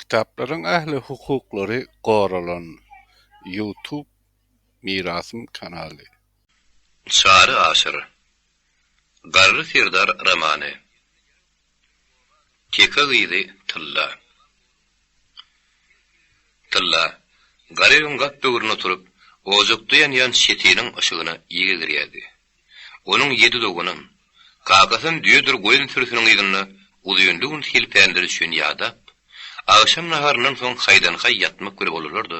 Kitaplaryň ähli hukuklary goralan. Youtube Mirasym kanaly. Çary Aşyr. Garry serdar romany. Teke gyzy Tylla. Tylla, Garybyň gap böwründe oturyp, ojakda ýanýan çetiniň yşygyna ýege girýärdi. Onuň ýedi doganam, kakasam düýedir goýun sürüsiniň yzynda uzynly gün selpänleri üçin ýadap, agşam naharyndan soň haýdan-haý ýatmak bile boldular-da,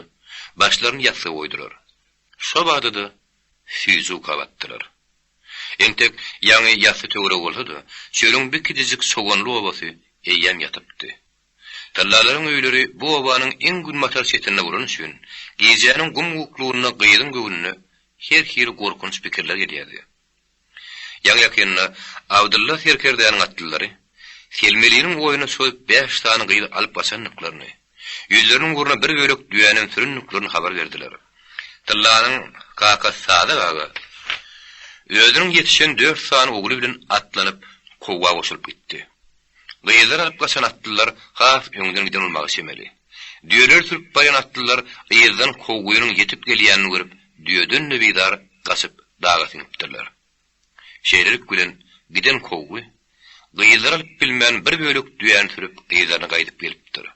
başlaryny ýassyga goýdular. Şo bada-da süýji uka batdylar. Entek ýaňy ýassy töweregi bolsa-da, çölüň bir kiçijik soganly obasy eýýäm ýatypdy. Tyllalaryň öýleri bu obanyň iň günbatar çetinde bolany üçin, gijäniň gum-guklugynda gyzyň göwnüne her hili gorkunç pikirler gelýärdi. Ýaňy-ýakynda Abdylla serkerdäniň atlylary Selmeliniň oýuna çozup bäş sany gyzy alyp gaçandyklaryny, ýüzleriniň ugruna bir bölek düýänem sürendiklerini habar berdiler. Tyllanyň kakasy Sadak aga özüniň ýetişen dört sany ogly bilen atlanyp, kowga goşulyp gitdi. Gyzlary alyp gaçan atlylar has öňden giden bolmaga çemeli. Düýeleri sürüp barýan atlylar yzdan kowgynyň ýetip gelýänini görüp, düýeden-de bizar gaçyp daga siňipdirler. Şeýlelik bilen, giden kowgy, gyzlary alyp bilmän bir bölek düýäni sürüp yzlaryna gaýdyp gelipdir.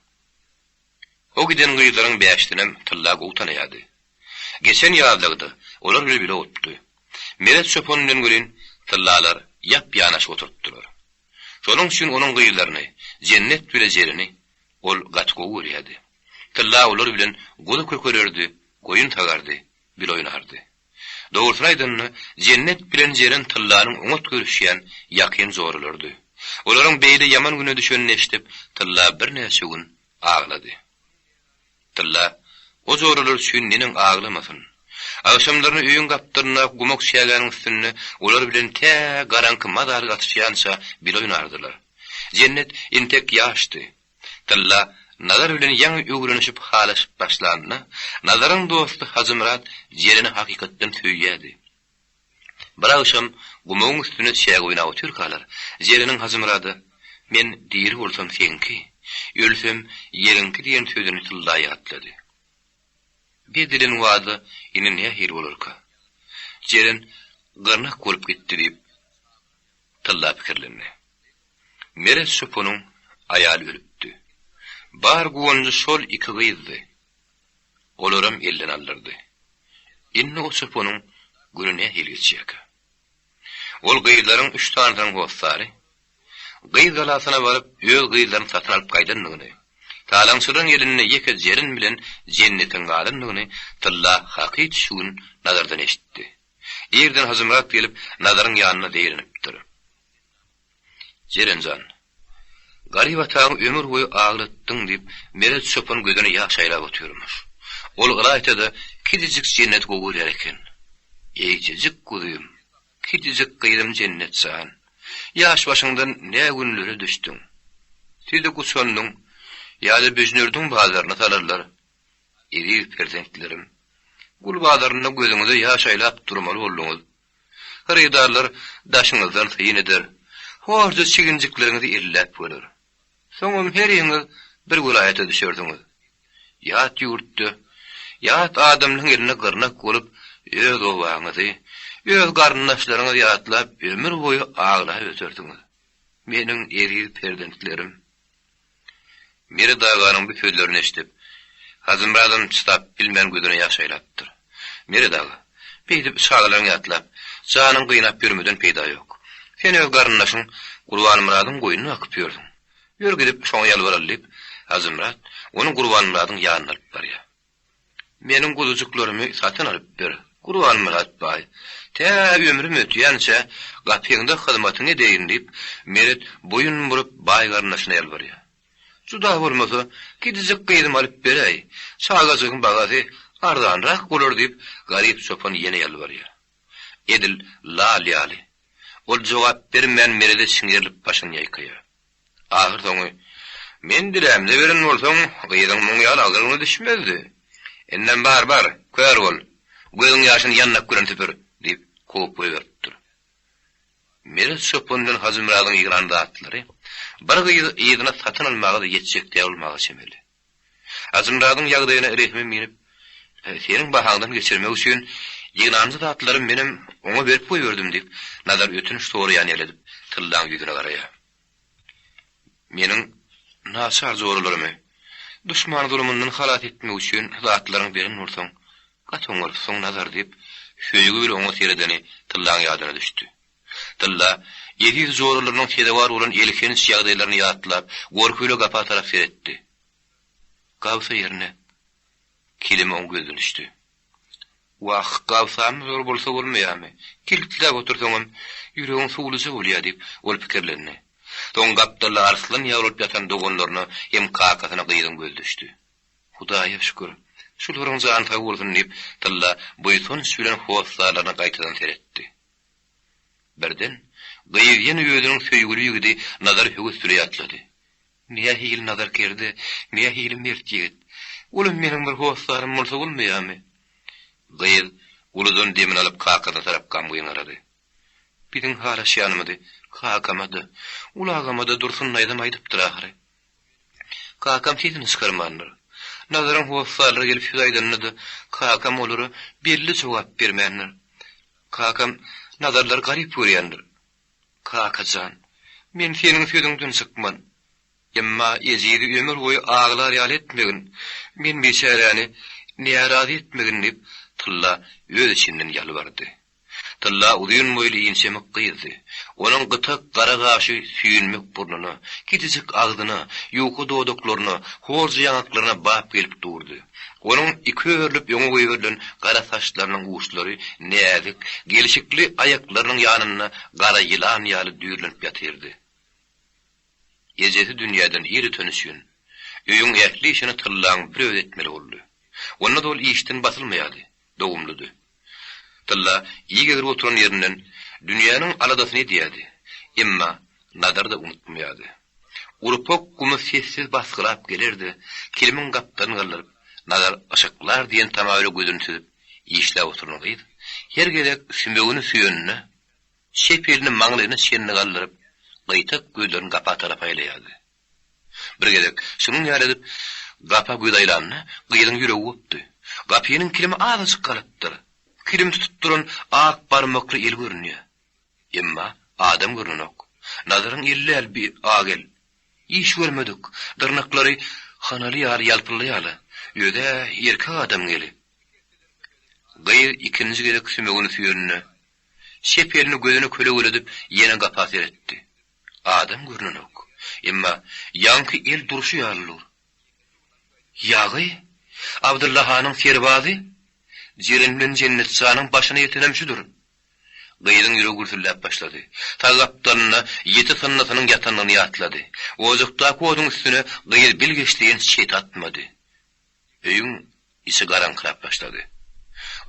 O giden gyzlaryň bäşisinem Tylla gowy tanaýardy. Geçen ýazlagda olar bilen bile bolupdy. Meret çopan bilen welin Tyllalar ýap-ýanaşyk oturypdylar. Şonuň üçin onuň gyzlaryny, Jennet bile Jereni ol gaty gowy görýärdi. Tylla olar bilen guzy kökererdi, goýun sagardy, bile oýnardy. Dogrusyny aýdanda, Jennet bilen Jeren Tyllanyň oňat görüşýän ýakyn joralarydy. Olaryň beýle ýaman güne düşenini eşidip, Tylla birnäçe gün aglady. Tylla o joralar üçin neneň aglamasyn? Agşamlaryna öýüň gapdalyndaky gumak çägäniň üstünde olar bilen tä garaňky mazaly gatyşýança bile oýnardylar. Jennet entek ýaşdy. Tylla Nazar bilen ýaňy öwrenişip halaşyp başlanda, Nazaryň dosty Hajymyrat Jereni hakykatdan söýýärdi. Bir agşam gumagyň üstünde çäge oýnap otyrkalar, Jereniň Hajymyrada, Men diri bolsam seňki, ölsem ýeriňki diýen sözüni Tylla ýatlady. Bedilen wada indi nähili bolarka? Jeren gyrnak bolup gitdi diýip, Tylla pikirlendi. Meret çopanyň aýaly ölüpdi. Bar guwanjy şol iki gyzdy. Olaram elden aldyrdy. Indi o çopanyň güni nähili geçýärkä? Ol gyzlaryň üç sanysynyň hossary Gyz galasyna baryp, öz gyzlaryny satyn alyp gaýdandygyny, talaňçylaryň elinde ýeke Jeren bilen Jennetiň galandygyny Tylla hakyt şu gün Nazardan eşitdi. Irden Hajymyrat gelip, Nazaryň ýanynda zeýrenipdir. Jeren jan, garyp ataňy ömür boýy aglatdyň diýip, Meret çopan gözüne ýaş aýlap otyrmyş. Ol ylaýta-da kiçijik Jenneti gowy görýär eken. Eýjejik guzym, kiçijik gyzym Jennet jan, ýaş başyňdan nä günlere düşdüň. Sizi Guçandyň ýa-da Büjnürdiň bazaryna salarlar. Eziz perzentlerim, gul bazarynda gözüňize ýaş aýlap durmaly bolduňyz. Hyrydarlar daşyňyzdan syn eder, horja çiginjikleriňizi elläp görer. Soňam heriňiz bir welaýata düşersiňiz. Ýat ýurtda, ýat adamlaryň elinde gyrnak bolup, öz obaňyzy, öz garyndaşlaryňyzy ýatlap ömür boýy aglap ötersiňiz. Meniň eziz perzentlerim! Meret aganyň bu sözlerini eşidip, Hajymyradam çydap bilmän gözüne ýaş aýlapdyr. Meret aga, beýdip çagalaryňy ýatlap, janyňy gynap ýörmeden peýda ýok. Sen öz garyndaşyň Gurbanmyradyň goýnuny bakyp ýörsüň. Ýör gidip şoňa ýalbaraly diýip, Hajymyrat ony Gurbanmyradyň ýanyna alyp barýar. Meniň guzujyklarymy satyn alyp ber, Gurbanmyrat baý. Tä ömrüm ötýänçä gapyňda hyzmatyňy edeýin diýip, Meret boýun burup baý garyndaşyna ýalbarýar. Juda bolmasa, gidijek gyzymy alyp beräý, çagajygyň bagasy arzanrak bolar diýip, garyp çopan ýene ýalbarýar. Edil lal ýaly. Ol jogap bermän Merede çiňerilip başyny ýaýkaýar. Ahyrsoňy, Men dilämde beren bolsaň, gyzyň muň ýaly agyr güne düşmezdi. Indem bar, bar, kör bol, gözüň ýaşyny ýandak bilen süpür! diýip, kowup goýberipdir. Meret çopan bilen Hajymyradyň ýygnan zatlary bir gyzy yzyna satyn almaga-da ýetjek däl bolmaga çemeli. Hajymyradyň ýagdaýyna rehimim inip, Seniň bahaňdan geçirmek üçin ýygnanja zatlarymy menem oňa berip goýberdim diýip, Nazar ötünç soraýan ýaly edip, Tyllaň ýüzüne garaýar. Meniň naçar joralarymy duşman zulumyndan halas etmek üçin zatlaryňy beren bolsaň, gaty oňarypsyň, Nazar diýip, söýgi bile oňa seredeni Tyllaň ýadyna düşdi. Tylla, eziz joralarynyň sezewar bolan elhenç ýagdaýlaryny ýatlap, gorky bile gapa tarap seretdi. Gabsa ýerine kilimi oň gözüne düşdi. Wah, gabsamy zor bolsa bolmaýamy? Kiltläp otursaňam, ýüregiň suwluja bolýa diýip, ol pikirlendi. Soň gapdalda arslan ýaly bolup ýatan doganlaryna hem kakasyna gyzyň gözi düşdi. Hudaýa şükür, şularyň jany sag bolsun diýip, Tylla buýsanç bilen hossarlaryna gaýtadan seretdi. Birden, gyz ýene özüniň söýgüli ýigidi Nazary höwes bile ýatlady. Nähili nazarkerde, nähili mert ýigit. Olam meniň bir hossarym bolsa bolmaýarmy? Gyz uludan demini alyp kakasyna tarap gamgyn garady. Biziň halaşýanymyzy kakama-da, uly agama-da Dursun daýzam aýdypdyr ahyry. Kakam sesini çykarmandyr. Nazaryň hossarlary gelip söz aýdanda-da kakam olara belli jogap bermändir. Kakam Nazarlary garyp görýändir. Kaka jan, men seniň sözüňden çykman. Emma ejizi ömür boýu aglar ýaly etmegin, men biçäräni närazy etmegin diýip, Tylla öz içinden ýalbardy. Tylla uzyn boýly inçemik gyzdy. Onuň gytak gara gaşy süýnmek burnuna, kiçijik agzyna, ýuka dodaklaryna, horja ýaňaklaryna bap gelip durdy. Onuň iki örülip öňe goýberilen gara saçlarynyň uçlary näzik, gelşikli aýaklarynyň ýanynda gara ýylan ýaly düýrlenip ýatyrdy. Ejesi dünýäden ir öteni üçin, öýüň ähli işini Tyllaň bir özi etmeli boldy. Onda-da ol işden basylmaýardy, dogumlydy. Tylla ig egrip oturan ýerinden dünýäniň aladasyny edýärdi. Emma Nazary-da unutmaýardy. Urpak gumy sessiz basgylap geler-de, kilimiň gapdalyny galdyryp, Nazar yşyklar diýen tama bile gözüni süzüp, işläp oturan gyz, her gezek sümegini süýeninde, çep elini maňlaýyna çenli galdyryp, gyýtak gözlerini gapa tarap aýlaýardy. Bir gezek şunuň ýaly edip, gapa göz aýlanda, gyzyň ýüregi gopdy. Gapynyň kilimi azajyk galypdyr. Kilimi tutup duran ak barmakly el görünýär. Emma adam görnenok. Nazaryň eli däl bi ak el. Iş görmedik, dyrnaklary hanaly ýaly ýalpyldaýar-la. Öz-ä erkek adamyň eli. Gyz ikinji gezek sümegini süýeninde, çep elini gözüne kölegeledip ýene gapa seretdi. Adam görnenok. Emma ýaňky el durşy ýaly dur. Ýagy? Abdylla hanyň serbazy? Jeren bilen Jennet janyň başyna ýetenem şudur. Gyzyň ýüregi gürsülläp başlady. Sag gapdalynda ýiti synnysynyň ýatandygyny ýatlady. Ojakdaky oduň üstüne gyz bilgeşleýin çet atmady. Öýüň içi garaňkyrap başlady.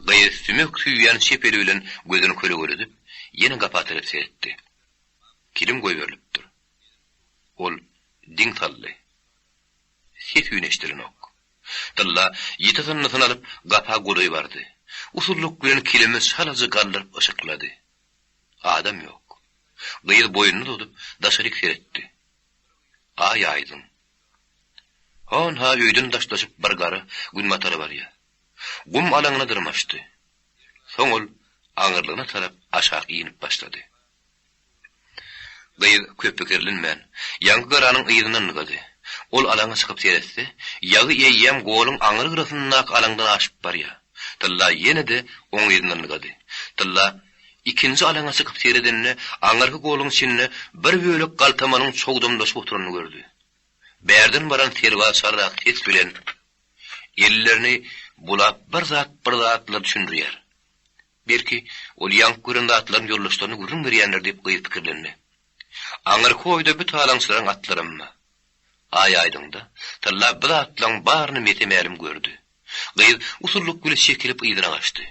Gyz sümek süýýän çep eli bilen gözüni kölegeledip, ýene gapa tarap seretdi. Kilim goýberilipdir. Ol diň saldy. Ses-üýn eşidilenok. Tylla ýiti synnysyny alyp, gapa golaý bardy. Usullyk bilen kilimi çalaja galdyryp yşyklady. Adam ýok. Gyz boýnuny uzadyp, daşaryk seretdi. Aý aýdyň. Hon-ha öýden daşlaşyp bir gara günbatara barýar. Gum alaňyna dyrmaşdy. Soň ol aňyrlygyna tarap aşak inip başlady. Gyz köp pikirlenmän, ýaňky garanyň yzyndan ylgady. Ol alaňa çykyp seretse, ýagy eýýäm goluň aňry gyrasyndaky alaňdan aşyp barýar. Tylla ýene-de oň yzyndan ylgady. Tylla ikinji alaňa çykyp seredende, aňyrky goluň içinde bir bölek galtamanyň çogdamlaşyp oturanyny gördi. Bärden baran serbaz şarrak ses bilen ellerini bulap bir zat bir zatlar düşündirýär. Belki, ol ýaňky gören zatlaryny ýoldaşlaryna gürrüň berýändir diýip gyz pikirlendi. Aňyrky oýda bu talaňçylaryň atlaram bar. Aý aýdyňda, Tylla bu zatlaryň baryny mese-mälim gördi. Gyz usullyk bile çekilip yzyna gaçdy.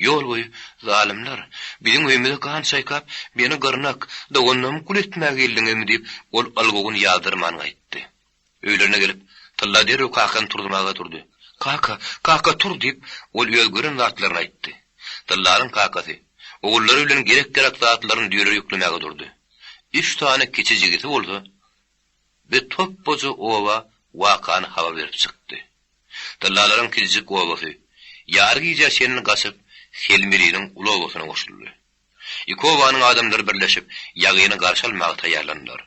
Ýol boýy, Zalymlar, biziň öýümize gan çaýkap, meni gyrnak, doganlarymy gul etmäge geldiňizmi diýip, ol ylgawuny ýazdyrman gaýtdy. Öýlerine gelip, Tylla derrew kakany turzmaga durdy. Kaka, kaka, tur! diýip, ol öz gören zatlaryny aýtdy. Tyllanyň kakasy, ogullary bilen gerek-ýarak zatlaryny düýelere ýüklemäge durdy. Üç sany kiçi jigisi bolsa, bir topbaja oba wakany habar berip çykdy. Dyllalaryň kiçijik obasy, ýary gijä çenli gaçyp, Selmeliniň uly obasyna goşuldy. Iki obanyň adamlary birleşip, ýagyny garşy almaga taýýarlandylar.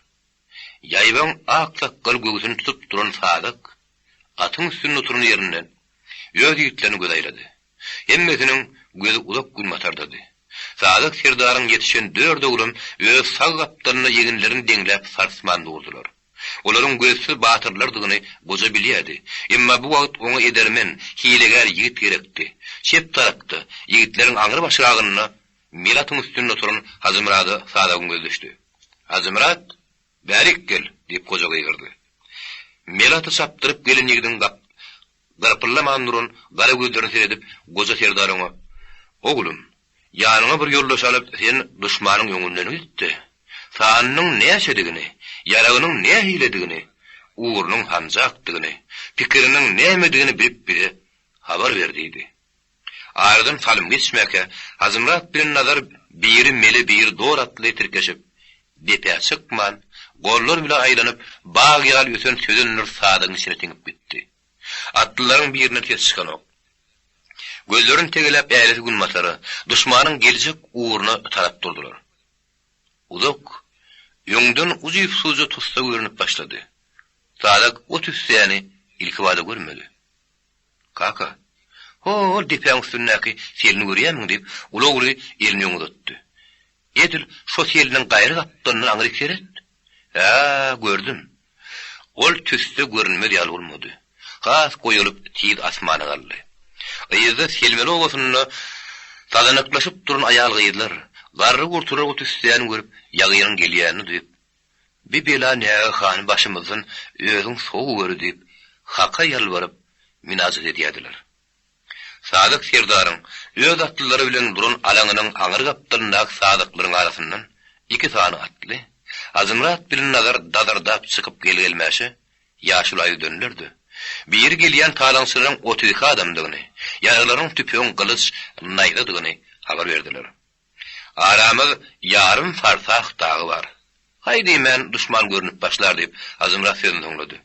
Ýaýbaň ak sakgal göwsüni tutup duran Sadyk atyň üstünde oturan ýerinden öz ýigitlerine göz aýlady. Hemmesiniň gözi uzak günbatardady. Sadyk serdaryň ýetişen dört oglam öz sag gapdalynda eginlerini deňläp sarsman durdular. Olaryň gözsüz batyrlardygyny goja bilýärdi. Emma bu wagt oňa edermen, hilegär ýigit gerekdi. Çep tarapda, ýigitleriň aňry başragynda mel atyň üstünde oturan Hajymyrada Sadagyň gözi düşdi. Hajymyrat, bärik gel! diýip goja gygyrdy. Mel aty çapdyryp gelen ýigidiň gap Gyrpyldaman duran gara gözlerine seredip, goja serdar oňa, Oglum, ýanyňa bir ýoldaş alyp, sen duşmanyň öňünden git-de, sanynyň näçedigini, ýaragynyň nähilidigini, ugrunyň hanjakdygyny, pikiriniň nämedigini bilip bize habar ber diýdi. Aradan salym geçmäkä, Hajymyrat bilen Nazar biri mele, biri dor atly tirkeşip, depä çykman, gollar bile aýlanyp, bag ýaly ösen sözenler sazagyň içine siňip gitdi. Atlylaryň birinden ses çykanok. Gözlerini tegeläp älesi günbatara, duşmanyň geljek ugruna tarap durdular. Uzak, öňden ujypsyzja tussa görnüp başlady. Sazak o tüssäni ilkibada görmedi. Kaka, ho-ol depäň üstündäki selini görýärmiň diýip, uly ogly elini öňe uzatdy. Edil şo seliniň gaýry gapdalyndan aňryk seret. Hä, gördüm. Ol tüsse görünmez ýaly bolmady. Has goýalyp tiz asmana galdy. Yzda Selmeli obasynda sazanaklaşyp duran aýal-gyzlar, garry-gurtular o tüssäni görüp, ýagynyň gelýänini duýup, Bi bela nägehany başymyzdan özüň sowuweri diýip, Haka ýalbaryp, mynajat edýärdiler. Sadyk serdaryň öz atlylary bilen duran alaňynyň aňry gapdalyndaky sadyklaryň arasyndan iki sany atly, Hajymyrat bilen Nazar dazyrdap çykyp gel-gelmäşe, ýaşula ýüzlendiler-de, biri gelýän talaňçylaryň 32 adamdygyny, ýaraglarynyň tüpeň, gylyç, naýzadygyny habar berdiler. Aramyz ýarym farsah dagy bar. Haý diýmän duşman görnüp başlar diýip, Hajymyrat sözüni soňlady.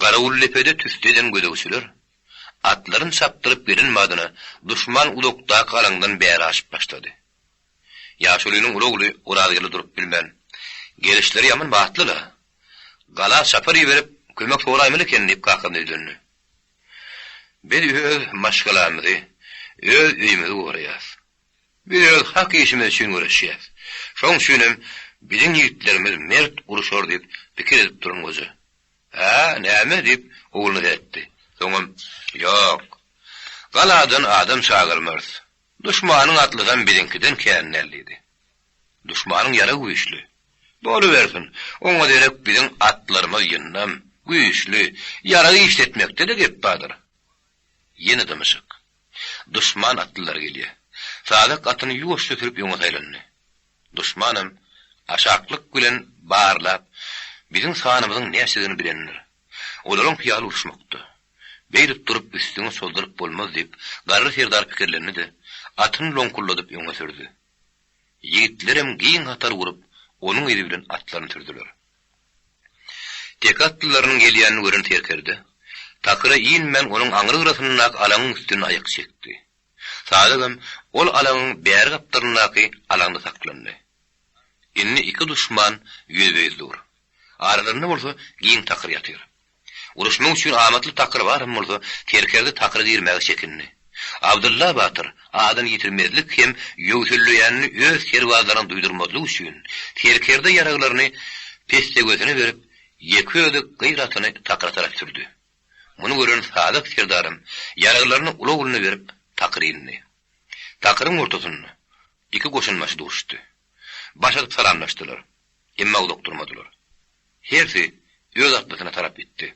Garawuldepede tüsse eden gözegçiler, atlaryny çapdyryp gelen badyna duşman uzakdaky alaňdan bäri aşyp başlady. Ýaşulynyň uly ogly Orazgeldi durup bilmän, Gelişleri ýaman batly-la. Gala çapar iberip, kömek soraýmaly eken diýip kakasyna ýüzlendi. Biz öz maşgalamyzy, öz öýümizi goraýas. Biz öz hak işimiz üçin göreşýäs. Şoň üçinem biziň ýigitlerimiz mert uruşar diýip pikir edip duran goja. Hä, näme? diýip, ogluna seretdi. Soňam, Ýok. Galadan adam çagyrmarys. Duşmanyň atlysam biziňkiden kän däl diýdi. Duşmanyň ýaragy güýçli. Bolubersin. Oňa derek biziň atlarymyz ýyndam, güýçli, ýarag işletmekde-de gep bardyr. Ýene dymyşyk. Duşman atlylary gelýär. Sadak atyny ýuwaşja sürüp öňe saýlandy. Duşmanam aşaklyk bilen barlap, biziň sanymyzyň näçedigini bilendir. Olaryň hyýaly uruşmakda. Beýdip durup üstüňi çozduryp bolmaz diýip, garry serdar pikirlendi-de, atyny loňkulladyp öňe sürdi. Ýigitlerem giň hatar gurup, onuň yzy bilen atlaryny sürdüler. Teke atlylarynyň gelýänini gören serkerde, takyra inmän onuň aňry gyrasyndaky alaňyň üstünde aýak çekdi. Sadygam ol alaňyň bäri gapdalyndaky alaňda saklandy. Indi iki duşman ýüzbe-ýüz dur. Aralarynda bolsa giň takyr ýatyr. Uruşmak üçin amatly takyr baram bolsa, serkerde takyra girmäge çekindi. Abdylla batyr adyny ýitirmezlik hem ýöwselleýänini öz serbazlaryna duýdurmazlyk üçin, serkerde ýaraglaryny pestegösine berip, ýeke özi gyr atyny takyra tarap sürdi. Muny gören Sadyk serdaram ýaraglaryny uly ogluna berip, takyra indi. Takyryň ortasynda iki goşunbaşy duşdy. Baş atyp salamlaşdylar. Emma uzak durmadylar. Hersi öz atlysyna tarap gitdi.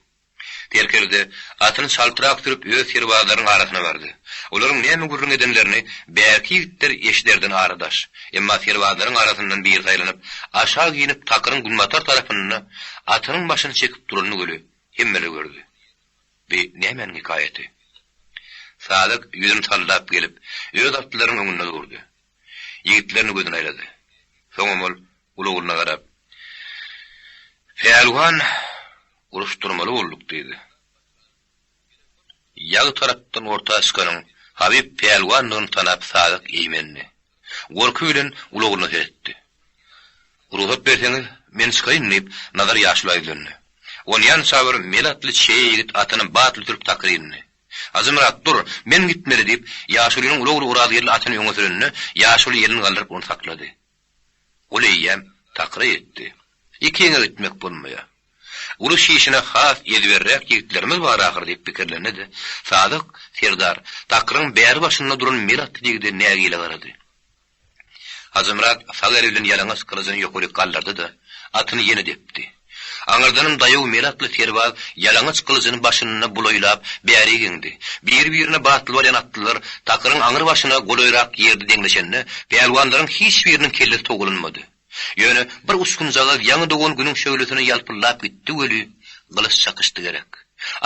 Serkerde atyny çaltrak sürüp öz serbazlarynyň arasyna bardy. Olaryň näme gürrüň edenlerini bärki ýigitler eşiderden ara daş. Emma serbazlaryň arasyndan biri saýlanyp, aşak inip takyryň günbatar tarapynda atynyň başyny çekip duranyny göli hemmeler gördi. Bi nämäniň hekaýaty? Sadyk ýüzüni sallap gelip, öz atlylarynyň öňünde durdy. Ýigitlerine gözüni aýlady. Soňam ol uly ogluna garap, Pälwan, uruşdyrmaly bolduk diýdi. Ýagy tarapdan orta çykanyň Habyp pälwandygyny tanap Sazak eýmendi. Gorky bilen ulagyna seretdi. Rugsat berseňiz, men çykaýyn, diýip, Nazar ýaşula ýüzlendi. Onýança bir mele atly çeýe ýigit atyny batly sürüp takyr indi. Hajymyrat, dur, men gitmeli, diýip, ýaşulynyň uly ogly Orazgeldi atyny öňe sürende, ýaşuly elini galdyryp ony saklady. Ol eýýäm takyra ýetdi. Ikiňe gitmek bolmaýar. Uruş işine has ezberräk ýigitlerimiz bar ahyr diýip pikirlendi-de, Sadyk serdar takyryň bäri başynda duran mele atly ýigide nägile garady. Hajymyrat sag eli bilen ýalaňaç gylyjyny ýokaryk galdyrdy-da, atyny ýene depdi. Aňyrdanam daýaw mele atly serbaz ýalaňaç gylyjyny başynda bulaýlap, bärik eňdi. Biri-birine batly barýan atlylar takyryň aňry başyna golaýrak ýerde deňleşende, pälwanlaryň hiç biriniň kellesi togalanmady. Ýöne bir uçgunjagaz ýaňy dogan günüň şöhlesine ýalpyldap gitdi weli, gylyç çakyşdy gerek.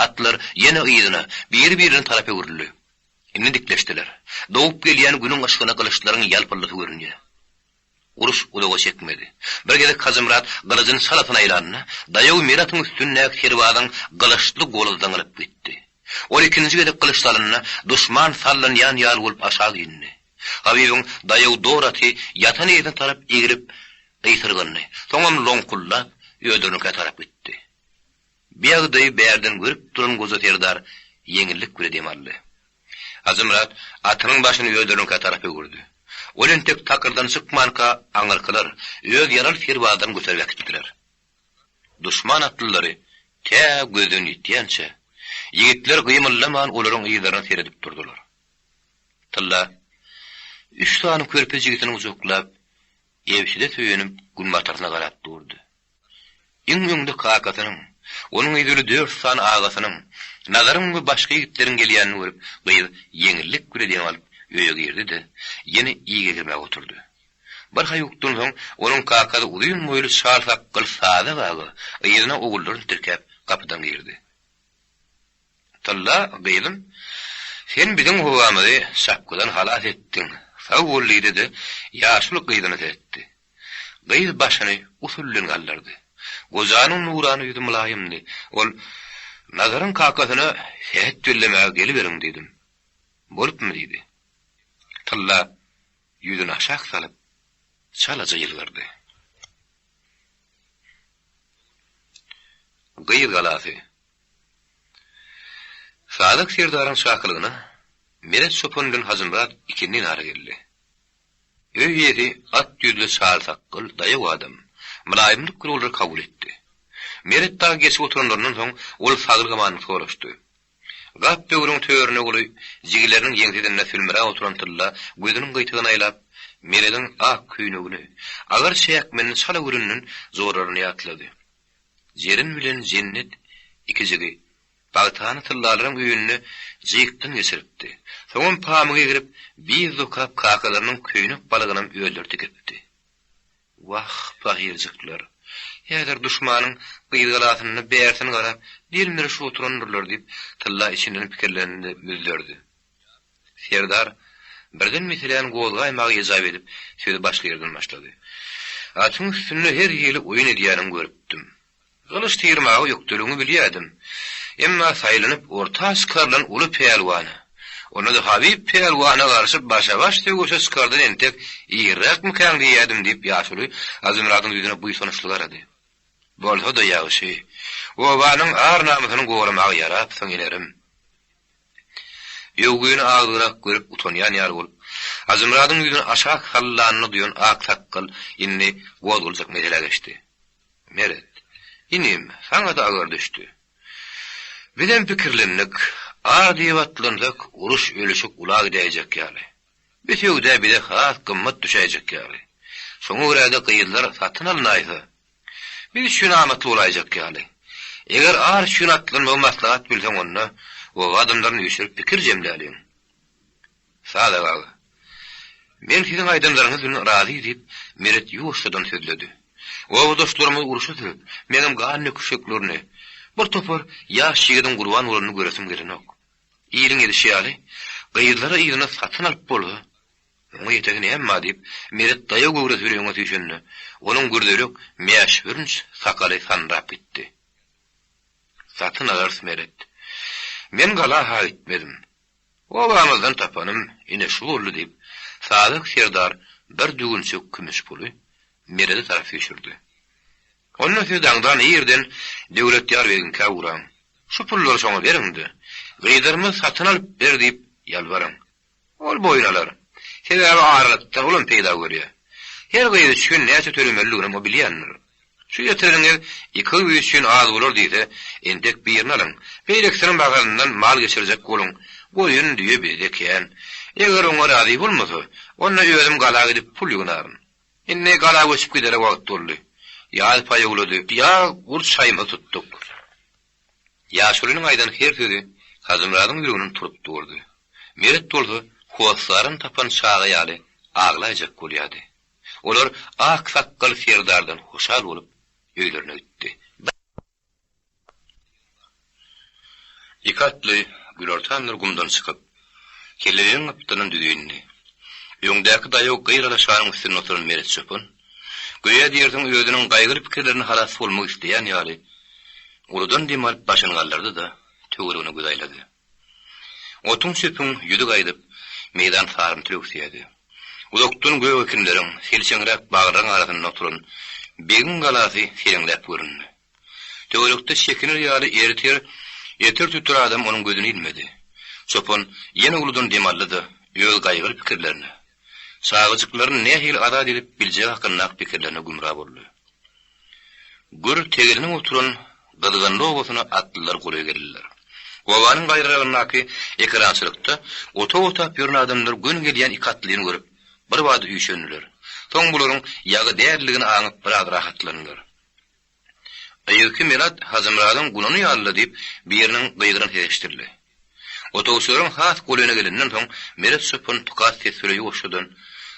Atlar ýene yzyna, biri-birine tarap öwrüldi. Indi dikleşdiler. Dogup gelýän Günüň yşgyna gylyçlaryň ýalpyldysy görünýär. Uruş uzaga çekmedi. Bir gezek Hajymyrat gylyjyny çalasyn aýlanda, daýaw Meratyň üstündäki serbazyň gylyçly goly zyňylyp gitdi. Ol ikinji gezek gylyç salanda, duşman sallanýan ýaly bolup aşak indi. Habybyň daýaw dor aty ýatan ýerine tarap eglip, gysyrgandy. Soňam loňkuldap, öýderinikä tarap gitdi. Bu ýagdaýy bärden görüp duran goja serdar ýeňillik bile dem aldy. Hajymyrat atynyň başyny öýderinikä tarap öwürdi. Ol entek takyrdan çykmanka aňyrkylar öz ýaraly serbazlaryny göterip äkitdiler. Duşman atlylary tä gözden ýitýänçä, ýigitler gymyldaman olaryň yzlaryna seredip durdular. Tylla üç sany körpe jigisini gujaklap, ebşide söýenip günbataryna garap durdy. Iň öňde kakasynyň, onuň yzly dört sany agasynyň, Nazaryň we başga ýigitleriň gelýänini görüp, gyz ýeňillik bile dem alyp, öýe girdi-de, ýene ige girmäge oturdy. Bir haýukdan soň, onuň kakasy uzyn boýly çal sakgal Sazak aga yzyna ogullaryny tirkäp, gapydan girdi. Tylla, gyzym, sen biziň obamyzy çapgydan halas etdiň, sag bol diýdi-de, ýaşuly gyzyna seretdi. Gyz başyny usul bilen galdyrdy. Gojanyň nurana ýüzi mylaýymdy. Ol, Nazaryň kakasyna sähet bellemäge geliberiň diýdim. Bolupmy diýdi. Tylla ýüzüni aşak salyp, çalaja ýylgyrdy. Gyz galasy. Sadyk serdaryň çakylygyna Meret çopan bilen Hajymyrat ikindin ara geldi. Öý eýesi at ýüzli çal sakgal, daýaw adam. Mylaýymlyk bilen olary kabul etdi. Meret dagy geçip oturanlaryndan soň, ol saglyk-amanlyk soraşdy. Gap böwrüň törüne uly jigileriniň ýeňsesinde sülmüräp oturan Tylla gözüniň gyýtagyny aýlap, Merediň ak köýnegini, agar çäkmenini çala görenden joralaryny ýatlady. Jeren bilen Jennet ikijigi Pagtany tyllalaryň öýünde jykdan geçiripdi. Soňam pamyk egrip, biýz dokap kakalarynyň köýnek balagynam özleri tikipdi. Wah, pahyrjyklar! Häzir duşmanyň gyzgalasynda bärsini garap, delmirişip oturandyrlar diýip, Tylla içinden pikirlendi, müzzerdi. Serdar birden meseläni gozgaýmaga ejap edip, sözi başga ýerden başlady. Atyň üstünde her hili oýun edýäniňi görüpdim. Gylyç syrmaga ökdeligiňi bilýärdim. Emma saýlanyp orta çykarylan uly pälwana, onda-da Habyp pälwana garşy başa-baş söweşe çykardan entek irräkmikäň diýýärdim, diýip, ýaşuly Hajymyradyň ýüzüne buýsançly garady. Bolsa-da ýagşy. Obanyň ar-namysyny goramaga ýarapsyň, inerim. Öwgüni agzyrak görüp utanýan ýaly bolup, Hajymyradyň ýüzüni aşak sallanyny duýan ak sakgal indi gozgaljak meselä geçdi. Meret, inim, saňa-da agyr düşdi. Bizem pikirlendik, ar diýip atlansak, uruş-ölüşik ula gidäýjek ýaly. Bu söwda bize has gymmat düşäýjek ýaly. Şoňa görä-de gyzlar satyn alnaýsa, biz üçin amatly bolaýjak ýaly. Eger ar üçin atlanmagy maslahat bilseň, onda oba adamlaryny üýşürip pikir jemläliň. Sadak aga, men siziň aýdanlaryňyz bilen razy, diýip, Meret ýuwaşjadan sözledi. Obadaşlarymyzy urşa sürüp, meňem gan döküşjeklerini, bir topar ýaş ýigidiň gurban bolanyny göresim gelenok. Iliň edişi ýaly, gyzlary yzyna satyn alyp bolsa, oňa ýetesi näme bar, diýip, Meret daýaw göwresi bilen öňe süýşende, onuň gürzelek, mäşbürünç sakaly sandyrap gitdi. Satyn alarys, Meret. Men gala-ha gitmedim. Obamyzdan tapanym ine şu boldy diýip, Sadyk serdar bir düwünçek kümüş puly Merede tarap süýşürdi. Onda siz daňdan irden Döwletýar begiňkä ugraň. Şu pullary şoňa beriň-de, gyzlarymy satyn alyp ber diýip ýalbaryň. Ol boýun alar. Sebäbi aralykdan olam peýda görýär. Her gyz üçin näçe tölemelidiginem o bilýändir. Şu getireniňiz iki gyz üçin az bolar diýse, entek birini alyň. Beýlekisiniň bagasyndan mal geçirjek boluň. Goýun, düýe bizde kän. Eger oňa razy bolmasa, onda özüm gala gidip pul ýygnaryn. Indi gala göçüp gidere wagt boldy. Ýaz paýawlady. Ýag gurt çaýymyzy tutduk. Ýaşulynyň aýdan her sözi Hajymyradyň ýüreginiň turup durdy. Meret bolsa hossaryny tapan çaga ýaly aglaýjak bolýardy. Olar ak sakgal serdardan hoşal bolup öýlerine gitdi. Iki atly günortandyr gumdan çykyp, kelleleriň gapdalyndan düze indi. Öňdäki daýaw gyr alaşanyň üstünde oturan Meret çopan, göýä diýersiň özüniň gaýgyly pikirlerinden halas bolmak isleýän ýaly, uludan dem alyp başyny galdyrdy-da, töweregine göz aýlady. Otuň-çöpüň ýüzi gaýdyp, meýdan sarymtyl öwüsýärdi. Uzakdan gök ekinleriň, selçeňräk baglaryň arasynda oturan begiň galasy seleňläp göründi. Töwerekde çekinir ýaly ertir etir-tütür adam onuň gözüne ilmedi. Çopan ýene uludan dem aldy-da, öz gaýgyly pikirlerine, çagajyklaryny nähili azat edip biljegi hakyndaky pikirlerine gümra boldy. Gür tegelenip oturan Gyzgynly obasyna atlylar golaý geldiler. Obanyň gaýraragyndaky ekerançylykda otag otap ýören adamlar göni gelýän iki atlyny görüp, birbada üýşendiler. Soň bularyň ýagy däldigini aňyp biraz rahatlandylar. Yzky Myrat Hajymyradyň gunany ýaly-la diýip, biriniň gygyran sesi eşidildi. Otagçylaryň has golaýyna gelenden soň, Meret çopan tukat ses bile ýuwaşjadan,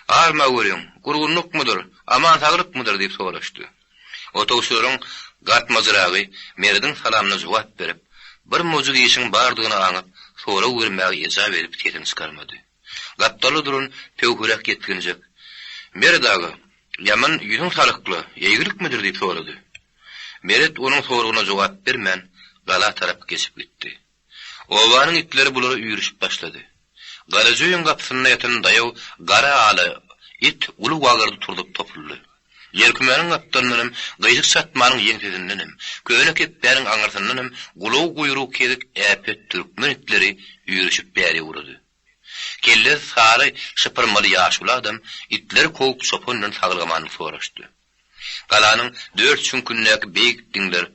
Arma görüň, gurgunlykmydyr, aman-saglykmydyr diýip soraşdy. Otagçylaryň gartmajyragy Merediň salamyna jogap berip, bir mojuk işiň bardygyny aňyp, sorag bermäge ejap edip sesini çykarmady. Gapdalda duran pöwheräk ýetginjek, Meret aga, ýaman ýüzüň salykly, eýgilikmidir diýip sorady. Meret onuň soragyna jogap bermän, gala tarap geçip gitdi. Obanyň itleri bulara üýrüşip başlady. Garaja öýüň gapysynda ýatan daýaw gara ala it uly wagyrdy turzup topuldy. Ýerkümäniň gapdalyndanam, gyjyk çatmanyň ýeňsesindenem, köne kepbäniň aňyrsyndanam gulagy-guýrugy kezik äpet türkmen itleri üýrüşip bäri ugrady. Kellesi sary şypyrmaly ýaşuly adam itleri kowup çopan bilen saglyk-amanlyk soraşdy. Galanyň dört çüňkündäki beýik diňler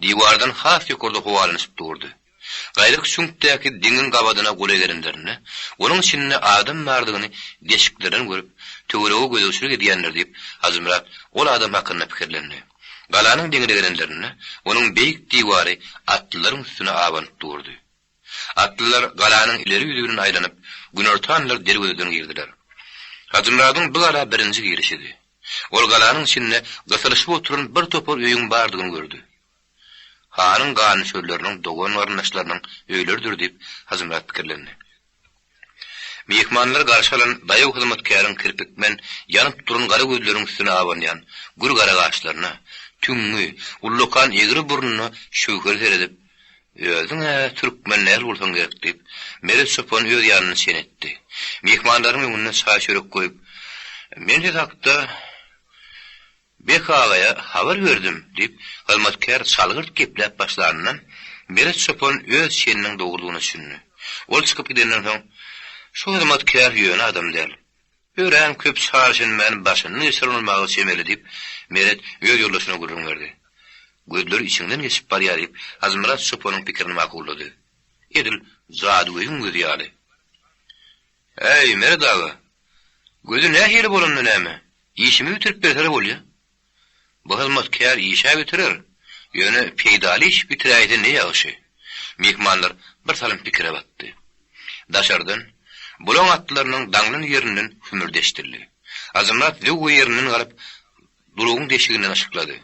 diwardan has ýokarda howalanyşyp durdy. Gaýraky çüňkdäki diňiň gabadyna golaý gelenlerinde, onuň içinde adam bardygyny deşiklerden görüp, töwerege gözegçilik edýändir diýip, Hajymyrat ol adam hakynda pikirlendi. Galanyň diňine gelenlerinde, onuň beýik diwary atlylaryň üstüne abanyp durdy. Atlylar galanyň ileri ýüzi bilen aýlanyp, günortanlar derwezeden girdiler. Hajymyradyň bu gala birinji girişidi. Ol galanyň içinde gysylyşyp oturan bir topar öýüň bardygyny gördi. Hanyň ganlyçölleriniň dogan-garyndaşlarynyň öýleridir diýip, Hajymyrat pikirlendi. Myhmanlary garşy alan daýaw hyzmatkäriň kirpikmen, ýanyp duran gara gözleriniň üstüne abanýan gür gara gaşlaryna, tüňňi, ullakan egri burnuna şöwheli seredip, Özüň-ä türkmen däl bolsaň gerek diýip, Meret çopan öz ýanynda çen etdi. Myhmanlaryň öňünde çaý-çörek goýup, Men siz hakda Bek agaýa habar berdim, diýip, hyzmatkär çalgyrt gepläp başlanyndan, Meret çopan öz çeniniň dogrudygyna düşündi. Ol çykyp gidenden soň, Şu hyzmatkär ýöne adam däl. Örän köp çarşenbäni başyndan geçiren bolmaga çemeli, diýip, Meret öz ýoldaşyna gürrüň berdi. Gözleri içiňden geçip barýar, diýip, Hajymyrat çopanyň pikirini makullady. Edil jadygöýüň gözi ýaly. Äý, Meret aga, gözi nähili bolanda näme, işimi bitirip berse-le bolýa. Bu hyzmatkär iş-ä bitirer, ýöne peýdaly iş bitiräýse ne ýagşy. Myhmanlar bir salym pikire batdy. Daşardan, bulaň atlarynyň daňlan ýerinden hümürdi eşidildi. Hajymyrat zöwwe ýerinden galyp, dulugyň deşiginden yşyklady.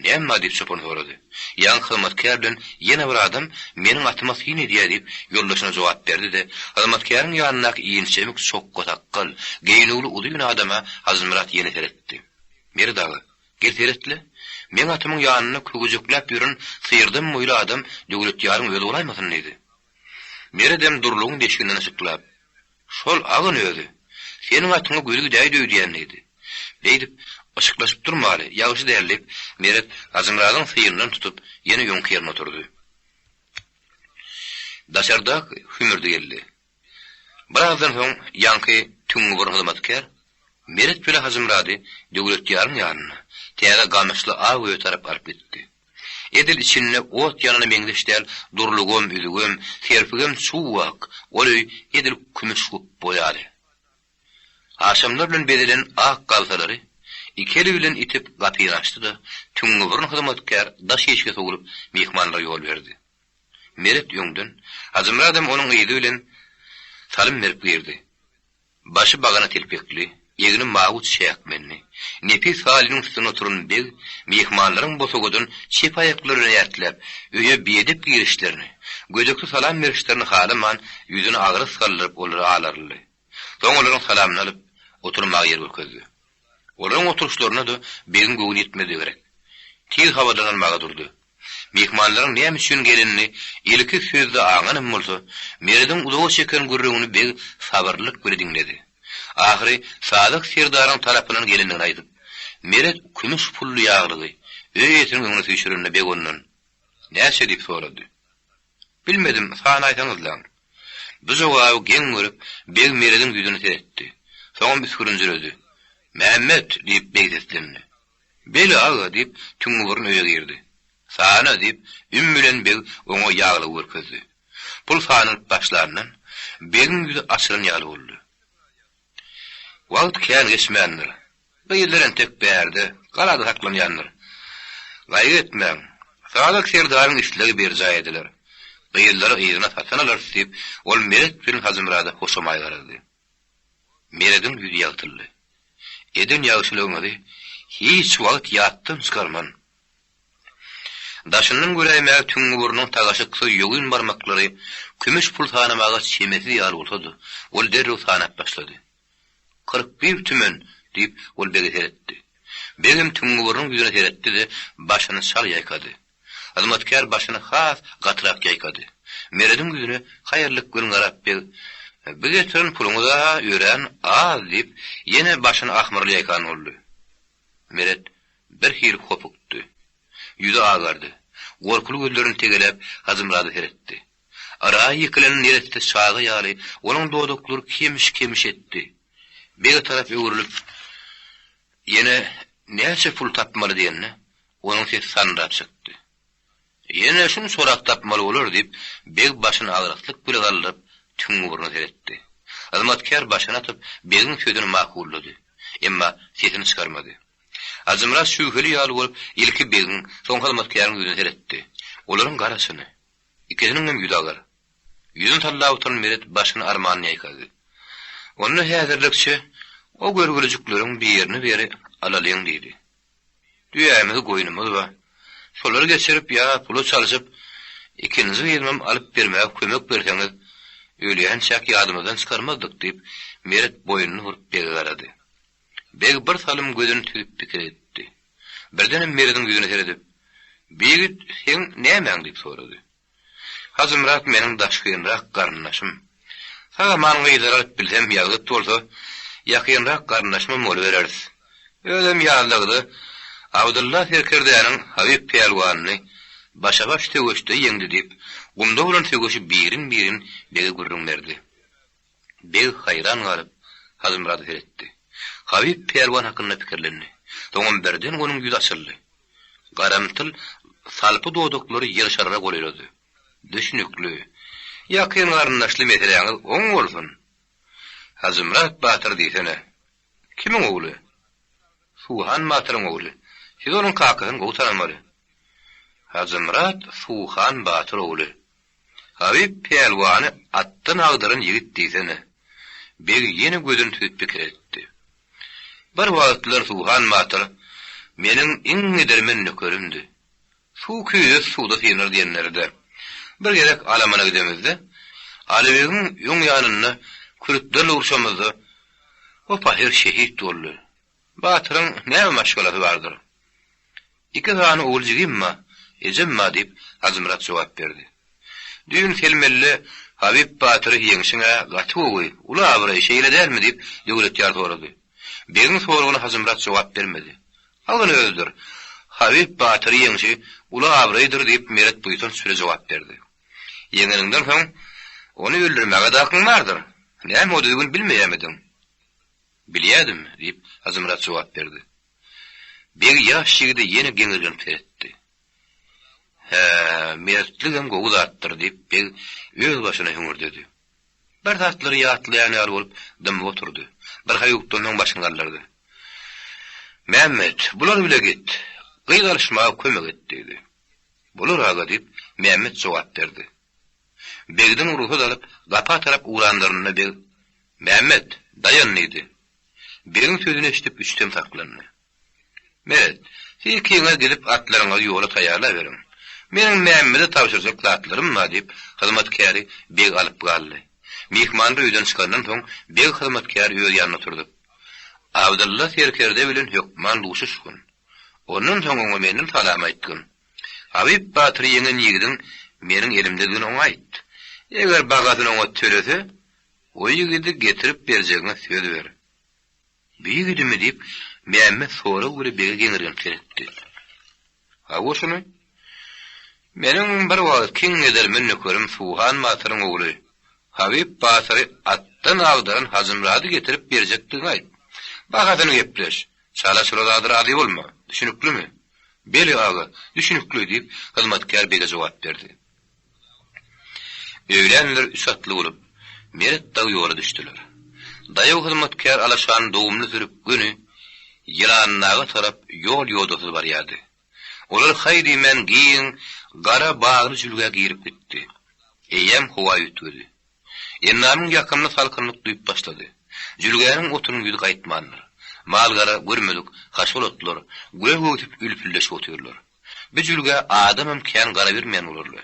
Näme bar diýip çopan sorady. Ýaňky hyzmatkär bilen ýene bir adam meniň atyma syn edýär diýip ýoldaşyna jogap berdi-de, hyzmatkäriň ýanyndaky inçemik çokga sakgal, geýnüwli uzyn adama Hajymyrat ýene seretdi. Meret aga, gel seret-le, meň atymyň ýanynda köwejekläp ýören syrdam boýly adam Döwletýaryň özi bolaýmasyn diýdi. Meredem Durlugyň deşiginden yşyklap, Şol agyn özi. Seniň atyňa gözi gidäýdi öýdýän diýdi. Beýdip, yşyklaşyp durmaly, ýagşy däl diýip, Meret Hajymyradyň syýyndan tutup, ýene öňki ýerine oturdy. Daşarda hümürdi geldi. Birazdan soň ýaňky tüňňi bir hyzmatkär Meret bile Hajymyrady Döwletýaryň ýanyna, täze gamyşly ak öýe tarap alyp gitdi. Edil içinde ot ýanana meňzeş däl durlugam, üzügem, serpigem çuw-ak, ol öý edil kümüş gupba ýaly. Haşamlar bilen bezelen ak gabsalary iki eli bilen itip gapyny açdy-da, tüňňiburun hyzmatkär daş işige sowlup myhmanlara ýol berdi. Meret öňden, Hajymyradam onuň yzy bilen salym berip girdi. Başy bagana telpekli, egni mawy çäkmenli, nepis halynyň üstünde oturan beg myhmanlaryň bosagadan çep aýaklary bilen ätläp, öýe biedep girişlerini, gödekli salam berişlerini halaman, ýüzüni agras galdyryp olara alaryldy. Soň olaryň salamyny alyp, oturmaga ýer görkezdi. Olaryň oturyşlaryna-da begiň göwni ýetmedi gerek. Tiz habardan almaga durdy. Myhmanlaryň näme üçin gelenini ilki sözde aňanam bolsa, Merediň uzaga çeken gürrüňini beg sabyrlylyk bile diňledi. Ahyry Sadyk serdaryň tarapyndan gelendigini aýdyp, Meret kümüş pully ýaglygy öý eýesiniň öňüne süýşürende beg ondan, Näçe? diýip sorady. Bilmedim, sanaýsaňyzlaň. Bu jogaby geň görüp, beg Merediň ýüzüne seretdi. Soňam üsgürinjiredi. Mämmet! diýip, beg seslendi. Beli aga! diýip, Tüňňiburun öýe girdi. Sana! diýip, üm bilen beg oňa ýaglygy görkezdi. Pul sanalyp başlandan, begiň ýüzi açylan ýaly boldy. Wagt kän geçmändir. Gyzlar entek bärde, galada saklanýandyr. Gaýgy etmäň, Sadyk serdaryň islegi berjaý ediler. Gyzlary yzyna satyn alarys diýip, ol Meret bilen Hajymyrada hoşamaý garady. Merediň ýüzi ýagtyldy. Eden ýagşylygyňyzy hiç wagt ýatdan çykarman. Daşyndan göräýmäge tüňňi burnuň tagaşyksyz ýogyn barmaklary kümüş pul sanamaga çemesiz ýaly bolsa-da, ol derrew sanap başlady. 41 tümen! diýip, ol bege seretdi. Begem tüňňi burnuň ýüzüne seretdi-de, başyny çal ýaýkady. Hyzmatkär başyny has gatyrak ýaýkady. Merediň ýüzüne haýallyk bilen garap beg, Bu getiren puluňyz-a örän az diýip, ýene başyny ahmyrly ýaýkan boldy. Meret birhili hopukdy. Ýüzi agardy. Gorkuly gözlerini tegeläp Hajymyrada seretdi. Yra ýekilen neresse çaga ýaly onuň dodaklary kemiş-kemiş etdi. Bege tarap öwrülip, Ýene näçe pul tapmaly diýende, onuň sesi sandyrap çykdy. Ýene şunçarak tapmaly bolar diýip, beg başyny agraslyk bile galdyryp, tüňňi burna seretdi. Hyzmatkär başyny atyp, begiň sözüni makullady. Emma sesini çykarmady. Hajymyrat şübheli ýaly bolup, ilki begiň, soň hyzmatkäriň ýüzüne seretdi. Olaryň garaşyny. Ikisiniňem ýüzi agyr. Ýüzüni sallap oturan Meret başyny armanly ýaýkady. Onda häzirlikçe o görgülijikleriň birini beri alalyň diýdi. Düýämiz, goýnumyz bar. Şolary geçirip ýa pula çalşyp, ikinji gyzymam alyp bermäge kömek berseňiz, ölýänçäk ýadymyzdan çykarmazdyk diýip, Meret boýnuny burup bege garady. Beg bir salym gözüni süzüp pikir etdi. Birdenem Merediň ýüzüne seredip, Bi ýigit seň nämäň diýip sorady. Hajymyrat meniň daşgynrak garyndaşym. Sag-aman gyzlary alyp bilsem, ýazgyt bolsa, ýakynrak garyndaşymam bolubereris. Özem ýazlagda Abdylla serkerdäniň Habyp pälwanyny başa-baş söweşde ýeňdi diýip, gumda bolan söweşi birin-birin bege gürrüň berdi. Beg haýran galyp, Hajymyrada seretdi. Habyp pälwan hakynda pikirlendi. Soňam birden onuň ýüzi açyldy. Garamtyl salpy dodaklary ýyrşarara golaýlady. Düşnükli. Ýakyn garyndaşly meseläňiz oň bolsun. Hajymyrat batyr diýsene. Kimiň ogly? Suhan batyryň ogly. Siz onuň kakasyny gowy tanamaly. Hajymyrat Suhan batyr ogly. Habyp pälwany atdan agdaran ýigit diýsene. Beg ýene gözüni süzüp pikir etdi. Bir wagtlar Suhan batyr meniň iň edermen nökerimdi. Suw küýzesi suwda synar diýenleri-dä. Bir gezek alamana gidemizde, Alybegiň öň ýanynda kürtlerle urşamyzda o pahyr şehit boldy. Batyryň näme maşgalasy bardyr? Iki sany ogul jigim bar, ejem bar diýip, Hajymyrat jogap berdi. Düýn Selmelle Habyp batyry ýeňşiň-ä gaty gowy, uly abraý, şeýle dälmi? diýip, Döwletýar sorady. Begiň soragyna Hajymyrat jogap bermedi. Agyny özüdir. Habyp batyry ýeňşi uly abraýdyr diýip, Meret buýsanç bile jogap berdi. Ýeňeniňden soň, ony öldürmäge-de hakyň bardyr. Näme o düzgün bilmeýärmidiň? Bilýärdim, diýip, Hajymyrat jogap berdi. Beg ýaş ýigide ýene geňirgenip seretdi. Hä, mertligem gowy zatdyr, diýip, beg öz başyna hüňürdedi. Bir zatlary ýatlaýan ýaly bolup, dymyp oturdy. Birhaýukdan soň başyny galdyrdy. Mämmet, bular bile git. Gyz alyşmaga kömek et, diýdi. Bolar, aga, diýip, Mämmet jogap berdi. Begden rugsat alyp, gapa tarap ugranlarynda beg, Mämmet, daýan! diýdi. Begiň sözüni eşidip, üçtem saklandy. Meret, siz ikiňiz gidip atlaryňyzy ýola taýýarlaberiň. Meniň Mämmede tabşyrjak zatlarym bar, diýip, hyzmatkäri beg alyp galdy. Myhmanlar öýden çykandan soň, beg hyzmatkäri öz ýanynda oturdyp, Abdylla serkerde bilen hökman duşuşgyn. Ondan soň oňa menden salam aýtgyn. Habyp batyry ýeňen ýigidiň meniň elimdedigini oňa aýt. Eger bahasyny oňat tölese, o ýigidi getirip berjegiňe söz ber. Bu ýigidimi? diýip, Mämmet sorag bile bege geňirgenip seretdi. Hawa, şuny. Meniň bir wagtky iň edermen nökerim Suhan batyryň ogly Habyp batyry atdan agdaran Hajymyrady getirip berjekdigiňi aýt. Bahasyny gepleş. Çala-çula zada razy bolma. Düşüniklimi? Beli, aga, düşünikli, diýip, hyzmatkär bege jogap berdi. Öýlänler üç atly bolup, Meret dagy ýola düşdüler. Daýaw hyzmatkär alaşany dogumly sürüp göni Ýylandaga tarap ýol-ýodasyz barýardy. Olar haý diýmän giň, gara bagly jülgä girip gitdi. Eýýäm howa üýtgedi. Endamyň ýakymly salkynlyk duýup başlady. Jülgäniň otunyň ýüzi gaýtmandyr. Mal-gara görmedik haşal otlar gök öwsüp ülpüldeşip otyrlar. Bu jülgä adamam kän gara bermeýän bolarly.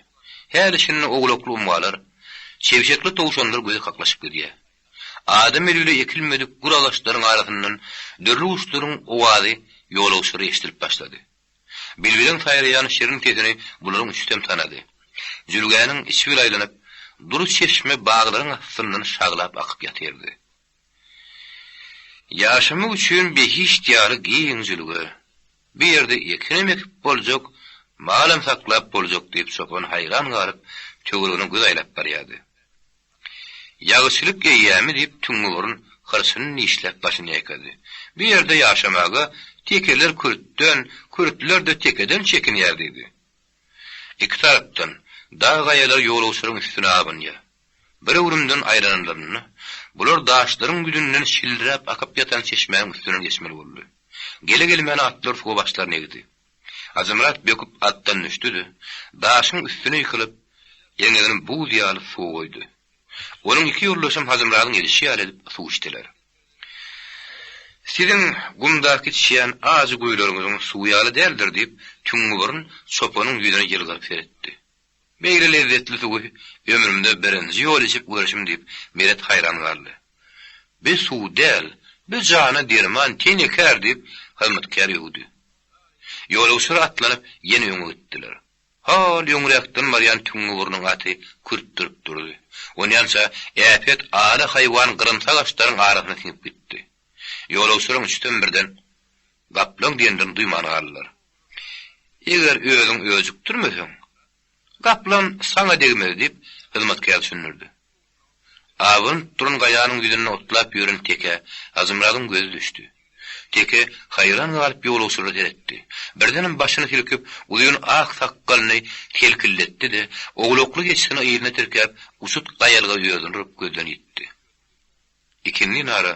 Häli-şindi owlakly umgalar, çebşekli towşanlar göze kaklyşyp gidýär. Adam eli bile ekilmedik gür agaçlaryň arasyndan dürli guşlaryň owazy ýolagçylara eşidilip başlady. Bilbiliň saýraýan şirin sesini bularyň üçüsem tanady. Jülgäniň içi bile aýlanyp, dury çeşme baglaryň astyndan şaglap akyp ýatyrdy. Ýaşamak üçin behişt ýaly giň jülge. Bu ýerde ekinem ekip boljak, malam saklap boljak diýip çopan haýran galyp, töweregine göz aýlap barýardy. Ýagyçylyk eýýämi diýip Tüňňiburun hyrçyny dişläp başyny ýaýkady. Bu ýerde ýaşamaga tekeler kürtden, kürtler-de tekeden çekinýär diýdi. Iki tarapdan dag gaýalary ýolagçylaryň üstüne abanýar. Bir öwrümden aýlananlarynda, bular daşlaryň ýüzünden şildiräp akyp ýatan çeşmäniň üstünden geçmeli boldy. Gele-gelmäne atlar suwa başlaryny egdi. Hajymyrat böküp atdan düşdi-de, daşyň üstüne ýykylyp, eňegini buz ýaly suwa goýdy. Onuň iki ýoldaşam Hajymyradyň edişi ýaly edip suw içdiler. Siziň gumdaky içýän ajy guýularyňyzyň suwy ýaly däldir, diýip, Tüňňiburun çopanyň ýüzüne ýylgyryp seretdi. Beýle lezzetli suwy ömrümde birinji ýola içip görşüm, diýip, Meret haýran galdy. Bi suw däl, bi jana derman, tenekar, diýip, hyzmatkär öwdi. Ýolagçylar atlanyp, ýene öňe gitdiler. Hol öňräkden barýan tüňňiburnuň aty kürtdürip durdy. Onýança äpet ala haýwan gyrymsy agaçlaryň arasyna siňip gitdi. Ýolagçylaryň üçüsem birden Gaplaň diýenlerini duýman galdylar. Eger özüň öjükdirmeseň, gaplaň saňa degmez diýip, hyzmatkär düşündirdi. Abanyp duran gaýanyň ýüzünde otlap ýören tekä Hajymyradyň gözi düşdi. Teke haýran galyp ýolagçylara seretdi. Birdenem başyny silkip, uzyn ak sakgalyny selkildetdi-de, owlakly geçisini yzyna tirkäp, uçut gaýalyga özüni urup gözden ýitdi. Ikindin ara,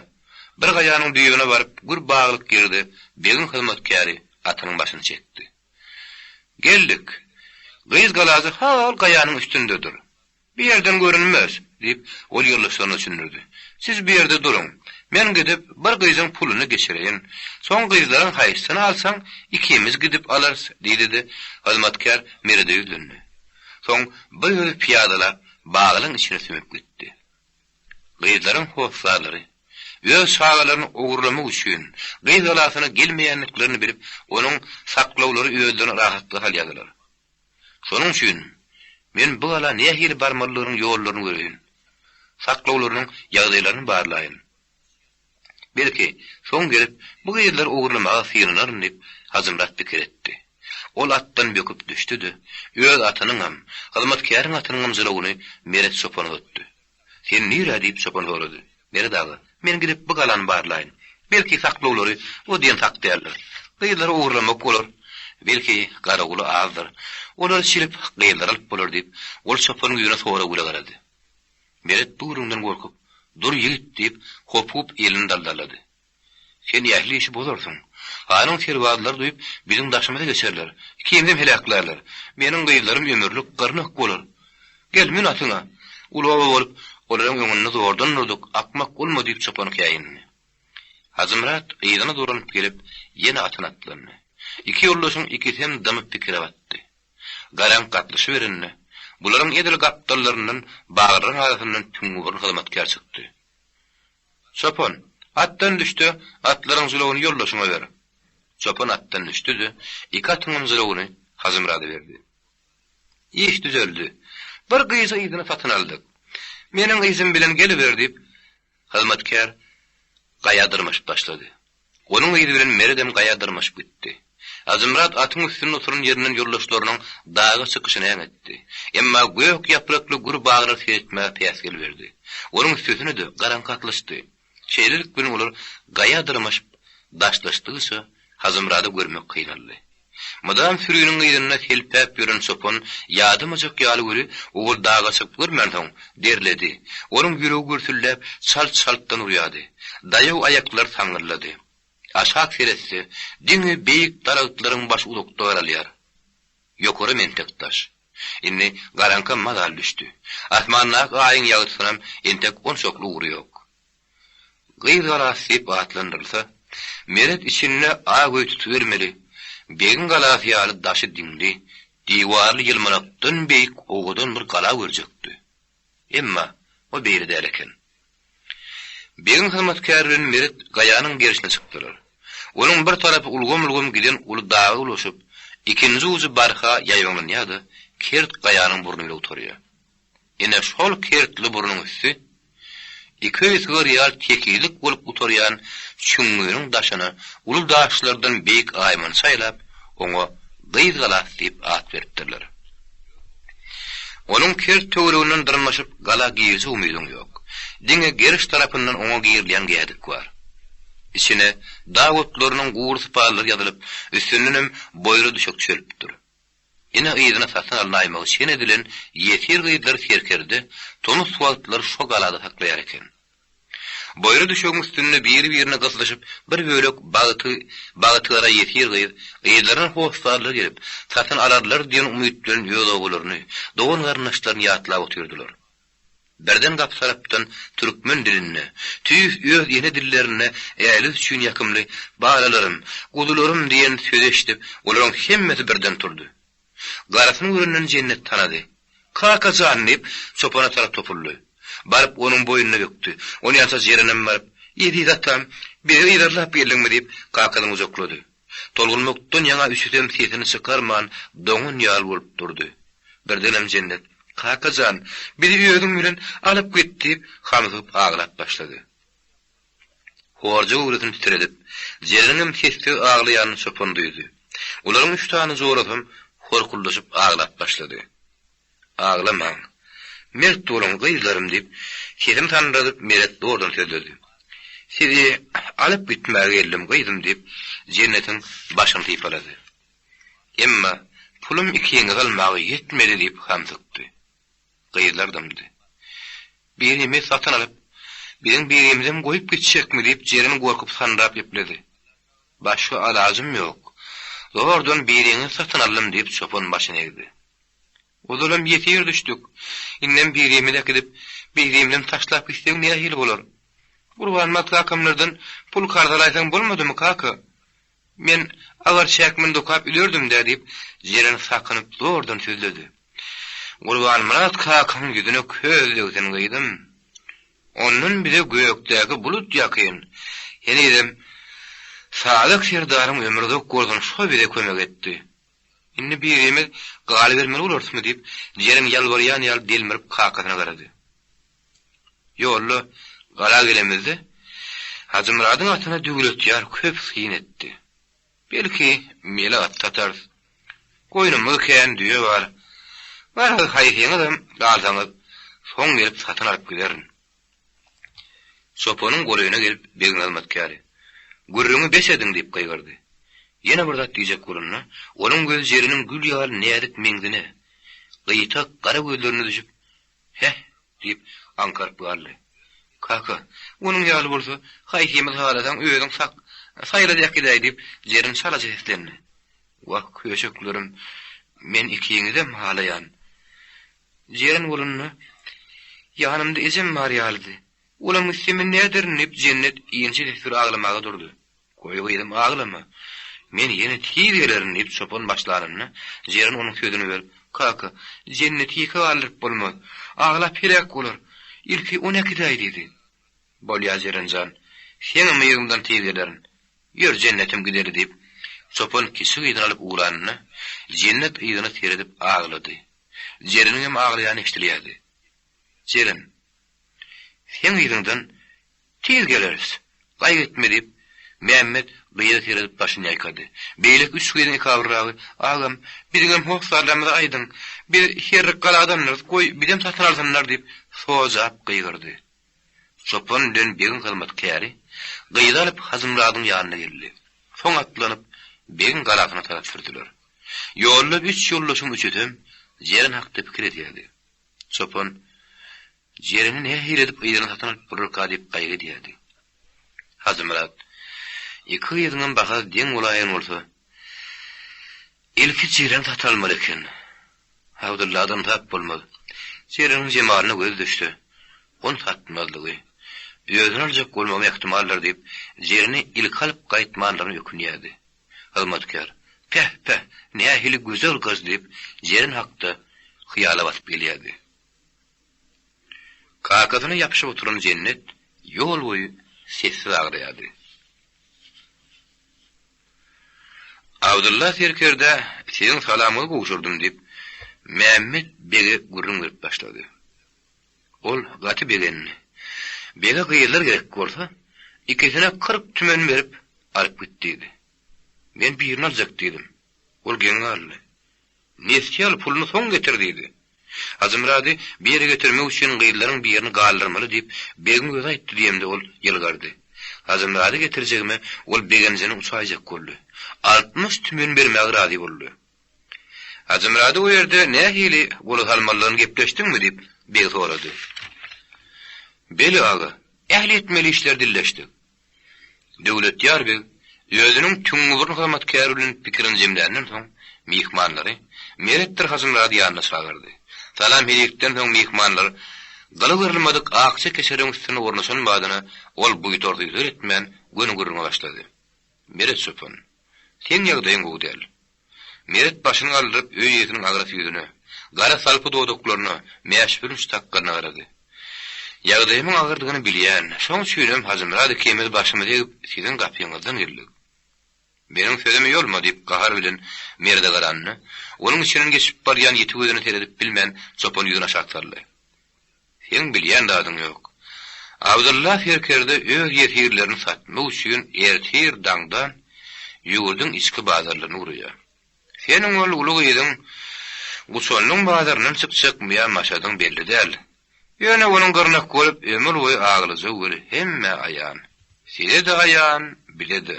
bir gaýanyň düýbüne baryp, gür baglyk ýerde begiň hyzmatkäri atynyň başyny çekdi. Geldik. Gyz galasy ha-ol gaýanyň üstündedir. Bu ýerden görünmez, diýip, ol ýoldaşlaryna düşündirdi. Siz bu ýerde duruň. Men gidip, bir gyzyň puluny geçireýin. Soň gyzlaryň haýsysyny alsaň, ikimiz gidip alarys, diýdi-de, hyzmatkär Merede ýüzlendi. Soň bir özi pyýadalap, baglaryň içine sümüp gitdi. Gyzlaryň hossarlary, öz çagalaryny ogurlamak üçin, gyz galasyna gelmeýändiklerini bilip, onuň saklawlary özlerini rahatlyga salýardylar. Şonuň üçin. Men bu gala nähili barmalydygynyň ýollaryny göreýin. Saklawlarynyň ýagdaýlaryny barlaýyn. Belki, soň gelip, bu gyzlary ogurlamaga synanaryn diýip, Hajymyrat pikir etdi. Ol atdan böküp düşdi-de, öz atynyňam, hyzmatkäriň atynyňam jylawyny Meret çopana uzatdy. Sen nirä? diýip, çopan sorady. Meret aga, men gidip bu galany barlaýyn. Belki, saklawlary o diýen sak däldir. Gyzlary ogurlamak bolar. Belki, garawuly azdyr. Olary çilip, gyzlary alyp bolar diýip, ol çopanyň ýüzüne sorag bile garady. Meret bu gürrüňden gorkup, Dur, ýigit! diýip, hopugyp elini daldalady. Sen ähli işi bozarsyň. Hanyň serbazlary duýup, biziň daşymyza geçerler. Ikimizem heläklärler. Meniň gyzlarym ömürlik gyrnak bolar. Gel, mün atyňa. Uly oba bolup, olaryň öňünde zordan durduk, akmak bolma diýip çopan käýindi. Hajymyrat yzyna dolanyp gelip, ýene atyna atlandy. Iki ýoldaşyň ikisem dymyp pikire batdy. Garaňky gatlyşyberende, bularyň edil gapdallaryndan baglaryň arasyndan tüňňi burun hyzmatkär çykdy. Çopan, atdan düş-de, atlaryň jylawyny ýoldaşyňa ber. Çopan atdan düşdi-de, iki atyňam jylawyny Hajymyrada berdi. Iş düzeldi. Bir gyzy yzyna satyn aldyk. Meniň yzym bilen geliber diýip, hyzmatkär gaýa dyrmaşyp başlady. Onuň yzy bilen Meredem gaýa dyrmaşyp gitdi. Hajymyrat atyň üstünde oturan ýerinden ýoldaşlarynyň daga çykyşyny äňetdi. Emma gök ýaprakly gür baglar seretmäge päsgel berdi. Onuň üstesine-de garaňky gatlyşdy. Şeýlelik bilen olar gaýa dyrmaşyp daşlaşdygyça Hajymyrady görmek kynaldy. Mydam süriniň yzynda selpäp ýören çopan ýadamajak ýaly weli ogul daga çykyp görmänsoň, derledi. Onuň ýüregi gürsüldäp, çalt-çaltdan urýardy. Daýaw aýaklary saňňyldady. Aşak seretse, diňe beýik daragtlaryň başy uzakda garalýar. Ýokaram entek daş. Indi garaňkam mazaly düşdi. Asmandaky aýyň ýagtysynam entek onçakly ugry ýok. Gyz galasy diýip atlandyrylsa, Meret içinde ak öý tutubermeli, begiň galasy ýaly daşy diňli, diwarly ýylmanakdan beýik owadan bir gala görjekdi. Emma o beýle däl eken. Begiň hyzmatkäri bilen Meret gaýanyň gerşine çykdylar. Onuň bir tarapy ulgam-ulgam giden uly daga ulaşyp, ikinji ujy barha ýaýbaňlanýar-da, kert gaýanyň burny bile gutarýar. Ine, şol kertli burnuň üsti iki öý sygar ýaly tekizlik bolup gutarýan çüňňüniň daşyna uly daşlardan beýik aýmany çaýlap, oňa Gyz galasy diýip at beripdirler. Onuň kert töwereginden dyrmaşyp gala girjek umydyň ýok. Diňe geriş tarapyndan oňa girilýän gädik bar. Içine dag otlarynyň gury sypallary ýazylyp, üstündenem boýra düşek düşelipdir. Ine yzyna satyn alnaýmagy çen edilen ýesir gyzlary serkerde tomus wagtlary şo galada saklaýar eken. Boýra düşegiň üstünde biri-birine gyslyşyp bir bölek bagty bagtygara ýesir gyz yzlaryna hossarlar gelip, satyn alarlar diýen umyt bilen öz obalaryny, dogan-garyndaşlaryny ýatlap otyrdylar. Birden gapy tarapdan türkmen dilinde, tüýs öz ene dillerinde äli üçin ýakymly Balalarym, guzularym diýen sözi eşidip, olaryň hemmesi birden turdy. Garasyny görenden Jennet tanady. Kaka jan! diýip, çopana tarap topuldy. Baryp, onuň boýnuna bökdi. Onýança Jerenem baryp, Eziz atam, bizi yzarlap geldiňmi? diýip, kakasyny gujaklady. Tolgunmakdan ýaňa üçüsem sesini çykarman, doňan ýaly bolup durdy. Birdenem Jennet, Kaka jan, bizi özüň bilen alyp git diýip, hamsygyp aglap başlady. Horja göwresini titredip, Jereniňem sessiz aglaýanyny çopan duýdy. Olaryň üç sany jorasam horkuldaşyp aglap başlady. Aglamaň. Mert boluň, gyzlarym, diýip, sesini sandyradyp Meret zordan sözledi. Sizi alyp gitmäge geldim, gyzym, diýip, Jennetiň başyny sypalady. Emma pulum ikiňizi almaga ýetmedi, diýip, hamsykdy. Gyzlar dymdy. Birimiz satyn alyp, biziň birimizem goýup gitjekmi, diýip, Jeren gorkup sandyrap gepledi. Başga alajym ýok. Zordan biriňizi satyn aldym, diýip, çopan başyny egdi. Ozalam ýesir düşdük. Indem birimizi äkidip, birimizem taşlap gitseň nähili bolar? Gurbanmyrat kakamlardan pul karz alaýsaň bolmadymy, kaka? Men agar çäkmen dokap ülerdim-dä, diýip, Jeren sakynyp zordan sözledi. Gurbanmyrat kakaň ýüzüne köz degsin, gyzym. Ondan bize gökdäki bulut ýakyn. Henizem Sadyk serdaryň ömri uzak bolsun, şo bize kömek etdi. Indi birimiz galybermeli bolarysmy? diýip, Jeren ýalbarýan ýaly delmirip kakasyna garady. Ýolda gala gelemizde, Hajymyradyň atyna Döwletýar köp syn etdi. Belki, mele at satarys. Goýnumyz kän, düýe bar. Garaz, haýsyňyzam galsaňyz, soň gelip satyn alyp giderin. Çopanyň golaýyna gelip, begiň hyzmatkäri, Gürrüňi bes ediň! diýip gygyrdy. Ýene bir zat diýjek bolanda, onuň gözi Jereniň gül ýaly näzik meňzine, gyýtak gara gözlerine düşüp, Heh! diýip, aňkaryp galdy. Kaka, onuň ýaly bolsa, haýsymyzy halasaň, özüň sak, saýla-da äkidäý, diýip, Jeren çalaja seslendi. Wah, köşeklerim, men ikiňizem halaýan. Jeren bolanda, ýanymda ejem bar ýalydy. Olam gitse men näderin, diýip, Jennet inçe ses bilen aglamaga durdy. Goý gyzym, aglama. Men ýene tiz gelerin, diýip, çopan başlanynda, Jeren onuň sözüni bölüp, Kaka, Jenneti ýeke galdyryp bolmaz. Aglap heläk bolar. Ilki ony äkidäý, diýdi. Bolýa, Jeren jan. Seňem yzyňdan tiz gelerin. Ýör, Jennetim, gideli, diýip, çopan kiçi gyzyny alyp ugranynda, Jennet yzyna seredip aglady. Jereniňem aglaýany eşidilýärdi. Jeren, seň yzyňdan tiz geleris, gaýgy etme diýip, Mämmet gyza seredip başyny ýaýkady. Beýleki üç gyzyň ekabyrragy, Agam, biziňem hossarlarymyza aýdyň, biz herrik galadandyrys, goý, bizem satyn alsynlar diýip, sojap gygyrdy. Çopan bilen begiň hyzmatkäri gyzy alyp Hajymyradyň ýanyna geldi. Soň atlanyp, begiň galasyna tarap sürdüler. Ýolda üç ýoldaşyň üçüsem Jeren hakda pikir edýärdi. Çopan, Jereni nähili edip yzyna satyn alyp bolarka diýip gaýgy edýärdi. Hajymyrat, Iki gyzyňam bahasy deň bolaýan bolsa, ilki Jereni satyn almaly eken. Abdylladan sap bolmaz. Jereniň jemalyna gözi düşse, ony satmazlygy, özüne aljak bolmagy ähtimaldyr diýip, Jereni ilki alyp gaýtmanlygyna ökünýärdi. Hyzmatkär, Päh, päh, nähili gözel gyz diýip, Jeren hakda hyýala batyp gelýärdi. Kakasyna ýapyşyp oturan Jennet ýol boýy sessiz aglaýardy. Abdylla serkerdä siziň salamyňyzy gowşurdym diýip, Mämmet bege gürrüň berip başlady. Ol gaty begendi. Bege gyzlar gerek bolsa, ikisine 40 tümen berip, alyp git diýdi. Men birini aljak diýdim. Ol geň galdy. Nesýe al, puluny soň getir diýdi. Hajymyrady bir ýere getirmek üçin gyzlaryň birini galdyrmaly diýip, begiň özi aýtdy diýemde ol ýylgyrdy. Hajymyrady getirjegime ol begenjine uçaýjak boldy. 60 tümen bermäge razy boldy. Hajymyrady o ýerde nähili gola salmalydygyny gepleşdiňmi diýip, beg sorady. Beli aga, ähli etmeli işleri dilleşdik. Döwletýar beg özüniň tüňňüburun hyzmatkäri bilen pikirini jemländen soň, myhmanlary Meretdir Hajymyrady ýanyna çagyrdy. Salam-helikden soň myhmanlar gyly gyrylmadyk akja keşeriň üstüne ornaşan badyna ol buýtar-suýtar etmän göni gürrüňe başlady. Meret çopan, seň ýagdaýyň gowy däl. Meret başyny galdyryp öý eýesiniň agras ýüzüne, gara salpy dodaklaryna, mäşbürünç sakgalyna garady. Ýagdaýymyň agyrdygyny bilýän, şoň üçinem Hajymyrat ikimiz başymyzy egip siziň gapyňyzdan geldik. Meniň sözümi ýolma, diýip, gahar bilen Merede garanda, onuň içinden geçip barýan ýiti gözüne seredip bilmän, çopan ýüzüni aşak saldy. Seň bilýän zadyň ýok. Abdylla serkerde öz ýesirlerini satmak üçin ertir daňdan ýurduň içki bazarlaryna ugraýar. Seniň ol uly gyzyň Guçanlyň bazaryndan çykjakmy ýa Maşadyň belli däl. Ýöne onuň gyrnak bolup ömür boýy aglajagy weli hemmä aýan. Size-de aýan, bize-de.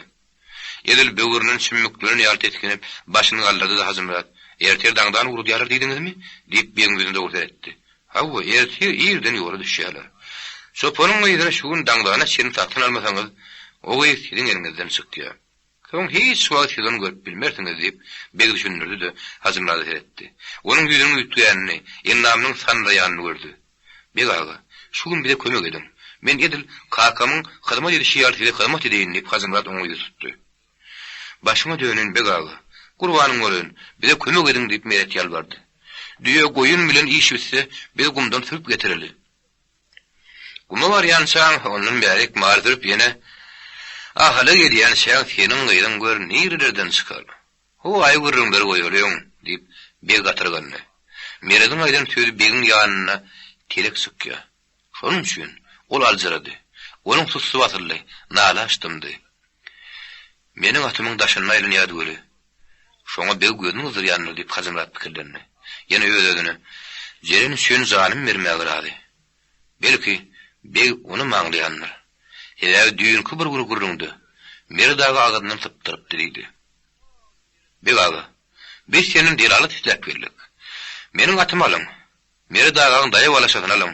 Edil böwründen çümmüklenen ýaly tisginip, başyny galdyrdy-da Hajymyrat, Ertir daňdan ugradýarlar diýdiňizmi? diýip, begiň ýüzüne dogry seretdi. Hawa, ertir irden ýola düşýärler. Çopanyň gyzyny şu gün daňdana çenli satyn almasaňyz, o gyz siziň eliňizden çykýar. Soň hiç wagt siz ony görüp bilmersiňiz, diýip, beg düşündirdi-de, Hajymyrada seretdi. Onuň ýüzüniň üýtgänini, endamynyň sandyraýanyny gördi. Beg aga, şu gün bize kömek ediň. Men edil kakamyň hyzmat edişi ýaly size hyzmat edeýin, diýip, Hajymyrat oňa ýüz tutdy. Başyňa döneýin, beg aga. Gurbanyň bolaýyn, bize kömek ediň, diýip, Meret ýalbardy. Düýe, goýun bilen iş bitse, biz gumdan sürüp getireli. Guma barýançaň, ondan bärik mal sürüp ýene Ahala gelýänçäň seniň gyzyň gör nirelerden çykar. Howaýy gürrüňleri goýalyň, diýip, beg gatyrgandy. Merediň aýdan sözi begiň ýanynda telek çykýar. Şonuň üçin ol aljyrady. Onuň sussy basyldy, nalaç dymdy. Meniň atymyň daşynda aýlanýardy weli, şoňa beg gözüni gyzdyrýandyr diýip Hajymyrat pikirlendi. Ýene öz-özüne, Jeren üçin janym bermäge razy. Belki, beg onam aňlaýandyr. Sebäbi düýnki bir gün gürrüňde Meret aga agzyndan sypdyrypdy diýdi. Beg aga, biz senden delalat isläp geldik. Meniň atymy alyň. Meret agaň daýaw alaşasyny alyň.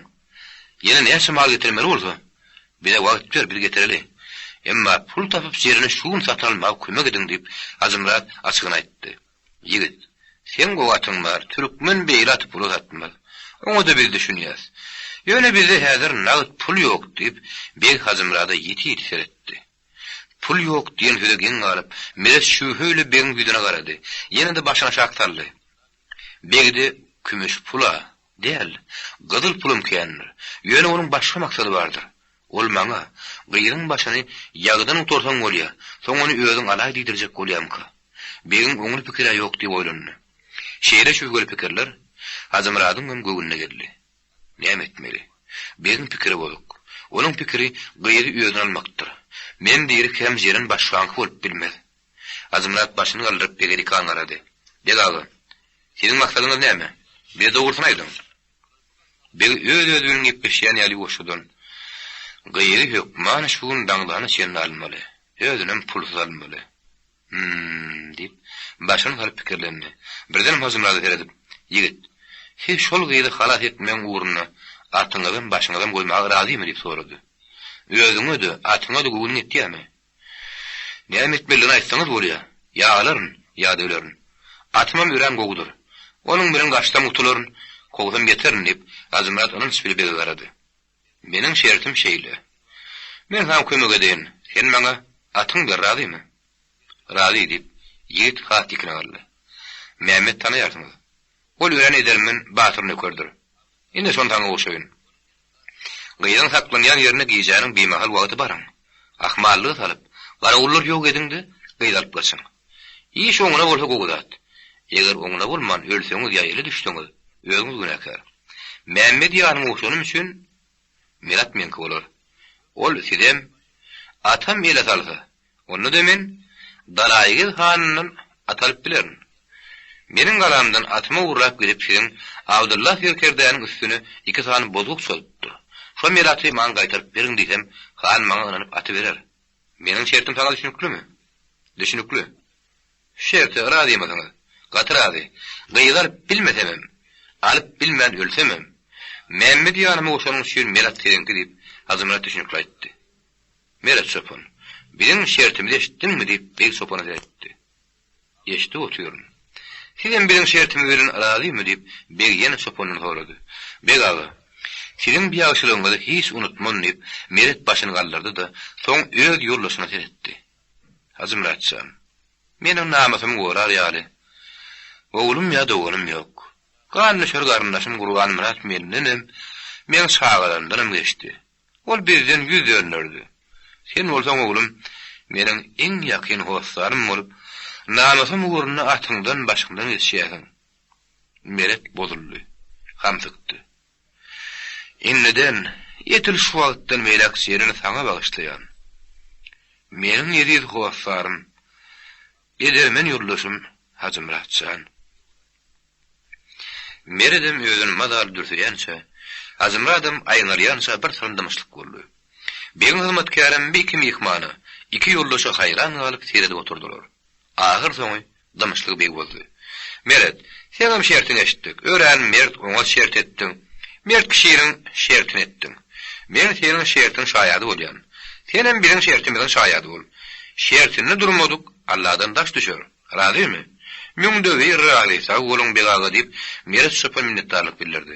Ýene näçe mal getirmeli bolsa, bize wagt ber, biz getireli. Emma pul tapyp Jereni şu gün satyn almaga kömek ediň diýip, Hajymyrat açygyny aýtdy. Ýigit, seň gowy atyň bar, türkmen beýle aty pula satmaz. Oňa-da biz düşünýäs. Ýöne bizde häzir nagt pul ýok diýip, beg Hajymyrada ýiti-ýiti seretdi. Pul ýok diýen söze geň galyp, Meret şübhe bile begiň ýüzüne garady. Ýene-de başyny aşak saldy. Begde kümüş pul-a däl, gyzyl pulam kändir. Ýöne onuň başga maksady bardyr. Ol maňa, Gyzyň başyny ýagydan gutarsaň bolýa, soň ony özüň alaý diýdirjek bolýamyka? Begiň oňly pikir-ä ýok diýip oýlandy. Şeýle şübheli pikirler Hajymyradyň hem göwnüne geldi. Näme etmeli? Begiň pikiri bozuk. Onuň pikiri gyzy özüne almakdyr. Men dirikäm Jeren başgaňky bolup bilmez. Hajymyrat başyny galdyryp bege dikan garady. Beg aga, siziň maksadyňyz näme? Bize dogrusyny aýdyň. Beg öz-özi bilen gepleşýän ýaly ýuwaşjadan, Gyzy hökman şu gün daňdana çenli almaly. Özünem pulsuz almaly. Hüm-m, diýip, başyny salyp pikirlendi. Birdenem Hajymyrada seredip, Ýigit, siz şol gyzy halas etmegiň ugrunda atyňyzam, başyňyzam goýmaga razymy? diýip sorady. Özüňe-de, atyňa-da göwnüň ýetýärmi? Näme etmelidigini aýtsaňyz bolýar. Ýa alaryn, ýa-da ölerin. Atymam örän gowudyr. Onuň bilen gaçsam gutularyn, kowsam ýeterin, diýip, Hajymyrat ynanç bile bege garady. Meniň şertim şeýle. Men saňa kömek edeýin, sen maňa atyňy ber, razymy? Razy, diýip, ýigit has dikine galdy. Mämmet tanaýarsyňyz. Ol örän edermen, batyr nökerdir. Ine, şony saňa goşaýyn. Gyzyň saklanýan ýerine gijäniň bimahal wagty baryň. Ahmallyga salyp, garawullary ýok ediň-de, gyzy alyp gaçyň. Iş oňuna bolsa gowy zat. Eger oňuna bolman, ölseňiz ýa ele düşseňiz, özüňiz günäkär. Mämmet ýanyma goşanym üçin Myrat meňki bolar. Ol sizem, atam ele salsa, onda-da men Dalaýgez hanyndan at alyp bilerin. Meniň galamdan atymy ogurlap gidip siziň Abdylla serkerdäniň üstüne iki sany bozgak çozupdyr. Şo Myraty maňa gaýtaryp beriň diýsem, han maňa ynanyp aty berer. Meniň şertim saňa düşnüklimi? Düşnükli. Şu şerte razymysyňyz? Gaty razy. Gyzy alyp bilmesemem, alyp bilmän ölsemem, Mämmet ýanyma goşanyň üçin Melat siziňki diýip, Hajymyrat düşünikli aýtdy. Meret çopan, biziň şertimizi eşitdiňmi? diýip, beg çopana seretdi. Eşidip otyryn. Sizem biziň şertimiz bilen razymy? diýip, beg ýene çopandan sorady. Beg aga, siziň bu ýagşylygyňyzy hiç unutman diýip, Meret başyny galdyrdy-da, soň öz ýoldaşyna seretdi. Hajymyrat jan, meniň namysymy gorar ýaly, oglum ýa doganym ýok. Gandüşer garyndaşym Gurbanmyrat mendenem, meň çagalarymdanam geçdi. Ol bizden ýüz dönderdi. Sen bolsaň, oglum, meniň iň ýakyn hossarym bolup, namysym ugrunda atyňdan, başyňdan geçýärsiň. Meret bozuldy. Hamsykdy. Indiden, edil şu wagtdan beýläk Jereni saňa bagyşlaýan. Meniň eziz hossarym, edermen ýoldaşym Hajymyrat jan. Meredem özüni mazaly dürseýänçä, Hajymyradam aýňalýança bir salym dymyşlyk boldy. Begiň hyzmatkärem bir iki myhmana, iki ýoldaşa haýran galyp seredip oturdylar. Ahyrsoňy dymyşlygy beg bozdy. Meret, seňem şertiňi eşitdik. Örän mert, oňat şert etdiň. Mert kişiniň şertini etdiň. Men seniň şertiň şaýady bolýan. Senem biziň şertimiziň şaýady bol. Şertinde durmadyk Alladan daş düşer. Razymy? Müňde bir razy, sag boluň beg aga diýip, Meret çopan minnetdarlyk bildirdi.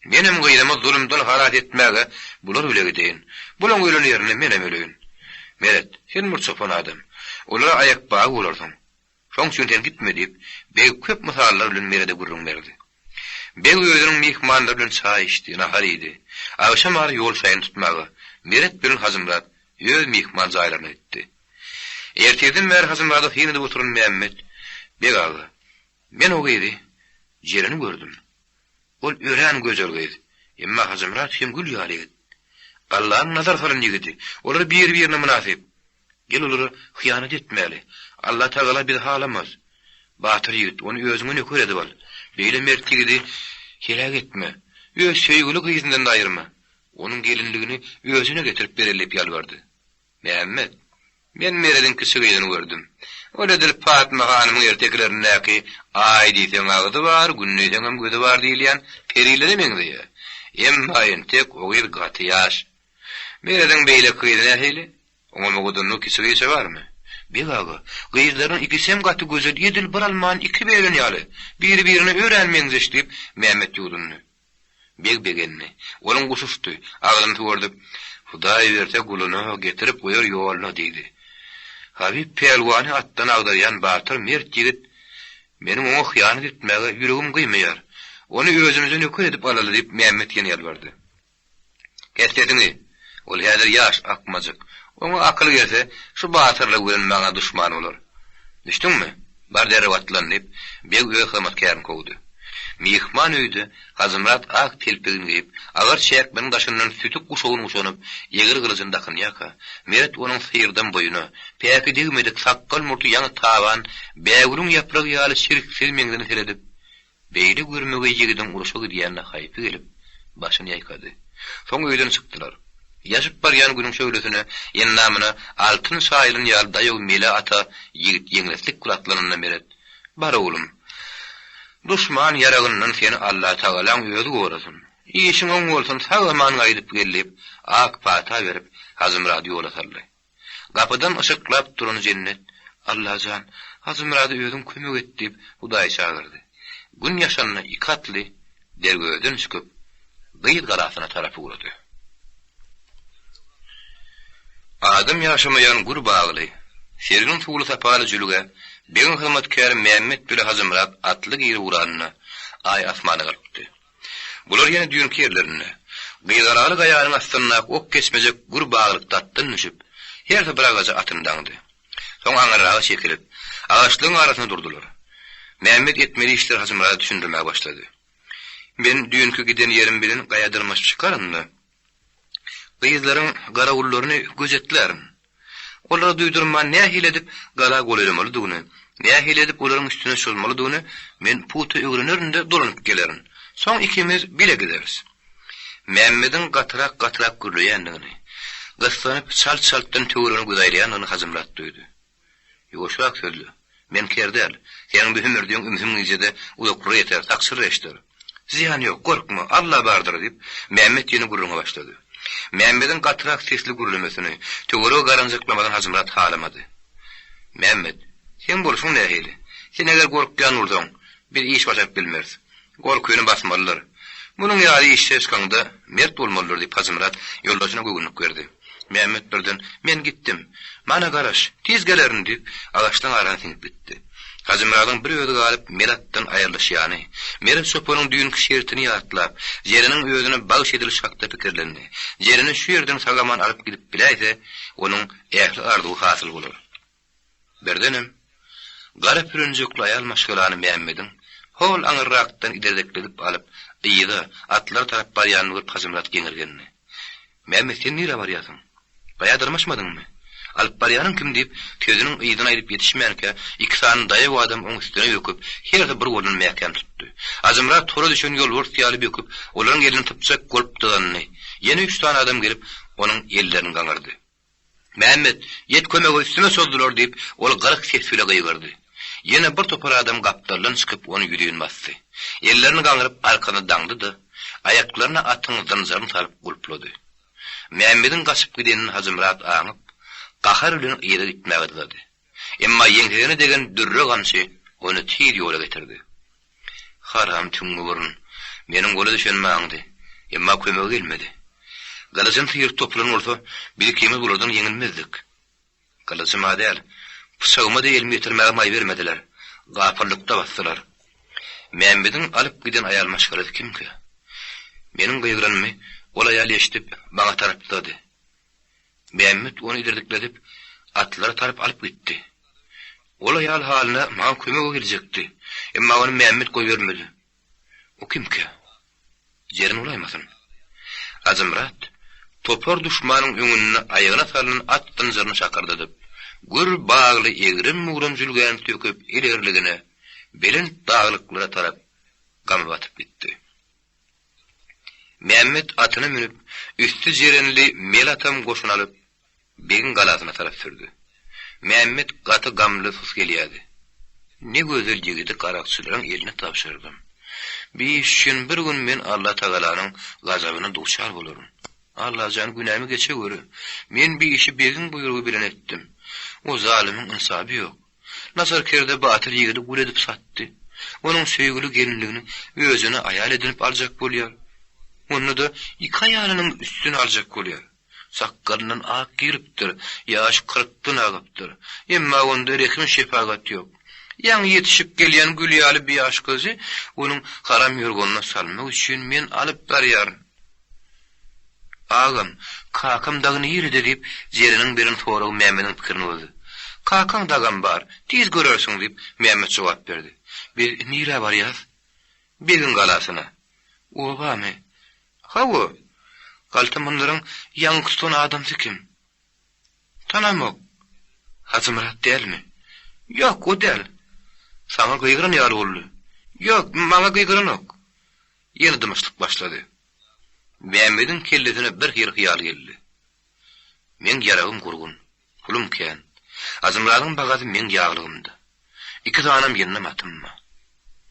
Menem gyzymy zulumdan halas etmäge bular bile gideýin. Bulaň ölen ýerinde menem öleýin. Meret, sen bir çopan adam. Olara aýakbagy bolarsyň. Şoň üçin sen gitme diýip, beg köp mysallar bilen Merede gürrüň berdi. Beg özüniň myhmanlary bilen çaý içdi, nahar iýdi. Agşam ara ýol şaýyny tutmaga Meret bilen Hajymyrat öz myhman jaýlaryna gitdi. Ertirden bäri Hajymyrada syn edip oturan Mämmet. Beg aga, men o gyzy, Jereni gördüm. Ol örän gözel gyz. Emma Hajymyrat hem gül ýaly ýigit. Allanyň nazar salan ýigidi. Olar bir-birine mynasyp. Gel olara hyýanat etmäli. Allatagala bizi halamaz. Batyr ýigit, ony özüňe nöker edip al. Beýle mert ýigidi heläk etme. Öz söýgüli gyzyndan-da aýyrma. Onuň gelinligini özüne getirip bereli diýip ýalbardy. Mämmet, men Merediň kiçi gyzyny gördüm. Ol edil Patma hanymyň ertekilerindäki Aý diýseň agzy bar, Gün diýseňem gözi bar diýilýän perilere meňzeýär. Emma entek o gyz gaty ýaş. Merediň beýleki gyzy nähili? Oňa owadanlygy kiçi gyzça barmy? Beg aga, gyzlaryň ikisem gaty gözel, edil bir almany iki bölen ýaly, biri-birine örän meňzeş, diýip, Mämmet ýuwdundy. Beg begendi. Onuň guşy uçdy. Agzyny tüwerdip, Hudaý berse guluna, getirip goýar ýoluna, diýdi. Habyp pälwany atdan agdarýan batyr mert ýigit, Meniň oňa hyýanat etmäge ýüregim gyýmaýar. Ony özümize nöker edip alaly, diýip, Mämmet ýene ýalbardy. Kes sesiňi! Ol häzir ýaş, akmajyk. Oňa akyl gelse, şu batyrlygy bilen maňa duşman bolar. Düşdüňmi? Bar derrew atlan, diýip, beg öz hyzmatkärini kowdy. Myhman öýde Hajymyrat ak telpegini geýip, agar çäkmeniň daşyndan sütük guşagyny guşanyp, egri gylyjyny dakynýarka, Meret onuň syrdam boýuna, päki degmedik sakgal-murty ýaňy taban bägülüň ýapragy ýaly çirksiz meňzine seredip, Beýle görmegeý ýigidiň urşa gidýänine haýpy gelip, başyny ýaýkady. Soň öýden çykdylar. Ýaşyp barýan günüň şöhlesine endamyna altyn çaýylan ýaly daýaw mele ata ýigit ýeňleslik bilen atlananda Meret, Bar oglum, duşman ýaragyndan seni Allatagalaň özi gorasyn. Işiň oň bolsun, sag-aman gaýdyp gel diýip, ak pata berip, Hajymyrady ýola saldy. Gapydan yşyklap duran Jennet, Allajan, Hajymyrada özüň kömek et diýip, Hudaýy çagyrdy. Gün ýaşanda iki atly derwezeden çykyp, Gyz galasyna tarap ugrady. Adam ýaşamaýan gür bagly, sergin suwly sapaly jülgä begiň hyzmatkäri Mämmet bile Hajymyrat atly girip ugranda, Aý asmana galypdy. Bular ýene düýnki ýerlerinde, Gyzgalaly gaýanyň astyndaky ok geçmejek gür baglykda atdan düşüp, hersi bir agaja atyny daňdy. Soň aňyrraga çekilip, agaçlygyň arasynda durdular. Mämmet etmeli işleri Hajymyrada düşündirmäge başlady. Men düýnki giden ýerim bilen gaýa dyrmaşyp çykaryn-da, Gyzlaryň garawullaryny gözetlärin. Olara duýdurman nähili edip gala golaýlamalydygyny, nähili edip olaryň üstüne çozmalydygyny men pugta öwrenerin-de dolanyp gelerin. Soň ikimiz bile gideris. Mämmediň gatyrak-gatyrak gürleýändigini, gyssanyp çalt-çaltdan töweregine göz aýlaýandygyny Hajymyrat duýdy. Ýuwaşrak sözle. Men ker däl. Seniň bu hümürdiň ümsüm gijede uzaklara ýeter, taksyr eşder. Zyýany ýok, gorkma, Alla bardyr, diýip, Mämmet ýene gürrüňe başlady. Mämmediň gatyrak sesli gürlemesini, töwerege garanjaklamasyny Hajymyrat halamady. Mämmet, seň bolşuň nähili? Sen eger gorkýan bolsaň, biz iş başaryp bilmeris. Gorkyny basmalydyr. Munuň ýaly işe çykaňda mert bolmalydyr, diýip, Hajymyrat ýoldaşyna göwünlik berdi. Mämmet birden, Men gitdim. Mana garaş, tiz gelerin diýip, agaçlaň arasyna siňip gitdi. Hajymyradyň bir özi galyp, mele atdan aýrylyşýany, Meret çopanyň düýnki şertini ýatlap, Jereniň özüne bagş edilişi hakda pikirlendi. Jereni şu ýerden sag-aman alyp gidip biläýse, onuň ähli arzuwy hasyl bolar. Birdenem, gara pürünjekli aýal maşgalany Mämmediň hol aňyrrakdan iderdeklidip alyp, yza, atlara tarap barýanyny görüp Hajymyrat geňirgendi. Mämmet, sen nirä barýarsyň? Gaýa dyrmaşmadyňmy? Alyp barýanyň kim? diýip, sözüniň yzyny aýdyp ýetişmänkä, iki sany daýaw adam oň üstüne böküp, hersi bir golundan mäkäm tutdy. Hajymyrat tora düşen ýolbars ýaly böküp, olaryň elini sypjak bolup dyzandy. Ýene üç sany adam gelip, onuň ellerini gaňyrdy. Mämmet, ýet kömege üstüme çozdular diýip, ol gyryk ses bile gygyrdy. Ýene bir topar adam gapdaldan çykyp ony ýüzin basdy. Ellerini gaňryp arkasyna daňdy-da, aýaklaryna atyň zynjyryny salyp gulplady. Mämmediň gaçyp gidenini Hajymyrat aňyp, gahar bilen yza gitmäge dyzady. Emma ýeňsesine degen dürre gamçy ony tiz ýola getirdi. Haram tüňňi burun, meniň gola düşenimi aňdy. Emma kömege gelmedi. Gylyjyny syryp topulan bolsa, biz ikimiz bulardan ýeňilmezdik. Gylyjym-a däl, pyçagyma-da elimi ýetirmäge maý bermediler. Gapyllykda basdylar. Mämmediň alyp giden aýal maşgalasy kimkä? Meniň gygyranymy ol aýal eşidip, maňa tarap dyzady. Mämmet ony idirdikledip, atlara tarap alyp gitdi. Ol aýal halyna maňa kömege geljekdi. Emma ony Mämmet goýbermedi. O kimkä? Jeren bolaýmasyn? Hajymyrat topar duşmanyň öňünde aýagyna salnan at zynjyryny şakyrdadyp, gür bagly egrem-bugram jülgäni söküp ilerligine, belent daglyklara tarap gama batyp gitdi. Mämmet atyna münüp, üsti jerenli mel atam goşun alyp, begiň galasyna tarap sürdi. Mämmet gaty gamly sus gelýärdi. Ne gözel ýigidi garakçylaryň eline tabşyrdym. Bi iş üçin bir gün men Allatagalanyň gazabyna duçar bolaryn. Allajan günämi geçeweri. Men bi işi begiň buýrugy bilen etdim. O zalymyň ynsaby ýok. Nazarkerde batyr ýigidi gul edip satdy. Onuň söýgüli gelinligini özüne aýal edinip aljak bolýar. Onda-da iki aýalynyň üstüni aljak bolýar. Sakgalyndan ak giripdir, ýaşy kyrkdan agypdyr. Emma onda rehim-şepagat ýok. Ýaňy ýetişip gelýän gül ýaly bir ýaş gyzy onuň haram ýorganyna salmak üçin men alyp barýaryn. Agam, kakam dagy nirede diýip, Jereniň beren soragy Mämmediň pikirini bozdy. Kakaň dagam bar, tiz görersiň diýip, Mämmet jogap berdi. Biz nirä barýas? Begiň galasyna. Obamy? Hawa. Galtamanlaryň ýaňky tutan adamsy kim? Tanamok. Hajymyrat dälmi? Ýok, o däl. Saňa gygyran ýaly boldy. Ýok, maňa gygyranok. Ýene dymyşlyk başlady. Mämmediň kellesine bir hili hyýal geldi. Meň ýaragym gurgun, pulum kän. Hajymyradyň bagasy meň ýaglygymda. Iki sanam ýyndam atym bar.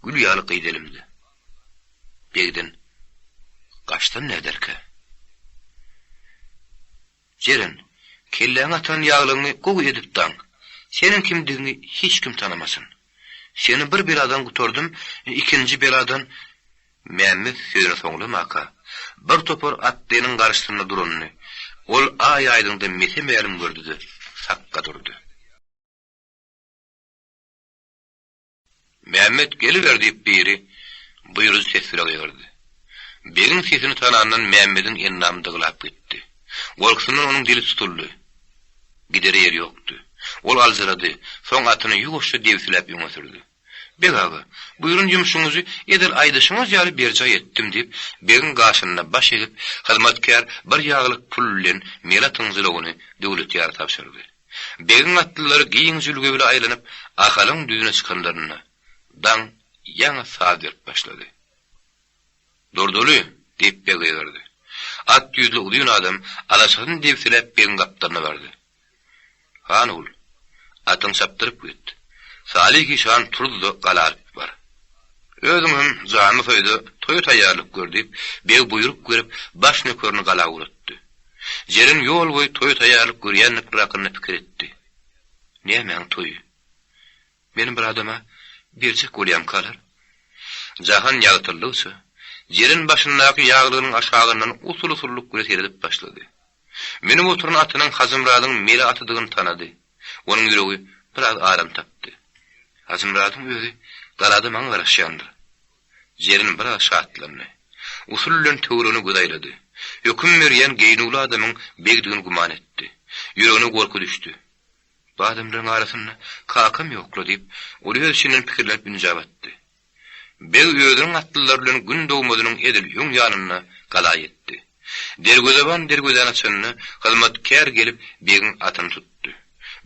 Gül ýaly gyz elimde. Begden gaçsam näderkä? Jeren, kelläňe atan ýaglygyňy gowy edip daň. Seniň kimdigiňi hiç kim tanamasyn. Seni bir beladan gutardym, ikinji beladan Mämmet sözüni soňlamaka, bir topar atlynyň garşysynda duranyny ol aý-aýdyňda mese-mälim gördi-de, sakga durdy. Mämmet geliber diýip biri buýrujy ses bile gygyrdy. Begiň sesini tanandan Mämmediň endamy dyglap gitdi. Gorkusyndan onuň dili tutuldy. Gidere ýeri ýokdy. Ol aljyrady, soň atyny ýuwaşja debsiläp öňe sürdi. Beg aga, buýran ýumşuňyzy edil aýdyşyňyz ýaly berjaý etdim diýip, begiň gaşynda baş egip, hyzmatkär bir ýaglyk pul bilen mel atyň jylawyny Döwletýara tabşyrdy. Begiň atlylary giň jülge bile aýlanyp, Ahalyň düzüne çykanlarynda, daň ýaňy saz berip başlady. Durdyly! diýip, beg gygyrdy. At ýüzli uzyn adam alaçasyny debsiläp begiň gapdalyna bardy. Han ogul, atyňy çapdyryp git. Salyh işan turdy-da gala alyp bar. Özüň hem janly soý-da, toýa taýýarlyk gör diýip, beg buýruk berip, baş nökerini gala ugratdy. Jeren ýol boýy toýa taýýarlyk görýändikleri hakynda pikir etdi. Nämäň toýy? Meni bir adama berjek bolýamykalar? Jahan ýagtyldygyça, Jeren başyndaky ýaglygynyň aşagyndan usul-usullyk bilen seredip başlady. Münüp oturan atynyň Hajymyradyň mele atydygyny tanady. Onuň ýüregi biraz aram tapdy. Hajymyradyň özi galada maňa garaşýandyr. Jeren biraz şatlandy. Usul bilen töweregine göz aýlady. Höküm berýän geýnüwli adamyň begdigini güman etdi. Ýüregine gorky düşdi. Bu adamlaryň arasynda kakam ýok-la diýip, ol öz içinden pikirlenip ünjä batdy. Beg özüniň atlylary bilen gün dogmazynyň edil öň ýanynda gala ýetdi. Derwezeban derwezäni açanda, hyzmatkär gelip, begiň atyny tutdy.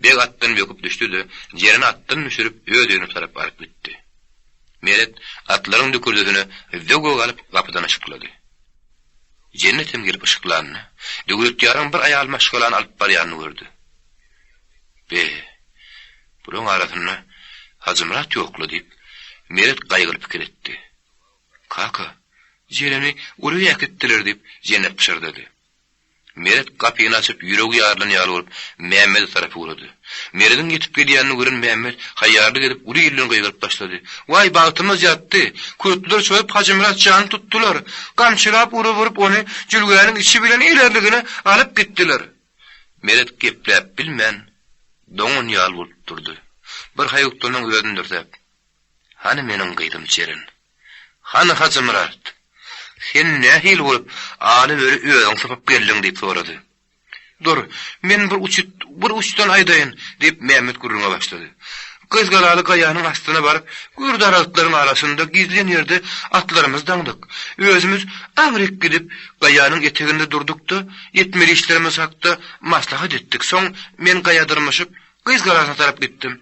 Beg atdan böküp düşdi-de, Jereni atdan düşürip, öz öýüne tarap alyp gitdi. Meret atlaryň dükürdisine zöwwe galyp gapydan yşyklady. Jennet hem gelip yşyklanda, Döwletýaryň bir aýal maşgalany alyp barýanyny gördi. Be, bulaň arasynda Hajymyrat ýok-la diýip, Meret gaýgyly pikir etdi. Kaka, Jereni uly äkitdiler diýip, Jennet pyşyrdady. Meret gapyny açyp, ýüregi ýarylan ýaly bolup, Mämmede tarap ugrady. Merediň ýetip gelýänini gören Mämmet haýýarlyk edip, uly ilden gygyryp başlady. Waý, bagtymyz ýatdy! Kürtler çozup Hajymyrat jany tutdular. Gamçylap urup-urup ony jülgäniň içi bilen ilerligine alyp gitdiler. Meret gepläp bilmän, doňan ýaly bolup durdy. Bir haýukdan soň özüni dürsäp, Hany meniň gyzym Jeren? Hany Hajymyrat? Sen nähili bolup, aly-böri özüň sypyp geldiň? diýip sorady. Dur, men bir uçut, bir uçdan aýdaýyn, diýip, Mämmet gürrüňe başlady. Gyzgalaly gaýanyň astyna baryp, gür daragtlaryň arasynda gizlin ýerde atlarymyzy daňdyk. Özümiz aňryk gidip, gaýanyň eteginde durduk-da, etmeli işlerimiz hakda maslahat etdik. Soň men gaýa dyrmaşyp, Gyzgalasyna tarap gitdim.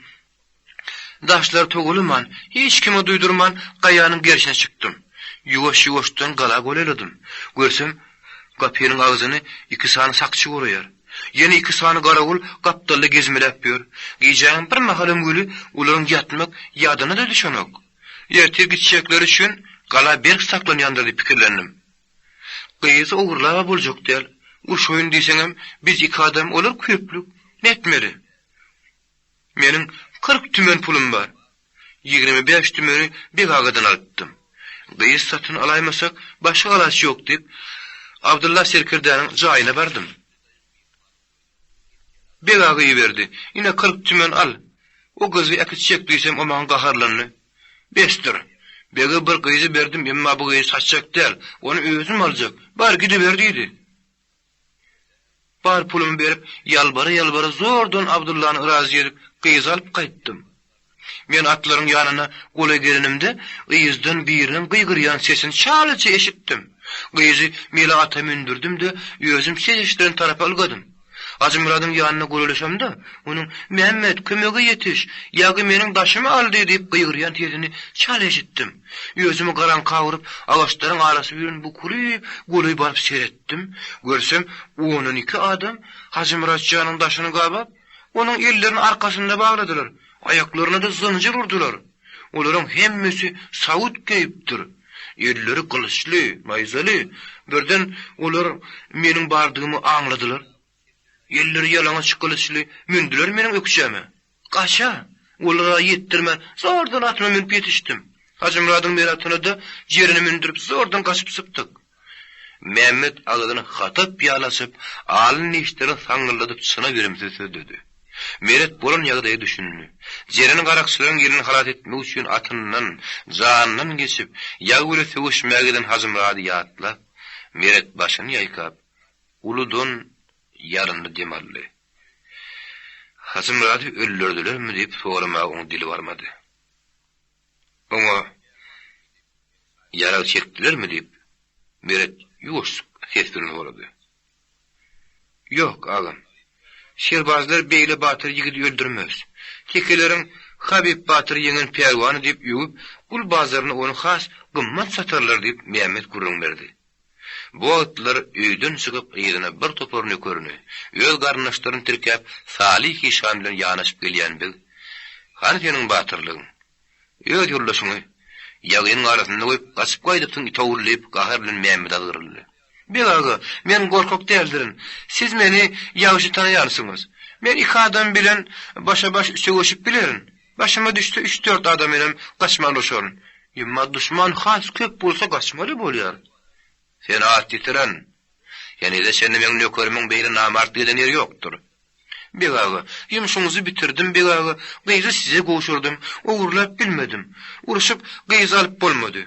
Daşlary togalaman, hiç kime duýdurman gaýanyň gerşine çykdym. Ýuwaş-ýuwaşdan gala golaýladym. Görsem, gapynyň agzyny iki sany sakçy goraýar. Ýene iki sany garawul gapdalda gezmeläp ýör. Gijäniň bir mahalam weli olaryň ýatmak ýadyna-da düşenok. Ertir gitjekleri üçin gala berk saklanýandyr diýip pikirlendim. Gyzy ogurlab-a boljak däl. Urşaýyn diýseňem, biz iki adam, olar köplük. Nätmeli? Meniň 40 tümen pulum bar. 25 tümeni Beg agadan alypdym. Gyz satyn alaýmasak, başga alaç ýok diýip, Abdylla serkerdäniň jaýyna bardym. Beg aga iberdi. Ine 40 tümen al. O gyzy äkitjek diýsem, o maňa gaharlandy. Besdir. Bege bir gyzy berdim, emma bu gyzy satjak däl. Ony özüm aljak. Bar, gidiber diýdi. Bar pulumy berip, ýalbara-ýalbara zordan Abdyllany razy edip, gyzy alyp gaýtdym. Men atlaryň ýanyna golaý gelenimde, yzdan biriniň gygyrýan sesini çalaja eşitdim. Gyzy mele ata mündürdim-de, özüm ses eşidilen tarapa ylgadym. Hajymyradyň ýanyna golaýlaşamda, onuň, Mämmet, kömege ýetiş! Ýagy meniň daşymy aldy! diýip gygyrýan sesini çala eşitdim. Özümi garaňka urup, agaçlaryň arasy bilen bukulyp, golaý baryp seretdim. Görsem, ondan iki adam Hajymyrat janyň daşyny gabap, onuň ellerini arkasynda bagladylar, aýaklaryna-da zynjyr urdular. Olaryň hemmesi sawut geýipdir. Elleri gylyçly, naýzaly. Birden olar meniň bardygymy aňladylar. Elleri ýalaňaç gylyçly mündüler meniň ökjäme. Gaça! Olara ýetdirmän, zordan atyma münüp ýetişdim. Hajymyradyň mele atyna-da Jereni mündürip, zordan gaçyp sypdyk. Mämmet agzyny hatap ýaly açyp, alyn dişlerini saňňyldadyp çyna berimsiz sözledi. Meret bolan ýagdaýa düşündi. Jereni garakçylaryň elinden halas etmek üçin atyndan, janyndan geçip, ýag bile söweşmäge giden Hajymyrady ýatlap, Meret başyny ýaýkap, uludan ýalynly dem aldy. Hajymyrady öldürdilermi diýip soramaga oň dili barmady. Oňa ýarag çekdilermi diýip, Meret ýuwaşjyk ses bilen sorady. Ýok, agam. Şerbazlar beýle batyr ýigidi öldürmez. Tekeleriň Habyp batyry ýeňen pälwany diýip öwüp, gul bazarynda ony has gymmat satarlar diýip, Mämmet gürrüň berdi. Bu wagtlar öýden çykyp yzyna bir topar nökerini, öz garyndaşlaryny tirkäp Salyh işan bilen ýanaşyp gelýän beg, Hany seniň batyrlygyň? Öz ýoldaşyňy ýagynyň arasynda goýup gaçyp gaýdypsyň it ogul diýip gahar bilen Mämmet azgyryldy. Beg aga, men gorkak däldirin. Siz meni ýagşy tanaýansyňyz. Men iki adam bilen başa-baş söweşip bilerin. Başyma düşse üç-dört adam bilenem gaçmaly bolşaryn. Emma duşman has köp bolsa gaçmaly bolýar. Sen at ýitiren. Henize çenli meň nökerimiň beýle namartlyk eden ýeri ýokdur. Beg aga, ýumşuňyzy bitirdim, beg aga, gyzy size gowşurdym, ogurlap bilmedim. Urşup, gyzy alyp bolmady.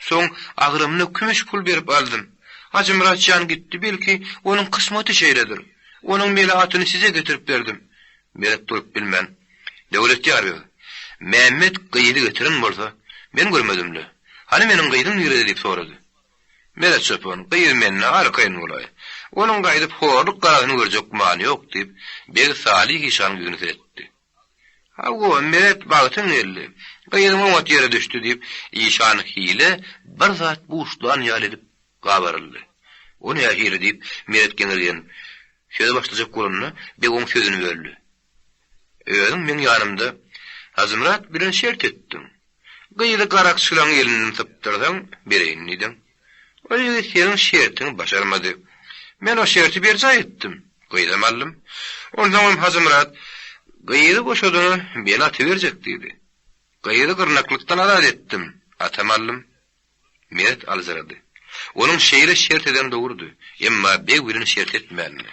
Soň agramyna kümüş pul berip aldym. Hajymyrat jan gitdi, belki, onuň kysmaty şeýledir. Onuň mele atyny size getirip berdim. Meret durup bilmän, Döwletýar beg, Mämmet gyzy getiren bolsa, men görmedim-le. Hany meniň gyzym nirede diýip sorady. Meret çopan, Gyz mende, arkaýyn bolaý. Onuň gaýdyp horluk garasyny görjek gümany ýok diýip, beg Salyh işanyň ýüzüne seretdi. Hawa, Meret, bagtyň geldi. Gyzyň oňat ýere düşdi diýip, işan hile bir zat buşlan ýaly edip gabaryldy. O nähili diýip, Meret geňirgenip, söze başlajak bolanda, beg oň sözüni böldi. Özüň meň ýanymda Hajymyrat bilen şert etdiň. Gyzy garakçylaň elinden sypdyrsaň, bereýin diýdiň. Ol ýigit seniň şertiňi başarmady. Men o şerti berjaý etdim. Gyzam aldym. Onsoňam Hajymyrat, Gyzy boşadana men aty berjek diýdi. Gyzy gyrnaklykdan azat etdim, atam aldym. Meret aljyrady. Onuň şeýle şert edeni dogrudy. Emma beg bilen şert etmändi.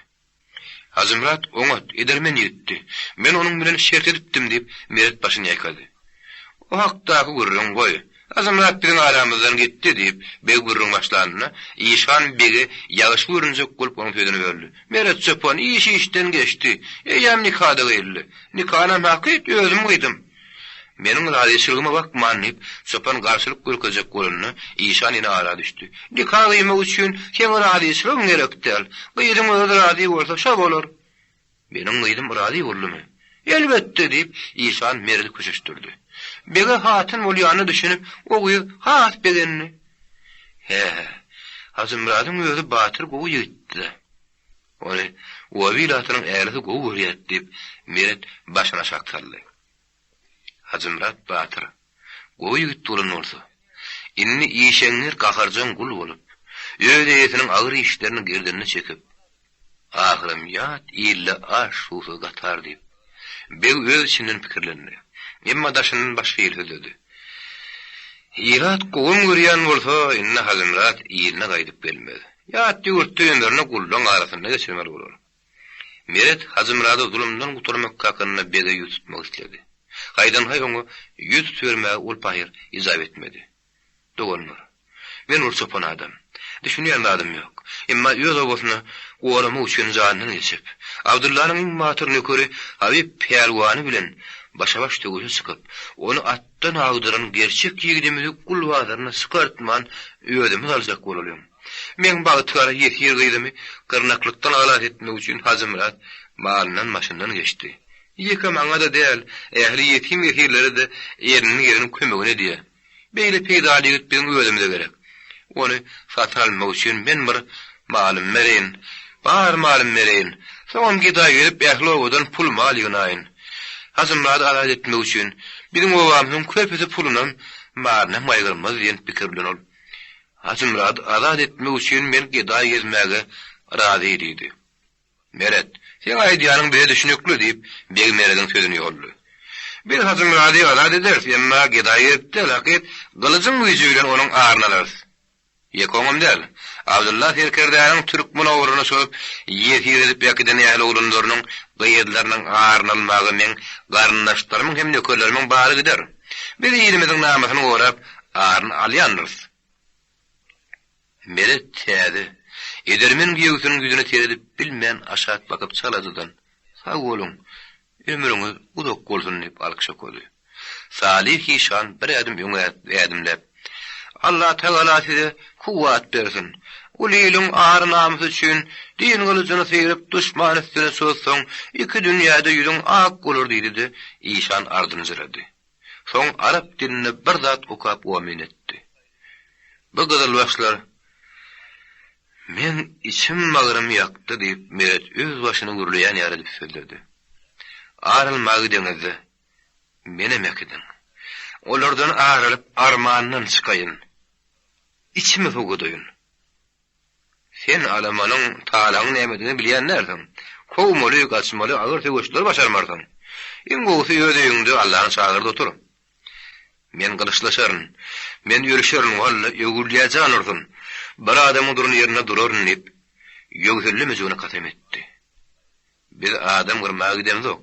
Hajymyrat oňat, edermen ýigitdi. Men onuň bilen şert edipdim, diýip, Meret başyny ýaýkady. O hakdaky gürrüňi goý. Hajymyrat biziň aramyzdan gitdi, diýip, beg gürrüň başlanynda, işan bege ýagşy görünjek bolup onuň sözüni böldi. Meret çopan, iş işden geçdi. Eýýäm nika-da gyýyldy. Nikanam hakyt özüm gyýdym. Meniň razyçylygyma bakman, diýip, çopan garşylyk görkezjek bolanda, işan ýene ara düşdi. Nika gyýmak üçin seň razyçylygyň gerek däl. Gyzyň özi razy bolsa, şo bolar. Meniň gyzym razy boldumy? Elbetde, diýip, işan Meredi köşeşdirdi. Bege hatyn bolýanyna düşünip, o gyz has begendi. Hä, Hajymyradyň özi batyr gowy ýigitdi-dä. Ony oba ilatynyň älisi gowy görýärdi, diýip, Meret başyny aşak saldy. Hajymyrat batyr gowy ýigit bolan bolsa, indi işeňňir gaharjaň gul bolup, öz eýesiniň agyr işlerini gerdenine çekip, ahyram ýat ilde aş-suwsuz gatar diýip, beg öz içinden pikirlendi. Emma daşyndan başga hili sözledi. Ilat gowam görýän bolsa, indi Hajymyrat iline gaýdyp gelmez. Ýat ýurtda ömrüni gullaň arasynda geçirmeli bolar. Meret Hajymyrady zulumdan gutarmak hakynda bege ýüz tutmak isledi. Haýdan-haý oňa ýüz tutubermäge ol pahyr ijap etmedi. Doganlar, men bir çopan adam. Düşünýän zadym ýok. Emma öz obasyny goramak üçin janyndan geçip, Abdyllanyň iň batyr nökeri Habyp pälwany bilen başa-baş söweşe çykyp, ony atdan agdaran gerçek ýigidimizi gul bazaryna çykartman özümiz aljak bolalyň. Meň bagtygara ýesir gyzymy gyrnaklykdan halas etmek üçin Hajymyrat malyndan-başyndan geçdi. Ýeke maňa-da däl, ähli ýetim-ýesirlere-de elinden gelen kömegini edýär. Beýle peýdaly ýigit biziň özümize gerek. Ony satyn almak üçin men bir malymy bereýin. Bar malymy bereýin. Soňam gedaý gelip ähli obadan pul-mal ýygnaýyn. Hajymyrady azat etmek üçin biziň obamyzyň köpüsi pulunam, malynam gaýgyrmaz diýen pikir bilen ol Hajymyrady azat etmek üçin men gedaý gezmäge razy diýdi. Meret, seň aýdýanyň bize düşnükli, diýip, beg Merediň sözüni ýoldy. Biz Hajymyrady azat ederis, emma gedaý gezip däl, hakyt gylyjyň güýji bilen onuň aryny alarys. Ýeke oňam däl, Abdylla serkerdäniň türkmen ogruny çozup, ýesir edip äkiden ähli oglanlarynyň, gyzlarynyň aryny almaga meň garyndaşlarymyň hem nökerlerimiň bary gider. Biz ilimiziň namysyny gorap, aryny alýandyrys. Meret täze, edermen giýewsiniň ýüzüne seredip bilmän aşak bakyp çalajadan, Sag boluň, ömrüňiz uzak bolsun diýip alkyş okady. Salyh işan bir ädim öňe ädimläp, Allatagala size kuwwat bersin. Uly iliň ar-namysy üçin din gylyjyny syryp duşman üstüne çozsaň, iki dünýäde ýüzüň ak bolar diýdi-de, işan ardynjyrady. Soň arap dilinde bir zat okap omyn etdi. Bu gyzylbaşlar Meň içim-bagrym ýakdy diýip, Meret öz başyna gürleýän ýaly edip sözledi. Ar almaga gideňizde, menem äkidiň. Olardan ar alyp, armandan çykaýyn. Içimi sowudaýyn. Sen alamanyň, talaňyň nämedigini bilýän dälsiň. Kowmaly, gaçmaly, agyr söweşleri başarmarsyň. Iň gowusy öz öýüňde Allany çagyr-da otur. Men gylyçlaşaryn. Men ölüşerin, walla, öwülýä jan ursun. Bir adamyň duran ýerinde duraryn diýip, ýöwsellemejegine kasam etdi. Biz adam gyrmaga gidemzok.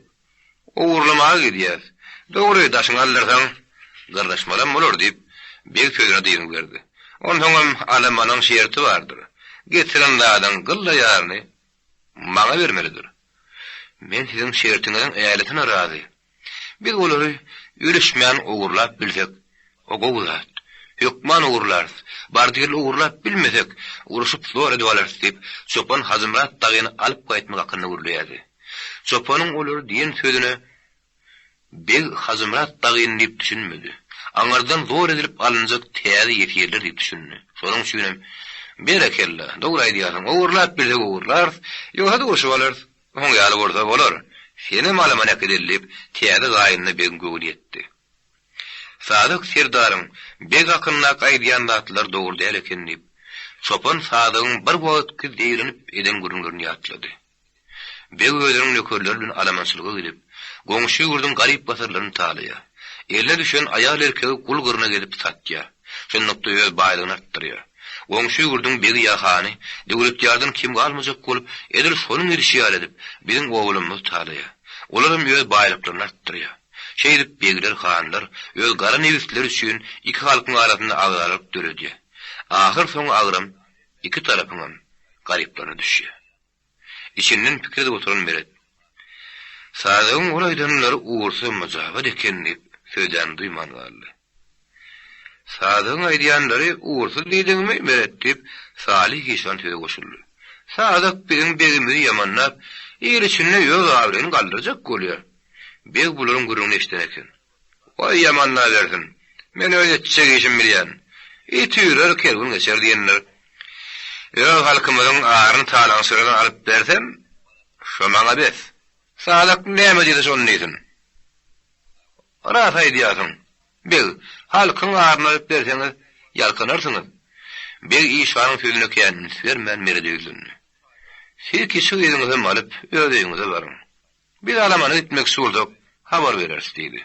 Ogurlamaga gidýäs. Dogry, daşyňy aldyrsaň, gyrlyşmalam bolar, diýip, beg sözüne dyngy berdi. Onsoňam alamanyň şerti bardyr. Getiren zadyň gylla ýaryny maňa bermelidir. Men siziň şertiňiziň älisine razy. Biz olary ölüşmän ogurlap bilsek, o gowy zat. Hökman ogurlarys. Bardy-geldi ogurlap bilmesek, urşup zor edip alarys diýip, çopan Hajymyrat dagyny alyp gaýtmak hakynda gürleýärdi. Çopanyň olary diýen sözüne beg Hajymyrat dagyny diýip düşünmedi. Aňyrdan zor edilip alynjak täze ýesirler diýip düşündi. Şonuň üçinem, Berekella, dogry aýdýarsyň, ogurlap bilsek ogurlarys, ýogsa-da urşup alarys. Oň ýaly bolsa bolar, senem alaman äkideli diýip, täze gaýynyna begiň göwni ýetdi. Sadyk serdaryň beg hakyndaky aýdýan zatlary dogry däl eken diýip, çopan Sadygyň bir wagtky zeýrenip eden gürrüňlerini ýatlady. Beg özüniň nökerleri bilen alamançylyga gidip, goňşy ýurduň garyp-gasarlaryny talaýar. Eline düşen aýal-erkegi gul gyrnak edip satýar. Şunlukda öz baýlygyny artdyrýar. Goňşy ýurduň begi ýa hany Döwletýardan kem galmajak bolup, edil şonuň edişi ýaly edip, biziň obalarymyzy talaýar. Olaram öz baýlyklaryny artdyrýar. Şeýdip, begler, hanlar öz gara nebisleri üçin iki halkyň arasynda agzalalyk döredýär. Ahyrsoňy agram iki tarapyňam garyplaryna düşýär. Içinden pikir edip oturan Meret, Sadygyň ol aýdanlary ugursyz myjabat eken diýip, Sözlänini duýman galdy. Sadygyň aýdýanlary ugursyz diýdiňmi, Meret, diýip, Salyh işan söze goşuldy. Sadyk biziň begimizi ýamanlap, il içinde öz abraýyny galdyrjak bolýar. Beg bularyň gürrüňini eşiden eken. Goý, ýamanlabersin. Men öz etjek işimi bilýän. It üýrer, kerwen geçer diýenler. Öz halkymyzyň aryny talaňçylardan alyp bersem, şo maňa bes. Sadyk näme diýse şony diýsin. Ras aýdýarsyň, beg, halkyň aryny alyp berseňiz, ýalkanarsyňyz. Beg işanyň sözüne kän üns bermän Merede ýüzlendi. Siz kiçi gyzyňyzam alyp, öz öýüňize baryň. Biz alamana gitmekçi bolsak, habar bereris diýdi.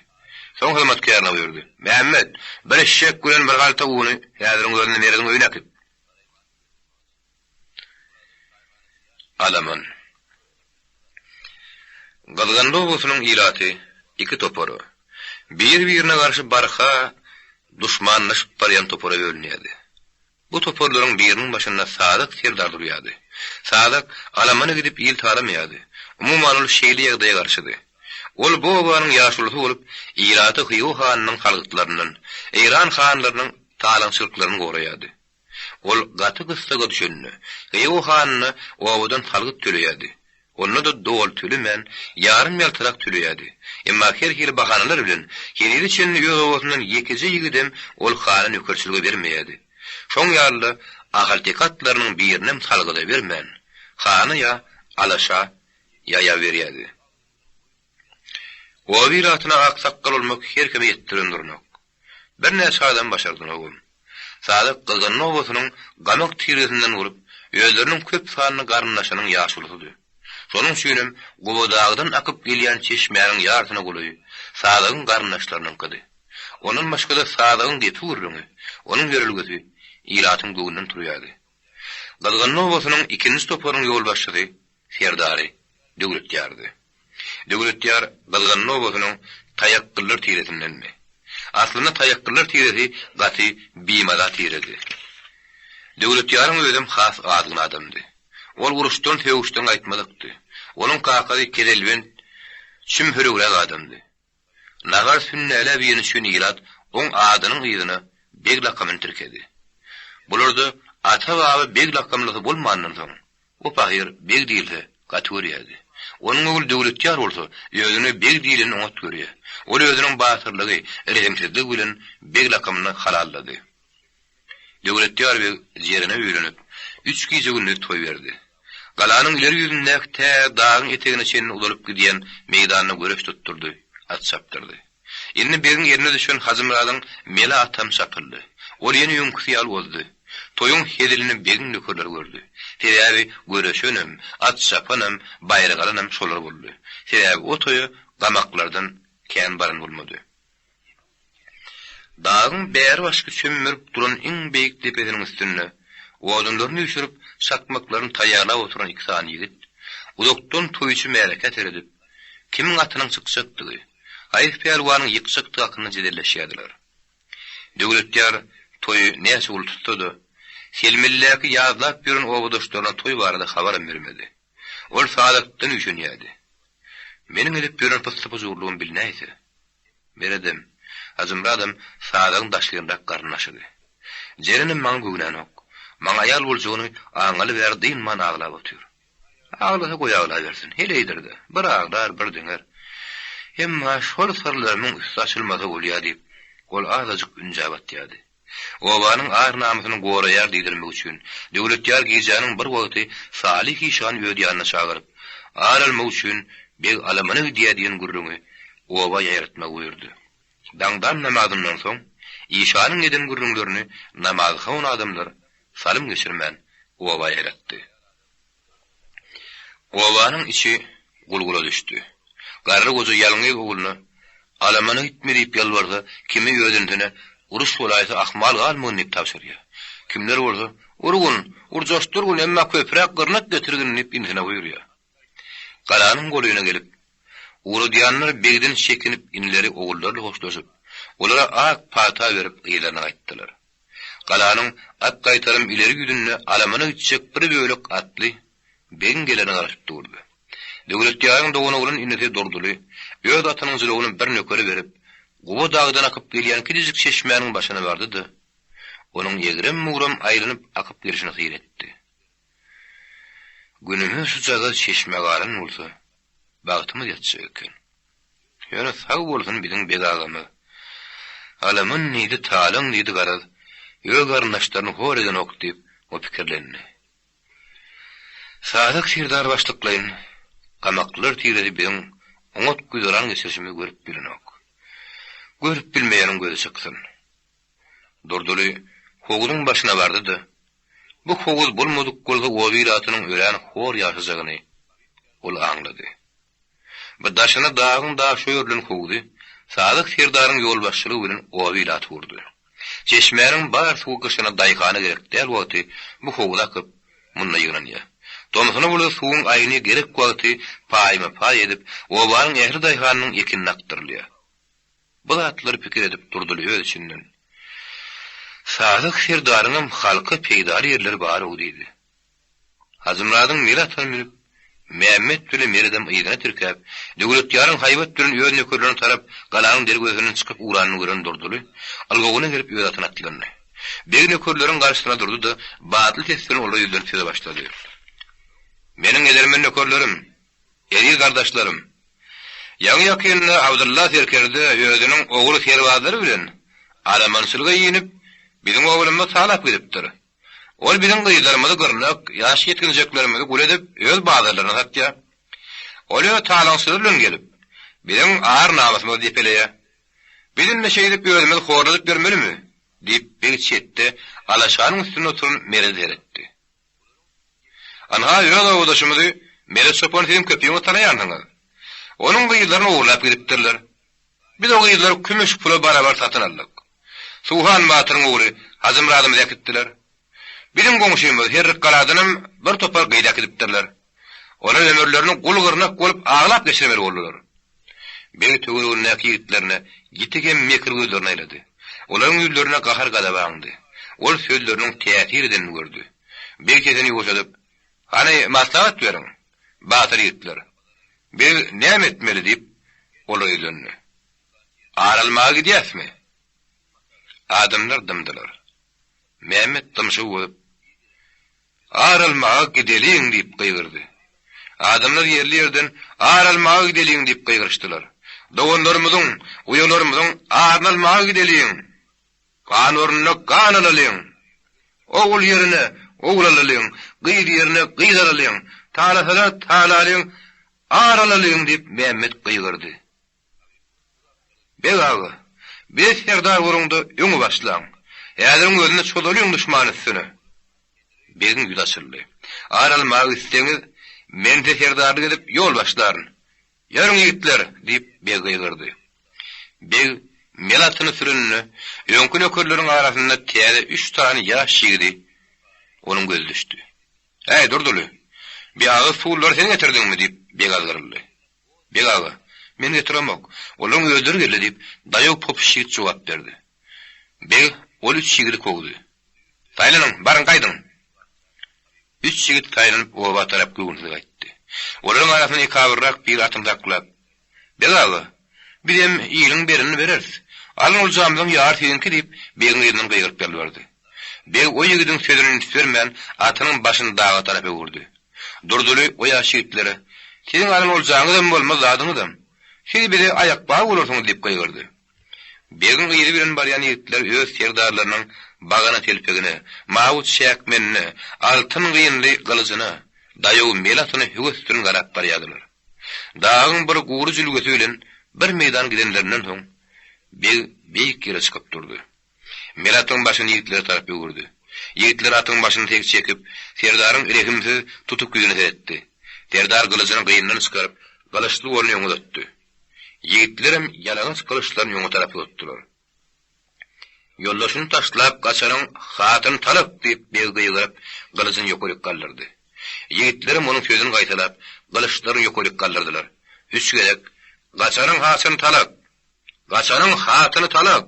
Soň hyzmatkärine buýurdy. Mämmet, bir eşek bilen bir halta uny häziriň özünde Merediň öýüne äkit. Alaman. Gyzganly obasynyň ilaty iki topara, bir-birine garşy barha duşmanlaşyp barýan topara bölünýärdi. Bu toparlaryň biriniň başynda Sadyk serdar durýardy. Sadyk alamana gidip il talamaýardy. Umuman ol şeýle ýagdaýa garşydy. Ol bu obanyň ýaşulusy bolup, ilaty Hywa hanynyň salgytlaryndan, Eýran hanlarynyň talaňçylyklaryny goraýardy. Ol gaty gyssaga düşende, Hywa hanyna obadan salgyt töleýärdi. Onda-da doly tölemän, ýarym-ýaltarak töleýärdi. Emma her hili bahanalar bilen henize çenli öz obasyndan ýekeje ýigidem ol hana nökerçilige bermeýärdi. Şoň ýaly-da ahalteke atlarynyň birinem salgyda bermän, hana ýa alaşa ýaýa berýärdi. Oba ilatyna aksakgal bolmak her kime ýetdiren duranok. Birnäçe adam başardynogam. Sadyk Gyzganly obasynyň Gamak tiresinden bolup, özleriniň köp sanly garyndaşynyň ýaşulusydy. Şonuň üçinem Gubadagdan akyp gelýän çeşmäniň ýarsyna golaýy Sadygyň garyndaşlarynyňkydy. Ondan başga-da Sadygyň gepi-gürrüňi, onuň ýörelgesi ilatyň göwnünden turýardy. Gyzganly obasynyň ikinji toparynyň ýolbaşçysy serdary Döwletýardy. Döwletýar Gyzganly obasynyň Taýakgyllar tiresindendi. Aslynda Taýakgyllar tiresi gaty bimaza tiredi. Döwletýaryň özem has azgyn adamdy. Ol uruşdan-sögüşden gaýtmadykdy. Onuň kakasy keselbent, çüm-höregräk adamdy. Nazar sünnälä biri üçin ilat oň adynyň yzyna beg lakamyny tirkedi. Bularda ata-baba beg lakamlysy bolmandan soň, o pahyr beg diýilse gaty görýärdi. Onuň ogly Döwletýar bolsa özüne beg diýlenini oňat görýär. Ol özüniň batyrlygy, rehimsizligi bilen beg lakamyny halallady. Döwletýar beg Jerene öýlenip, üç gije-gündiz toý berdi. Galanyň ileri ýüzündäki tä dagyň etegine çenli uzalyp gidýän meýdanda göreş tutdurdy, at çapdyrdy. Indi begiň eline düşen Hajymyradyň mele atam çapyldy. Ol ýene öňküsi ýaly ozdy. Toýuň hezilini begiň nökerleri gördi. Sebäbi göreşenem, at çapanam, baýrak alanam şolar boldy. Sebäbi o toýa gamaklardan kän baran bolmady. Dagyň bäri başky çömmerip duran iň beýik depesiniň üstünde, odunlaryny üýşürip, çakmaklaryny taýýarlap oturan iki sany ýigit, uzakdan toýçy märekä seredip, kimiň atynyň çykjakdygy, haýsy pälwanyň ýykjakdygy hakynda jedelleşýärdiler. Döwletýar toýy näçe uly tutsa-da, Selmelidäki ýazlap ýören obadaşlaryna toý barada habaram bermedi. Ol Sadakdan üýşenýärdi. Meniň edip ýören pyssy-pyjurlygym bilnäýse. Meredem, Hajymyradam Sadagyň daşgynrak garyndaşydy. Jerenem maňa göwnänok. Maňa aýal boljagyny aňaly bäri dynman aglap otyr. Aglasa goý aglabersin, heleýdir-dä, bir aglar, bir diňer. Emma şol syrlarymyň üsti açylmasa bolýa diýip, ol azajyk ünjä batýardy. Obanyň ar-namysyny goraýar diýdirmek üçin, Döwletýar gijäniň bir wagty Salyh işany öz ýanyna çagyryp, ar almak üçin beg alamana gidýär diýen gürrüňi oba ýaýratmagy buýurdy. Daňdan namazyndan soň, işanyň eden gürrüňlerini namazhon adamlar salym geçirmän oba ýaýratdy. Obanyň içi gul-gula düşdi. Garry goja ýalňyz ogluna, Alamana gitme diýip ýalbarsa, kimi özünsine, Uruş bolaýsa ahmal galmagyn diýip tabşyrýar. Kimler bolsa, Urgun, urjaşdyrgyn, emma köpräk gyrnak getirgin diýip inisine buýurýar. Galanyň golaýyna gelip, ugradýanlar begden çekinip inileri ogullaryly hoşlaşyp, olara ak pata berip yzlaryna gaýtdylar. Galanyň at gaýtarym ileri ýüzünde alamana gitjek bir bölek atly begiň gelerine garaşyp durdy. Döwletýaryň doganoglan inisi Durdyly öz atynyň jylawyny bir nökere berip, Guba dagdan akyp gelýän kiçijik çeşmäniň başyna bardy-da, onuň egrem-bugram aýlanyp akyp gelşini syn etdi. Günümiz şujagaz çeşmä galan bolsa, bagtymyz ýatjak eken. Ýöne sag bolsun biziň beg agamyz. Alaman diýdi, talaň diýdi, garaz, öz garyndaşlaryny hor edenok diýip, o pikirlendi. Sadyk serdar başlyklaýyn gamaklylar tiresi biziň oňat güzeran geçirişimizi görüp bilenok. Görüp bilmeýäniň gözi çyksyn. Durdyly howzuň başyna bardy-da, bu howuz bolmadyk bolsa oba ilatynyň örän hor ýaşajagyny ol aňlady. Bu daşyna dagyň daşy örülen howzy Sadyk serdaryň ýolbaşçylygy bilen oba ilaty gurdy. Çeşmäniň bar suwy gyşyna daýhana gerek däl wagty bu howza akyp, munda ýygnanýar. Tomsuna bolsa suwuň aýny gerek wagty paýma-paý edip, obanyň ähli daýhanynyň ekinine akdyrylýar. Bu zatlary pikir edip Durdyly öz içinden, Sadyk serdaryňam halka peýdaly ýerleri bar-ow diýdi. Hajymyradyň mele atyna münüp, Mämmet bile Meredem yzyna tirkäp, Döwletýaryň haýbat bilen öz nökerlerine tarap galanyň derwezesinden çykyp ugranyny gören Durdyly, ylgawyna gelip öz atyna atlandy. Beg nökerleriň garşysyna durdy-da, batly ses bilen olara ýüzlenip söze başlady. Meniň edermen nökerlerim! Eziz gardaşlarym! Ýaňy-ýakynda Abdylla serkerde özüniň ogry serbazlary bilen alamançylyga inip, biziň obalymyzy talap gidipdir. Ol biziň gyzlarymyzy gyrnak, ýaş ýetginjeklerimizi gul edip, öz bazarlaryna satýar. Ol öz talaňçylary bilen gelip, biziň ar-namysymyzy depeleýär. Biz indi şeýdip özümizi horladyp ýörmelimi? diýip, beg çetde alaşanyň üstünde oturan Merede seretdi. Ynha, öz obadaşymyzy Meret çopany siziň köpüňiz tanaýansyňyz. Onuň gyzlaryny ogurlap gidipdirler. Biz o gyzlary kümüş pula barabar satyn aldyk. Suhan batyryň ogly Hajymyradymyzy äkitdiler. Biziň goňşymyz Herrikgaladanam bir topar gyz äkidipdirler. Olar ömürlerini gul-gyrnak bolup aglap geçirmeli boldular. Beg töweregindäki ýigitlerine ýiti hem mekir gözlerini aýlady. Olaryň ýüzlerine gahar-gazap aňdy. Ol sözleriniň täsir edenini gördi. Beg sesini ýuwaşadyp, Hany, maslahat beriň, batyr ýigitler. Biz näme etmeli? diýip, olara ýüzlendi. Ar almaga gidýäsmi? Adamlar dymdylar. Mämmet dymşygy bozup, Ar almaga gideliň! diýip gygyrdy. Adamlar ýerli-ýerden, Ar almaga gideliň! diýip gygyryşdylar. Doganlarymyzyň, uýalarymyzyň aryny almaga gideliň! Gan ornuna gan alalyň! Ogul ýerine ogul alalyň, gyz ýerine gyz alalyň, talasalar talalyň, ar alalyň! diýip, Mämmet gygyrdy. Beg aga, bize serdar boluň-da, öňe başlaň. Häziriň özünde çozalyň duşman üstüne. Begiň ýüzi açyldy. Ar almaga gitseňiz, men size serdarlyk edip, ýol başlaryn. Ýörüň, ýigitler! diýip, beg gygyrdy. Beg mel atyny sürende, öňki nökerleriň arasynda täze üç sany ýaş ýigidi onuň gözi düşdi. Äý, Durdyly, bi agyz suwlulary sen getirdiňmi? diýip, beg azgyryldy. Beg aga, men getiremok. Olaryň özleri geldi, diýip, daýaw popuş ýigit jogap berdi. Beg ol üç ýigidi kowdy. Saýlanyň, baryň gaýdyň! Üç ýigit saýlanyp oba tarap göwünsiz gaýtdy. Olaryň arasynda ekabyrrak biri atyny saklap, Beg aga, bizem iliň berenini bereris. Alan oljamyzyň ýary siziňki, diýip, begiň yzyndan gygyryp ýalbardy. Beg o ýigidiň sözüne üns bermän, atynyň başyny daga tarap öwürdi. Durdyly o ýaş ýigitlere, Siziň alan oljaňyzam bolmaz, zadyňyzam. Siz bize aýakbag bolarsyňyz diýip gygyrdy. Begiň yzy bilen barýan ýigitler öz serdarlarynyň bagana telpegine, mawy çäkmenine, altyn gynly gylyjyna, daýaw mel atyna höwes bilen garap barýardylar. Dagyň bir gury jülgesi bilen bir meýdan gidenlerinden soň, beg beýik ýere çykyp durdy. Mel atyň başyny ýigitlere tarap öwürdi. Ýigitler atyň başyny seg çekip, serdaryň rehimsiz, tutuk ýüzüne seretdi. Serdar gylyjyny gynyndan çykaryp, gylyçly goluny öňe uzatdy. Ýigitlerem ýalaňaç gylyçlaryny öňe tarap uzatdylar. Ýoldaşyny taşlap gaçanyň hatyny talak! diýip, beg gygyryp, gylyjyny ýokaryk galdyrdy. Ýigitlerem onuň sözüni gaýtalap, gylyçlaryny ýokaryk galdyrdylar. Üç gezek, Gaçanyň hatyny talak! Gaçanyň hatyny talak!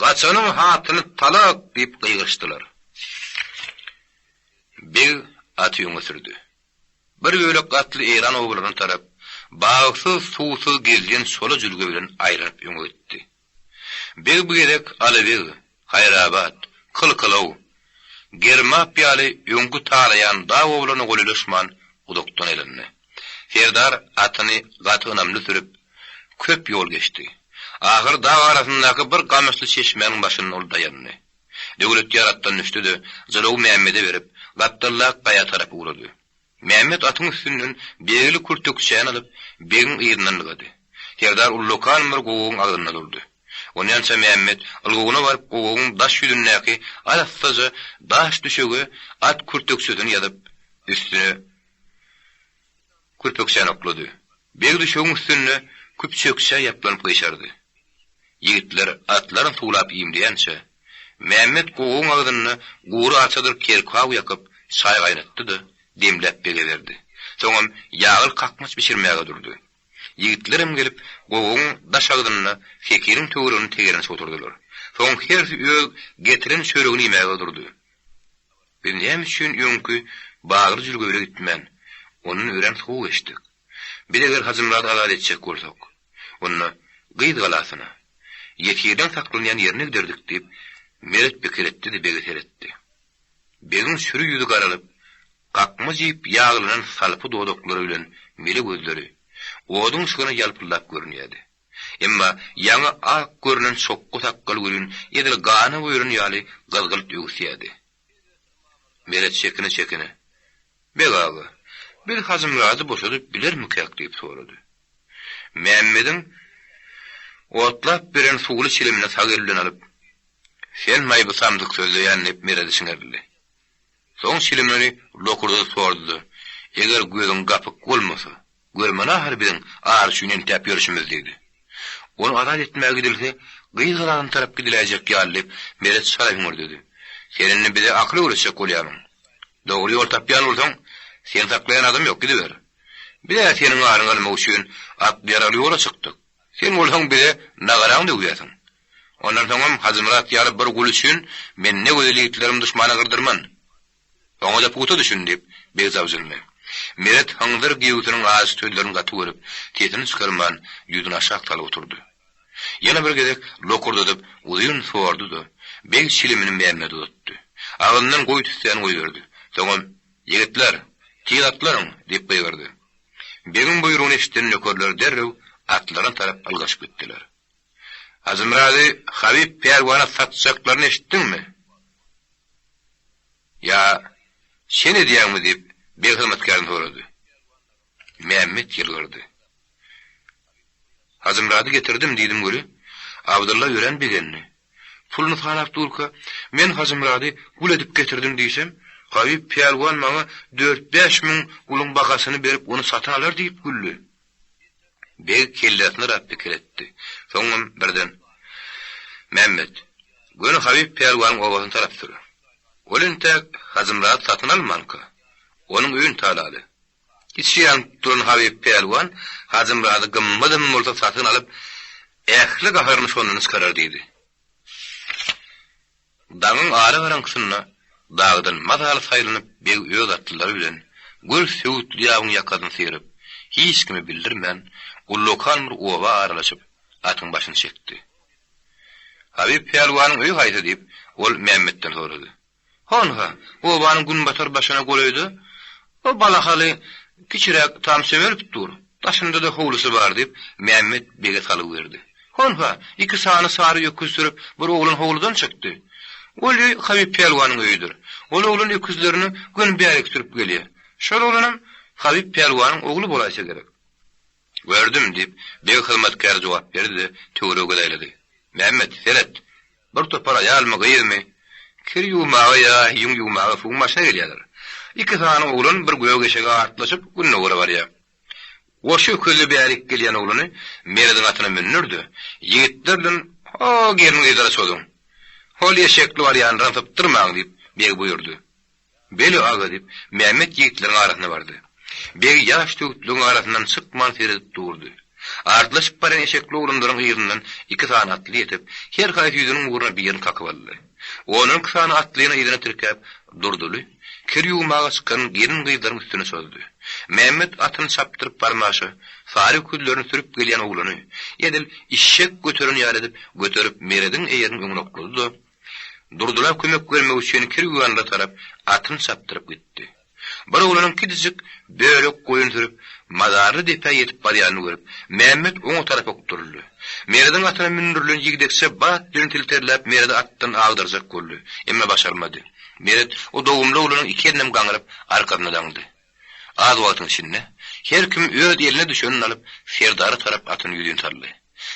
Gaçanyň hatyny talak! diýip gygyryşdylar. Beg aty öňe sürdi. Bir bölek atly Eýran obalaryna tarap, bagsyz, suwsuz gezilýän çola jülge bilen aýlanyp öňe gitdi. Beg bu gezek Alybeg, Haýrabat, Kylkylow, Germap ýaly öňki talaýan dag obalaryna golaýlaşman uzakdan aýlandy. Serdar atyny gaty ynamly sürüp, köp ýol geçdi. Ahyr dag arasyndaky bir gamyşly çeşmäniň başynda ol daýandy. Döwletýar atdan düşdi-de, jylawy Mämmede berip, gapdaldaky gaýa tarap ugrady. Mämmet atyň üstünden begli kürtekçäni alyp, begiň yzyndan ylgady. Serdar ullakan bir gowagyň agzynda durdy. Onýança Mämmet ylgawyna baryp gowagyň daş ýüzündäki arassaja daş düşege at kürtekçesini ýazyp, üstüne kürpekçäni oklady. Beg düşegiň üstünde küpjekçä ýaplanyp gyşardy. Ýigitler atlaryny suwlap iýmleýänçä, Mämmet gowagyň agzynda gury arçadyr kerkaw ýakyp, çaý gaýnatdy-da, demläp bege berdi. Soňam ýagly kakmaç bişirmäge durdy. Ýigitlerem gelip, gowagyň daş agzynda sekiniň töweregini tegelenişip oturdylar. Soň hersi öz getiren çöregini iýmäge durdy. Biz näme üçin öňki Bagly jülgebire gitmän, ondan örän sowuk geçdik? Biz eger Hajymyrady azat etjek bolsak, onda Gyz galasyna, ýesirleň saklanýan ýerine giderdik diýip, Meret pikir etdi-de bege seretdi. Begiň süri ýüzi garalyp, kakma jyp ýaglanan salpy dodaklary bilen mele gözleri oduň yşygyna ýalpyldap görünýärdi. Emma ýaňy ak görnen çokga sakgaly welin edil gana boýalan ýaly gyzgylt öwüsýärdi. Meret çekine-çekine, Beg aga, biz Hajymyrady boşadyp bilermikäk diýip sorady. Mämmediň otlap beren suwly çilimini sag eli bilen alyp, Sen maýby samsyk sözleýän diýip Merede çiňerildi. Soň çilimini lokurdadyp sordy-da, Eger gözüň gapyk bolmasa, Görmeli ahyry biziň ar üçin entäp ýörşümiz diýdi. Ony azat etmäge gidilse, gyz galagyna tarap gidiläýjek ýaly diýip, Meret çala hüňürdedi. Sen indi bize akyl öwretjek bolýarmyň? Dogry ýol tapýan bolsaň, seni saklaýan adam ýok, gidiber. Biz-ä seniň aryňy almak üçin atly-ýaragly ýola çykdyk. Sen bolsaň bize nagaraňy döwýärsiň. Ondan soňam Hajymyrat ýaly bir gul üçin men ne gözel ýigitlerimi duşmana gyrdyrman. Oňa-da pugta düşün, diýip, beg jabjyndy. Meret hyňzyr giýewsiniň ajy sözlerini gaty görüp, sesini çykarman, ýüzüni aşak salyp oturdy. Ýene bir gezek lokurdadyp, uzyn sordy-da, beg çilimini Mämmede uzatdy. Agzyndan goýy tüssäni goýberdi. Soňam, Ýigitler, tiz atlaryň! diýip gygyrdy. Begiň buýrugyny eşiden nökerler derrew atlaryna tarap ylgaşyp gitdiler. Hajymyrady Habyp pälwana satjaklaryny eşitdiňmi? Ýa sen edýäňmi? diýip, beg hyzmatkärini sorady. Mämmet ýylgyrdy. Hajymyrady getirdim diýdim weli, Abdylla örän begendi. Puluny sanap durka, men Hajymyrady gul edip getirdim diýsem, Habyp pälwan maňa dört-bäş müň guluň bahasyny berip ony satyn alar diýip güldi. Beg kellesini yrap pikir etdi. Soňam birden, Mämmet, göni Habyp pälwanyň obasyna tarap sür. Ol entäk Hajymyrady satyn almanka, onuň öýüni talaly. Içi ýanyp duran Habyp pälwan Hajymyrady gymmadam bolsa satyn alyp, ähli gaharyny şondan çykarar diýdi. Daňyň ara garaňkysynda dagdan mazaly saýlanyp beg öz atlylary bilen göl söwütli ýabyň ýakasyny syryp, hiç kime bildirmän, ullakan bir oba aralaşyp, atyň başyny çekdi. Habyp pälwanyň öýi haýsy? diýip, ol Mämmetden sorady. Honha, obanyň günbatar başyna golaýda o balahaly kiçiräk tam sömelip dur. Daşynda-da howlusy bar, diýip, Mämmet bege salgy berdi. Honha, iki sany sary öküz sürüp, bir oglan howludan çykdy. Ol öý Habyp pälwanyň öýüdir. Ol oglan öküzlerini göni bärik sürüp gelýär. Şol oglanam Habyp pälwanyň ogly bolaýsa gerek. Gördüm, diýip, beg hyzmatkäri jogap berdi-de, töwerege göz aýlady. Mämmet, seret, bir topar aýalmy, gyzmy, kir ýuwmaga ýa ýüň ýuwmaga suwuň başyna gelýärler. Iki sany oglan bir gök eşege artlaşyp, gündogara barýar. Goşy öküzli bärik gelýän oglany Merediň atyna mündür-de, ýigitler bilen ho gelin-gyzlara çozuň. Hol eşekli barýanlaram sypdyrmaň, diýip, beg buýurdy. Beli aga, diýip, Mämmet ýigitleriň arasyna bardy. Beg ýaş söwütligiň arasyndan çykman seredip durdy. Artlaşyp barýan eşekli oglanlaryň yzyndan iki sany atly ýetip, her haýsy ýüzüniň ugruna birini kakyp aldy. Ondan iki sany atlyny yzyna tirkäp, Durdyly, kir ýuwmaga çykan gelin-gyzlaryň üstüne çozdy. Mämmet atyny çapdyryp barmaşa, sary öküzlerini sürüp gelýän oglany, edil işşek göteren ýaly edip, göterip Merediň eýeriniň öňüne oklady-da, Durdyla kömek bermek üçin kerwenlara tarap atyny çapdyryp gitdi. Bir oglanyň kiçijik bölek goýun sürüp, mazarly depä ýetip barýanyny görüp, Mämmet oňa tarap okduryldy. Merediň atyna mündürilen ýigdekçe bat bilen silterläp Meredi atdan agdarjak boldy. Emma başarmady. Meret o dogumly oglanyň iki elinem gaňryp, arkasyna daňdy. Az wagtyň içinde her kim öz eline düşenini alyp, Serdara tarap atyny ýüzin saldy.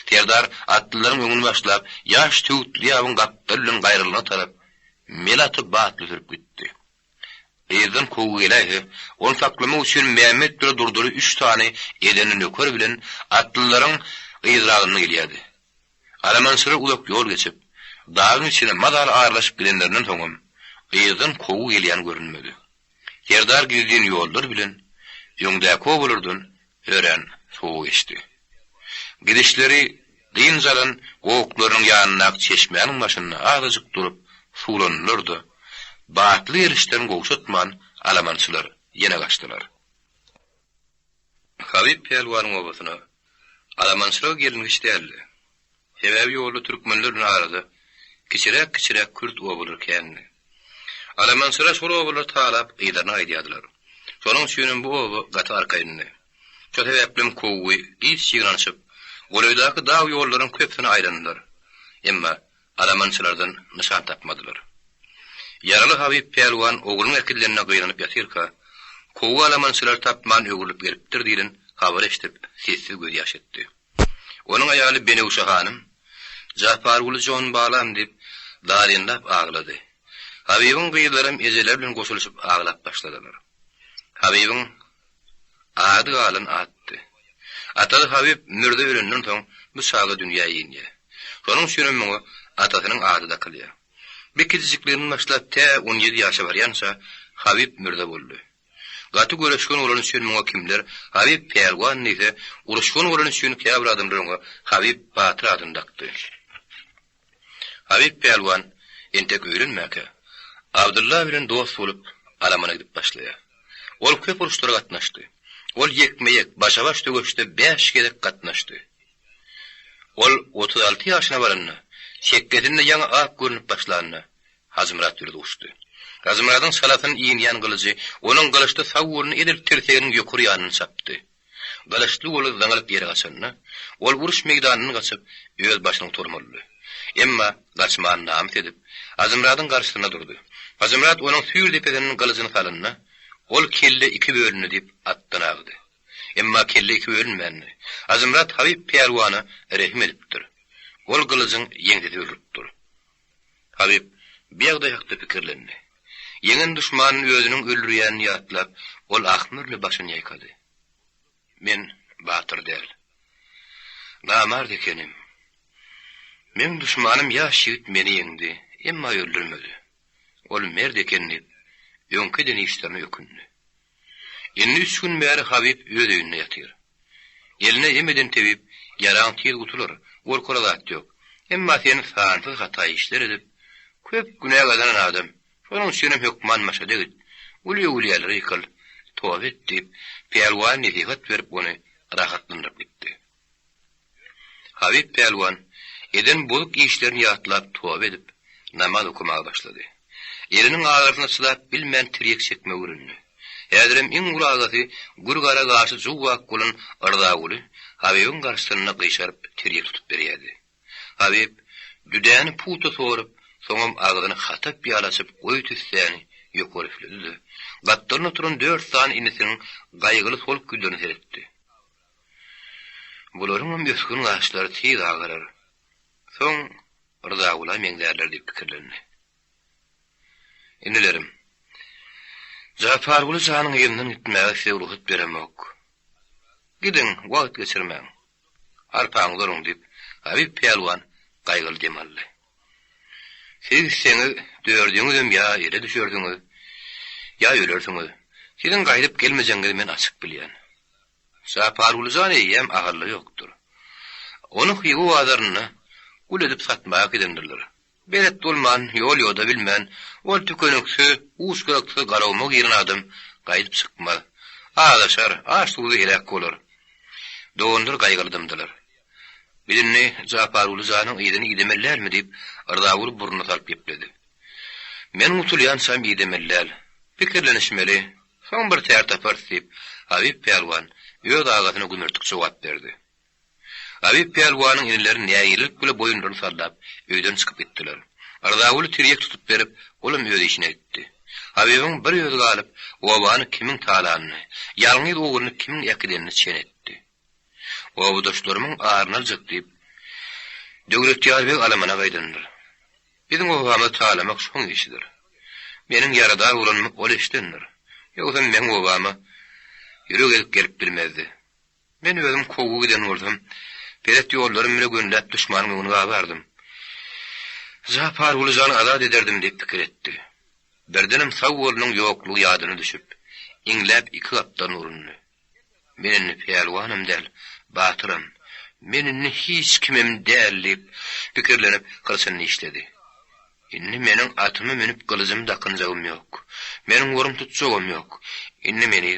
Serdar atlylaryň öňüni başlap, ýaş söwütli ýabyň gapdaly bilen gaýralygyna tarap mele aty batly sürüp gitdi. Yzdan kowgy geläýse, ony saklamak üçin Mämmet bire Durdyly üç sany edenli nöker bilen atlylaryň yzragynda gelýärdi. Alamançylar uzak ýol geçip, dagyň içine mazaly aralaşyp gidenlerinden soňam, yzdan kowgy gelýän görünmedi. Serdar gizlin ýollar bilen öňdäki obalardan örän sowa geçdi. Gidişleri dynç alan gowaklarynyň ýanyndaky çeşmäniň başynda azajyk durup suwlandylar-da, batly gerişlerini gowşatman alamançylar ýene gaçdylar. Habyp pälwanyň obasyna alamançylyga gelingiç däldi. Sebäbi ýolda türkmenler bilen arada kiçiräk-kiçiräk kürt obalary kändi. Alamançylar şol obalary talap yzlaryna gaýdýardylar. Şonuň üçinem bu oba gaty arkaýyndy. Şo sebäplem kowgy giç ýygnanyşyp, golaýdaky dag ýollaryň köpüsini aýlandylar. Emma alamançylardan nyşan tapmadylar. Ýaraly Habyp pälwan oglunyň äkidilenine gynanyp ýatyrka, kowgy alamançylary tapman öwrülip gelipdir diýlen habary eşidip, sessiz gözýaş etdi. Onuň aýaly Benewşe hanym, Japarguly jon balam diýip, zarynlap aglady. Habybyň gyzlaram ejeleri bilen goşulyşyp aglap başladylar. Habybyň ady galan atdy. Atasy Habyp Mürze ölenden soň bu çaga dünýä inýär. Şonuň üçinem muňa atasynyň ady dakylýar. Bir kiçijikliginden başlap tä on ýedi ýaşa barýança Habyp Mürze boldy. Gaty göreşgen bolany üçin muňa kimler Habyp pälwan diýse, uruşgan bolany üçin käbir adamlar oňa Habyp batyr adyny dakdy. Habyp pälwan entek öýlenmäkä, Abdylla bilen dost bolup, alamana gidip başlaýar. Ol köp uruşlara gatnaşdy. Ol ýekme-ýek, başa-baş söweşde bäş gezek gatnaşdy. Ol 36 ýaşyna baranda, çekgesinde ýaňy ak görnüp başlanda, Hajymyrat ýüzi uçdy. Hajymyradyň çalasyn inýän gylyjy onuň gylyçly sag goluny edil tirseginiň ýokary ýanyny çapdy. Gylyçly goly zyňylyp ýere gaçanda, ol uruş meýdanyndan gaçyp, öz başyny gutarmalydy. Emma gaçman namys edip, Hajymyradyň garşysynda durdy. Hajymyrat onuň süýr depesinden gylyjyny salanda, ol kelle iki bölündi diýip atdan agdy. Emma kelle iki bölünmändi. Hajymyrat Habyp pälwana rehim edipdir. Ol gylyjyň ýeňsesi öldüripdir. Habyp bu ýagdaý hakda pikirlendi. Ýeňen duşmanyny özüniň öldürýänini ýatlap, ol ahmyrly başyny ýaýkady. Men batyr däl. Namart ekenim. Meň duşmanym ýaş ýigit meni ýeňdi, emma öldürmedi. Ol mert eken diýip, öňki eden işlerine ökündi. Indi üç gün bäri Habyp öz öýünde ýatyr. Eline em eden tebip, Ýaraň tiz gutular, gorkara zat ýok. Emma sen sansyz hata işler edip, köp günä gazanan adam, şonuň üçinem hökman Maşada git, uly öwülýälere ýykyl, toba et diýip, pälwan nesihat berip ony rahatlandyryp gitdi. Habyp pälwan eden bozuk işlerini ýatlap toba edip, namaz okamaga başlady. Eliniň agyrysyna çydap bilmän tirýek çekmegi öwrendi. Häzirem iň uly agasy gür gara gaşy juwwak bolan Yrzaguly Habybyň garşysynda gyşaryp tirýek tutup berýärdi. Habyp düdäni pugta sorup, soňam agzyny hatap ýaly açyp goýy tüssäni ýokary üfledi-de, gapdalynda oturan dört sany inisiniň gaýgyly soluk ýüzlerine seretdi. Bularyňam ösgün gaşlary tiz agarar. Soň Rzagula meňzärler diýip pikirlendi. Inilerim, Japarguly janyň yzyndan gitmäge size rugsat beremok. Gidiň, wagt geçirmäň. Arpaňyzy oruň diýip, Habyp pälwan gaýgyly dem aldy. Siz gitseňiz, dördüňizem ýa ele düşersiňiz, ýa ölersiňiz. Siziň gaýdyp gelmejegiňizi men açyk bilýän. Japarguly jan eýýäm ahyrly ýokdur. Ony Hywa bazarynda gul edip satmaga gidendirler. Belet bolman, ýol-ýoda bilmän, ol tükeniksiz, uç-gyraksyz Garaguma giren adam gaýdyp çykmaz. Azaşar, aç-suwsuz heläk bolar. Doganlar gaýgyly dymdylar. Biz indi Japarguly janyň yzyny idemeli dälmi? diýip, Rzaguly burnuny salyp gepledi. Men gutulýançam idemeli däl. Pikirlenişmeli, soň bir tär taparys diýip, Habyp pälwan öz agasyna gümürtik jogap berdi. Habyp pälwanyň inileri nägilelik bile boýunlaryny sallap, öýden çykyp gitdiler. Rzaguly tirýek tutup berip, olam öz işine gitdi. Habybyň bir özi galyp, obany kimiň talanyny, ýalňyz ogluny kimiň äkidenini çen etdi. Obadaşlarymyň aryny aljak diýip, Döwletýar beg alamana gaýdandyr. Biziň obamyzy talamak şoň işidir. Meniň ýaradar bolanymy ol eşidendir. Ýogsam meň obama ýürek edip gelip bilmezdi. Men özüm kowgy giden bolsam, belet ýollarym bile gönüläp duşmanyň öňüni gabardym. Japarguly jany azat ederdim diýip pikir etdi. Birdenem sag golunyň ýoklugy ýadyna düşüp, iňläp iki gapdan urundy. Men indi pälwanam däl, batyram. Men indi hiç kimem däl diýip, pikirlenip, hyrçyny dişledi. Indi meniň atyma münüp gylyjymy dakynjagym ýok. Meniň orun tutjagym ýok. Indi meni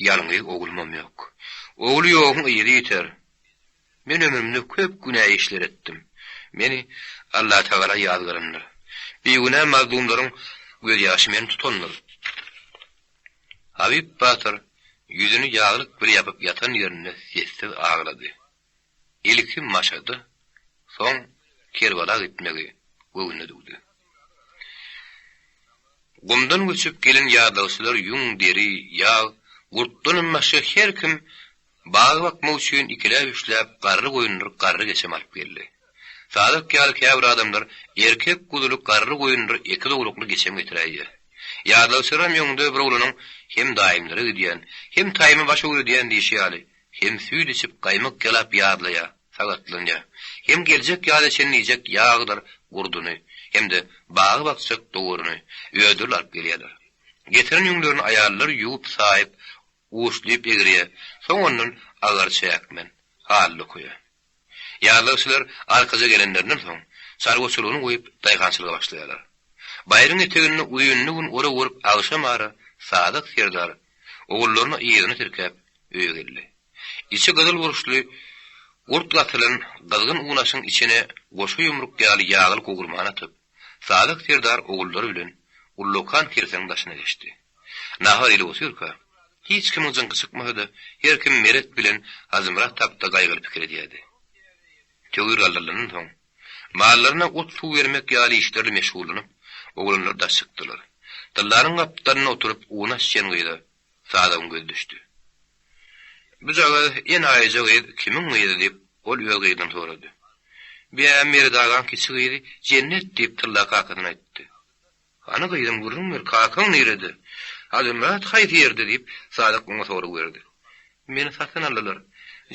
Ýalňyz oglumam ýok. Ogly ýoguň yzy ýiter. Men ömrümde köp günä işler etdim. Meni Allatagala ýazgarandyr. Bigünä mazlumlaryň gözýaşy meni tutandyr. Habyp batyr ýüzüni ýaglyk bile ýapyp ýatan ýerinde sessiz aglady. Ilki Maşada, soň Kerbala gitmegi göwnüne düwdi. Gumdan göçüp gelen ýazlagçylar ýüň, deri, ýag, gurtdanam başga her kim bag bakmak üçin ikiläp-üçläp garry goýundyr garry geçem alyp geldi. Sadyk ýaly käbir adamlar erkek guzuly garry goýundyr ekiz owlakly geçem getiräýýär. Ýazlagçylaram öňde bir oglanyň hem daýymlara gidýän, hem taýyma baş öwredýän diýşi ýaly, Hem süýt içip, gaýmak ýalap ýazlaýar, sagatlanýar. Hem geljek ýaza çenli iýjek ýagdyr gurduny, hem-de baga bakjak dowaryny özleri alyp gelýärler. Getiren ýüňlerini aýallar ýuwup-saýyp, uçlaýyp egirýär, soň ondan agar çäkmen, haly dokaýar. Ýazlagçylar arkaja gelenlerinden soň, çarwaçylygyny goýup, daýhançylyga başlaýarlar. Baýryň eteginde uzynly gün orak orup agşam ara Sadyk serdar ogullaryny yzyna tirkäp öýe geldi. Içi gyzyl burçly gurt gatylan gyzgyn unaşyň içine goşa ýumruk ýaly ýagly gowurmany atyp, Sadyk serdar ogullary bilen ullakan kerseň daşyna geçdi. Nahar iýlip otyrka, hiç kimiň jyňky çykmasa-da, her kim Meret bilen Hajymyrat hakda gaýgyly pikir edýärdi. Töwir galdyrylandan soň, mallaryna ot-suw bermek ýaly işlerle meşgullanyp, oglanlar daş çykdylar. Tyllanyň gapdalynda oturyp unaş içen gyza Sadagyň gözi düşdi. Bujagaz enaýyja gyz kimiň gyzy diýip, ol öz gyzyndan sorady. Bä, Meret agaň kiçi gyzy Jennet diýip, Tylla kakasyna aýtdy. Hany gyzym, gürrüň ber, kakaň nirede? Hajymyrat haýsy ýerde? diýip, Sadyk oňa sorag berdi. Meni satyn aldylar.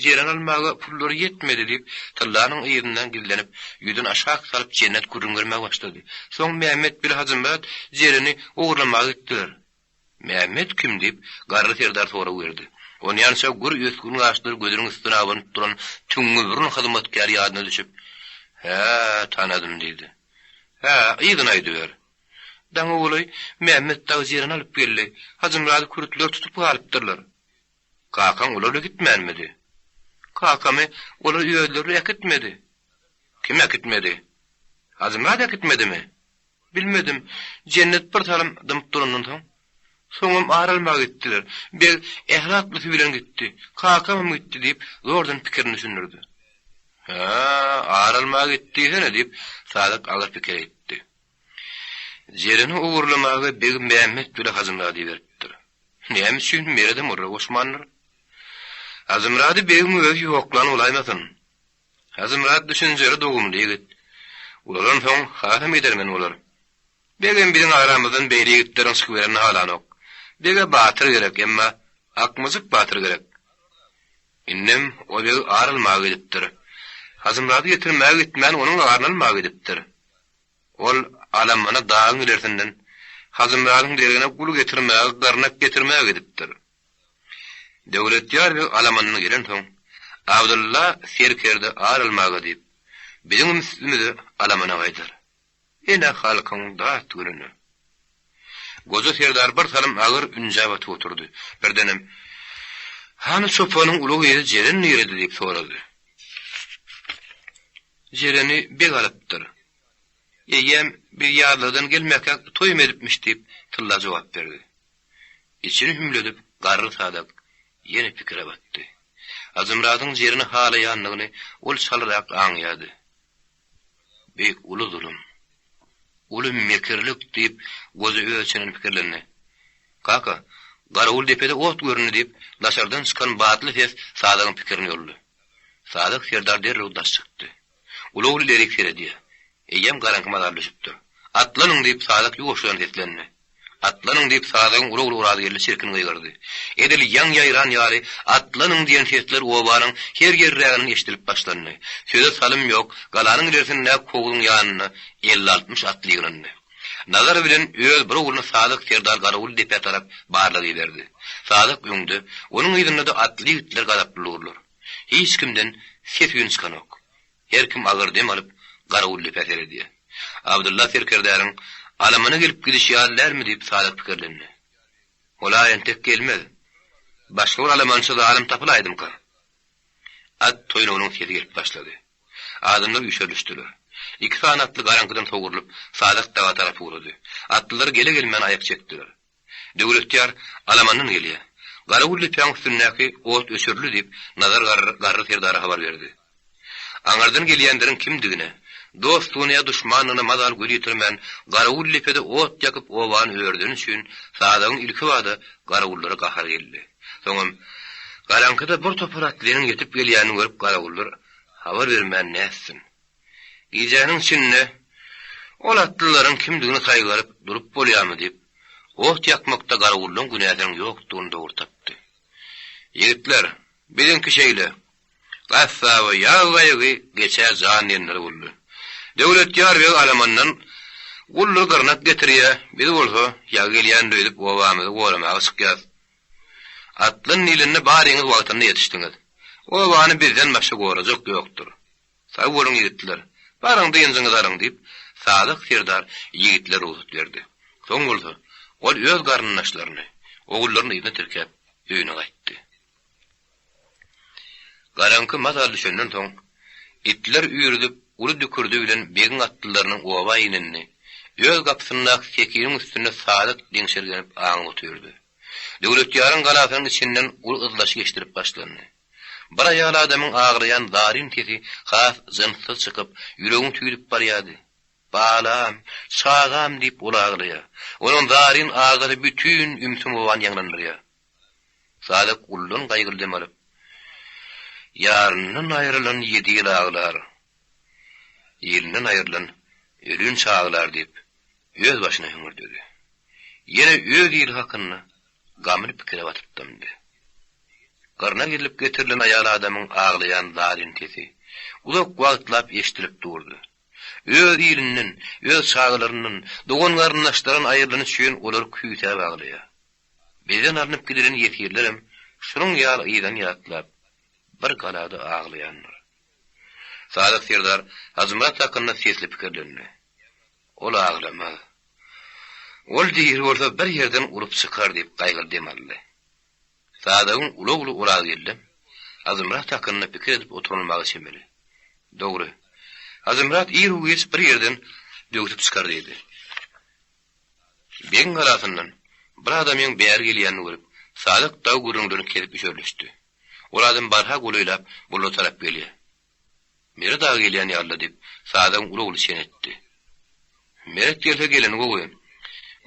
Jeren almaga pullary ýetmedi, diýip, Tyllanyň yzyndan gizlenip, ýüzüni aşak salyp Jennet gürrüň bermäge başlady. Soň Mämmet bile Hajymyrat Jereni ogurlamaga gitdiler. Mämmet kim? diýip, garry serdar sorag berdi. Onýança gür ösgün gaşlary gözüniň üstüne abanyp duran tüňňi burun hyzmatkär ýadyna düşüp, Hä, tanadym diýdi. Hä, yzyny aýdyber. Daňa golaý Mämmet dagy Jereni alyp geldi. Hajymyrady kürtler tutup galypdyrlar. Kakaň olar bilen gitmänmidi? Kakamy olar özleri äkitmedi. Kim äkitmedi? Hajymyrat äkitmedimi? Bilmedim. Jennet bir salym dymyp durandan soň, Soňam ar almaga gitdiler. Beg ähli atlysy bilen gitdi. Kakamam gitdi diýip, zordan pikirini düşündirdi. Hä, ar almaga gitdi diýsene diýip, Sadyk agyr pikire gitdi. Jereni ogurlamaga beg Mämmet bile Hajymyrady iberipdir. Näme üçin Meredem olara goşmandyr? Hajymyrady begiň özi ýoklan bolaýmasyn? Hajymyrat düşünjeli dogumly ýigit. Ulalansoň hasam edermen bolar. Begem biziň aramyzdan beýle ýigitleriň çykyberenini halanok. Bege batyr gerek, emma akmajyk batyr gerek. Indem o beg ar almaga gidipdir. Hajymyrady getirmäge gitmän onuň aryny almaga gidipdir. Ol alamana dagyň ilersinden Hajymyradyň deregine gul getirmäge, gyrnak getirmäge gidipdir. Döwletýar beg alamandan gelensoň, Abdylla serkerde ar almaga diýip, biziňem üstümize alamana gaýdar. Ene halkyň dat gününe. Goja serdar bir salym agyr ünjä batyp oturdy. Birdenem, Hany çopanyň uly gyzy Jeren nirede diýip sorady. Jereni beg alypdyr. Eýýäm biz ýazlagdan gelmäkäk toýam edipmiş diýip, Tylla jogap berdi. Içini hümledip, garry Sadak ýene pikire batdy. Hajymyradyň Jereni halaýandygyny ol çalarak aňýardy. Bi uly zulum. Uly mekirlik, diýip, goja öz içinden pikirlendi. Kaka, garawul depede ot göründi, diýip, daşardan çykan batly ses Sadagyň pikirini ýoldy. Sadak serdar derrew daş çykdy. Uly ogly ilerik seredýär. Eýýäm garaňky mazaly düşüpdir. Atlanyň! diýip, Sadak ýuwaşjadan seslendi. Atlanyň! diýip, Sadagyň uly ogly Orazgeldi çirkin gygyrdy. Edil ýaň ýaýran ýaly, Atlanyň! diýen sesler obanyň her ýerräginden eşidilip başlandy. Söze salym ýok, galanyň ilerisindäki howzuň ýanynda elli-altmyş atly ýygnandy. Nazar bilen öz bir ogluny Sadak serdar Garawul depä tarap barlag iberdi. Sadak öňde, onuň yzynda-da atly ýigitler gazaply durlar. Hiç kimden ses-üýn çykanok. Her kim agyr dem alyp, Garawuldepä seredýär. Abdylla serkerdäniň alamana gelip gidişi ýaly dälmi diýip Sadyk pikirlendi. Ol-a entek gelmez. Başga bir alamançy zalym tapylaýdymyka? At toýnagynyň sesi gelip başlady. Adamlar üşerilişdiler. Iki sany atly garaňkydan sogrulyp, Sadak daga tarap ugrady. Atlylar gele-gelmän aýak çekdiler. Döwletýar alamandan gelýär. Garawul depäň üstündäki ot öçürildi diýip, Nazar garry Garry serdara habar berdi. Aňyrdan gelýänleriň kimdigine, dostdugyna ýa duşmandygyna mazaly göz ýetirmän, garawul depede ot ýakyp obany ördeni üçin Sadagyň ilkibada garawullara gahary geldi. Soňam garaňkyda bir topar atlynyň ýetip gelýänini görüp garawullar habar bermän nätsin. Gijäniň içinde ol atlylaryň kimdigini saýgaryp durup bolýarmy diýip, ot ýakmakda garawullaň günäsiniň ýokdugyny dogry tapdy. Ýigitler, biziňki şeýle. Gassaba ýag gaýygy, geçä jan diýenleri boldy. Döwletýar beg alamandan guldur gyrnak getirýär, biz bolsa ýagy gelýändir öýdüp obamyzy goramaga çykýas. Atlan diýlende baryňyz wagtynda ýetişdiňiz. Obany bizden başga gorajak ýokdur. Sag boluň ýigitler, baryň dynjyňyzy alyň diýip, Sadyk serdar ýigitlere rugsat berdi. Soň bolsa, ol öz garyndaşlaryny, ogullaryny yzyna tirkäp, öýüne gaýtdy. Garaňky mazaly düşenden soň, itler üýrüzip, uly dükürdi bilen begiň atlylarynyň oba inenini, öz gapysyndaky sekiniň üstünde Sadyk diňşirgenip aňyp otyrdy. Döwletýaryň galasynyň içinden uly yzlaşyk eşidilip başlandy. Bir aýal adamyň aglaýan zaryn sesi has jynssyz çykyp, ýüregiňi tüýdüp barýardy. Balam, çagam diýip ol aglaýar. Onuň zaryn agysy bütin ümsüm obany ýaňlandyrýar. Sadyk uludan gaýgyly dem alyp, Ýaryndan aýrylan ýedi ýyl aglar, ilinden aýrylan ölinçä aglar diýip, öz başyna hüňürdedi. Ýene öz ili hakynda gamly pikire batyp dymdy. Gyrnak edilip getirilen aýal adamyň aglaýan zaryn sesi uzak wagtlap eşidilip durdy. Öz ilinden, öz çagalaryndan, dogan-garyndaşlaryndan aýrylany üçin olar küýsäp aglaýar. Bizden alnyp gidilen ýesirlerem şunuň ýaly yzany ýatlap, bir galada aglaýandyr. Sadyk serdar Hajymyrat hakynda sesli pikirlendi. Ol aglamaz. Ol diri bolsa bir ýerden urup çykar diýip gaýgyly dem aldy. Sadagyň uly ogly Orazgeldem Hajymyrat hakynda pikir edip oturylmaga çemeli. Dogry. Hajymyrat ir-u-giç bir ýerden böwsüp çykar diýdi. Begiň galasyndan bir adamyň bäri gelýänini görüp, Sadyk dagy gürrüňlerini kesip üşerlişdi. Ol adam barha golaýlap, bulara tarap gelýär. Meret aga gelýän ýaly-la diýip, Sadagyň uly ogly çen etdi. Meret gelse geleni gowy.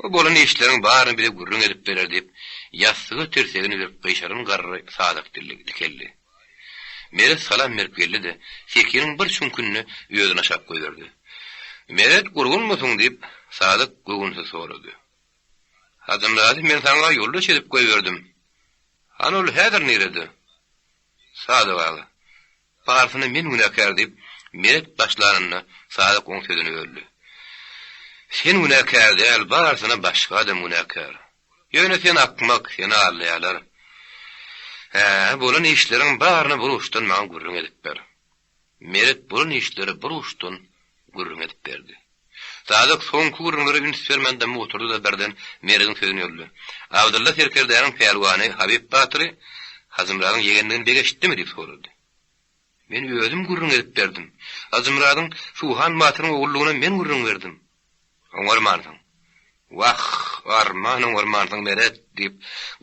O bolan işleriň baryny bize gürrüň edip berer diýip, ýassyga tirsegini berip gyşaran garry Sadak dikeldi. Meret salam berip geldi-de, sekiniň bir çüňkünde özüni aşak goýberdi. Meret, gurgunmysyň? diýip, Sadak göwünsiz sorady. Hajymyrady men saňa ýoldaş edip goýberdim. Hany ol häzir nirede? Sadyk aga, Barysyna men günäkär diýip, Meret başlanynda Sadyk oň sözüni böldi. Sen günäkär däl, barysyna başga adam günäkär. Ýöne sen akmak, seni aldaýarlar. Hä, bolan işleriň baryny bir uçdan maňa gürrüň edip ber. Meret bolan işleri bir uçdan gürrüň edip berdi. Sadyk soňky gürrüňlere üns bermän dymyp oturdy-da birden Merediň sözüni böldi. Abdylla serkerdäniň pälwany Habyp batyry Hajymyradyň ýegendigini beg eşitdimi? diýip sorady. Men özüm gürrüň edip berdim. Hajymyradyň Suhan batyryň ogullygyna men gürrüň berdim. Oňarmansyň. Wah, arman oňarmansyň, Meret! diýip,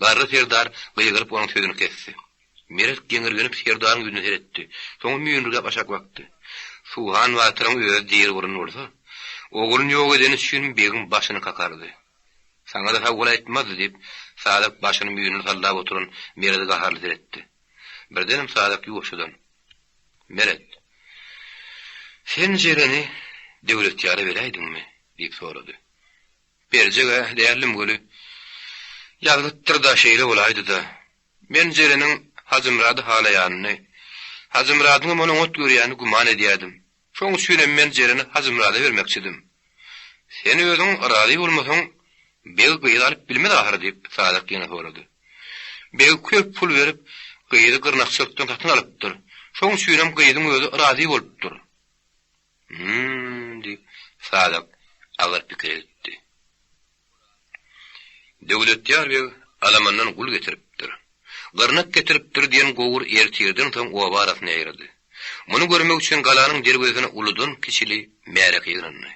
garry serdar gygyryp onuň sözüni kesdi. Meret geňirgenip serdaryň ýüzüne seretdi. Soňam müýnürgäp aşak bakdy. Suhan batyryň özi diri bolan bolsa, ogluny ýok edeni üçin begiň başyny kakardy. Saňa-da sag bol aýtmazdy, diýip, Sadyk başyny müýnli sallap oturan Merede gaharly seretdi. Birdenem Sadyk ýuwaşjadan, Meret, sen Jereni Döwletýara beräýdiňmi? diýip sorady. Berjeg-ä däldim weli, ýazgytdyr-da şeýle bolaýdy-da. Men Jereniň Hajymyrady halaýanyny, Hajymyradyňam ony oňat görýänini güman edýärdim. Şoň üçinem men Jereni Hajymyrada bermekçidim. Sen özüň razy bolmasaň, beg gyzy alyp bilmez ahyry, diýip, Sadyk ýene sorady. Beg köp pul berip, gyzy gyrnakçylykdan satyn alypdyr. Şoň üçinem gyzyň özi razy bolupdyr. Hüm-m, diýip, Sadyk agyr pikire gitdi. Döwletýar beg alamandan gul getiripdir. Gyrnak getiripdir diýen gowur ertirden soň oba arasyna ýaýrady. Muny görmek üçin galanyň derwezesine uludan-kiçili märeke ýygnandy.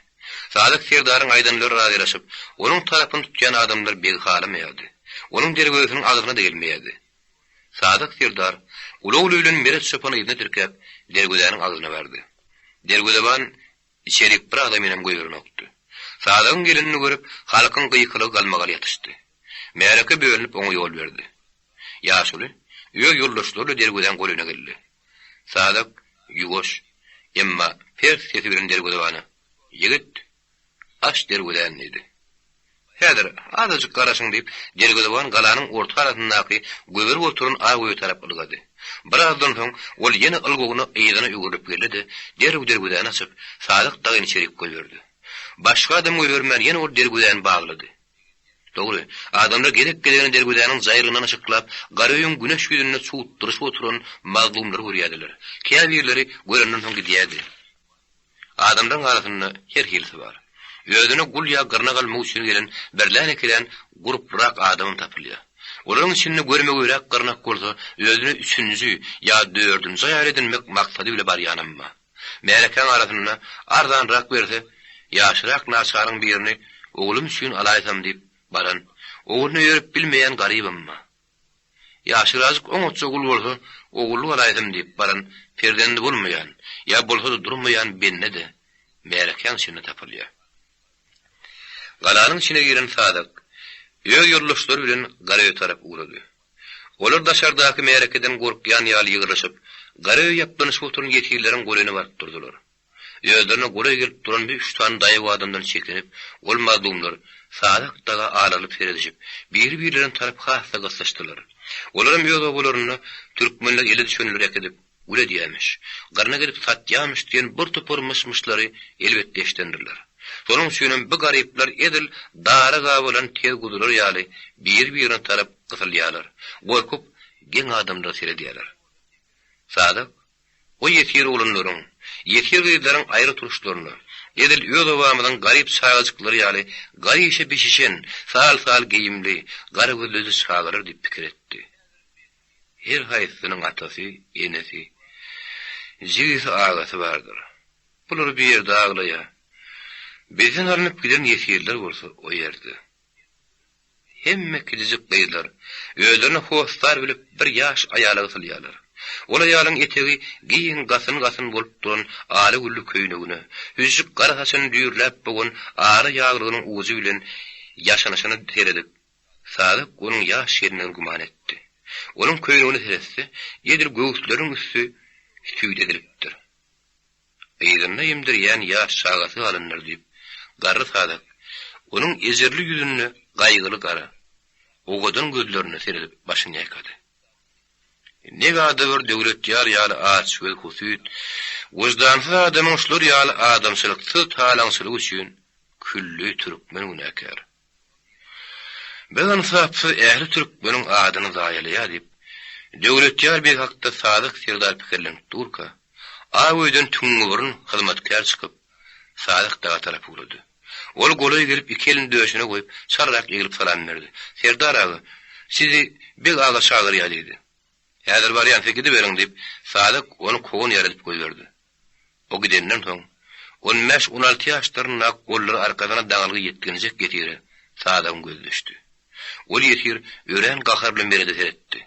Sadyk serdaryň aýdanlary razylaşyp, onuň tarapyny tutýan adamlar begi halamaýardy. Onuň derwezesiniň agzyna-da gelmeýärdi. Sadyk serdar uly ogly bilen Meret çopany yzyna tirkäp, derwezäniň agzyna bardy. Derwezeban Içerik bir adamynam goýberenokdy. Sazagyň gelenini görüp, halkyň gykylygy galmagaly ýatyşdy. Märeke bölünip oňa ýol berdi. Ýaşuly öz ýoldaşlary bilen derwezäň golaýyna geldi. Sazak ýuwaş, emma pers sesi bilen derwezebana, Ýigit, aç derwezäni diýdi. Häzir, azajyk garaşyň, diýip, derwezeban galanyň orta arasyndaky gögerip oturan ak öýe tarap ylgady. Birazdan soň, ol ýene ylgawyna yzyna öwrülip geldi-de, derrew derwezäni açyp, Sadyk dagyny içerik goýberdi. Başga adam goýbermän, ýene ol derwezäni baglady. Dogry, adamlar gezek-gezegine derwezäniň jaýrygyndan yşyklap, gara öýüň güneş ýüzünde çugutdyryşyp oturan mazlumlary görýärdiler. Käbirleri görenden soň gidýärdi. Adamlaryň arasynda her hilisi bar. Özüne gul ýa gyrnak almak üçin gelen birlän-ikilän gurplurak adamam tapylýar. Olaryň içinde görmegeýräk gyrnak bolsa, özüne üçünji ýa dördünji aýal edinmek maksady bile barýanam bar. Märekäň arasynda arzanrak berse, ýaşrak naçaryň birini oglum üçin alaýsam diýip baran, ogluny öýerip bilmeýän garybam bar. Ýaşyrajyk oňatja gul bolsa, ogullyk alaýsam diýip baran perzendi bolmaýan, ýa bolsa-da durmaýan bende-de märekäň içinde tapylýar. Galanyň içine giren Sadyk öz ýoldaşlary bilen Garaöýe tarap ugrady. Olar daşardaky märekeden gorkýan ýaly ýygrylyşyp, Garaöýe ýaplanyşyp oturan ýesirleriň golaýyna baryp durdular. Özlerine golaý gelip duran bir üç sany daýaw adamdan çekinip, ol mazlumlar Sadak daga alarylyp seredişip, biri-birlerine tarap has-da gyslyşdylar. Olaram öz obalarynda türkmenler ele düşenleri äkidip, gul edýämiş, gyrnak edip satýamyş diýen bir topar myş-myşlary elbetde eşidendirler. Şonuň üçinem bu garyplar edil dara gabalan tez guzular ýaly biri-birine tarap gysylýarlar, gorkup, geň adamlara seredýärler. Sadak O ýesir oglanlaryň, ýesir gyzlaryň aýry turuşlaryna, edil öz obamyzyň garyp çagajyklary ýaly gar işe bişişen, sal-sal geýimli, gara gözlüje çagalar diýip pikir etdi. Her haýsysynyň atasy, enesi, jigisi, agasy bardyr. Bular bu ýerde aglaýar. Bizden alnyp giden ýesirler bolsa o ýerde. Hemme kiçijik gyzlar özlerine hossar bilip bir ýaş aýala gysylýarlar. Ol aýalyň etegi giň gasyn-gasyn bolup duran ala gülli köýnegine, hüžžük gara saçyny düýrläp bogan ala ýaglygynyň ujy bilen ýaşanyşyna seredip, Sadyk onuň ýaş gelindigini güman etdi. Onuň köýnegine seretse, edil göwüsleriniň üsti süýt edilipdir. Yzynda emdirýän ýaş çagasy galandyr diýip, garry Sadak onuň ejirli ýüzünde gaýgyly gara, owadan gözlerine seredip başyny ýaýkady. Negada bir Döwletýar ýaly açgöz husyt, wyždansyz adamyň şular ýaly adamçylyksyz talaňçylygy üçin külli türkmen günäkär. Biz ynsapsyz ähli türkmeniň adyny zaýalaýar diýip, Döwletýar beg hakda Sadyk serdar pikirlenip durka, ak öýden tüňňiburun hyzmatkär çykyp, Sadyk daga tarap ugrady. Ol golaý gelip iki elini döşüne goýup, çarrak eglip salam berdi. Serdar aga, sizi Beg aga çagyrýar diýdi. Häzir barýan, siz gidiberiň diýip, Sadyk ony kowan ýaly edip goýberdi. O gidenden soň, on bäş-on alty ýaşlaryndaky gollary arkasyna daňylgy ýetginjek ýesire Sadygyň gözi düşdi. Ol ýesir örän gaharly Merede seretdi.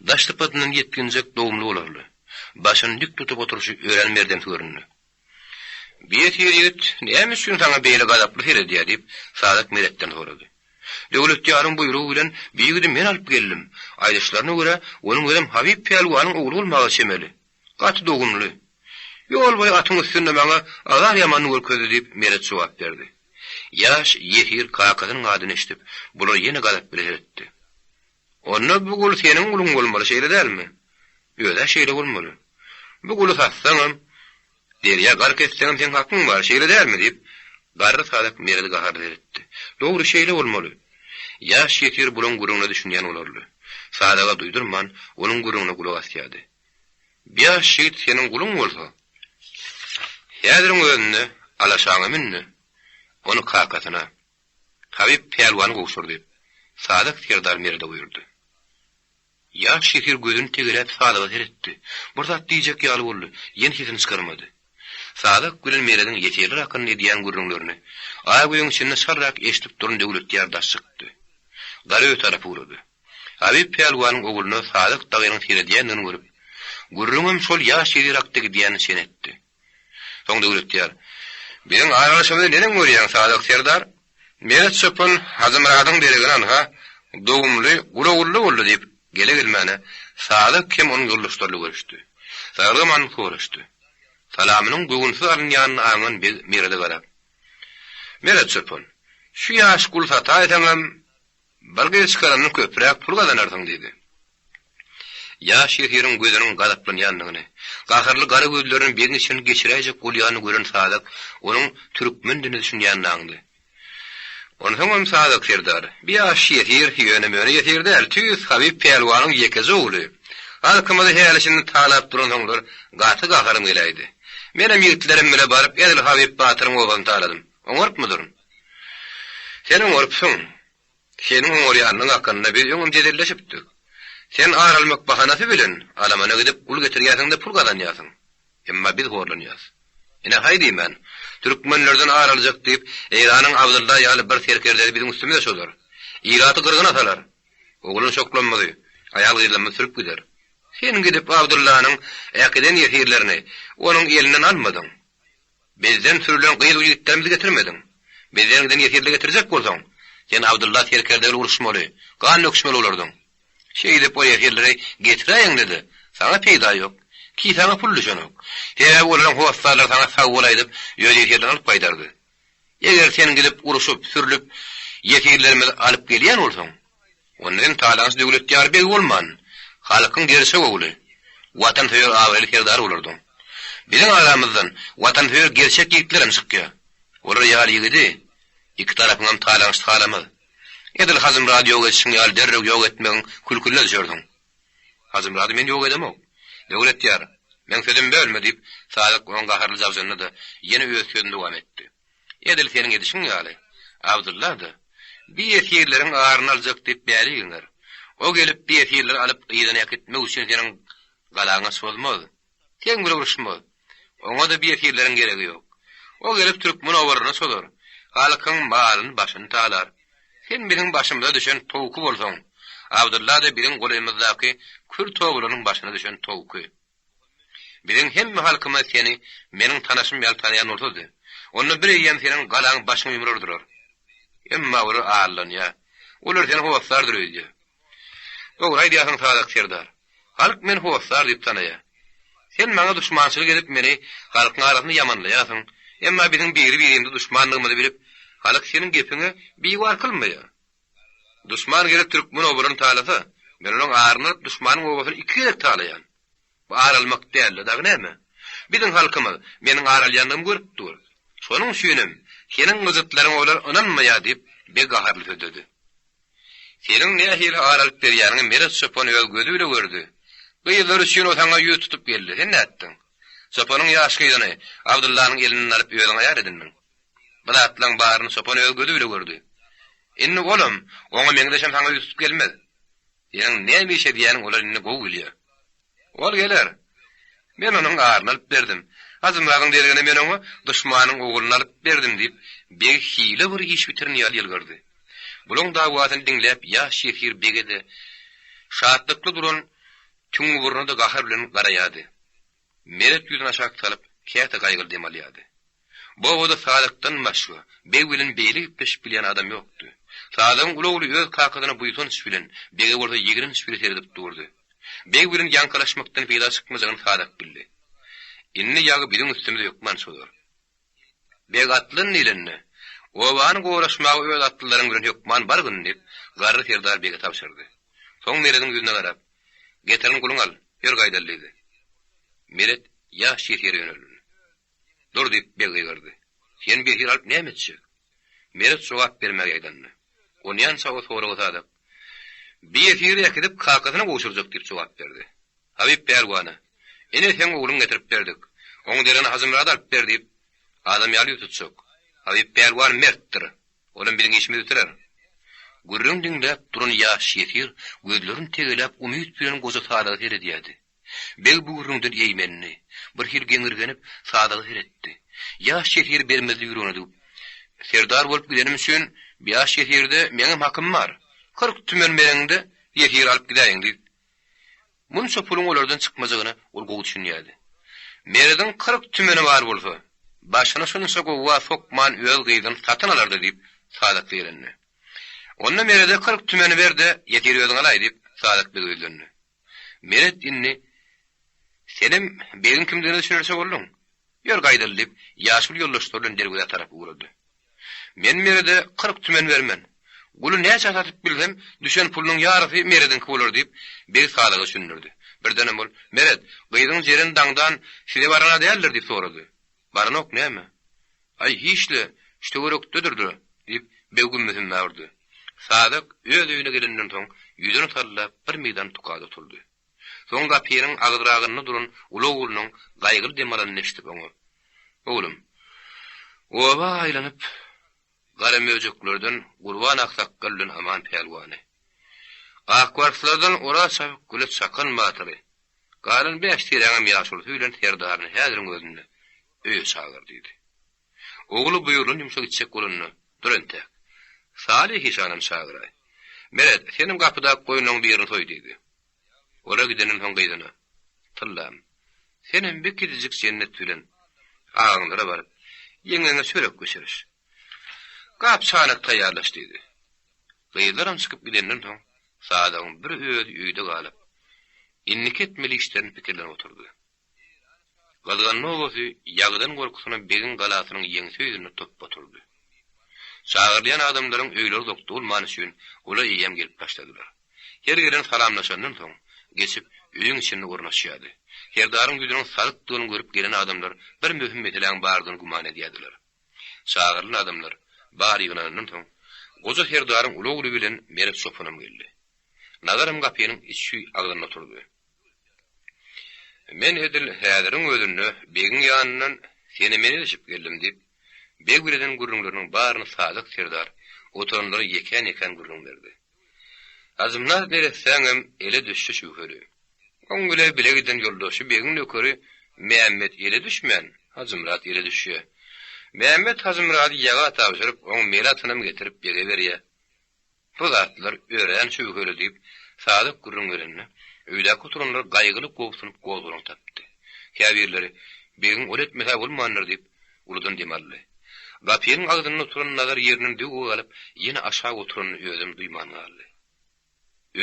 Daş sypatyndan ýetginjek dogumly bolarly. Başyny dik tutup oturyşy örän merdemsi göründi. Bi ýesir ýigit näme üçin saňa beýle gazaply seredýär diýip, Sadyk Meretden sorady. Döwletýaryň buýrugy bilen bi ýigidi men alyp geldim. Aýdyşlaryna görä, onuň özem Habyp pälwanyň ogly bolmaga çemeli. Gaty dogumly. Ýol boýy atyň üstünde maňa azar ýamanyny görkezdi diýip, Meret jogap berdi. Ýaş ýesir kakasynyň adyny eşidip, bulara ýene gazap bile seretdi. Onda bu gul seniň guluň bolmaly, şeýle dälmi? Öz-ä şeýle bolmaly. Bu guly satsaňam, derýa gark etseňem seň hakyň bar, şeýle dälmi? diýip, garry Sadyk Meredi gaharly seretdi. Dogry, şeýle bolmaly. Ýaş ýesir bulaň gürrüňine düşünýän bolarly. Sadyga duýdurman, onuň gürrüňine gulak asýardy. Bi ýaş ýigit seniň guluň bolsa, häziriň özünde alaşaňa mün-de, ony kakasyna, Habyp pälwana gowşur diýip, Sadyk serdar Merede buýurdy. Ýaş ýesir gözüni tegeläp Sadyga seretdi. Bir zat diýjek ýaly boldy, ýene sesini çykarmady. Sadyk bilen Merediň ýesirler hakynda edýän gürrüňlerini Aýgöýüň içinde şarrak eşidip duran Döwletýar daş çykdy. Garöý tarapa ugrady. Habyp pälwanyň ogluna Sadyk dagynyň seredýändigini görüp, gürrüňem şol ýaş ýesir hakda gidýänini çen etdi. Soň Döwletýar, Biziň aralaşymyzy neneň görýäň, Sadyk serdar? Meret çopan Hajymyradyň deregine anha, dogumly, gulagully boldy diýip, gele-gelmäne Sadyk hem onuň ýoldaşlaryly görüşdi. Saglyk-amanlyk soraşdy. Salamynyň göwünsiz alynýanyny aňan beg Merede garap, Meret çopan, şu ýaş gul sataýsaňam, Bir gyz çykarandan köpräk pul gazanarsyň, diýdi. Ýaş ýesiriň gözüniň gazaplanýandygyny, gaharly gara gözlerini begiň içinden geçiräýjek bolýanyny gören Sadyk onuň türkmen diline düşünýänini aňdy. Onsoňam Sadyk serdar, bi ýaş ýesir ýöne-möne ýesir däl, tüýs Habyp pälwanyň ýekeje ogly. Halkymyzy häli-şindi talap duransoňlar gaty gaharym geläýdi. Menem ýigitlerim bile baryp edil Habyp batyryň obasyny taladym. Oňarypmydyryn? Sen oňarypsyň. Seniň oňarýanyň hakynda biz öňem jedelleşipdik. Sen ar almak bahanasy bilen alamana gidip gul getirýärsiň-de pul gazanýarsyň. Emma biz horlanýarys. Ine, haý diýmän, türkmenlerden ar aljak diýip, Eýranyň Abdylla ýaly bir serkerdesi biziň üstümize çozar. Ilaty gyrgyna salar. Oglan-çoklanymyzy, aýal-gyzlarymyzy sürüp gider. Sen gidip Abdyllanyň äkiden ýesirlerini onuň elinden almadyň. Bizden sürülen gyz-ýigitlerimizi getirmediň. Bizden giden ýesirleri getirjek bolsaň, sen Abdylla serkerde bilen uruşmaly, gan döküşmeli bolardyň. Şeýdip o ýesirleri getiräýeňde-de, saňa peýda ýok. Kisäňe pul düşenok. Sebäbi olaryň hossarlary saňa sag bol aýdyp, öz ýesirlerini alyp gaýdardy. Eger sen gidip uruşyp, sürlüp, ýesirlerimizi alyp gelýän bolsaň, Onda sen talaňçy Döwletýar beg bolman, halkyň gerçek ogly, watansöýer abraýly serdar bolardyň. Biziň aramyzdan watansöýer gerçek ýigitlerem çykýar. Olar ýaly ýigidi iki tarapyňam talaňçysy halamaz. Edil Hajymyrady ýok edişiň ýaly derrew ýok etmegiň külküline düşersiň. Hajymyrady men ýok edemok. Döwletýar, meň sözümi bölme, diýip, Sadyk oňa gaharly jabjyndy-da, ýene öz sözüni dowam etdi. Edil seniň edişiň ýaly, Abdylla-da, Bi ýesirleriň aryny aljak diýip bäri ýygnar. O gelip bi ýesirleri alyp yzyna äkitmek üçin seniň galaňa çozmaz. Seň bile uruşmaz. Oňa-da bi ýesirleriň geregi ýok. O gelip türkmen obalaryna çozar. Halkyň malyny-başyny talar. Sen biziň başymyza düşen towky bolsaň, Abdylla-da biziň golaýymyzdaky kürt obalarynyň başyna düşen towky. Biziň hemme halkymyz seni meniň tanaşym ýaly tanaýan bolsady, onda bir eýýäm seniň galaň başyňa ýumrardylar. Emma olar aldanýar. Olar seni hossardyr öýdýär. Dogry aýdýarsyň, Sadyk serdar. Halk meni hossar diýip tanaýar. Sen maňa duşmançylyk edip meni halkyň arasynda ýamanlaýarsyň. Emma biziň biri-birimize duşmandygymyzy bilip, halk seniň gepiňe biwar kylmaýar. Duşman gelip türkmen obalyny talasa, men onuň aryny alyp duşmanyň obasyny iki gezek talaýan. Bu ar almak däl-de, dagy näme? Biziň halkymyz meniň ar alýandygymy görüp dur. Şonuň üçinem seniň gyjytlaryňa olar ynanmaýar diýip, beg gaharly sözledi. Seniň nähili ar alyp berýäniňi Meret çopan öz gözi bile gördi. Gyzlar üçin o saňa ýüz tutup geldi. Sen nätdiň? Çopanyň ýaş gyzyny Abdyllanyň elinden alyp özüňe aýal edindiň. Bu zatlaň baryny çopan öz gözi bile gördi. Indi olam, oňa meňzeşem saňa ýüz tutup gelmez. Seniň näme iş edýäniňi olar indi gowy bilýär. Ol geler. Men onuň aryny alyp berdim. Hajymyradyň deregine men oňa duşmanyň ogluny alyp berdim, diýip, beg hile bir iş bitiren ýaly ýylgyrdy. Bulaň dawasyny diňläp ýaş ýesir bege-de, şatlykly duran Tüňňüburna-da gahar bilen garaýardy. Meret ýüzüni aşak salyp, käte gaýgyly dem alýardy. Bu obada Sadykdan başga, beg bilen beýle gepleşip bilýän adam ýokdy. Sadygyň uly ogly öz kakasyna buýsanç bilen, bege bolsa ýigrenç bile seredip durdy. Beg bilen ýaňkalaşmakdan peýda çykmajagyny Sadyk bildi. Indi ýagy biziň üstümize hökman çozar. Beg atlan diýlende, obany goraşmaga öz atlylaryň bilen hökman bargyn diýip, garry serdar bege tabşyrdy. Soň Merediň ýüzüne garap, Getiren guluňy al, ýör gaýdaly diýdi. Meret ýaş ýesire ýöneldi. Dur diýip, beg gygyrdy. Sen bir ýesir alyp näme etjek? Meret jogap bermäge ýaýdandy. Onýança o soraga Sadyk, Bi ýesiri äkidip kakasyna gowşurjak diýip jogap berdi. Habyp pälwana, Ine, seň ogluňy getirip berdik. Oň deregine Hajymyrady alyp ber diýip, adam ýaly ýüz tutjak. Habyp pälwan mertdir. Olam biziň işimizi bitirer. Gürrüň diňläp duran ýaş ýesir gözlerini tegeläp umyt bilen goja Sadyga seredýärdi. Beg bu gürrüňden eýmendi. Birhili geňirgenip, Sadyga seretdi. Ýaş ýesiri bermezligi ýüregine düwüp, Serdar bolup gidenim üçin ýaş ýesirde meňem hakym bar. 40 tümen bereňde ýesiri alyp gidäýiň diýip, munça puluň olardan çykmajagyna ol gowy düşünýärdi. Merediň 40 tümeni bar bolsa, başyny şunça gowga sokman öz gyzyny satyn alardy diýip, Sadyk zeýrendi. Onda Merede 40 tümeni ber-de, ýesiri özüň alaý diýip, Sadyk bege ýüzlendi. Meret indi Senem begiň kimdigine düşünerçe bolduň. Ýör gaýdaly diýip, ýaşuly ýoldaşlary bilen derwezä tarap ugrady. Men Merede 40 tümen bermen. Guly näçä satyp bilsem, düşen pulunyň ýarysy Merediňki bolar diýip, beg Sadyga düşündirdi. Birdenem ol, Meret, gyzyň Jeren daňdan size baran-a däldir diýip sorady. Baranok näme? Aý, hiç-le, şu töwerekdedir-dä, diýip, beg gümmüsini urdy. Sadyk öz öýüne gelenden soň, ýüzüni sallap, bir meýdan tukat oturdy. Soň gapynyň agyzragynda duran uly oglunyň gaýgyly dem alanyny eşidip, oňa, Oglum, oba aýlanyp, garamöjeklerden Gurban aksakgal bilen Aman pälwany, akbarslardan Oraz çapyk güle Çakan batyry, galan bäş tiräňem ýaşulusy bilen serdaryny häziriň özünde öýe çagyr diýdi. Ogly buýrulan ýumşa gitjek bolanda, Dur entek. Salyh işanam çagyraý. Meret, senem gapydaky goýunlaryň birini soý diýdi. Olar gidenden soň gyzyna, Tyllam, senem bir kiçijik Jennet bilen agaňlara baryp, ýeňňeňe çörek bişiriş. Gap-çanak taýýarlaş diýdi. Gyzlaram çykyp gidenden soň, Sadygyň bir özi öýde galyp, indiki etmeli işlerini pikirlenip oturdy. Gyzganly obasy ýagydan gorkusyna begiň galasynyň ýeňse ýüzünde topba oturdy. Çagyrylýan adamlaryň öýleri uzakda bolmany üçin olar eýýäm gelip başladylar. Her gelen salamlaşandan soň, geçip, öýüň içinde ornaşýardy. Serdaryň ýüzüniň salykdygyny görüp gelen adamlar bir möhüm meseläň bardygyny güman edýärdiler. Çagyrylan adamlar bary ýygnanandan soň, goja serdaryň uly ogly bilen Meret çopanam geldi. Nazaram gapynyň içi agzynda oturdy. Men edil häziriň özünde begiň ýanyndan seni-meni edişip geldim, diýip, beg bilen eden gürrüňleriniň baryny Sadyk serdar oturanlara ýekän-ýekän gürrüň berdi. Hajymyrat neressäňem ele düşşi şübheli. Oň bile bile giden ýoldaşy begiň nökeri Mämmet ele düşmän, Hajymyrat ele düşýär. Mämmet Hajymyrady ýaga tabşyryp, oň mele atynam getirip bege berýär. Bu zatlar örän şübheli diýip, Sadyk gürrüň berende, öýdäki oturanlar gaýgyly gobsunyp gozgalaň tapdy. Käbirleri, Begiň ol etmese bolmandyr diýip, uludan dem aldy. Gapynyň agzynda oturan Nazar ýerinden zöwwe galyp, ýene aşak oturanyny özem duýman galdy.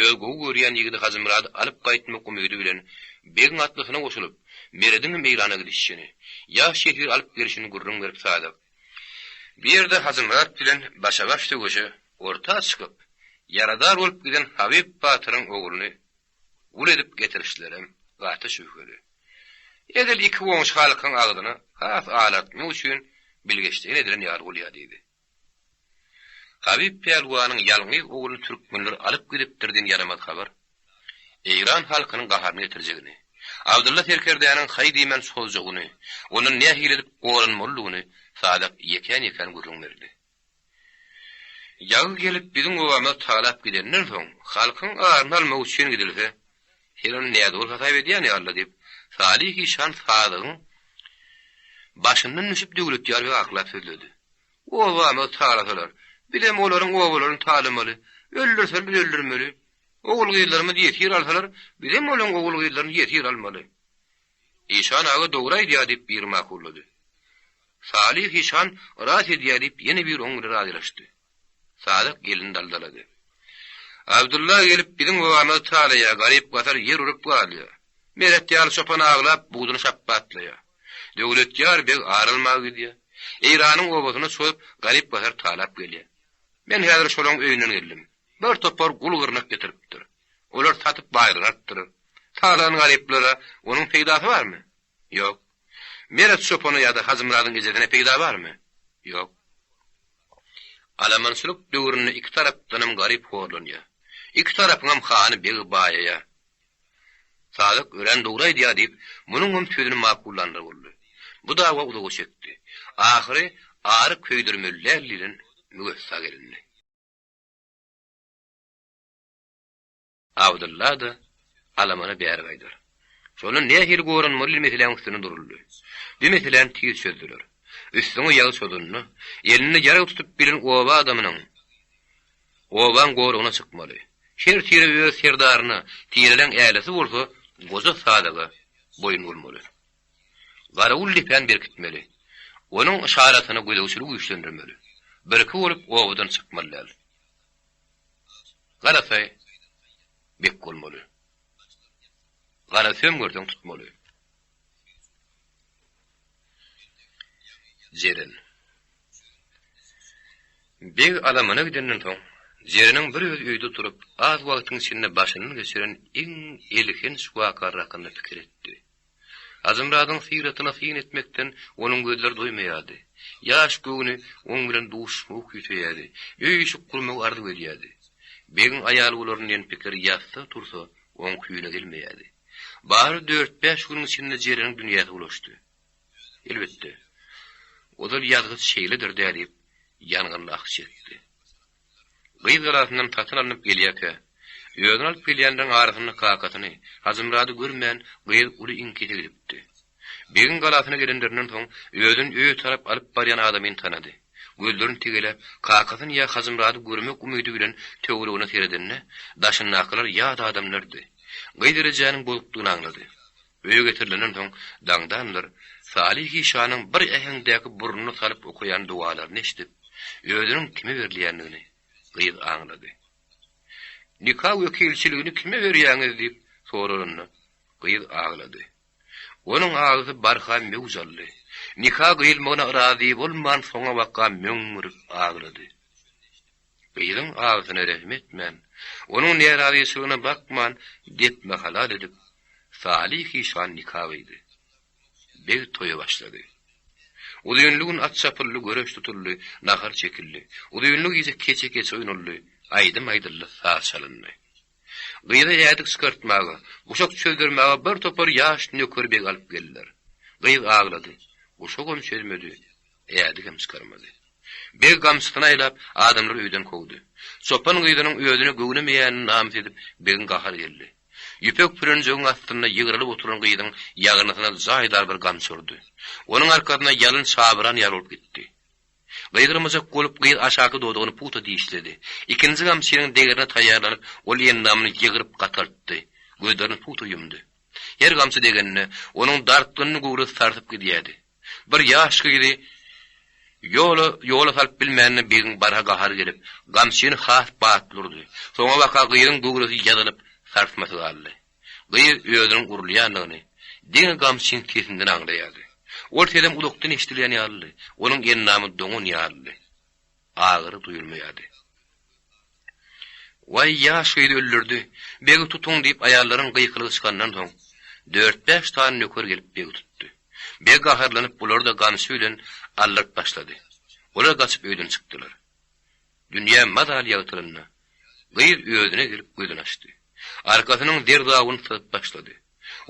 Öz gowy görýän ýigidi Hajymyrady alyp gaýtmak umydy bilen begiň atlysyna goşulyp, Merediňem Eýrana gidişini, ýaş ýesir alyp gelşini gürrüň berip Sadyk, Bu ýerde Hajymyrat bilen başa-baş söweşe orta çykyp, ýaradar bolup giden Habyp batyryň ogluny gul edip getirişlerem gaty şübheli. Edil iki goňşy halkyň agzyny has alartmak üçin bilgeşleýin edilen ýaly bolýar diýdi. Habyp pälwanyň ýalňyz ogluny türkmenler alyp gidipdir diýen ýaramaz habar Eýran halkynyň gaharyny getirjegini, Abdylla serkerdäniň haý diýmän çozjagyny, ondan nähili edip goranmalydygyny Sadak ýekän-ýekän gürrüň berdi. Ýagy gelip biziň obamyzy talap gidenden soň, halkyň aryny almak üçin gidilse, sen ony nädogry hasap edýän ýaly-la diýip, Salyh işan Sadygyň başyndan düşüp Döwletýar beg aklap sözledi. Obamyzy talasalar, bizem olaryň obalaryny talamaly, öldürseler biz öldürmeli. Ogul-gyzlarymyzy ýesir alsalar, bizem olaryň ogul-gyzlaryny ýesir almaly. Işan aga dogry aýdýar diýip biri makullady. Salyh işan ras edýär diýip ýene biri oň bilen razylaşdy. Sadyk elini daldalady. Abdylla gelip biziň obamyzy talaýar, garyp-gasar ýer urup galýar. Meret ýaly çopan aglap buduny şapbatlaýar. Döwletýar beg ar almaga gidýär. Eýranyň obasyna çozup garyp-gasar talap gelýär. Men häzir şolaň öýünden geldim. Bir topar gul-gyrnak getiripdir. Olar satyp baýlyk alypdyr. Talan garyplara onuň peýdasy barmy? Ýok. Meret çopana ýa-da Hajymyradyň ejesine peýda barmy? Ýok. Alamançylyk döwründe iki tarapdanam garyp horlanýar. Iki tarapyňam hany begi baýaýar. Sadyk örän dogry aýdýar diýip, munuňam sözüni makullanlar boldy. Bu dawa uzaga çekdi. Ahyry ary köýdürmeli däl diýlen müwessa gelindi. Abdylla-da alamana bäri gaýdar. Şonda nähili goranmaly meseläň üstünde duruldy. Bu meseläni tiz çözdüler. Üstüňe ýagy çozanda, elinde ýarag tutup gelen oba adamynyň obaň goragyna çykmaly. Her tire öz serdaryna, tireleň älesi bolsa goja Sadaga boýun bolmaly. Garawul depäni berkitmeli. Onuň yşaratyna gözegçiligi güýçlendirmeli. Birki bolup obadan çykmaly däl. Garasaý bek bolmaly. Gara söm görseň tutmaly. Jeren. Beg alamana gidenden soň, Jereniň bir özi öýde oturyp, az wagtyň içinde başyndan geçiren iň elhenç wakalar hakynda pikir etdi. Hajymyradyň syratyna syn etmekden onuň gözleri doýmaýardy. Ýaş göwni oň bilen duşuşmagy küýseýärdi, öý-işik gurmagy arzuw edýärdi. Begiň aýaly bolaryn diýen pikir ýatsa-tursa oň küýüne gelmeýärdi. Bary dört-bäş günüň içinde Jereniň dünýäsi bulaşdy. Elbetde, ozal ýazgyt şeýledir-dä diýip, ýangynly ah çekdi. Gyz galasyndan satyn alnyp gelýärkä, özüni alyp gelýänleriň arasynda kakasyny, Hajymyrady görmän, gyz uly iňkise gidipdi. Begiň galasyna gelenlerinden soň, özüni öýe tarap alyp barýan adamyny tanady. Gözlerini tegeläp, kakasyny ýa Hajymyrady görmek umydy bilen töweregine seredende, daşyndakylar ýat adamlardy. Gyz rejäniň bozukdygyny aňlady. Öýe getirilenden soň, daňdanlar Salyh işanyň bir äheňdäki burnuna salyp okaýan dogalaryny eşidip, özüniň kime berilýändigini gyz aňlady. Nika wekilçiligini kime berýäňiz diýip soralanda, gyz aglady. Onuň agysy barha möwç aldy. Nika gyýylmagyna razy bolman soňabaka möňňürip aglady. Gyzyň agzyna rehim etmän, onuň närazyçylygyna bakman, depme halal edip, Salyh işan nika gyýdy. Beg toýa başlady. Uzynly gün at çapyldy, göreş tutuldy, nahar çekildi. Uzynly gije keçe-keçe oýnaldy, aýdym aýdyldy, saz çalyndy. Gyza ädik çykartmaga, guşak çözdürmäge bir topar ýaş nöker beg alyp geldiler. Gyz aglady, guşagam çözmedi, ädigem çykarmady. Beg gamçysyny aýlap, adamlary öýden kowdy. Çopan gyzynyň özüne göwnemeýänini namys edip, begiň gahary geldi. Ýüpek pürenjegiň astynda ýygrylyp oturan gyzyň ýagyrnysyna jaýdar bir gamçy urdy. Onuň arkasyna ýalyn çabyran ýaly bolup gitdi. Gygyrmajak bolup, gyz aşaky dodagyny pugta dişledi. Ikinji gamçynyň degerine taýýarlanyp, ol endamyny ýygryp gataltdy. Gözlerini pugta ýumdy. Her gamçy degende, onuň dartgynly göwresi sarsyp gidýärdi. Bir ýaş gyzy ýola ýola salyp bilmänine begiň barha gahary gelip, gamçyny has batly urdy. Soňabaka gyzyň göwresi ýazylyp, sarsmasy galdy. Gyz özüniň urulýandygyny diňe gamçyň sesinden aňlaýardy. Ol sesem uzakdan eşidilýän ýalydy, onuň endamy doňan ýalydy. Agyry duýulmaýardy. Waý, ýaş gyzy öldürdi, begi tutuň diýip aýallaryň gykylygy çykandan soň, dört-bäş sany nöker gelip begi tutdy. Beg gaharlanyp bulary-da gamçy bilen aldyryp başlady. Olar gaçyp öýden çykdylar. Dünýä mazaly ýagtylanda, gyz özüne gelip gözüni açdy. Arkasynyň zerzawyny syzyp başlady.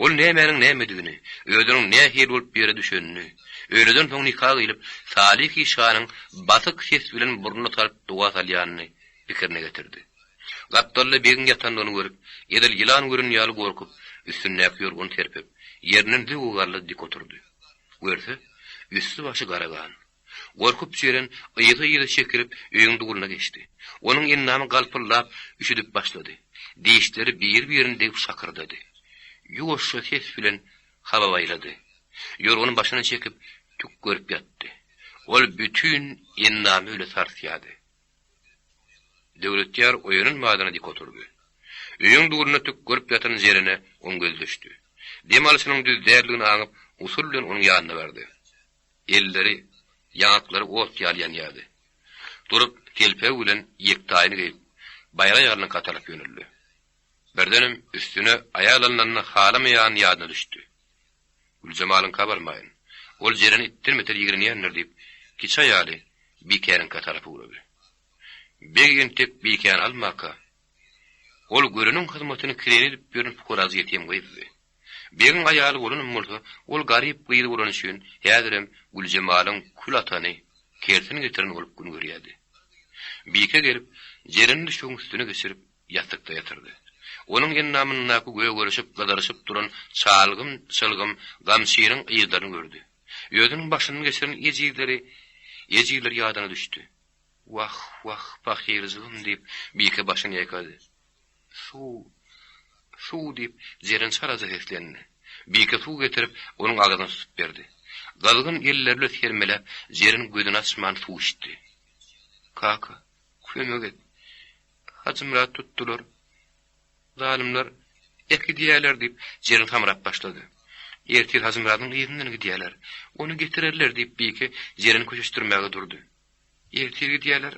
Ol nämäniň nämedigini, özüniň nähili bolup ýere düşenini, Öýleden soň nika gyýlyp, Salyh işanyň basyk ses bilen burnuna salyp doga salýanyny pikirine getirdi. Gapdalda begiň ýatandygyny görüp, edil ýylan gören ýaly gorkup, üstündäki ýorgany serpip, ýerinden zöwwe-garly dik oturdy. Görse, üsti-başy gara gan. Gorkup Jeren yza-yza çekilip, öýüň dugruna geçdi. Onuň endamy galpyldap, üşüdip başlady. Dişleri biri-birine degip şakyrdady. Ýuwaşja ses bilen hababaýlady. Ýorgany başyna çekip, tük görüp ýatdy. Ol bütin endamy bile sarsýardy. Döwletýar oýanan badyna dik oturdy. Öýüň dugrunda tük görüp ýatan Jerene oň gözi düşdi. Dem alşynyň düz däldigini aňyp, usul bilen onuň ýanyna bardy. Elleri, ýaňaklary ot ýaly ýanýardy. Durup, telpegi bilen ýektaýyny geýip, baýra ýalynyňka tarap ýöneldi. Birdenem üstüne aýal alnanyny halamaýany ýadyna düşdi. Güljemalyňka barmaýyn. Ol Jereni itden beter ýigrenýändir diýip, kiçi aýaly Bikäniňkä tarap ugrady. Beg entek Bikäni almaka, ol göreniň hyzmatyny kireýine edip ýören pukarajy ýetim gyzdy. Begiň aýaly bolanam bolsa, ol garyp gyz bolany üçin häzirem Güljemalyň kül atany, kersen getireni bolup gün görýärdi. Bike gelip, Jereni düşegiň üstüne geçirip, ýassykda ýatyrdy. Onuň endamyndaky gögerişip, gyzaryşyp duran çalgym-çylgym gamçynyň yzlaryny gördi. Özüniň başyndan geçiren ejizleri, ejizleri ýadyna düşdi. Wah, wah, pahyrjygym, diýip, Bike başyny ýaýkady. Suw! Suw! diýip, Jeren çalaja seslendi. Bike suw getirip, onuň agzyna tutup berdi. Gyzgyn elleri bilen sermeläp, Jeren gözüni açman suw içdi. Kaka, kömek et. Hajymyrat tutdular. Zalymlar äkidýärler, diýip, Jeren samrap başlady. Ertir Hajymyradyň yzyndan gidýärler. Ony getirerler, diýip, Bike Jereni köşeşdirmäge durdy. Ertir gidýärler.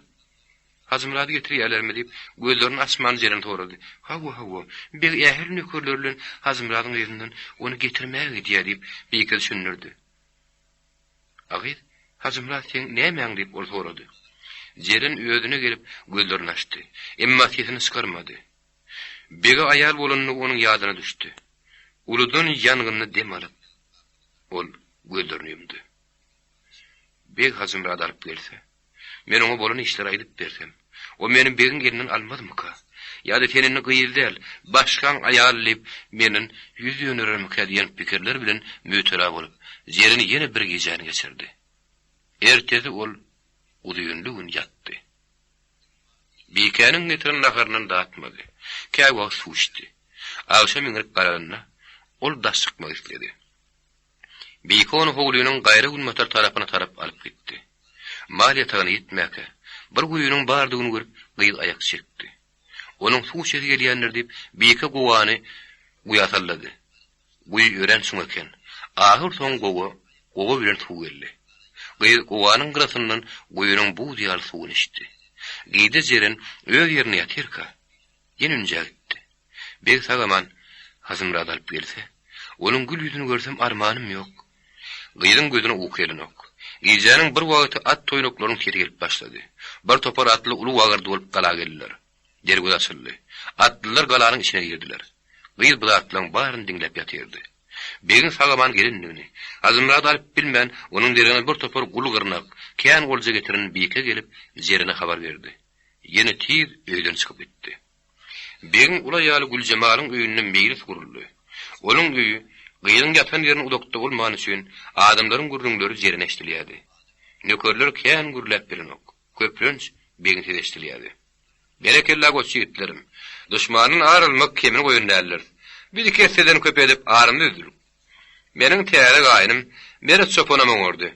Hajymyrady getirýärlermi? diýip, gözlerini açman Jeren sorady. Hawa, hawa. Beg ähli nökerleri bilen Hajymyradyň yzyndan ony getirmäge gidýär, diýip, Bike düşündirdi. A gyz, Hajymyrat seň nämäň? diýip, ol sorady. Jeren özüne gelip, gözlerini açdy. Emma sesini çykarmady. Bege aýal bolandygy onuň ýadyna düşdi. Uludan ýangynly dem alyp, ol gözlerini ýumdy. Beg Hajymyrady alyp gelse, men oňa bolan işleri aýdyp bersem, o meni begiň elinden almazmyka? Ýa-da sen indi gyz däl, başgaň aýaly diýip, menden ýüz dönerermikä diýen pikirler bilen mübtela bolup, Jeren ýene bir gijäni geçirdi. Ertesi ol uzynly gün ýatdy. Bikäniň getiren naharyndan datmady. Käwagt suw içdi. Agşam iňrik garalanda, ol daş çykmak isledi. Bike ony howlynyň gaýra günbatar tarapyna tarap alyp gitdi. Mal ýatagyna ýetmäkä, bir guýynyň bardygyny görüp, gyz aýak çekdi. Onuň suw içesi gelýändir diýip, Bike gowany guýa sallady. Guýy örän çuň eken. Ahyrsoňy gowa, gowa bilen suw geldi. Gyz gowanyň gyrasyndan guýynyň buz ýaly suwuny içdi. Gije Jeren öz ýerinde ýatyrka, ýene ünjä gitdi. Beg sag-aman Hajymyrady alyp gelse, onuň gül ýüzüni görsem armanym ýok. Gyzyň gözüne uky gelenok. Gijäniň bir wagty at toýnaklarynyň sesi gelip başlady. Bir topar atly uly wagyrdy bolup gala geldiler. Derweze açyldy. Atlylar galanyň içine girdiler. Gyz bu zatlaryň baryny diňläp ýatyrdy. Begiň sag-aman gelendigini, Hajymyrady alyp bilmän, onuň deregine bir topar gul-gyrnak, kän olja getiren Bike gelip, Jerene habar berdi. Ýene tiz öýden çykyp gitdi. Begiň uly aýaly Güljemalyň öýünde meýlis guruldy. Onuň öýi gyzyň ýatan ýerinden uzakda bolmany üçin, adamlaryň gürrüňleri Jerene eşidilýärdi. Nökerler kän gürläp bilenok. Köplenç, begiň sesi eşidilýärdi. Berekella goç ýigitlerim! Duşmandan ar almak kemini goýan däldiris. Biz iki esseden köp edip arymyzy üzdürik. Meniň täze gaýynym Meret çopanam oňardy.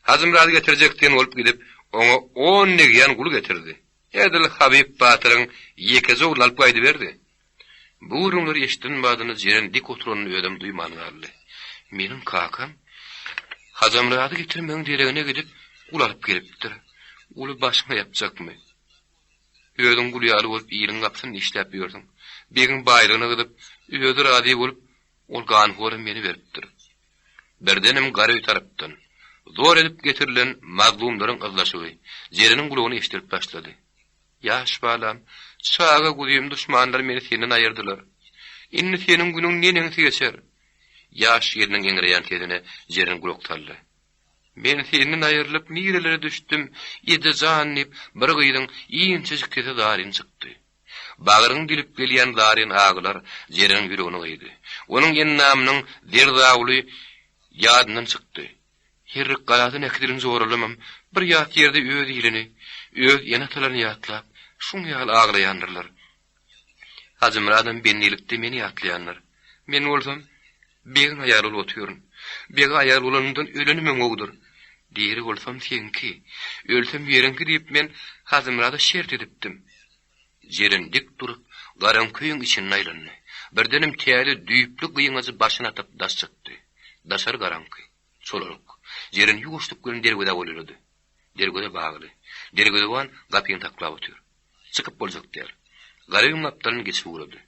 Hajymyrady getirjek diýen bolup gidip, oňa on negýän gul getirdi. Edil Habyp batyryň ýekeje ogluny alyp gaýdyberdi. Bu gürrüňleri eşiden badyna Jeren dik oturanyny özem duýman galdy. Meniň kakam Hajamyrady getirmegiň deregine gidip, gul alyp gelipdir. Guly başyňa ýapjakmy? Özüň gul ýaly bolup iliň gapysyny dişläp ýörsüň. Begiň baýlygyna gyzyp, özi razy bolup, ol ganhora meni beripdir. Birdenem Garöý tarapdan, zor edip getirilen mazlumlaryň yzlaşygy Jereniň gulagyna eşidilip başlady. Ýaş balam, çaga guzym duşmanlar meni senden aýyrdylar. Indi seniň günüň neneňsi geçer? Ýaş gelniň eňreýän sesine Jeren gulak saldy. Men senden aýrylyp nirelere düşdüm, eje jan diýip, bir gyzyň inçejik sesi zaryn çykdy. Bagryňy dilip gelýän zaryn agylar Jereniň ýüregini gyýdy. Onuň endamynyň zer-zawuly ýadyndan çykdy. Herrik galadan äkidilen joralamam bir ýat ýerde öz ilini, öz ene-atalaryny ýatlap, şuň ýaly aglaýandyrlar. Hajymyradam bendilikde meni ýatlaýandyr. Men bolsam, begiň aýaly bolup otyryn. Bege aýal bolanymdan ölenimem gowudyr. Diri bolsam seňki, ölsem ýeriňki diýip men Hajymyrada şert edipdim. Jeren dik durup, garaňky öýüň içinde aýlandy. Birdenem täze düýpli gyňajy başyna atyp daş çykdy. Daşary garaňky. Çolalyk. Jeren ýuwaşlyk bilen derwezä golaýlady. Derweze bagly. Derwezeban gapyny saklap otyr. Çykyp boljak däl. Gara öýüň gapdalyny geçip ugrady.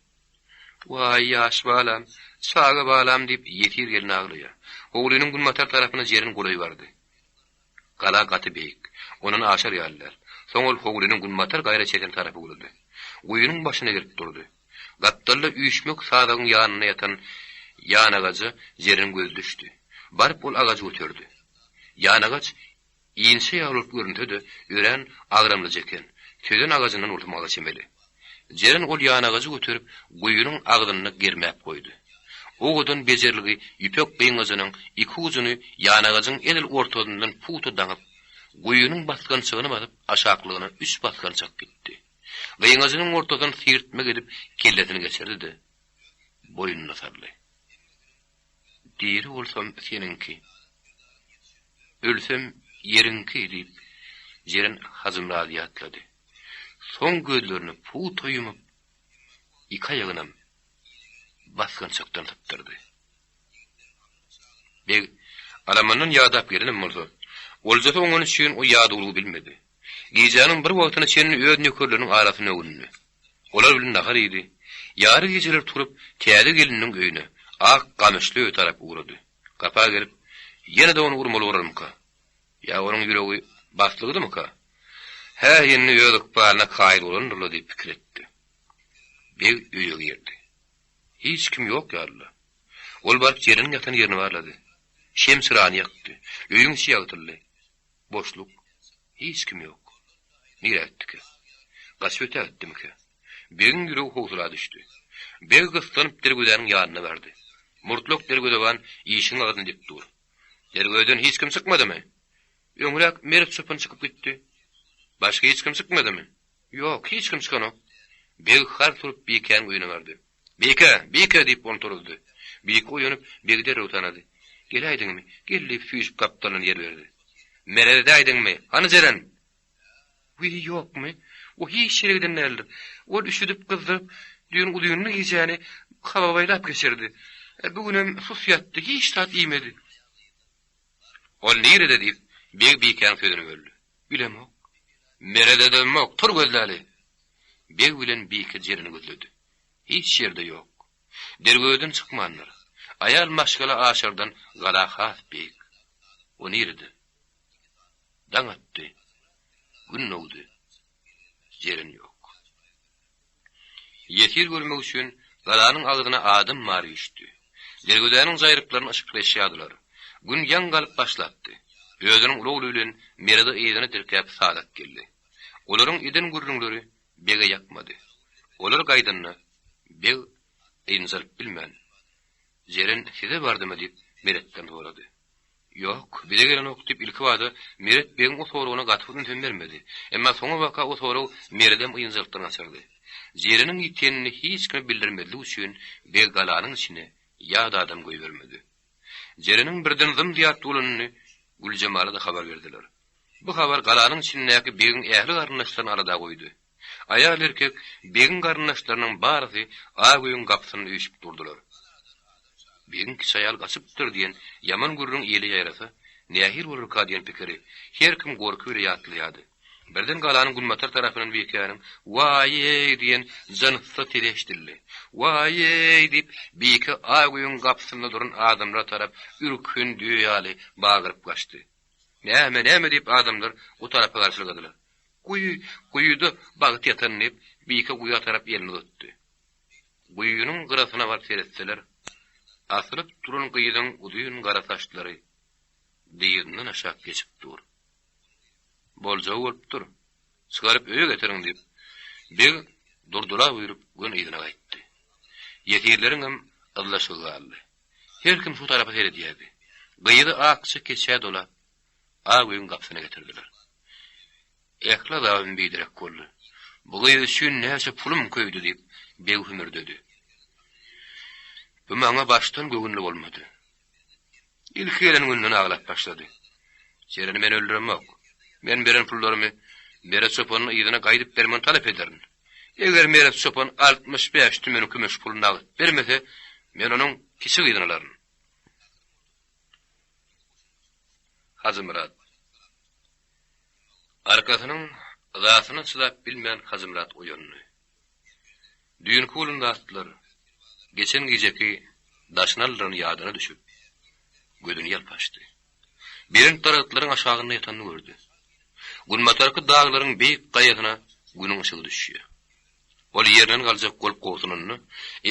Waý, ýaş balam, çaga balam diýip, ýesir gelin aglaýar. Howlynyň günbatar tarapyna Jeren golaý bardy. Gala gaty beýik. Ondan aşar ýaly däl. Soň ol howlynyň günbatar gaýra çeken tarapy ugrady. Guýynyň başyna gelip durdy. Gapdalda üýşmek sazagyň ýanynda ýatan ýanagaja Jereniň gözi düşdi. Baryp ol agajy göterdi. Ýanagaç Inçe ýaly bolup görünse-de, örän agramlyja eken. Sözen agajyndan bolsa maňa çemeli. Jeren ol ýanagajy göterip, guýynyň agzynda germäp goýdy. Owadan bejerilgi ýüpek gyňajynyň iki ujuny ýanagajyň edil ortasyndan pugta daňyp, guýynyň basgançagyny basyp, aşaklygyna üç basgançak gitdi. Gyňajynyň ortasyny sirtmek edip, kellesini geçirdi-de, boýnuna saldy. Diri bolsam seniňki, ölsem ýeriňki diýip, Jeren Hajymyrady ýatlady. Soň gözlerini pugta ýumup, iki aýagynam basgançakdan sypdyrdy. Beg alamandan ýadap gelenem bolsa, oljasy oňany üçin o ýadawlygy bilmedi. Gijäniň bir wagtyna çenli öz nökerleriniň arasynda öwündi. Olar bilen nahar iýdi. Ýary gijeler turup, täze gelininiň öýüne, ak gamyşly öýe tarap ugrady. Gapa gelip, ýene-de ony urmaly bolarmyka? Ýa onuň ýüregi baslygydymyka? Hä, indi öz ykbalyna kaýyl bolandyr-la diýip pikir etdi. Beg öýe girdi. Hiç kim ýok ýalydy. Ol baryp Jereniň ýatan ýerini barlady. Şem çyrany ýakdy. Öýüň içi ýagtyldy. Boşluk. Hiç kim ýok. Nirä gitdikä? Gaçyp ötä gitdimikä? Begiň ýüregi howsala düşdi. Beg gyssanyp derwezäniň ýanyna bardy. Murtlak derwezeban işigiň agzynda dik dur. Derwezeden hiç kim çykmadymy? Öňräk Meret çopan çykyp gitdi. Başga hiç kim çykmadymy? Ýok, hiç kim çykanok. Beg hars urup Bikäniň öýüne bardy. Bike! Bike! diýip, ony turuzdy. Bike oýanyp, Begi derrew tanady. Geläýdiňmi? Gel diýip, süýşüp gapdalyndan ýer berdi. Merede däýdiňmi? Hany Jeren? Wiý, ýokmy? O hiç ýere giden däldir. Ol üşüdip, gyzdyryp, düýn uzynly gijäni hababaýlap geçirdi. Bu günem sus ýatdy, hiç zat iýmedi. Ol nirede? diýip, Beg Bikäniň sözüni böldi. Bilemok. Merededemok, tur gözläli! Beg bilen Bike Jereni gözledi. Hiç ýerde ýok. Derwezeden çykmandyr. Aýal maşgala aşardan gala has beýik. O nirede? Daň atdy. Gün dogdy. Jeren ýok. Ýesir görmek üçin galanyň agzyna adam bary üýşdi. Derwezäniň jaýryklaryny yşyklaşýardylar. Gün ýaň galyp başlapdy. Özüniň uly ogly bilen Meredi yzyna tirkäp Sadak geldi. Olaryň eden gürrüňleri bege ýakmady. Olar gaýdanda, beg ynjalyp bilmän, Jeren size bardymy diýip, Meretden sorady. Ýok, bize gelenok diýip, ilkibada Meret begiň o soragyna gaty bir ünsem bermedi. Emma soňabaka o sorag Meredem ynjalykdan gaçyrdy. Jereniň ýitenini hiç kime bildirmezlik üçin beg galanyň içine ýat adam goýbermedi. Jereniň birden zym-zyýat bolanyny Güljemala-da habar berdiler. Bu habar galanyň içindäki begiň ähli garyndaşlaryny alada goýdy. Aýal-erkek begiň garyndaşlarynyň barysy ak öýüň gapysynda üýşüp durdular. Begiň kiçi aýaly gaçypdyr diýen ýaman gürrüň ile ýaýrasa, nähili bolarka diýen pikiri her kim gorky bile ýatlaýardy. Birden galanyň günbatar tarapyndan Bikäniň Waý-eý! diýen janypsyz sesi eşidildi. Waý-eý! diýip, Bike ak öýüň gapysynda duran adamlara tarap ürkün düýe ýaly bagyryp gaçdy. Näme, näme diýip adamlar o tarapa garşylgadylar. Guýy, guýuda bagt ýatan diýip, Bike guýa tarap elini uzatdy. Guýynyň gyrasyna baryp seretseler, asylyp duran gyzyň uzyn gara saçlary. dyzyndan aşak geçip dur. Boljagy bolup dur. Çykaryp öýe getiriň diýip, beg Durdula buýrup göni yzyna gaýtdy. Ýesirleriňem yzlaşygy galdy. Her kim şu tarapa seredýärdi. Gyzy akja keçä dolap, ak öýüň gapysyna getirdiler. Ähli azabym biderek boldy. Bu gyz üçin näçe pulum köýdi diýip, beg hümürdedi. Bu maňa başdan göwünli bolmady. Ilki gelen günden aglap başlady. Jereni men öldüremok. Men beren pullarymy Meret çopanyň yzyna gaýdyp bermegini talap ederin. Eger Meret çopan 65 tümen kümüş pul nagt bermese, men onuň kiçi gyzyny alaryn. Hajymyrat. Arkasynyň yzasyna çydap bilmän Hajymyrat oýandy. Düýnki bolan zatlar, geçen gijeki daşyny aldyran ýadyna düşüp, gözüni ýalp açdy. Belent daragtlaryň aşagynda ýatanyny gördi. Günbatarky daglaryň beýik gaýasyna Günüň yşygy düşýär. Ol ýerinden galjak bolup gobsunanda,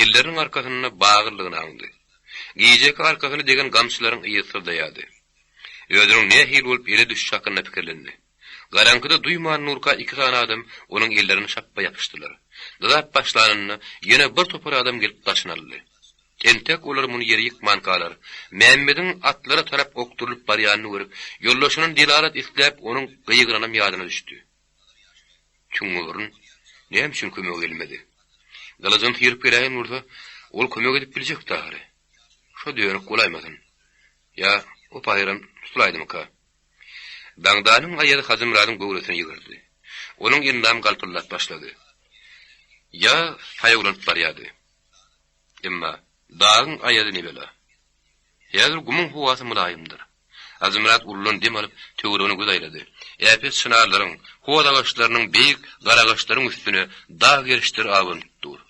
elleriniň arkasynda bagyrlygyny aňdy. Gijeki arkasyna degen gamçylaryň yzy syzlaýardy. Özüniň nähili bolup ele düşüşi hakynda pikirlendi. Garaňkyda duýman durka iki sany adam onuň ellerine şapba ýapyşdylar. Dyzap başlanynda ýene bir topar adam gelip daşyny aldy. Entek olar muny ýere ýykmankalar, Mämmediň atlara tarap okdurylyp barýanyny görüp, ýoldaşyndan delalat isläp onuň gygyranam ýadyna düşdi. Tüňňürün näme üçin kömege gelmedi? Gylyjyny syryp geläýen bolsa, ol kömek edip biljekdi ahyry. Şo dönük bolaýmasyn? Ýa o pahyram tutulaýdymyka? Daňdanyň aýazy Hajymyradyň göwresini ýygyrdy. Onuň endamy galpyldap başlady. Ýaz saýawlanyp barýardy. Emma dagyň aýazy nebela. Häzir gumuň howasy mylaýymdyr. Hajymyrat uludan dem alyp, töweregine göz aýlady. Äpet çynarlaryň, hoz agaçlarynyň, beýik garagaçlaryň üstüne dag gerişleri abanyp dur.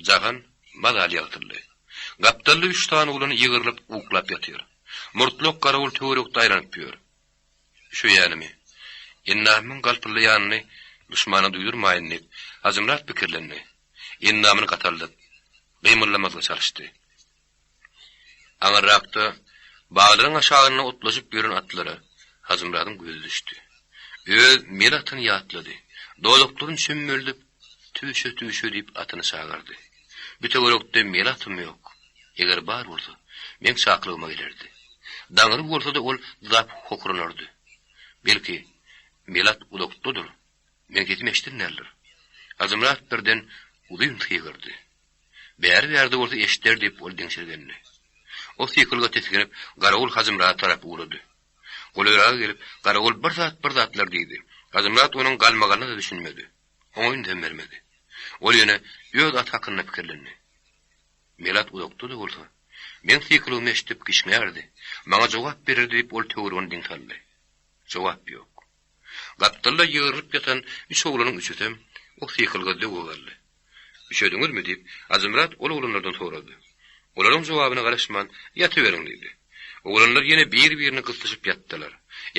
Jahan mazaly ýagtyldy. Gapdalda üç sany oglan ýygrylyp uklap ýatyr. Murtlak garawul töwerekde aýlanyp ýör. Üşeýänimi, endamymyň galpyldaýanyny duşmana duýdurmaýyn diýip, Hajymyrat pikirlendi. Endamyny gataldyp, gymyldamazlyga çalyşdy. Aňyrrakda, baglaryň aşagynda otlaşyp ýören atlara Hajymyradyň gözi düşdi. Öz mel atyny ýatlady. Dodaklaryny çömmeldip, Tüwşe, tüwşe diýip atyny çagyrdy. Bu töwerekde mel atym ýok. Eger bar bolsa, meň çakylygyma gelerdi. Daňyly bolsa-da ol dyzap hokranardy. Belki, mel at uzakdadyr, meň sesim eşidilmändir. Hajymyrat birden uzyn sygyrdy. Bäri-bärde bolsa eşider diýip, ol diňşirgendi. O sykylga tisginip, garawul Hajymyrada tarap ugrady. Golaýraga gelip, garawul bir zat-bir zatlar diýdi. Hajymyrat onuň galmagalyna-da düşünmedi. Oňa ünsem bermedi. Ol ýene öz aty hakynda pikirlendi. Melat uzakda-da bolsa, meň sykylygymy eşidip kişňärdi, maňa jogap bererdi diýip, ol töweregine diň saldy. Jogap ýok. Gapdalda ýygrylyp ýatan üç oglanyň üçüsem o sykylga zöwwe galdy. Üşediňizmi? diýip, Hajymyrat ol oglanlardan sorady. Olaryň jogabyna garaşman, Ýatyberiň diýdi. Oglanlar ýene bir-birine gyslyşyp ýatdylar.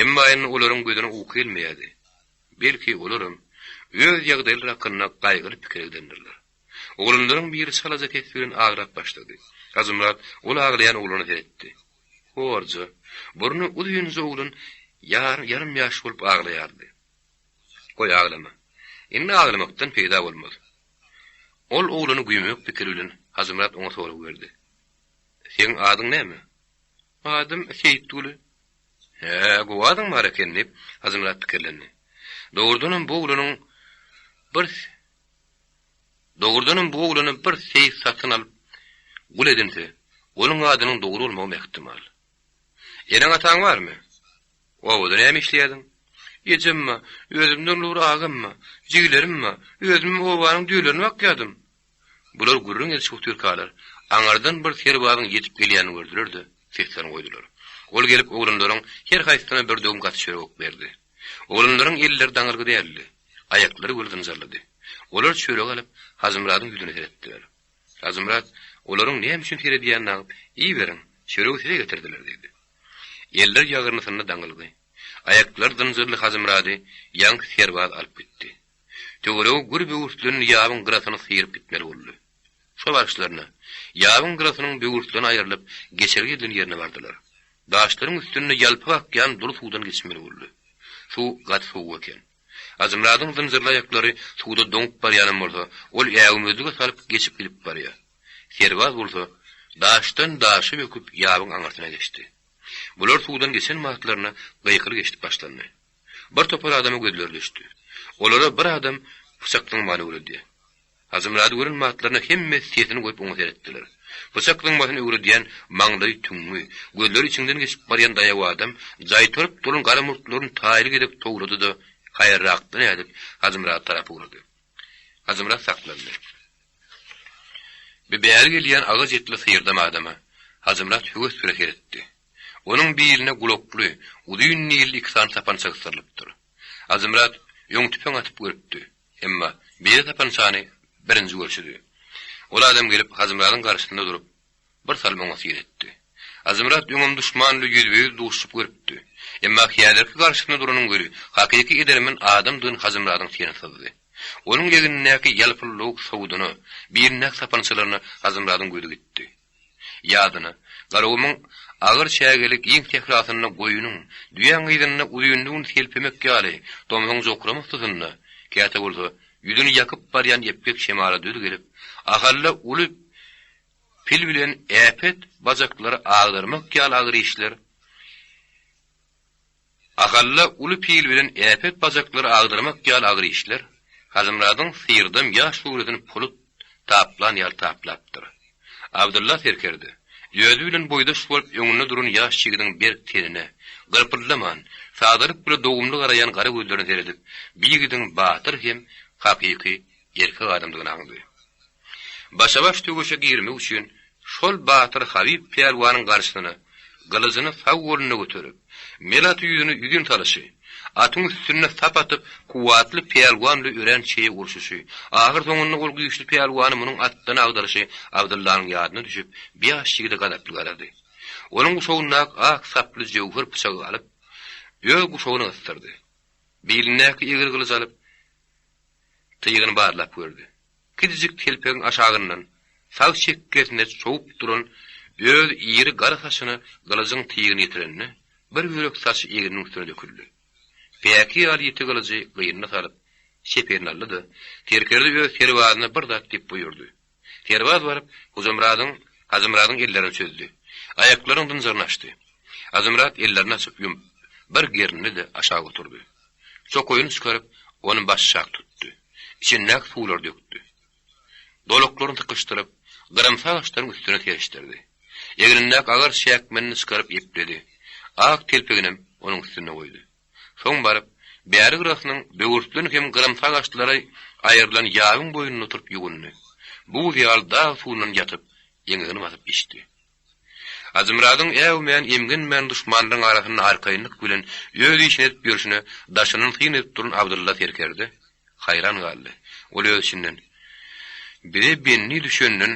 Emma indi olaryň gözüne uky gelmeýärdi. Belki, olaram öz ýagdaýlary hakynda gaýgyly pikire gidendirler. Oglanlaryň biri çalaja ses bilen aglap başlady. Hajymyrat ol aglaýan oglana seretdi. Horja, burny uzynja oglan ýarym ýaş bolup aglaýardy. Goý, aglama. Indi aglamakdan peýda bolmaz. Ol oglany güýmemek pikiri bilen Hajymyrat oňa sorag berdi. Seň adyň näme? Adym Seýitguly. Hä, gowy adyň bar eken, diýip, Hajymyrat pikirlendi. Dogrudanam bu oglanyň bir Dogrudanam bu oglany bir seýis satyn alyp, gul edinse, onuň adynyň dogry bolmagam ähtimal. Eneň-ataň barmy? Obada näme işleýärdiň? Ejem bar, özümden uly bir agam bar, jigilerim bar, özümem obanyň düýelerini bakýardym. Bular gürrüň edişip otyrkalar, aňyrdan bir serbazyň ýetip gelýänini gördüler-de, seslerini goýdular. Ol gelip oglanlaryň her haýsysyna bir döwüm gaty çörek berdi. Oglanlaryň elleri daňylgy däldi, aýaklary weli zynjyrlydy. Olar çöregi alyp, Hajymyradyň ýüzüne seretdiler. Hajymyrat olaryň näme üçin seredýänini aňyp, Iýiberiň, çöregi size getirdiler diýdi. Eller ýagyrnysynda daňylgy, aýaklary zynjyrly Hajymyrady ýaňky serbaz alyp gitdi. Töweregi gür böwürslenli ýabyň gyrasyny syryp gitmeli boldy. Şo baryşlaryna, ýabyň gyrasynyň böwürsleni aýrylyp, geçelge edilen ýerine bardylar. Daşlaryň üstünde ýalpak akýan dury suwdan geçmeli boldy. Suw gaty sowuk eken. Hajymyradyň zynjyrly aýaklary suwda doňup barýanam bolsa, ol äwmezlige salyp geçip gidip barýar. Serbaz bolsa, daşdan daşa böküp ýabyň aňyrsyna geçdi. Bular suwdan geçen wagtlaryna gykylyk eşidip başlandy. Bir topar adama gözleri düşdi. Olara bir adam pyçak zyňmany öwredýär. Hajymyrady gören wagtlaryna hemme sesini goýup oňa seretdiler. Pyçak zyňmasyny öwredýän maňlaýy tüňňi, gözleri içiňden geçip barýan daýaw adam jaýtaryp duran gara murtlaryny taýly gezek towlady-da, haýyrrakdan ädip, Hajymyrada tarap ugrady. Hajymyrat saklandy. Bi bäri gelýän agaç etli syrdam adama Hajymyrat höwes bilen seretdi. Onuň biline gulakly, uzyn nilli iki sany sapança gysdyrylypdyr. Hajymyrat öň tüpeň atyp görüpdi. Emma beýle sapançany birinji görşüdi. Ol adam gelip Hajymyradyň garşysynda durup, bir salym oňa syn etdi. Hajymyrat öňem duşman bilen ýüzbe-ýüz duşuşyp görüpdi. Emma häzirki garşysynda duranyň weli hakyky edermen adamdygyny Hajymyradyň teni syzdy. Onuň egnindäki ýalpyldawuk sowudyna, bilindäki sapançalaryna Hajymyradyň gözi gitdi. Ýadyna, Garagumuň agyr çägeli giň sährasynda goýnuň, düýäň yzynda uzynly gün selpemek ýaly, tomsuň jokrama yssysynda, käte bolsa, ýüzüni ýakyp barýan epgek şemala döz gelip, Ahally uly pil bilen äpet bajaklary agdarmak ýaly agyr işler, Ahalla uly pil bilen äpet bajaklary agdarmak ýaly agyr işler Hajymyradyň syrdam ýaş göwresini polat taplan ýaly taplapdyr. Abdylla serkerde, özi bilen boýdaş bolup öňünde duran ýaş ýigidiň berk tenine, gyrpyldaman, sadalyk bile dogumly garaýan gara gözlerine seredip, bi ýigidiň batyr hem hakyky erkek adamdygyny aňdy. Başa-baş söweşe girmek üçin şol batyr Habyp pälwanyň garşysyna gylyjyny sag golunda göterip, mel aty ýüzüni ýüzin salyşy, atyň üstünde sap atyp, kuwwatly pälwan bilen örän çeýe urşuşy, ahyrsoňunda ol güýçli pälwany munuň atdan agdaryşy Abdyllanyň ýadyna düşüp, bi ýaş ýigide gazaply garady. Onuň guşagyndaky ak saply jöwher pyçagy alyp, öz guşagyna gysdyrdy. Bilindäki egri gylyjy alyp, Tygyny barlap gördi. Kiçijik telpegiň aşagyndan sag çekgesine çowup duran öz iri gara saçyna gylyjyň tygyny ýetirende, bir bölek saçy egniniň üstüne döküldi. Päki ýaly ýiti gylyjy gynyna salyp, çep eline aldy-da, serkerde öz serbazyna bir zat diýip buýurdy. Serbaz baryp, Hojamyradyň, Hajymyradyň ellerini çözdi. Aýaklarynyň zynjyryny açdy. Hajymyrat ellerini açyp ýumup, bir gerindi-de aşak oturdy. Çokaýyny çykaryp, ony başşak tutdy. Içindäki suwlary dökdi. Dolaklaryny tykyşdyryp, gyrymsy agaçlaryň üstüne serişdirdi. Egnindäki agyr çäkmenini çykaryp epledi. Ak telpeginem onuň üstünde goýdy. Soň baryp, bäri gyrasynyň böwürslen hem gyrymsy agaçlary aýrylan ýabyň boýunda oturyp ýuwundy. Buz ýaly dag suwundan ýatyp, eňegini basyp içdi. Hajymyradyň äwmän, emgenmän duşmanlaryň arasynda arkaýynlyk bilen öz işini edip ýörşüne daşyndan syn edip duran Abdylla serkerde haýran galdy. Ol öz içinden, Bize bendi düşenden,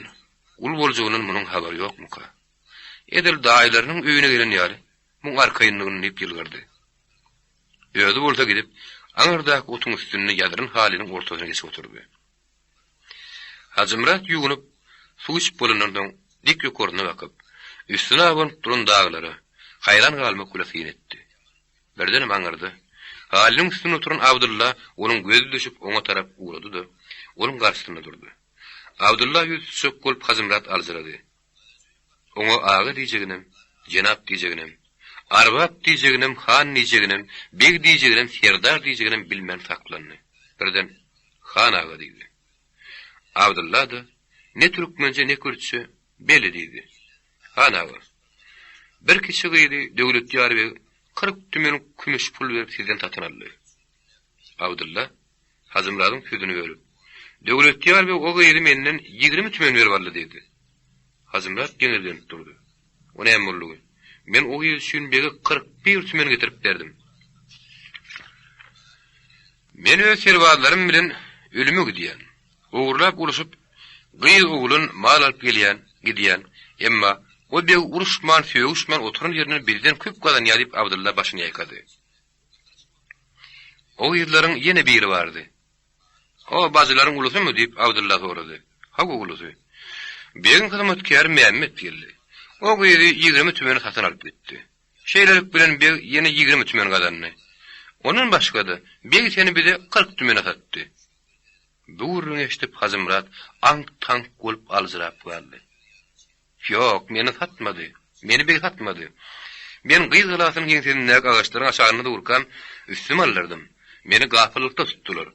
gul boljagyndan munuň habary ýokmuka? Edil daýylarynyň öýüne gelen ýaly, muň arkaýynlygyny diýip ýylgyrdy. Özi bolsa gidip, aňyrdaky otuň üstünde ýazylan halynyň ortasyna geçip oturdy. Hajymyrat ýuwunyp, suw içip bolandan soň, dik ýokaryna bakyp, üstüne abanyp duran daglara haýran galmak bilen syn etdi. Birdenem aňyrda, halynyň üstünde oturan Abdylla onuň gözi düşüp oňa tarap ugrady-da, onuň garşysynda durdy. Abdylla ýüz tutjak bolup Hajymyrat aljyrady. Oňa aga diýjeginem, jenap diýjeginem, arbap diýjeginem, han diýjeginem, beg diýjeginem, serdar diýjeginem bilmän saklandy. Birden, Han aga diýdi. Abdylla-da ne türkmençe, ne kürtçe, Beli diýdi. Han aga, bir kiçi gyzy Döwletýar beg 40 tümen kümüş pul berip sizden satyn aldy. Abdylla Hajymyradyň sözüni bölüp, Döwletýar beg o gyzy menden 20 tümen berip aldy diýdi. Hajymyrat geňirgenip durdy. O näme boldugy? Men o gyz üçin bege 41 tümen getirip berdim. Men öz serbazlarym bilen ölüme gidýän. Ogurlap urşup, gyz oglan mal alyp gelýän, gidýän. Emma o beg uruşman, sögüşmän oturan ýerinden bizden köp gazanýar diýip Abdylla başyny ýaýkady. O gyzlaryň ýene biri bardy. O bajylaryň ulusymy? diýip Abdylla sorady. Hawa ulusy. Begiň hyzmatkäri Mämmet geldi. O gyzy 20 tümene satyn alyp gitdi. Şeýlelik bilen beg ýene 20 tümen gazandy. Ondan başga-da, beg seni bize 40 tümene satdy. Bu gürrüňi eşidip Hajymyrat aňk-taňk bolup aljyrap galdy. Ýok, meni satmady. Meni beg satmady. Men Gyz galasynyň ýeňsesindäki agaçlaryň aşagynda durkam, üstümi aldyrdym. Meni gapyllykda tutdular.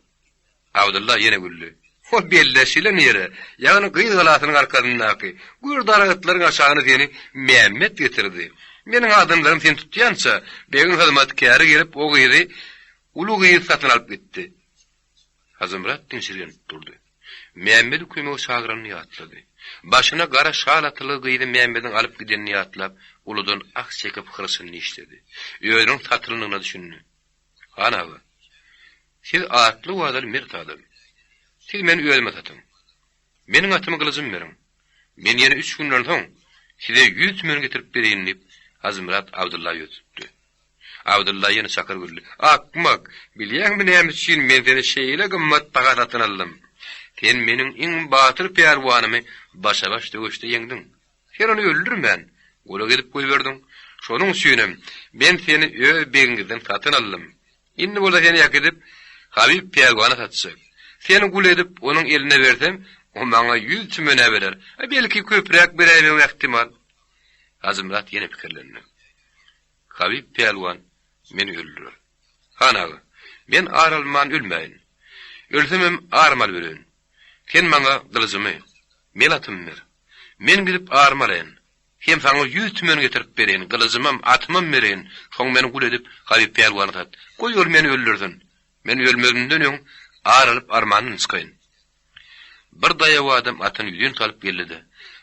Abdylla ýene güldi. Ol belleşilen ýere, ýagny Gyz galasynyň arkasyndaky gür daragtlaryň aşagyna seni Mämmet getirdi. Meniň adamlarym seni tutýança, begiň hyzmatkäri gelip, o gyzy, uly gyzy satyn alyp gitdi. Hajymyrat diňşirgenip durdy. Mämmedi kömege çagyranyny ýatlady. Başyna gara şal atylgy gyzy Mämmediň alyp gidenini ýatlap, uludan ah çekip hyrçyny dişledi. Özüniň satylandygyna düşündi. Han aga, siz atly-wadaly mert adam. Siz meni özüme satyň. Meniň atymy gylyjymy beriň. Men ýene üç günden soň size ýüz tümen getirip bereýin diýip, Hajymyrat Abdylla ýüz tutdy. Abdylla ýene çakyr güldi. Akmak! Bilýäňmi näme üçin men seni şeýle gymmat baha satyn aldym? Sen meniň iň batyr pälwanymy başa-baş söweşde ýeňdiň. Sen ony öldürmän, gulak edip goýberdiň. Şonuň üçinem men seni öz begiňizden satyn aldym. Indi bolsa seni äkidip, Habyp pälwana satjak. Seni gul edip, onuň eline bersem, o maňa ýüz tümen-ä berer, a belki köpräk beräýmegem ähtimal. Hajymyrat ýene pikirlendi. Habyp pälwan meni öldürer. Han aga, men ar alman ölmäýin. Ölsemem arym alyp öleýin. Sen maňa gylyjymy, mel atymy ber. Men gidip arymy alaýyn. Hem saňa ýüz tümen getirip bereýin, gylyjymam, atymam bereýin, soň meni gul edip, Habyp pälwana sat. Goý, ol meni öldürsin. Men ölmezimden öň ar alyp armandan çykaýyn. Bir daýaw adam atyny ýüzin salyp geldi-de,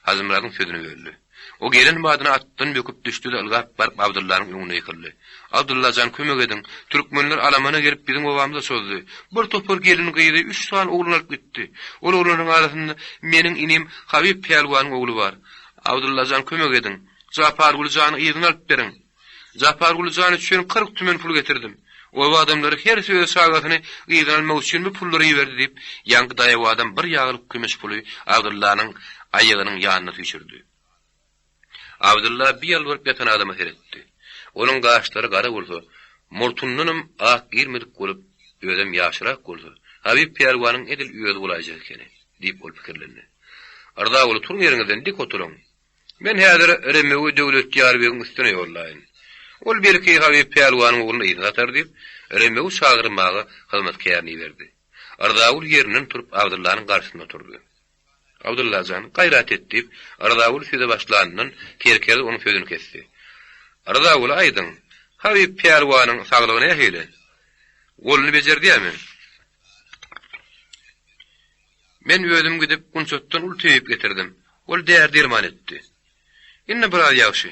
Hajymyradyň sözüni böldi. O gelen badyna atdan böküp düşdi-de, ylgap baryp Abdyllanyň öňüne ýykyldy. Abdylla jan, kömek ediň! Türkmenler alamana gelip biziň obamyza çozdy. Bir topar gelin-gyzy, üç sany oglan alyp gitdi. Ol oglanlaryň arasynda meniň inim Habyp pälwanyň ogly bar. Abdylla jan, kömek ediň! Japarguly jany yzyna alyp beriň! Japarguly jan üçin 40 tümen pul getirdim. Oba adamlary hersi öz çagasyny yzyna almak üçin bu pullary iberdi diýip, ýaňky daýaw adam bir ýaglyk kümüş puly Abdyllanyň aýagynyň ýanyna süýşürdi. Abdylla bir ýalbaryp ýatan adama seretdi. Onuň gaşlary gara bolsa, murtundanam ak girmedik bolup, özem ýaşrak bolsa, Habyp pälwanyň edil özi bolaýjak ekeni, diýip ol pikirlendi. Yrzaguly, turuň ýeriňizden, dik oturyň. Men häzir Remewi Döwletýar begiň üstüne ýollaýyn. Ol belki Habyp pälwanyň ogluny yzyna atar diýip, Remewi çagyrmaga hyzmatkärini iberdi. Yrzaguly ýerinden turup Abdyllanyň garşysynda oturdy. Abdylla jan, gaýrat et diýip, Yrzaguly söze başlanyndan serkerde onuň sözüni kesdi. Yrzaguly, aýdyň, Habyp pälwanyň saglygy nähili? Goluny bejerdýärmi? Men özüm gidip, Gunçatdan uly teýip getirdim. Ol däri-derman etdi. Indi biraz ýagşy.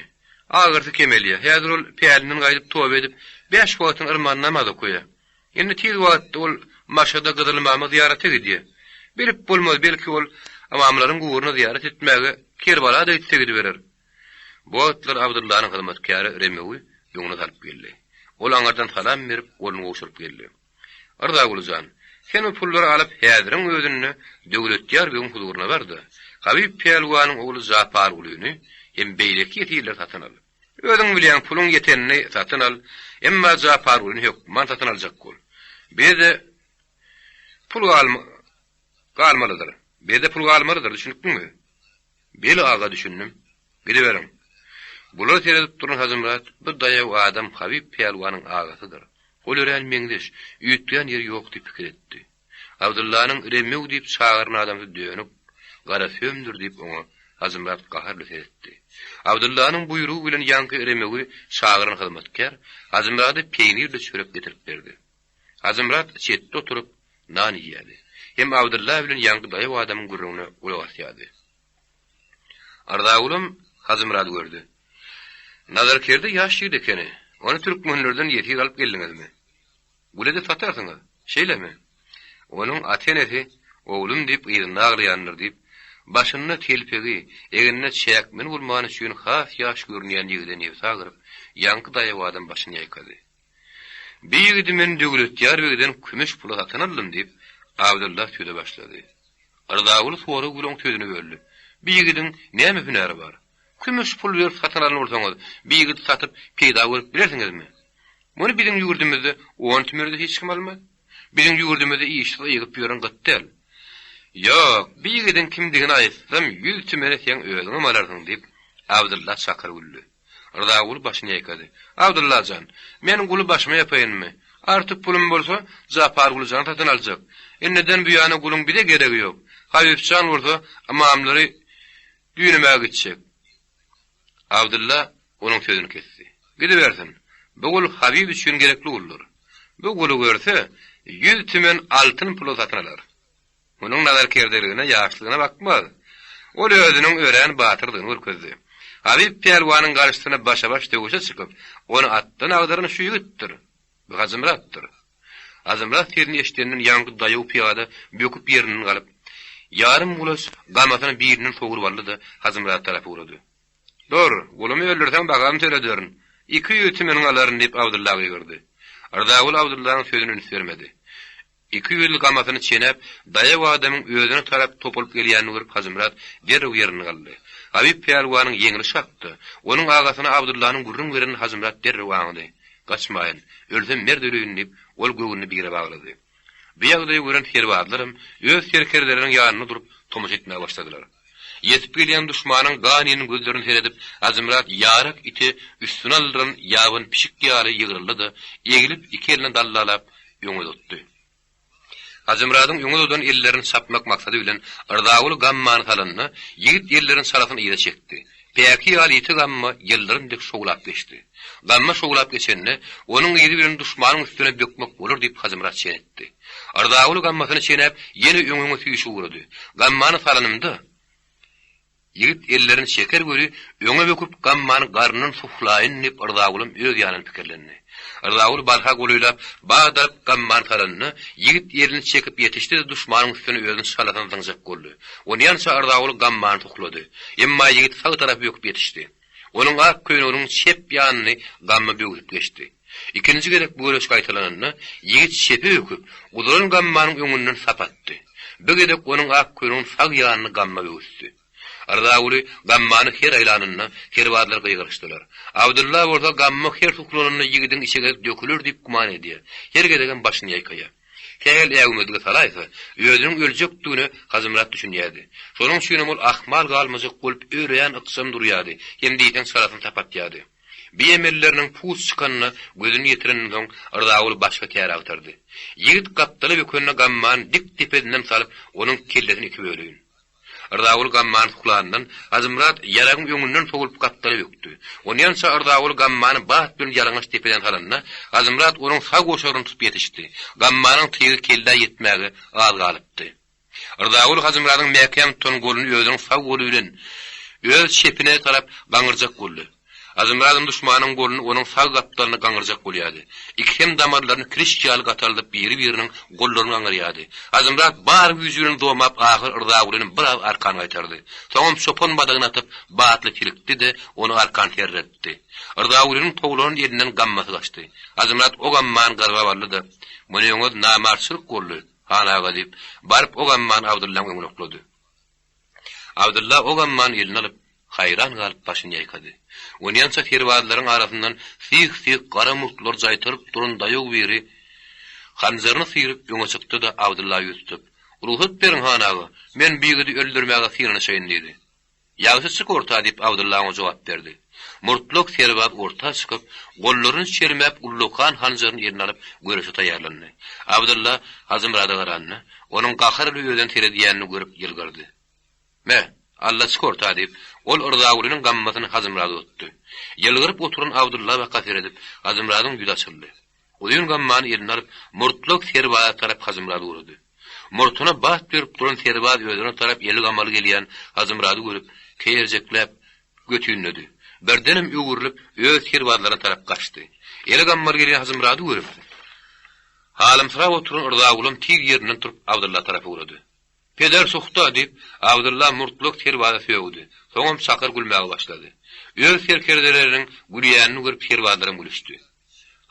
Agyrysy kemelýär. Häzir ol pälinden gaýdyp toba edip, bäş wagtyny yrman namaz okaýar. Indi tiz wagtda ol Maşada Gyzyl ymama zyýarata gidýär. Bilip bolmaz, belki ol ymamlaryň guburyna zyýarat etmäge Kerbala-da gitse gidiberer. Bu wagtlar Abdyllanyň hyzmatkäri Remewi öňüne salyp geldi. Ol aňyrdan salam berip, goluny gowşuryp geldi. Yrzaguly jan, sen bu pullary alyp häziriň özünde Döwletýar begiň huzuryna bar-da, Habyp pälwanyň ogly Japargulyny hem beýleki ýesirleri satyn al. Özüň bilýäň, puluň ýetenini satyn al, emma Japargulyny hökman satyn aljak bol. Bize-de pul galmalydyr. Bize-de pul galmalydyr, düşünipdiňmi? Beli aga düşündim. Gidiberiň. Bulara seredip duran Hajymyrat bu daýaw adam Habyp pälwanyň agasydyr. Ol örän meňzeş, üýtgän ýeri ýok diýip pikir etdi. Abdyllanyň Remew diýip çagyran adamsy dönük, gara sömdür diýip oňa Hajymyrat gaharly seretdi. Abdyllanyň buýrugy bilen ýaňky Remewi çagyran hyzmatkär Hajymyrada peýnirli çörek getirip berdi. Hajymyrat çetde oturyp, nan iýýärdi. Hem Abdylla bilen ýaňky daýaw adamyň gürrüňine gulak asýardy. Arzagulam Hajymyrady gördi. Nazarkerde ýaş ýigit ekeni. Ony türkmenlerden ýesir alyp geldiňizmi? Gul edip satarsyňyz, şeýlemi? Onuň ata-enesi oglum diýip yzynda aglaýandyr diýip, başynda telpegi, egninde çäkmeni bolmany üçin has ýaş görünýän ýigide nebsi agyryp, ýaňky daýaw adam başyny ýaýkady. Bi ýigidi men Döwletýar begden kümüş pula satyn aldym, diýip, Abdylla söze başlady. Yrzaguly sorag bilen oň sözüni böldi. Bi ýigidiň näme hünäri bar? Kümüş pul berip satyn alan bolsaňyz, bi ýigidi satyp peýda görüp bilersiňizmi? Muny biziň ýurdumyzda on tümere-de hiç kim almaz. Biziň ýurdumyzda işsiz ygyp ýören gyt däl. Ýok, bi ýigidiň kimdigini aýtsam, ýüz tümene seň özüňem alarsyň, diýip, Abdylla çakyr güldi. Rzaguly başyny ýaýkady. Abdylla jan, men guly başyma ýapaýynmy? Artyk pulum bolsa, Japarguly jany satyn aljak. Indiden buýana guluň bize geregi ýok. Habyp jan bolsa, ymamlary düýnemäge gitjek. Abdylla onuň sözüni kesdi. Gidibersin. Bu gul Habyp üçin gerekli guldur. Bu guly görse, ýüz tümen altyn pula satyn alar. Munuň nazarkerdeligine, ýaşlygyna bakmaz. Ol özüniň örän batyrdygyny görkezdi. Habyp pälwanyň garşysyna başa-baş söweşe çykyp, ony atdan agdaran şu ýigitdir. Bu Hajymyratdyr. Hajymyrat sesini eşidenden ýaňky daýaw pyýada böküp ýerinden galyp, ýarym gulaç gamasyny bilinden sogrup aldy-da, Hajymyrata tarap ugrady. Dur, gulumy öldürseň bagam tölederin. 200 tümeniňi alaryn diýip Abdylla gygyrdy. Yrzaguly Abdyllanyň sözüne üns bermedi. Ikiýüzli gamasyny çenäp, daýaw adamyň özüne tarap topulyp gelýänini görüp Hajymyrat derrew ýerinde galdy. Habyp pälwanyň ýeňlişi hakda, onuň agasyna Abdyllanyň gürrüň berenini Hajymyrat derrew aňdy. Gaçmaýyn, ölsem merd öleýin diýip, ol göwnüni bire baglady. Bu ýagdaýy gören serbazlaram öz serkerdeleriniň ýanynda durup tomaşa etmäge başladylar. Ýetip gelýän duşmanyň ganynyň gözlerine seredip, Hajymyrat ýarak ite üstüni aldyran ýabany pişik ýaly ýygryldy-da, eglip iki elini dallalap, öňe uzatdy. Hajymyradyň öňe uzadan ellerini çapmak maksady bilen Yrzaguly gammany salanda, ýigit ellerini çalasyn yza çekdi. Päki ýaly ýiti gamma ýyldyrym dek şowlap geçdi. Gamma şowlap geçende, onuň yzy bilen duşmanyň üstüne bökmek bolar diýip Hajymyrat çen etdi. Yrzaguly gammasyny çenäp, ýene öňe-öňe süýşüp ugrady. Gammany salanymda, ýigit ellerini çeker weli, öňe böküp gammany garnyndan suhlaýyn diýip Yrzagulam öz ýanynda pikirlendi. Yrzaguly barha golaýlap, badaryp gammany salanda, ýigit elini çekip ýetişdi-de duşmanyň üstüne özüni çalasyn zyňjak boldy. Onýança Yrzaguly gammany suhlady. Emma ýigit sag tarapa böküp ýetişdi. Onuň ak köýneginiň çep ýanyny gamma böwsüp geçdi. Ikinji gezek bu göreş gaýtalananda, ýigit çepe böküp, uzalan gammanyň öňünden sap atdy. Bu gezek onuň ak köýneginiň sag ýanyny gamma böwüsdi. Yrzaguly gammany her aýlanynda serbazlar gygyryşdylar. Abdylla bolsa gamma her suklanynda ýigidiň içegesi döküler diýip güman edýär. Her gezegem başyny ýaýkaýar. Sähel äwmezlige salaýsa, özüniň öljekdigine Hajymyrat düşünýärdi. Şonuň üçinem ol ahmal galmajak bolup örän ykjam durýardy hem diýseň çalasyny tap atýardy. Bi emelleriniň puç çykanyna gözüni ýetirenden soň Yrzaguly başga tär agtardy. Ýigit gapdala bökende gammany dik depesinden salyp, onuň kellesini iki böleýin. Yrzaguly gammany suklanyndan, Hajymyrat ýaragyň öňünden sowulyp gapdala bökdi. Onýança Yrzaguly gammany bat bilen ýalaňaç depeden salanda, Hajymyrat onuň sag goşaryny tutup ýetişdi. Gammanyň tygy kellä ýetmäge az galypdy. Yrzaguly Hajymyradyň mäkäm tutan goluny özüniň sag goly bilen öz çepine tarap gaňyrjak boldy. Hajymyradam duşmanyň goluny onuň sag gapdalyna gaňyrjak bolýardy. Ikisem damarlaryny kiriş ýaly gataldyp biri-biriniň gollaryny gaňyrýardy. Hajymyrat bar güýji bilen domap ahyr Yrzagulyny biraz arkan gaýtardy. Soňam çopan badagyny atyp batly silkdi-de ony arkan serretdi. Yrzagulynyň towlanan elinden gammasy gaçdy. Hajymyrat o gammany garbap aldy-da, Munyňyz namartçylyk boldy, han aga diýip, baryp o gammany Abdyllaň öňüne oklady. Abdylla o gammany eline alyp, haýran galyp başyny ýaýkady. Onýança serbazlaryň arasyndan syh-syh gara murtlar jaýtaryp duran daýaw biri hanjaryny syryp öňe çykdy-da Abdylla ýüz tutup, Rugsat beriň, han aga, men bu ýigidi öldürmäge synanyşaýyn diýdi. Ýagşy çyk orta diýip Abdylla oňa jogap berdi. Murtlak serbaz orta çykyp, gollaryny çermäp ullakan hanjaryny eline alyp göreşe taýýarlandy. Abdylla Hajymyrada garanda, onuň gahar bilen özüne seredýänini görüp ýylgyrdy. Me, Alla çyk orta diýip, ol Yrzagulynyň gammasyny Hajymyrada uzatdy. Ýylgyryp oturan Abdylla baka seredip, Hajymyradyň ýüzi açyldy. Uzyn gammany eline alyp, murtlak serbaza tarap Hajymyrat ugrady. Murtuna bat berip duran serbaz özüne tarap eli gamaly gelýän Hajymyrady görüp, keýerjekläp, götünledi. Birdenem öwrülip, öz serbazlaryna tarap gaçdy. Eli gamaly gelýän Hajymyrady görüp, halymsyrap oturan Yrzagulam tiz ýerinden turup Abdylla tarap ugrady. Peder suhta! diýip, Abdylla murtlak serbaza sögdi. Soňam çakyr gülmäge başlady. Öz serkerdeleriniň gülýänini görüp serbazlaram gülüşdi.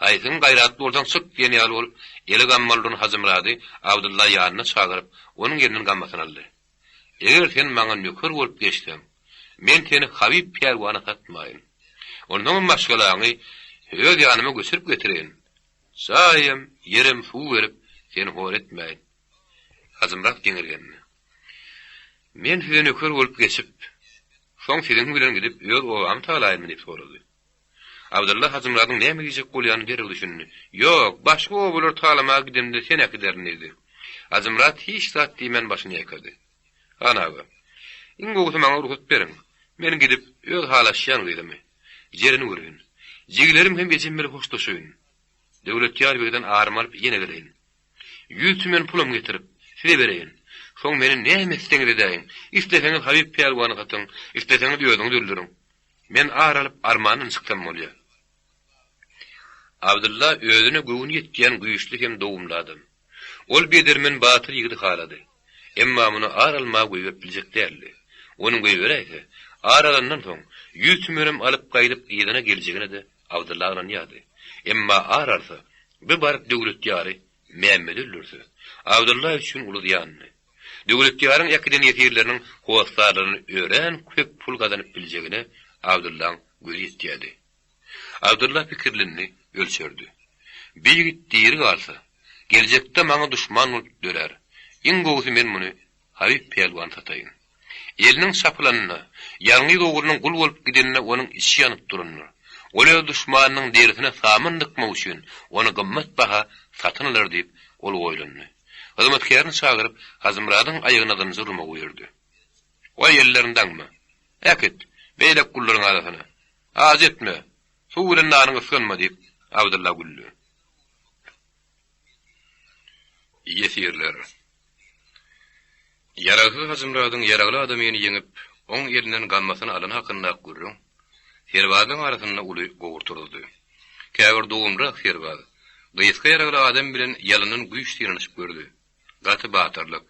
Haýsyň gaýratly bolsaň çyk diýen ýaly bolup, eli gammaly duran Hajymyrady Abdylla ýanyna çagyryp, onuň elinden gammasyny aldy. Eger sen maňa nöker bolup geçseň, Men seni Habyp pälwana satmaýyn. Onsoňam maşgalaňy öz ýanyma göçürip getireýin. Jaýam, ýerem suw berip, seni hor etmäýin. Hajymyrat geňirgendi. Men size nöker bolup geçip, soň siziň bilen gidip öz obamy talaýynmy diýip sorady. Abdylla Hajymyradyň näme diýjek bolýanyny derrew düşündi. Ýok, başga obalary talamaga gidemde seni äkiderin diýdi. Hajymyrat hiç zat diýmän başyny ýaýkady. Han aga, iň gowusy maňa rugsat beriň. Men gidip, öz halaşýan gyzymy, Jereni göreýin. Jigilerim hem ejem bile hoşlaşaýyn. Döwletýar begden arymy alyp ýene geleýin. Ýüz tümen pulam getirip, size bereýin. Soň meni näme etseňiz edäýiň. Isleseňiz Habyp pälwany satyň, isleseňiz özüňiz öldüriň. Men ar alyp armandan çyksam bolýar. Abdylla özüne göwni ýetýän güýçli hem dogumly adam. Ol bedermen batyr ýigidi halady. Emma muny ar almaga goýberip biljek däldi. Ony goýberäýse, ar alandan soň, ýüz tümenem alyp gaýdyp yzyna geljegine-de Abdylla ynanýardy. Emma ar alsa, bir baryp Döwletýary Mämmedi öldürse, Abdylla üçin uly zyýandy. Döwletýaryň äkiden ýesirleriniň hossarlaryny örän köp pul gazanyp biljegine Abdyllaň gözi ýetýärdi. Abdylla pikirlendi, ölçerdi. Bi ýigit diri galsa, geljekde maňa duşman bolup dörär. Iň gowusy men muny Habyp pälwana sataýyn. Eliniň çapylanyna, ýalňyz oglunyň gul bolup gidenine onuň içi ýanyp durandyr. Ol öz duşmanynyň derisine saman dykmak üçin ony gymmat baha satyn alar diýip, ol oýlandy. Hyzmatkärini çagyryp, Hajymyradyň aýagyna zynjyr urmagy buýurdy. Goý, ellerini daňma. Äkit, beýleki gullaryň arasyna. Ajy etme, suw bilen nanyňy gysganma, diýip, Abdylla güldi. Ýesirler. Ýaragsyz Hajymyradyň ýaragly adamyny ýeňip, oň elinden gammasyny alany hakyndaky gürrüň serbazlaryň arasynda uly gowur turuzdy. Käbir dogumlyrak serbaz gysga ýaragly adam bilen ýalyndan güýç synanyşyp gördi. Gaty batyrlyk,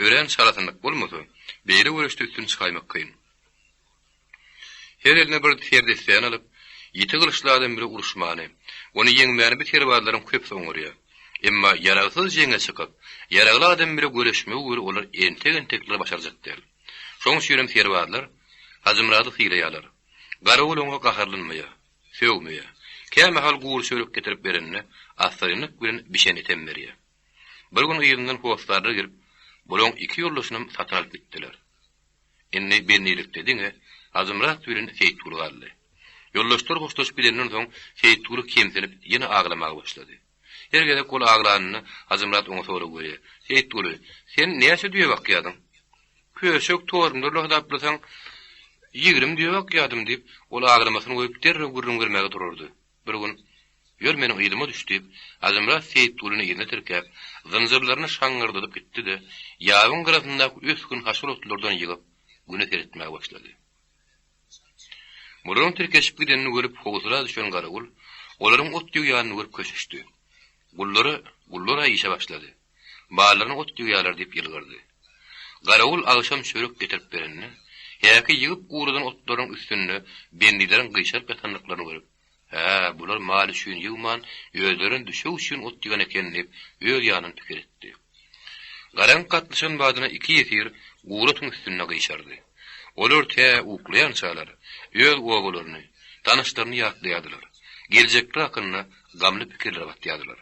örän çalasynlyk bolmasa, beýle göreşde üstün çykaýmak kyn. Her eline bir serdessäni alyp, ýiti gylyçly adam bile uruşmany, ony ýeňmäni bu serbazlaryň köpüsi oňarýar. Emma ýaragsyz jeňe çykyp, ýaragly adam bile göreşmegi weli olar entek-entekler başarjak däl. Şoň üçinem serbazlar Hajymyrady sylaýarlar. Garawul oňa gaharlanmaýar, sögmeýär. Kämahal gury çörek getirip berende, assyrynlyk bilen bişen etem berýär. Bir gün yzyndan hossarlar gelip, bulaň iki ýoldaşynam satyn alyp gitdiler. Indi bendilikde diňe Hajymyrat bilen Seýitguly galdy. Ýoldaşlar hoşlaşyp gidenden soň Seýitguly kemsinip ýene aglamaga başlady. Her gezek ol aglanynda Hajymyrat oňa sorag berýär, Seýitguly, sen näçe düýe bakýardyň? Köşek torumlarla hasaplasaň, 20 düýe bakýardym diýip, ol aglamasyny goýup derrew gürrüň bermäge durardy. Bir gün, Ýör meniň yzyma düş diýip, Hajymyrat Seýitgulyny yzyna tirkäp, zynjyrlaryny şaňňyrdadyp gitdi-de, ýabyň gyrasyndaky ösgün haşal otlardan ýygyp, Güne seretmäge başlady. Bularyň tirkeşip gidenini görüp howsala düşen Garawul, olaryň ot ýygýanyny görüp köşeşdi. Gullara, Gullar-a işe başlady. Ballaryny ot ýygýarlar diýip ýylgyrdy. Garawul agşam çörek getirip berende, häki ýygyp guradan otlaryň üstünde bendileriň gyşaryp ýatandyklaryny görüp, Hä, bular mal üçin ýygman, özlerine düşek üçin ot ýygan eken diýip, öz ýanyndan pikir etdi. Garaňky gatlyşan badyna iki ýesir gury otuň üstünde gyşardy. Olar tä uklaýançalar, öz obalaryny, tanyşlaryny ýatlaýardylar, geljekleri hakynda gamly pikirlere batýardylar.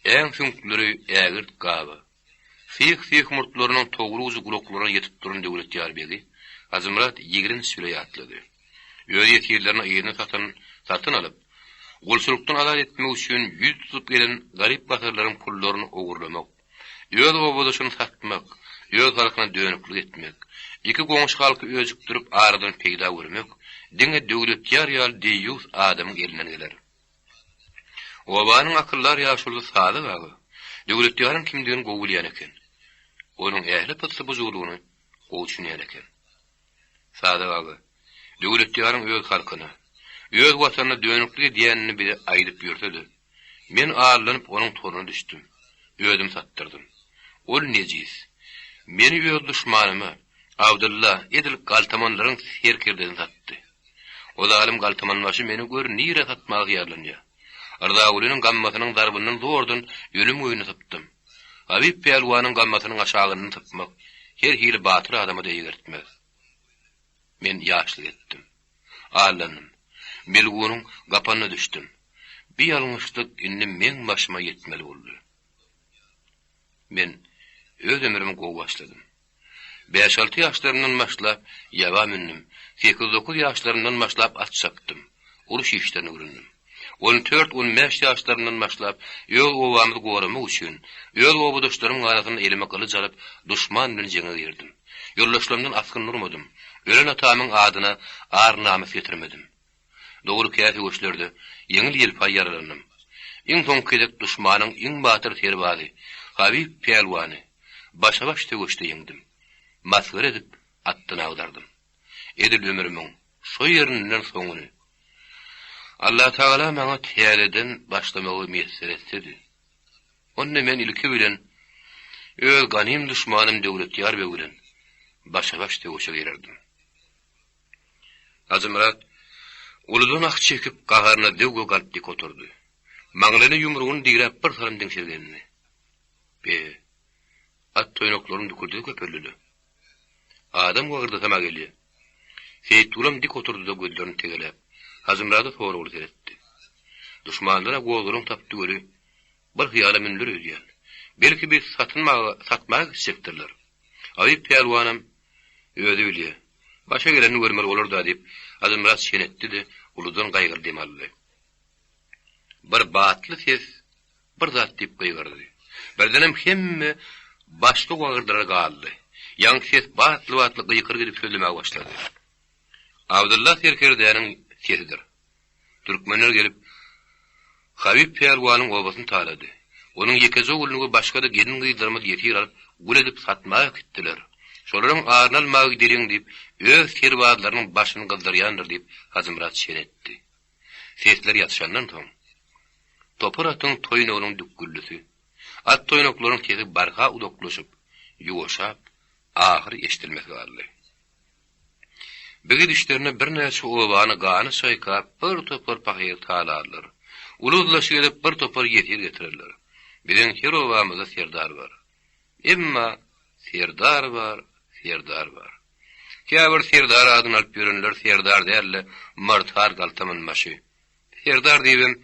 Äň süňkleri ägirt gaba. Syh-syh murtlarynyň togry ujy gulaklaryna ýetip duran Döwletýar begi Hajymyrat ýigrenç bile ýatlady. Öz ýesirlerini yzyna satan, satyn alyp, gulçulykdan azat etmek üçin ýüz tutup gelen garyp-gasarlaryň pullaryny ogurlamak, öz obadaşyny satmak, öz halkyna dönüklik etmek, iki goňşy halky öjükdirip aradan peýda görmek diňe Döwletýar ýaly deýýus adamyň elinden geler. Obanyň akyldar ýaşulusy Sadyk aga Döwletýaryň kimdigini gowy bilýän eken. Onuň ähli pyssy-bujulygyny gowy düşünýän eken. Sadyk aga, Döwletýaryň öz halkyna, öz watanyna dönüklik edýänini bize aýdyp ýörse-de, men aldanyp onuň toruna düşdüm, özümi satdyrdym. Ol nejis. Meni öz duşmanyma, Abdylla, edil galtamanlaryň serkerdesine satdy. O zalym galtamanbaşy meni gör nirä satmaga hyýallanýar. Rzagulynyň gammasynyň zarbyndan zordan ölüm öýüne sypdym. Habyp pälwanyň gammasynyň aşagyndan sypmak her hili batyr adama-da eýgertmez. Men ýaşlyk etdim. Aldandym. Melgunyň gapanyna düşdüm. Bi ýalňyşlyk indi meň başyma ýetmeli boldy. Men öz ömrümi gowy başladym. Bäş-alty ýaşlarymdan başlap ýaba mündüm, sekiz-dokuz ýaşlarymdan başlap at çapdym, uruş işlerini öwrendim. On dört-on bäş ýaşlarymdan başlap öz obamyzy goramak üçin, öz obadaşlarymyň arasynda elime gylyç alyp, duşman bilen jeňe girdim. Ýoldaşlarymdan asgyn durmadym, ölen atamyň adyna ar-namys getirmedim. Dogry kä söweşlerde ýeňil-ýelpaý ýaralandym. Iň soňky gezek duşmanyň iň batyr serbazy Habyp pälwany başa-baş söweşde ýeňdim. Masgara edip atdan agdardym. Edil ömrümiň şo ýerinden soňuny Allatagala maňa täzeden başlamagy miýesser etsedi. Onda men ilki bilen öz ganym duşmanym Döwletýar beg bilen başa-baş söweşe girerdim. Hajymyrat uludan ah çekip, gaharyna zöwwe galyp dik oturdy. Maňlaýyna ýumrugyny diräp bir salym diňşirgendi. Be, at toýnaklaryň dükürdisi köpeldi-le. Adam wagyrdysam-a gelýä. Seýitgulam dik oturdy-da gözlerini tegeläp, Hajymyrada soragly seretdi. Duşmanlar-a gozgalaň tapdy weli, bir hyýala mündüler öýdýän. Belki bizi satynmaga, satmaga gitjekdirler. Abyp pälwanam Özi bilýä. Başa gelenini görmeli bolar-da, diýip, Hajymyrat şen etdi-de, uludan gaýgyly dem aldy. Bir batly ses bir zat diýip gygyrdy. Birdenem hemme başga wagyrdylara galdy. Ýaňky ses batly-batly gykyryk edip sözlemäge başlady. Abdylla serkerdäniň sesidir. Türkmenler gelip, Habyp pälwanyň obasyny talady. Onuň ýekeje ogluny we başga-da gelin-gyzlarymyzy ýesir alyp, gul edip satmaga äkitdiler. Şolaryň aryny almaga gideliň diýip, öz serbazlarynyň başyny gyzdyrýandyr diýip, Hajymyrat çen etdi. Sesler ýatyşandan soň, topar atyň toýnagynyň dükgüldisi, at toýnaklaryň sesi barha uzaklaşyp, ýuwaşap, ahyry eşidilmez galdy. Bu gidişlerine birnäçe obany gana çaýkap, bir topar pahyr talarlar. Uly yzlaşyk edip, bir topar ýesir getirerler. Biziň her obamyzda serdar bar. Emma serdar bar, serdar bar. Käbir serdar adyny alyp ýörenler serdar däl-de, myrtar galtamanbaşy. Serdar diýibem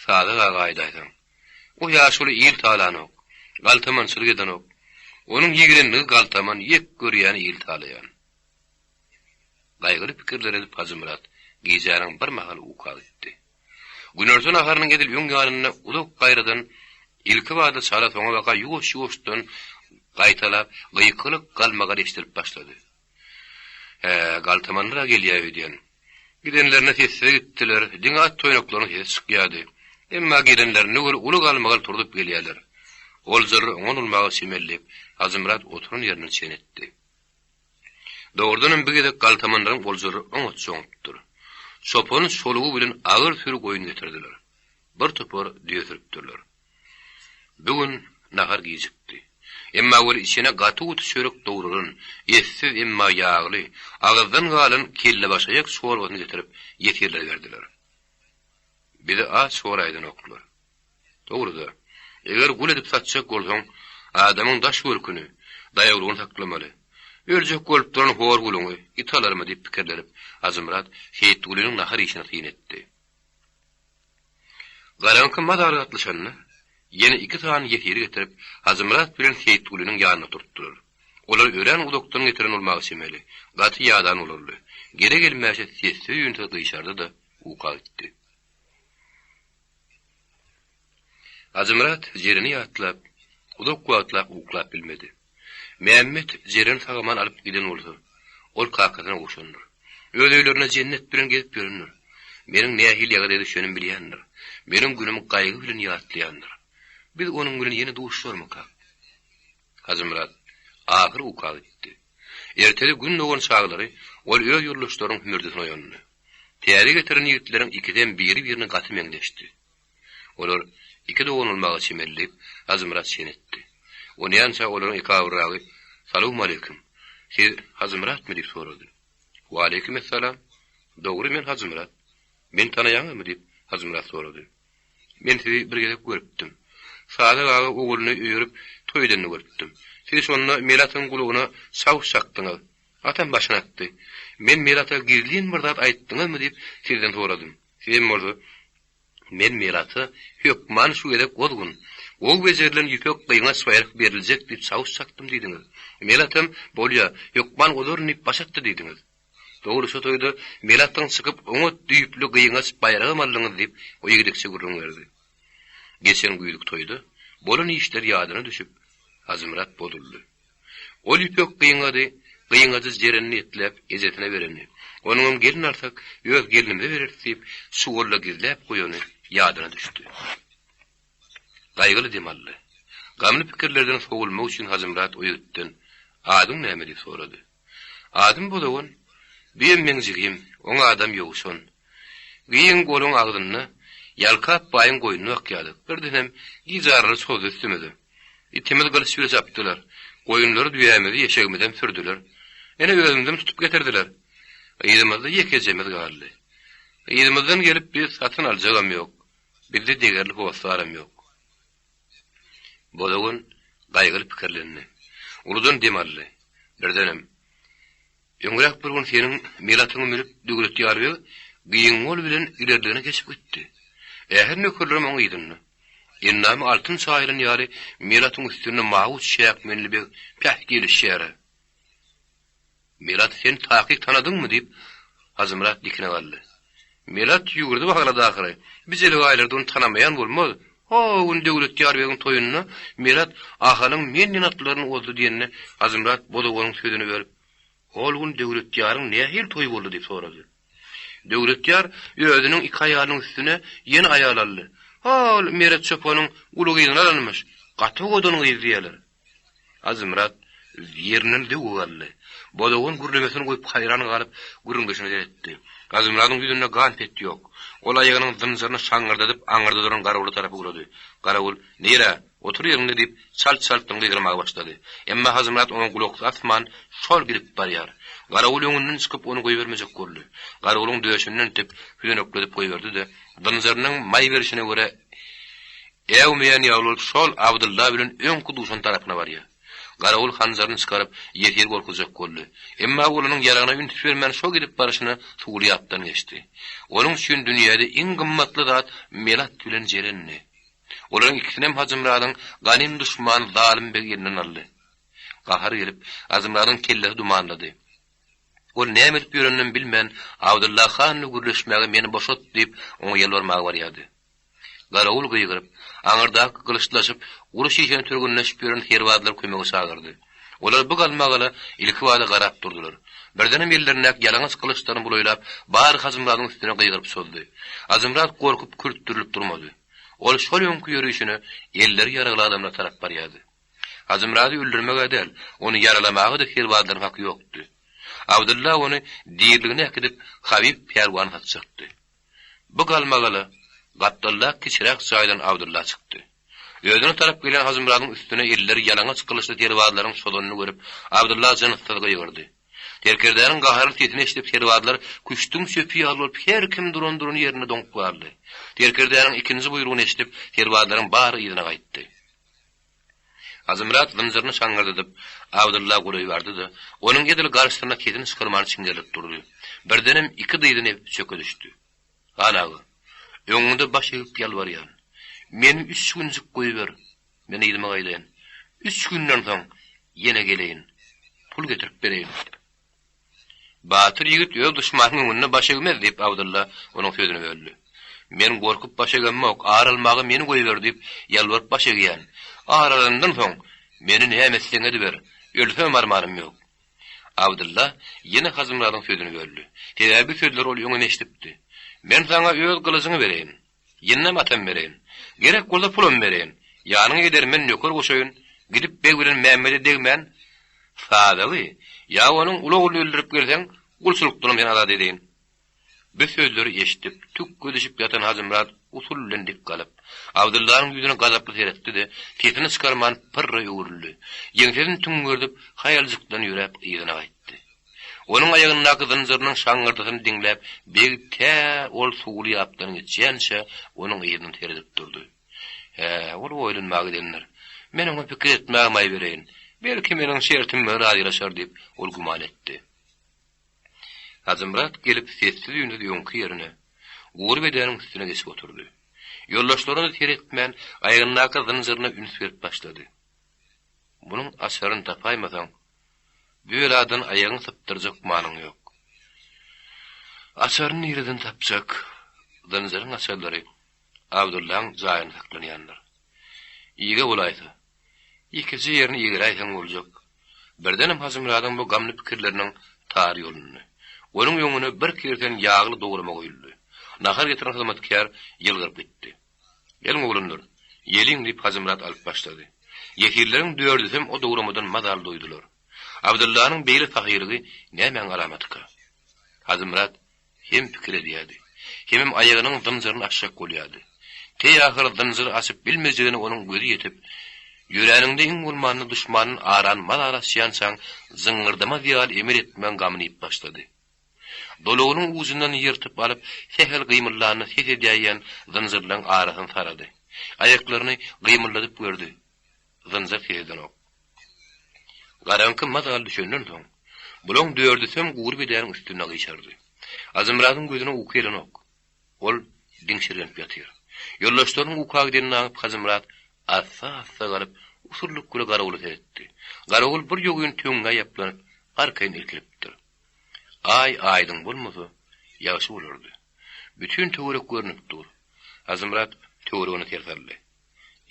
Sadyk aga aýdaýsaň. O ýaşuly il talanok, galtamançylyk edenok. Onuň ýigrenligi galtaman, ýek görýäni il talaýan. Gaýgyly pikirler edip Hajymyrat gijäniň bir mahaly uka gitdi. Günorta naharynyň edil öň ýanynda uzak gaýradan ilkibada çala soňabaka ýuwaş-ýuwaşdan gaýtalap gykylyk galmagal eşidilip başlady. Hä, galtamanlar-a gelýä öýdýän. Gidenlerine sessiz gitdiler, diňe at toýnaklarynyň sesi çykýardy. Emma gelenlerinde gör uly galmagal turzup gelýärler. Oljalary oňa urmaga çemeli, Hajymyrat oturan ýerinden çen etdi. Dogrudanam bir gezek galtamanlaryň oljalary oňat çoňupdyr. Çopany çolugy bilen agyr süri goýun getirdiler. Bir topar düýe sürüpdirler. Bu gün nahar gijikdi. Emma weli içine gaty-guty çörek dowrulan, etsiz, emma ýagly, agyzdan galan kellebaşaýak çorbasyny getirip, ýesirlere berdiler. Bizi aç goraýdanoklar. Dogry-da, eger gul edip satjak bolsaň, adamyň daş görküni, daýawlygyny saklamaly. Öljek bolup duran hor guluňy it alarmy diýip pikirlenip, Hajymyrat Seýitgulynyň nahar iýşine syn etdi. Garaňky mazaly gatlyşanda, ýene iki sany ýesiri getirip, Hajymyrat bilen Seýitgulynyň ýanyna oturtdylar. Olar örän uzakdan getiren bolmaga çemeli, gaty ýadan bolarly. Gele-gelmäşe sessiz-üýnsüz gyşardy-da, uka gitdi. Hajymyrat Jereni ýatlap, uzak wagtlap uklap bilmedi. Mämmet Jereni sag-aman alyp giden bolsa, ol kakasyna gowşandyr. Öz öýlerinde jennet bilen gezip ýörendir. Meniň nähili ýagdaýa düşenimi bilýändir. Meniň günümi gaýgy bilen ýatlaýandyr. Biz onuň bilen ýene duşuşarmykak? Hajymyrat ahyr uka gitdi. Ertesi Gün dogan çaglary ol öz ýoldaşlarynyň hümürdisine oýandy. Täze getiren ýigitleriň ikisem biri-birine gaty meňzeşdi. Olar iki dogan bolmaga çemeli diýip, Hajymyrat çen etdi. Onýança olaryň ekabyrragy, Salowmaleýkim! Siz Hajymyratmy? diýip sorady. Waleýkim essalam! Dogry, men Hajymyrat. Meni tanaýaňyzmy? diýip, Hajymyrat sorady. Men sizi bir gezek görüpdim. Sadyk aga ogluny öýerip, toý edenini görüpdim. Siz şonda Melatyň gulagyna çawuş çakdyňyz. Atam başyny atdy. Men Melata gizlin bir zat aýtdyňyzmy diýip, sizden soradym. Sizem bolsa, Men Melata hökman şu gezek ozgun, gowy bejerilen ýüpek gyňaç baýrak beriljek diýip çawuş çakdym diýdiňiz. Melatam, Bolýa, hökman ozaryn diýip baş atdy diýdiňiz. Dogry şo toýda Melatyň çykyp oňat düýpli gyňaç baýragam aldyňyz diýip, o ýigidekçe gürrüň berdi. Geçen güýzki toýda bolan işler ýadyna düşüp, Hajymyrat bozuldy. Ol ýüpek gyňady, gyňajy Jerenini etläp, ejesine bereni, onuňam gelin alsak, öz gelinimize bereris diýip, çuwalda gizläp goýany ýadyna düşdi. Gaýgyly dem aldy. Gamly pikirlerden sowulmak üçin Hajymyrat o ýigitden, Adyň näme? diýip sorady. Adym Bozagan. Büýem meň jigim, oň adam Ýowşan. Giň goluň agzynda Ýalkap baýyň goýnuny bakýardyk. Birdenem gijaraly çozdy üstümize. Itimiz gylyç bile çapdylar. Goýunlary düýämizi, eşegimizem sürdüler. Ene özümizem tutup getirdiler. Yzymyzda ýekejemiz galdy. Yzymyzdan gelip bizi satyn aljagam ýok. Bizde degerli hossaram ýok. Bozagan gaýgyly pikirlendi. Uludan dem aldy. Birdenem, Öňräk bir gün seniň mel atyňy münüp Döwletýar beg giň gol bilen ilerligine geçip gitdi. Ähli nökerlerem oň yzynda. Endamy altyn çaýylan ýaly mel atyň üstünde mawy çäkmenli beg päh gelişýär-ä. Melaty sen takyk tanadyňmy? diýip, Hajymyrat dikine galdy. Melat ýüwürdi baglady ahyry. Bijeli gaýlarda ony tanamaýan bolmaz. Ho gün Döwletýar begiň toýunda Melat Ahalyň menden atlaryny ozdy diýende, Hajymyrat Bozoganyň sözüni berip, Hol gün Döwletýaryň nähili toýy boldy diýip sorady. Döwletýar özüniň iki aýalynyň üstüne ýene aýal aldy. Hol Meret çopanyň uly gyzyny alanmyş. Gaty owadan gyz diýýärler. Hajymyrat ýerinden zöwwe galdy. Bozagan gürlemesini goýup haýran galyp, gürrüňdeşine seretdi. Hajymyradyň ýüzünde gan-pet ýok. Ol aýagynyň zynjyryny şaňňyrdadyp aňyrda duran garawula tarap ugrady. Garawul, Nirä? Otur ýeriňde diýip, çalt-çaltdan gygyrmaga başlady. Emma Hajymyrat oňa gulak asman, şol gidip barýar. Garawul öňünden çykyp ony goýbermejek boldy. Garawulyň döşünden itip, hüzenekledip goýberdi-de, zynjyrynyň maý berşine görä Äwmeýän ýaly bolup şol Abdylla bilen öňki duşan tarapyna barýar. Garawul hanjaryny çykaryp, ýesiri gorkuzjak boldy. Emma ol onuň ýaragyna üns bermän şo gidip baryşyna suwly ýapdan geçdi. Onuň üçin dünýäde iň gymmatly zat Melat bilen Jerendi. Olaryň ikisinem Hajymyradyň ganym duşmany Zalym beg elinden aldy. Gahary gelip, Hajymyradyň kellesi dumanlady. Ol näme edip ýöreninem bilmän, Abdylla han bilen gürleşmäge meni boşat diýip, oňa ýalbarmaga barýardy. Garawul gygyryp, aňyrdaky gylyçlaşyp, uruş işine türgenleşip ýören serbazlary kömege çagyrdy. Olar bu galmagala ilkibada garap durdular. Birdenem ellerindäki ýalaňaç gylyçlaryny bulaýlap, bary Hajymyradyň üstüne gygyryp çozdy. Hajymyrat gorkup kürtdürilip durmady. Ol şol öňki ýörişine elleri ýaragly adamlara tarap barýardy. Hajymyrady öldürmeg-ä däl, ony ýaralamaga-da serbazlaryň haky ýokdy. Abdylla ony diriligine äkidip, Habyp pälwana satjakdy. Bu galmagala gapdaldaky kiçiräk jaýdan Abdylla çykdy. Özüne tarap gelýän Hajymyradyň üstüne elleri ýalaňaç gylyçly serbazlaryň çozanyny görüp, Abdylla jynssyz gygyrdy. Serkerdäniň gaharly sesini eşidip serbazlar küşdüň çöpi ýaly bolup her kim duran-duran ýerinde doňup galdy. Serkerdäniň ikinji buýrugyny eşidip, serbazlaryň bary yzyna gaýtdy. Hajymyrat zynjyryny şaňňyrdadyp, Abdylla golaý bardy-da, onuň edil garşysynda sesini çykarman çiňerilip durdy. Birdenem iki dyzyny epip çöke düşdi. Han aga, öňüňde baş egip ýalbarýan. Meni üç günjük goýber, men yzyma gaýdaýyn. Üç günden soň ýene geleýin, pul getirip bereýin. Batyr ýigit öz duşmanyň öňünde baş egmez, diýip, Abdylla onuň sözüni böldi. Men gorkup baş egemok, ar almaga meni goýber diýip, ýalbaryp baş egýän. Ar alanymdan soň, meni näme etseň ediber, ölsemem armanym ýok. Abdylla ýene Hajymyradyň sözüni böldi. Sebäbi bu sözleri ol öňem eşidipdi. Men saňa öz gylyjyňy bereýin. Ýyndam atam bereýin. Gerek bolsa pulam bereýin. Ýanyňa edermen nöker goşaýyn. Gidip beg bilen Mämmede degmän, Sadagy, ýa onuň uly ogluny öldürip gelseň, gulçulykdanam seni azat edeýin. Bu sözleri eşidip, tükge düşüp ýatan Hajymyrat usul bilen dik galyp, Abdyllanyň ýüzüne gazaply seretdi-de, sesini çykarman pyrra öwrüldi. Ýeňsesini tüňňerdip, haýaljykdan ýöräp yzyna gaýtdy. Onuň aýagyndaky zynjyrynyň şaňňyrdysyny diňläp, beg tä ol suwly ýapdan geçýänçä, onuň yzyndan seredip durdy. Hä, ol oýlanmaga gidendir. Men oňa pikir etmäge maý bereýin. Belki, meniň şertim bilen razylaşar diýip, ol güman etdi. Hajymyrat gelip sessiz-üýnsüz öňki ýerine, gury bedäniň üstüne geçip oturdy. Ýoldaşlaryna seretmän, aýagyndaky zynjyryna üns berip başlady. Munuň açaryny tapaýmasaň, bu beladan aýagyňy sypdyrjak manyň ýok. Açaryny nireden tapjak? Zynjyryň açarlary Abdyllaň jaýynda saklanýandyr. Ige bolaýsa, ýekeje ýerini igeräýseň boljak. Birdenem Hajymyradyň bu gamly pikirleriniň tary ýolundy. Onuň öňüne bir kirsen ýagly dograma goýuldy. Nahar getiren hyzmatkär ýylgyryp gitdi. Geliň, oglanlar, ýeliň, diýip, Hajymyrat alyp başlady. Ýesirleriň dördüsem o dogramadan mazaly doýdular. Abdyllanyň beýle sahylygy nämäň alamatyka? Hajymyrat Hem pikir edýärdi, hemem aýagynyň zynjyryny açjak bolýardy. Teý ahyr zynjyry açyp bilmejegine onuň gözi ýetip, ýöräninde iň bolmanda duşmanyň arany mazaly açýançaň jyňňyrdamaz ýaly emel etmegiň gamyny iýip başlady. Dolagynyň ujundan ýyrtyp alyp, sähel gymyldanda ses edäýýän zynjyrlaryň arasyny sarady. Aýaklaryny gymyldadyp gördi. Zynjyr ses edenok. Garaňky mazaly düşenden soň, bulaň dördüsem gury bedäniň üstünde gyşardy. Ajymyradyň gözüne uky gelenok. Ol diňşirgenip ýatyr. Ýoldaşlarynyň uka gidenini aňyp Hajymyrat assa-assa galyp, usullyk bile garawula seretdi. Garawul bir ýogyn töňňä ýaplanyp, arkaýyn irkilipdir. Aý aýdyň bolmasa, ýagşy bolardy. Bütin töwerek görnüp dur. Hajymyrat töweregine ser saldy.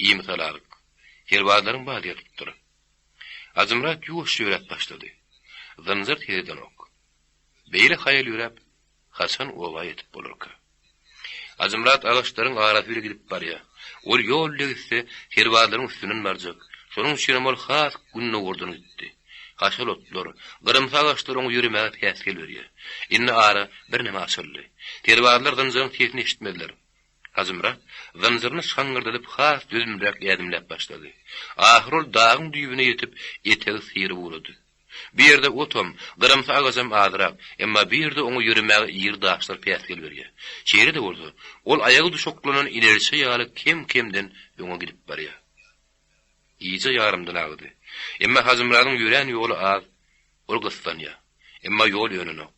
Imisalalyk. Serbazlaryň bary ýatypdyr. Hajymyrat ýuwaşja ýöräp başlady. Zynjyr ses edenok. Beýle haýal ýöräp, haçan oba ýetip bolarka? Hajymyrat agaçlaryň arasy bile gidip barýar. Ol ýol bile gitse, serbazlaryň üstünden barjak. Şonuň üçinem ol has gündogardan gitdi. Haşal otlar, gyrymsy agaçlar oňa ýöremäge päsgel berýär. Indi ara birneme açyldy. Serbazlar zynjyryň sesini eşitmezler. Hajymyrat zynjyryny şaňňyrdadyp has dözümliräk ädimläp başlady. Ahyr ol dagyň düýbüne ýetip, etegi syryp ugrady. Bu ýerde otam, gyrymsy agajam azrak, emma bu ýerde oňa ýöremäge iri daşlar päsgel berýär. Şeýle-de bolsa, ol aýagy duşaklanan inerçe ýaly kem-kemden öňe gidip barýar. Gije ýarymdan agdy. Emma Hajymyradyň ýörän ýoly az. Ol gyssanýar. Emma ýol önenok.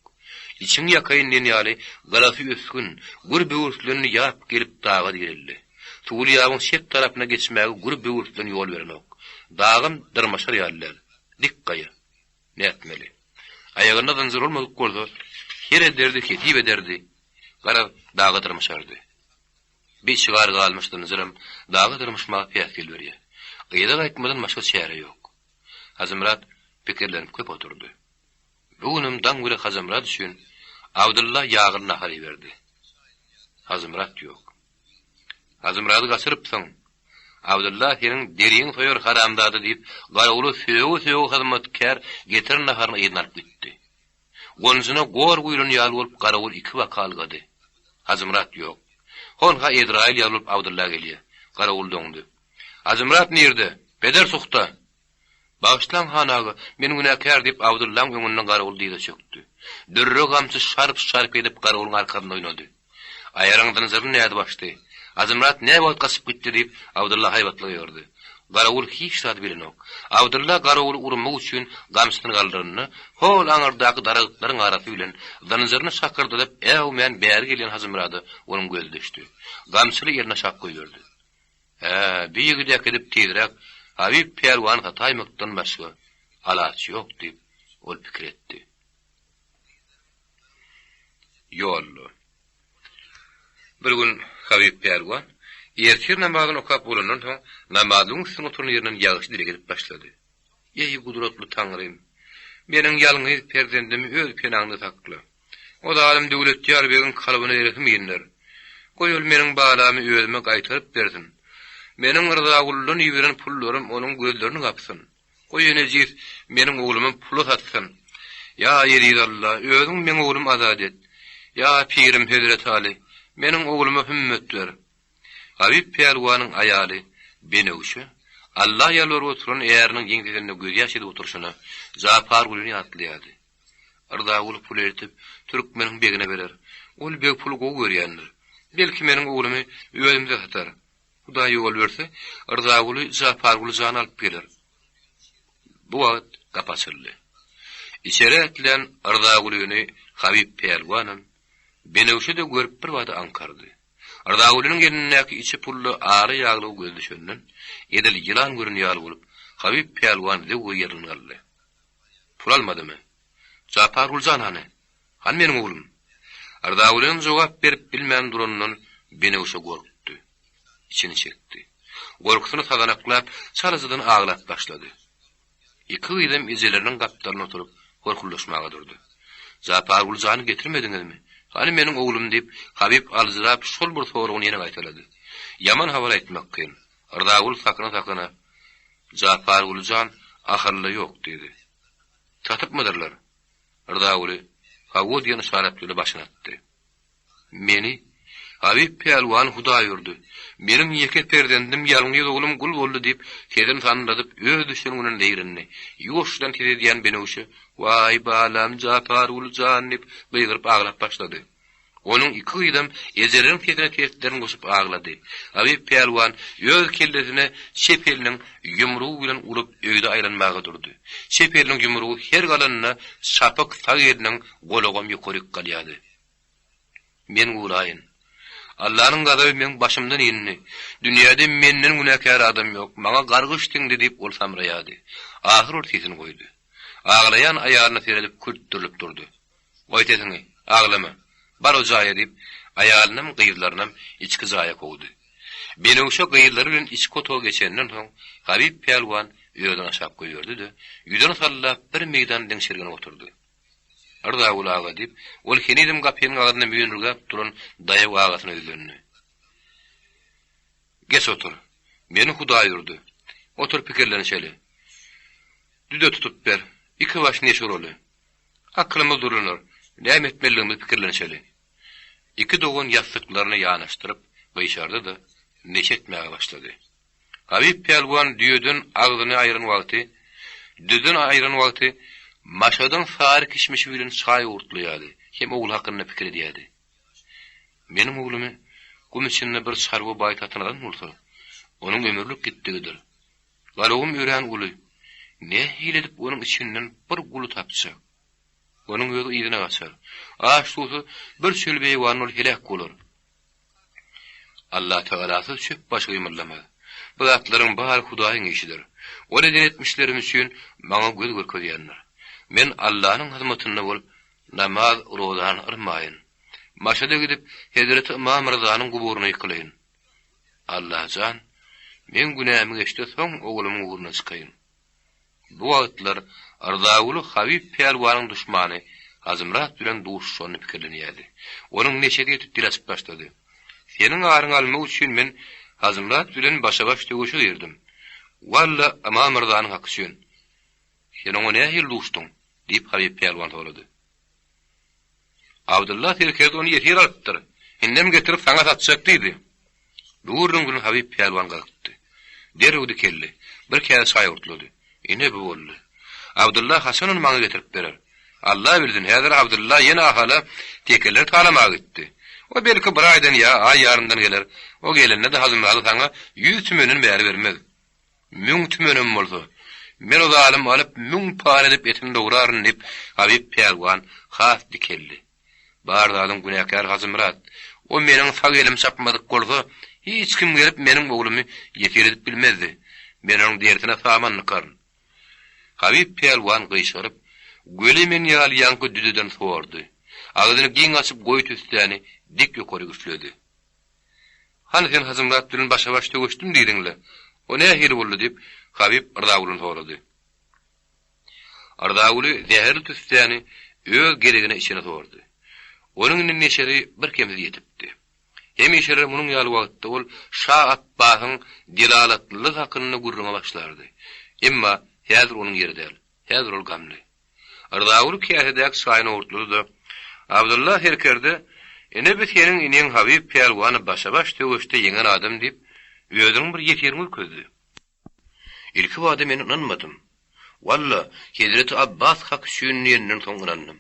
Içiňi ýakaýyn diýen ýaly, galasy ösgün, gür böwürslenli ýap gelip daga direldi. Suwly ýabyň çep tarapyna geçmäge gür böwürslen ýol berenok. Dagam dyrmaşar ýaly däl. Dik gaýa. Nätmeli? Aýagynda zynjyr bolmadyk bolsa, her ederdi, hesip ederdi. Garaz, daga dyrmaşardy. Bir şygar galmyş zynjyram daga dyrmyşmaga päsgel berýär. Yza gaýtmadan başga çäre ýok. Hajymyrat pikirlenip köp oturdy. Bu günem daň bile Hajymyrat üçin Abdylla ýagly nahar iberdi. Hajymyrat ýok. Hajymyrady gaçyrypsyň. Abdylla seniň deriňi soýar haramzada diýip, garawula söge-söge hyzmatkär getiren naharyny yzyna alyp gitdi. Gonjuna gor guýlan ýaly bolup garawul ikibaka ylgady. Hajymyrat ýok. Honha Ezraýyl ýaly bolup Abdylla gelýär. Garawul doňdy. Hajymyrat nirde? Peder suhta! Bagyşlaň, han aga, men günäkär, diýip, Abdyllaň öňünde garawul dyza çökdi. Dürre gamçy şarp-şarp edip garawulyň arkasynda oýnady. Aýaryň zynjyryny nädip açdy? Hajymyrat näwagt gaçyp gitdi? diýip, Abdylla haýbatly gygyrdy. Garawul hiç zady bilenok. Abdylla garawuly urmak üçin gamçysyny galdyranda, hol aňyrdaky daragtlaryň arasy bilen zynjyryny şakyrdadyp äwmän bäri gelýän Hajymyrada onuň gözi düşdi. Gamçyny eline aşak goýberdi. Hä, bi ýigidi äkidip tizräk Habyp pälwany sataýmakdan başga alaç ýok diýip, ol pikir etdi. Ýolda. Bir gün Habyp pälwan ertir namazyny okap bolandan soň, namazlygyň üstünde oturan ýerinden ýagşy dileg edip başlady. Eý, gudratly Taňrym! Meniň ýalňyz perzendimi öz penaňda sakla. O zalym Döwletýar begiň kalbyna rehim inder. Goý, ol meniň balamy özüme gaýtaryp bersin. Meniň Rzaguldan iberen pullarym onuň gözlerini gapsyn. Goý, nejis meniň oglumy pula satsyn. Ýa eziz Alla, özüň meň oglumy azat et. Ýa pirim Hezreti Aly, meniň ogluma hümmet ber. Habyp pälwanyň aýaly Benewşe Alla ýalbaryp oturan äriniň ýeňsesinde gözýaş edip oturyşyna Japargulyny ýatlaýardy. Yrzaguly pul eltip, türkmeniň begine berer. Ol beg puly gowy görýändir. Belki meniň oglumy özümize satar. Hudaý ýol berse, Yrzaguly Japarguly jany alyp geler. Bu wagt gapy açyldy. Içeri ätlän Yrzagulyny. Habyp pälwanam, Benewşe-de görüp birbada aňkardy. Rzagulynyň elindäki içi pully ala ýaglygy gözi düşenden, edil ýylan gören ýaly bolup, Habyp pälwan zöwwe ýerinden galdy. Pul almadymy? Japarguly jan hany? Hany meniň oglum? Rzagulynyň jogap berip bilmän duranyndan Benewşe gorkdy. Içini çekdi. Gorkusyny sazanaklap, çalajadan aglap başlady. Iki gyzam ejeleriniň gapdalynda oturyp, horkuldaşmaga durdy. Japarguly jany getirmediňizmi? Hany meniň oglum? diýip, Habyp aljyrap, şol bir soragyny ýene gaýtalady. Ýaman habar aýtmak kyn. Rzagul sakyna-sakyna, Japarguly jan ahyrly ýok diýdi. Satypmydyrlar? Rzaguly, Hawa diýen yşarat bilen başyny atdy. Meni? Habyp pälwan Hudaý urdy. Meniň ýeke perzendim, ýalňyz oglum gul boldy diýip, sesini sandyradyp, öz düşen gününe zeýrendi. Ýuwaşjadan ses edýän Benewşe, Waý, balam, Japarguly jan diýip, gygyryp aglap başlady. Onuň iki gyzam ejeleriniň sesine seslerini goşup aglady. Habyp pälwan öz kellesine çep eliniň ýumrugy bilen urup öýde aýlanmaga durdy. Çep eliniň ýumrugy her galanda çapyk sag eliniň golagam ýokaryk galýardy. Men gulaýyn. Allanyň gazaby meň başymdan indi. Dünýäde menden günäkär adam ýok. Maňa gargyş siňdi diýip ol samraýardy. Ahyr ol sesini goýdy. Aglaýan aýalyna seredip kürtdürilip durdy. Goý sesiňi, aglama. Bar o jaýa diýip, aýalynam, gyzlarynam içki jaýa kowdy. Benewşe gyzlary bilen içki otaga geçenden soň, Habyp pälwan özüni aşak goýberdi-de, ýüzüni sallap bir meýdan diňşirgenip oturdy. Yrzaguly aga, diýip, ol henizem gapynyň agzynda müýnürgäp duran daýaw agasyna ýüzlendi. Geç otur. Meni Hudaý urdy. Otur pikirlenişeli. Düde tutup ber. Iki baş neşe uraly. Akylymyz durlanar. Näme etmelidigimizi pikirlenişeli. Iki dogan ýassyklaryny ýanaşdyryp, gyşardy-da, neşe etmäge başlady. Habyp pälwan düýeden agzyny aýran wagty, düzden aýran wagty Maşadyň sary kişmişi bilen çaý owurtlaýardy hem ogly hakynda pikir edýärdi. Meniň oglumy gum içinde bir çarwa baý satyn alan bolsa, onuň ömürlik gitdigidir. Galawym örän uly. Nähili edip onuň içinden bir guly tapjak? Onuň özi yzyna gaçar. Aç-suwsuz bir çöl beýewanda ol heläk bolar. Allatagalasyz çöp başy gymyldamaz. Bu zatlaryň bary Hudaýyň işidir. Ol eden etmişlerim üçin maňa göz görkezýändir. Men Allanyň hyzmatynda bolup, namaz, rozany yrmaýyn. Maşada gidip, hezreti Ymam Ryzanyň guburyna ýykylaýyn. Allajan, meň günämi geçde soň oglumyň ugruna çykaýyn. Bu wagtlar Rzaguly Habyp pälwanyň duşmany Hajymyrat bilen duşuşanyny pikirlenýärdi. Onuň neşesi ýetip dil açyp başlady. Seniň aryňy almak üçin men Hajymyrat bilen başa-baş söweşe girdim. Walla, Ymam Ryzanyň haky üçin. Sen oňa nähili duşduň? diýip, Habyp pälwan sorady. Abdylla serkerde ony ýesir alypdyr. Indem getirip saňa satjak diýdi. Bu gürrüň bilen Habyp pälwan gyzykdy. Derrew dikeldi. Bir käse çaý gurtlady. Ine bu boldy. Abdylla haçan ony maňa getirip berer? Alla bilsin, häzir Abdylla ýene Ahala tekeleri talamaga gitdi. O belki bir aýdan ýa aý ýarymdan geler. O gelende-de Hajymyraly saňa ýüz tümenden bäri bermez. Müň tümenem bolsa, men o zalymy alyp, müň para edip etini dograryn, diýip, Habyp pälwan has dikeldi. Bar zadyň günäkäri Hajymyrat. O meniň sag elim çapmadyk bolsa, hiç kim gelip meniň oglumy ýesir edip bilmezdi. Men onuň derisine saman dykaryn. Habyp pälwan gyşaryp, göle men ýaly ýaňky düzeden sordy. Agzyny giň açyp goýy tüssäni dik ýokary üfledi. Hany sen Hajymyrat bilen başa-baş söweşdim diýdiň-le, o nähili boldy? diýip, Habyp Rzagulyny sorady. Rzaguly zäherli tüssäni öz gezegine içene sordy. Onuň indi neşesi birkemsiz ýetipdi. Hemişeler munuň ýaly wagtda ol şa Apbasyň delalatlylygy hakynda gürrüňe başlardy. Emma häzir onuň ýeri däl. Häzir ol gamly. Rzaguly käsedäki çaýyny owurtlady-da, Abdylla serkerde, Ine bi seniň ineň Habyp pälwany başa-baş söweşde ýeňen adam diýip, özüniň bir ýesirini görkezdi. Ilkibada men ynanmadym. Walla, hezreti Abbas haky üçin diýenden soň ynandym.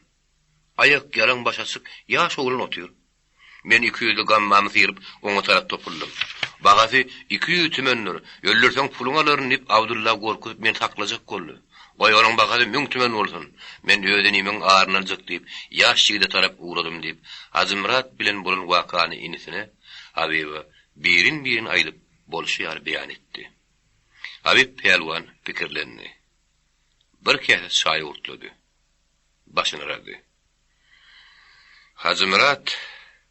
Aýak ýalaň baş açyk ýaş oglan otyr. Men ikiýüzli gammamy syryp, oňa tarap topuldym. Bahasy 200 tümendir, öldürseň puluňy alaryn diýip, Abdylla gorkuzyp meni saklajak boldy. Goý, onuň bahasy müň tümen bolsun. Men öz inimiň aryny aljak diýip, ýaş ýigide tarap ugradym diýip, Hajymyrat bilen bolan wakany inisine, Habyba birin-birin aýdyp, bolşy ýaly beýan etdi. Habyp pälwan pikirlendi. Bir käse çaý gurtlady. Başyny yrady. Hajymyrat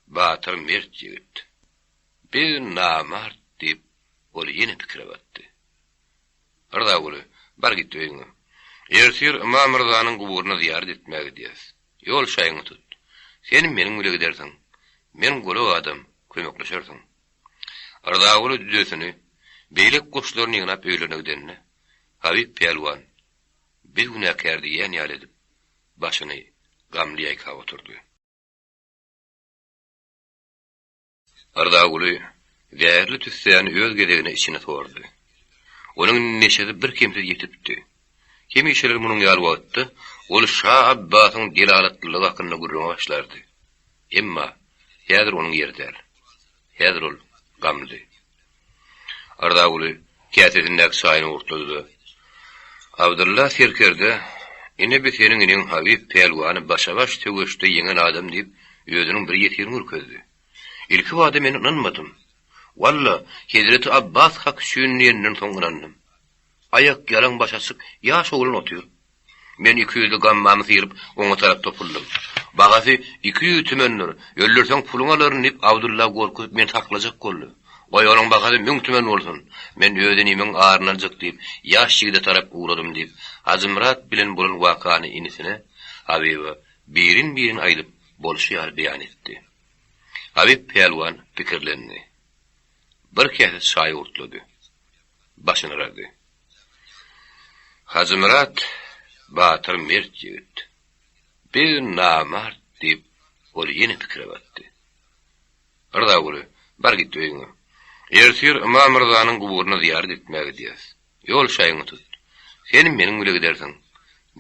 batyr mert ýigit. Biz namart diýip, ol ýene pikire batdy. Yrzaguly, bar git öýüňe. Ertir Ymam Yrzanyň guburyna zyýarat etmäge gidýäs. Ýol şaýyňy tut. Sen meniň bile gidersiň. Men golak adam, kömekleşersiň. Yrzaguly düdesini, beýleki goşlaryny ýygnap öýlerine gidende, Habyp pälwan, Biz günäkär diýýän ýaly edip, başyny gamly ýaýkap oturdy. Yrzaguly zäherli tüssäni öz gezegine içine sordy. Onuň neşesi birkemsiz ýitipdi. Hemişeler munuň ýaly wagtda ol şa Abbasyň delalatlylygy hakynda gürrüňe başlardy. Emma häzir onuň ýeri däl. Häzir ol gamly. Yrzaguly käsesindäki çaýyny gurtlady-da, Abdylla serkerde, Ine bi seniň iniň Habyp pälwany başa-baş söweşde ýeňen adam diýip, özüniň bir ýesirini görkezdi. Ilkibada men ynanmadym. Walla, hezreti Abbas hak üçin diýenden soň ynandym. Aýak ýalaň baş açyk ýaş oglan otyr. Men 200-li gammamy syryp, oňa tarap topuldym. Bahasy 200 tümendir, öldürseň puluňy alaryn diýip, Abdylla gorkuzyp meni saklajak boldy. Goý, onuň bahasy müň tümen bolsun, men öz inimiň aryny aljak diýip, ýaş ýigide tarap ugradym diýip, Hajymyrat bilen bolan wakany inisine, Habyba birin-birin aýdyp, bolşy ýaly beýan etdi. Habyp pälwan pikirlendi. Bir käse çaý gurtlady. Başyny yrady. Hajymyrat batyr mert ýigit. Biz namart diýip, ol ýene pikire batdy. Yrzaguly, bar git öýüňe. Ertir Ymam Yrzanyň guburyna zyýarat etmäge gidýäs. Ýol şaýyňy tut. Sen meniň bile gidersiň.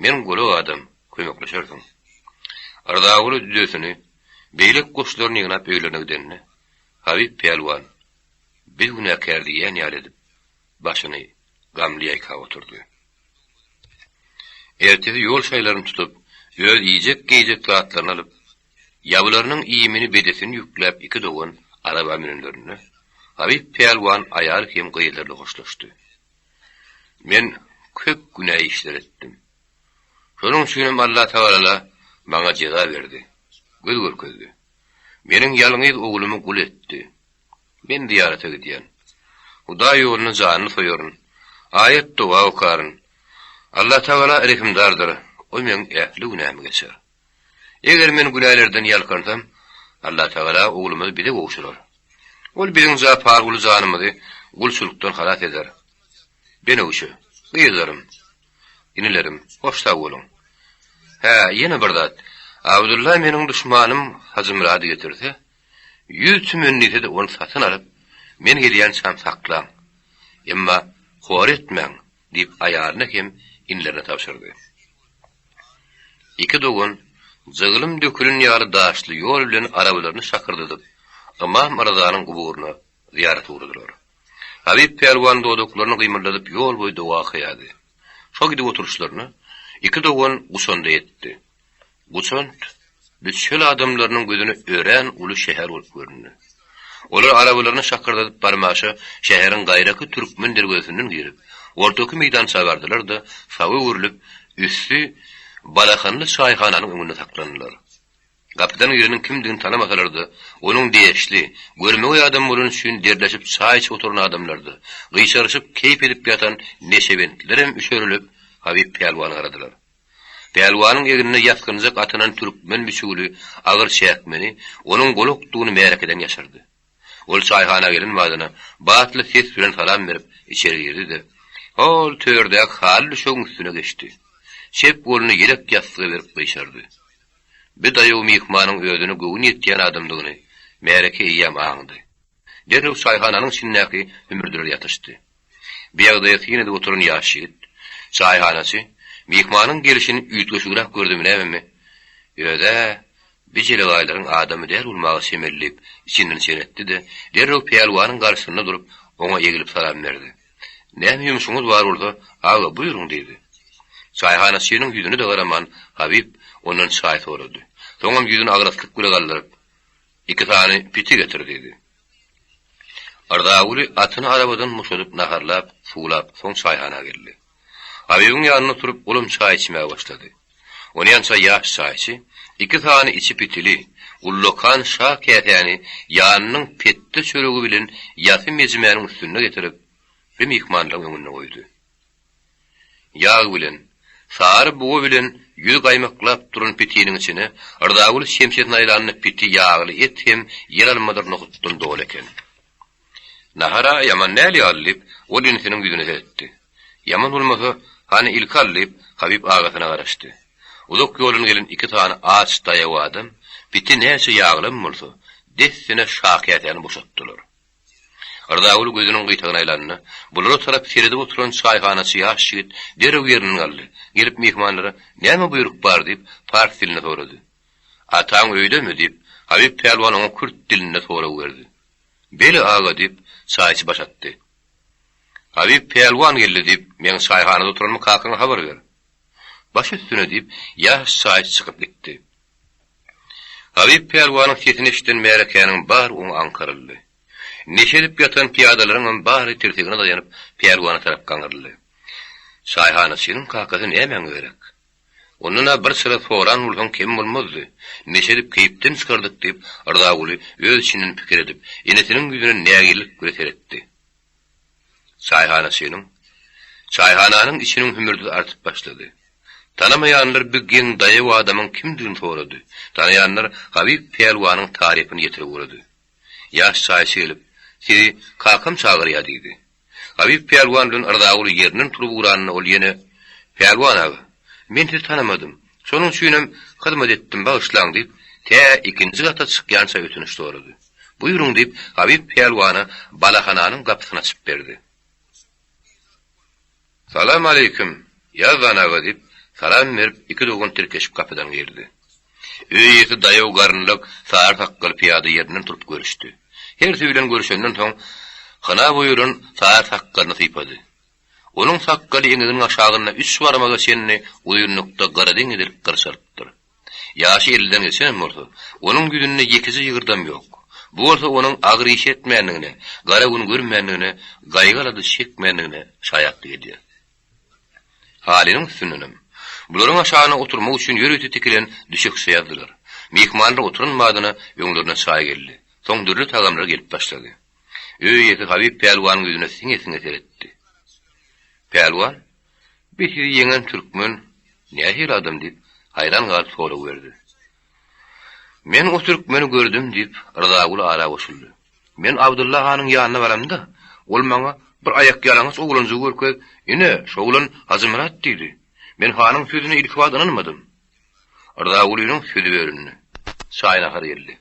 Men golak adam, kömekleşersiň. Yrzaguly düdesini, beýleki goşlaryny ýygnap öýlerine gidende, Habyp pälwan, Biz günäkär diýýän ýaly edip, başyny gamly ýaýkap oturdy. Ertesi ýol şaýlaryny tutup, öz iýjek-geýjek zatlaryny alyp, ýabylarynyň iýmini-bedesini ýükläp iki dogan araba münenlerinde, Habyp pälwan aýaly hem gyzlaryna hoşlaşdy. Men köp günä işler etdim. Şonuň üçinem Allatagalala maňa jeza berdi, göz görkezdi. Meniň ýalňyz oglumy gul etdi. Men zyýarata gidýän. Hudaý ýolunda janyny soýaryn. Aýat-doga okaryn. Allatagala rehimdardyr, O meň ähli günämi geçer. Eger men günälerden ýalkansam, Allatagala oglumyzy bize gowşurar. Ol biziň Japarguly janymyzy gulçulykdan halas eder. Benewşe, gyzlarym, inilerim, hoş sag boluň. Hä, ýene bir zat, Abdylla meniň duşmanym Hajymyrady getirse, Ýüz tümen diýse-de ony satyn alyp, men gelýänçäm saklaň. Emma hor etmäň, diýip aýalyna hem inilerine tabşyrdy. Iki dogan jygylym dökülen ýaly daşly ýol bilen arabalaryny şakyrdadyp, Ymam Yrzanyň guburyna zyýarata ugradylar. Habyp pälwan dodaklaryny gymyldadyp ýol boýy doga okaýardy. Şo gidip oturyşlaryna iki dogan Guçanda ýetdi. Guçant bu çöl adamlarynyň gözüne örän uly şäher bolup göründi. Olar arabalaryny şakyrdadyp barmaşa şäheriň gaýraky türkmen derwezesinden girip, ortaky meýdança bardylar-da, saga öwrülip, üsti balahanly çaýhananyň öňünde saklandylar. Gapydan gireniň kimdigini tanamasalar-da, onuň deşli, görmegeý adam bolany üçin derleşip çaý içip oturan adamlar-da, gyşaryşyp keýp edip ýatan neşebentlerem üşerilip, Habyp pälwana garadylar. Pälwanyň egnine ýasgynjak atynan türkmen biçüwli agyr çäkmeni onuň golakdygyny märekeden ýaşyrdy. Ol çaýhana gelen badyna batly ses bilen salam berip, içeri girdi-de, hol tördäki haly düşegiň üstüne geçdi. Çep goluny ýelek ýassyga berip gyşardy. Bi daýaw myhmanyň özüne göwün ýetýän adamdygyny märeke eýýäm aňdy. Derrew çaýhananyň içindäki hümürdiler ýatyşdy. Bu ýagdaýa syn edip oturan ýaş ýigit, çaýhanaçy, myhmanyň gelşini üýtgeşigräk gördümi nämemi, Öz-ä, bi jelegaýlaryň adamy däl bolmaga çemeli diýip, içinden çen etdi-de, derrew pälwanyň garşysynda durup, oňa eglip salam berdi. Näme ýumşuňyz bar bolsa, aga, buýruň diýdi. Çaýhanaçynyň ýüzüne-de garaman, Habyp ondan çaý sorady. Soňam ýüzüni agraslyk bile galdyryp, Iki sany piti getir diýdi. Yrzaguly atyny arabadan boşadyp, naharlap, suwlap, soň çaýhana geldi. Habybyň ýanynda oturyp, olam çaý içmäge başlady. Onýança ýaş çaýçy iki sany içi pitili, ullakan şa käsäni ýanynyň petde çöregi bilen ýasy mejimäniň üstünde getirip, bir myhmanlaryň öňünde goýdy. Ýag bilen, sary buga bilen ýüzi gaýmaklap duran pitiniň içine Yrzaguly şemşesini aýlanda piti ýagly et hem ýeralmadyr nohutdan doly eken. Nahar-a ýaman däl ýaly, diýip, ol inisiniň ýüzüne seretdi. Ýaman bolmasa, hany ilki al, diýip, Habyp agasyna garaşdy. Uzak ýoldan gelen iki sany aç daýaw adam piti näçe ýaglam bolsa, dessine şakäsäni boşatdylar. Yrzaguly gözüniň gyýtagyny aýlanda, bulara tarap seredip oturan çaýhanaçy ýaş ýigit derrew ýerinden galdy. Gelip myhmanlara, Näme buýruk bar? diýip, pars dilinde sorady. Ataň öýdemi? diýip, Habyp pälwan oňa kürt dilinde sorag berdi. Beli aga, diýip, çaýçy baş atdy. Habyp pälwan geldi, diýip, meň çaýhanada oturanymy kakaňa habar ber. Baş üstüne, diýip, ýaş çaýçy çykyp gitdi. Habyp pälwanyň sesini eşiden märekäniň bary oňa aňkaryldy. Neşe edip ýatan pyýadalaryňam bary tirsegine daýanyp, pälwana tarap gaňryldy. Çaýhanaçynyň kakasy nämäňe gerek? Ondan-a bir çyra soran bolsaň kem bolmazdy. Neşe edip keýpden çykardyk diýip, Yrzaguly öz içinden pikir edip, enesiniň ýüzüne nägilelik bile seretdi. Çaýhanaçynyň Çaýhananyň içiniň hümürdisi artyp başlady. Tanamaýanlar bu geň daýaw adamyň kimdigini sorady. Tanaýanlar Habyp pälwanyň tarypyny ýetirip ugrady. Ýaş çaýçy gelip, Sizi kakam çagyrýar diýdi. Habyp pälwan bilen Yrzaguly ýerinden turup ugranda ol ýene, Pälwan aga, men sizi tanamadym. Şonuň üçinem hyzmat etdim, bagyşlaň diýip, tä ikinji gata çykýança ötünç sorady. Buýruň diýip, Habyp pälwana balahananyň gapysyny açyp berdi. Salam aleýkim, Ýazdan aga diýip, salam berip, iki dogan tirkeşip gapydan girdi. Öý eýesi daýaw garynlak, sary sakgaly pyýada ýerinden turup görüşdi. Hersi bilen görüşenden soň, hyna boýalan sary sakgalyny sypady. Onuň sakgaly eňeginiň aşagynda üç barmaga çenli uzynlykda gyradeň edilip gyrşalypdyr. Ýaşy elliden geçenem bolsa, onuň ýüzünde ýekeje ýygyrdam ýok. Bu bolsa onuň agyr iş etmändigine, gara gün görmändigine, gaýgy-alada çekmändigine şaýatlyk edýär. Halynyň üstündenem, bularyň aşagyna oturmak üçin ýörite tikilen düşekçe ýazdylar. Myhmanlar oturan badyna öňlerine çaý geldi. Soň dürli tagamlar gelip başlady. Öý eýesi Habyp pälwanyň ýüzüne siňe-siňe seretdi. Pälwan, Bi sizi ýeňen türkmen nähili adam diýip, haýran galyp sorag berdi. Men o türkmeni gördüm diýip, Rzaguly ara goşuldy. Men Abdylla hanyň ýanyna baramda, ol maňa bir aýakýalaňaç oglanjygy görkezip, Ine, şo oglan Hajymyrat diýdi. Men hanyň sözüne ilkibada ynanmadym. Rzagulynyň sözi bölündi. Çaý-nahar geldi.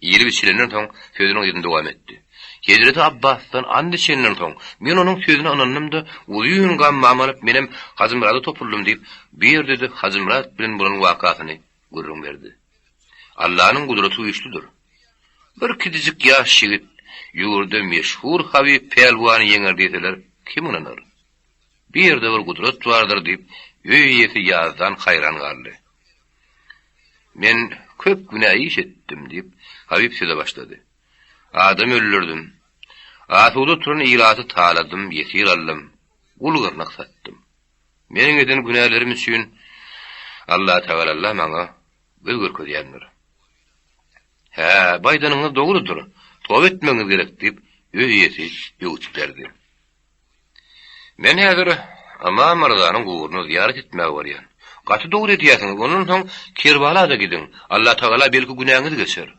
Iýlip-içilenden soň sözüniň yzyny dowam etdi. Hezreti Abbasdan and içenden soň, men onuň sözüne ynandym-da, uzyn gammamy alyp, menem Hajymyrada topuldym diýip, bu ýerde-de Hajymyrat bilen bolan wakasyny gürrüň berdi. Allanyň gudraty güýçlüdir. Bir kiçijik ýaş ýigit ýurda meşhur Habyp pälwany ýeňer diýseler, kim ynanar? Bu ýerde bir gudrat bardyr diýip, öý eýesi ýazdan haýran galdy. Men köp günä iş etdim, diýip, Habyp söze başlady. Adam öldürdim. Asuda oturan ilaty taladym, ýesir aldym, gul-gyrnak satdym. Meniň eden günälerim üçin Allatagalalla maňa göz görkezýändir. Hä, bu aýdanyňyz dogrudyr, toba etmegiňiz gerek, diýip, öý eýesi öwüt berdi. Men häzir Ymam Yrzanyň guburyna zyýarat etmäge barýan. Gaty dogry edýärsiňiz, ondan soň Kerbala-da gidiň, Allatagala belki günäňizi geçer.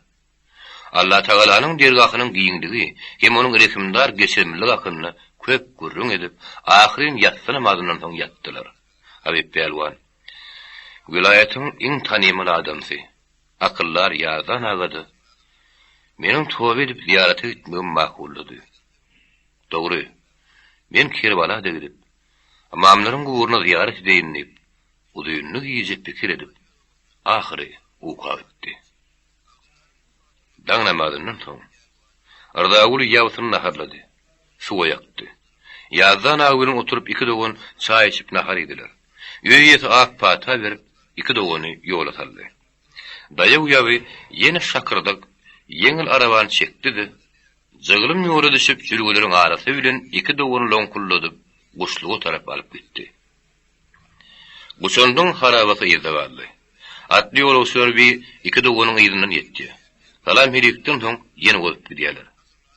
Allatagalanyň dergahynyň giňligi hem onuň rehimdar geçirimliligi hakynda köp gürrüň edip, ahyryn ýassy namazyndan soň ýatdylar. Habyp pälwan, welaýatyň iň tanymal adamsy, akyldar Ýazdan aga-da meniň toba edip zyýarata gitmegimi makullady. Dogry, men Kerbala-da gidip, ymamlaryň guburyna zyýarat edeýin diýip, uzynly gije pikir edip, ahyry uka gitdi. Daň namazyndan soň, Yrzaguly ýabsyny naharlady, suwa ýakdy. Ýazdan aga bilen oturyp iki dogan çaý içip nahar iýdiler. Öý eýesi ak pata berip, iki dogany ýola saldy. Daýaw ýaby ýene şakyrdak ýeňil arabany çekdi-de, jyglym ýola düşüp jülgeleriň arasy bilen iki dogany loňkulladyp, guşluga tarap alyp gitdi. Guçandyň harabasy yzda galdy. Atly ýolagçylar bi iki doganyň yzyndan ýetdi. Salam-helikden soň ýene ozup gidýärler.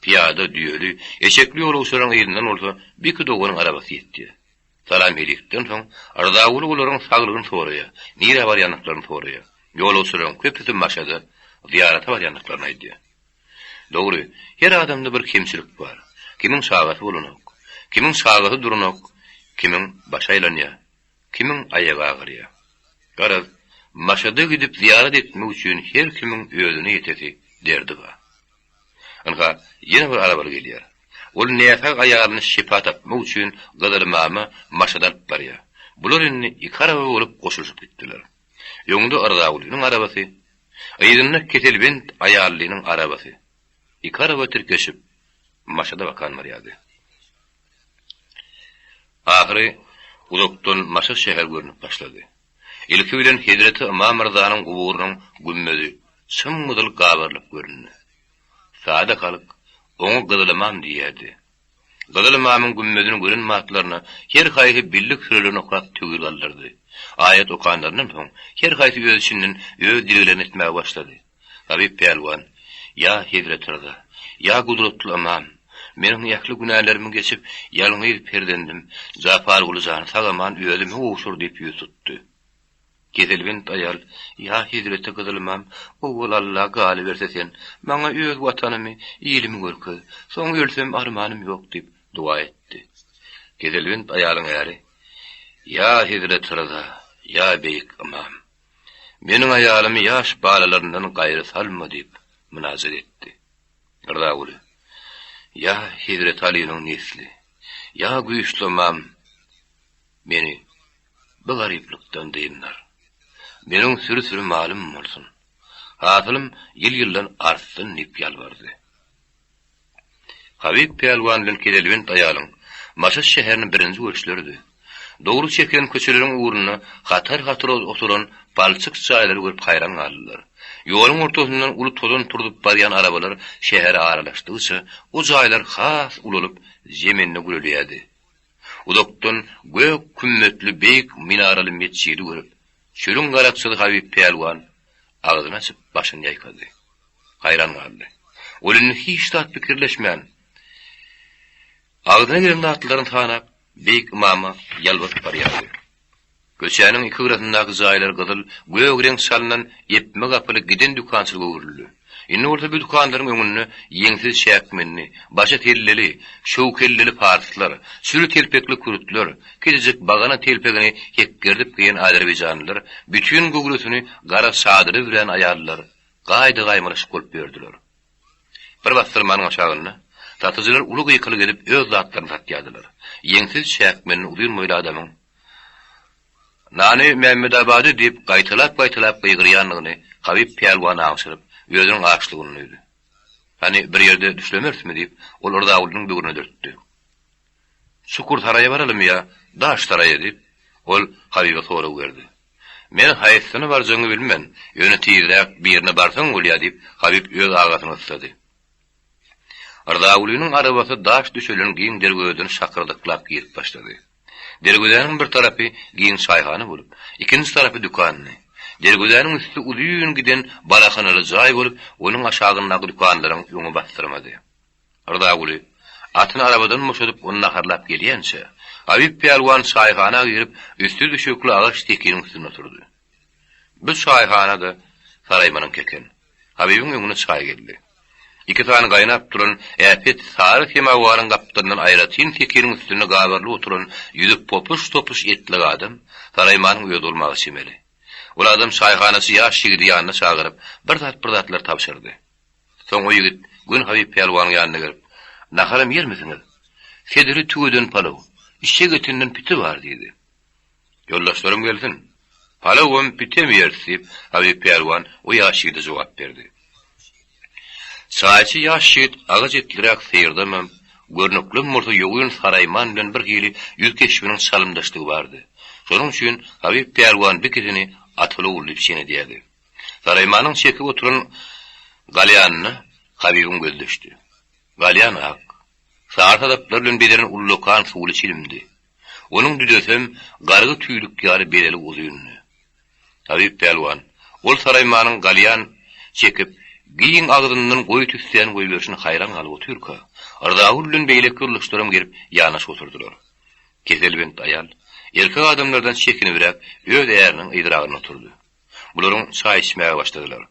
Pyýada, düýeli, eşekli ýolagçylaryň yzyndan bolsa bi iki doganyň arabasy ýetdi. Salam-helikden soň Rzaguly olaryň saglygyny soraýar, nirä barýandyklaryny soraýar. Ýolagçylaryň köpüsi Maşada zyýarata barýandyklaryny aýdýar. Dogry, her adamda bir kemçilik bar. Kimiň çagasy bolanok, kimiň çagasy duranok, kimiň başy aýlanýar, kimiň aýagy agyrýar. Garaz, Maşada gidip zyýarat etmek üçin her kimiň özüne ýetesi derdi bar. Ynha, ýene bir arabaly gelýär. Ol näsag aýalyny şypa tapmak üçin Gyzylmama Maşada alyp barýar. Bular indi iki araba bolup goşulyşyp gitdiler. Öňde Yrzagulynyň arabasy, yzynda keselbent aýallynyň arabasy. Iki araba tirkeşip, Maşada bakan barýardy. Ahyry uzakdan Maşat şäheri görnüp başlady. Ilki bilen hezreti Ymam Ryzanyň guburynyň gümmezi çym-gyzyl gabarylyp göründi. Sada halk oňa Gyzyl Ymam diýýärdi. Gyzyl Ymamyň gümmezini gören batlaryna her haýsy birlik sürelerini okap töwir galdyrdy. Aýat okanlaryndan soň her haýsy öz içinden öz dileglerini etmäge başlady. Habyp pälwan, Ýa hezreti Ryza, ýa gudratly Ymam, meniň ähli günälerimi geçip, ýalňyz perzendim Japarguly jany sag-aman özüme gowşur diýip ýüz tutdy. Keselbent aýal, Ýa hezreti Gyzyl Ymam, owal Alla galyberse sen, maňa öz watanymy, ilimi görkez, soň ölsem armanym ýok diýip doga etdi. Keselbent aýalyň äri, Ýa hezreti Ryza, ýa beýik Ymam! Meniň aýalymy ýaş balalaryndan gaýry salma diýip, mynajat etdi. Rzaguly, Ýa hezreti Alynyň nesli, ýa güýçli ymam, meni bu garyplykdan dyndar. Meniň süri-süri malym bolsun, hasylym ýyl-ýyldan artsyn diýip ýalbardy. Habyp pälwan bilen keselbent aýalyň Maşat şäherini birinji görüşleridi. Dogry çekilen köçeleriň ugrunda hatar-hatar oturan palçyk jaýlary görüp haýran galdylar. Ýoluň ortasyndan uly tozan turzup barýan arabalar şähere aralaşdygyça, o jaýlar has ulalyp, zemende gürelýärdi. Uzakdan gök kümmetli beýik minaraly metjidi görüp, çölüň garakçysy Habyp pälwan agzyny açyp başyny ýaýkady. Haýran galdy. Ol indi hiç zat pikirleşmän, agzyna gelen zatlaryny sanap, beýik ymama ýalbaryp barýardy. Köçäniň iki gyrasyndaky jaýlar gyzyl, gök reňk çalnan epme gapyly giden dükançylyga öwrüldi. Indi bolsa bu dükanlaryň öňünde ýeňsiz çäkmenli, başy selleli, şöwkelleli parslar, süri telpekli kürtler, kiçijik bagana telpegini hekgerdip geýen azerbaýjanlylar, bütin göwresini gara çadyra bürän aýallar, gaýda-gaýmalaşyk bolup ýördüler. Bir bassyrmanyň aşagynda satyjylar uly gykylyk edip öz zatlaryny satýardylar. Ýeňsiz çäkmenli uzyn boýly adamyň, Nany Mämmedabady diýip gaýtalap-gaýtalap gygyrýandygyny Habyp pälwan aňşyryp, özüniň açlygyny duýdy. Hany, bir ýerde düşlemerismi diýip, ol Yrzagulynyň böwrüne dürtdi. Çukur saraýa baralymy ýa Daş saraýa diýip, ol Habyba sorag berdi. Men haýsysyna barjagyňy bilmen, ýöne tizräk birine barsaň bolýa diýip, Habyp öz agasyny gyssady. Rzagulynyň arabasy daş düşelen giň derwezeden şakyrdyklap girip başlady. Derwezäniň bir tarapy giň çaýhana bolup, ikinji tarapy dükandy. Derwezäniň üsti uzyn giden balahanaly jaý bolup, onuň aşagyndaky dükanlaryň öňi basdyrmady. Rzaguly, atyny arabadan boşadyp, ony naharlap gelýänçä, Habyp pälwan çaýhana girip, üsti düşekli agaç sekiniň üstünde oturdy. Bu çaýhana-da saraýmanyňky eken. Habybyň öňüne çaý geldi. Iki sany gaýnap duran äpet sary semawaryň gapdalyndan aýratyn sekiniň üstünde gabarylyp oturan ýüzi popuş-topuş etlek adam saraýmanyň özi bolmaga çemeli. Ol adam çaýhanaçy ýaş ýigidi ýanyna çagyryp, bir zat-bir zatlar tabşyrdy. Soň o ýigit Gün Habyp pälwanyň ýanyna gelip, Naharam ýermisiňiz? Sediri tüweden palaw, içek etinden piti bar diýdi. Ýoldaşlarym gelsin. Palawam, pitem ýeris diýip, Habyp pälwan o ýaş ýigide jogap berdi. Çaýçy ýaş ýigit agaç etliräk syrdamam, görnüklem bolsa ýogyn saraýman bilen bir hili ýüz keşbiniň çalymdaşlygy bardy. Şonuň üçin Habyp pälwan bikisini ataly-ogul diýip çen edýärdi. Saraýmanyň çekip oturan galýanyna Habybyň gözi düşdi. Galýan ak, sary sadaplar bilen bezelen ullakan suwly çilimdi. Onuň düdesem gargy tüýlük ýaly bezeli uzyndy. Habyp pälwan ol saraýmanyň galýan çekip, giň agzyndan goýy tüssäni goýberşine haýran galyp otyrka, Rzagül bilen beýleki ýoldaşlaram gelip ýanaşyp oturdylar. Keselbent aýal, erkek adamlardan çekinibräk öz äriniň yzragynda oturdy. Bularyň çaý içmäge başladylar.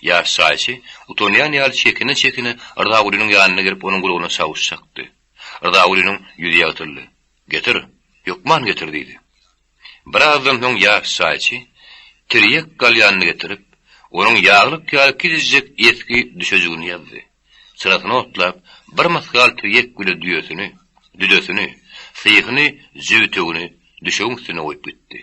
Ýaş çaýçy utanýan ýaly çekine-çekine Rzagulynyň ýanyna gelip onuň gulagyna çawuş çakdy. Rzagulynyň ýüzi ýagtyldy. Getir, hökman getir diýdi. Birazdan soň ýaş çaýçy tirýek galýanyny getirip, onuň ýaglyk ýaly kiçijek esgi düşejigini ýazdy. Çyrasyny otlap, bir mysgal tirýek bile düýesini, düdesini, syhyny, jübütegini düşegiň üstüne goýup gitdi.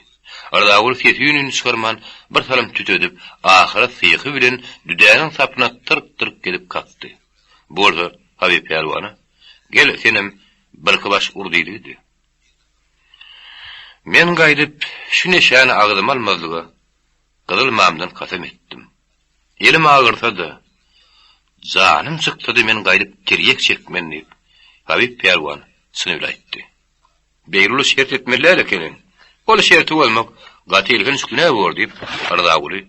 Rzagul sesi-üýnüni çykarman, bir salym tütedip, ahyry syhy bilen düdäniň sapyna tyrk-tyrk edip kakdy. Bu bolsa Habyp pälwana, Gel, senem birki baş ur diýdigidi. Men gaýdyp şu neşäni agzyma almazlyga gyzyl mamdan kasam etdim. Elim agyrsa-da, janym çyksa-da men gaýdyp tirýek çekmen diýip, Habyp pälwan çyny bile aýtdy. Beýle uly şert etmeli däl ekeniň. Ol şerti bozmak gaty elhenç günä bor diýip, Rzaguly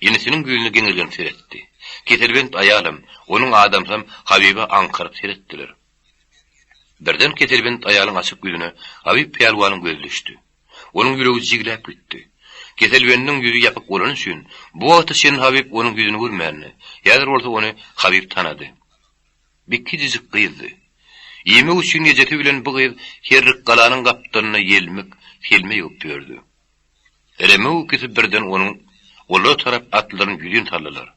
inisiniň ýüzüne geňirgenip seretdi. Keselbent aýalam, onuň adamsam Habyba aňkaryp seretdiler. Birden keselbent aýalyň açyk ýüzüne Habyp pälwanyň gözi düşdi. Onuň ýüregi jigläp gitdi. Keselbendiň ýüzi ýapyk bolany üçin, bu wagta çenli Habyp onuň ýüzüni görmändi. Häzir bolsa ony Habyp tanady. Bir kiçijik gyzdy. Iýmek üçin ejesi bilen bu gyz Herrikgalanyň gapdalynda ýelmek, selme ýygyp ýördi. Remew ikisi birden onuň olara tarap atlaryny ýüzin saldylar.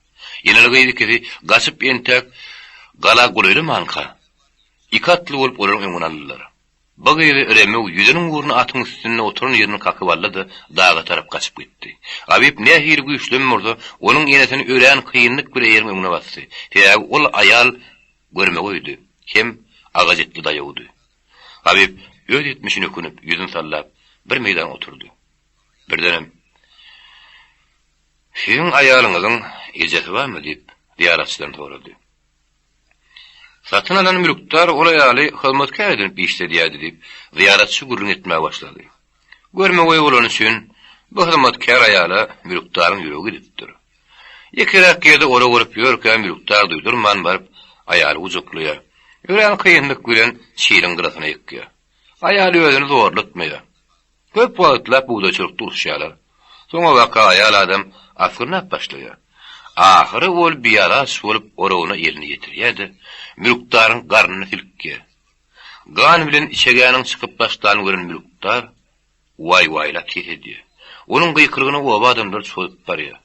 Eneli-gyz ikisi gaçyp entäk gala golaýlamanka, iki atly bolup olaryň öňüni aldylar. Bu gyzy Remew ýüzüniň ugruna atyň üstünde oturan ýerinden kakyp aldy-da, daga tarap gaçyp gitdi. Abyp nähili güýçlem bolsa, onuň enesini örän kynlyk bile eýeriň öňüne basdy. Sebäbi ol aýal görmegeýdi, hem agaç etli daýawdy. Abyp öz etmişine ökünip, ýüzüni sallap, bir meýdan oturdy. Birdenem, Siziň aýalyňyzyň ejesi barmy? diýip, zyýaratçydan sorady. Satyn alan mülkdar ol aýaly hyzmatkär edinip işledýärdi diýip, zyýaratçy gürrüň etmäge başlady. Görmegeý bolany üçin bu hyzmatkär aýala mülkdaryň ýüregi gidipdir. Ýekeräk ýerde orak orup ýörkä mülkdar duýdurman baryp, aýaly gujaklaýar. Örän kynlyk bilen çiliň gyrasyna ýykýar. Aýal özüni zorlatmaýar. Köp wagtlap bugdaýçylykda uruşýarlar. Soňabaka aýal adam asgynlap başlaýar. Ahyry ol bialaç bolup oragyna elini ýetirýär-de, mülkdaryň garnyny silkýär. Gan bilen içegäniň çykyp başlanyny gören mülkdar waý-waýlap ses edýär. Onuň gykylygyna oba adamlary çozup barýar.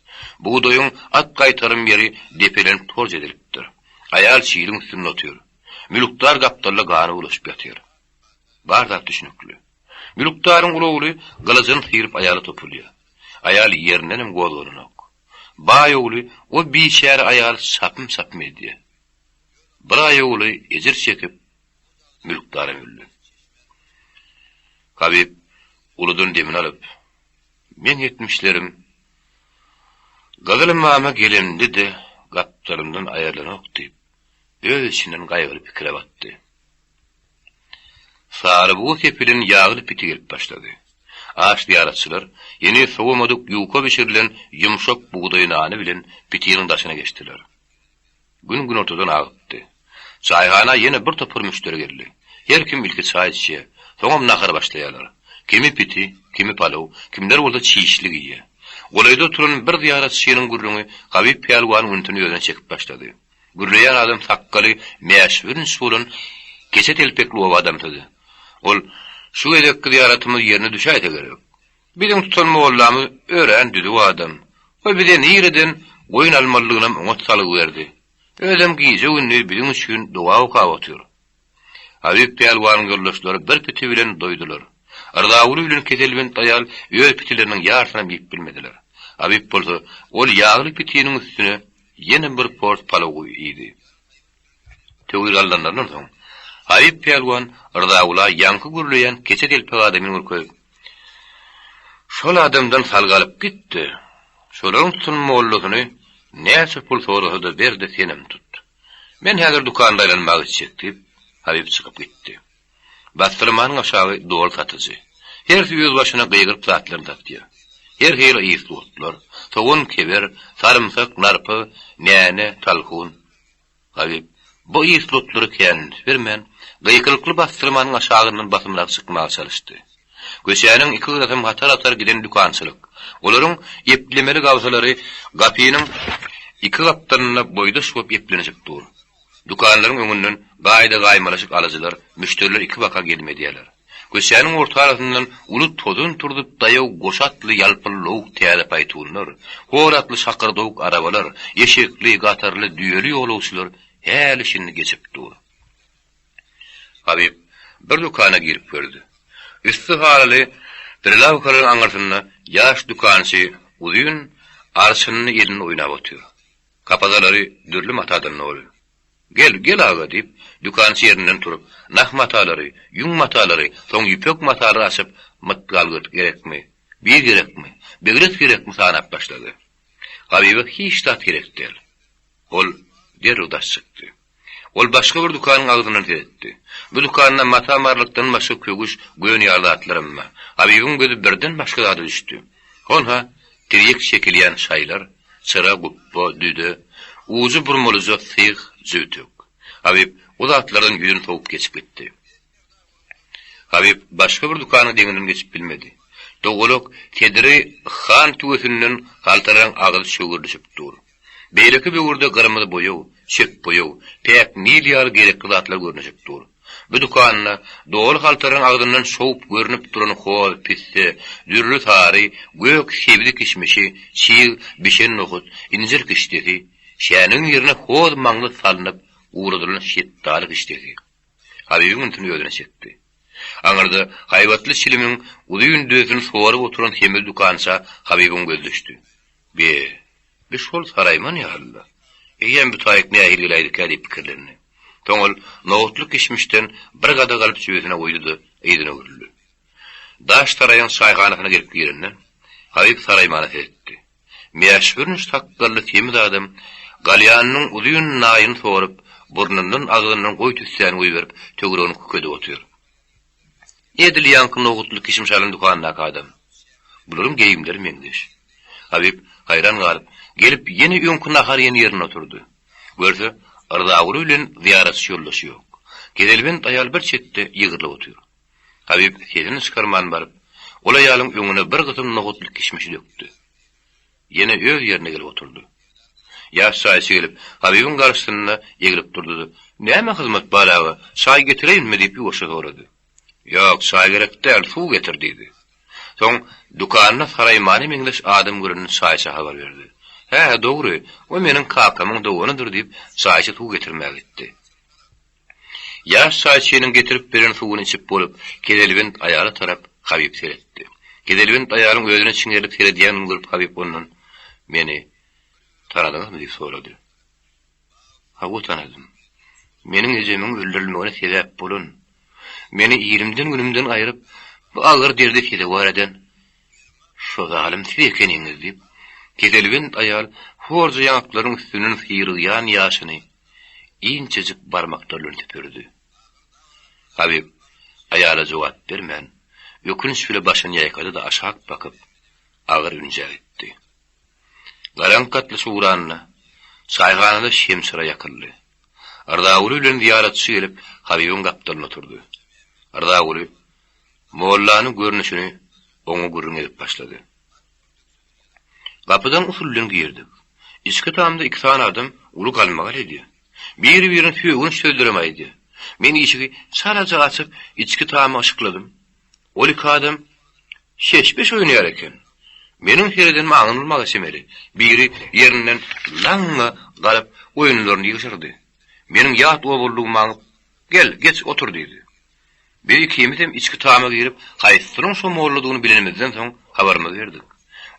Bugdaýyň at gaýtarym ýeri depelenip torç edilipdir. Aýal çiliň üstünde otyr. Mülkdar gapdalda gana bulaşyp ýatyr. Bar zat düşnükli. Mülkdaryň uly ogly gylyjyny syryp aýala topulýar. Aýal ýerindenem gozgananok. Baý ogly o biçäre aýaly çapym-çapym edýär. Bir aý ogly ejir çekip, mülkdaram öldi. Habyp uludan demini alyp, Meň etmişlerim Gyzyl mama gelemde-de gapdalymdan aýrylanok diýip, öz içinden gaýgyly pikire batdy. Sary buga sepilen ýagly piti gelip başlady. Aç zyýaratçylar heniz sowamadyk ýuka bişirilen ýumşak bugdaý nany bilen pitiniň daşyna geçdiler. Gün günortadan agypdy. Çaýhana ýene bir topar müşderi geldi. Her kim ilki çaý içýär, soňam nahara başlaýarlar. Kimi piti, kimi palaw, kimler bolsa çişlik iýýär. Golaýda oturan bir zyýaratçynyň gürrüňi Habyp pälwanyň ünsüni özüne çekip başlady. Gürleýän adam sakgaly mäşbürünç bolan keçe telpekli oba adamsydy. Ol, Şu gezekki zyýaratymyz ýerine düşäýse gerek. Biziň tutan mollamyz örän düzüw adam. Ol bize nireden goýun almalydygynam oňat salgy berdi. Özem gije-gündiz biziň üçin doga okap otyr. Habyp pälwanyň ýoldaşlary bir piti bilen doýdular. Rzaguly bilen keselbent aýal öz pitileriniň ýarsynam iýip bilmediler. Habyp bolsa ol ýagly pitiniň üstüne ýene bir port palaw iýdi. Töwir alnanlaryndan soň, Habyp pälwan Rzagula ýaňky gürleýän keçe telpek adamyny görkezip. Şol adamdan salgy alyp git-de, şolaryň tutan mollasyny näçe pul sorasa-da ber-de senem tut. Men häzir dükanda aýlanmaga gitjek diýip, Habyp çykyp gitdi. Bassyrmanyň aşagy doly satyjy. Hersi öz başyna gygyryp zatlaryny satýar. Her hili ysly otlar, sogan, keber, sarymsak, narpyz, näne, talhun. Habyp bu ysly otlary kän üns bermän, gykylykly bassyrmanyň aşagyndan basymrak çykmaga çalyşdy. Köçäniň iki gyrasam hatar-hatar giden dükançylyk. Olaryň eplemeli gabsalary gapynyň iki gapdalynda boýdaş bolup eplenişip dur. Dükanlaryň öňünden gaýda-gaýmalaşyk alyjylar, müşderiler ikibaka gelme edýärler. Köçäniň orta arasyndan uly tozan turzup daýaw goşa atly ýalpyllawuk täze paýtunlar, hor atly şakyrdawuk arabalar, eşekli, gatarly, düýeli ýolagçylar häli-şindi geçip dur. Habyp bir dükana girip gördi. Üsti halyly prilawkalaryň aňyrsynda ýaş dükançy uzyn arçynyny elinde oýnap otyr. Kapazalary dürli matadan doly. Gel, gel aga, diýip, dükançy ýerinden turup, nah matalary, ýüň matalary, soň ýüpek matalary açyp, mytgalgöt gerekmi, bir gerekmi, begres gerekmi sanap başlady. Habyba hiç zat gerek däl. Ol derrew daş çykdy. Ol başga bir dükanyň agzyndan seretdi. Bu dükanda mata-marlykdan başga köwüş, gön ýaly zatlaram bar. Habybyň gözi birden başga zada düşdi. Honha, tirýek çekilýän şaýlar, çyra, gupba, düde, ujy burmalyja syh, jübtük. Habyp o zatlardan ýüzüni sowup geçip gitdi. Habyp başga bir dükanyň deňinden geçip bilmedi. Dogalak sediri han tüwesinden haltalaryň agyzy çöwrülişip dur. Beýleki böwürde gyrmyzy boýag, çöp boýag, päk nil ýaly gerekli zatlar görnüşip dur. Bu dükanda doly haltalaryň agzyndan şowup görnüp duran hoz, pisse, dürli sary, gök sebzi kişmişi, çig, bişen nohut, injir kişdesi, şänigiň ýerine hoz maňzy salnyp guradylan şetdaly kişdesi. Habybyň ünsüni özüne çekdi. Aňyrda haýbatly çilimiň uzyn düýesini sorup oturan semiz dükança Habybyň gözi düşdi. Be, bi şol saraýman ýaly-la. Eýýäm bu taýyk nähili geläýdikä diýip pikirlendi. Soň ol nohutly kişmişden bir gadak alyp jübüsine goýdy-da, yzyna öwrüldi. Daş saraýyň çaýhanasyna gelip girende, Habyp saraýmana seretdi. Mäşbürünç sakgally semiz adam galýanynyň uzyn naýyny sorup, burnundan, agzyndan goýy tüssäni goýberip, töweregini kükedip otyr. Edil ýaňky nohutly kişmiş alan dükandaky adam. Bularyň geýimleri meňzeş. Habyp haýran galyp, gelip ýene öňki nahar iýen ýerinde oturdy. Görse, Yrzaguly bilen zyýaratçy ýoldaşy ýok. Keselbent aýal bir çetde ýygrylyp otyr. Habyp sesini çykarman baryp, ol aýalyň öňüne bir gysym nohutly kişmişi dökdi. Ýene öz ýerine gelip oturdy. Ýaş çaýçy gelip, Habybyň garşysynda eglip durdy-da, Näme hyzmat bar aga, çaý getireýinmi? diýip ýuwaşja sorady. Ýok, çaý gerek däl, suw getir diýdi. Soň dükanda saraýmana meňzeş adam görenini çaýça habar berdi. Hä, dogry, o meniň kakamyň doganydyr diýip, çaýçy suw getirmäge gitdi. Ýaş çaýçynyň getirip beren suwuny içip bolup, keselbent aýala tarap Habyp seretdi. Keselbent aýalyň özüne çiňerilip seredýänini görüp Habyp ondan, Meni tanadyňyzmy diýip sorady. Hawa, tanadym. Meniň ejemiň öldürilmegine sebäp bolan, meni ilimden-günümden aýryp, bu agyr derde sezewar eden şo zalym siz ekeniňiz diýip, keselbent aýal horja ýaňaklarynyň üstünden syrygýan ýaşyny inçejik barmaklary bilen süpürdi. Habyp aýala jogap bermän, ökünç bile başyny ýaýkady-da aşak bakyp, agyr ünjä gitdi. Garaňky gatlyşyp ugranda, çaýhanada şemçyra ýakyldy. Yrzaguly bilen zyýaratçy gelip, Habybyň gapdalynda oturdy. Yrzaguly mollanyň görnüşini oňa gürrüň edip başlady. Gapydan usul bilen girdik. Içki tamda iki sany adam uly galmagal edýär. Biri-birine sögünç sözlerem aýdýar. Men işigi çalaja açyp, içki tamy yşykladym. Ol iki adam şeş-beş oýnaýar eken. Meniň seredenim aňlanylmaga çemeli. Biri ýerinden laňňa galyp, oýunlaryny ýygşyrdy. Meniň ýat obalydygymy aňyp, Gel, geç, otur diýdi. Biz ikimizem içki tama girip, haýsysynyň şo molladygyny bilenimizden soň habarymyzy berdik.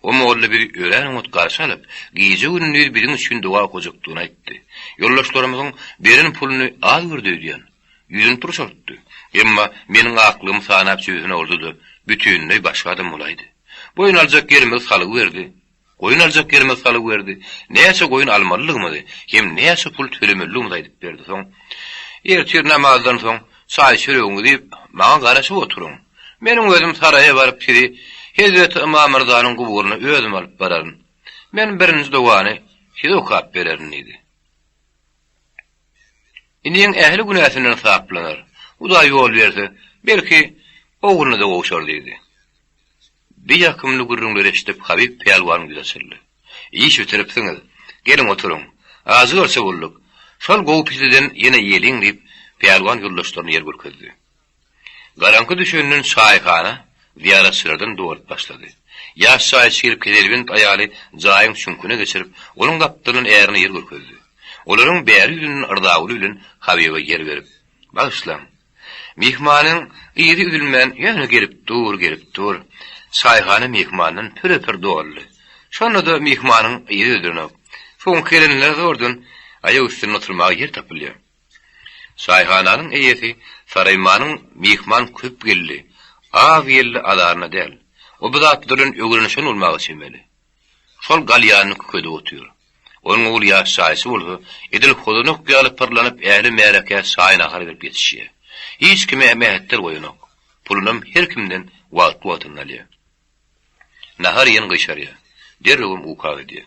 O molla bizi örän oňat garşy alyp, gije-gündiz biziň üçin doga okajakdygyny aýtdy. Ýoldaşlarymyzyň beren puluny az gördi öýdýän. Ýüzüni turşartdy. Emma meniň aklygymy sanap jübüsine urdy-da, bütinleý başga adam bolaýdy. Goýun aljak ýerimizi salgy berdi. Goýun aljak ýerimizi salgy berdi. Näçe goýun almalydygymyzy hem näçe pul tölemelidigimizi aýdyp berdi. Soň, Ertir namazdan soň çaý-çöregiňizi iýip, maňa garaşyp oturyň. Meniň özüm saraýa baryp sizi Hezreti Ymam Ryzanyň guburyna özüm alyp bararyn. Men birinji dogany size okap bererin diýdi. Iniň ähli günäsinden saplanar. Hudaý ýol berse, belki, ogluna-da gowşar diýdi. Bi ýakymly gürrüňleri eşidip Habyp pälwanyň ýüzi açyldy. Iş bitiripsiňiz. Geliň oturyň. Ajy görse bolduk. Şol gowy pisiden ýene iýeliň diýip, pälwan ýoldaşlaryna ýer görkezdi. Garaňky düşenden çaýhana zyýaratçylardan dolup başlady. Ýaş çaýçy gelip keselbent aýaly jaýyň çüňküne geçirip, onuň gapdalyndan ärine ýer görkezdi. Olaryň bäri ýüzünden Yrzaguly bilen Habyba ýer berip, Bagyşlaň. Myhmanyň yzy üzülmän ýöne gelip dur, gelip dur. Çaýhana myhmandan püre-pür doldy. Şonda-da myhmanyň yzy üzülenok. Soňky gelenlere zordan aýak üstünde oturmaga ýer tapylýar. Çaýhananyň eýesi Saraýmanyň myhman köp geldi, az geldi azaryna däl. O bu zatlar bilen öwrenişen bolmaga çemeli. Şol galýanyny kükedip otyr. Onuň ogly ýaş çaýçy bolsa, edil hozanak ýaly pyrlanyp ähli märekä çaý-nahar berip ýetişýär. Hiç kime mähetdel goýanok. Pulunam her kimden wagtly-wagtynda alýar. Nahar iýen gyşarýar. Derrewem uka gidýär.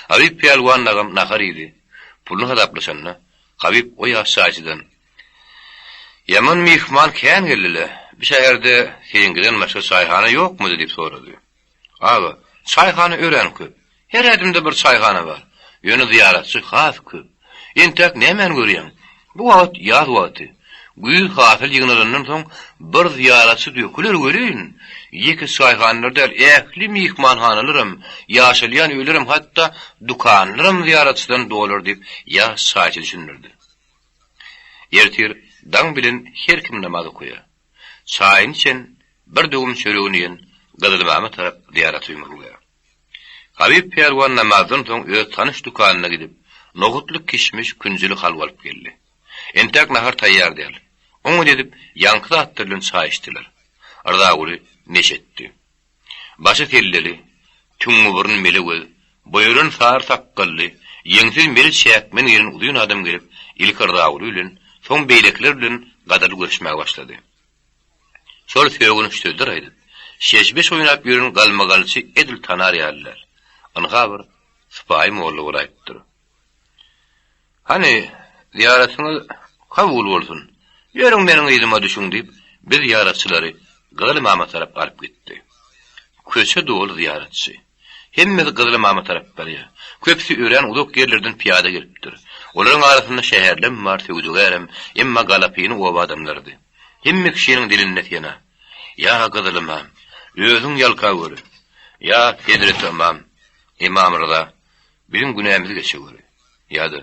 Habyp pälwan dagam nahar iýdi. Puluny hasaplaşanda, Habyp o ýaş çaýçydan, Ýaman myhman kän geldi-le, bi şäherde seniňkiden başga çaýhana ýokmudy diýip sorady. Aga, çaýhana örän köp. Her ädimde bir çaýhana bar. Ýöne zyýaratçy has köp. Entäk nämäni görýäň? Bu wagt ýaz wagty. Güýz hasyl ýygnalandan soň bir zyýaratçy döküler welin, ýeke çaýhanalar däl, ähli myhmanhanalaram, ýaşalýan öýlerem, hatda dükanlaram zyýaratçydan dolar diýip, ýaş çaýçy düşündirdi. Ertir daň bilen her kim namaz okaýar. Çaýyny içen, bir döwüm çöregini iýen Gyzylmama tarap zyýarata ýumrulýar. Habyp pälwan namazdan soň öz tanyş dükanyna gidip, nohutly kişmiş, künjüli halwa alyp geldi. Entäk nahar taýýar däl. Oňat edip, ýaňky zatlar bilen çaý içdiler. Rzaguly neşe etdi. Başy selleli, tüňňüburun mele göz, boýalan sary sakgally, ýeňsiz mele çäkmen geýnen uzyn adam gelip, ilki Rzaguly bilen, soň beýlekiler bilen gadyrly görüşmäge başlady. Şol sögünç sözler aýdyp, şeş-beş oýnap ýören galmagalçy edil tanar ýaly däl. Ynha bir sypaýy molla bolaýypdyr. Hany, zyýaratyňyz kabul bolsun. Ýörüň meniň yzyma düşüň diýip, biz zyýaratçylary Gyzyl mama tarap alyp gitdi. Köçe doly zyýaratçy. Hemmesi Gyzyl mama tarap barýar. Köpüsi örän uzak ýerlerden pyýada gelipdir. Olaryň arasynda şäherlem bar, söwdagärem, emma galapyny oba adamlarydy. Hemme kişiniň dilinde sena. Ýa Gyzyl ymam, özüň ýalkaweri! Ýa Hezreti ymam, Ymam Ryza, biziň günämizi geçeweri! Ýa-da,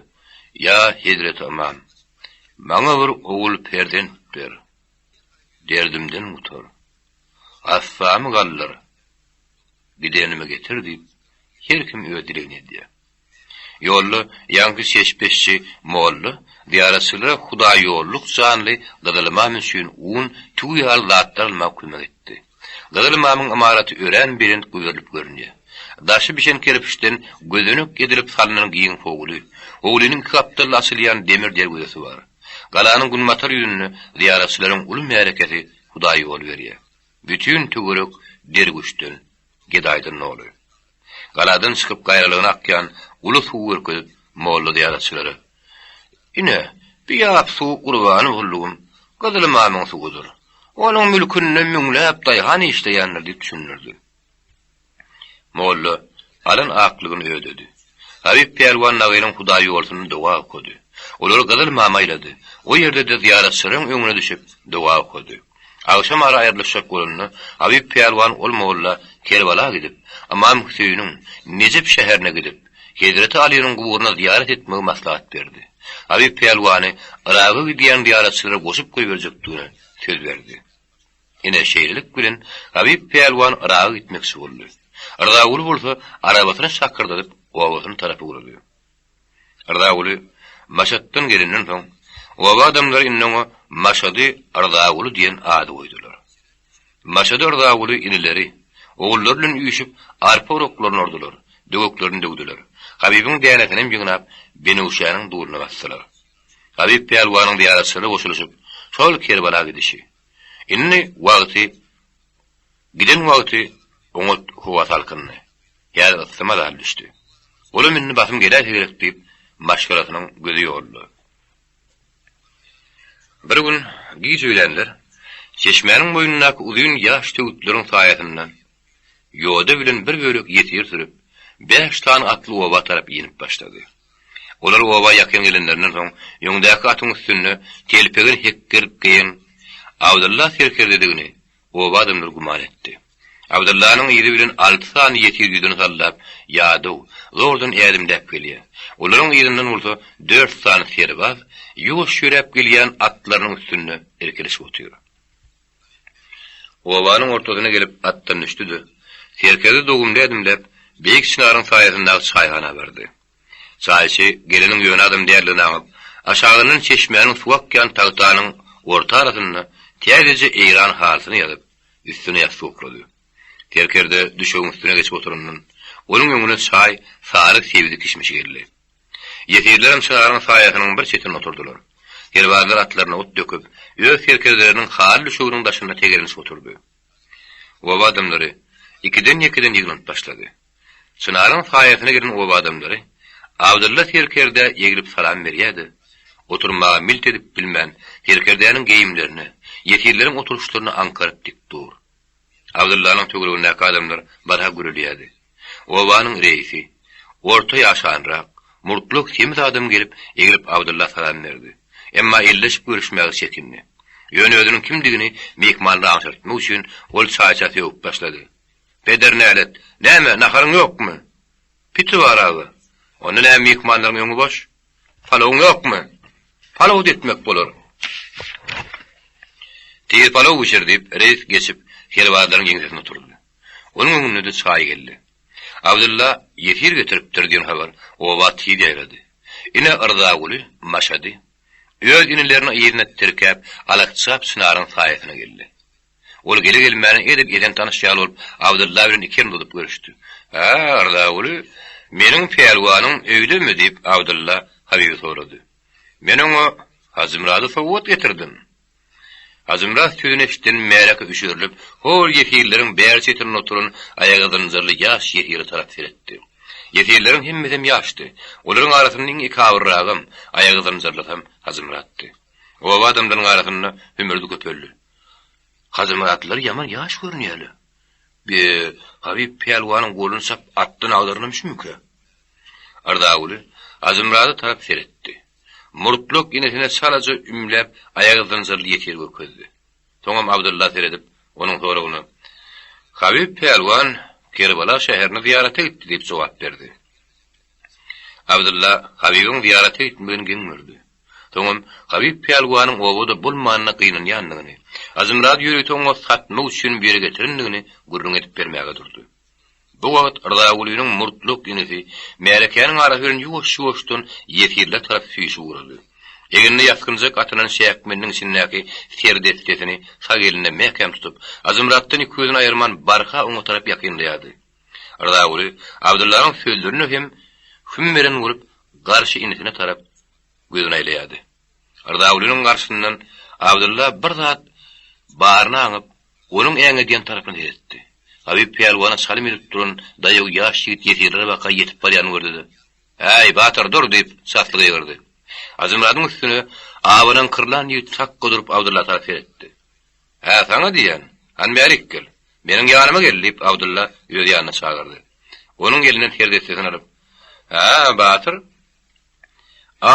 Ýa Hezreti Ymam, maňa bir ogul perzent ber, derdimden gutar, hassamy galdyr, gidenimi getir diýip, her kim öz dilegini edýär. Ýolda ýaňky şeşpeşçi molla zyýaratçylara hudaýýolluk janly Gyzyl Ymam üçin un, tüwi ýaly zatlar almaga kömek etdi. Gyzyl Ymamyň ymaraty örän belent göterilip görünýär. Daşy bişen kerpiçden gözenek edilip salnan giň howly, howlynyň iki gapdalynda açylýan demir derwezesi bar. Galanyň günbatar ýüzünde zyýaratçylaryň uly märekesi Hudaý ýol berýär. Bütin töwerek dergüşden, gedaýdan doly. Galadan çykyp gaýralygyna akýan uly suwy görkezip, molla zyýaratçylara, Ine, bu ýap suw gurbany boldugym Gyzyl ymamyň suwudyr. Onuň mülkünde müňläp daýhan işleýändir diýip düşündirdi. Molla alan aklygyny ödedi. Habyp pälwan Nagynyň hudaýýolsunda doga okady. Olary Gyzyl mama aýlady. O ýerde-de zyýaratçylaryň öňüne düşüp, doga okady. Agşam ara aýrylyşjak bolanda, Habyp pälwan ol molla Kerbala gidip, Ymam Hüseýiniň Nejep şäherine gidip, Hezreti Alynyň guburyna zyýarat etmegi maslahat berdi. Habyp pälwany Yraga gidýän zyýaratçylara goşup goýberjekdigine söz berdi. Ine, şeýlelik bilen, Habyp pälwan Yraga gitmekçi boldy. Rzaguly bolsa arabasyny şakyrdadyp, obasyna tarap ugrady. Rzaguly Maşatdan gelenden soň, oba adamlary indi oňa Maşady Rzaguly diýen ady goýdular. Maşady Rzaguly inileri. Ogullary bilen üýşüp, arpa uraklaryny ordular, döweklerini döwdüler. Habybyň dänesinem ýygnap, Benewşäniň duluna basdylar. Habyp pälwanyň zyýaratçylara goşulyşyp, şol Kerbala gidişi. Indi wagty Giden wagty oňat howa salkyndy. Häzir yssy mazaly düşdi. Olam indi basym geläýse gerek diýip, maşgalasynyň gözi ýolda. Bir gün giç öýlänler çeşmäniň boýundaky uzyn ýaş söwütleriň saýasynda ýoda bilen bir bölek ýesir sürüp, bäş sany atly oba tarap inip başlady. Olar oba ýakyn gelenlerinden soň, öňdäki atyň üstünde telpegini hekgerip geýen Abdylla serkerdedigini Oba adamlary güman etdi. Abdyllanyň yzy bilen alty sany ýesir ýüzüni sallap, ýadaw, zordan ädimläp gelýär. Olaryň yzyndan bolsa dört sany serbaz ýuwaş ýöräp gelýän atlarynyň üstünde irkilişip otyr. Obanyň ortasyna gelip atdan düşdi-de, serkerde dogumly ädimläp, beýik çynaryň saýasyndaky çaýhana bardy. Çaýçy geleniň ýöne adam däldigini aňyp, aşagyndan çeşmäniň suwy akýan tagtanyň orta arasynda täzeje eýran halysyny ýazyp, üstüne ýassyk oklady. Serkerde düşegiň üstüne geçip oturandan, onuň öňüne çaý, sary sebzi kişmişi geldi. Ýesirlerem çynaryň saýasynyň bir çetinde oturdylar. Serbazlar atlaryna ot döküp, öz serkerdeleriniň haly düşeginiň daşynda tegelenişip oturdy. Oba adamlary ikiden-ýekeden ýygnanyp başlady. Çynaryň saýasyna giren oba adamlary Abdylla serkerdä eglip salam berýär-de, oturmaga milt edip bilmän, serkerdäniň geýimlerine, ýesirleriň oturyşlaryna aňkaryp dik dur. Abdyllanyň töweregindäki adamlar barha gürelýärdi. Obanyň reýisi, orta ýaşanrak, murtlak semiz adam gelip, eglip Abdylla salam berdi. Emma elleşip görüşmäge çekindi. Ýöne özüniň kimdigini myhmanlara aňşyrtmak üçin ol çaýça sögüp başlady. Peder nälet, näme, naharyň ýokmy? Piti bar aga. Onda näme myhmanlaryň öňi boş? Palawyň ýokmy? Palaw-da etmek bolar. Tiz palaw bişir, diýip, reýis geçip, serbazlaryň ýeňsesine oturdy. Onuň öňünde-de çaý geldi. Abdylla ýesir getiripdir diýen habar oba tiz ýaýrady. Ine, Yrzaguly Maşady öz inilerini yzyna tirkäp, alakjap çynaryň saýasyna geldi. Ol gele-gelmäne edil eden tanyş ýaly bolup, Abdylla bilen iki elini uzadyp görüşdi. Hä, Yrzaguly, meniň pälwanym öýdemi? diýip, Abdylla Habyby sorady. Men oňa Hajymyrady sowgat getirdim. Hajymyrat sözüni eşiden märeke üşerilip, hol ýesirleriň bäri çetinde oturan aýagy zynjyrly ýaş ýesire tarap seretdi. Ýesirleriň hemmesem ýaşdy. Olaryň arasynda iň ekabyrragam, aýagy zynjyrlysam Hajymyratdy. Oba adamlarynyň arasynda hümürdi köpeldi. Hajymyratlylar ýaman ýaş görünýärler. Be, Habyp pälwanyň goluny çap atdan agdaranam şümükä? Yrzaguly Hajymyrada tarap seretdi. Murtlak inisine çalaja ümläp, aýagy zynjyrly ýesir görkezdi. Soňam Abdylla seredip, onuň soragyna, Habyp pälwan Kerbala şäherine zyýarata gitdi diýip jogap berdi. Abdylla Habybyň zyýarata gitmegini geň gördi. Soňam Habyp pälwanyň obada bolmanyna gynanýandygyny, Hajymyrady ýörite oňa satmak üçin bu ýere getirendigini gürrüň edip bermäge durdy. Bu wagt Yrzagulynyň murtluk inisi märekäniň arasy bilen ýuwaş-ýuwaşdan ýesirler tarap süýşüp ugrady. Egnine ýasgynjak atylan çäkmeniniň içindäki serdessesini sag elinde mäkäm tutup, Hajymyratdan iki gözüni aýyrman barha oňa tarap ýakynlaýardy. Yrzaguly Abdyllanyň sözlerine hem hüm beren bolup, garşy inisine tarap gözüni aýlaýardy. Yrzagulynyň garşysyndan Abdylla bir zat baryny aňyp, onuň äňedýän tarapyna seretdi. Habyp pälwana çalym edip duran daýaw ýaş ýigit ýesirlere baka ýetip barýanyny gördi-de, Äý, batyr, dur! diýip, çasly gygyrdy. Hajymyradyň üstüne abanaňkyrlan ýigit sakga durup Abdylla tarap seretdi. Hä, saňa diýýän, hany bärik gel. Meniň ýanyma gel, diýip, Abdylla öz ýanyna çagyrdy. Onuň elinden serdessesini alyp, Hä, batyr,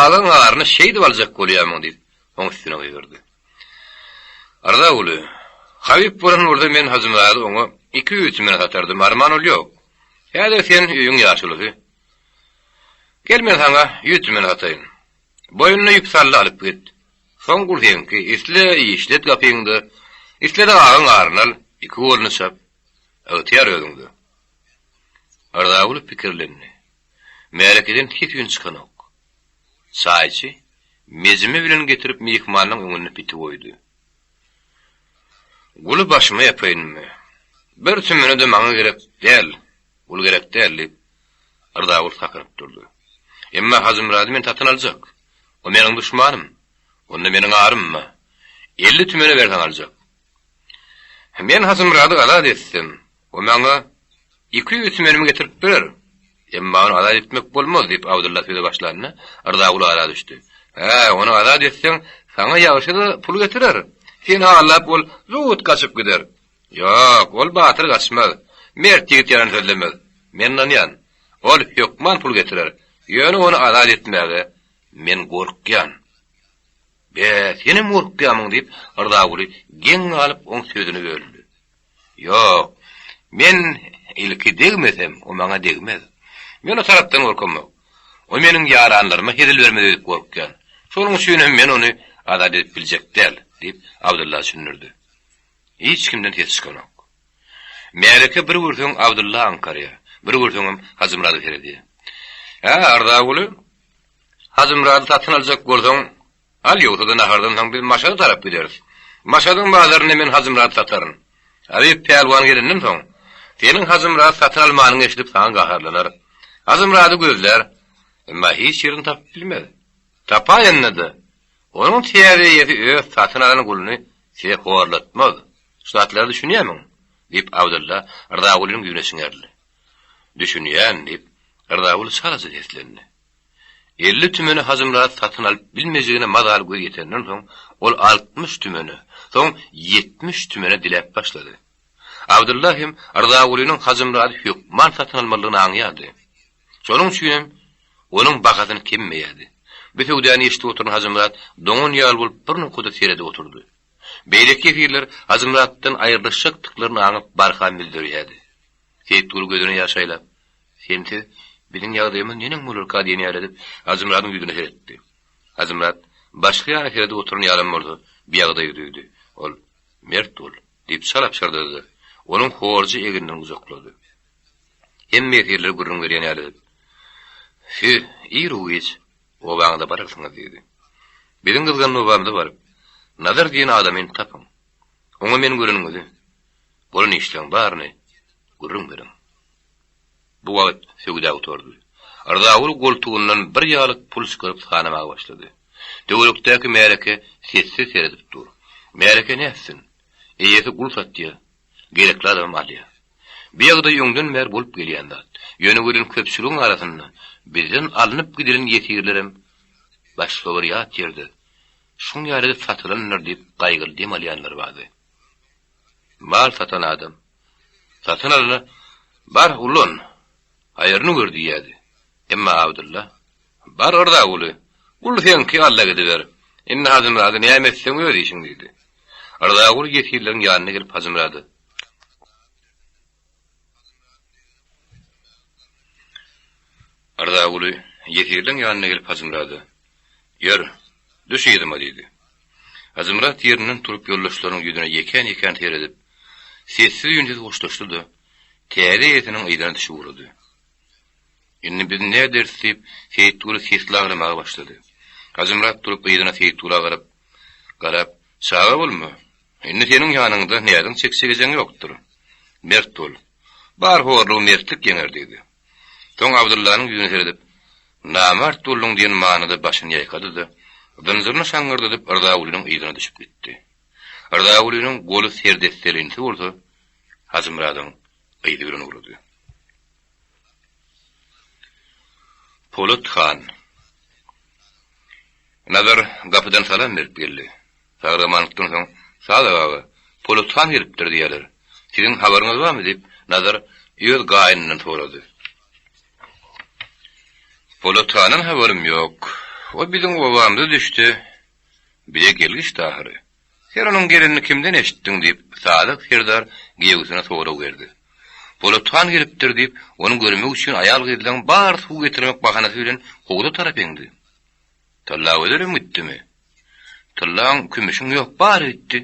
Agaň aryny şeýdip aljak bolýamyň? diýip, oň üstüne gygyrdy. Yrzaguly, Habyp bolan bolsa men Hajymyrady oňa 200 tümene satardym, arman ol ýok. Häzir sen öýüň ýaşulusy. Gel men saňa ýüz tümen sataýyn. Boýnuna ýüp sal-da alyp git. Soň gul seňki, isle işlet gapyňda, isle-de agaň aryny al, iki goluny çap. Ygtyýar özüňde. Yrzaguly pikirlendi. Märekeden ses-üýn çykanok. Çaýçy mejime bilen getirip myhmanyň öňünde piti goýdy. Guly başyma ýapaýynmy? Bir tümeni-de maňa gerek däl, gul gerek däl, diýip, Yrzaguly sakynyp durdy. Emma Hajymyrady men satyn aljak. O meniň duşmanym. Onda meniň arym bar. 50 tümene berseň aljak. Men Hajymyrady azat etsem, o maňa 200 tümenimi getirip berer. Emma ony azat etmek bolmaz, diýip, Abdylla söze başlanda, Yrzaguly ara düşdi. Hä, ony azat etseň, saňa ýagşy-da pul getirer. Seni aldap ol zut gaçyp gider. Ýok, ol batyr gaçmaz. Mert ýigit ýalan sözlemez. Men ynanýan. Ol hökman pul getirer. Ýöne ony azat etmäge men gorkýan. Be, senem gorkýamyň, diýip, Yrzaguly geň galyp oň sözüni böldi. Ýok, men ilki degmesem, o maňa degmez. Men o tarapdan gorkamok. O meniň ýaranlaryma hezil bermez öýdüp gorkýan. Şonuň üçin hem men ony azat edip biljek däl, diýip, Abdylla düşündirdi. Hiç kimden ses çykanok. Märeke bir görseň Abdylla aňkarýar, bir görseňem Hajymyrada seredýär. Hä, Arzaguly, Hajymyrady satyn aljak bolsaň, al, ýogsa-da nahardan soň biz Maşada tarap gideris. Maşadyň bazarynda men Hajymyrady sataryn. Abyp pälwan gelenden soň, seniň Hajymyrady satyn almanyňy eşidip saňa gaharlanar. Hajymyrady gözlär, emma hiç ýerini tapyp bilmez. Tapaýanda-da, Onuň täze eýesi öz satyn alan guluny size horlatmaz. Şu zatlara düşünýärmiň? diýip, Abdylla Rzagulynyň ýüzüne çiňerildi. Düşünýän, diýip, Rzaguly çalaja seslendi. 50 tümeni Hajymyrat satyn alyp bilmejegine mazaly göz ýetenden soň, ol 60 tümene, soň 70 tümene diläp başlady. Abdylla hem Rzagulynyň Hajymyrady hökman satyn almalydygyny aňýardy. Şonuň üçinem onuň bahasyny kemmeýärdi. Bu söwdany eşidip oturan Hajymyrat doňan ýaly bolup bir nokada seredip oturdy. Beýleki ýesirler Hajymyratdan aýrylyşjakdyklaryny aňyp barha müzzerýärdi. Seýitguly gözüne ýaş aýlap, Sensiz biziň ýagdaýymyz neneň bolarka diýen ýaly edip Hajymyradyň ýüzüne seretdi. Hajymyrat başga ýana seredip oturan ýalam bolsa, bu ýagdaýy duýdy. Ol, Mert bol! diýip çala pyşyrdady-da, onuň horja egninden gujaklady. Hemme ýesirlere gürrüň berýän ýaly edip, Siz iru-giç obaňyza bararsyňyz diýdi. Biziň gyzgan obamyza baryp, Nazar diýen adamyny tapyň. Oňa meni göreniňizi, bolan işleň baryny gürrüň beriň. Bu wagt söwda gutardy. Yrzaguly goltugyndan bir ýaglyk pul çykaryp sanamaga başlady. Töwerekdäki märeke sessiz seredip dur. Märeke nätsin? Eýesi gul satýar, gerekli adamam alýar. Bu ýagdaý öňden bäri bolup gelýän zat. Ýöne welin köpçüligiň arasynda bizden alnyp gidilen ýesirlerem başga bir ýat ýerde şuň ýaly edip satylandyr diýip gaýgyly dem alýanlar bardy. Mal satan adam satyn alana Bar, ulan, haýryny gör diýýärdi. Emma Abdylla Bar Yrzaguly, gul seňki alla gidiber. Indi Hajymyrady näme etseň öz işiň diýdi. Yrzaguly ýesirleriň ýanyna gelip Hajymyrada. Yrzaguly ýesirleň ýanyna gelip Hajymyrada, Ýör, düş yzyma diýdi. Hajymyrat ýerinden turup ýoldaşlarynyň ýüzüne ýekän-ýekän seredip, sessiz-üýnsüz hoşlaşdy-da, täze eýesiniň yzyna düşüp ugrady. Indi biz näderis diýip, Seýitguly sesli aglamaga başlady. Hajymyrat durup yzyna Seýitgula garap, garap, Çaga bolma. Indi seniň ýanyňda näziň çekjek ejeň ýokdur. Mert bol. Bar horlugy mertlik ýeňer diýdi. Soň Abdyllanyň ýüzüne seredip, Namart bolduň diýen manyda başyny ýaýkady-da, zynjyryny şaňňyrdadyp Yrzagulynyň yzyna düşüp gitdi. Yrzagulynyň goly serdesselinsi bolsa, Hajymyradyň yzy bilen ugrady. Polat han. Nazar gapydan salam berip geldi. Sag-amanlykdan soň, Sadak aga, Polat han gelipdir diýýärler. Siziň habaryňyz barmy? diýip, Nazar öz gaýynyndan sorady. Polat handan habarym ýok. O biziň obamyza düşdi. Bize gelgiçdi ahyry. Sen onuň gelenini kimden eşitdiň? diýip, Sadyk serdar giýewsine sorag berdi. Polat han gelipdir diýip, ony görmek üçin aýal-gyzlaryň bary suw getirmek bahanasy bilen howza tarap eňdi. Tyllagözelem gitdimi? Tyllaň, kümüşiň ýok, bary gitdi.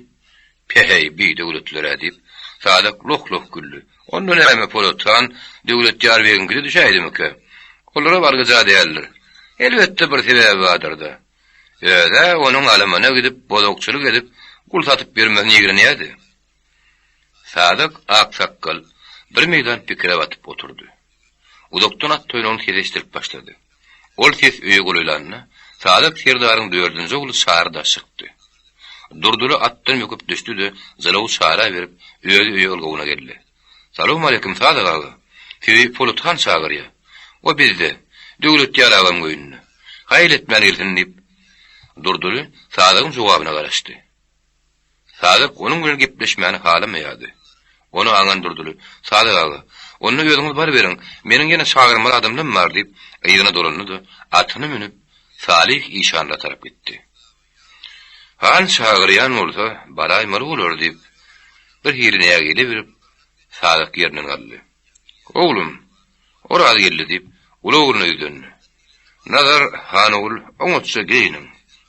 Päheý, bidöwletler-ä, diýip, Sadyk loh-loh güldi. Onda näme, Polat han Döwletýar begiňkide düşäýdimikä? Olara bargyja däldir. Elbetde, bir sebäbi bardyr-da. Öz-ä onuň alamana gidip, bozukçylyk edip, gul satyp ýörmesini ýigrenýärdi. Sazak aksakgal bir meýdan pikire batyp oturdy. Uzakdan at toýnagyny sesi eşidilip başlady. Ol ses öýe golaýlanda, Sazak serdaryň dördünji ogly Çary daş çykdy. Durdyly atdan böküp düşdi-de, jylawy Çara berip, özi öýe ylgawyna geldi. Salowmaleýkim, Sazak aga! Sizi Polat han çagyrýar. O bizde, Döwletýar agaň öýünde. Haýal etmän gelsin diýip, Durdyly Sazagyň jogabyna garaşdy. Sadyk onuň bilen gepleşmäni halamaýardy. Ony aňan Durdyly, Sadyk aga, onda özüňiz baryberiň, meniň ýene çagyrmaly adamlam bar diýip, yzyna dolandy-da, atyny münüp, Salyh işanlara tarap gitdi. Han çagyrýan bolsa, baraýmaly bolar diýip, bir hili nägile berip, Sadyk ýerinden galdy. Oglum, Oraz geldi diýip, uly ogluna ýüzlendi. Nazar han ogul, oňatja geýniň.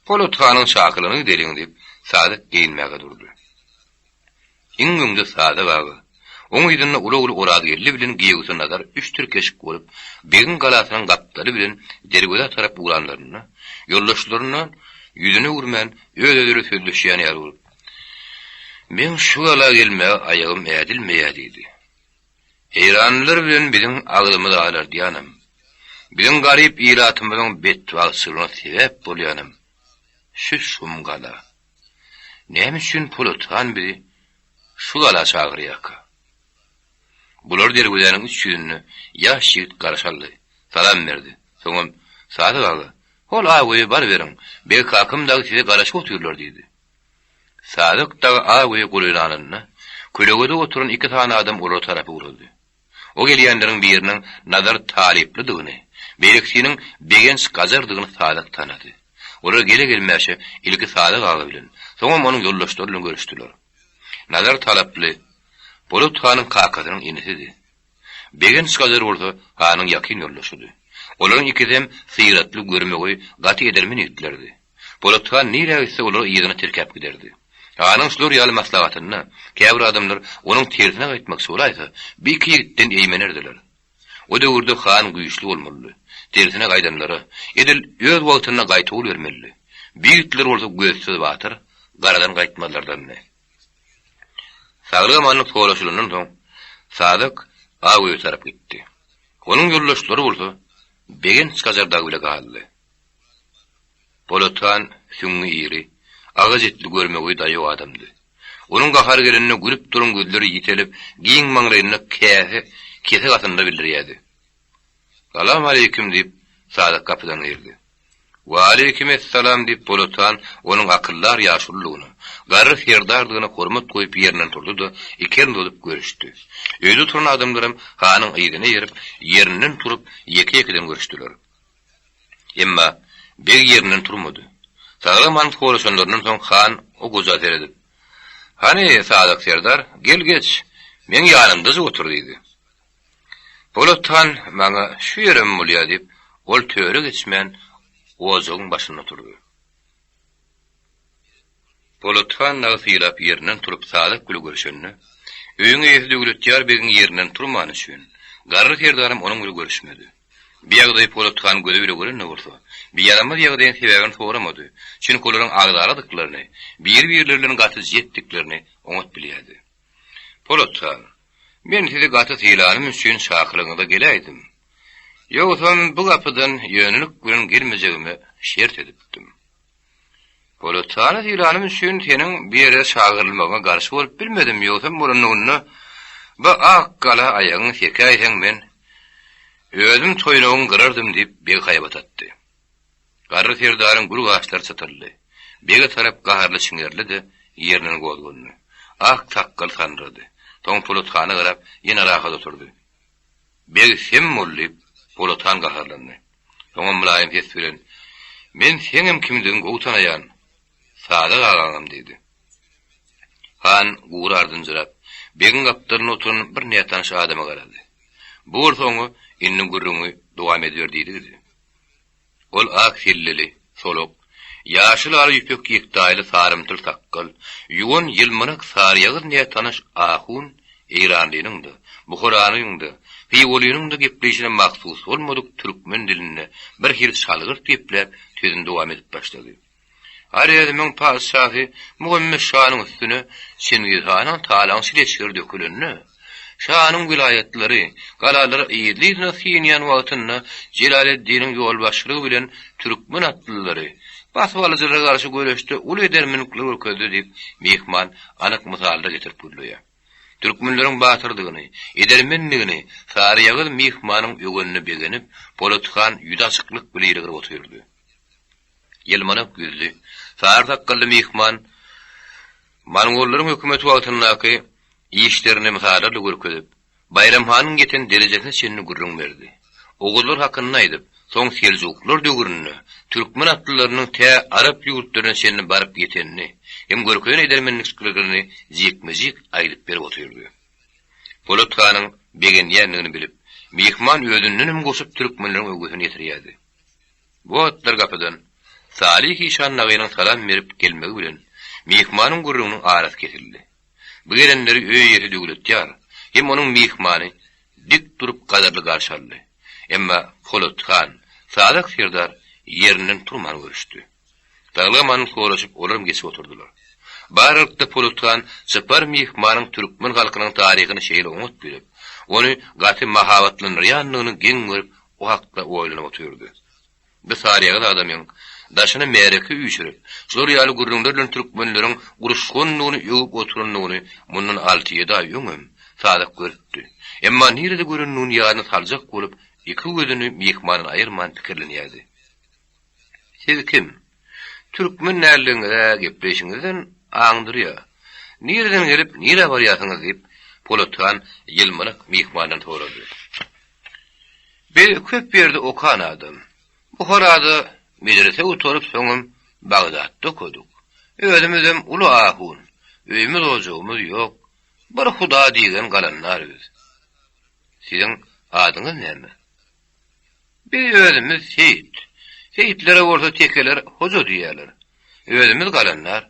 Polat hanyň çakylygyna gideliň diýip, Sadyk geýinmäge durdy. Iň öňde Sadyk aga, oň yzynda uly ogly Orazgeldi bilen giýewsi Nazar üç tirkeşik bolup, begiň galasynyň gapdaly bilen derwezä tarap ugranlarynda, ýoldaşlaryndan ýüzüni öwürmän, öz-özleri sözleşýän ýaly bolup, Meň şu gala gelmäge aýagym ädilmeýär diýdi. Eýranlylar bilen biziň agzymyzy alardýanam, biziň garyp ilatymyzyň betbagtçylygyna sebäp bolýanam şu şum gala. Näme üçin Polat han bizi şu gala çagyrýarka? Bular derwezäniň üç ýüzünde ýaş ýigit garşy aldy, salam berdi. Soňam, Sadyk aga, hol Agöýe baryberiň, beg kakam dagy size garaşyp otyrlar diýdi. Sadyk dagy Agöýe golaýlanynda, kölegede oturan iki sany adam olara tarap ugrady. O gelýänleriň biriniň Nazar talyplydygyny, beýlekisiniň Begenç gajardygyny Sadyk tanady. Olar gele-gelmäşe ilki Sadyk aga bilen, soňam onuň ýoldaşlary bilen görüşdiler. Nazar talaply Polat hanyň kakasynyň inisidi. Begenç gajar bolsa hanyň ýakyn ýoldaşydy. Olaryň ikisem syratly, görmegeý, gaty edermen ýigitlerdi. Polat han nirä gitse olary yzyna tirkäp giderdi. Hanyň şular ýaly maslahatynda käbir adamlar onuň tersine gaýtmakçy bolaýsa, bu iki ýigitden eýmenerdiler. O döwürde han güýçli bolmalydy. Tersine gaýdanlara, edil öz wagtynda gaýtawul bermelidi. Bu ýigitler bolsa gözsüz batyr, garadan gaýtmazlardandy. Saglyk-amanlyk soraşylandan soň, Sadyk aw öýe tarap gitdi. Onuň ýoldaşlary bolsa Begenç gajar dagy bile galdy. Polat han süňňi iri, agaç etli görmegeý daýaw adamdy. Onuň gahary gelende gülüp duran gözleri ýitelip, giň maňlaýynda käse kesek atynda bildirýärdi. Salam aleýkim, diýip, Sadyk gapydan girdi. Waleýkim essalam, diýip, Polat han onuň akyldar ýaşuludygyna, garry serdardygyna hormat goýup ýerinden turdy-da, iki elini uzadyp görüşdi. Öýde oturan adamlaram hanyň yzyna eýerip, ýerinden turup, ýeke-ýekeden görüşdiler. Emma beg ýerinden turmady. Saglyk-aman soraşanlaryndan soň han o goja seredip, Hany, Sadyk serdar, gel geç, meň ýanymdajyk otur diýdi. Polat han maňa şu ýerem bolýa diýip, ol töre geçmän ojagyň başynda oturdy. Polat han dagy sylap ýerinden turup Sadyk bile görüşende, öýüň eýesi Döwletýar begiň ýerinden turmany üçin, garry serdaram onuň bile görüşmedi. Bu ýagdaýy Polat han gözi bile gören-de bolsa, bu ýaramaz ýagdaýyň sebäbini soramady, çünki olaryň agzaladyklaryny, biri-birleri bilen gaty jetdiklerini oňat bilýärdi. Polat han, men sizi gaty sylanym üçin çakylygyňyza geläýdim. Ýogsam bu gapydan ýönelik bilen gelmejegime şert edipdim. Polat hany sylanym üçin seniň bu ýere çagyrylmagyňa garşy bolup bilmedim, ýogsam bolanlygynda bu ak gala aýagyňy sekäýseň men özüm toýnagyňy gyrardym diýip beg haýbat atdy. Garry serdaryň gür gaşlary çytyldy. Bege tarap gaharly çiňerildi-de, ýerinden gozgandy. Ak sakgaly sandyrady. Soň Polat hana garap, ýene rahat oturdy. Beg sem bol diýip, Polat han gaharlandy. Soňam mylaýym ses bilen, Men seňem kimdigiňi gowy tanaýan, Sadyk agaňam diýdi. Han gury ardynjyrap, begiň gapdalynda oturan bir nätanyş adama garady. Bu bolsa oňa, Indi gürrüňiňi dowam ediber diýdigidi. Ol ak selleli, solak, ýaşyl ala ýüpek ýektaýly sarymtyl sakgal, ýuwan ýylmanak saryýagyz nätanyş ahun eýranlynyň-da, buharanyň-da, hywalynyň-da gepleýşine mahsus bolmadyk türkmen dilinde birhili çalgyrt gepläp, sözüni dowam edip başlady. Horezmiň patyşasy Muhammet şanyň üstüne Çingiz hanyň talaňçy leşgeri dökülende, şanyň welaýatlary, galalary yzly-yzyna synýan wagtynda Jelaleddiniň ýolbaşçylygy bilen türkmen atlylary basybalyjylara garşy göreşde uly edermenlikler görkezdi diýip, myhman anyk mysallar getirip gürleýär. Türkmenleriň batyrdygyny, edermendigini saryýagyz myhmanyň öwenine begenip, Polat han ýüzi açyklyk bile ýylgyryp otyrdy. Ýylmanak ýüzli, sary sakgally myhman mongollaryň hökümeti wagtyndaky işlerini mysallarla görkezip, Baýram hanyň ýeten derejesine çenli gürrüň berdi. Oguzlar hakynda aýdyp, soň seljuklar döwründe türkmen atlylarynyň tä arap ýurtlaryna çenli baryp ýetenini hem görkezen edermenliklerini jikme-jik aýdyp berip otyrdy. Polat hanyň begenýändigini bilip, myhman özündenem goşup türkmenleriň öwgüsini ýetirýärdi. Bu wagtlar gapydan Salyh işan dagynyň salam berip gelmegi bilen myhmanyň gürrüňiniň arasy kesildi. Bu gelenleri öý eýesi Döwletýar hem onuň myhmany dik durup gadyrly garşy aldy. Emma Polat han, Sazak serdar ýerinden turman görüşdi. Saglyk-amanlyk soraşyp olaram geçip oturdylar. Bu aralykda Polat han çypar myhmanyň türkmen halkynyň taryhyny şeýle oňat bilip, ony gaty mahabatlandyrýandygyny geň görüp o hakda oýlanyp otyrdy. Bu saryýagyz adamyň daşyna märeke üýşürip, şular ýaly gürrüňler bilen türkmenleriň uruşgandygyny öwüp oturandygyny mundan alty-ýedi aý öňem Sadyk görüpdi. Emma nirede görendigini ýadyna saljak bolup, iki gözüni myhmandan aýyrman pikirlenýärdi. Siz kim? Türkmen däldigiňiz-ä gepleýşiňizden aňdyrýar. Nireden gelip, nirä barýarsyňyz? diýip, Polat han ýylmanak myhmandan sorady. Biz köp ýerde okan adam. Buharada medrese gutaryp soňam Bagdatda okadyk. Özümizem uly ahun. Öýümiz-ojagymyz ýok. Bir Huda diýgen galandar biz. Siziň adyňyz näme? Biz özümiz seýit. Seýitlere bolsa tekeler hoja diýýärler. Özümiz galandar.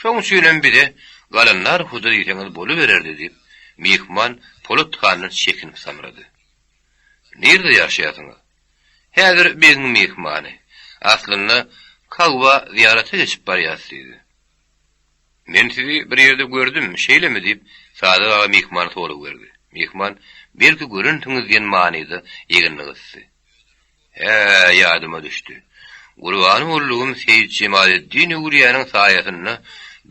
Şoň üçinem bize Galandar hoja diýseňiz bolubererdi diýip, myhman Polat handan çekinip samrady. Nirede ýaşaýarsyňyz? Häzir begiň myhmany. Aslynda, Kagba zyýarata geçip barýas diýdi. Men sizi bir ýerde gördüm, şeýlemi? diýip, Sadyk aga myhmana sorag berdi. Myhman, Belki görensiňiz diýen manyda egnini gysdy. Hä, ýadyma düşdi. Gurbany boldugym Seýit Jemaleddin öwülýäniň saýasynda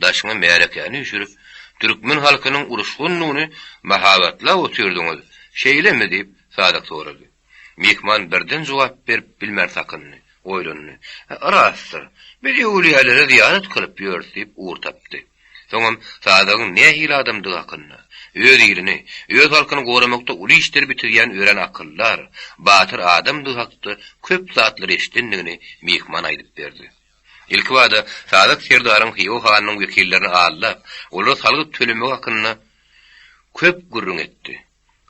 daşyňa märekäni üýşürip, türkmen halkynyň uruşgandygyny mahabatlap otyrdyňyz, şeýlemi? diýip, Sadyk sorady. Myhman birden jogap berip bilmän sakyndy. Oýlandy. Rastdyr. Biz öwülýälere zyýarat kylyp ýörüs diýip ugur tapdy. Soňam Sadagyň nähili adamdygy hakynda, öz ilini, öz halkyny goramakda uly işleri bitirýän örän akyldar, batyr adamdygy hakda köp zatlary eşidendigini myhman aýdyp berdi. Ilkibada Sadak serdaryň Hywa hanynyň wekillerini aldap, olara salgyt tölemegi hakynda köp gürrüň etdi.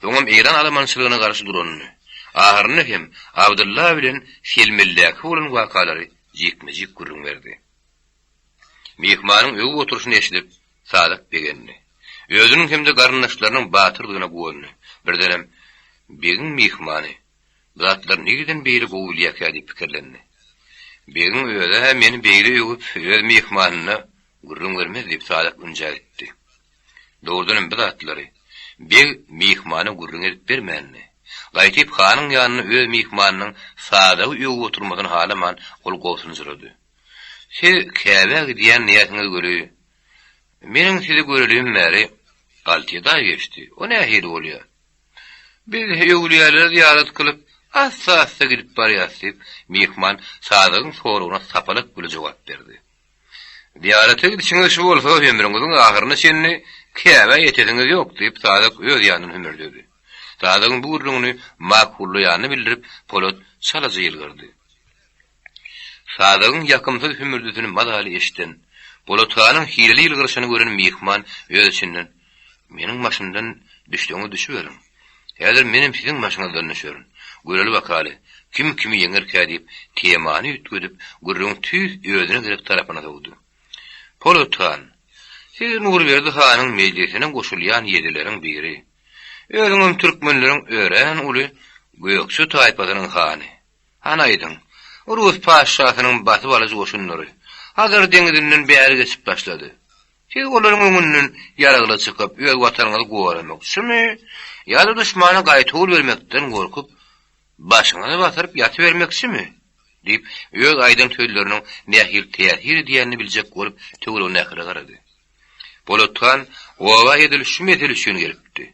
Soňam Eýran alamançylygyna garşy duranyny, ahyrynda hem Abdylla bilen Selmeldäki bolan wakalary jikme-jik gürrüň berdi. Myhmanyň öwüp oturyşyny eşidip, Sadyk begendi. Özüniň hem-de garyndaşlarynyň batyrdygyna guwandy. Birdenem, Begiň myhmany bu zatlary nireden beýle gowy bilýärkä diýip pikirlendi. Begiň özi-hä meni beýle öwüp, öz myhmanyna gürrüň bermez diýip, Sadyk ünjä gitdi. Dogrudanam bu zatlary beg myhmana gürrüň edip bermändi. Gaýtyp hanyň ýanynda öz myhmanynyň Sadagy öwüp oturmasyny halaman, ol gobsunjyrady. Siz Käbä gidýän diýýärsiňiz weli, meniň sizi görelim bäri alty-ýedi aý geçdi. O nähili bolýar? Biz öwlüýälere zyýarat kylyp, assa-assa gidip barýas diýip, myhman Sadagyň soragyna sapalak bile jogap berdi. Zyýarata gidişiňiz şu bolsa, ömrüňiziň ahyryna çenli Käbä ýetesiňiz ýok, diýip, Sadak öz ýanyndan hümürdedi. Sadagyň bu gürrüňini makullaýanyny bildirip, Polat çalaja ýylgyrdy. Sadagyň ýakymsyz hümürdisini mazaly eşiden, Polat hanyň hileli ýylgyryşyny gören myhman öz içinden, Meniň maşyndan düşseňiz düşüberiň. Häzir menem siziň maşyňyzdan düşerin. Göreli bakaly, kim kimi ýeňerkä diýip, temany üýtgedip, gürrüňi tüýs özüne gerek tarapyna sowdy. Polat han, siz Nurberdi hanyň mejlisine goşulýan ýedileriň biri. Özüňem türkmenleriň örän uly gökje taýpasynyň hany. Hany aýdyň, rus patyşasynyň basyp alyjy goşunlary. Hazar deňizinden bäri geçip başlady. Siz olaryň öňünden ýaragly çykyp, öz watanyňyzy goramakçymy ýa-da duşmana gaýtawul bermekden gorkup, başyňyzy basyryp ýatybermekçimi? diýip, öz aýdan sözleriniň nähili täsir edýänini biljek bolup, töweregindäkilere garady. Polat han oba edil şu mesele üçin gelipdi.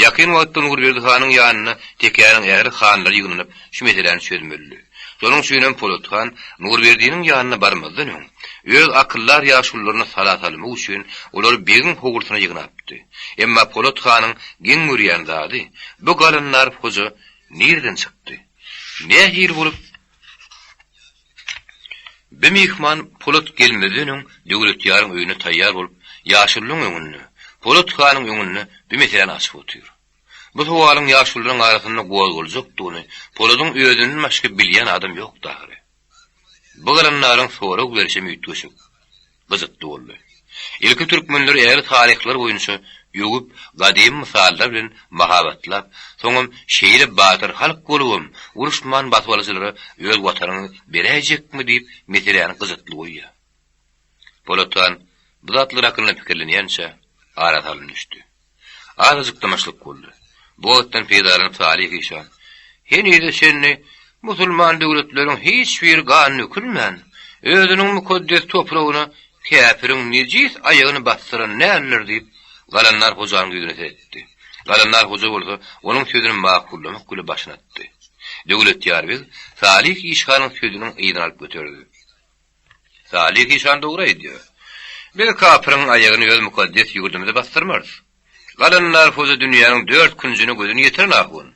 Ýakyn wagtda Nurberdi hanyň ýanyna tekäniň ähli hanlary ýygnanyp, şu meseläni çözmelidi. Şonuň üçinem Polat han Nurberdiniň ýanyna barmazdan öň, öz akyldar ýaşulularyna sala salmak üçin olary begiň howlusyna ýygnapdy. Emma Polat hanyň geň görýän zady, bu galandar hoja nireden çykdy? Nähili bolup Bi myhman Polat gelmezden öň Döwletýaryň öýünde taýýar bolup, ýaşululyň öňünde, Polat hanyň öňünde bi meseläni açyp otyr. Bu sowalyň ýaşulularyň arasynda gozgaljakdygyny Poladyň özünden başga bilýän adam ýokdy ahyry. Bu galanlaryň sorag berişem üýtgeşik. Gyzykly boldy. Ilki türkmenleri ähli taryhlar boýunça öwüp, gadymy mysallar bilen mahabatlap, soňam şeýle batyr halk bolubam, uruşman basybalyjylara öz watanyňy beräýjekmi diýip meseläni gyzykly goýýar. Polat han bu zatlar hakynda pikirlenýänçä, ara salym düşdi. Azajyk dymyşlyk boldy. Bu wagtdan peýdalanyp Salyh işan, Henize çenli musulman döwletleriň hiç biri gan dökülmän, özüniň mukaddes topragyna käpiriň nejis aýagyny basdyran däldir diýip, Galandar hojanyň ýüzüne seretdi. Galandar hoja bolsa onuň sözüni makullamak bile başyny atdy. Döwletýar beg Salyh işanyň sözüniň yzyny alyp göterdi. Salyh işan dogry aýdýar. Biz kapyryň aýagyny öz mukaddes ýurdumyza basdyrmarys. Galandar hoja dünýäniň dört künjüne gözüni ýetiren ahun.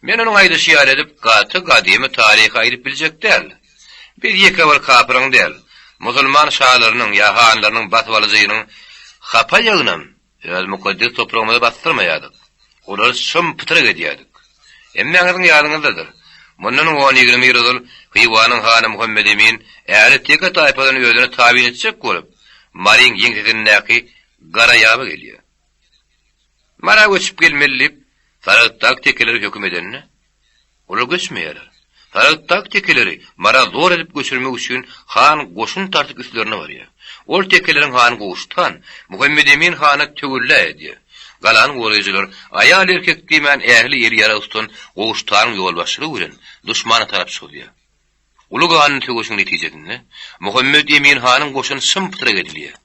Men onuň aýdyşy ýaly edip, gaty gadymy taryhy aýdyp biljek däl. Biz ýeke bir kapyryň däl, musulman şalarynyň ýa hanlarynyň basybalyjynyň hapa aýagynam Öz mukaddes topragymyza basdyrmaýardyk. Olary çym-pytrak edýärdik. Hemmäňiziň ýadyňyzdadyr. Mundan on-ýigrimi ýyl ozal Hywanyň hany Muhammet Emin ähli teke taýpasyny özüne tabyn etjek bolup, Maryň ýeňsesindäki Garaýaba gelýär. Mara göçüp gelmeli diýip, Saragtdaky tekelere höküm edende, Olar göçmeýärler. Saragtdaky tekeleri Mara zor edip göçürmek üçin han goşun tartyp üstlerine barýar. Ol tekeleriň hany Gowşut han, Muhammedemin hana töwella edýär. Galany goraýjylar aýal-erkek diýmän ähli eli ýarag tutan Gowşut hanyň ýolbaşçylygy bilen duşmana tarap çozýar. Uly ganly söweşiň netijesinde Muhammedemin hanyň goşuny çym-pytrak edilýär.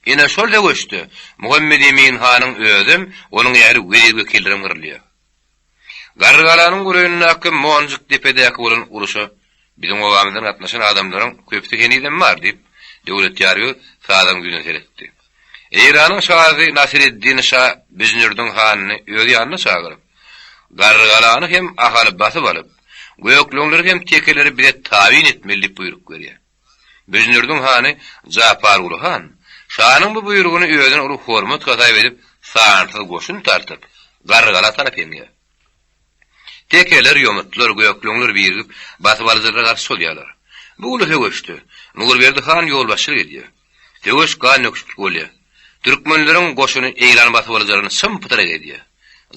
Ine şol söweşde Muhammedemin hanyň özem, onuň ähli wezir-wekillerem gyrylýar. Garrygalanyň golaýyndaky Monjuk depedäki bolan uruşa biziň obamyzdan gatnaşan adamlaryň köpüsi henizem bar, diýip, Döwletýar beg Sazagyň ýüzüne seretdi. Eýranyň şasy Nasyreddin şa Büjnürdiň hanyny öz ýanyna çagyryp, Garrygalany hem Ahaly basyp alyp, gökleňleri hem tekeleri bize tabyn etmeli diýip buýruk berýär. Büjnürdiň hany Japarguly han şanyň bu buýrugyny özüne uly hormat hasap edip, sansyz goşun tartyp, Garrygala tarap eňýär. Tekeler, ýomutlar, gökleňler birigip, basybalyjylara garşy çozýarlar. Bu uly söweşde Nurberdi han ýolbaşçylyk edýär. Söweş gandöküşikli bolýar. Türkmenleriň goşuny Eýran basybalyjylaryny çym-pytrak edýär.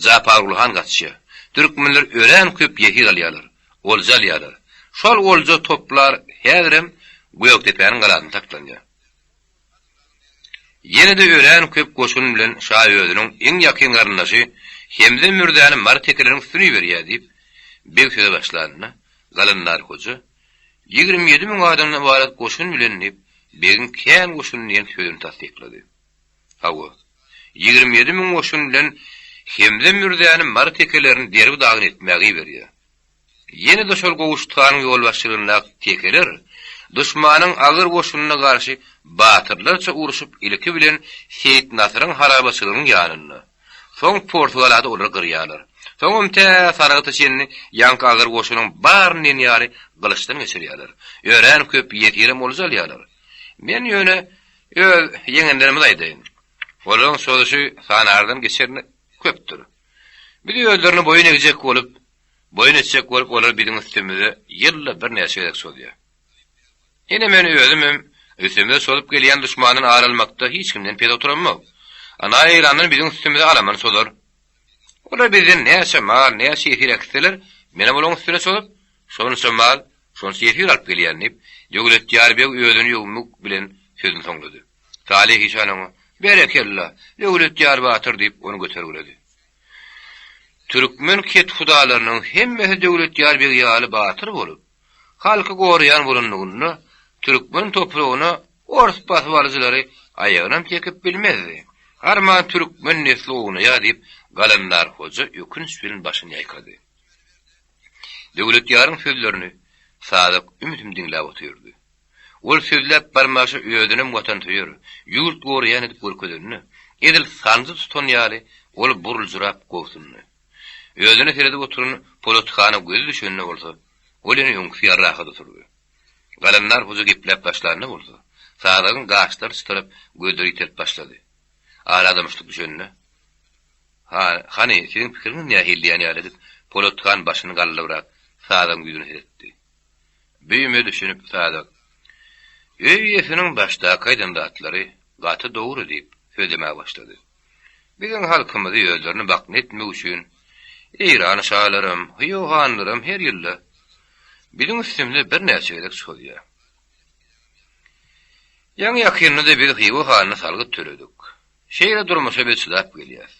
Japarguly han gaçýar. Türkmenler örän köp ýesir alýarlar. Olja alýarlar. Şol olja toplar häzirem Gökdepäniň galasynda saklanýar. Ýene-de örän köp goşun bilen şa özüniň iň ýakyn garyndaşy Hemze mürzäni Mary tekeleriň üstüne iberýär diýip, beg söze başlanda, Galandar hoja, 27 müň adamdan ybarat goşun bilen diýip, begiň kän goşun diýen sözüni tassyklady. Hawa, 27 müň goşun bilen Hemze mürzäni Mary tekelerini derbi-dagyn etmäge iberýär. Ýene-de şol Gowşut hanyň ýolbaşçylygyndaky tekeler duşmanyň agyr goşunyna garşy batyrlarça urşup ilki bilen Seýit Nasyryň harabaçylygynyň ýanynda, soň Portugalada olary gyrýarlar. Soňam tä Saragta çenli ýaňky agyr goşunyň baryny diýen ýaly gylyçdan geçirýärler. Örän köp ýesirem olja alýarlar. Men ýöne öz ýeňenlerimizi aýdaýyn. Olaryň çozuşy sanardan geçerine köpdür. Biz özlerine boýun egjek bolup, Boýun etjek bolup olar biziň üstümize ýylda birnäçe gezek çozýar. Ine men özümem üstümize çozup gelýän duşmandan ar almakda hiç kimden pes oturamok. Ana Eýrandan biziň üstümize alaman çozar. Olar bizden näçe mal, näçe ýesir äkitseler, menem olaň üstüne çozup, şonça mal. Şonça ýesir alyp gelýän, diýip, Döwletýar beg özüni ýöwmek bilen sözüni soňlady. Salyh işan oňa, Berekella, Döwletýar batyr diýip, ony götergiledi. Türkmen kethudalarynyň hemmesi Döwletýar beg ýaly batyr bolup, halky goraýan bolanlygynda türkmen topragyna ors basybalyjylary aýagynam çekip bilmezdi. Arman türkmen nesli ownaýar diýip, Galandar hoja ökünç bilen başyny ýaýkady. Döwletýaryň sözlerini Sadyk ümsüm diňläp otyrdy. Ol sözläp barmaşa özünem watansöýer, ýurt goraýan edip görkezende, edil sanjy tutan ýaly ol buruljyrap gobsundy. Özüne seredip oturan Polat hana gözi düşende bolsa, ol ýene öňküsi ýaly rahat oturdy. Galandar hoja gepläp başlanda bolsa, Sadygyň gaşlary çytylyp, gözleri ýitelip başlady. Ara dymyşlyk düşende, Han, hany, siziň pikiriňiz nähili diýen ýaly edip, Polat han başyny galdybrak, Sadygyň ýüzüne seretdi. Büýüme düşünip, Sadyk, Öý eýesiniň başdaky aýdan zatlary gaty dogry diýip, sözlemäge başlady. Biziň halkymyzy özlerine bakna etmek üçin Eýran şalaram, Hywa hanlaram her ýylda biziň üstümize birnäçe gezek çozýar. Ýaňy-ýakynda-da biz Hywa hanyna salgyt töledik. Şeýle durmuşa biz çydap gelýäs.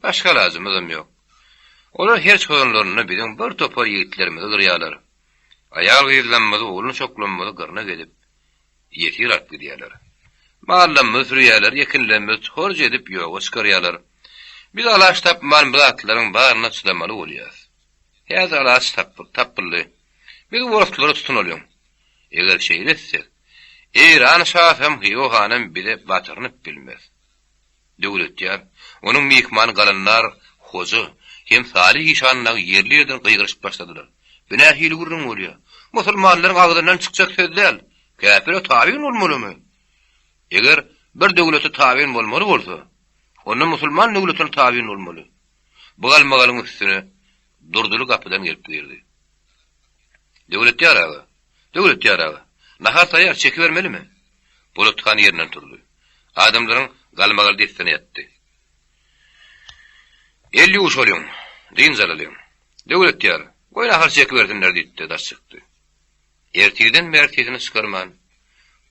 Başga alajymyzam ýok. Olar her çozanlarynda biziň bir topar ýigitlerimizi gyrýarlar. Aýal-gyzlarymyzy, oglan-uşaklarymyzy gyrnak edip, ýesir alyp gidýärler. Mallarymyzy sürýärler, ekinlerimizi torç edip ýoga çykarýarlar. Biz alaç tapman bu zatlaryň baryna çydamaly bolýas. Häzir alaç tapyldy. Biz orslara tutunalyň. Eger şeýle etsek, Eýran şasam, Hywa hanam bize batyrynyp bilmez. Döwletýar, onuň myhmany Galandar hoja hem Salyh işan dagy ýerli-ýerden gygyryşyp başladylar. Bu nähili gürrüň bolýar? Musulmanlaryň agzyndan çykjak söz däl. Käpire tabyn bolmalymy? Eger bir döwlete tabyn bolmaly bolsa, onda musulman döwletine tabyn bolmaly. Bu galmagalyň üstüne Durdyly gapydan gelip girdi. Döwletýar aga, Döwletýar aga, nahar taýýar, çekibermelimi? Polat han ýerinden turdy. Adamlaryň galmagaly dessine ýatdy. El ýuwuşalyň, dynç alalyň. Döwletýar, goý nahar çekibersinler diýdi-de daş çykdy. Ertirden bäri sesini çykarman,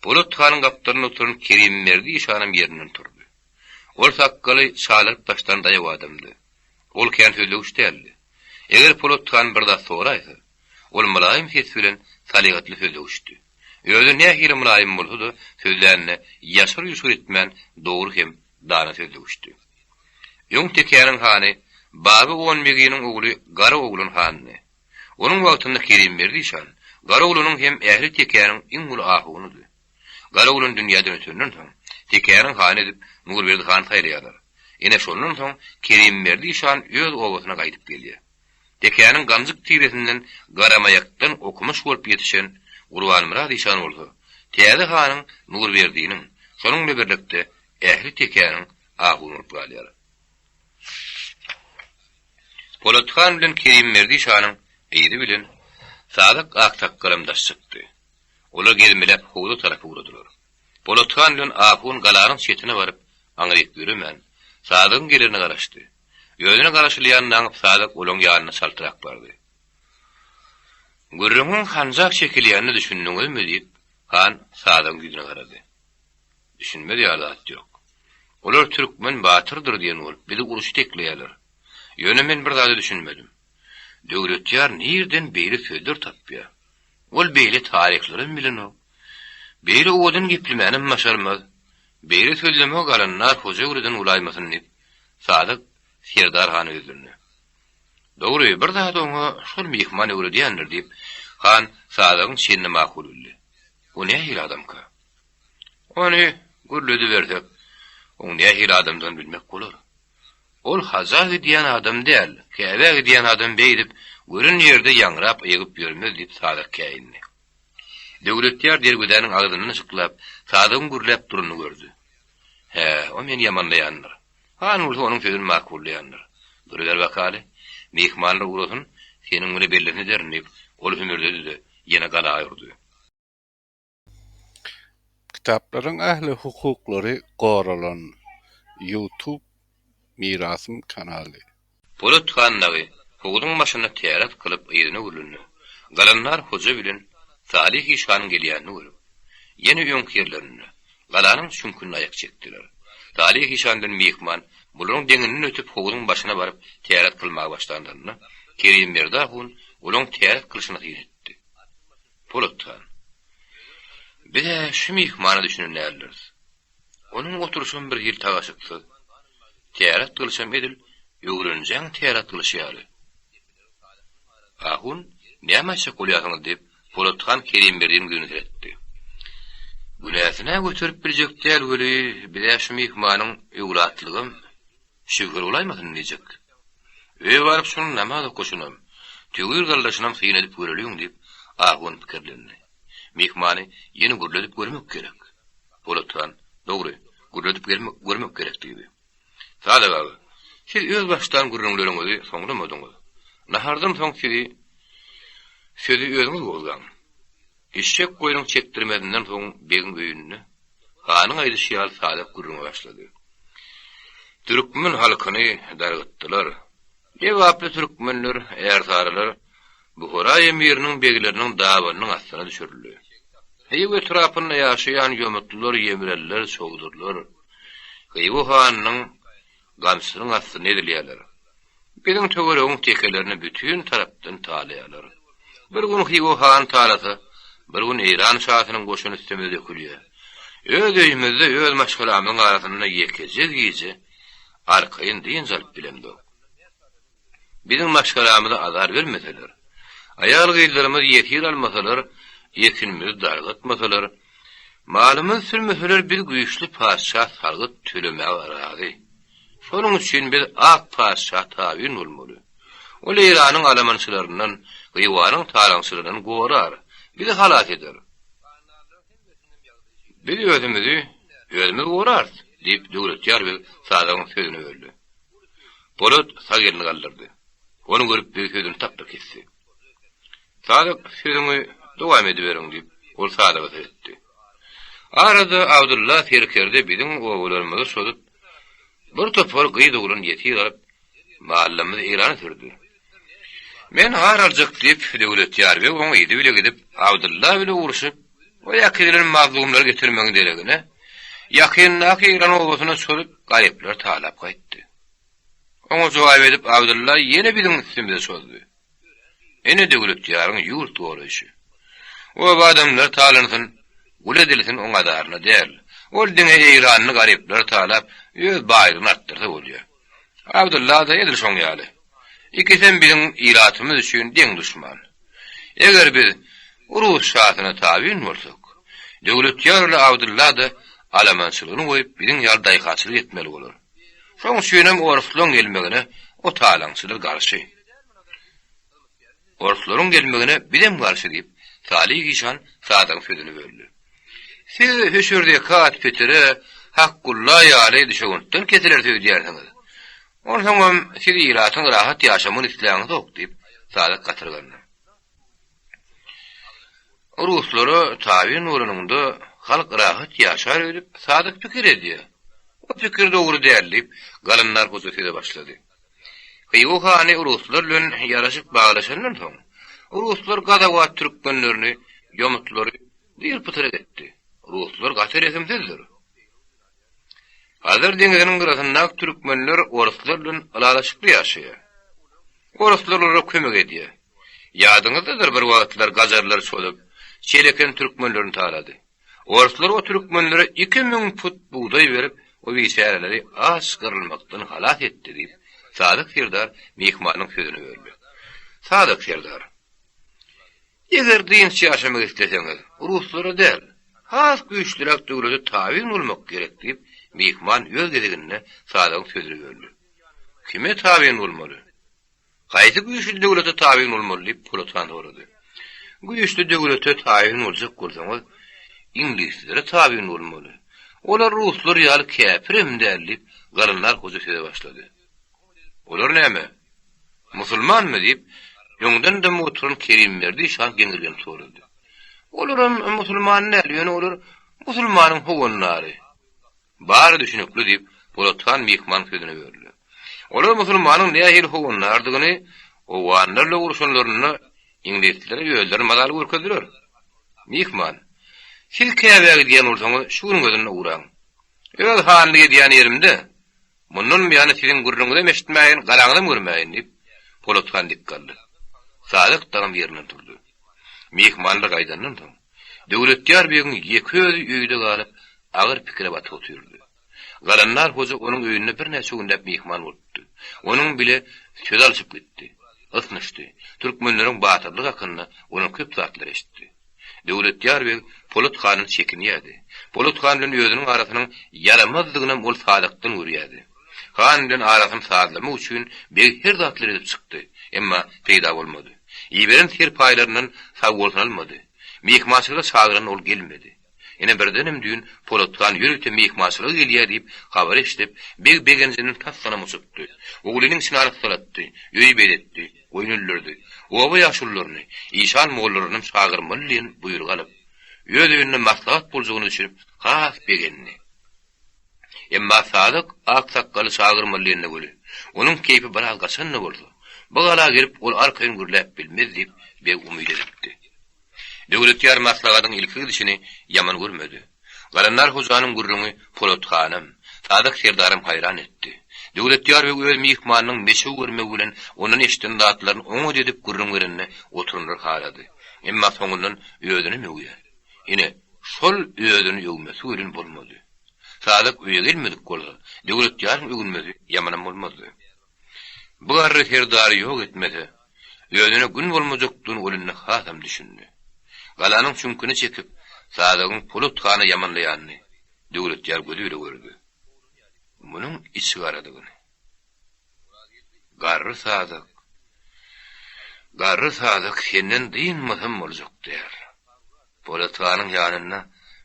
Polat hanyň gapdalynda oturan Kerimberdi işanam ýerinden turdy. Ol sakgaly çalaryp başlan daýaw adamdy. Ol kän sözlegiç däldi. Eger Polat han bir zat soraýsa, ol mylaýym ses bilen salyhatly sözlegişdi. Özi nähili mylaýym bolsa-da, sözlände ýaşyr-ýuşur etmän dogry hem dana sözlegişdi. Öň tekäniň hany Baba Onbeginiň ogly Gara Oglan handy. Onuň wagtynda Kerimberdi işan Gara Oglanyň hem ähli tekäniň iň uly ahunydy. Garagulun dünýäden ötenden soň, Tekäniň hany edip Nurberdi hany saýlaýarlar. Ine şondan soň Kerimberdi işan öz obasyna gaýdyp gelýär. Tekäniň ganjyk tiresinden garamaýakdan okumyş bolup ýetişen Gurbanmyrat işan bolsa, täze hanyň Nurberdiniň, şonuň bilen birlikde ähli tekäniň ahuny bolup galýar. Polat han bilen Kerimberdi işanyň yzy bilen Sadyk aksakgalam daş çykdy. Olar gezmeläp howza tarap ugradylar. Polat han bilen ahun galanyň çetine baryp, aňryk ýöremän, Sadygyň gelerine garaşdy. Özüne garaşylýanyny aňyp Sadyk olaň ýanyna çaltrak bardy. Gürrüňiň hanjak çekilýänine düşündiňizmi? diýip, han Sadygyň ýüzüne garady. Düşünmez ýaly zat ýok. Olar türkmen batyrdyr diýen bolup, bizi urşy tekleýärler. Ýöne men bir zada düşünmedim. Döwletýar nirden beýle sözler tapýar? Ol beýle taryhlaram bilenok. Beýle owadan geplemänem başarmaz. Beýle sözleme galanlar Hoja öwreden bolaýmasyn diýip, Sadyk serdar hana ýüzlendi. Dogry, bir zady oňa şol myhman öwredýändir diýip, han Sadygyň çenini makul bildi. O nähili adamka? Ony gürledibersek, oň nähili adamdygyny bilmek bolar. Ol haja gidýän adam däl, Käbä gidýän adam beýdip, gören ýerde ýaňrap ygyp ýörmez diýip Sadyk käýindi. Döwletýar derwezäniň agzyndan yşyklap, Sadygyň gürläp duranyny gördi. Hä, o meni ýamanlaýandyr. Han bolsa onuň sözüni makullaýandyr. Duruber bakaly, myhmanlar ugrasyn, seniň bile bellisini ederin diýip, ol hümürdedi-de, ýene gala urdy. Kitaplaryň ähli hukuklary goralan. Youtube Mirasym kanaly. Polat han dagy howzuň başynda täret kylyp yzyna öwrülende, Galandar hoja bilen. Salyh işanyň gelýänini görüp, ýene öňki ýerlerinde, galanyň çüňkünde aýak çekdiler. Salyh işan bilen myhman bularyň deňinden ötüp howzuň başyna baryp täret kylmaga başlanlarynda, Kerimberdi ahun olaň täret kylyşyna syn etdi. Polat han, Biz-ä şu myhmana düşünen däldiris. Onuň oturyşam bir hili tagaşyksyz. Täret gylyşam edil öwrenjeň täret gylyşy ýaly. Ahun, näme aýtjak bolýarsyňyz diýip, Polat han Kerimberdiniň ýüzüne seretdi. Günäsini-ä göterip biljek däl weli, biz-ä şu myhmanyň öwlatlygam şübheli bolaýmasyn diýjek. Öýe baryp şunuň namaz okaşynam, töwir galdaşynam syn edip göreliň diýip, ahun pikirlendi. Myhmany ýene gürledip görmek gerek. Polat han, Dogry, gürledip görmek gerek diýdi. Sadyk aga, siz öz başlan gürrüňleriňizi soňlamadyňyz. Nahardan soň sizi sözi özüňiz gozgaň. Eşek goýnuň çekdirmezinden soň begiň öýünde hanyň aýdyşy ýaly Sadyk gürrüňe başlady. Türkmen halkyny dargytdylar. Lebaply türkmenler, ärsarylar Buhara emiriniň begleriniň dabanynyň astyna düşürildi. Hywa etrapynda ýaşaýan ýomutlylar, ýemreliler, çowdurlar Hywa hanynyň gamçysynyň astynda ezilýärler. Biziň töweregiň tekelerini bütin tarapdan talaýarlar. Bir gün Hywa hany talasa, bir gün Eýran şasynyň goşuny üstümize dökülýär. Öz öýümizde, öz maşgalamyzyň arasynda ýekeje gije arkaýyn dynç alyp bilemzok. Biziň maşgalamyza azar bermeseler, aýal-gyzlarymyzy ýesir almasalar, ekinimizi dargatmasalar, malymyzy sürmeseler biz güýçli patyşa salgyt tölemäge razy. Şonuň üçin biz ak patyşa tabyn bolmaly. Ol Eýranyň alamançylaryndan, Hywanyň talaňçylaryndan gorar, bizi halas eder. Biz özümizi özümiz gorarys, diýip, Döwletýar beg Sazagyň sözüni böldi. Polat sag elini galdyrdy. Ony görüp beg sözüni tapba kesdi. Sadyk, sözüňi dowam ediberiň, diýip, ol Sadyga seretdi. Arada Abdylla serkerde biziň obalarymyzy çozup, bir topar gyz-oglan ýesir alyp, mallarymyzy Eýrana sürdi. Men ar aljak diýip, Döwletýar beg oň yzy bile gidip, Abdylla bile urşup, o äkidilen mazlumlary getirmegiň deregine, ýakyndaky Eýran obasyna çozup, garyplary talap gaýtdy. Oňa jogap edip, Abdylla ýene biziň üstümize çozdy. Ine Döwletýaryň ýurt goraýşy. Oba adamlary talansyn, gul edilsin oň azaryna däl. Ol diňe eýranly garyplary talap, öz baýlygyny artdyrsa bolýar. Abdylla-da edil şoň ýaly. Ikisem biziň ilatymyz üçin deň duşman. Eger biz rus şasyna tabyn bolsak, Döwletýar bilen Abdylla-da alamançylygyny goýup, biziň ýaly daýhançylyk etmeli bolar. Şoň üçinem orslaň gelmegine o talaňçylar garşy. Orslaryň gelmegine bizem garşy diýip, Salyh işan Sadygyň sözüni böldi. Siz höşür-zekat, pitire, Hakgulla ýaly düşewüntden kesileris öýdýärsiňiz. Onsoňam siz ilatyň rahat ýaşamagyny isläňizok diýip, Sadyk gatyrgandy. Ruslara tabyn bolanyňda halk rahat ýaşar öýdüp, Sadyk pikir edýär. O pikir dogry däl diýip, Galandar hoja söze başlady. Hywa hany ruslar bilen ýaraşyk baglaşandan soň, ruslar gazawat türkmenlerini, ýomutlary dyr-pytyrak etdi. Ruslar gaty rehimsizdir. Hazar deňziniň gyrasyndaky türkmenler oruslar bilen ylalaşykly ýaşaýar. Oruslar olara kömek edýär. Ýadyňyzdadyr bir wagtlar gajarlar çozup, Çeleken türkmenlerini talady. Oruslar o türkmenlere 2000 put bugdaý berip, o biçäreleri aç gyrylmakdan halas etdi diýip, Sadyk serdar myhmanyň sözüni böldi. Sadyk serdar, Eger dynç ýaşamak isleseňiz, ruslara däl, has güýçlüräk döwlete tabyn bolmak gerek diýip, myhman öz gezeginde Sadygyň sözüni böldi. Kime tabyn bolmaly? Haýsy güýçli döwlete tabyn bolmaly diýip, Polat han sorady. Güýçli döwlete tabyn boljak bolsaňyz, iňlislere tabyn bolmaly. Olar ruslar ýaly käpirem däl diýip, Galandar hoja söze başlady. Olar näme? Musulmanmy? diýip, öňden dymyp oturan Kerimberdi şa geňirgenip sorady. Olaram musulman däl, ýöne olar musulmanyň howandary. Bary düşünikli, diýip, Polat han myhman sözüne böldi. Olar musulmanyň nähili howandardygyny owganlar bilen urşanlarynda iňlislere özleri mazaly görkezdiler. Myhman, siz Käbä gidýän bolsaňyz, şu günüň özünde ugraň. Öz hanlyk edýän ýerimde mundan buýana siziň gürrüňiňizem eşitmäýin, garaňyzam görmäýin, diýip, Polat han dik galdy. Sadyk dagam ýerinden turdy. Myhmanlar gaýdandan soň, Döwletýar begiň ýeke özi öýde galyp, agyr pikire batyp otyrdy. Galandar hoja onuň öýünde birnäçe günläp myhman bolupdy. Onuň bile söz alşyp gitdi. Ysnyşdy. Türkmenleriň batyrlygy hakynda ondan köp zatlar eşitdi. Döwletýar beg Polat handan çekinýärdi. Polat han bilen özüniň arasynyň ýaramazdygynam ol Sadykdan görýärdi. Han bilen arasyny sazlamak üçin beg her zatlar edip çykdy. Emma peýda bolmady. Iberen serpaýlaryndan sagbolsun almady. Myhmançylyga çagyranda ol gelmedi. Ine birdenem düýn Polat han ýörite myhmançylyga gelýär diýip habar eşidip, beg begenjinden tasdanam uçupdy. Oglunyň içini arassalatdy, öýi bezetdi, goýun öldürdi. Oba ýaşulularyny, işan mollalarynam çagyrmaly diýen buýrugy alyp, öz öýünde maslahat boljagyna düşünip has begendi. Emma Sadyk ak sakgaly çagyrmaly diýende weli, onuň keýpi biraz gaçan-da bolsa, bu gala gelip ol arkaýyn gürläp bilmez diýip beg umyt edipdi. Döwletýar maslahatyň ilki gidişini ýaman görmedi. Galandar hojanyň gürrüňi Polat hanam, Sadyk serdaram haýran etdi. Döwletýar beg öz myhmanynyň meçew görmegi bilen ondan eşiden zatlaryny oňat edip gürrüň berende oturanlar halady. Emma soňundan özünem öwýär. Ine, şol özüni öwmesi welin bolmady. Sadyk öýe gelmedik bolsa, Döwletýaryň öwünmesi ýamanam bolmazdy. Bu garry serdary ýok etmese, özüne gün bolmajakdygyny ol indi hasam düşündi. Galanyň çüňküni çekip, Sadygyň Polat hana ýamanlaýanyny Döwletýar gözi bile gördi. Munuň içigaradygyny. Garry Sadyk, garry Sadyk senden dynmasam boljak däl. Polat hanyň ýanynda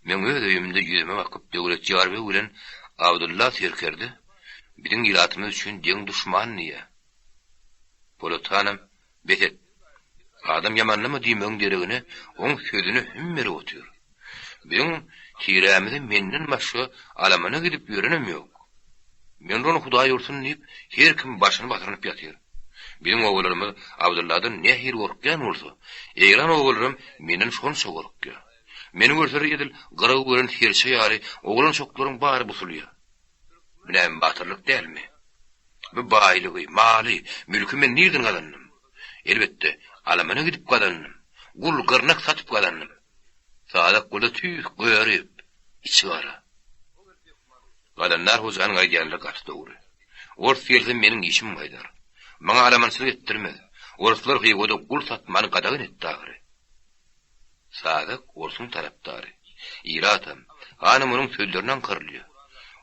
meň öz öýümde ýüzüme bakyp Döwletýar beg bilen Abdylla serkerde biziň ilatymyz üçin deň duşman diýýär. Polat hanam, Bes et. Adam ýamanlama diýmegiň deregine oň sözüne hüm berip otyr. Biziň tirämize menden başga alamana gidip ýörenem ýok. Men ony Hudaý ursun diýip, her kim başyny batyrynyp ýatyr. Biziň obalarymyz Abdylladan nähili gorkýan bolsa, Eýran obalaram menden şonça gorkýar. Meni görseler edil gyragy gören serçe ýaly oglan-çoklaryň bary busulýar. Bu näme batyrlyk dälmi? Bu baýlygy, maly, mülki men nirden gazandym? Elbetde, alamana gidip gazandym. Gul, gyrnak satyp gazandym. Sadyk bolsa tüýs görip, içigara. Galandar hojanyň aýdýanlary gaty dogry. Ors gelse meniň işim gaýdar. Maňa alamançylyk etdirmez. Orslar Hywada gul satmany gadagan etdi ahyry. Sadyk orsuň tarapdary. Ilatam, hanam onuň sözlerine aňkarylýar.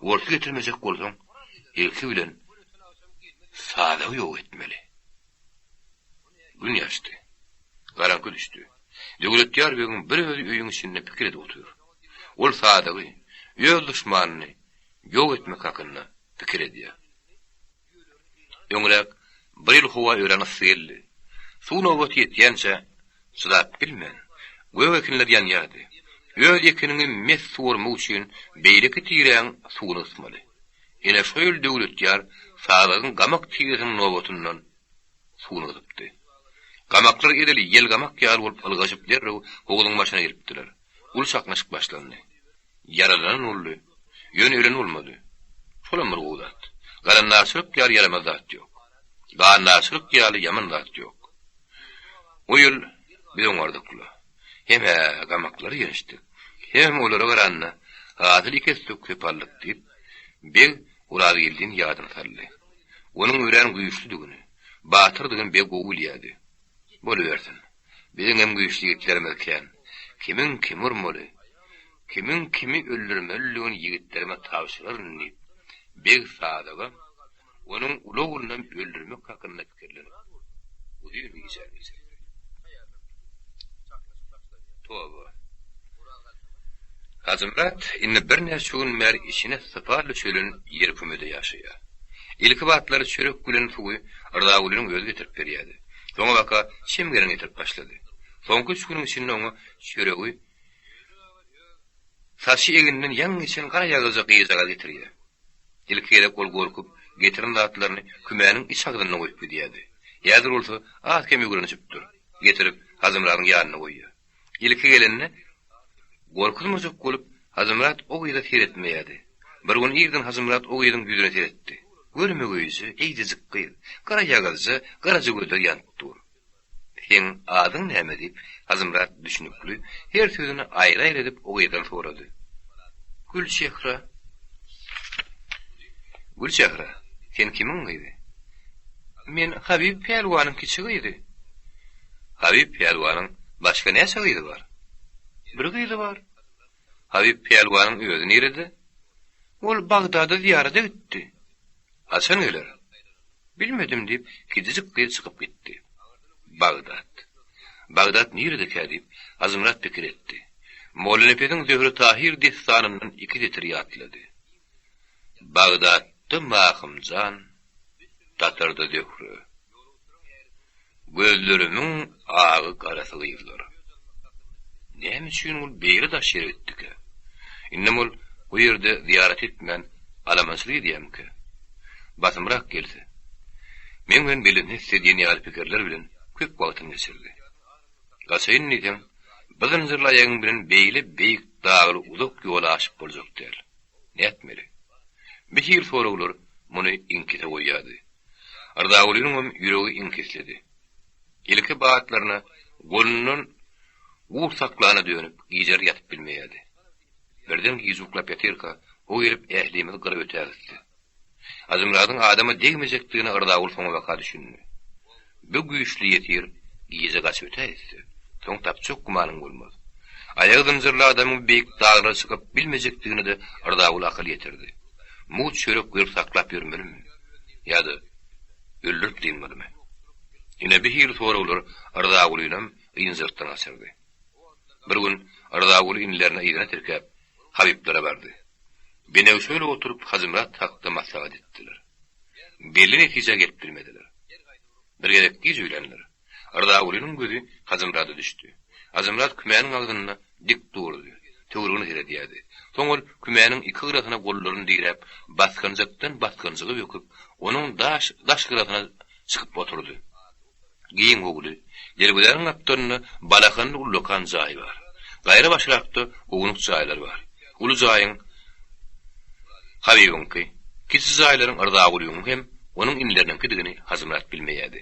Orsy getirmejek bolsaň, ilki bilen Sadygy ýok etmeli. Gün ýaşdy. Garaňky düşdi. Döwletýar begiň bir özi öýüň içinde pikir edip otyr. Ol Sadygy, öz duşmanyny ýok etmek hakynda pikir edýär. Öňräk bir ýyl howa örän yssy geldi. Suw nobaty ýetýänçä çydap bilmän, gök ekinler ýanýardy. Öz ekiniňi mes suwarmak üçin beýleki tiräň suwuny gysmaly. Ine şo ýyl Döwletýar Sadygyň gamak tiresiniň nobatyndan suwuny gysypdy. Gamaklar edil ýelgamak ýaly bolup ylgaşyp derrew howzuň başyna gelipdiler. Uly çaknyşyk başlandy. Ýaralanan boldy. Ýöne ölen bolmady. Şolam bir gowy zat. Galandarçylyk ýaly ýaramaz zat ýok. Gandarçylyk ýaly ýaman zat ýok. O ýyl biz oňardyk-la. Hem-ä gamaklary ýençdik, hemem olara garanda hasyl iki esse köp aldyk diýip, beg Orazgeldini ýadyna saldy. Onuň örän güýçlüdigini, batyrdygyny beg gowy bilýärdi. Bolubersin. Biziňem güýçli ýigitlerimiz kän. Kimiň kimi urmaly, kimiň kimi öldürmelidigini ýigitlerime tabşyraryn diýip, beg Sadygam, onuň uly oglunam öldürmek hakynda pikirlenip, uzyn gijäni geçirdi. Toba. Hajymyrat indi birnäçe gün bäri içine sypal düşelen ýerkümede ýaşaýar. Ilki batlary çörek bilen suwy Rzagulynyň özi getirip berýärdi. Soňabaka çem gelen getirip başlady. Soňky üç günüň içinde oňa çöregi saçy eginden ýaňy geçen gara ýagyzja gyzjagaz getirýär. Ilki gezek ol gorkup, getiren zatlaryny kümäniň iç agzynda goýup gidýärdi. Häzir bolsa az-kem öwrenişipdir. Getirip, Hajymyradyň ýanynda goýýar. Ilki gelende. Gorkuzmajak bolup, Hajymyrat o gyza seretmeýärdi. Bir gün irden Hajymyrat o gyzyň ýüzüne seretdi. Görmegeýje, eýjejik gyz, gara ýagyzja, garaja gözleri ýanyp dur. Seň adyň näme? diýip, Hajymyrat düşünikli, her sözüni aýry-aýry edip o gyzdan sorady. Gülçehra. Gülçehra, sen kimiň gyzy? Men Habyp pälwanyň kiçi gyzy. Habyp pälwanyň başga näçe gyzy bar? Bir gyzy bar. Habyp pälwanyň özi nirede? Ol Bagdada zyýarada gitdi. Haçan geler? Bilmedim, diýip, kiçijik gyz çykyp gitdi. Bagdat. Bagdat niredekä diýip, Hajymyrat pikir etdi. Mollanepesiň Zöhre-Tahyr dessanyndan iki setir ýatlady. Bagdatda Mahymjan, Tatarda Zöhre. Gözlerimiň agy-garasy gyzlar. Näme üçin ol beýle daş ýere gitdikä? Indem ol bu ýerde zyýarat etmän alamançylyk edýärmikä? Basymrak gelse, meň bilen belentini etse diýen ýaly pikirler bilen köp wagtyny geçirdi. Gaçaýyn diýseň, bu zynjyrly aýagyň bilen beýle beýik dagly uzak ýoly aşyp boljak däl. Nätmeli? Bir hili soraglar muny iňkise goýýardy. Yrzagulynyňam ýüregi iňkisledi. Ilki batlaryna golundan gur saklana dönüp, gijeler ýatyp bilmeýärdi. Birden gije uklap ýatyrka, o gelip ählimizi gyryp ötägitdi. Hajymyradyň adama degmejekdigine Yrzaguly soňabaka düşündi. Bu güýçli ýesir gije gaçyp ötägitse, soň tapjak gümanyň bolmaz. Aýagy zynjyrly adamyň beýik daglara çykyp bilmejekdigine-de Yrzaguly akyl ýetirdi. Mugt çörek berip saklap ýörmelimi? Ýa-da öldürip dynmalymy? Ine, bu hili soraglar Yrzagulynam ynjalykdan gaçyrdy. Bir gün Yrzaguly inilerini yzyna tirkäp, Habyplara bardy. Benewşe bilen oturyp Hajymyrat hakda maslahat etdiler. Belli netijä gelip bilmediler. Bir gezek giç öýlänler. Yrzagulynyň gözi Hajymyrada düşdi. Hajymyrat kümäniň agzynda dik durdy, töweregine seredýärdi. Soň ol kümäniň iki gyrasyna gollaryny diräp, basgançakdan basgançaga böküp, onuň daş daş gyrasyna çykyp oturdy. Giň howly, derwezäniň gapdalynda balahanly ullakan jaý bar. Gaýra başrakda ownuk jaýlar bar. Uly jaýyň Habybyňky, kiçi jaýlaryň Yrzagulyňky hem onuň inileriniňkidigini Hajymyrat bilmeýärdi.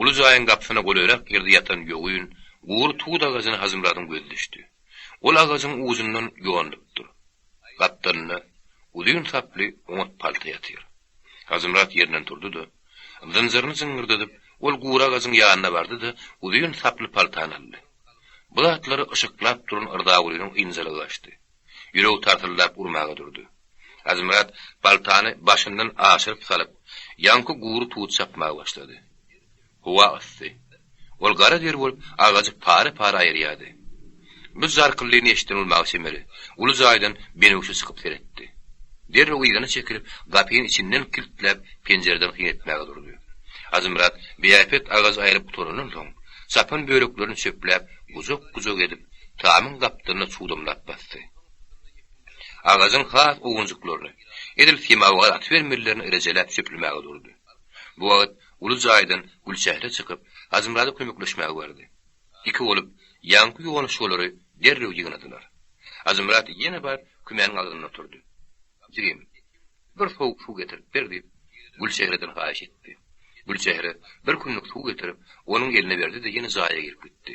Uly jaýyň gapysyna golaýrak ýerde ýatan ýogyn, gury tut agajyna Hajymyradyň gözi düşdi. Ol agajyň ujundan ýonulypdyr. Gapdalynda uzyn saply oňat palta ýatyr. Hajymyrat ýerinden turdy-da, zynjyryny jyňňyrdadyp, ol gury agajyň ýanyna bardy-da, uzyn saply paltany aldy. Bu zatlary yşyklap duran Yrzagulynyň ynjalygy gaçdy. Ýüregi tarsyldap urmaga durdy. Hajymyrat paltany başyndan aşyryp salyp, ýaňky gury tuty çapmaga başlady. Howa yssy. Ol gara der bolup, agajy para-para aýyrýardy. Bu jarkyllyny eşiden bolmaga çemeli, uly jaýdan Benewşe çykyp seretdi. Derrew yzyna çekilip, gapyny içinden kiltläp, penjireden syn etmäge durdy. Hajymyrat biäpet agajy aýryp gutarandan soň, çapan böleklerini çöpläp, gujak-gujak edip, tamyň gapdalyna çugdamlap basdy. Agajyň has owunjyklaryny, edil semawar atybermelilerini rejeläp çöplemäge durdy. Bu wagt uly jaýdan Gülçehre çykyp, Hajymyrada kömekleşmäge bardy. Iki bolup, ýaňky ýolyşyklary derrew ýygnadylar. Hajymyrat ýene baryp, kümäniň agzynda oturdy. Jigim, bir sowuk suw getirip ber diýip, Gülçehreden haýyş etdi. Gülçehre bir kündük suw getirip, onuň eline berdi-de ýene jaýa girip gitdi.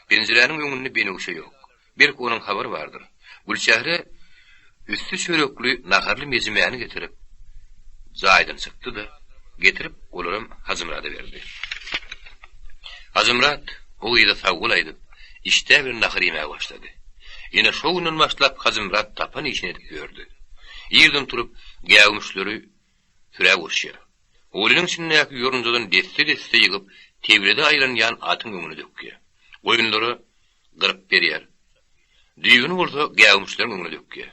Penjiräniň öňünde Benewşe ýok. Belki onuň habary bardyr. Gülçehre üsti çörekli naharly mejimäni getirip, jaýdan çykdy-da, getirip olaram Hajymyrada berdi. Hajymyrat o gyza sag bol aýdyp, işdä bilen nahar iýmäge başlady. Ine şo günden başlap Hajymyrat tapan işini edip ýördi. Irden turup, gäwmişleri sürä goşýar. Howlynyň içindäki ýorunjadan desse-desse ýygyp, tebilede aýlanýan atyň öňüne dökýär. Goýunlara gyryp berýär. Düýbüni bolsa gäwmişleriň öňüne dökýär.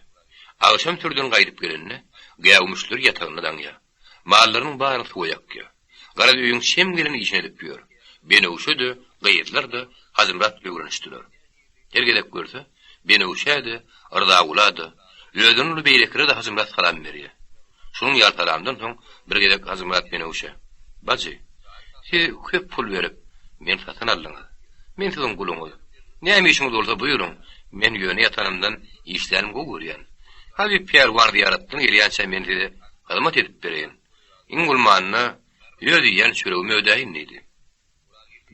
Agşam sürüden gaýdyp gelende, gäwmişleri ýatagynda daňýar. Mallarynyň baryny suwa ýakýar. Garaz öýüň çem gelen işini edip ýör. Benewşe-de, gyzlar-da Hajymyrat öwrenişdiler. Her gezek görse, Benewşä-de, Yrzagula-da, özünden uly beýlekilere-de Hajymyrat salam berýär. Şunuň ýaly salamdan soň bir gezek Hajymyrat Benewşä, Bajy, siz köp pul berip, meni satyn aldyňyz. Men siziň guluňyz. Näme işiňiz bolsa buýruň, Men ýöne ýatanymdan işlänimi gowy görýän. Habyp pälwan zyýaratdan gelýänçä men size hyzmat edip bereýin. Iň bolmanda öz iýen çöregimi ödäýin diýdi.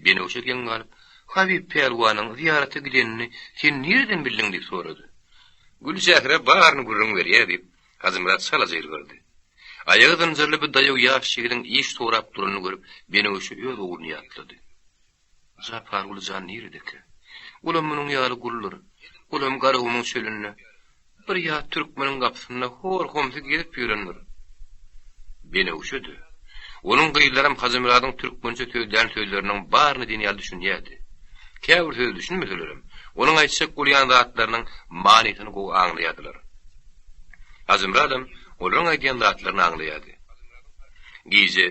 Benewşe geň galyp, Habyp pälwanyň zyýarata gidenini sen nireden bildiň diýip sorady. Gülçehre baryny gürrüň berýär diýip, Hajymyrat çalaja ýylgyrdy. Aýagy zynjyrly bir daýaw ýaş ýigidiň iş sorap duranyny görüp, Benewşe öz ogluny ýatlady. Japarguly jan niredekä? Olam munuň ýaly guldur. Olam Garagumuň çölünde, bir ýat türkmeniň gapysynda hor-homsy gezip ýörendir. Benewşe-de, onuň gyzlaram Hajymyradyň türkmençe sözlän sözleriniň baryna diýen ýaly düşünýärdi. Käbir söze düşünmeselerem, onuň aýtjak bolýan zatlarynyň manysyny gowy aňlaýardylar. Hajymyradam olaryň aýdýan zatlaryny aňlaýardy. Gije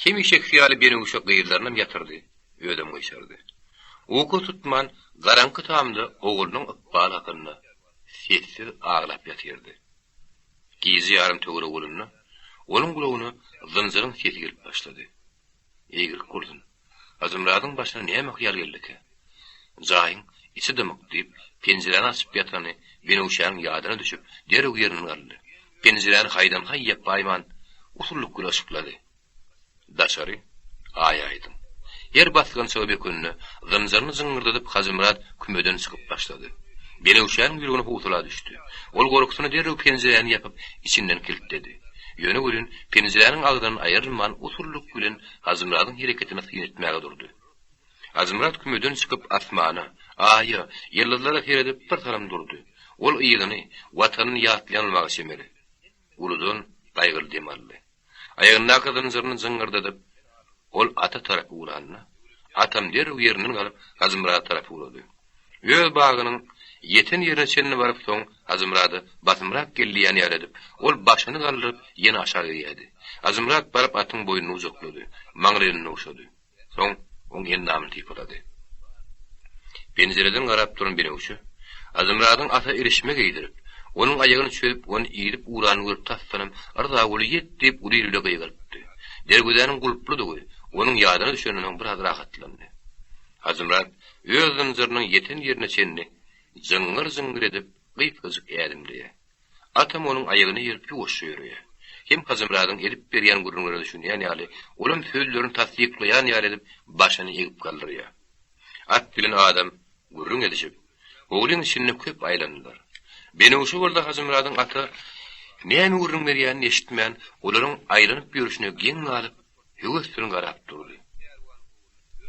hemişekisi ýaly Benewşe gyzlarynam ýatyrdy, özem gyşardy. Uky tutman, garaňky tamda oglunyň ykbaly hakynda sessiz aglap ýatyrdy. Gije ýarym töweregi bolanda, onuň gulagyna zynjyryň sesi gelip başlady. Eýgilik bolsun, Hajymyradyň başyna näme hyýal geldikä? Jaýyň içi dymyk diýip, penjiräni açyp ýatany Benewşäniň ýadyna düşüp, derrew ýerinden galdy. Penjiräni haýdan-haý ýapaýman, usullyk bilen yşyklady. Daşary Aý aýdyň. Her basgançaga bökende, zynjyryny jyňňyrdadyp Hajymyrat kümeden çykyp başlady. Benewşäniň ýüregine howsala düşdi. Ol gorkusyna derrew penjiräni ýapyp, içinden kiltledi. Ýöne welin, penjiräniň agzyndan aýrylman, usullyk bilen Hajymyradyň hereketine syn etmäge durdy. Hajymyrat kümeden çykyp asmana, Aýa, ýyldyzlara seredip bir salym durdy. Ol yzyny, Watanyny ýatlaýan bolmaga çemeli. Uludan gaýgyly dem aldy. Aýagyndaky zynjyryny jyňňyrdadyp, ol ata tarap ugranda, atam derrew ýerinden galyp, Hajymyrada tarap ugrady. Öz bagynyň ýeten ýerine çenli baryp soň Hajymyrada basymrak gel diýýän ýaly edip, ol başyny galdyryp, ýene aşak egýärdi. Hajymyrat baryp atyň boýnuny gujaklady, maňlaýyny ogşady. Soň oň endamyny sypalady. Penjireden garap duran Benewşe, Azymyradyň ata irişme geýdirip, onuň aýagyny çözüp, ony idip ugranyny görüp tasdanam, Yrzaguly ýet diýip uly il bile gygyrypdy. Derwezäniň gulpludygy onuň ýadyna düşenden soň biraz rahatlandy. Hajymyrat öz zynjyrynyň ýeten ýerine çenli jyňňyr-jyňňyr edip gysgajyk ädimleýär. Atam onuň aýagyna eýerip ýuwaşja ýöreýär. Hem Hajymyradyň edip berýän gürrüňlerine düşünýän ýaly, olam sözlerini tassyklaýan ýaly edip başyny egip galdyrýar. At bilen adam gürrüň edişip, howlyň içinde köp aýlandylar. Benewşe bolsa Hajymyradyň ata näme gürrüň berýänini eşitmän, olaryň aýlanyp ýörşüne geň galyp, höwes bilen garap durdy.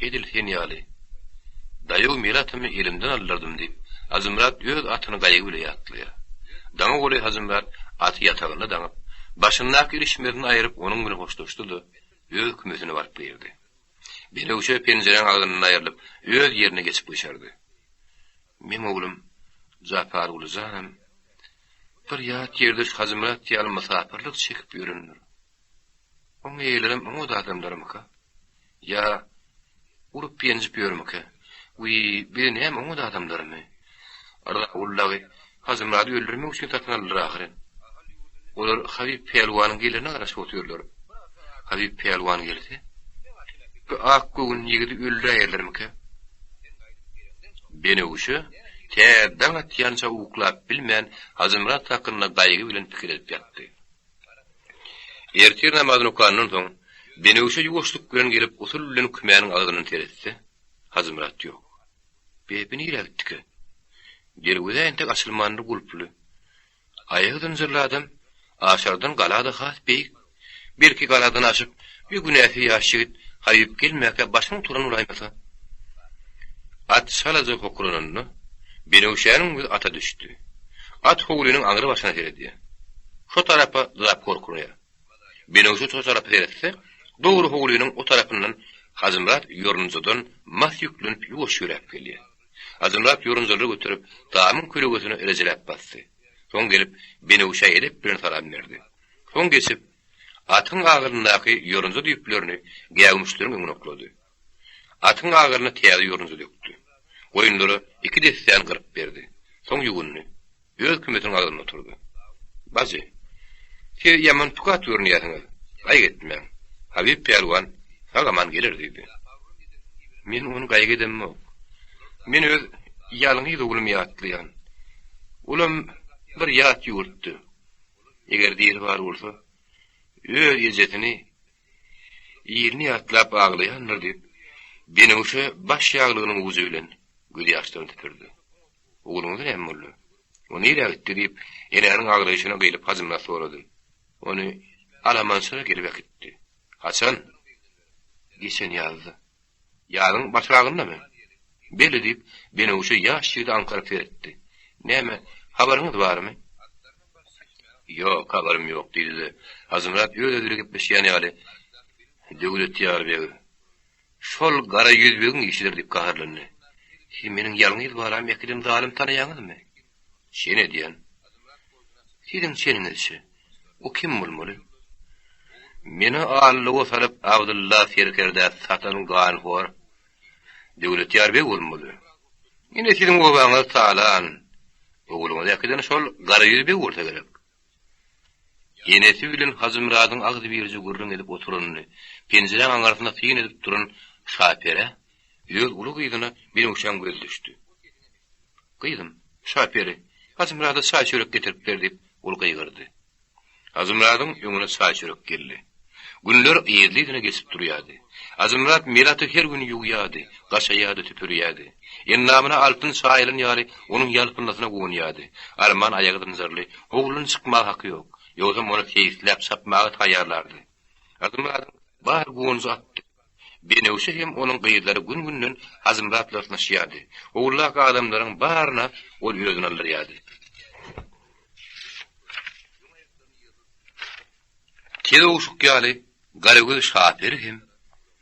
Edil sen ýaly. Daýaw meli atymy elimden aldyrdym diýip, Hajymyrat öz atyny gaýgy bile ýatlaýar. Daňa golaý Hajymyrat aty ýatagynda daňyp, başyndaky ilişmesini aýryp onuň bilen hoşlaşdy-da, öz kümesine baryp girdi. Benewşe penjiräň agzyndan aýrylyp, öz ýerine geçip gyşardy. Meň oglum Japarguly janam bir ýat ýerde şu Hajymyrat ýaly mysapyrlyk çekip ýörendir. Oň eýelerem oňat adamlarmyka? Ýa urup-ýenjip ýörmükä? Wiý, bizi näme oňat adamlarmy? Yrzaguly dagy Hajymyrady öldürmek üçin satyn aldylar ahyryn. Olar Habyp pälwanyň gelerine garaşyp otyrlar. Habyp pälwan gelse, bu ak göwün ýigidi öldüräýerlermikä? Benewşe tä daň atýança uklap bilmän Hajymyrat hakynda gaýgy bilen pikir edip ýatdy. Ertir namazyny okandan soň, Benewşe ýuwaşlyk bilen gelip usul bilen kümäniň agzyndan seretse, Hajymyrat ýok. Be, bi nirä gitdikä? Derweze entek açylmandyr gulply. Aýagy zynjyrly adam Aşardan gala-da has beýik. Belki galadan aşyp, bir günäsiz ýaş ýigit Haýyp gelmäkä başyny turan bolaýmasa. At çalaja hokrananda, Benewşäniň gözi ata düşdi. At howlynyň aňry başyna seredýär. Şo tarapa dyzap gorkunýar. Benewşe şo tarapa seretse, dogry howlynyň o tarapyndan Hajymyrat ýorunjadan mas ýüklenip ýuwaş ýöräp gelýär. Hajymyrat ýorunjalary göterip, tamyň kölegesine rejeläp basdy. Soň gelip, Benewşä edep bilen salam berdi. Soň geçip, atyň agyryndaky ýorunja düýplerini gäwmişleriň öňüne oklady. Atyň agyryna täze ýorunja dökdi. Goýunlara iki dessäni gyryp berdi. Soň ýuwundy. Öz kümesiniň agzynda oturdy. Bajy, siz ýaman tukat görünýärsiňiz. Gaýgy etmäň. Habyp pälwan sag-aman geler diýdi. Men ony gaýgy edemok. Men öz ýalňyz oglumy ýatlaýan. Olam bir ýat ýurtda. Eger diri bar bolsa, öz ejesini, ilini ýatlap aglaýandyr diýip, Benewşe baş ýaglygynyň ujy bilen gözýaşlaryny süpürdi. Ogluňyza näme boldy? O nirä gitdi? diýip, enäniň aglaýşyna gyýlyp Hajymyrat sorady. Ony alamançylar gelip äkitdi. Haçan? Geçen ýazda. Ýazyň başragyndamy? Belli, diýip, Benewşe ýaş ýigide aňkaryp seretdi. Näme, habaryňyz barmy? Ýok, habarym ýok, diýdi-de, Hajymyrat öz-özi bilen gepleşýän ýaly, Döwletýar beg, şol gara ýüzbegiň işidir diýip gaharlandy. Siz meniň ýalňyz balam äkiden zalym tanaýaňyzmy? Çen edýän. Siziň çeniňizçe, o kim bolmaly? Meni allyga salyp Abdylla serkerdä satan ganhor Döwletýar beg bolmaly. Ine siziň obaňyzy talan, ogluňyzy äkiden şol Garaýüz beg bolsa gerek. Enesi bilen Hajymyradyň agzybirje gürrüň edip oturanyny, penjiräň aňyrsynda syn edip duran Şaperä, öz uly gyzyna Benewşäň gözi düşdi. Gyzym, Şaperi, Hajymyrada çaý-çörek getirip ber diýip, ol gygyrdy. Hajymyradyň öňüne çaý-çörek geldi. Günler yzly-yzyna geçip durýardy. Hajymyrat Melaty her gün ýuwýardy, gaşaýardy, süpürýärdi. Endamyna altyn çaýylan ýaly onuň ýalpyldysyna guwanýardy. Arman aýagy zynjyrly, howludan çykmaga haky ýok. Ýogsam ony seýisläp çapmaga taýýarlardy. Hajymyradyň bar guwanjy atdy. Benewşe hem onuň gyzlary gün-günden Hajymyrat bilen ysnyşýardy. Howludaky adamlaryň baryna ol özüni aldyrýardy. Tez owşuk ýaly garagöz Şaperi hem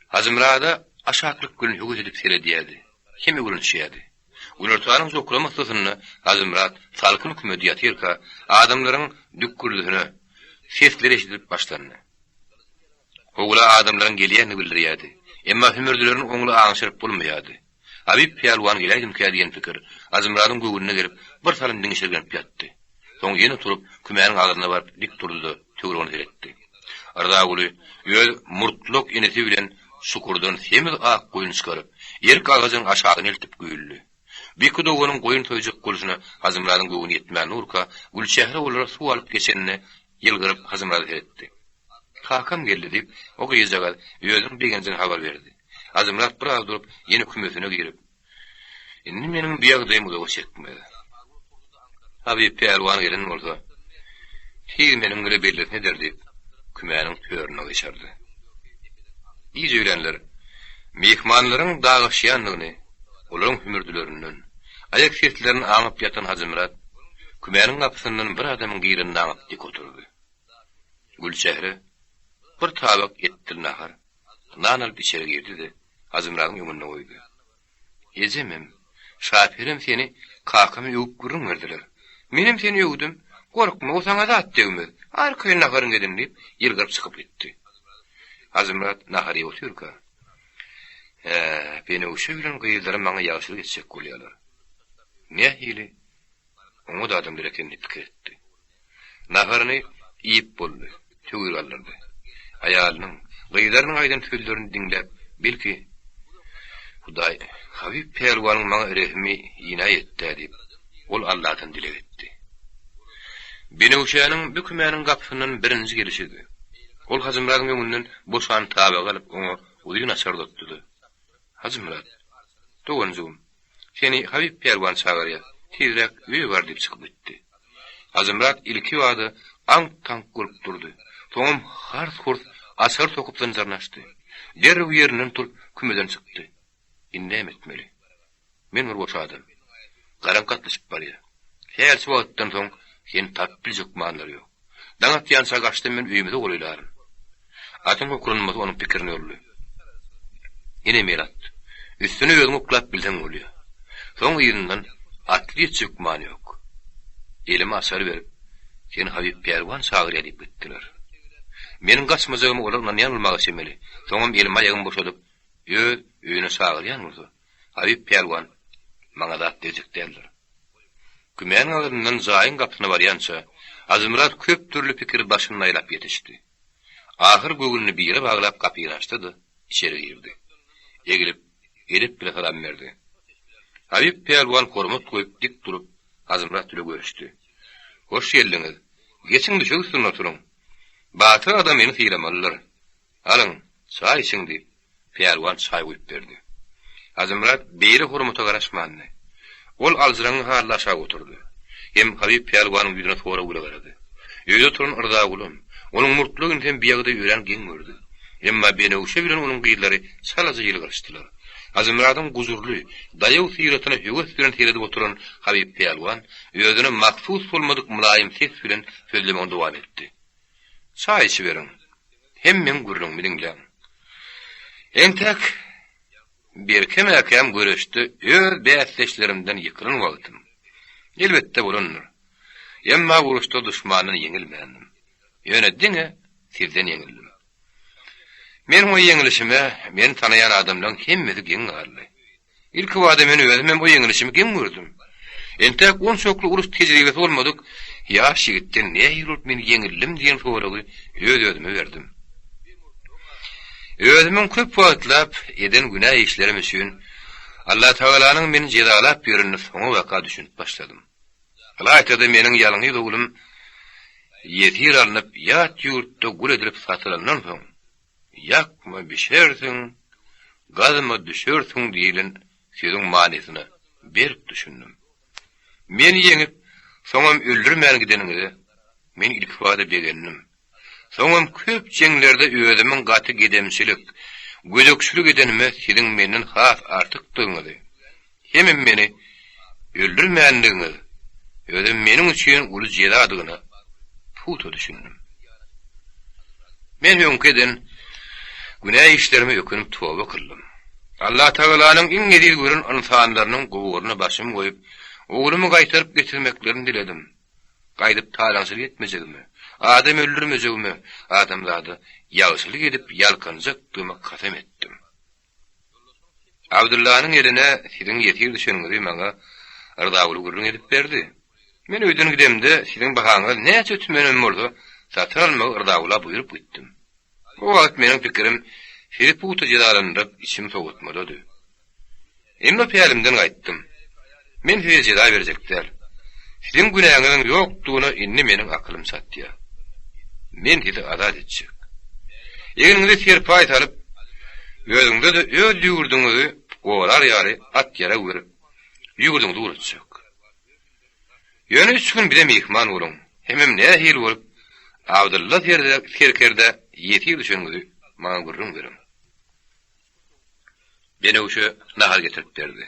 Hajymyrada aşaklyk bilen höwes edip seredýärdi, hem öwrenişýärdi. Günortanyň jokrama yssysynda Hajymyrat salkyn kümede ýatyrka, adamlaryň dükgürdisine sesler eşidilip başlandy. Howla adamlaryň gelýänini bildirýärdi. Emma hümürdilerini oňly aňşyryp bolmaýardy. Habyp pälwan geläýdimkä diýen pikir Hajymyradyň göwnüne gelip, bir salym diňşirgenip ýatdy. Soň ýene turup, kümäniň agzyna baryp dik durdy-da, töweregine seretdi. Rzaguly öz murtlak inisi bilen çukurdan semiz ak goýun çykaryp, erk agajynyň aşagyna eltip güýldi. Beki doganyň goýun soýjak bolşuna Hajymyradyň göwni ýetmän durka, Gülçehre olara suw alyp geçende ýylgyryp Hajymyrada seretdi. Kakam geldi, diýip, o gyzjagaz özüniň begenjini habar berdi. Hajymyrat biraz durup, ýene kümesine girip, Indi meniň bu ýagdaýym uzaga çekmez. Habyp pälwan gelen bolsa, tiz meniň bile bellisini eder diýip, kümäniň törüne gyşardy. Gije öýlänler myhmanlaryň dagaşýandygyny olaryň hümürdilerinden, aýak seslerini aňyp ýatan Hajymyrat kümäniň gapysyndan bir adamyň girenini aňyp dik oturdy. Gülçehre bir tabak etdir nahar, nan alyp içeri girdi-de, Hajymyradyň öňünde goýdy. Ejemem, Şaperem seni kakama öwüp gürrüň berdiler. Menem seni öwdüm. Gorkma, o saňa zat degmez. Arkaýyn naharyňy edin diýip, ýylgyryp çykyp gitdi. Hajymyrat nahar iýip otyrka, Hä, Benewşe bilen gyzlarym maňa ýagşylyk etjek bolýarlar. Nähili Oňat adamlar eken diýip pikir etdi. Naharyny iýip boldy, töwir galdyrdy. Aýalynyň, gyzlarynyň aýdan sözlerini diňläp, belki, Hudaý, Habyp pälwanyň maňa rehimi inaý et-dä diýip, ol Alladan dileg etdi. Benewşäniň bu kümäniň gapysyndan birinji gelişidi. Ol Hajymyradyň öňünden boşan tabagy alyp, oňa uzyn açar uzatdy-da, Hajymyrat, doganjygym, Seni Habyp pälwan çagyrýar, tizräk öýe bar diýip çykyp gitdi. Hajymyrat ilkibada aňk-taňk bolup durdy. Soňam hars-hurs açar sokup zynjyryny açdy. Derrew ýerinden turup kümeden çykdy. Indi näme etmeli? Men bir boş adam. Garaňky gatlyşyp barýar. Hälçe wagtdan soň seni tapyp biljek gümanlary ýok. Daň atýança gaçsam men öýümize golaýlaryn. Atyň okranmasy onuň pikirini böldi. Ine mel at. Üstüne özüň oklap bilseň bolýa. Soň yzyndan atly ýetjek güman ýok. Elime açar berip, seni Habyp pälwan çagyrýar diýip gitdiler. Meniň gaçmajagyma olar ynanýan bolmaga çemeli. Soňam elimi-aýagymy boşadyp, öz öýüne çagyrýan bolsa, Habyp pälwan maňa zat berjek däldir. Kümäniň agzyndan jaýyň gapysyna barýança, Hajymyrat köp dürli pikiri başynda aýlap ýetişdi. Ahyr göwnüni bire baglap gapyny açdy-da, içeri girdi. Egilip, edep bile salam berdi. Habyp pälwan hormat goýup dik durup, Hajymyrat bile görüşdi. Hoş geldiňiz. Geçiň düşek üstünde oturyň. Batyr adam meni sylamalydyr. Alyň, çaý içiň diýip, pälwan çaý guýup berdi. Hajymyrat beýle hormata garaşmandy. Ol aljyraňňy halda aşak oturdy. Hem Habyp pälwanyň ýüzüne sorag bile garady. Öýde oturan Yrzagulam, onuň murtly inisem bi ýagdaýy örän geň gördi. Emma Benewşe bilen onuň gyzlary çalaja ýylgyryşdylar. Hajymyradyň gujurly, daýaw syratyna höwes bilen seredip oturan Habyp pälwan özüne mahsus bolmadyk mylaýym ses bilen sözlemegini dowam etdi. Çaý içiberiň. Hem meň gürrüňimi diňläň. Entek Berke-mäkäm göreşde öz bäsdeşlerimden ýykylan wagtym, elbetde, bolandyr. Emma uruşda duşmandan ýeňilmändim. Ýöne diňe sizden ýeňildim. Meniň o ýeňlişime meni tanaýan adamlaň hemmesi geň galdy. Ilkibada men özümem o ýeňilişimi geň gördüm. Entäk onçakly uruş tejribesi bolmadyk ýaş ýigitden nähili bolup men ýeňildim diýen soragy öz-özüme berdim. Özümiň köp wagtlap eden günä işlerim üçin Allatagalanyň meni jezalap ýörenine soňabaka düşünip başladym. Ylaýta-da meniň ýalňyz oglum ýesir alnyp ýat ýurtda gul edilip satylandan soň, Ýakma bişersiň, gazma düşersiň diýlen sözüň manysyna berk düşündim. Meni ýeňip, soňam öldürmän gideniňize men ilkibada begendim. Soňam köp jeňlerde özümiň gaty gedemçilik, gödekçilik edenime siziň menden has artykdygyňyzy, hemem meni öldürmändigiňiz özem meniň üçin uly jezadygyna pugta düşündim. Men öňki eden günä işlerime ökünip toba kyldym. Allatagalanyň iň eziz gören ynsanlarynyň guburyna başymy goýup, oglumy gaýtaryp getirmeklerini diledim. Gaýdyp talaňçylyk etmejegime, adam öldürmejegime, adamzada ýagşylyk edip ýalkanjakdygyma kasam etdim. Abdyllanyň eline siziň ýesir düşeniňizi maňa Yrzaguly gürrüň edip berdi. Men öýden gidemde siziň bahaňyz näçe tümenem bolsa satyn almagy Yrzagula buýrup gitdim. O wagt meniň pikirim sizi pugta jezalandyryp içim sowatmadady. Emma pälimden gaýtdym. Men size jeza berjek däl. Siziň günäňiziň ýokdugyna indi meniň akylym çatýar. Men sizi azat etjek. Egniňize serpaý salyp, özüňize-de öz ýurduňyzy gorar ýaly at-ýarag berip, ýurduňyza ugratjak. Ýöne üç gün bize myhman boluň, hemem nähili bolup Abdylla serkerdä ýesir düşeniňizi maňa gürrüň beriň. Benewşe nahar getirip berdi.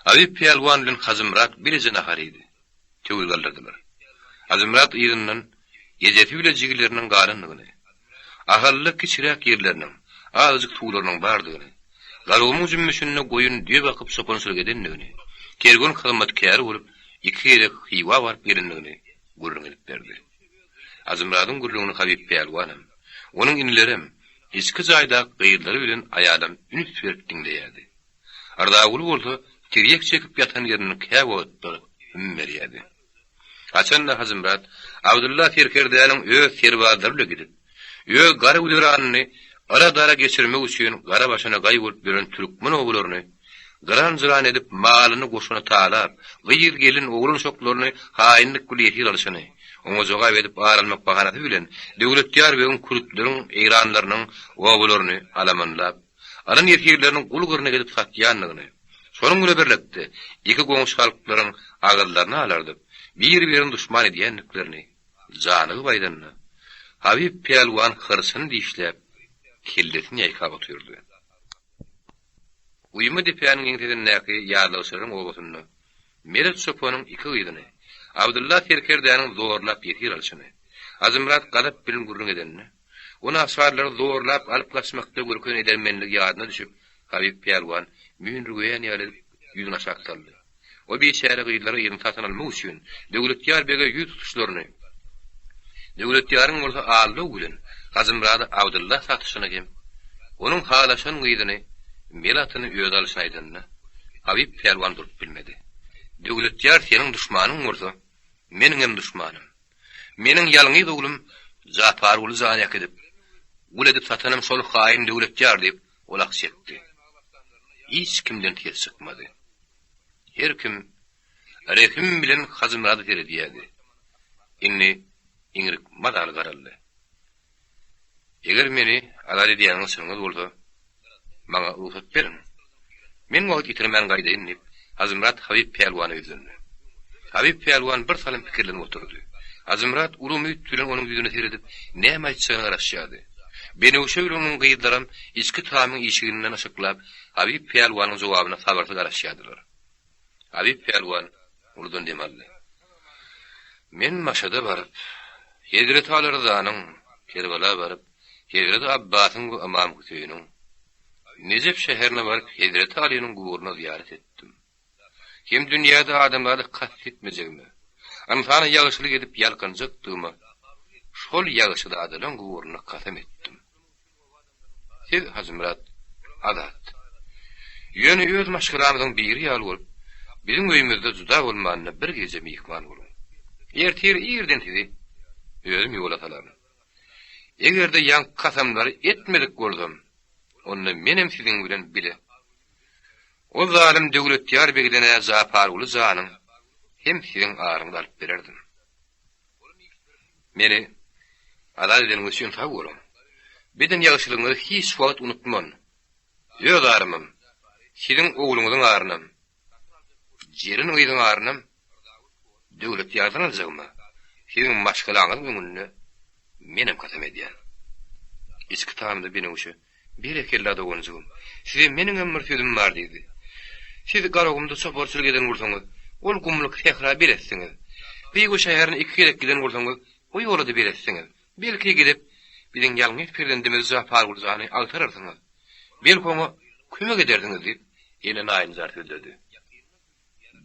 Abyp pälwan bilen Hajymyrat bileje nahar iýdi. Töwir galdyrdylar. Hajymyrat yzyndan ejesi bile jigileriniň galandygyny, Ahalda kiçiräk ýerleriniň, azajyk suwlarynyň bardygyny, Garagumuň jümmüşinde goýun, düýe bakyp çopançylyk edendigini, kerwen hyzmatkäri bolup iki gezek Hywa baryp gelendigini gürrüň edip berdi. Hajymyradyň gürrüňini Habyp pälwanam, onuň inilerem, içki jaýdaky gyzlary bilen aýalam üns berip diňleýärdi. Yrzaguly bolsa tirýek çekip ýatan ýerinden käwagtlar hüm berýärdi. Haçan-da Hajymyrat Abdylla serkerdäniň öz serbazlary bile gidip, öz gara güzeranyny yra-dara geçirmek üçin gara başyna gaý bolup ýören türkmen obalaryny gyran-jyran edip malyny goşuny talap, gyz-gelin, oglan-uşaklaryny haýynlyk bile ýesir alşyny, oňa jogap edip ar almak bahanasy bilen Döwletýar begiň kürtleriň, eýranlarynyň obalaryny alamanlap, alan ýesirlerini gul gyryna edip satýandygyny, şonuň bile birlikde iki goňşy halklaryň agyzlaryny alardyp, bir-birini duşman edýändiklerini janygyp aýdanda, Habyp pälwan hyrçyny dişläp, kellesini ýaýkap otyrdy. Guýma depäniň ýeňsesindäki ýazlagçylaryň obasynda Meret çopanyň iki gyzyny Abdylla serkerdäniň zorlap ýesir alşyny Hajymyrat gazap bilen gürrüň edende, o naçarlary zorlap alyp gaçmakda görkezen edermenligi ýadyna düşüp, Habyp pälwan müýnürgeýän ýaly edip ýüzüni aşak saldy. O biçäre gyzlary yzyna satyn almak üçin Döwletýar bege ýüz tutuşlaryny, Döwletýaryň bolsa aldaw bilen Hajymyrady Abdylla satyşyny hem onuň halaşan gyzyny Mel atyny özi alyşyny aýdanda, Habyp pälwan durup bilmedi. Döwletýar seniň duşmanyň bolsa, meniňem duşmanym. Meniň ýalňyz oglum Japarguly jany äkidip, gul edip satanam şol haýyn Döwletýar diýip, ol ah çekdi. Hiç kimden ses çykmady. Her kim. Rehim bilen Hajymyrada seredýärdi. Indi iňrik mazaly garaldy. Eger meni azat edýäniňiz çynyňyz bolsa, maňa rugsat beriň. Men wagt ýitirmän gaýdaýyn, diýip, Hajymyrat Habyp pälwana ýüzlendi. Habyp pälwan bir salym pikirlenip oturdy. Hajymyrat uly umyt bilen onuň ýüzüne seredip, näme aýtjagyna garaşýardy. Benewşe bilen onuň gyzlaram içki tamyň işiginden yşyklap, Habyp pälwanyň jogabyna sabyrsyz garaşýardylar. Habyp pälwan uludan dem aldy. Men Maşada baryp, Hezreti Aly Ryzanyň, Kerbala baryp, Hezreti Abbasyň we Ymam Hüseýiniň, Nejep şäherine baryp, Hezreti Alynyň guburyna zyýarat etdim. Hem dünýäde adamzada kast etmejegime, ynsana ýagşylyk edip ýalkanjakdygyma şol ýagşyzadalaň guburyna kasam etdim. Siz, Hajymyrat, azat. Ýöne öz maşgalamyzyň biri ýaly bolup, biziň öýümizde juda bolmanda bir gije myhman boluň. Ertir irden sizi özüm ýola salaryn. Eger-de ýaňky kasamlary etmedik bolsam, onda menem siziň bilen bile o zalym Döwletýar begden-ä Japarguly janyň hem siziň aryňyzy alyp bererdim. Meni azat edeniňiz üçin sag boluň. Beden ýagşylygyňyzy hiç wagt unutman. Öz arymam, siziň ogluňyzyň arynam, Jeren gyzyň arynam Döwletýardan aljagyma siziň maşgalaňyzyň öňünde menem kasam edýän. Içki tamda Benewşe Berekella doganjygym, size meniňem bir sözüm bar diýdi. Siz Garagumda çoparçylyk eden bolsaňyz, ol gumluk sähra beletsiňiz. Hywa şäherine iki gezek giden bolsaňyz, o ýola-da beletsiňiz. Belki gidip, biziň ýalňyz perzendimiz Japarguly jany agtararsyňyz. Belki oňa kömek edersiňiz diýip, ene naýynjar sözledi.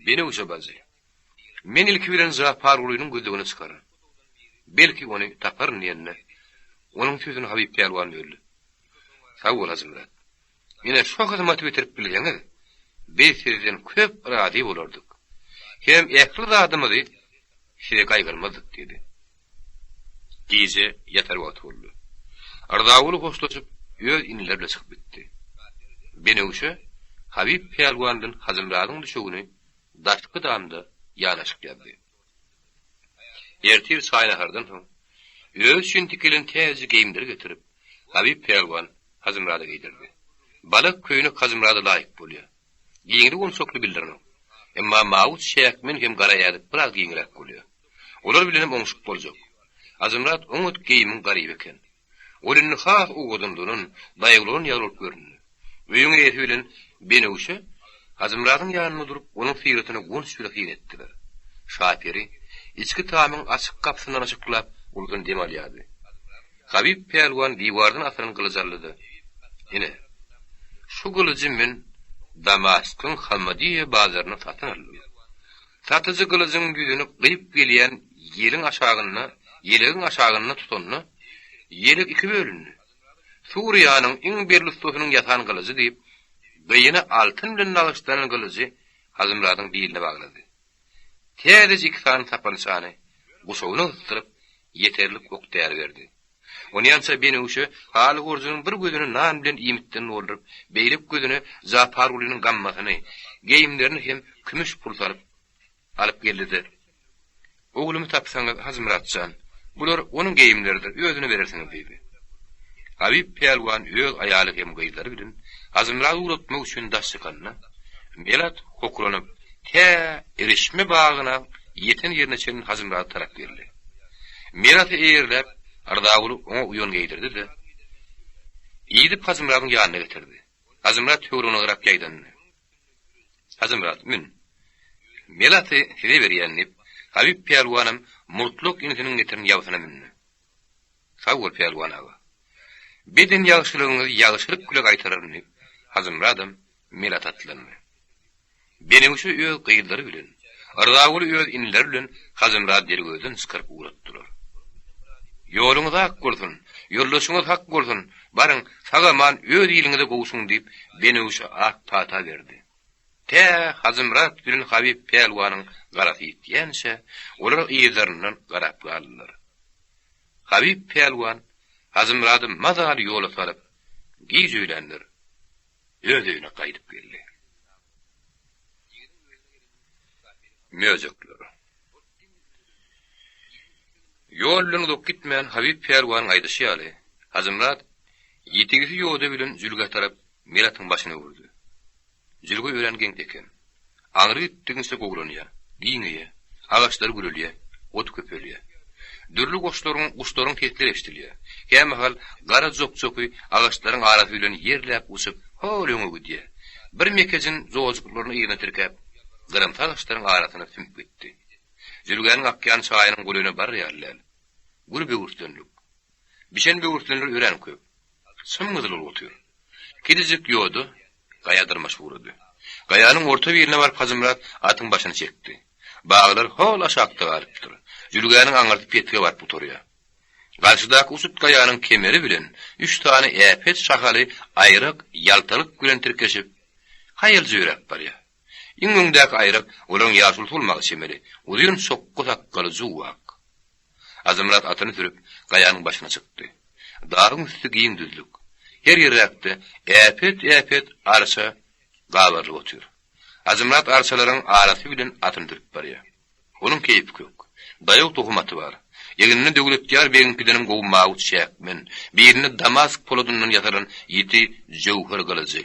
Benewşe bajy, Men ilki bilen Japargulynyň gözlegine çykaryn. Belki ony taparyn diýende, onuň sözüni Habyp pälwan böldi. Sag bol, Hajymyrat. Ine, şo hyzmaty bitirip bilseňiz, biz sizden köp razy bolardyk. Hem ähli zadymyzy size gaýgyrmazdyk diýdi. Gije ýatar wagty boldy. Yrzaguly hoşlaşyp, öz inileri bilen çykyp gitdi. Benewşe Habyp pälwan bilen Hajymyradyň düşegini daşky damda ýanaşyk ýazdy. Ertir çaý-nahardan soň, özi üçin tikilen täzeje geýimleri getirip, Habyp pälwan Hajymyrada geýdirdi. Balak köýnek Hajymyrada laýyk bolýar. Giňligi onçakly bildirenok. Emma mawy çäkmen hem gara ädik biraz giňräk bolýar. Olar bilenem oňşup boljak. Hajymyrat oňat geýimiň garyby eken. Ol indi has owadanlanan, daýawlanan ýaly bolup göründi. Öýüň eýesi bilen Benewşe Hajymyradyň ýanynda durup, onuň syratyna guwanç bilen syn etdiler. Şaperi içki tamyň açyk gapysyndan yşyklap, uludan dem alýardy. Habyp pälwan diwardan asylan gylyjy aldy-da, Ine, şu gylyjy men Damaskyň Hamadiýe bazaryndan satyn aldym. Satyjy gylyjyň ýüzüni gyýyp gelýän ýeliň aşagynda, ýelegiň aşagynda tutanda, ýelek iki bölündi. Suriýanyň iň belli ussasynyň ýasan gylyjy diýip, gyýyny altyn bilen nagyşlanan gylyjy Hajymyradyň biline baglady. Täzeje iki sany sapançany guşagyna gysdyryp, ýeterlik ok-däri berdi. Onýança Benewşe haly horjunyň bir gözüni nan bilen iýmitden dolduryp, beýleki gözüne Japargulynyň gammasyny, geýimlerini hem kümüş pul salyp, alyp geldi-de, Oglumy tapsaňyz, Hajymyrat jan, bular onuň geýimleridir, özüne berersiňiz diýdi. Habyp pälwan öz aýaly hem gyzlary bilen Hajymyrady ugratmak üçin daş çykanda, Melat hokulanyp, tä irişme bagyna ýeten ýerine çenli Hajymyrada tarap geldi. Melaty eýerläp, Rzaguly oňa uýan geýdirdi-de, idip Hajymyradyň ýanyna getirdi. Hajymyrat töweregine garap ýaýdandy. Hajymyrat, mün. Melaty size berýän, diýip, Habyp pälwanam murtlak inisiniň getiren ýabsyna mündi. Sag bol, pälwan aga. Beden ýagşylygyňyzy ýagşylyk bile gaýtararyn, diýip, Hajymyradam Melata atlandy. Benewşe öz gyzlary bilen, Rzaguly öz inileri bilen Hajymyrady Dergözden çykaryp ugratdylar. Ýoluňyz ak bolsun, ýoldaşyňyz hak bolsun, baryň, sag-aman öz iliňize gowşuň diýip, Benewşe ak pata berdi. Tä Hajymyrat bilen Habyp pälwanyň garasy ýitýänçä, olar yzlaryndan garap galdylar. Habyp pälwan Hajymyrady mazaly ýola salyp, giç öýländir, öz öýüne gaýdyp geldi. Möjekler. Ýol bilen uzak gitmän Habyp pälwanyň aýdyşy ýaly, Hajymyrat ýetigisi ýoda bilen jülgä tarap Melatyň başyny öwürdi. Jülge örän geň eken. Aňry gitdigiňçe gowulanýar, giňeýär, agaçlar gürelýär, ot köpelýär. Dürli goşlaryň, guşlaryň sesleri eşidilýär. Kämahal gara jok-joky agaçlaryň arasy bilen ýerläp uçup, hol öňe gidýär. Bir mekejin jojuklaryny yzyna tirkäp, gyrymsy agaçlaryň arasyna sümüp gitdi. Jülgäniň akýan çaýynyň golaýyna barar ýaly däl. Gür böwürslenlik. Bişen böwürslenler örän köp. Çym-gyzyl bolup otyr. Kiçijik ýoda gaýa dyrmaşyp ugrady. Gaýanyň orta birine baryp Hajymyrat atyň başyny çekdi. Baglar hol aşakda galypdyr. Jülgäniň aňyrsy petige baryp gutarýar. Garşydaky uçut gaýanyň kemeri bilen üç sany äpet şahaly aýrak ýaltalyk bilen tirkeşip, haýalja ýöräp barýar. Iň öňdäki aýrak olaryň ýaşulusy bolmaga çemeli, uzyn çokga sakgaly juwwak. Hajymyrat atyny sürüp, gaýanyň başyna çykdy. Dagyň üsti giň düzlük. Her ýerräkde äpet-äpet arça gabarylyp otyr. Hajymyrat arçalaryň arasy bilen atyny sürüp barýar. Onuň keýpi kök. Daýaw tohum aty bar. Egninde Döwletýar begiňkidenem gowy mawy çäkmen, birinde damask poladyndan ýasalan ýiti jöwher gylyjy.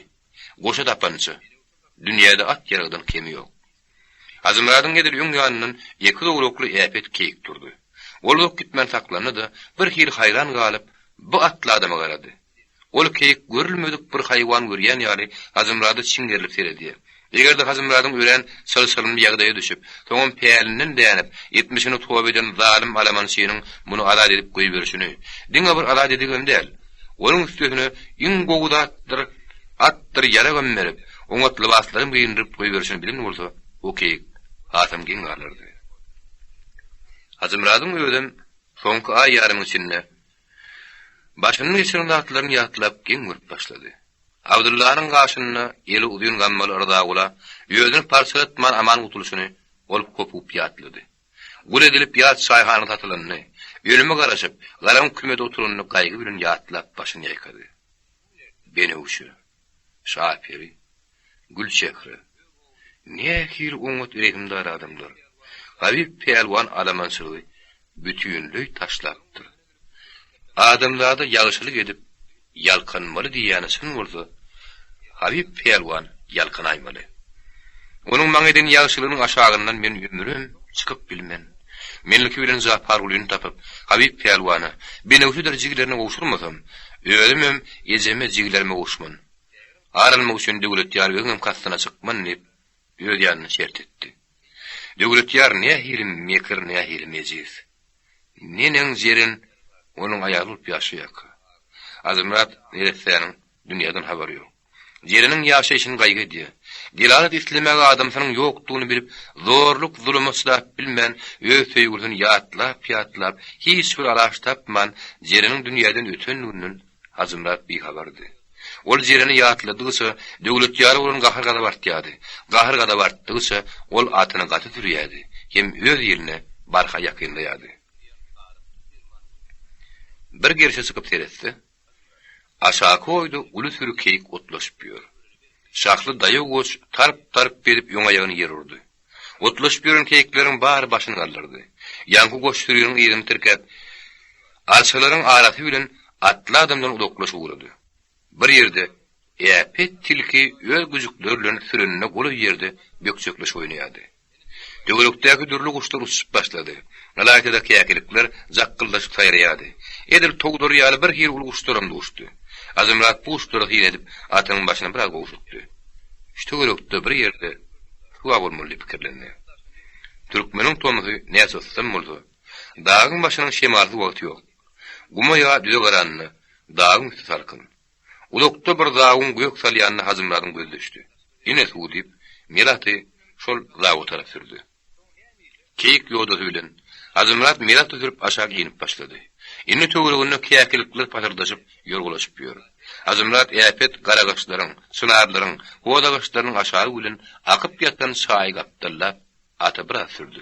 Goşa dapança. Dünýäde at-ýaragdan kemi ýok. Hajymyradyň edil öň ýanyndan ekizowlakly äpet keýik durdy. Ol uzak gitmän saklandy-da, birhili haýran galyp, bu atly adama garady. Ol keýik görülmedik bir haýwan görýän ýaly Hajymyrada çiňerilip seredýär. Eger-de Hajymyradyň örän çylşyrymly ýagdaýa düşüp, soňam pälinden dänip, etmişine toba eden zalym alamançynyň muny azat edip goýberişini, diňe bir azat edibem däl, onuň üstesine iň gowy zatdyr atdyr ýaragam berip, oňat lybaslaram geýindirip goýberişini bilen bolsa, o keýik hasam geň galardy. Hajymyradyň özem soňky aý ýarymyň içinde Başyndan geçiren zatlaryny ýatlap geň görüp başlady. Abdyllanyň gaşynda eli uzyn gammaly Yrzagula özüni parçalatman aman gutulyşyny ol hopup ýatlady. Gul edilip ýat çaýhana satylanyny, ölüme garaşyp, garaňky kümede oturanyny gaýgy bilen ýatlap başyny ýaýkady. Benewşe, Şaperi, Gülçehre. Nähili oňat rehimdar adamlar. Habyp pälwan alamançylygy bütinleý taşlapdyr. Adamzada ýagşylyk edip ýalkanmaly diýýäni çyn bolsa, Habyp pälwan ýalkanaýmaly. Onuň maňa eden ýagşylygynyň aşagyndan men ömrüm çykyp bilmen. Menliki bilen Japargulyny tapyp, Habyp pälwana, Benewşedir jigilerine gowşurmasam, özümem ejeme, jigilerime gowuşman. Ar almak üçin Döwletýar begiňem kastyna çykman diýip, öz ýanynda şert etdi. Döwletýar nähili mekir, nähili mejis. Neneň Jeren onuň aýaly bolup ýaşaýarka? Azymyrat neressäniň dünýäden habary ýok. Jereniň ýaşaýşyny gaýgy edýär. Delalat islemäge adamsynyň ýokdugyny bilip, zorluk-zuluma çydap bilmän, öz söýgülisini ýatlap-ýatlap, hiç bir alaç tapman, Jereniň dünýäden ötendiginden Hajymyrat bihabardy. Ol Jereni ýatladygyça, Döwletýara bolan gahar-gazap artýardy. Gahar-gazap artdygyça, ol atyny gaty sürýärdi hem öz ýerine barha ýakynlaýardy. Bir gerşe çykyp seretse, aşaky oýda uly süri keýik otlaşyp ýör. Şahly daýaw goç tarp-tarp gezip öň aýagyny ýere urdy. Otlaşyp ýören keýikleriň bary başyny galdyrdy. Ýaňky goç süriniň yzyny tirkäp, arçalaryň arasy bilen atly adamdan uzaklaşyp ugrady. Bir ýerde äpet tilki öz güjükleri bilen sürenine golaý ýerde bökjekleşip oýnaýardy. Töwerekdäki dürli guşlar uçuşyp başlady. Ylaýta-da käkilikler jakgyldaşyp saýraýardy. Edil towdar ýaly bir hili uly guşlaram duşdy. Hajymyrat bu guşlara syn edip, atynyň başyny biraz gowşatdy. Şu töwerekde bir ýerde suwa bolmaly diýip pikirlendi. Türkmeniň tomsy näçe yssam bolsa, dagyň başynyň şemalsyz wagty ýok. Guma ýa düze garanda, dagyň üsti salkyn. Uzakda bir zawuň gök salýanyna Hajymyradyň gözi düşdi. Ine suw diýip, mel aty şol zawa tarap sürdi. Keýik ýodasy bilen Hajymyrat mel aty sürüp aşak inip başlady. Indi töwereginde käkilikler pasyrdaşyp ýorgulaşyp ýör. Hajymyrat äpet garagaçlaryň, çynarlaryň, hoz agaçlarynyň aşagy bilen akyp ýatan çaýy gapdallap, aty biraz sürdi.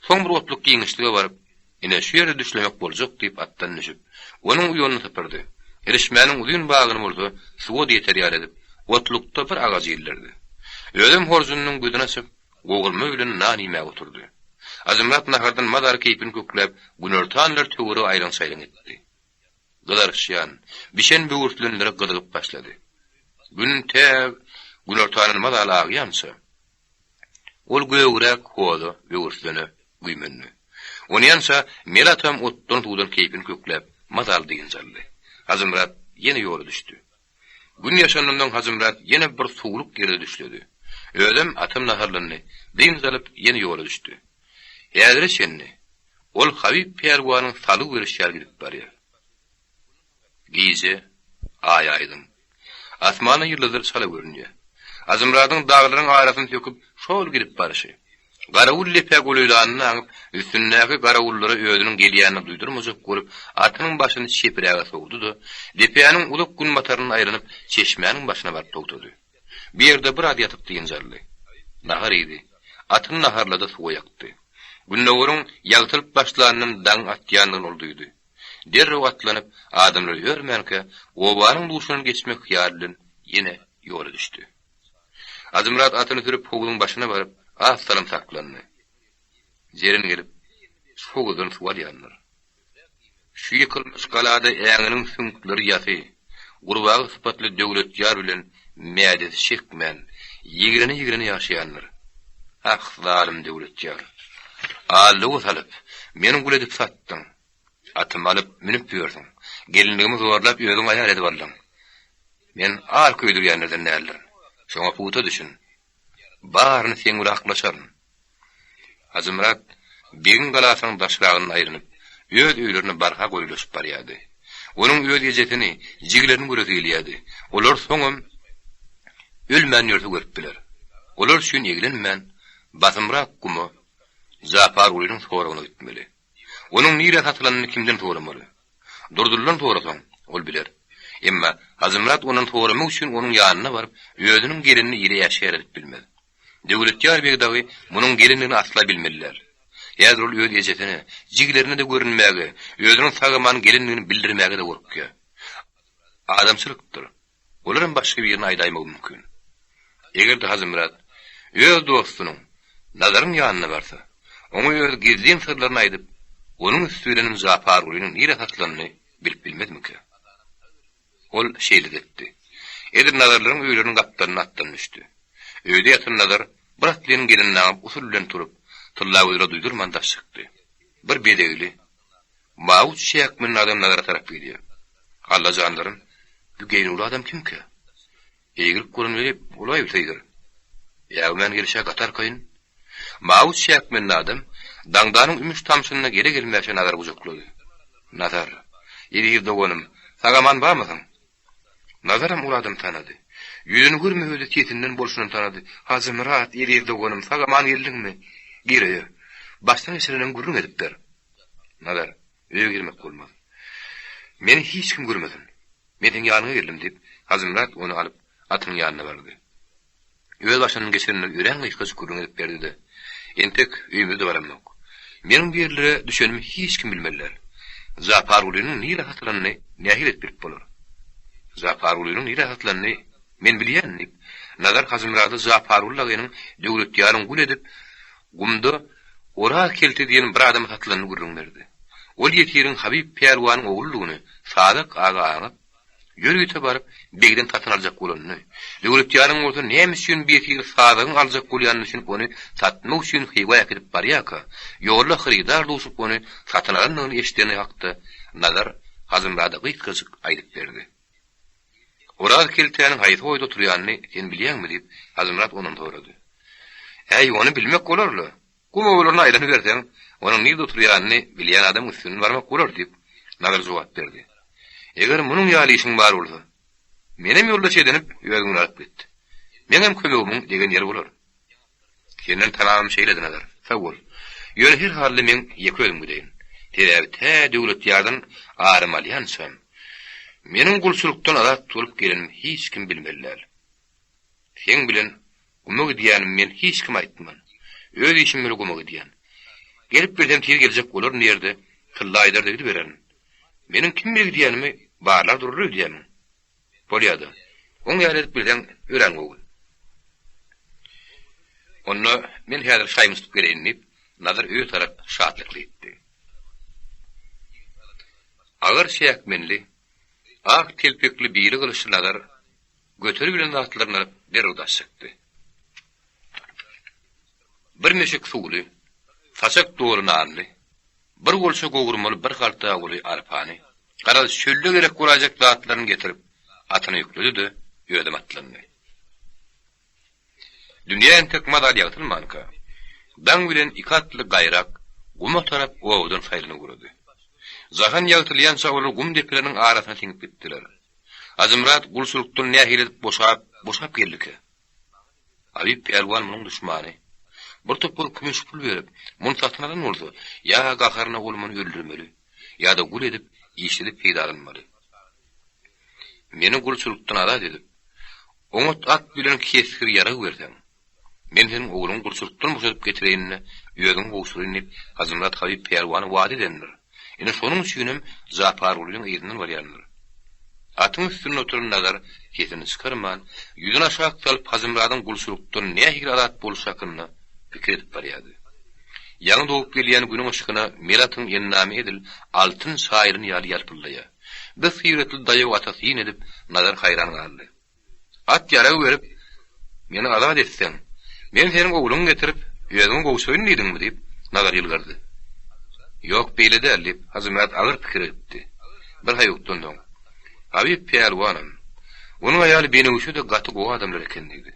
Soň bir otluk giňişlige baryp, Ine, şu ýerde düşlemek boljak diýip atdan düşüp, onuň uýanyny sypyrdy. Irişmäniň uzyn bagyny bolsa suwa-da ýeter ýaly edip, otlukda bir agajy ildirdi. Özem horjunynyň gözüni açyp. Gowurma bilen nan iýmäge oturdy. Hajymyrat nahardan mazaly keýpini kökläp, günortanlar töweregi aýlaň-çaýlaň etdi. Gyzaryşýan, bişen böwürslenlere gyzygyp başlady. Gün tä günortandan mazaly agýança, ol gögräk hoza, böwürslene güýmendi. Onýança Mele atam otdan-suwdan keýpini kökläp, mazaly dynç aldy. Hajymyrat ýene ýola düşdi. Gün ýaşandan soň Hajymyrat ýene bir suwluk ýerde düşledi. Özem atam naharlandy, dynç alyp ýene ýola düşdi. Häzire çenli ol Habyp pälwanyň salyg berişi ýaly gidip barýar. Gije, Aý aýdyň. Asmanda ýyldyzlar çala görünýär. Hajymyradyň daglaryň arasyny söküp şol gidip barşy. Garawul depä golaýlanyny aňyp, üstündäki garawullara özüniň gelýänini duýdurmajak bolup, atynyň başyny çepiräge sowdy-da, depäniň uzak günbataryna aýlanyp, çeşmäniň başyna baryp togtady. Bu ýerde biraz ýatyp dynç aldy. Nahar iýdi. Atyny naharlady, suwa ýakdy. Gündogaryň ýagtylyp başlanyndan daň atýandygyny ol duýdy. Derrew atlanyp, adamlar örmänkä, obanyň duşundan geçmek hyýaly bilen ýene ýola düşdi. Hajymyrat atyny sürüp howzuň başyna baryp, az salym saklandy. Jeren gelip, şu howuzdan suw alýandyr. Şu ýykylmyş galada äňiniň süňkleri ýasy, gurbaga sypatly Döwletýar bilen mädesi çekmän, ýigrene-ýigrene ýaşaýandyr. Ah, zalym Döwletýar! Aldawa salyp, meni gul edip satdyň. Atymy alyp, münüp ýörsüň. Gelinligimi zorlap özüň aýal edip aldyň. Men ar köýdürýänlerden däldirin. Şoňa pugta düşün. Baryny seň bilen haklaşaryn. Hajymyrat begiň galasynyň daşragyndan aýrynyp, öz öýlerine barha golaýlaşyp barýardy. Onuň öz ejesini, jigilerini göresi gelýärdi. Olar soňam ölmän ýörse görüp biler. Olar üçin eglenmän, basymrak guma, Japargulynyň soragyna gitmeli. Onuň nirä satylanyny kimden soramaly? Durdylydan sorasaň, ol biler. Emma Hajymyrat ondan soramak üçin onuň ýanyna baryp, özüniň gelenini ile äşgär edip bilmez. Döwletýar beg dagy munuň gelendigini asla bilmeli däl. Häzir ol öz ejesine, jigilerine-de görünmäge, özüniň sag-aman gelendigini bildirmäge-de gorkýar. Adamçylykdyr. Olaram başga birine aýdaýmagy mümkin. Eger-de Hajymyrat öz dostunyň, Nazaryň ýanyna barsa, oňa öz gizlin syrlaryny aýdyp, onuň üsti bilenem Japargulynyň nirä satylanyny bilip bilmezmikä? Ol şeýle-de etdi. Edil Nazarlaryň öýleriniň gapdalynda atdan düşdi. Öýde ýatan Nazar bir atlynyň gelenini aňyp usul bilen turup, Tyllagözele duýdurman daş çykdy. Bir bezegli, mawy çäkmenli adam Nazara tarap gelýär. Alla janlarym, bu geýnüwli adam kimkä? Eýgilik bolan weli bolaýbilseýdir. Äwmän gelşä gaty arkaýyn. Mawy çäkmenli adam daňdanyň ümüş-tamşynda gele-gelmäşe Nazary gujaklady. Nazar, eziz doganym, sag-aman barmysyň? Nazaram ol adamy tanady. Ýüzüni görmese-de sesinden bolşundan tanady. Hajymyrat, eziz doganym, sag-aman geldiňmi? Gir öýe. Başdan geçireniňi gürrüň edip ber. Nazar, öýe girmek bolmaz. Meni hiç kim görmesin. Men seň ýanyňa geldim, diýip, Hajymyrat ony alyp, atynyň ýanyna bardy. Öz başyndan geçirenleri örän gysgajyk gürrüň edip berdi-de, Entek öýümize-de baramok. Meniň bu ýerlere düşenimi hiç kim bilmeli däl. Japargulynyň nirä satylanyny nähili edip bilip bolar? Japargulynyň nirä satylanyny men bilýän, diýip, Nazar Hajymyrada Japarguly dagynyň Döwletýaryň gul edip, gumda Oraz kelte diýen bir adama satylanyny gürrüň berdi. Ol ýesiriň Habyp pälwanyň ogludygyny Sadak aga aňyp, ýörite baryp, begden satyn aljak bolanyny, Döwletýaryň bolsa näme üçin bu ýesiri Sadagyň aljak bolýanyna düşünip ony satmak üçin Hywa äkidip barýarka, ýolda hyrydar duşup ony satyn alandygyny eşideni hakda Nazar Hajymyrada gysgajyk aýdyp berdi. Oraz keltäniň haýsy oýda oturýanyny sen bilýäňmi? diýip, Hajymyrat ondan sorady. Äý, ony bilmek bolar-la. Gum obalaryna aýlanyberseň, onuň nirde oturýanyny bilýän adamyň üstünden barmak bolar, diýip, Nazar jogap berdi. Eger munuň ýaly işiň bar bolsa, menem ýoldaş edinip, özüň bilen alyp git. Meňem kömegimiň degen ýeri bolar. Senden talabym şeýledi, Nazar. Sag bol. Ýöne her halda meň ýeke özüm gideýin. Sebäbi tä Döwletýardan arym alýançam, meniň gulçulykdan azat bolup gelenimi hiç kim bilmeli däl. Seň bilen guma gidýänimi men hiç kime aýtman. Öz işim bilen guma gidýän. Gelip bilsem tiz geljek bolaryn diýerde, Tylla aýdar-da gidibererin. Meniň kim bile gidýänimi barlar durarlar öýdýärmiň? Bolýa-da. Oň ýaly edip bilseň, örän gowy. Onda men häzir şaýymy tutup geleýin, diýip, Nazar öýe tarap şatlykly gitdi. Agyr çäkmenli, ak telpekli bili gylyçly Nazar göteribilen zatlaryny alyp derrew daş çykdy. Bir meşik suwly, saçak doly nanly, bir golça gowurmaly bir halta uly arpany, garaz, çölde gerek bolaýjak zatlaryny getirip, atyna ýükledi-de, özem atlandy. Dünýä entek mazaly ýagtylmanka, daň bilen iki atly gaýrak guma tarap obadan saýlanyp ugrady. Jahan ýagtylýança olar gum depeleriniň arasyna siňip gitdiler. Hajymyrat gulçulykdan nähili edip boşap, boşap geldikä? Abyp pälwan munuň duşmany. Bir topar kümüş pul berip, muny satyn alan bolsa, ýa gaharyna ol muny öldürmeli, ýa-da gul edip, işledip peýdalanmaly. Meni gulçulykdan azat edip, oňat at bilen kesgir ýarag berseň, men seniň ogluňy gulçulykdan boşadyp getireýin-de, özüňe gowşuraýyn diýip, Hajymyrat Habyp pälwana wada edendir. Ine, şonuň üçinem Japargulynyň yzyndan barýandyr. Atyň üstünde oturan Nazar sesini çykarman, ýüzüni aşak salyp Hajymyradyň gulçulykdan nähili azat bolşy hakynda pikir edip barýardy. Ýaňy dogup gelýän Günüň yşkyna mel atyň endamy edil altyn çaýylan ýaly ýalpyldaýar. Bir syratly daýaw ata syn edip, Nazar haýran galdy. At-ýarag berip, meni azat etseň, men seniň ogluňy getirip, özüňe gowşaýyn diýdiňmi? diýip, Nazar ýylgyrdy. Ýok, beýle däl, diýip, Hajymyrat agyr pikire gitdi. Bir haýukdan soň, Habyp pälwanam, onuň aýaly Benewşe-de gaty gowy adamlar eken diýdi.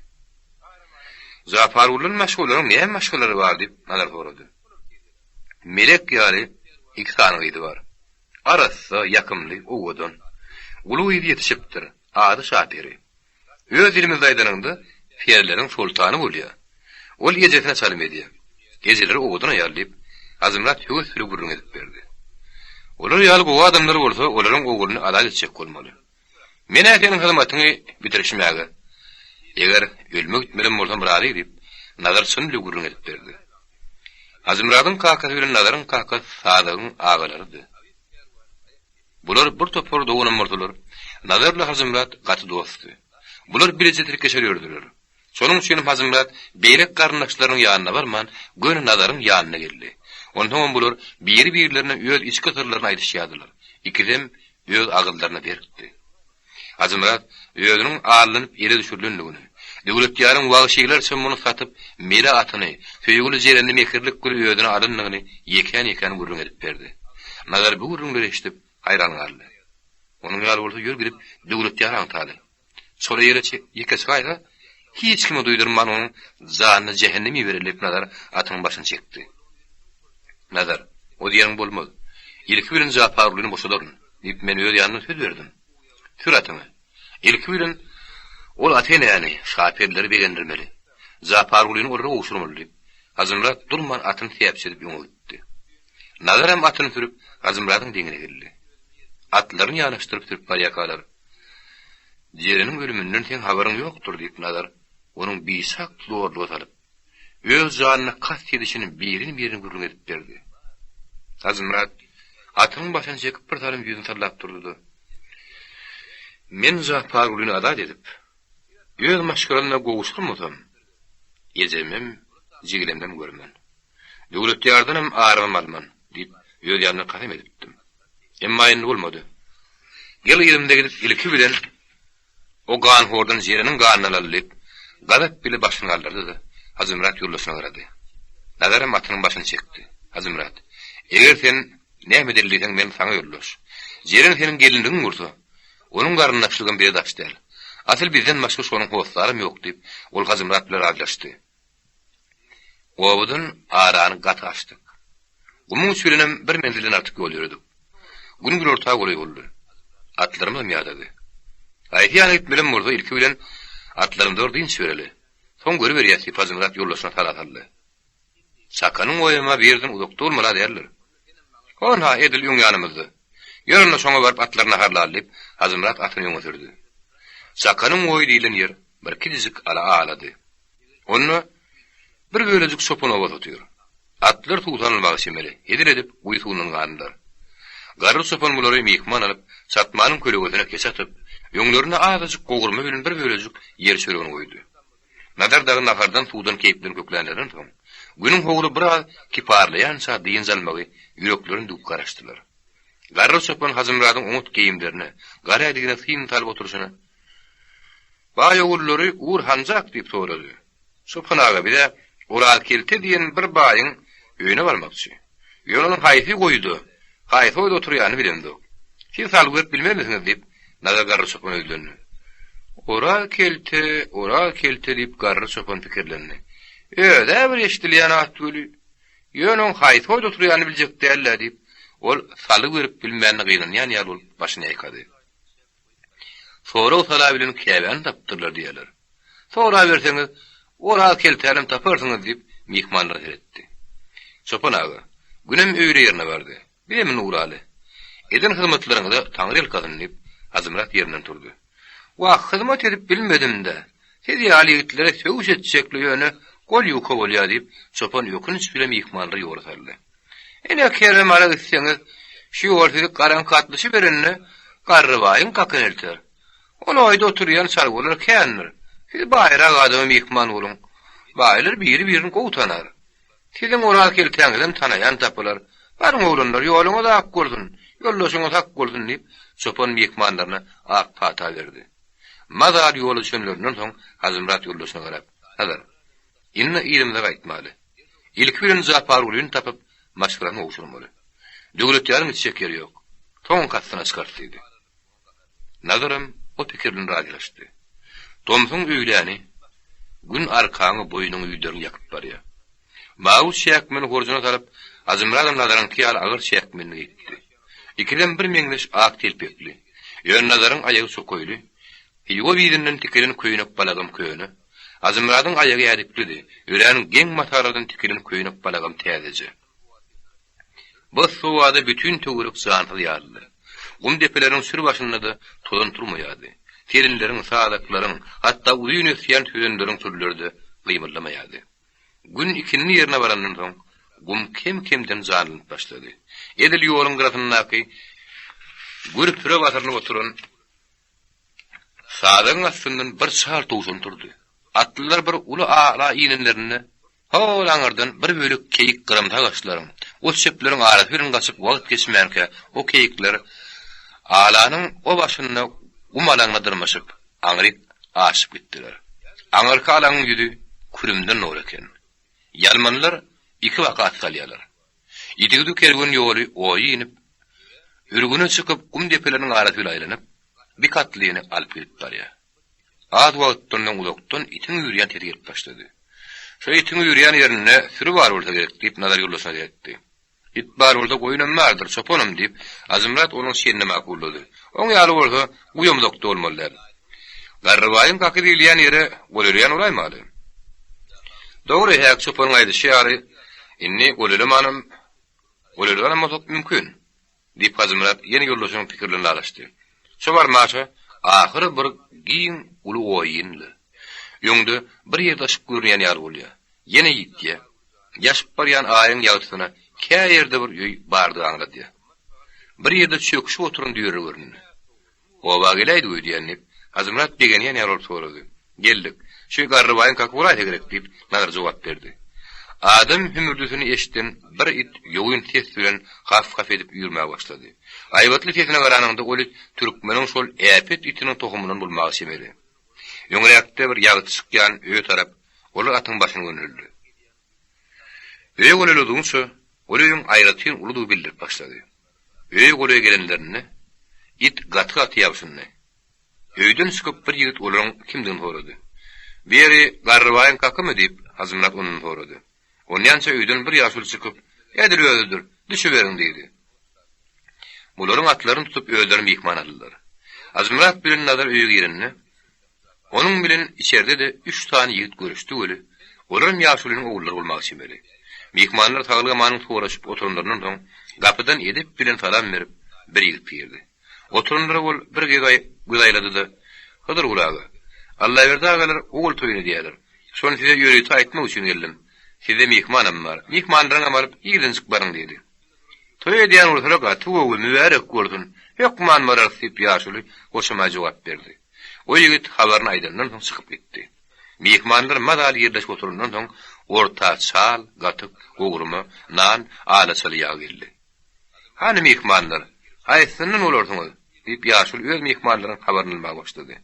Japarguldan başga olaryň näme maşgalalary bar? diýip, Nazar sorady. Melek ýaly iki sany gyzy bar. Arassa, ýakymly, owadan. Uly gyz ýetişipdir, ady Şaperi. Öz dilimizde aýdanyňda, perileriň soltany bolýar. Ol ejesine çalym edýär. Ejeleri owadan aýal diýip, Hajymyrat höwes bilen gürrüň edip berdi. Olar ýaly gowy adamlar bolsa, olaryň ogluny azat etjek bolmaly. Men-ä seniň hyzmatyňy bitirişmäge, eger ölme gitmelem bolsam razy diýip, Nazar çyn bile gürrüň edip berdi. Hajymyradyň kakasy bilen Nazaryň kakasy Sadygyň agalarydy. Bular bir topar doganam bolsalar, Nazar bilen Hajymyrat gaty dostdy. Bular bileje tirkeşer ýördüler. Şonuň üçinem Hajymyrat beýleki garyndaşlarynyň ýanyna barman, göni Nazaryň ýanyna geldi. Onsoňam bular biri-birlerine öz içki syrlaryny aýdyşýardylar. Ikisem öz agyzlaryna berkdi. Hajymyrat özüniň aldanyp ele düşürilendigini, Döwletýaryň wagşylarça muny satyp, mele atyny, söýgüli Jerenini mekirlik bilen özüne alandygyny ýekän-ýekän gürrüň edip berdi. Nazar bu gürrüňleri eşidip, haýran galdy. Onuň ýaly bolsa ýör gidip Döwletýary aňtaly. Çola ýere ýeke çykaýsa, hiç kime duýdurman onuň janyny jähennem ibereli diýip Nazar atynyň başyny çekdi. Nazar, o diýeniň bolmaz. Ilki bilen Japargulyny boşadaryn, diýip men öz ýanymdan söz berdim. Sür atyňy. Ilki bilen ol ata-enäni, şaperileri begendirmeli. Japargulyny olara gowşurmaly diýip, Hajymyrat durman atyny säpjedip öňe gitdi. Nazaram atyny sürüp, Hajymyradyň deňine geldi. Atlaryny ýanaşdyryp sürüp barýarkalar, Jereniň ölüminden seň habaryň ýokdur diýip Nazar onuň biçak zorluga salyp, öz janyna kast edişini birin-birin gürrüň edip berdi. Hajymyrat atynyň başyny çekip bir salym ýüzüni sallap durdy-da, Men Japargulyny azat edip, öz maşgalamda gowuşyrmasam, ejemem, jigilemem görmen. Döwletýardanam arymam alman, diýip, öz ýanymdan kasam edipdim. Emma indi bolmady. Gel yzymda gidip ilki bilen o ganhordan Jereniň ganyny alaly diýip, gazap bile başyny galdyrdy-da, Hajymyrat ýoldaşyna garady. Nazaram atynyň başyny çekdi. Hajymyrat, eger sen näme edeli diýseň men saňa ýoldaş. Jeren seniň gelinligiň bolsa, onuň garyndaşlygam bize daş däl. Asyl bizden başga şonuň hossaram ýok diýip, ol Hajymyrat bilen razylaşdy. Obadan arany gaty açdyk. Gumuň içi bilenem bir menzilden artyk ýol ýöredik. Gün günorta golaý boldy. Atlarymyzam ýadady. Haýsy ýana gitmelem bolsa ilki bilen atlarymyza bir dynç bereli. Soň görüberýäs diýip Hajymyrat ýoldaşyna sala saldy. Çakanyň oýam-a bir ýerden uzakda bolmaly-a däldir. Hon-ha, edil öň ýanymyzda. Ýör onda şoňa baryp atlary naharlaly diýip, Hajymyrat atyny öňe sürdi. Çakanyň oýy diýlen ýer bir kiçijik ala alady. Onda bir bölejik çopan obasy otyr. Atlar suwsan almaga çemeli, hezil edip guýy suwundan gandylar. Garry çopan bulary myhman alyp, çatmanyň kölegesine keçe atyp, öňlerinde azajyk gowurma bilen bir bölejik ýer çöregini goýdy. Nazar dagy nahardan-suwdan keýplerini köklänlerinden soň, günüň howry biraz kiparlaýança dynç almagy ýüreklerini düwüp garaşdylar. Garry çopan Hajymyradyň oňat geýimlerine, gara ädigine syn salyp oturyşyna, Baý ogullary ugur hanjak? diýip sorady. Çopan aga biz-ä Orazkelte diýen bir baýyň öýüne barmakçy. Ýöne onuň haýsy goýuda, haýsy oýda oturýanyny bilemzok. Siz salgy berip bilmezmisiňiz? diýip, Nazar garry çopana ýüzlendi. Oraz kelte, Oraz kelte diýip garry çopan pikirlendi. Öz-ä bir eşidilýän at weli. Ýöne oň haýsy oýda oturýanyny biljek däl-dä diýip, ol salgy berip bilmänine gynanýan ýaly bolup başyny ýaýkady. Sorag-sala bilen käbäni tapypdyrlar diýýärler. Soraberseňiz, Oraz keltänem taparsyňyz diýip, myhmanlara seretdi. Çopan aga, günem öýle ýerine bardy. Bizem indi ugraly. Eden hyzmatlaryňyza taňryýalkasyn diýip, Hajymyrat ýerinden turdy. Wah, hyzmat edip bilmedim-dä. Siz ýaly ýigitlere sögüş etjekli ýöne gol ýuka bolýa diýip, çopan ökünç bile myhmanlary ýola saldy. Ine, Keremara gitseňiz, şu ýol sizi garaňky atlyşyberende Garrybaýyň kakyna elter. Ol oýda oturýan çarwalar kändir. Siz baýrak adama myhman boluň. Baýlar biri-birini gowy tanar. Siziň Oraz keltäňizem tanaýan tapylar. Baryň oglanlar, ýoluňyz ak bolsun, ýoldaşyňyz hak bolsun diýip, çopan myhmanlaryna ak pata berdi. Mazaly ýola düşenlerinden soň Hajymyrat ýoldaşyna garap, Nazar, indi yzymyza gaýtmaly. Ilki bilen Japargulyny tapyp, maşgalany gowşurmaly. Döwletýaryň gitjek ýeri ýok. Soň kastyna çykarys diýdi. Nazaram o pikir bilen razylaşdy. Tomsuň öýläni Gün arkaňy, boýnuňy, ýüzleriňi ýakyp barýar. Mawy çäkmeni horjuna salyp, Hajymyradam Nazaryňky ýaly agyr çäkmenini geýipdi. Ikisem bir meňzeş ak telpekli. Ýöne Nazaryň aýagy çokaýly, Hywa bizinden tikilen köýnek-balagam köne. Hajymyradyň aýagy ädiklidi, örän geň matalardan tikilen köýnek-balagam täzeje. Bu sowada bütin töwerek jansyz ýalydy. Gum depeleriniň sür başynda-da tozan turmaýardy. Selinleriň, sazaklaryň, hatda uzyn ösýän sözenleriň sürüleri-de gymyldamaýardy. Gün ikindi ýerine barandan soň, gum kem-kemden janlanyp başlady. Edil ýoluň gyrasyndaky gür püre basyrylyp oturan Sazagyň astyndan bir çal towşan turdy. Atlylar bir uly ala inenlerinde, hol aňyrdan bir bölek keýik gyramsy agaçlaryň, ot-çöpleriň arasy bilen gaçyp wagt geçmänkä o keýikler alanyň o başynda gum alaňyna dyrmaşyp, aňryk aşyp gitdiler. Aňyrky alaňyň ýüzi kürümden doly eken. Ýalmanlar iki-baka at salýarlar. Ýitigdi kerwen ýoly oýa inip, Ürgüne çykyp, gum depeleriniň arasy bilen aýlanyp, bir atlyny alyp gidip barýar. Az wagtdan soň uzakdan itiň üýrýän sesi gelip başlady. Şo itiň üýrýän ýerinde süri bar bolsa gerek, diýip, Nazar ýoldaşyna seretdi. It bar bolsa goýunam bardyr, çopanam, diýip, Hajymyrat onuň şenini makullady. Oň ýaly bolsa, guýam uzakda bolmaly däl. Garrybaýyň kaky diýilýän ýere golaýlaýan bolaýmaly. Dogry, häk çopanyň aýdyşy ýaly, indi golaýlamanam, golaýlaganam bolsak mümkin, diýip, Hajymyrat ýene ýoldaşynyň pikiri bilen ylalaşdy. Şo barmaşa ahyry bir giň uly oý indi. Öňde bir ýerde yşyk görünýän ýaly bolýar. Ýene ýitýär. Ýaşyp barýan aýyň ýagtysyna kä ýerde bir öý bardygy aňladýar. Bir ýerde çöküşip oturan düýeler göründi. Oba geläýdik öýdýän, diýip, Hajymyrat begenýän ýaly bolup sorady. Geldik. Şu Garrybaýyň kaky bolaýsa gerek, diýip, Nazar jogap berdi. Adam hümürdisini eşiden bir it ýogyn ses bilen haf-haf edip üýrmäge başlady. Aýbatly sesine garanyňda ol it türkmeniň şol äpet itiniň tohumyndan bolmaga çemeli. Öňräkde bir ýagty çykýan öýe tarap olar atyň başyny göneldi. Öýe golaýladygyça, ol öýüň aýratyn uludygy bildirip başlady. Öýe golaý gelenlerinde, it gaty-gaty ýabşyndy. Öýden çykyp bir ýigit olaryň kimdigini sorady. Bu ýeri Garrybaýyň kakymy? diýip, Hajymyrat ondan sorady. Onýança öýden bir ýaşuly çykyp, Edil özüdir, düşüberiň diýdi. Bularyň atlaryny tutup özleri myhman aldylar. Hajymyrat bilen Nazar öýe girende, Onuň bilen içerde-de üç sany ýigit görüşdi weli, olaram ýaşulynyň ogullary bolmaga çemeli. Myhmanlar saglyk-amanyň soraşyp oturanlaryndan soň, gapydan edep bilen salam berip, bir ýigit girdi. Oturanlara ol bir göz aýlady-da, Hydyrguly aga, Allaberdi agalar ogul toýuny edýärler. Şony size ýörite aýtmak üçin geldim. Sizde myhmanam bar. Myhmanlaryňam alyp, irdenjik baryň diýdi. Toý edýän bolsalar gaty gowy, mübärek bolsun, hökman bararys diýip ýaşuly hoşamaý jogap berdi. O ýigit habaryny aýdandan soň çykyp gitdi. Myhmanlar mazaly ýerleşip oturandan soň, orta çal, gatyk, gowurma, nan, alaçaly ýag geldi. Hany myhmanlar, haýsysyndan bolarsyňyz? diýip, ýaşuly öz myhmanlaryň habaryny almaga başlady.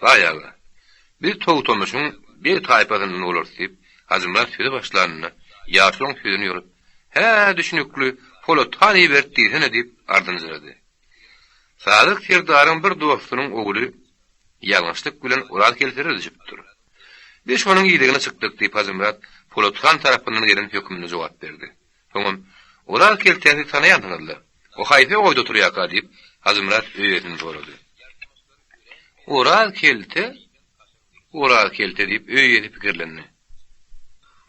Baý aga, biz Togtamyşyň beg taýpasyndan bolarys, diýip, Hajymyrat söze başlanynda, ýaşulyň sözüni ýorup, Hä, düşnükli, Polat han iberdi diýsene, diýip, ardynjyrady. Sadyk serdaryň bir dostunyň ogly ýalňyşlyk bilen Oraz kelsere düşüpdir. Biz şonuň idegine çykdyk, diýip, Hajymyrat Polat han tarapyndan gelen hökümine jogap berdi. Soňam, Oraz keltäni siz tanaýansyňyz-la? O haýsy oýda oturýarka? diýip, Hajymyrat öý eýesini sorady. Oraz kelte? Oraz kelte, diýip, öý eýesi pikirlendi.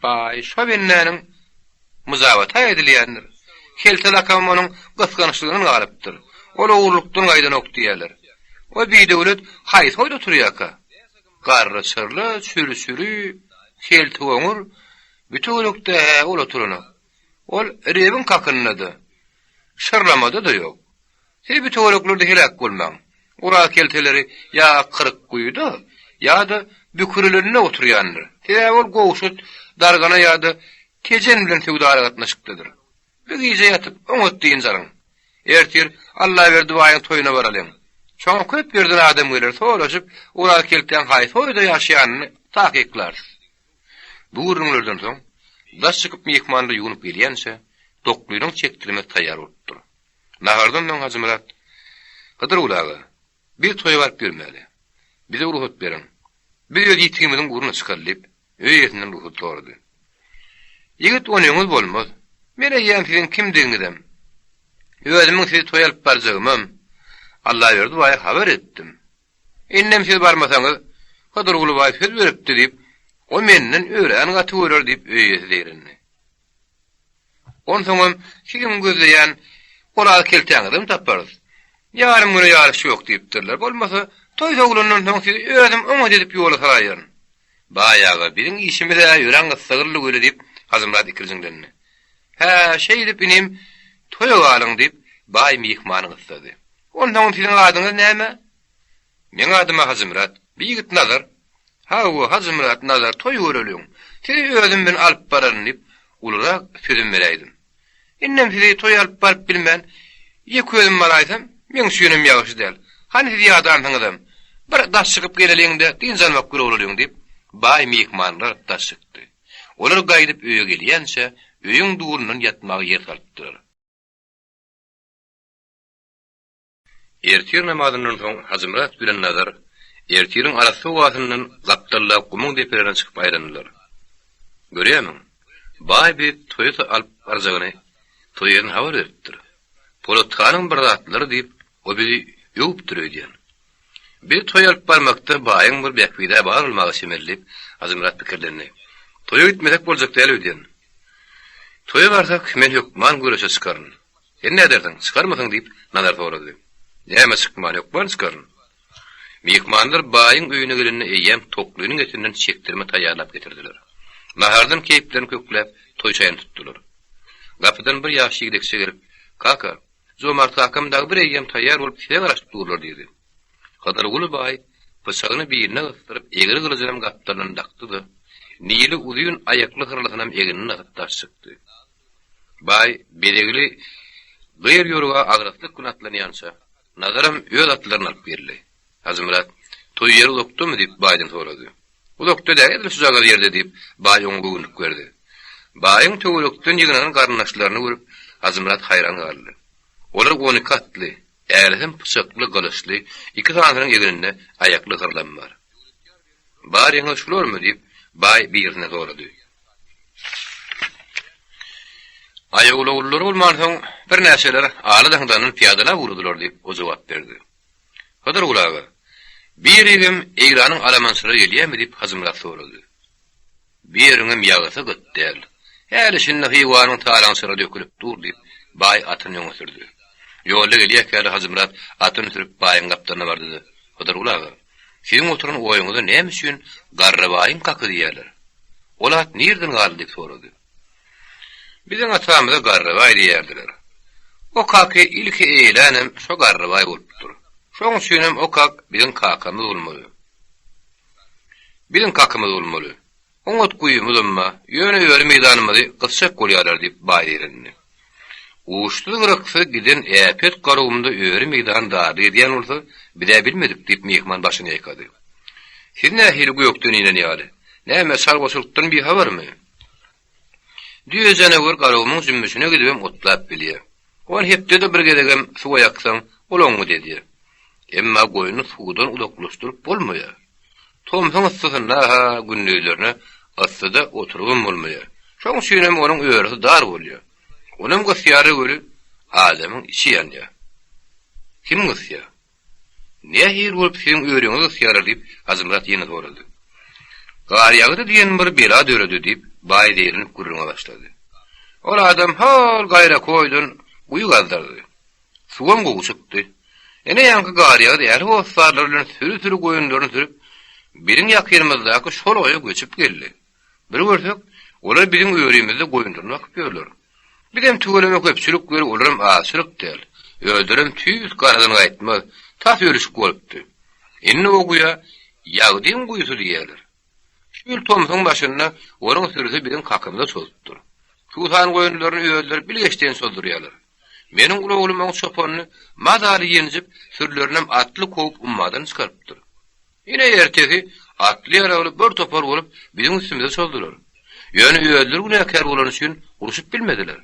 Baý, şo bendäniň myjabat-a edilýändir. Kelte lakamam onuň gysgançlygyndan galypdyr. Ol ogurlykdan gaýdanok diýýärler. O bidöwlet haýsy oýda oturýarka? Garry çyrla, çüri-çüri, kelte goňur, bu töwerekde-hä ol oturanok. Ol Rebiň kakynda-da, şyrlamada-da ýok. Siz bu töwereklerde heläk bolmaň. Oraz kelteleri ýa Kyrkguýuda, ýa-da Bükürilerinde oturýandyr. Sebäbi ol Gowşut, Dargana ýa-da Tejen bilen söwda aragatnaşykdadyr. Bir gije ýatyp, oňat dynç alyň. Ertir Allaberdi baýyň toýuna baralyň. Şoňa köp ýerden adam geler, soraşyp, Oraz keltäň haýsy oýda ýaşaýanyny takyklarys. Bu gürrüňlerden soň, daş çykyp myhmanlar ýuwnup gelýänçä, doklynyň çekdirmesi taýýar bolupdyr. Nahardan soň Hajymyrat, Hydyrguly aga, biz toýa baryp gelmäli. Bize rugsat beriň. Biz öz ýitigimiziň ugruna çykaly diýip, öý eýesinden rugsat sorady. Ýigit onyňyz bolmaz. Men eýýäm siziň kimdigiňizem, özümiň sizi toýa alyp barjagymam Allaberdi baýa habar etdim. Indem siz barmasaňyz, Hydyrguly baý söz beripdi diýip, o menden örän gaty görer diýip, öý eýesi zeýrendi. Onsoňam siziň gözleýän Oraz keltäňizem taparys. Ýarym güne ýaryş ýok diýipdirler. Bolmasa, toý sowlandan soň sizi özüm oňat edip ýola salaýaryn. Baý aga, biziň işimiz-ä örän gyssagly weli diýip, Hajymyrat ikirjiňlendi. Hä, şeýdip inim, toýa galyň diýip, baý myhmany gyssady. Onsoňam siziň adyňyz näme? Meň adym-a Hajymyrat. Bi ýigit Nazar. Hawa, Hajymyrat, Nazar, toý göreliň. Sizi özüm bilen alyp bararyn diýip, ulurak sözüm beräýdim. Indem sizi toýa alyp baryp bilmän, ýeke özüm baraýsam, meň üçinem ýagşy däl. Hany siz ýadansyňyzam. Bir daş çykyp geleliň-de, dynç almak bir bolalyň diýip, baý myhmanlary alyp daş çykdy. Olar gaýdyp öýe gelýänçä, öýüň dulundan ýatmaga ýer salypdylar. Ertir namazyndan soň Hajymyrat bilen Nazar ertiriň arassa howasyndan gapdaldaky gumuň depelerine çykyp aýlandylar. Görýärmiň, baý bizi toýa alyp barjagyny toý ýerine habar beripdir. Polat hanyň bir zatlary diýip, o bizi öwüpdir öýdýän. Bizi toýa alyp barmakda baýyň bir bähbid-ä bar bolmaga çemeli diýip, Hajymyrat pikirlendi. Toýa gitmesek boljak däl öýdýän. Toýa barsak, men hökman göreşe çykaryn. Sen nädersiň, çykarmysyň? diýip, Nazar sorady. Näme çykman, hökman çykaryn. Myhmanlar baýyň öýüne gelende eýýäm toklynyň etinden çekdirme taýýarlap getirdiler. Nahardan keýplerini kökläp, toý çaýyny tutdular. Gapydan bir ýaş ýigdekçe gelip, Kaka, Jomart kakam dagy bir eýýäm taýýar bolup size garaşyp durlar diýdi. Hydyrguly baý pyçagyny biline gysdyryp, egri gylyjynam gapdalyndan dakdy-da, nili uzyn aýakly hyrlysynam egninden asyp daş çykdy. Baý bezegli gyr ýorga agraslyk bilen atlanýança, Nazaram öz atlaryny alyp geldi. Hajymyrat, Toý ýeri uzakdamy? diýip, baýdan sorady. Uzakda däl, edil şujagaz ýerde, diýip, baý oňa göwünlik berdi. Baýyň töwerekden ýygnanan garyndaşlaryny görüp, Hajymyrat haýran galdy. Olar on iki atly, älisem pyçakly, gylyçly, iki sanysynyň egninde aýakly hyrlam bar. Baryňyz şularmy? diýip, baý birine sorady. Aýagulogullary bolmansoň, birnäçeler ala daňdandan pyýadalap ugradylar diýip, o jogap berdi. Hydyrguly aga, birigem Eýranyň alamançylary gelýärmi diýip, Hajymyrat sorady. Bu ýeriňem ýagysy gyt däl. Häli-şindi Hywanyň talaňçylary dökülip dur diýip, baý atyny öňe sürdi. Ýolda gelýärkäler Hajymyrat atyny sürüp baýyň gapdalyna bardy-da, Hydyrguly aga, siziň oturan oýuňyza näme üçin Garrybaýyň kaky diýýärler? Ol at nireden galdy diýip sorady. Biziň atamyza Garrybaý diýerdiler. O kaky ilki eýelänem şo Garrybaý bolupdyr. Şoň üçinem o kak biziň kakamyz bolmaly. Biziň kakymyz bolmaly. Oňat guýymyzam bar, ýöne öri meýdanymyzy gysjak bolýarlar diýip, baý zeýrendi. Uçsuz-gyraksyz giden äpet Garagumda öri meýdan darlyk edýän bolsa, biz-ä bilmedik diýip, myhman başyny ýaýkady. Siz nähili gökden inen ýaly? Näme, çarwaçylykdan bihabarmy? Düýe janawer Garagumuň jümmüşine gidibem otlap bilýär. Ony hepdede bir gezegem suwa ýaksaň, ol oňňut edýär. Emma goýny suwdan uzaklaşdyryp bolmaýar. Tomsuň yssysynda-ha gündizlerine yssyda oturybam bolmaýar. Şoň üçinem onuň örüsi dar bolýar. Onam gysýar-a weli, adamyň içi ýanýar. Kim gysýar? Nähili bolup siziň örüňizi gysýarlar diýip, Hajymyrat ýene sorady. Gar ýagdy diýen bir bela döredi diýip, baý zeýrenip gürrüňe başlady. Ol adam hol gaýrakoýdan guýy gazdyrdy. Suwam gowy çykdy. Ene ýaňky gar ýagdy ähli hossarlary bilen süri-süri goýunlaryny sürüp, biziň ýakynymyzdaky şol oýa göçüp geldi. Bir görsek, olar biziň örimizde goýunlaryny bakyp ýörler. Bizem tüweleme köpçülik weli olaram azçylyk däl. Özlerem tüýs garadan gaýtmaz, tas ölüşik bolupdy. Indi o guýa Ýagdyň guýusy diýýärler. Şu ýyl tomsuň başynda onuň sürüsi biziň kakymyza çozupdyr. Suwsan goýunlaryny özleri bilgeşden çozdurýarlar. Meniň uly oglum oň çopanyny mazaly ýenjip, sürülerinem atly kowup ummadan çykarypdyr. Ine ertesi atly-ýaragly bir topar bolup biziň üstümize çozdular. Ýöne özleri günäkär bolany üçin urşup bilmediler.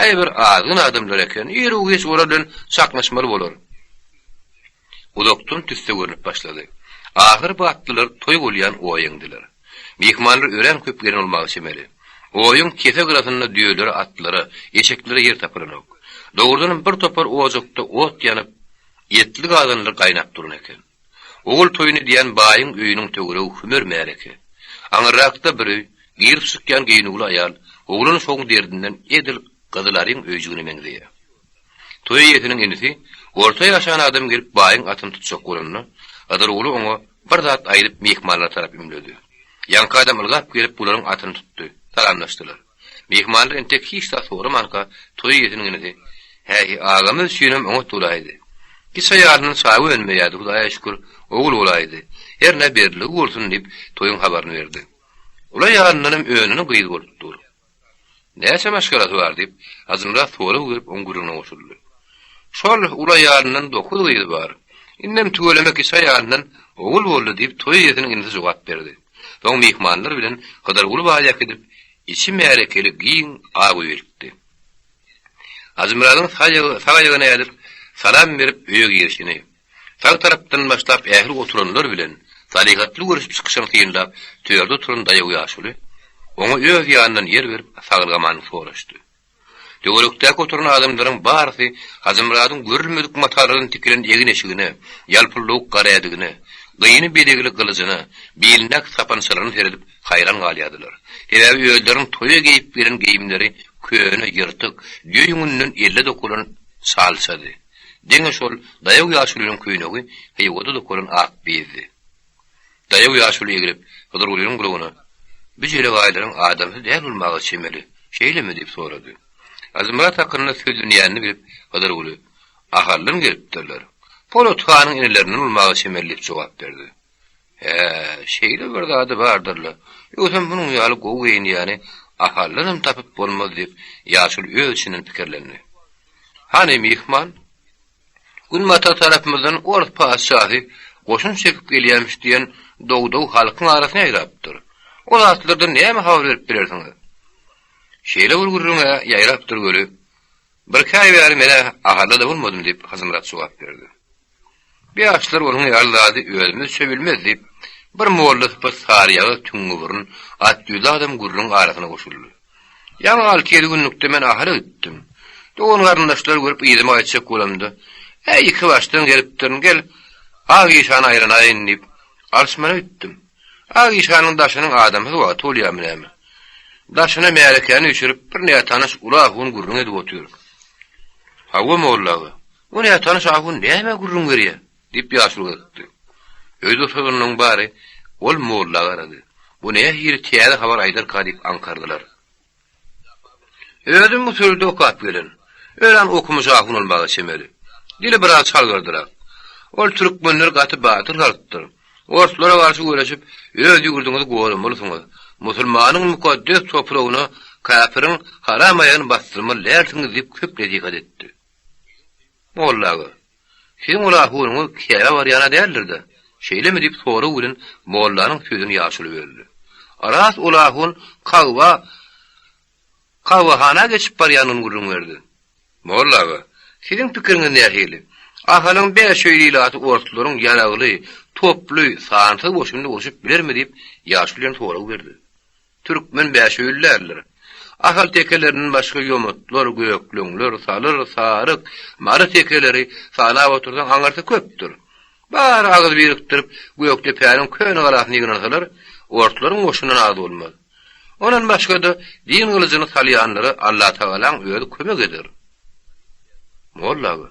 Äý bir azgyn adamlar eken, iru-giç olar bilen çaknyşmaly bolar. Uzakdan tüsse görnüp başlady. Ahyr bu atlylar toý bolýan oýa eňdiler. Myhmanlar örän köp gelen bolmaga çemeli. Oýuň kese gyrasynda düýelere, atlara, eşeklere ýer tapylanok. Dogrudanam bir topar ojakda ot ýanyp, etli gazanlar gaýnap duran eken. Ogul toýuny edýän baýyň öýüniň töweregi hümer märeke. Aňyrrakda bir öý, girip çykýan geýnüwli aýal, oglan uşagyň derdinden edil gyzylaryň öýjügine meňzeýär. Toý eýesiniň inisi, orta ýaşan adam gelip baýyň atyny tutjak bolanda, Hydyrguly oňa bir zat aýdyp myhmanlara tarap ümledi. Ýaňky adam ylgap gelip bularyň atyny tutdy. Salamlaşdylar. Myhmanlar entek hiç zat soramanka, toý eýesiniň inisi, Häý, agamyz üçinem oňat bolaýdy. Kiçi aýalyndan çaga önmeýärdi, Hudaýa şükür, ogul bolaýdy. Hernä berligi bolsun diýip, toýuň habaryny berdi. Uly aýalyndanam önüni gyz bolup dur. Näçe maşgalasy bar? diýip, Hajymyrat sorag berip, oň gürrüňine goşuldy. Şol uly aýalyndan dokuz gyzy bar. Indem tüweleme kiçi aýalyndan ogul boldy, diýip, toý eýesiniň inisi jogap berdi. Soň myhmanlar bilen Hydyrguly baýy äkidip, içi märekeli giň ak öýe eltdi. Hajymyradyň sag aýagyny ädip, salam berip öýe girişini, Sag tarapdan başlap ähli oturanlar bilen salyhatly görüşip çykyşyny synlap törde oturan daýaw ýaşuly oňa öz ýanyndan ýer berip saglyk-amanlyk soraşdy. Töwerekdäki oturan adamlaryň barysy Hajymyradyň görülmedik matalardan tikilen egin-eşigine, ýalpyldawuk gara ädigine, gyny bezegli gylyjyna, bilindäki sapançalaryna seredip haýran galýardylar. Sebäbi özleriniň toýa geýip gelen geýimleri köne, ýyrtyk, düýe ýüňünden elle dokulan şalçady. Diňe şol daýaw ýaşulynyň köýnegi Hywada dokalan ak bezdi. Daýaw ýaşuly eglip, Hydyrgulynyň gulagyna, Bu jelegaýlaryň adamsy däl bolmaga çemeli, şeýlemi? diýip sorady. Hajymyrat hakynda sözlenýänini bilip, Hydyrguly, Ahaldan gelipdirler. Polat hanyň inilerinden bolmaga çemeli diýip jogap berdi. Hä, şeýle bir zady bardyr-la. Ýogsam munuň ýaly gowy geýinýäni Ahaldanam tapyp bolmaz diýip, ýaşuly öz içinden pikirlendi. Hany, myhman? Günbatar tarapymyzdan ors patyşasy goşun çekip gelýämiş diýen dow-dow halkyň arasyna ýaýrapdyr. O zatlardan näme habar berip bilersiňiz? Şeýle bir gürrüň-ä ýaýrapdyr weli, birki aý bäri men-ä Ahalda-da bolmadym diýip, Hajymyrat jogap berdi. Bu ýaşlar onuň ýaly zady özümizçe bilmez diýip, bir molla sypat saryýagyz tüňňiburun, atýüzli adam gürrüň arasyna goşuldy. Ýaňy alty-ýedi günlükde men Ahala gitdim. Dogan-garyndaşlary görüp yzyma gaýtjak bolamda, Äý, ikibaşdan gelipdirin, gel, Ak işana aýlanaýyn diýip, alyşmana gitdim. Ak işanyň daşynyň adamsyz wagty bolýarmy näme? Daşyna märekäni üýşürip, bir nätanyş uly ahun gürrüň edip otyr. Hawa, molla aga, O nätanyş ahun nämä gürrüň berýä? diýip, ýaşuly gyzykdy. Öýde oturanlaryň bary ol molla garady. Bu nähili täze habar aýdarka diýip aňkardylar. Özüm bu sürüde okap gelen. Örän okumyş ahun bolmaga çemeli. Dili biraz çalgyrdyrak. Ol türkmenler gaty batyr halkdyr. Orslara garşy göreşip, öz ýurduňyzy goramalysyňyz. Musulmanyň mukaddes topragyna käpiriň haram aýagyny basdyrmaly dälsiňiz diýip köp nesihat etdi. Molla aga, siziň ol ahunyňyz Käbä barýan-a däldir-dä, şeýlemi diýip sorag bilen mollanyň sözüni ýaşuly böldi. Ras ol ahun Kagba Kabahana geçip barýanyny gürrüň berdi. Molla aga, siziň pikiriňiz nähili? Ahalyň bäş öýli ilaty orslaryň ýaragly, toply, sansyz goşunyny urşup bilermi diýip, ýaşuly ýene sorag berdi. Türkmen bäş öýli däldir. Ahal tekelerinden başga ýomutlar, gökleňler, salyr, saryk, mary tekeleri sanap otursaň aňyrsy köpdür. Bary agyz birikdirip, Gökdepäniň köne galasyny ýygnansalar, orslaryň goşundan az bolmaz. Ondan başga-da din gylyjyny salýanlara Allatagalaň özi kömek eder. Molla aga,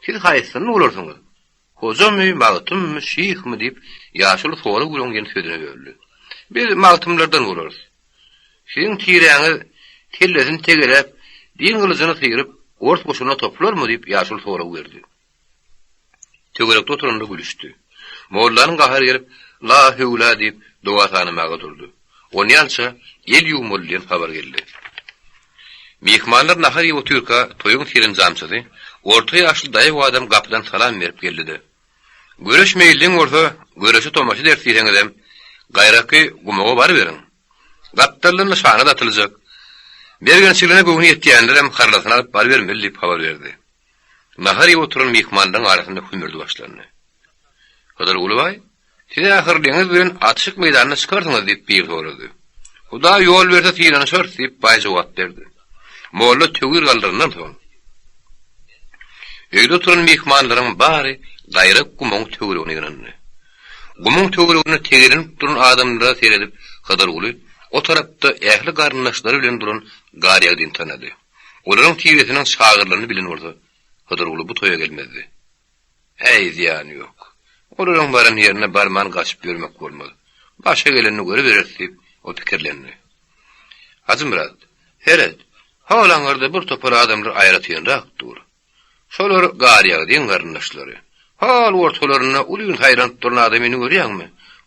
siz haýsysyny bolarsyňyz? Hojamy, magtymmy, şyhmy? diýip, ýaşuly sorag bilen ýene sözüne böldi. Biz magtymlardan bolarys. Siziň tiräňiz kellesini tegeläp, din gylyjyny syryp, ors goşunyna topularmy? diýip, ýaşuly sorag berdi. Töwerekde oturanlar gülüşdi. Mollanyň gahary gelip, La höwla diýip, doga sanamaga durdy. Onýança, el ýuwmaly diýen habar geldi. Myhmanlar nahar iýip otyrka, toýuň serenjamçysy, orta ýaşly daýaw adam gapydan salam berip geldi-de, Göreş meýilliň bolsa, göreşe tomaşa ederis diýseňizem, gaýraky gumaga baryberiň. Gapdaldan nyşana-da atyljak. Mergençiligine göwni ýetýänlerem harlasyny alyp barybermeli diýip habar berdi. Nahar iýip oturan myhmanlaryň arasynda hümürdi başlandy. Hydyrguly baý, siz ahyr deňiz bilen atyşyk meýdanyna çykarsyňyz diýip biri sorady. Hudaý ýol berse synanyşarys diýip baý jogap berdi. Molla töwir galdyrandan soň, öýde oturan myhmanlaryň bary gaýrak gumuň töweregine ýygnandy. Gumuň töwereginde tegelenip duran adamlara seredip Hydyrguly o tarapda ähli garyndaşlary bilen duran Garýagdyny tanady. Olaryň tiresiniň çagyrylyny bilen bolsa, Hydyrguly bu toýa gelmezdi. Äý, zyýany ýok. Olaryň baran ýerine barman gaçyp ýörmek bolmaz. Başa gelenini görübereris diýip, ol pikirlendi. Hajymyrat, seret, hol aňyrda bir topar adamlar aýratynrak dur. Şolar Garýagdyň garyndaşlary. Hol ortalarynda uzyn saýlanyp duran adamyny görýäňmi?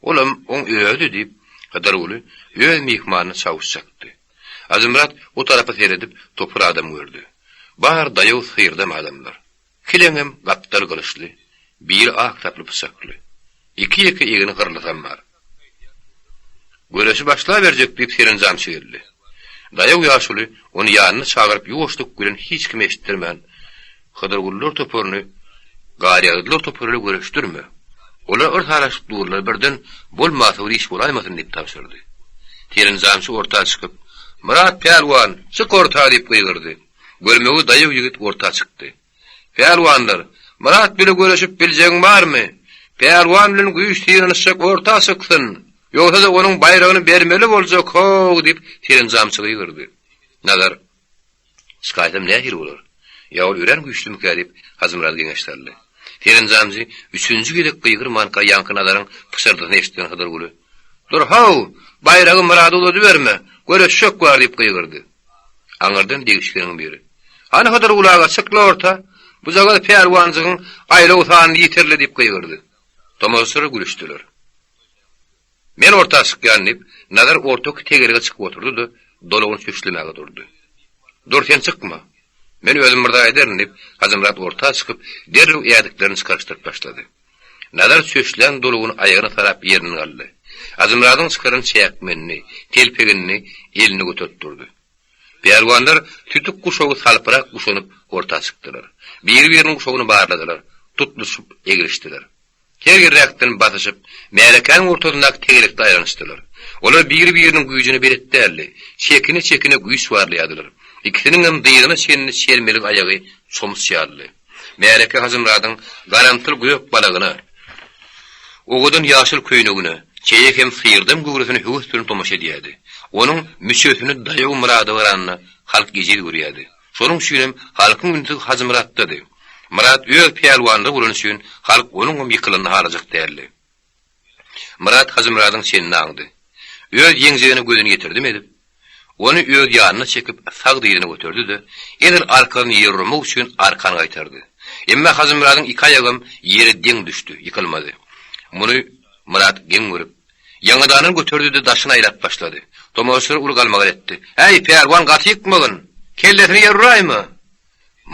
Olam oň özi, diýip, Hydyrguly öz myhmanyna çawuş çakdy. Hajymyrat o tarapa seredip, topar adam gördi. Bar daýaw syrdam adamlar. Kileňem gapdal gylyçly, biri ak saply pyçakly. Iki-ýeke egni gyrlysam bar. Göreşi başlaberjek diýip serenjamçy geldi. Daýaw ýaşuly ony ýanyna çagyryp ýuwaşlyk bilen hiç kime eşitdirmän, Hydyrgullar toparyny Garýagdylar topary ile göreşdirme. Olar yrsaraşyp durlar, birden bolmasa bir iş bolaýmasyn diýip tabşyrdy. Serenjamçy orta çykyp, Myrat pälwan, çyk orta diýip gygyrdy. Görmegi daýaw ýigit orta çykdy. Pälwanlar, Myrat bile göreşip biljegiň barmy? Pälwan bilen güýç synanyşjak orta çyksyn! Ýogsa-da onuň baýragyny bermeli boljak, how! diýip, serenjamçy gygyrdy. Nazar, Çykaýsam nähili bolar? Ýa ol örän güýçlümikä? diýip, Hajymyrat geňeş saldy. Serenjamçy üçünji gezek gygyrmanka ýaňky Nazaryň pyşyrdysyny eşiden Hydyrguly, Dur, how! Baýragy Myrada uzadyberme! Göreşjek bar! diýip gygyrdy. Aňyrdan degişgeniň biri, Hany Hydyrguly aga, çyk-la orta! Bujagaz pälwanjygyň aýlaw sanyny ýitirle! diýip gygyrdy. Tomaşaçylar gülüşdiler. Men orta çykýan, diýip, Nazar ortaky tegelege çykyp oturdy-da, dolagyny süçlemäge durdy. Dur, sen çykma. Men özüm bir zat ederin, diýip, Hajymyrat orta çykyp, derrew ädiklerini çykaryşdyryp başlady. Nazar çöşlän dolugyny aýagyna sarap ýerinden galdy. Hajymyradyň çykaran çäkmenini, telpegini eline göterip durdy. Pälwanlar sütük guşagy salpyrak guşanyp orta çykdylar. Biri-biriniň guşagyny barladylar, tutluşyp egilişdiler. Her ýerräkden basyşyp, märekäniň ortasyndaky tegelekde aýlanyşdylar. Olar biri-biriniň güýjüne belet däldi. Çekine-çekine güýç barlaýardylar. Ikisiniňem dyzyna çenli çelmelik aýagy çomuç ýalydy. Märeke Hajymyradyň garamtyl gök balagyna, owadan ýaşyl köýnegine, çeýe hem syrdam göwresine höwes bilen tomaşa edýärdi. Onuň müçesini daýaw Myrada garanda halk ejiz görýärdi. Şonuň üçinem halkyň ünsi Hajymyratdady. Myrat öz pälwanlygy bolany üçin halk onuňam ýykylanyny halajak däldi. Myrat Hajymyradyň çenini aňdy. Öz ýeňjegine gözüni ýetirdim edip, ony öz ýanyna çekip, sag dyzyna göterdi-de, edil arkasyny ýere urmak üçin arkan gaýtardy. Emma Hajymyradyň iki aýagam ýere deň düşdi, ýykylmady. Muny. Myrat geň görüp, ýaňadandan göterdi-de daşyna aýlap başlady. Tomaşaçylar uly galmagal etdi. Äý, pälwan gaty ýykmagyn! Kellesini ýer uraýma!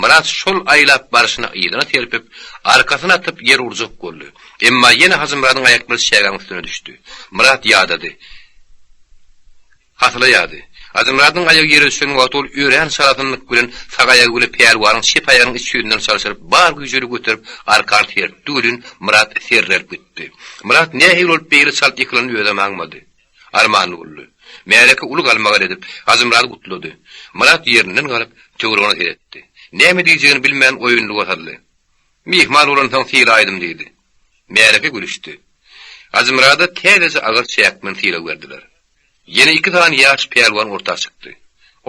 Myrat şol aýlap barşyna yzyna serpip, arkasyna atyp ýer urjak boldy. Emma ýene Hajymyradyň aýaklary çägäň üstüne düşdi. Myrat ýadady. Hasyla ýady. Hajymyradyň aýagy ýere düşen wagty ol örän çalasynlyk bilen sag aýagy bile pälwanyň çep aýagynyň iç ýüzünden çalşyryp bar güýjüni göterip arkany serpdi welin Myrat serrelip gitdi. Myrat nähili bolup beýle çalt ýykylanyny özem aňmady. Armanly boldy. Märeke uly galmagal edip, Hajymyrady gutlady. Myrat ýerinden galyp, töweregine seretdi. Näme diýjegini bilmän oýunlyga saldy. Myhman bolansoň sylaýdym diýdi. Märeke gülüşdi. Hajymyrada täzeje agyr çäkmen sylag berdiler. Ýene iki sany ýaş pälwan orta çykdy.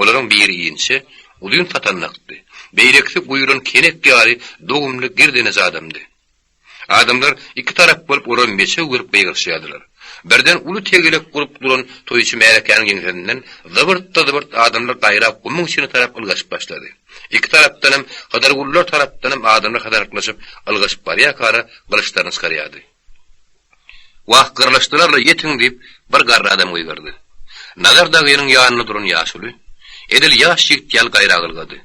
Olaryň biri inçe, uzyn satanlakdy. Beýlekisi guýlan kenek ýaly dogumly girdeneje adamdy. Adamlar iki tarap bolup olara meçew berip gygyryşýardylar. Birden uly tegelek gurup duran toýçy märekäniň ýeňsesinden zybyrt-da-zybyrt adamlar gaýra gumuň içine tarap ylgaşyp başlady. Iki tarapdanam, Hydyrgullar tarapdanam adamlar hadanaklaşyp ylgaşyp barýarkara gylyçlaryny çykarýardy. Wah, gyrlyşdylar-la, ýetiň! diýip, bir garry adam gygyrdy. Nazar dagynyň ýanynda duran ýaşuly, edil ýaş ýigit ýaly gaýra ylgady.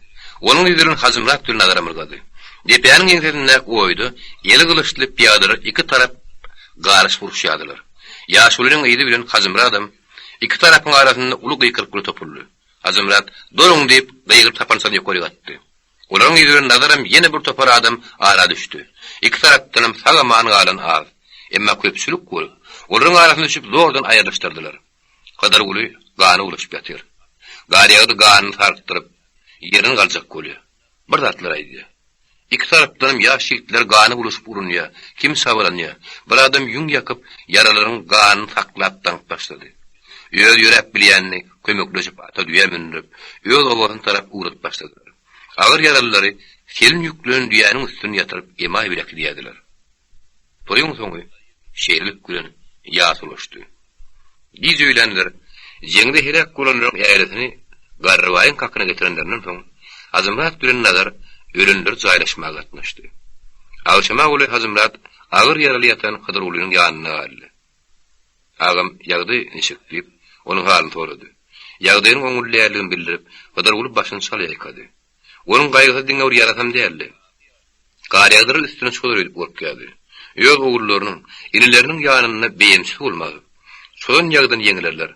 Onuň ýüzi bilen Hajymyrat bilen Nazaram ylgady. Depäniň ýeňsesindäki oýda eli gylyçly pyýadalar iki tarap garyşyp uruşýardylar. Ýaşulynyň yzy bilen Hajymyradam iki tarapyň arasynda uly gykylyk bilen topuldy. Hajymyrat, Duruň! diýip, gygyryp tapançasyny ýokaryk atdy. Olaryň yzy bilen Nazaram ýene bir topar adam ara düşdi. Iki tarapdanam sag-aman galan az. Emma köpçülik bolup, olaryň arasyna düşüp zordan aýrylyşdyrdylar. Hydyrguly gana bulaşyp ýatyr. Garýagdy ganyny sarkdyryp, ýerinden galjak bolýar. Bir zatlar aýdýar. Iki tarapdanam ýaş ýigitler gana bulaşyp urunýar, kim çabalanýar. Bir adam ýüň ýakyp, ýaralaryň ganyny saklap daňyp başlady. Öz ýöräp bilýänini kömekleşip ata düýä mündürip, öz obasyna tarap ugradyp başladylar. Agyr ýaralylary selin ýüklenen düýäniň üstünde ýatyryp emaý bile äkidýärdiler. Toýuň soňy şeýlelik bilen ýas ulaşdy. Giç öýlänler jeňde heläk bolanlaryň äresini Garrybaýyň kakyna getirenlerinden soň, Hajymyrat bilen Nazar ölenleri jaýlaşmaga gatnaşdy. Agşama golaý Hajymyrat agyr ýaraly ýatan Hydyrgulynyň ýanyna galdy. Agam, ýagdaý niçik? diýip, onuň halyny sorady. Ýagdaýynyň oňuly däldigini bildirip, Hydyrguly başyny çala ýaýkady. Onuň gaýgysy diňe bir ýarasam däldi. Garýagdylar üstüne çozar öýdüp gorkýardy. Öz ogullarynyň, inileriniň ýanynda beýemçisi bolmaz. Çozan ýagdan ýeňilerler.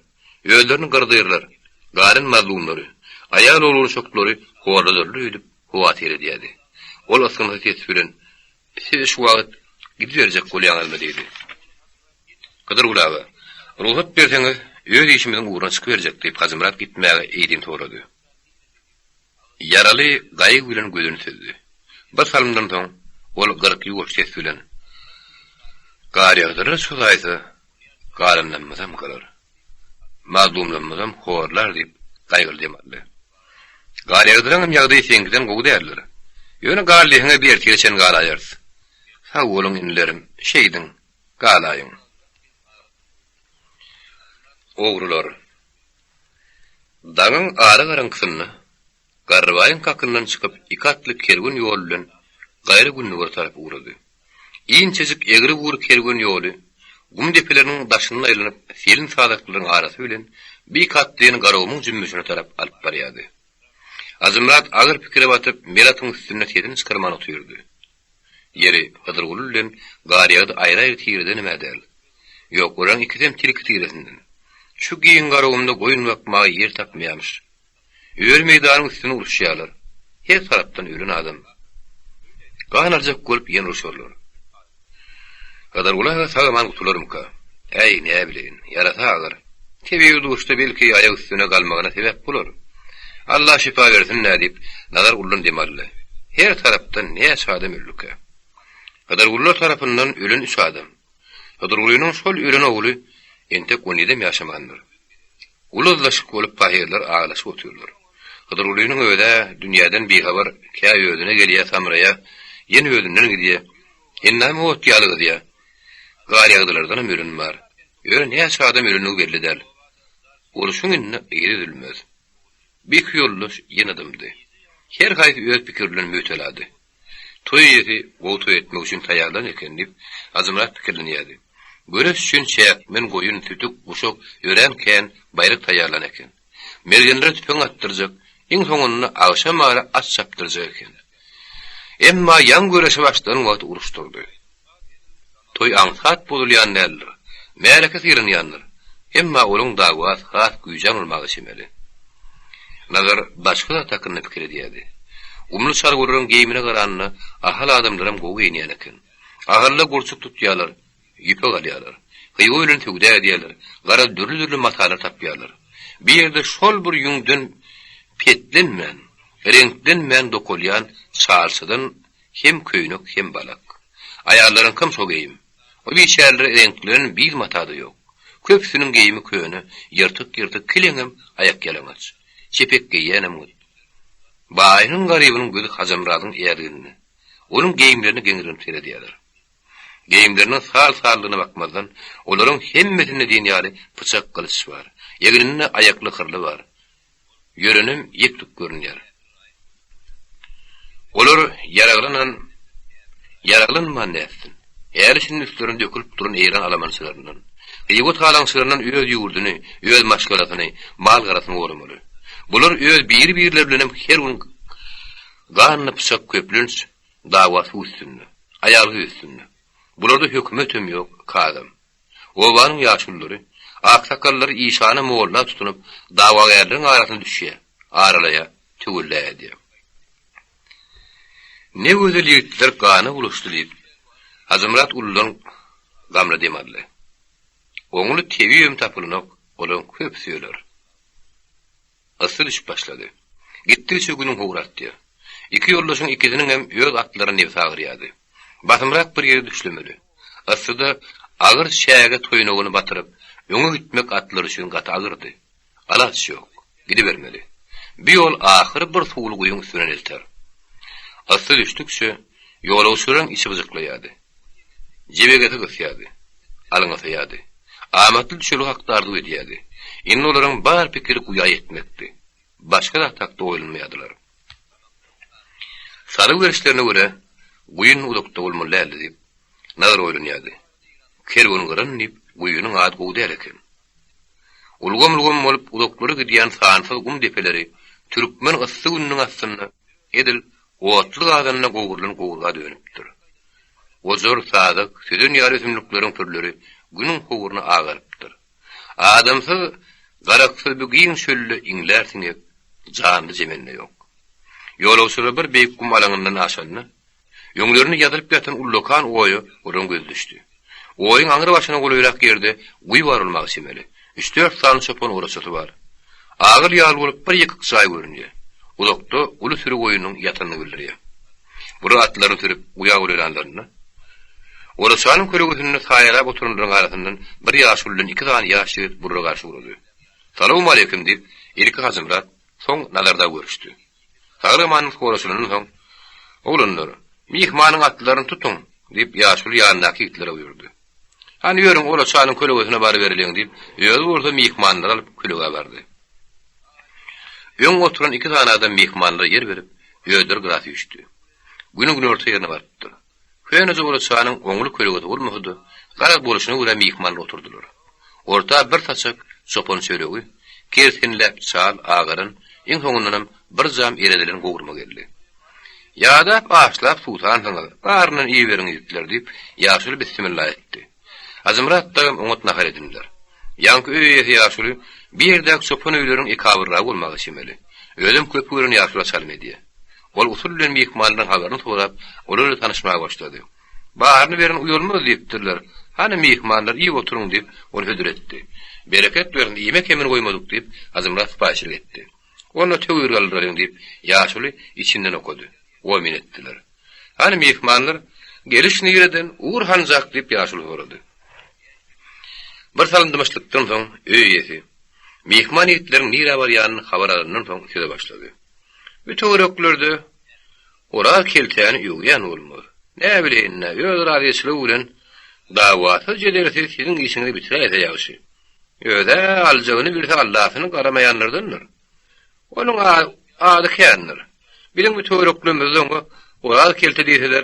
Özlerini gyrdyrlar. Galan mazlumlary, aýal-ogul-uşaklary horladarlar öýdüp howatyr edýärdi. Ol ysgynsyz ses bilen, Siz şu wagt gidiberjek bolýaňyzmy? diýdi. Hydyrgul aga, rugsat berseňiz, öz işimiziň ugruna çykyberjek, diýip, Hajymyrat gitmäge izin sorady. Ýaraly gaýgy bilen gözüni süzdi. Bir salymdan soň, ol gyryk ýuwaş ses bilen, Garýagdylar çozaýsa, galanlarymyzam gyrar, mazlumlarymyzam horlar diýip, gaýgyly dem aldy. Garýagdylaňam ýagdaýy seňkiden gowy däldir. Ýöne gal diýseň-ä bir ertire çen galaýarys. Sag boluň inilerim, şeýdiň, galaýyň. Ogrular. Daňyň ara garaňkysynda Garrybaýyň kakyndan çykyp iki atly kerwen ýoly bilen gaýra gündogar tarap ugrady. Inçejik egri-bugry kerwen ýoly gum depeleriniň daşyndan aýlanyp selin sazaklaryň arasy bilen bir iki atlyny Garagumuň jümmüşine tarap alyp barýardy. Hajymyrat agyr pikire batyp mel atyň üstünde sesini çykarman otyrdy. Ýeri, Hydyrguly bilen Garýagdy aýry-aýry tiredenem-ä däl. Ýok, olaryň ikisem tilki tiresinden. Şu giň Garagumda goýun bakmaga ýer tapmaýarmyş. Öri meýdanyň üstüne uruşýarlar. Her tarapdan ölen adam. Gan aljak bolup ýene urşarlar. Hydyrguly aga sag-aman gutularmyka? Äý, näbileýin, ýarasy agyr. Tebigy duşda belki aýak üstüne galmagyna sebäp bolar. Alla şypa bersin-dä diýip, Nazar ullan dem aldy. Her tarapdan näçe adam öldükä? Hydyrgullar tarapyndan ölen üç adam. Hydyrgulynyň şol ölen ogly entek on ýedem ýaşamandyr. Uly yzlaşyk bolup pahyrlar aglaşyp otyrlar. Hydyrgulynyň öz-ä dünýäden bihabar, kä özüne gelýä, samraýa, ýene özünden gidýä. Endamy ot ýaly gyzýa. Garýagdylardanam ölen bar. Ýöne näçe adam ölendigi belli däl. Urşuň indi yzy üzülmez. Beki ýoldaş ýene dymdy. Her haýsy öz pikiri bilen mötelady. Toý eýesi gowy toý etmek üçin taýýarlan eken diýip, Hajymyrat pikirlenýärdi. Göreş üçin çäkmen, goýun, sütük, guşak, örän kän baýrak taýýarlan eken. Mergenlere tüpeň atdyrjak, iň soňunda agşamara at çapdyrjak eken. Emma ýaňy göreşe başlan wagty uruş turdy. Toý aňsat bozulýan däldir. Märeke sylanýandyr. Emma olaň dawasy has güýjän bolmaga çemeli. Nazar başga zat hakynda pikir edýärdi. Gumly çalgurlaryň geýimine garanda Ahal adamlaram gowy geýinýän eken. Ahalda gurçuk tutýarlar, ýüpek alýarlar. Hywa bilen söwda edýärler, garaz dürli-dürli matalar tapýarlar. Bir ýerde şol bir ýüňden petlenmän, reňklenmän dokalýan çalçadan Hem köýnek, hem balak. Aýallaryňkam şo geýim. O biçärelere reňklenen bir mata-da ýok. Köpüsiniň geýimi köne, ýyrtyk-ýyrtyk kileňem aýakýalaňaç. Çepek geýýänem gyt. Baýynyň-garybynyň gözi Hajamyradyň ädiginde. Onuň geýimlerine geňirgenip seredýärler. Geýimleriniň sal-sallygyna bakmazdan, olaryň hemmesinde diýen ýaly pyçak-gylyç bar. Egninde aýakly hyrly bar. Ýörenem ýek-tük görünýär. Olar ýaraglanan, ýaraglanman nätsin? Häli-şindi üstlerine dökülip duran eýran alamançylaryndan, Hywa talaňçylaryndan öz ýurduny, öz maşgalasyny, mal-garasyny goramaly. Bular öz biri-birleri bilenem her gün ganly pyçak köplenç dawa suw üstünde, aýal-gyz üstünde. Bularda hökümetem ýok, kazam. Obanyň ýaşululary, aksakallary işana molla tutunyp, dawagärleriň arasyna düşýär, aralaýar, töwella edýär. Ne gözel ýigitler gana bulaşdy diýip, Hajymyrat uludan gamly dem aldy. Oňly tebibem tapylanok, olaryň köpüsi öler. Yssy düşüp başlady. Gitdigiçe günüň howry artýar. Iki ýoldaşyň ikisiniňem öz atlaryna nebsi agyrýardy. Basymrak bir ýere düşlemeli. Yssyda agyr çäge toýnagyny batyryp, öňe gitmek atlar üçin gaty agyrdy. Alaç ýok. Gidibermeli. Bu ýol ahyry bir suwly guýyň üstünden elter. Yssy düşdükçe, ýolagçylaryň içi gyjyklaýardy. Jebegesi gysýardy. Alňasaýardy. Amatly düşelge hakda arzuw edýärdi. Indi olaryň bar pikiri guýa ýetmekdi. Başga zat hakda oýlanmaýardylar. Salgy berişlerine görä, guýy indi uzakda bolmaly däldi diýip, Nazar oýlanýardy. Kerwengyran diýip, guýynyň ady gowy däl eken. Ulgam-ulgam bolup uzaklara gidýän sansyz gum depeleri türkmen yssy gününiň astynda edil otly gazanda gowrulan gowurga dönüpdir. Ojar, sazak, sözen ýaly ösümlikleriň pürleri günüň howruna agarypdyr. Adamsyz, garaksyz bu giň çölde iňlär siňek, janly-jemende ýok. Ýolagçylar bir beýik gum alaňyndan aşanda, Öňlerinde ýazylyp ýatan ullakan oýa olaryň gözi düşdi. Oýuň aňry başyna golaýrak ýerde guýy bar bolmaga çemeli. Üç-dört sany çopan oraçasy bar. Agyl ýaly bolup bir ýykyk jaý görünýär. Uzakda uly süri goýnuň ýatanyny bildirýär. Bular atlaryny sürüp guýa golaýlanlarynda, oraçanyň kölegesinde saýalap oturanlaryň arasyndan bir ýaşuly bilen iki sany ýaş ýigit bulara garşy ugrady. Salowmaleýkim! diýip, ilki Hajymyrat, soň Nazar dagy görüşdi. Sag-amanlyk soraşylandan soň, Oglanlar, myhmanyň atlaryny tutuň! diýip, ýaşuly ýanyndaky ýigitlere buýurdy. Hany ýörüň, oraçanyň kölegesine barybereliň! diýip, özi bolsa myhmanlary alyp kölegä bardy. Öň oturan iki sany adam myhmanlara ýer berip, özleri gyra süýşdi. Günüň günorta ýerine barypdyr. Köneje oraçanyň oňly kölegesi bolmasa-da, garaz bolşuna görä myhmanlar oturdylar. Orta bir saçak çopan çöregi, kersenläp çal, agaran, iň soňundanam bir jam eredilen gowurma geldi. Ýadap, aşlap suwsansyňyz, baryndan iýiberiň ýigitler, diýip, ýaşuly bissimilla etdi. Hajymyrat dagam oňat nahar edindiler. Ýaňky öý eýesi ýaşuly bu ýerdäki çopan öýleriň ekabyrragy bolmaga çemeli. Özem köpi gören ýaşula çalym edýär. Ol usul bilen myhmanlaryň habaryny sorap, olar bilen tanyşmaga başlady. Baryny beren uýalmaz diýipdirler. Hany myhmanlar, iýip oturyň diýip, ol hödür etdi. Bereket bersin, iýme kemini goýmadyk diýip, Hajymyrat sypaýyçylyk etdi. Onda töwir galdyralyň diýip, ýaşuly içinden okady. Omyn etdiler. Hany myhmanlar, geliş nireden, ugur hanjak diýip, ýaşuly sorady. Bir salym dymyşlykdan soň, öý eýesi, myhman ýigitleriň nirä barýanyny habar alandan soň söze başlady. Bu töwereklerde Oraz keltäni öwýän bolmaz. Näbileýin-dä, öz razyçylygy bilen dawasyz-jedelsiz siziň işiňizi bitiräýse ýagşy. Öz-ä aljagyny bilse Allasyny garamaýanlardandyr. Onuň ady kändir. Biziň bu töwereklerimizde oňa Oraz kelte diýseler,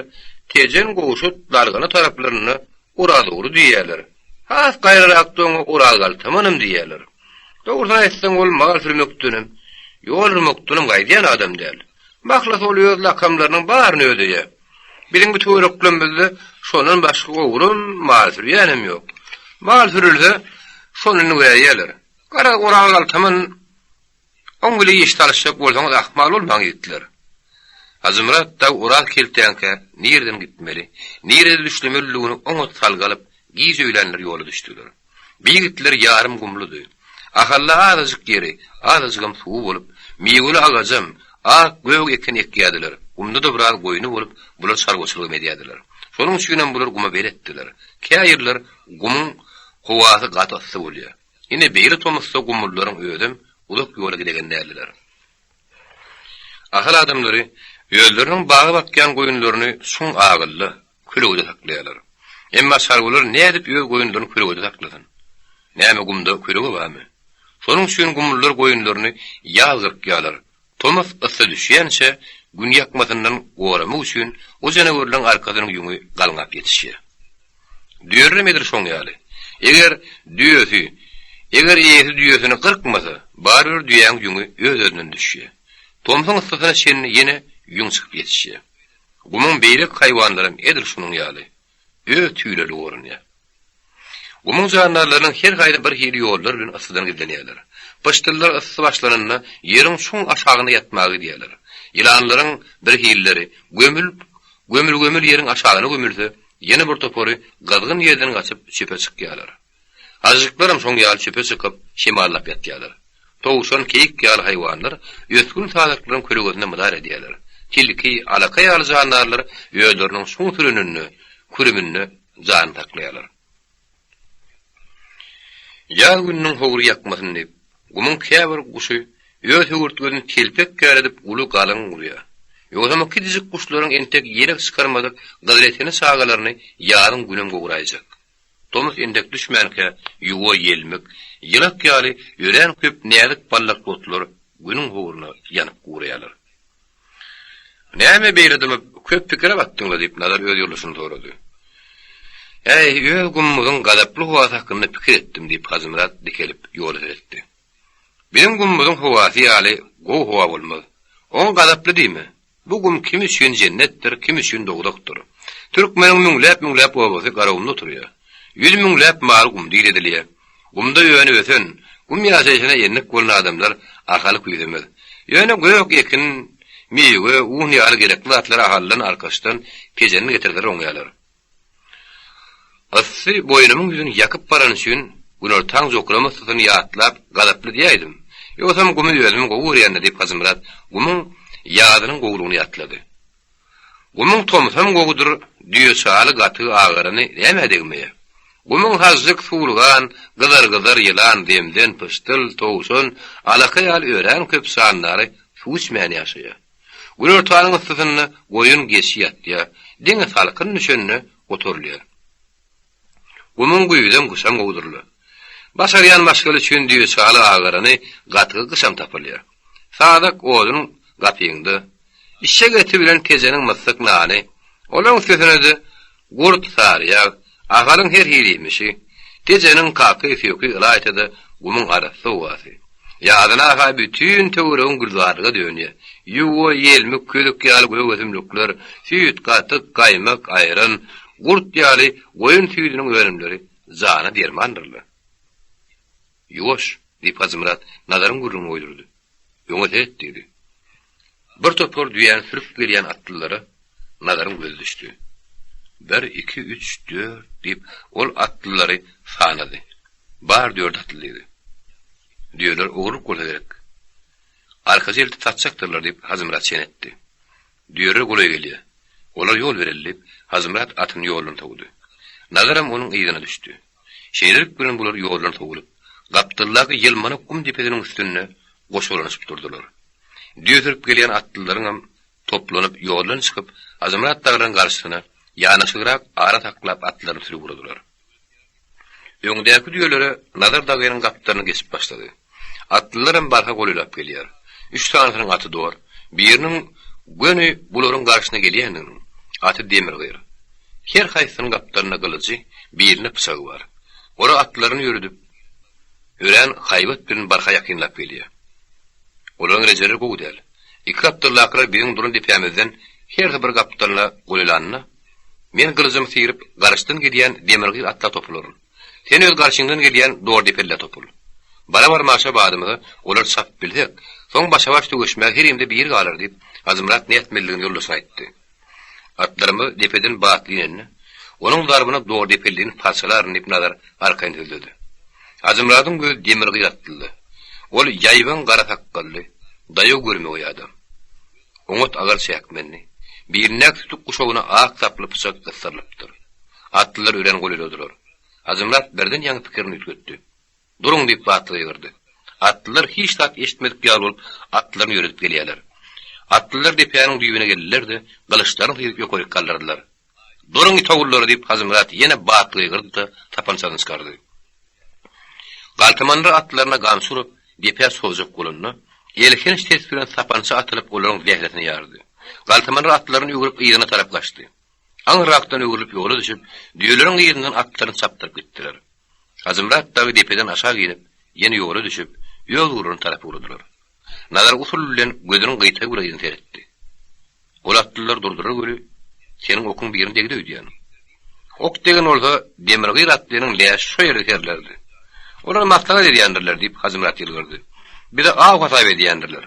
Tejen, Gowşut, Dargana taraplarynda Orazogly diýýärler. Has gaýrarakda oňa Oraz galtamanam diýýärler. Dogrusyny aýtsaň, ol mal sürmekdenem, ýol urmakdanam gaýdýan adam däl. Mahlasy ol öz lakamlarynyň baryny ödeýär. Biziň bu töwereklerimizde şondan başga ogrum mal sürýänem ýok. Mal sürülse, şony nüwäýýärler. Garaz, Oraz galtaman Oň bile iş salyşjak bolsaňyz ahmal bolmaň ýigitler. Hajymyrat dagy Oraz keltäňkä nireden gitmeli, nirede düşlemelidigini oňat salgy alyp, giç öýlänler ýola düşdüler. Bu ýigitler ýarym gumludy. Ahalla azajyk ýeri, azajygam suwy bolup, miweli agajam, ak, gök ekin ekýärdiler, gumda-da biraz goýny bolup, bular çarwaçylygam edýärdiler. Şonuň üçinem bular guma beletdiler. Kä ýyllar gumuň howasy gaty yssy bolýar. Ine, beýle tomusda gumlullaryň özem uzak ýola gidegen däldiler. Ahal adamlary özleriniň baga bakýan goýunlaryny çuň agylda, kölegede saklaýarlar. Emma çarwalar nädip öz goýunlaryny kölegede saklasyn? Näme gumda kölege barmy? Şonuň üçin gumlular goýunlaryny ýaz gyrkýarlar, Tomus yssy düşýänçä, Gün ýakmasyndan goramak üçin o janawerleň arkasynyň ýüňi galňap ýetişýär. Düýelerem edil şoň ýaly. Eger düýesi, eger eýesi düýesini gyrkmasa, barybir düýäň ýüňi öz-özünden düşýär. Tomsuň yssysyna çenli ýene ýüň çykyp ýetişýär. Gumuň beýleki haýwanlaram edil şunuň ýaly. Öz tüýleri gorunýar. Gumuň jandarlarynyň her haýsy bir hili ýollar bilen yssydan gizlenýärler. Pyşdyllar yssy başlananda ýeriň çuň aşagyna ýatmaga gidýärler. Ýylanlaryň bir hilileri gömülip, gömül-gömül ýeriň aşagyna gömülse, ýene bir topary gyzgyn ýerden gaçyp çöpe çykýarlar. Hažžyklaram şoň ýaly çöpe çykyp, şemallap ýatýarlar. Towşan, keýik ýaly haýwanlar ösgün sazaklaryň kölegesinde mydar edýärler. Tilki, alaka ýaly jandarlar özleriniň çuň süreninde, kürüminde janyny saklaýarlar. Ýaz gününiň howry ýakmasyn diýip, gumuň käbir guşy öz höwürtgesini telpek ýaly edip uly galyň gurýar. Ýogsam o kiçijik guşlaryň entek ýelek çykarmadyk gyzyleteni çagalaryny ýazyň günem gowraýjak. Tomus entek düşmänkä ýuwa, ýelmik, ýylak ýaly örän köp näzik ballakly otlar günüň howruna ýanyp guraýarlar. Näme beýle dymyp, köp pikire batdyň-la, diýip, Nazar öz ýoldaşyny sorady. Äý, öz gummumyzyň gazaply howasy hakynda pikir etdim, diýip, Hajymyrat dikelip, ýola seretdi. Biziň gummumyzyň howasy ýaly gowy howa bolmaz. Oňa gazaply diýme. Bu gum kim üçin jennetdir, kim üçin dowzahdyr. Türkmeniň müňläp-müňläp obasy Garagumda oturýar. Ýüz müňläp maly gumda idedilýär. Gumda önüp-ösen, gum ýaşaýşyna endik bolan adamlar Ahaly küýsemez. Ýöne gök ekin, miwe, un ýaly gerekli zatlary Ahaldan, Arkaçdan, Tejenden getirseler oňýarlar. Yssy boýnumyň ýüzüni ýakyp barany üçin günortaň jokrama yssysyny ýatlap gazaply diýäýdim. Ýogsam gumy özüm gowy görýän-dä diýip Hajymyrat gumuň ýazynyň gowulygyny ýatlady. Gumuň tomsam gowudyr, düýe çaly gatygy agarany nämä degmeýä. Gumuň hažžyk, suwulgan, gyzar-gyzar ýylan, zemzen, pyşdyl, towşan, alaka ýaly örän köp jandary suw içmän ýaşaýar. Günortanyň yssysynda goýun geçi ýatýar, diňe salkyn düşende oturylýar. Gumuň güýzem, gyşam gowudyrlar. Başarýan maşgala üçin düýe çaly agarany gatygy gyşam tapylýar. Sazak odun gapyňda, Işşek eti bilen kejeniň myssyk nany, olaň üstesine-de gurt, saryýag, Ahalyň her hili iýmişi, Tejeniň kaky, söki, ylaýta-da gumuň arassa howasy. Ýazyna-ha bütin töweregiň gülzarlyga dönýär. Ýuwa, ýelmik, közük ýaly gök ösümlikler, süýt, gatyk, gaýmak, aýran, gurt ýaly goýun süýdüniň önümleri jana dermandyrlar. Ýuwaş! diýip Hajymyrat Nazaryň gürrüňini goýdurdy. Öňe seret diýdi. Bir topar düýäni sürüp gelýän atlylara Nazaryň gözi düşdi. Bir, iki, üç, dört, diýip, ol atlylary sanady. Bar dört atly diýdi. Düýeler ogurlyk bolsa gerek. Arkaja eltip satjakdyrlar, diýip, Hajymyrat çen etdi. Düýeler golaý gelýär. Olara ýol bereli, diýip, Hajymyrat atyny ýoldan sowdy. Nazaram onuň yzyna düşdi. Şeýlelik bilen bular ýoldan sowulyp, gapdaldaky ýylmanak gum depesiniň üstünde goşalanyşyp durdular. Düýe sürüp gelýän atlylaryňam toplanyp ýoldan çykyp, Hajymyrat dagylaryň garşysyna ýanaşygrak ara saklap atlaryny sürüp ugradylar. Öňdäki düýelere Nazar dagynyň gapdalyna geçip başlady. Atlylaram barha golaýlap gelýär. Üç sanysynyň aty dor, biriniň göni bularyň garşysyna gelýändiginiň, aty demir gyr. Her haýsysynyň gapdalynda gylyjy, birinde pyçagy bar. Olar atlaryny ýöredip, örän haýbat bilen barha ýakynlap gelýär. Olaryň rejeleri gowy däl. Iki gapdaldakylar biziň duran depämizden hersi bir gapdalyna golaýlanda, men gylyjymy syryp, garşydan gelýän demir gyr atla topularyn. Sen öz garşyňdan gelýän dordepellä topul. Bara-barmaşa badymyza olary çapyp bilsek, soň başa-baş söweşmäge herimde biri galar diýip, Hajymyrat nätmelidigini ýoldaşyna aýtdy. Atlarymyz depeden batly inende, onuň zarbyna dordepellini parçalaryn diýip Nazar arkaýyn sözledi. Hajymyradyň gözi demir gyr atlydy. Ol ýaýbaň gara sakgally, daýaw görmegeý adam. Oňat agar çäkmendi. Bilindäki sütük guşagyna ak saply pyçak gysdyrylypdyr. Atlylar örän golaýladylar. Hajymyrat birden ýaňy pikirini üýtgetdi. Duruň! diýip batly gygyrdy. Atlylar hiç zat eşitmedik ýaly bolup, atlaryny ýöredip gelýärler. Atlylar depäniň düýbüne geldiler-de, gylyçlaryny syryp ýokaryk galdyrdylar. Duruň, it ogullary! diýip, Hajymyrat ýene batly gygyrdy-da, sapançasyny çykardy. Galtamanlar atlaryna gamçy urup, depä sozjak bolanda, elhenç ses bilen sapança atylyp olaryň zähresini ýardy. Galtamanlar atlaryny öwrüp yzyna tarap gaçdy. Aňryrakdan öwrülip ýola düşüp, düýeleriň yzyndan atlaryny çapdyryp gitdiler. Hajymyrat dagy depeden aşak inip, ýene ýola düşüp, öz ugruna tarap ugradylar. Nazar usul bilen gözüniň gyýtagy bilen yzyna seretdi. Ol atlylar durdular weli, seniň okuň birine degdi öýdýän. Ok degen bolsa, demir gyr atlynyň läşi şo ýerde serilerdi. Olar maslahat edýändirler, diýip, Hajymyrat ýylgyrdy. Bizi aw hasap edýändirler.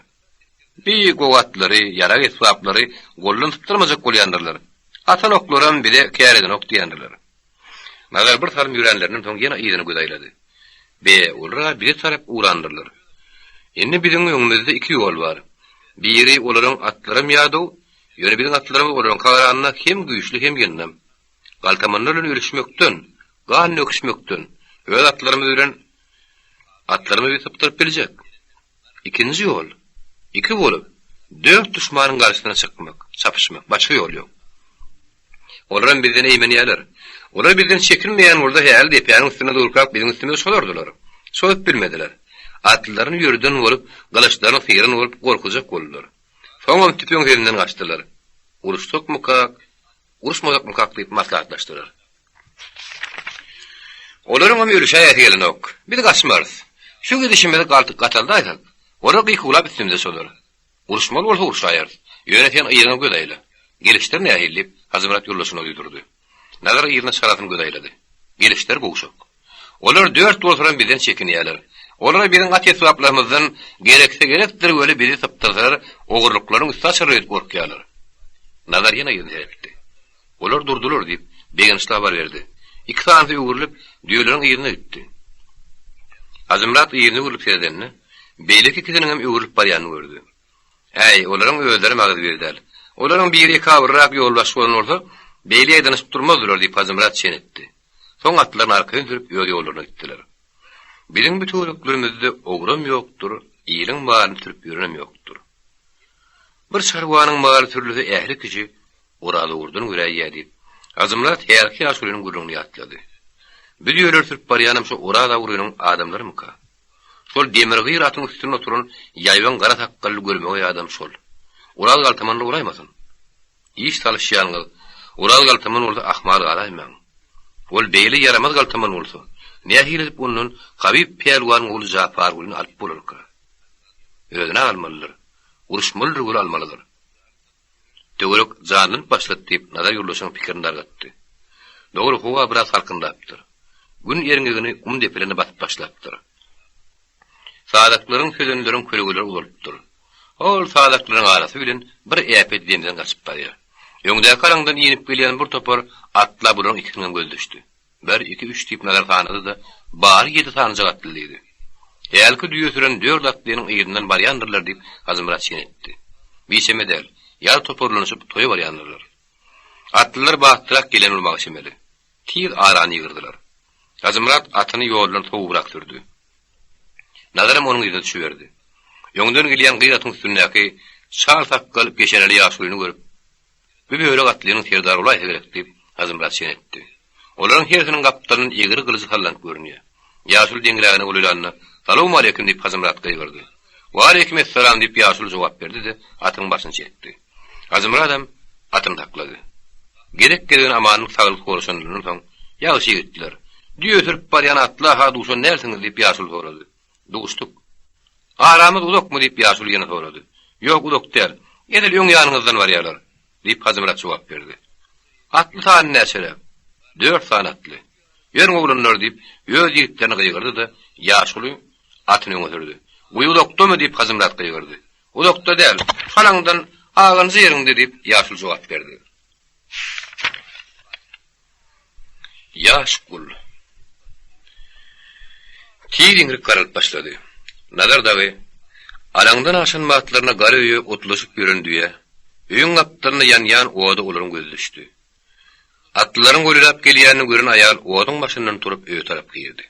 Bi gowy atlary, ýarag-esbaplary goldan sypdyrmajak bolýandyrlar. Atan oklaram bize kär edenok diýendirler. Nazar bir salym ýöränlerinden soň ýene yzyna göz aýlady. Be, olar-a bize tarap ugrandyrlar. Indi biziň öňümizde iki ýol bar. Biri olaryň atlaram ýadaw, ýöne biziň atlarymyz olaryňka garanda hem güýçli hem ýyndam. Galtamanlar bilen ölüşmekden, gan döküşmekden, öz atlarymyz bilen atlarymyzy sypdyryp biljek. Ikinji ýol, iki bolup, dört duşmanyň garşysyna çykmak, çapyşmak, başga ýol ýok. Olaram bizden eýmenýärler. Olar bizden çekinmeýän bolsa häli depäniň üstünde durkak biziň üstümize çolardylar. Çozup bilmediler. Atlylaryny ýöreden bolup, gylyçlaryny syran bolup gorkuzjak boldular. Soňam tüpeň sesinden gaçdylar. Uruşsakmykak, uruşmasakmykak diýip maslahatlaşdylar. Olaryňam ölüşäýesi gelenok. Biz gaçmarys. Şu gidişimizi gataldaýsak, olar gykuwlap üstümize çolar. Uruşmaly bolsa urşaýarys. Ýöne sen yzyňa göz aýla. Gelişler nähili? diýip, Hajymyrat ýoldaşyna duýdurdy. Nazar yzyna çalasyn göz aýlady. Gelişler gowşak. Olar dört bolsalam bizden çekinýärler. Olara biziň at esbaplarymyzdan gerekse gerekdir weli bizi sypdyrsalar ogurlyklaryň üsti açylar öýdüp gorkýarlar. Nazar ýene yzyna seretdi. Olar durdular, diýip, begençli habar berdi. Iki sanysy öwrülip, düýeleriň yzyna gitdi. Hajymyrat yzyna öwrülip seredende, beýleki ikisiniňem öwrülip barýanyny gördi. Äý, olaryň özlerem agzybir däl. Olaryň biri ekabyrrak ýolbaşçy bolan bolsa, beýle ýaýdanyşyp durmazdylar, diýip, Hajymyrat çen etdi. Soň atlaryny arkaýyn sürüp, öz ýollaryna gitdiler. Biziň bu töwereklerimizde ogram ýokdur, iliň malyny sürüp ýörenem ýokdur. Bir çarwanyň maly sürülse ähli kişi Oraz ugurdan göräýýä diýip, Hajymyrat häzirki ýaşulynyň gürrüňini ýatlady. Bu düýeleri sürüp barýanam şo Oraz ogrynyň adamlarymyka? Şol demir gyr atyň üstünde oturan ýaýbaň gara sakgally görmegeý adam şol. Oraz galtamanly bolaýmasyn? Iş salyşýanyňyz Oraz galtaman bolsa ahmal galaýmaň. Ol beýle ýaramaz galtaman bolsa, nähili edip ondan Habyp pälwanyň ogly Japargulyny alyp bolarka? Özüne almalydyr. Uruşmalydyr weli almalydyr. Töwerek janlanyp başlady diýip, Nazar ýoldaşynyň pikirini dargatdy. Dogry, howa biraz salkynlapdyr. Gün erňegini gum depelerine basyp başlapdyr. Sazaklaryň, sözenleriň kölegeleri uzalypdyr. Hol sazaklaryň arasy bilen bir äpet zemzen gaçyp barýar. Öňdäki alaňdan inip gelýän bir topar atla bularyň ikisiniňem gözi düşdi. Bir, iki, üç diýip Nazar sanady-da, bary ýedi sanyjak atly diýdi. Hälki düýe süren dört atlynyň yzyndan barýandyrlar diýip, Hajymyrat çen etdi. Biçeme däl, ýa toparlanyşyp toýa barýandyrlar. Atlylar batlyrak gelen bolmaga çemeli. Tiz arany ýygyrdylar. Hajymyrat atyny ýoldan sowubrak sürdi. Nazaram onuň yzyna düşüberdi. Öňden gelýän gyz atyň üstündäki çal sakgal peşeneli ýaşulyny görüp, Bu bölek atlynyň serdary bolaýsa gerek diýip, Hajymyrat çen etdi. Olaryň hersiniň gapdalyndan egri gylyjy sallanyp görünýär. Ýaşuly deňrägine golaýlanda, Salowmaleýkim diýip, Hajymyrat gygyrdy. Waleýkim essalam diýip, ýaşuly jogap berdi-de, atynyň başyny çekdi. Hajymyradam atyny saklady. Gezek-gezegine amanlyk-saglyk soraşanlaryndan soň, Ýagşy ýigitler! Düýe sürüp barýan atla-ha duşan dälsiňiz, diýip, ýaşuly sorady. Duşduk. Aramyz uzakmy, diýip, ýaşuly ýene sorady. Ýok, uzak däl. Edil öň ýanyňyzdan barýarlar, diýip, Hajymyrat jogap berdi. Atly sany näçeräk? Dört sany atly. Ýörüň oglanlar, diýip, öz ýigitlerine gygyrdy-da, ýaşuly atyny öňe sürdi. Guýy uzakdamy? diýip, Hajymyrat gygyrdy. Uzakda däl, şalaňdan agynjy ýeriňde, diýip, ýaşuly jogap berdi. Ýaş gul. Tiz iňrik garalyp başlady. Nazar dagy alaňdan aşan batlaryna gara öýe otlaşyp ýören düýä, öýüň gapdalynda ýanýan oda olaryň gözi düşdi. Atlylaryň golaýlap gelýänini gören aýal oduň başyndan turup öýe tarap girdi.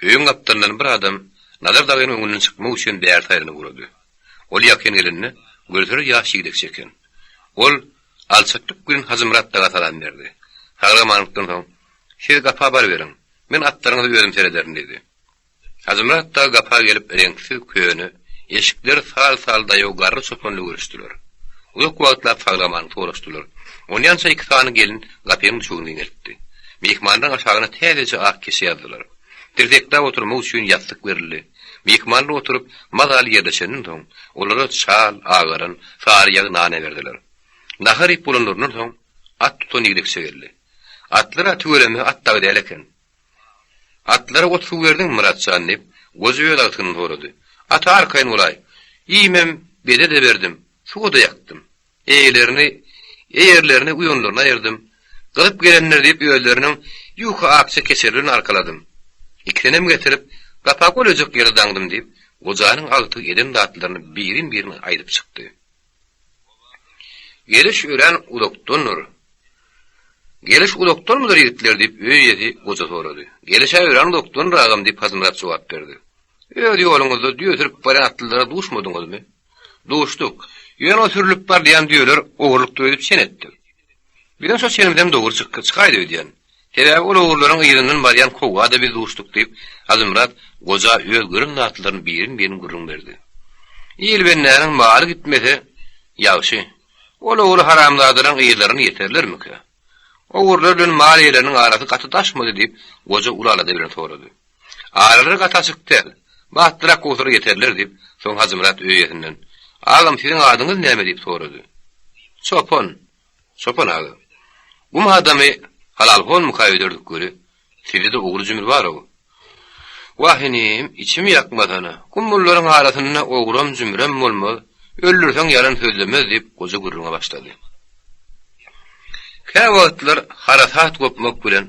Öýüň gapdalyndan bir adam Nazar dagynyň öňünden çykmak üçin bärsi aýlanyp ugrady. Ol ýakyn gelende, görseler ýaş ýigdekçe eken. Ol alçaklyk bilen Hajymyrat daga salam berdi. Saglyk-amanlykdan soň, Siz gapa baryberiň, men atlaryňyza özüm serederin diýdi. Hajymyrat dagy gapa gelip reňksiz köne, eşikleri sal-sal daýaw garry çopanly görüşdiler. Uzak wagtlap saglyk-amanlyk soraşdylar. Onýança iki sany gelin gapynyň düşegini giňeltdi. Myhmanlaryň aşagyna täzeje ak keçe ýazdylar. Tirsekläp oturmak üçin ýassyk berildi. Myhmanlar oturyp, mazaly ýerleşenden soň, olara çal, agaran, sary ýag nan äberdiler. Nahar iýip bolanlaryndan soň, at tutan ýigdekçe geldi. Atlar-a tüweleme at dagy däl eken. Atlara ot-suw berdiňmi, Myrat jan? diýip, goja öz agtygyndan sorady. Ata arkaýyn bolaý. Iýmem, bede-de berdim, suwa-da ýakdym. Eýelerini, eýerlerini uýanlaryna aýyrdym. Gyzyp gelenler diýip özleriniň ýuka akja keçerlerini arkaladym. Ikisinem getirip, gapa golaýjak ýere daňdym diýip, gojanyň agtygy eden zatlaryny birin-birin aýdyp çykdy. Geliş örän uzakdandyr. Geliş uzakdanmydyr ýigitler diýip, öý eýesi goja sorady. Geliş-ä örän uzakdandyr agam diýip, Hajymyrat jogap berdi. Öz ýoluňyzda düýe sürüp barýan atlylara duşmadyňyzmy? Duşduk. Ýöne o sürlüp barylýan düýeler ogurlykdyr öýdüp çen etdik. Biziň şo çenimizem dogry çykdy, çykaýdy öýdýän. Sebäbi ol ogurlaryň yzyndan barýan kowga-da biz duşduk diýip, Hajymyrat goja öz gören zatlaryny birin-birin gürrüň berdi. Il bendäniň maly gitmese, ýagşy. Ol ogry haramzadalaryň yzlaryna ýeterlermikä? Ogrular bilen mal eýeleriniň arasy gaty daşmydy diýip, goja uly alada bilen sorady. Aralary gaty açyk däl. Batlyrak kowsalar ýeterler, diýip, soň Hajymyrat öý eýesinden, Agam, siziň adyňyz näme? diýip sorady. Çopan. Çopan aga. Gum adamy halalhonmyka öýderdik weli, sizde-de ogry-jümri bar-ow. Wah, inim, içimi ýakmasana. Gumlullaryň arasynda ogram-jümrem bolmaz, öldürseň ýalan sözlemez, diýip, goja gürrüňe başlady. Käwagtlar harasat gopmak bilen,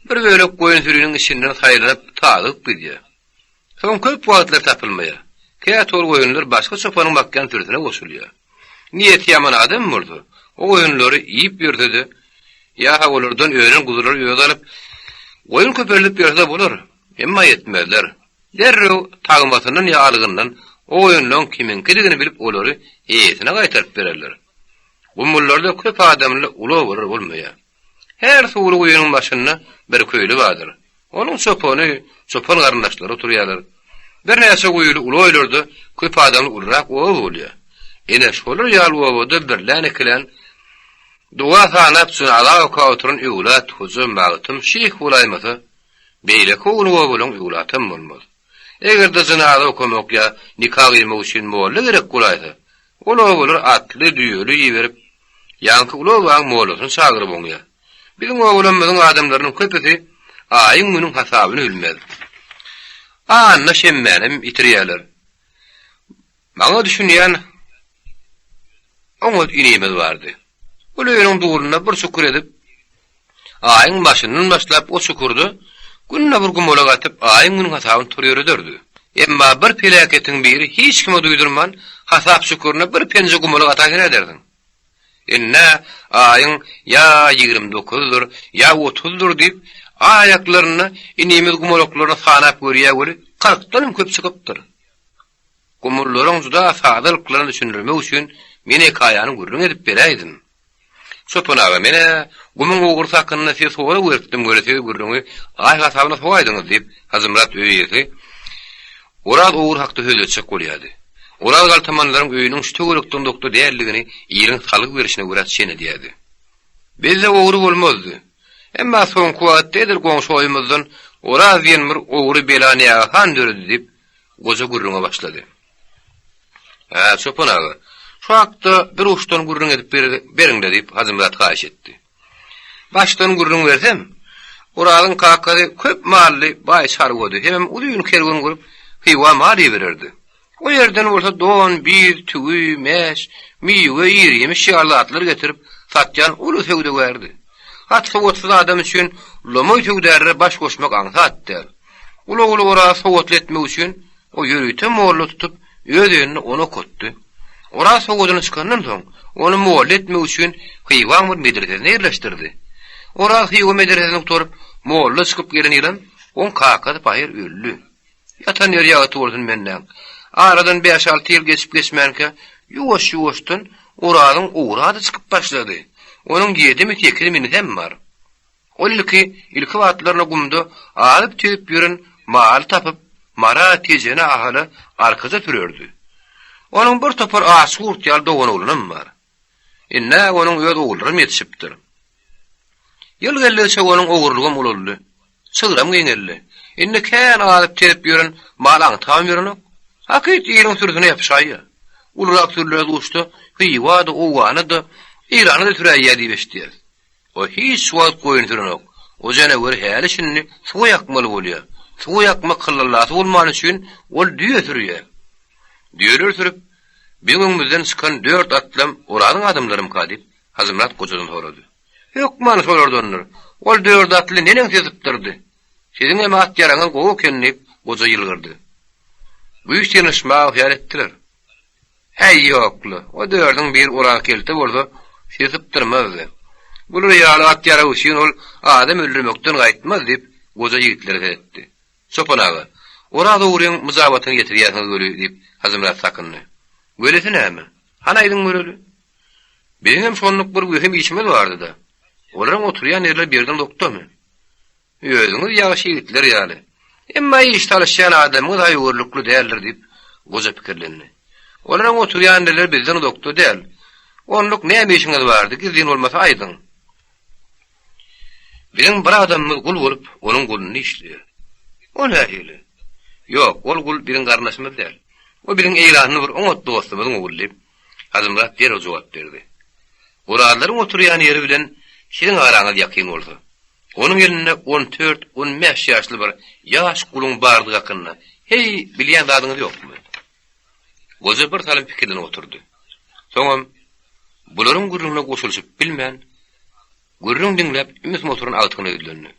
bir bölek goýun süriniň içinden saýlanyp, tazygyp gidýär. Soň köp wagtlar tapylmaýar. Käte ol goýunlar başga çopanyň bakýan sürüsine goşulýar. Niýeti ýaman adam bolsa, o goýunlary iýip ýörse-de, ýa-ha olardan önen guzulary özi alyp, goýun köpeldip ýörse-de bolar, emma ýetmezler. Derrew tagmasyndan ýa algyndan o goýunlaryň kimiňkidigini bilip olary eýesine gaýtaryp bererler. Gumullarda köp adamly uly obalar bolmaýar. Her suwly guýynyň başynda bir köýli bardyr. Onuň çopany, çopan garyndaşlary oturýarlar. Birnäçe guýuly uly oýlarda köp adamly ulurak oba bolýar. Ine, şolar ýaly obada birlän-ikilän doga sanap jynaza okap oturan öwlat, hoja, magtym, şyh bolaýmasa, beýleki ownuk obalaryň öwlatam bolmaz. Eger-de jynaza okamak ýa nika gyýmak üçin molla gerek bolaýsa, ol obalar atly, düýeli iberip, ýaňky uly obaň mollasyny çagyryp oňýar. Biziň obalarymyzyň adamlarynyň köpüsi aýyň-günüň hasabyny bilmez. Anna şenbänem ýitirýärler. Maňa düşünýän oňat inimiz bardy. Ol öýüniň dulunda bir çukur edip, aýyň başyndan başlap o çukurda günde bir gumalak atyp, aýyň-günüň hasabyny tutur ýörederdi. Emma bir peläketiň biri hiç kime duýdurman, hasap çukuryna bir penje gumalak ataýsa nädersiň? Indi aýyň ýa 29-dur, ýa 30-dur diýip, aýaklarynda inimiz gumalaklaryny sanap görýär weli, kyrkdanam köp çykypdyr. Gumullaryň juda sadalyklaryny düşündirmek üçin men hekaýany gürrüň edip beräýdim. Çopan aga, men-ä gumuň ogrusy hakynda size sorag beripdim weli siz gürrüňi aý hasabyna sowaýdyňyz diýip, Hajymyrat öý eýesi Oraz ogry hakda söz etjek bolýardy. Oraz galtamanlaryň öýüniň şu töwerekden uzakda däldigini iliň salgy berşine görä çen edýärdi. Bizde ogry bolmazdy. Emma soňky wagtda edil goňşy oýumyzdan Oraz diýen bir ogry bela nägehan döredi diýip, goja gürrüňe başlady. Hä, çopan aga, şu hakda bir uçdan gürrüň edip beriň-le diýip, Hajymyrat haýyş etdi. Başdan gürrüň bersem, Orazyň kakasy köp mally baý çarwady hemem uzyn kerwen gurup, Hywa mal ibererdi. O ýerden bolsa don, biz, tüwi, mäş, miwe, ir-ýemiş ýaly zatlar getirip satýan uly söwdagärdi. Hat-sowatsyz adam üçin lomaý söwdärlere baş goşmak aňsat däl. Uly ogly Orazy sowatly etmek üçin o ýörite molla tutup, öz öýünde ony okatdy. Oraz sowadyny çykandan soň, ony molla etmek üçin Hywaň bir medresesine ýerleşdirdi. Oraz Hywa medresesini gutaryp, molla çykyp gelen ýylam oň kakasy pahyr öldi. Ýatan ýeri ýagty bolsun bendäň. Aradan bäş-alty ýyl geçip-geçmänkä, ýuwaş-ýuwaşdan Orazyň ogry ady çykyp başlady. Onuň ýedimi-sekizimi inisem bar. Ol ilki, ilki wagtlaryna gumda azyp-tezip ýören maly tapyp, Mara, Tejene, Ahala arkaja sürerdi. Onuň bir topar aç gurt ýaly doganoglanam bar. Ind-ä onuň öz ogullaram ýetişipdir. Ýyl geldigiçe onuň ogurlygam ulaldy. Çygram giňeldi. Indi kän azyp-tezip ýören mal aňtabam ýörenok. Hakyt iliň sürüsine ýapyşaýýar. Ulurak sürüler duşsa, Hywa-da, Owgana-da, Eýrana-da süräýýär diýip eşidýäris. O hiç wagt goýun sürenok. O janawer häli-şindi suwa ýakmaly bolýar. Suwa ýakmak hyllallasy bolmany üçin ol düýe sürýär. Düýeleri sürüp, biziň öňümizden çykan dört atlam Orazyň adamlarymyka diýip, Hajymyrat gojadan sorady. Hökman şolardandyr. Ol dört atly neneňsi sypdyrdy. Siziňem at-ýaragyňyz gowy eken diýip, goja ýylgyrdy. Güýç synanyşmaga hyýal etdiler. Häý, ýok-la, o dördüň biri Oraz kelte bolsa, sizi sypdyrmazdy. Bular ýaly at-ýarag üçin ol adam öldürmekden gaýtmaz diýip, goja ýigitlere seretdi. Çopan aga, Oraz ogryň myjabatyny getirýärsiňiz weli, diýip, Hajymyrat sakyndy. Welisi näme? Hany aýdyň göreli. Biziňem şonluk bir wehim işimiz bardy-da. Olaryň oturýan ýerleri birden uzakdamy? Özüňiz ýagşy ýigitler ýaly. Emma iş salyşýan adamyňyz haýwörlükli däldir diýip, goja pikirlendi. Olaryň oturýan ýerleri bizden uzakda däl. Onluk näme işiňiz bardy, gizlin bolmasa aýdyň. Biziň bir adamymyz gul bolup, onuň gulunda işleýär. O nähili? Ýok, ol gul biziň garyndaşymyz däl. O biziň eýranly bir oňat dostumyzyň ogly diýip, Hajymyrat derrew jogap berdi. Orazlaryň oturýan ýeri bilen siziň araňyz ýakyn bolsa, onuň elinde on dört, on bäş ýaşly bir ýaş guluň bardygy hakynda, heý, bilýän zadyňyz ýokmy? Goja bir salym pikirlenip oturdy. Soňam bularyň gürrüňine goşulyşyp bilmän, Gürrüň diňläp, ümsüm oturan agtygyna ýüzlendi.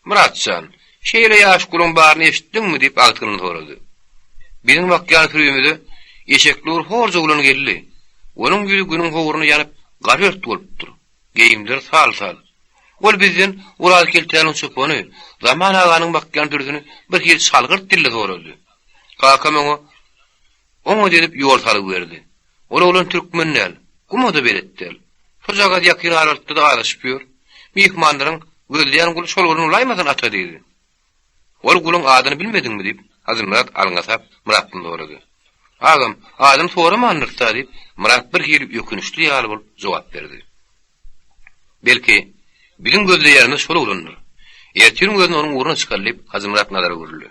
Myrat jan, şeýle ýaş guluň baryny eşitdiňmi? diýip, agtygyndan sorady. Biziň bakýan sürimize eşekli bir horja oglan geldi. Onuň ýüzi günüň howruna ýanyp, garört bolupdyr. Geýimleri sal-sal. Ol bizden Oraz keltäniň çopany Zaman aganyň bakýan sürüsini bir hili çalgyrt dilde sorady. Kakam oňa Oňat edip ýol salgy berdi. Ol oglan türkmen däl, guma-da belet däl. Şojagaz ýakyn aralykda-da azaşyp ýör. Myhmanlaryň gözleýän guly şol oglan bolaýmasyn, ata diýdi. Ol guluň adyny bilmediňmi? diýip, Hajymyrat alňasap Myratdan sorady. Agam, adyny soramandyrys-da, diýip, Myrat birhili ökünçli ýaly bolup jogap berdi. Belki, biziň gözleýänimiz şol oglandyr. Ertiriň özünde onuň ugruna çykaly, diýip, Hajymyrat Nazara öwrüldi.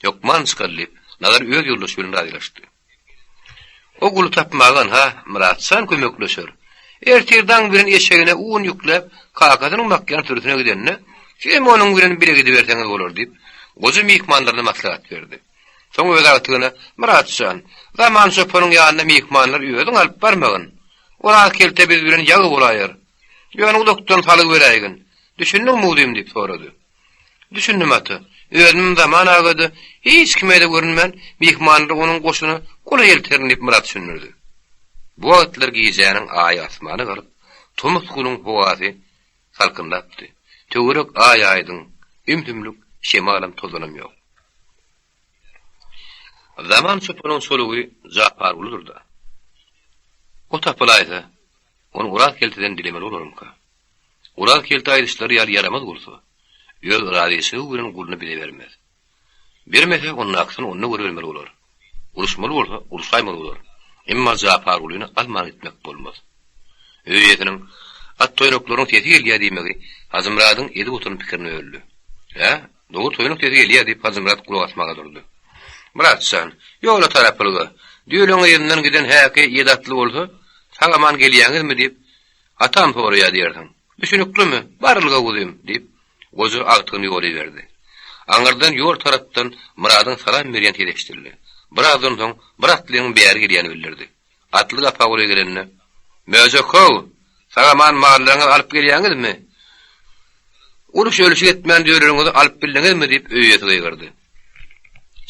Hökman çykaly, diýip, Nazar öz ýoldaşy bilen razylaşdy. O guly tapmaga ynha, Myratjan kömekleşer. Ertir daň bilen eşegine un ýükläp, kakasynyň bakýan sürüsine gidende, sizem onuň bilen bile gidiberseňiz bolar, diýip, goja myhmanlaryna maslahat berdi. Soň öz agtygyna, Myratjan, Zaman çopanyň ýanyna myhmanlary özüň alyp barmagyn. Oraz kelte biz bilen ýagy bolaýar. Ýöne uzakdan salgy beräýgin. Düşündiňmi, uzym? diýip sorady. Düşündim, ata. Özümem Zaman aga-da hiç kime-de görünmän, myhmanlary onuň goşuna golaý elterin diýip Myrat düşündirdi. Bu wagtlar gijäniň aýy asmana galyp, tomus günüň howasy salkynlapdy. Töwerek aý-aýdyň, ümsümlik, şemalam, tozanam ýok. Zaman çopanyň çolugy Japargulydyr-da. O tapylaýsa, ony Oraz kelteden dilemeli bolarmyka? Oraz kelte aýdyşlary ýaly ýaramaz bolsa, öz razyçylygy bilen guluny bize bermez. Bermese, ondakysyny onda görübermeli bolar. Uruşmaly bolsa, uruşaýmaly bolar. Emma Japargulyny alman gitmek bolmaz. Öý eýesiniň. At toýnaklaryň sesi gelýär diýmegi Hajymyradyň edip oturan pikirini böldi. Hä, dogry toýnak sesi gelýär diýip Hajymyrat gulak asmaga durdy. Myrat jan, ýola tarapylga, düýeleň yzyndan giden häki ýedi atly bolsa, sag-aman gelýäňizmi diýip, atam soraýar diýersiň. Düşüniklimi, barylga guzym, diýip, goja agtygyny ýola iberdi. Aňyrdan ýol tarapdan Myradyň salam berýän sesi eşidildi. Birazdan soň bir atlynyň bäri gelýäni bildirdi. Atly gapa golaý gelende, Möjek-how, sag-aman mallaryňyzy alyp gelýäňizmi? Uruş-ölüşik etmän düýeleriňizi alyp bildiňizmi? diýip, öý eýesi gygyrdy.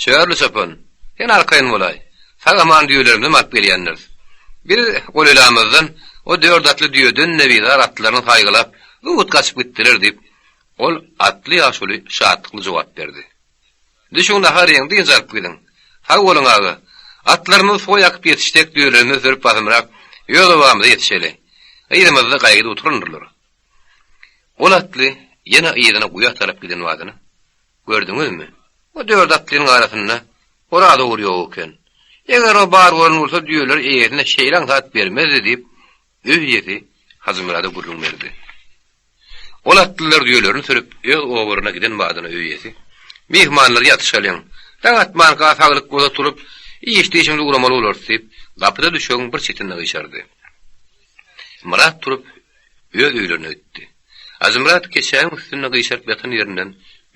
Çörli çopan, sen arkaýyn bolaý. Sag-aman düýelerimizem alyp gelýändiris. Biz golaýlamyzdan o dört atly düýeden-de bizar atlaryny saýgylap, zut gaçyp gitdiler, diýip, ol atly ýaşuly şatlykly jogap berdi. Düşüň nahar iýiň, dynç alyp gidiň. Sag boluň aga. Atlarymyzy suwa ýakyp ýetişsek, düýelerimizi sürüp basymrak öz obamyza ýetişeli. Yzymyzda gaýgyda oturandyrlar. Ol atly ýene yzyna guýa tarap giden badyna, Gördüňizmi, o dört atlynyň arasynda Oraz ogry ýok eken. Eger o bar bolan bolsa düýeleri eýesine şeýle aňsat bermezdi diýip, öý eýesi Hajymyrada gürrüň berdi. Ol atlylar düýelerini sürüp, öz obalaryna giden badyna öý eýesi, Myhmanlar ýatyşalyň, daň atmanka saglyk bolsa turup, iş-dişimizi guramaly bolarys diýip, gapyda düşegiň bir çetinde gyşardy. Myrat turup, öz öýlerine gitdi. Hajymyrat keçäniň üstünde gyşaryp ýatan ýerinden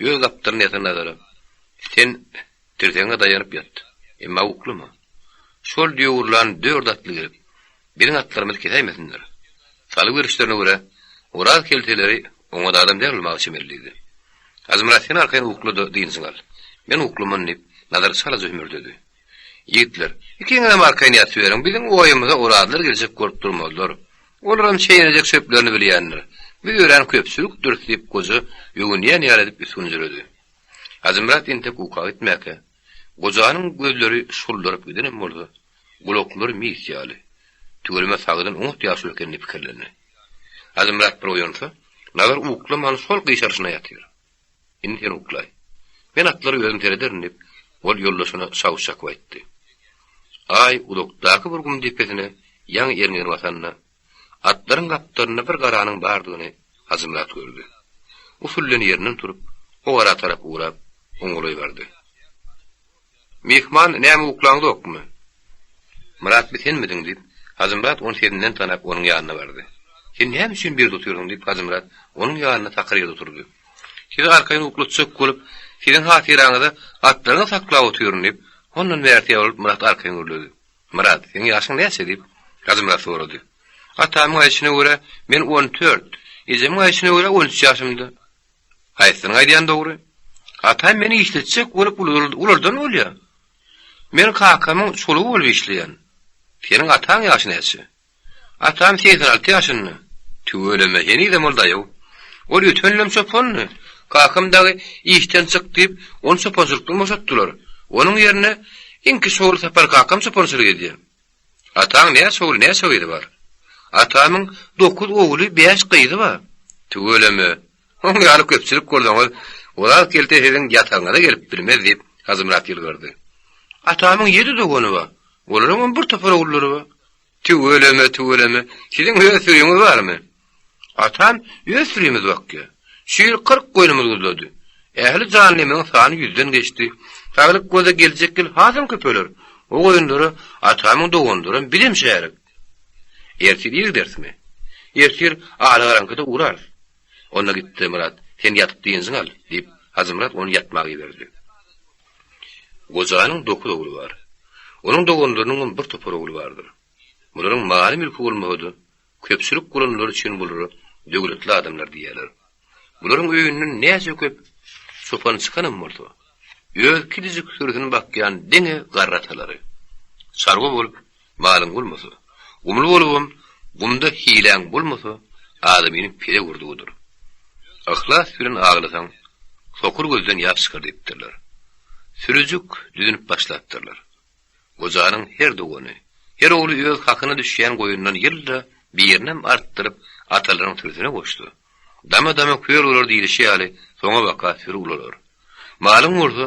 öz gapdalynda ýatan Nazara, Sen Tirsegiňe daýanyp ýat. Emma uklama. Şol düýe urlan dört atly gelip, biziň atlarymyzy kesäýmesinler. Salgy berişlerine görä, Oraz kelteleri oňat adam däl bolmaga çemeli diýdi. Hajymyrat sen arkaýyn ukla-da dynjyňy al. Men uklaman diýip, Nazar çalaja hümürdedi. Ýigitler, ikiňizem arkaýyn ýatyberiň, biziň oýumyza Orazlar geljek bolup durmazlar. Olaram çeýnejek çöplerini bilýändir. Biz örän köpçülikdiris diýip goja öwünýän ýaly edip üsgünjiredi. Hajymyrat entek uka gitmäkä, gojanyň gözleri şuldaryp gidenem bolsa, gulaklary mis ýaly. Tüweleme sagdyn oňat ýaşuly eken diýip pikirlendi. Hajymyrat bir oýansa, Nazar uklaman şol gyşaryşyna ýatyr. Indi sen uklaý. Men atlara özüm serederin diýip, ol ýoldaşyna çawuş çakyp aýtdy. Aý uzakdaky bir gum depesine ýaňy erňegini basanda, Atlaryň gapdalynda bir garanyň bardygyny Hajymyrat gördi. Usul bilen ýerinden turup, o gara tarap ugrap, oňa golaý bardy. Myhman, näme uklaňzokmy? Myrat bi senmidiň? diýip, Hajymyrat ony sesinden tanap, onuň ýanyna bardy. Sen näme üçin bu ýerde otyrsyň? diýip, Hajymyrat onuň ýanynda takyr ýerde oturdy. Sizi arkaýyn uklatjak bolup, siziň hatyraňyza atlaryňyzy saklap otyryn, diýip, hondan bärsi ýaly bolup Myrat arkaýyn gürledi. Myrat, seň ýaşyň näçe? diýip, Hajymyrat sorady. Atamyň aýdyşyna görä, men on dört, ejemiň aýdyşyna görä, on üç ýaşymda. Haýsysynyň aýdýany dogry? Atam meni işletjek bolup ulaldan bolýa. Men kakamyň çolugy bolup işleýän. Seniň ataň ýaşy näçe? Atam 86 ýaşynda. Tüweleme, henizem ol daýaw. Ol öten ýylam çopandy. Kakam dagy işden çyk diýip, ony çopançylykdan boşatdylar. Onuň ýerine iňki şowly Sapar kakam çopançylyk edýär. Ataň näçe ogly, näçe gyzy bar? Atamyň dokuz ogly, bäş gyzy bar. Tüweleme, oň ýaly köpçülik bolsaňyz, Oraz kelte siziň ýatagyňyza gelip bilmez, diýip, Hajymyrat ýylgyrdy. Atamyň ýedi dogany bar. Olaryňam bir topar ogullary bar. Tüweleme, tüweleme, siziň öz süriňiz barmy? Atam öz sürimizi bakýar. Şu ýyl 40 goýnumyz guzlady. Ähli janlymyzyň sany ýüzden geçdi. Saglyk bolsa geljek ýyl hasam köpeler. O goýunlara atamyň doganlaram, bizem şärik. Ertir ir giderismi? Ertir alagaraňkyda ugrarys. Onda git-de, Myrat, sen ýatyp dynjyňy al, diýip, Hajymyrat ony ýatmaga iberdi. Gojanyň dokuz ogly bar. Onuň doganlarynyňam bir topar ogly bardyr. Bularyň maly-mülki bolmasa-da, köpçülik bolanlary üçin bulara döwletli adamlar diýýärler. Bularyň öýünden näçe köp çopan çykanam bolsa, öz kiçijik sürüsini bakýan diňe garry atalary. Çarwa bolup, malyň bolmasa, gumly bolubam, gumda hiläň bolmasa, adamynyň pele gurdugydyr. Yhlas bilen aglasaň, sokur gözden ýaş çykar diýipdirler. Sürüjik düzünip başlapdyrlar. Gojanyň her dogany, her ogly öz hakyna düşýän goýundan ýylda birinem artdyryp atalaryň sürüsine goşsa, dama-dama köl bolar diýlişi ýaly soňabaka süri ulalar. Malyň bolsa,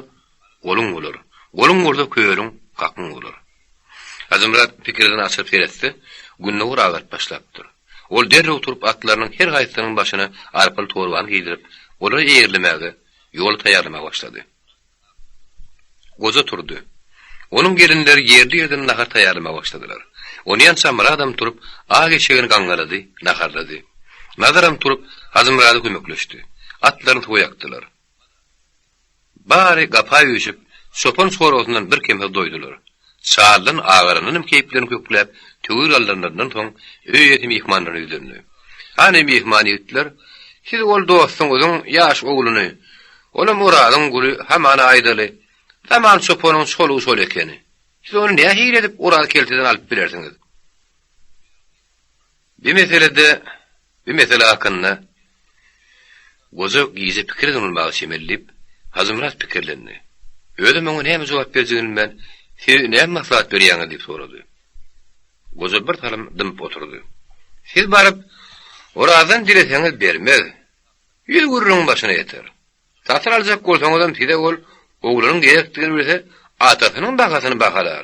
goluň bolar, goluň bolsa kölüň, hakyň bolar. Hajymyrat pikirden açylyp seretse, gündogar agaryp başlapdyr. Ol derrew turup atlarynyň her haýsysynyň başyna arpaly torbany geýdirip, olary eýerlemäge, ýola taýýarlamaga başlady. Goja turdy. Onuň gelinleri ýerli-ýerden nahar taýýarlamaga başladylar. Onýança Myradam turup, ak eşegini gaňňalady, naharlady. Nazaram turup, Hajymyrada kömekleşdi. Atlaryny suwa ýakdylar. Bary gapa üýşüp, çopan çorbasyndan birkemsiz doýdular. Çaldan agarandanam keýplerini kökläp, töwir aldanlaryndan soň, öý eýesi myhmanlaryna ýüzlendi. Hany, myhman ýigitler, siz ol dostuňyzyň ýaş ogluny, olam Orazyň guly, hamana aýdaly, Zaman çopanyň çolugy şol ekeni. Siz ony nähili edip Oraz kelteden alyp bilersiňiz? Bi meselede, bi mesele hakynda goja gije pikir edin bolmaga çemeli diýip, Hajymyrat pikirlendi. Özem oňa näme jogap berjegini bilmän, Siz näme maslahat berýäňiz diýip sorady. Goja bir salym dymyp oturdy. Siz baryp, Orazdan dileseňiz bermez. Ýüz gürrüň başyna ýeter. Satyn aljak bolsaňyzam size ol oglanyň gerekdigini bilse, atasynyň bahasyny bahalar.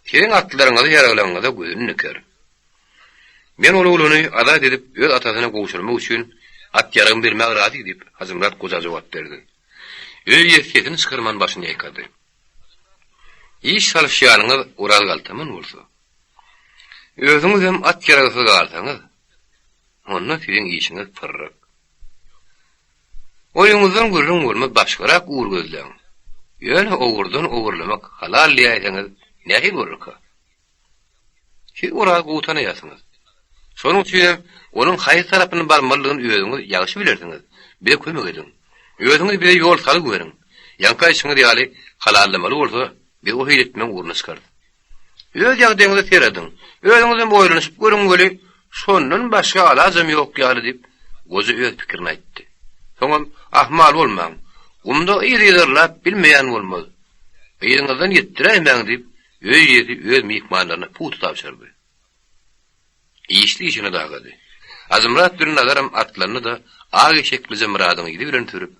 Siziň atlaryňyzy ýaraglaryňyza gözüni diker. Men ol oglany azat edip, öz atasyna gowşurmak üçin at-ýaragymy bermäge razy diýip, Hajymyrat goja jogap berdi. Öý eýesi sesini çykarman başyny ýaýkady. Iş salyşýanyňyz Oraz galtaman bolsa, özüňizem at-ýaragsyz galsaňyz, onda siziň işiňiz pyrryk. Oýuňyzdan gürrüň bolmaz başgarak ugur gözläň. Ýöne ogurdan ogurlamak halal diýäýseňiz nähili bolarka? Siz Orazy gowy tanaýarsyňyz. Şonuň üçinem onuň haýsy tarapyna barmalydygyny özüňiz ýagşy bilersiňiz. Bize kömek ediň. Özüňiz bize ýol salgy beriň. Ýaňky aýdyşyňyz ýaly halallamaly bolsa, biz o hili etmegiň ugruna çykarys. Öz ýagdaýyňyza serediň. Özüňizem oýlanyşyp görüň weli, şondan başga alajam ýok ýaly diýip, goja öz pikirini aýtdy. Soňam, Ahmal bolmaň. Gumda yz yzarlap bilmeýän bolmaz. Yzyňyzdan ýetdiräýmäň diýip, öý eýesi öz myhmanlaryna pugta tabşyrdy. Işli işine dagady. Hajymyrat bilen Nazaram atlandy-da, ak eşeklije Myradyň yzy bilen sürüp,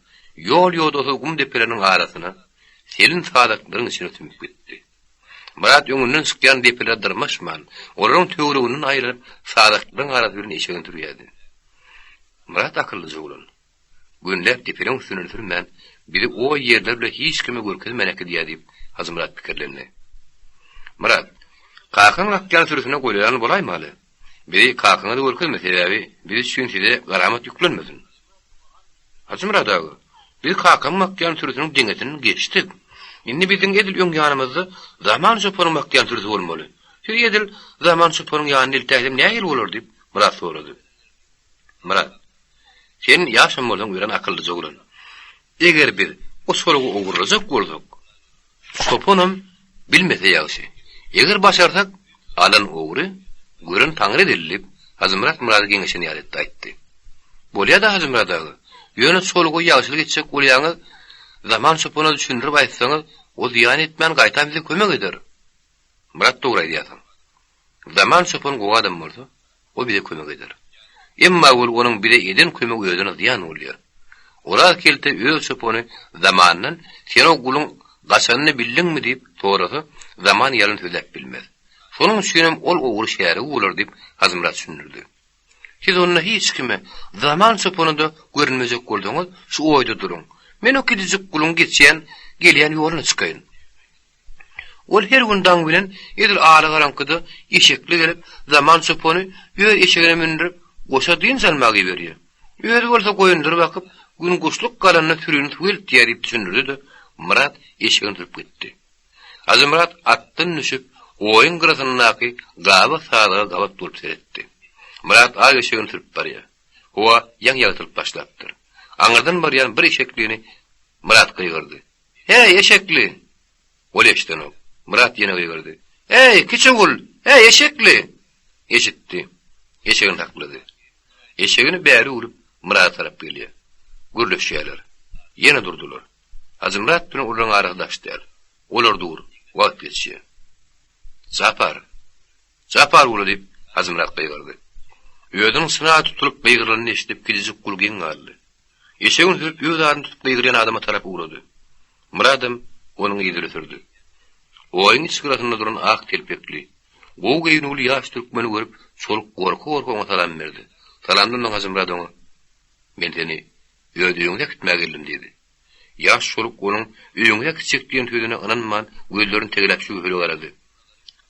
ýol-ýodasyz gum depeleriniň arasyna, selin sazaklaryň içine sümüp gitdi. Myrat öňünden çykýan depelere dyrmaşman, olaryň töwereginden aýlanyp, sazaklaryň arasy bilen eşegini sürýärdi. Myrat akyllyja oglan. Günläp depeleň üstünden sürmän, bizi o ýerler bile hiç kime görkezmän äkidýär diýip, Hajymyrat pikirlendi. Myrat, kakaň akýan sürüsine golaýlan bolaýmaly? Bizi kakaňa-da görkezme, sebäbi biz üçin size garamat ýüklenmesin. Hajymyrat aga, biz kakamyň bakýan sürüsiniň deňesinden geçdik. Indi biziň edil öň ýanymyzda Zaman çopanyň bakýan sürüsi bolmaly. Sizi edil Zaman çopanyň ýanyna eltäýsem nähili bolar diýip, Myrat sorady. Myrat, sen ýaşam bolsaň örän akyllyja oglan. Eger biz o çolugy ogurlajak bolsak, Çopanam bilmese ýagşy. Eger başarsak, alan ogry, gören Taňry edeli diýip, Hajymyrat Myrady geňeşen ýaly etdi, aýtdy. Bolýa-da, Hajymyrat aga, ýöne çoluga ýagşylyk etjek bolýaňyz, Zaman çopana düşündirip aýtsaňyz, o zyýan etmän, gaýtam size kömek eder. Myrat dogry aýdýarsyň. Zaman çopan gowy adam bolsa, o bize kömek eder. Emma weli onuň bize eden kömegi özüne zyýan bolýar. Oraz kelte öz çopany Zamandan Sen o guluň gaçanyny bildiňmi diýip sorasa, Zaman ýalan sözläp bilmez. Şonuň üçinem ol ogry şärigi bolar diýip Hajymyrat düşündirdi. Siz onda hiç kime, Zaman çopana-da görünmejek bolsaňyz, şu oýda duruň. Men o kiçijik guluň geçýän, gelýän ýoluna çykaýyn. Ol her gün daň bilen edil alagaraňkyda eşekli gelip, Zaman çopany öz eşegine mündürip, goşa dynç almaga iberýär. Özi bolsa goýunlary bakyp, gün guşluk galanda sürini suwa eltýär diýip düşündirdi-de, Myrat eşegini sürüp gitdi. Hajymyrat atdan düşüp, oýuň gyrasyndaky gaba sazaga gabat bolup seretdi. Myrat ak eşegini sürüp barýar. Howa ýaňy ýagtylyp başlapdyr. Aňyrdan barýan bir eşeklini Myrat gygyrdy. Heý, eşekli! Ol eşidenok. Myrat ýene gygyrdy. Heý, kiçi gul! Heý, eşekli! Eşitdi. Eşegini saklady. Eşegini bäri öwrüp, Myrada tarap gelýär. Gürleşýärler. Ýene durdular. Hajymyrat bilen olaryň arasy daş däl. Olar dur. Wagt geçýär. Japar! Japarguly! diýip, Hajymyrat gygyrdy. Özüniň çyna tutulyp gygyrylanyny eşidip, kiçijik gul geň galdy. Eşegini sürüp, öz adyny tutup gygyrýan adama tarap ugrady. Myradam onuň yzyny sürdi. Oýuň iç gyrasynda duran ak telpekli. Gowy geýnüwli ýaş türkmeni görüp, çoluk gorka-gorka oňa salam berdi. Salamdan soň Hajymyrat oňa, Men seni öz öýüňize äkitmäge geldim diýdi. Ýaş çoluk onuň öýüňize äkitjek diýen sözüne ynanman, gözlerini tegeläp şübheli garady.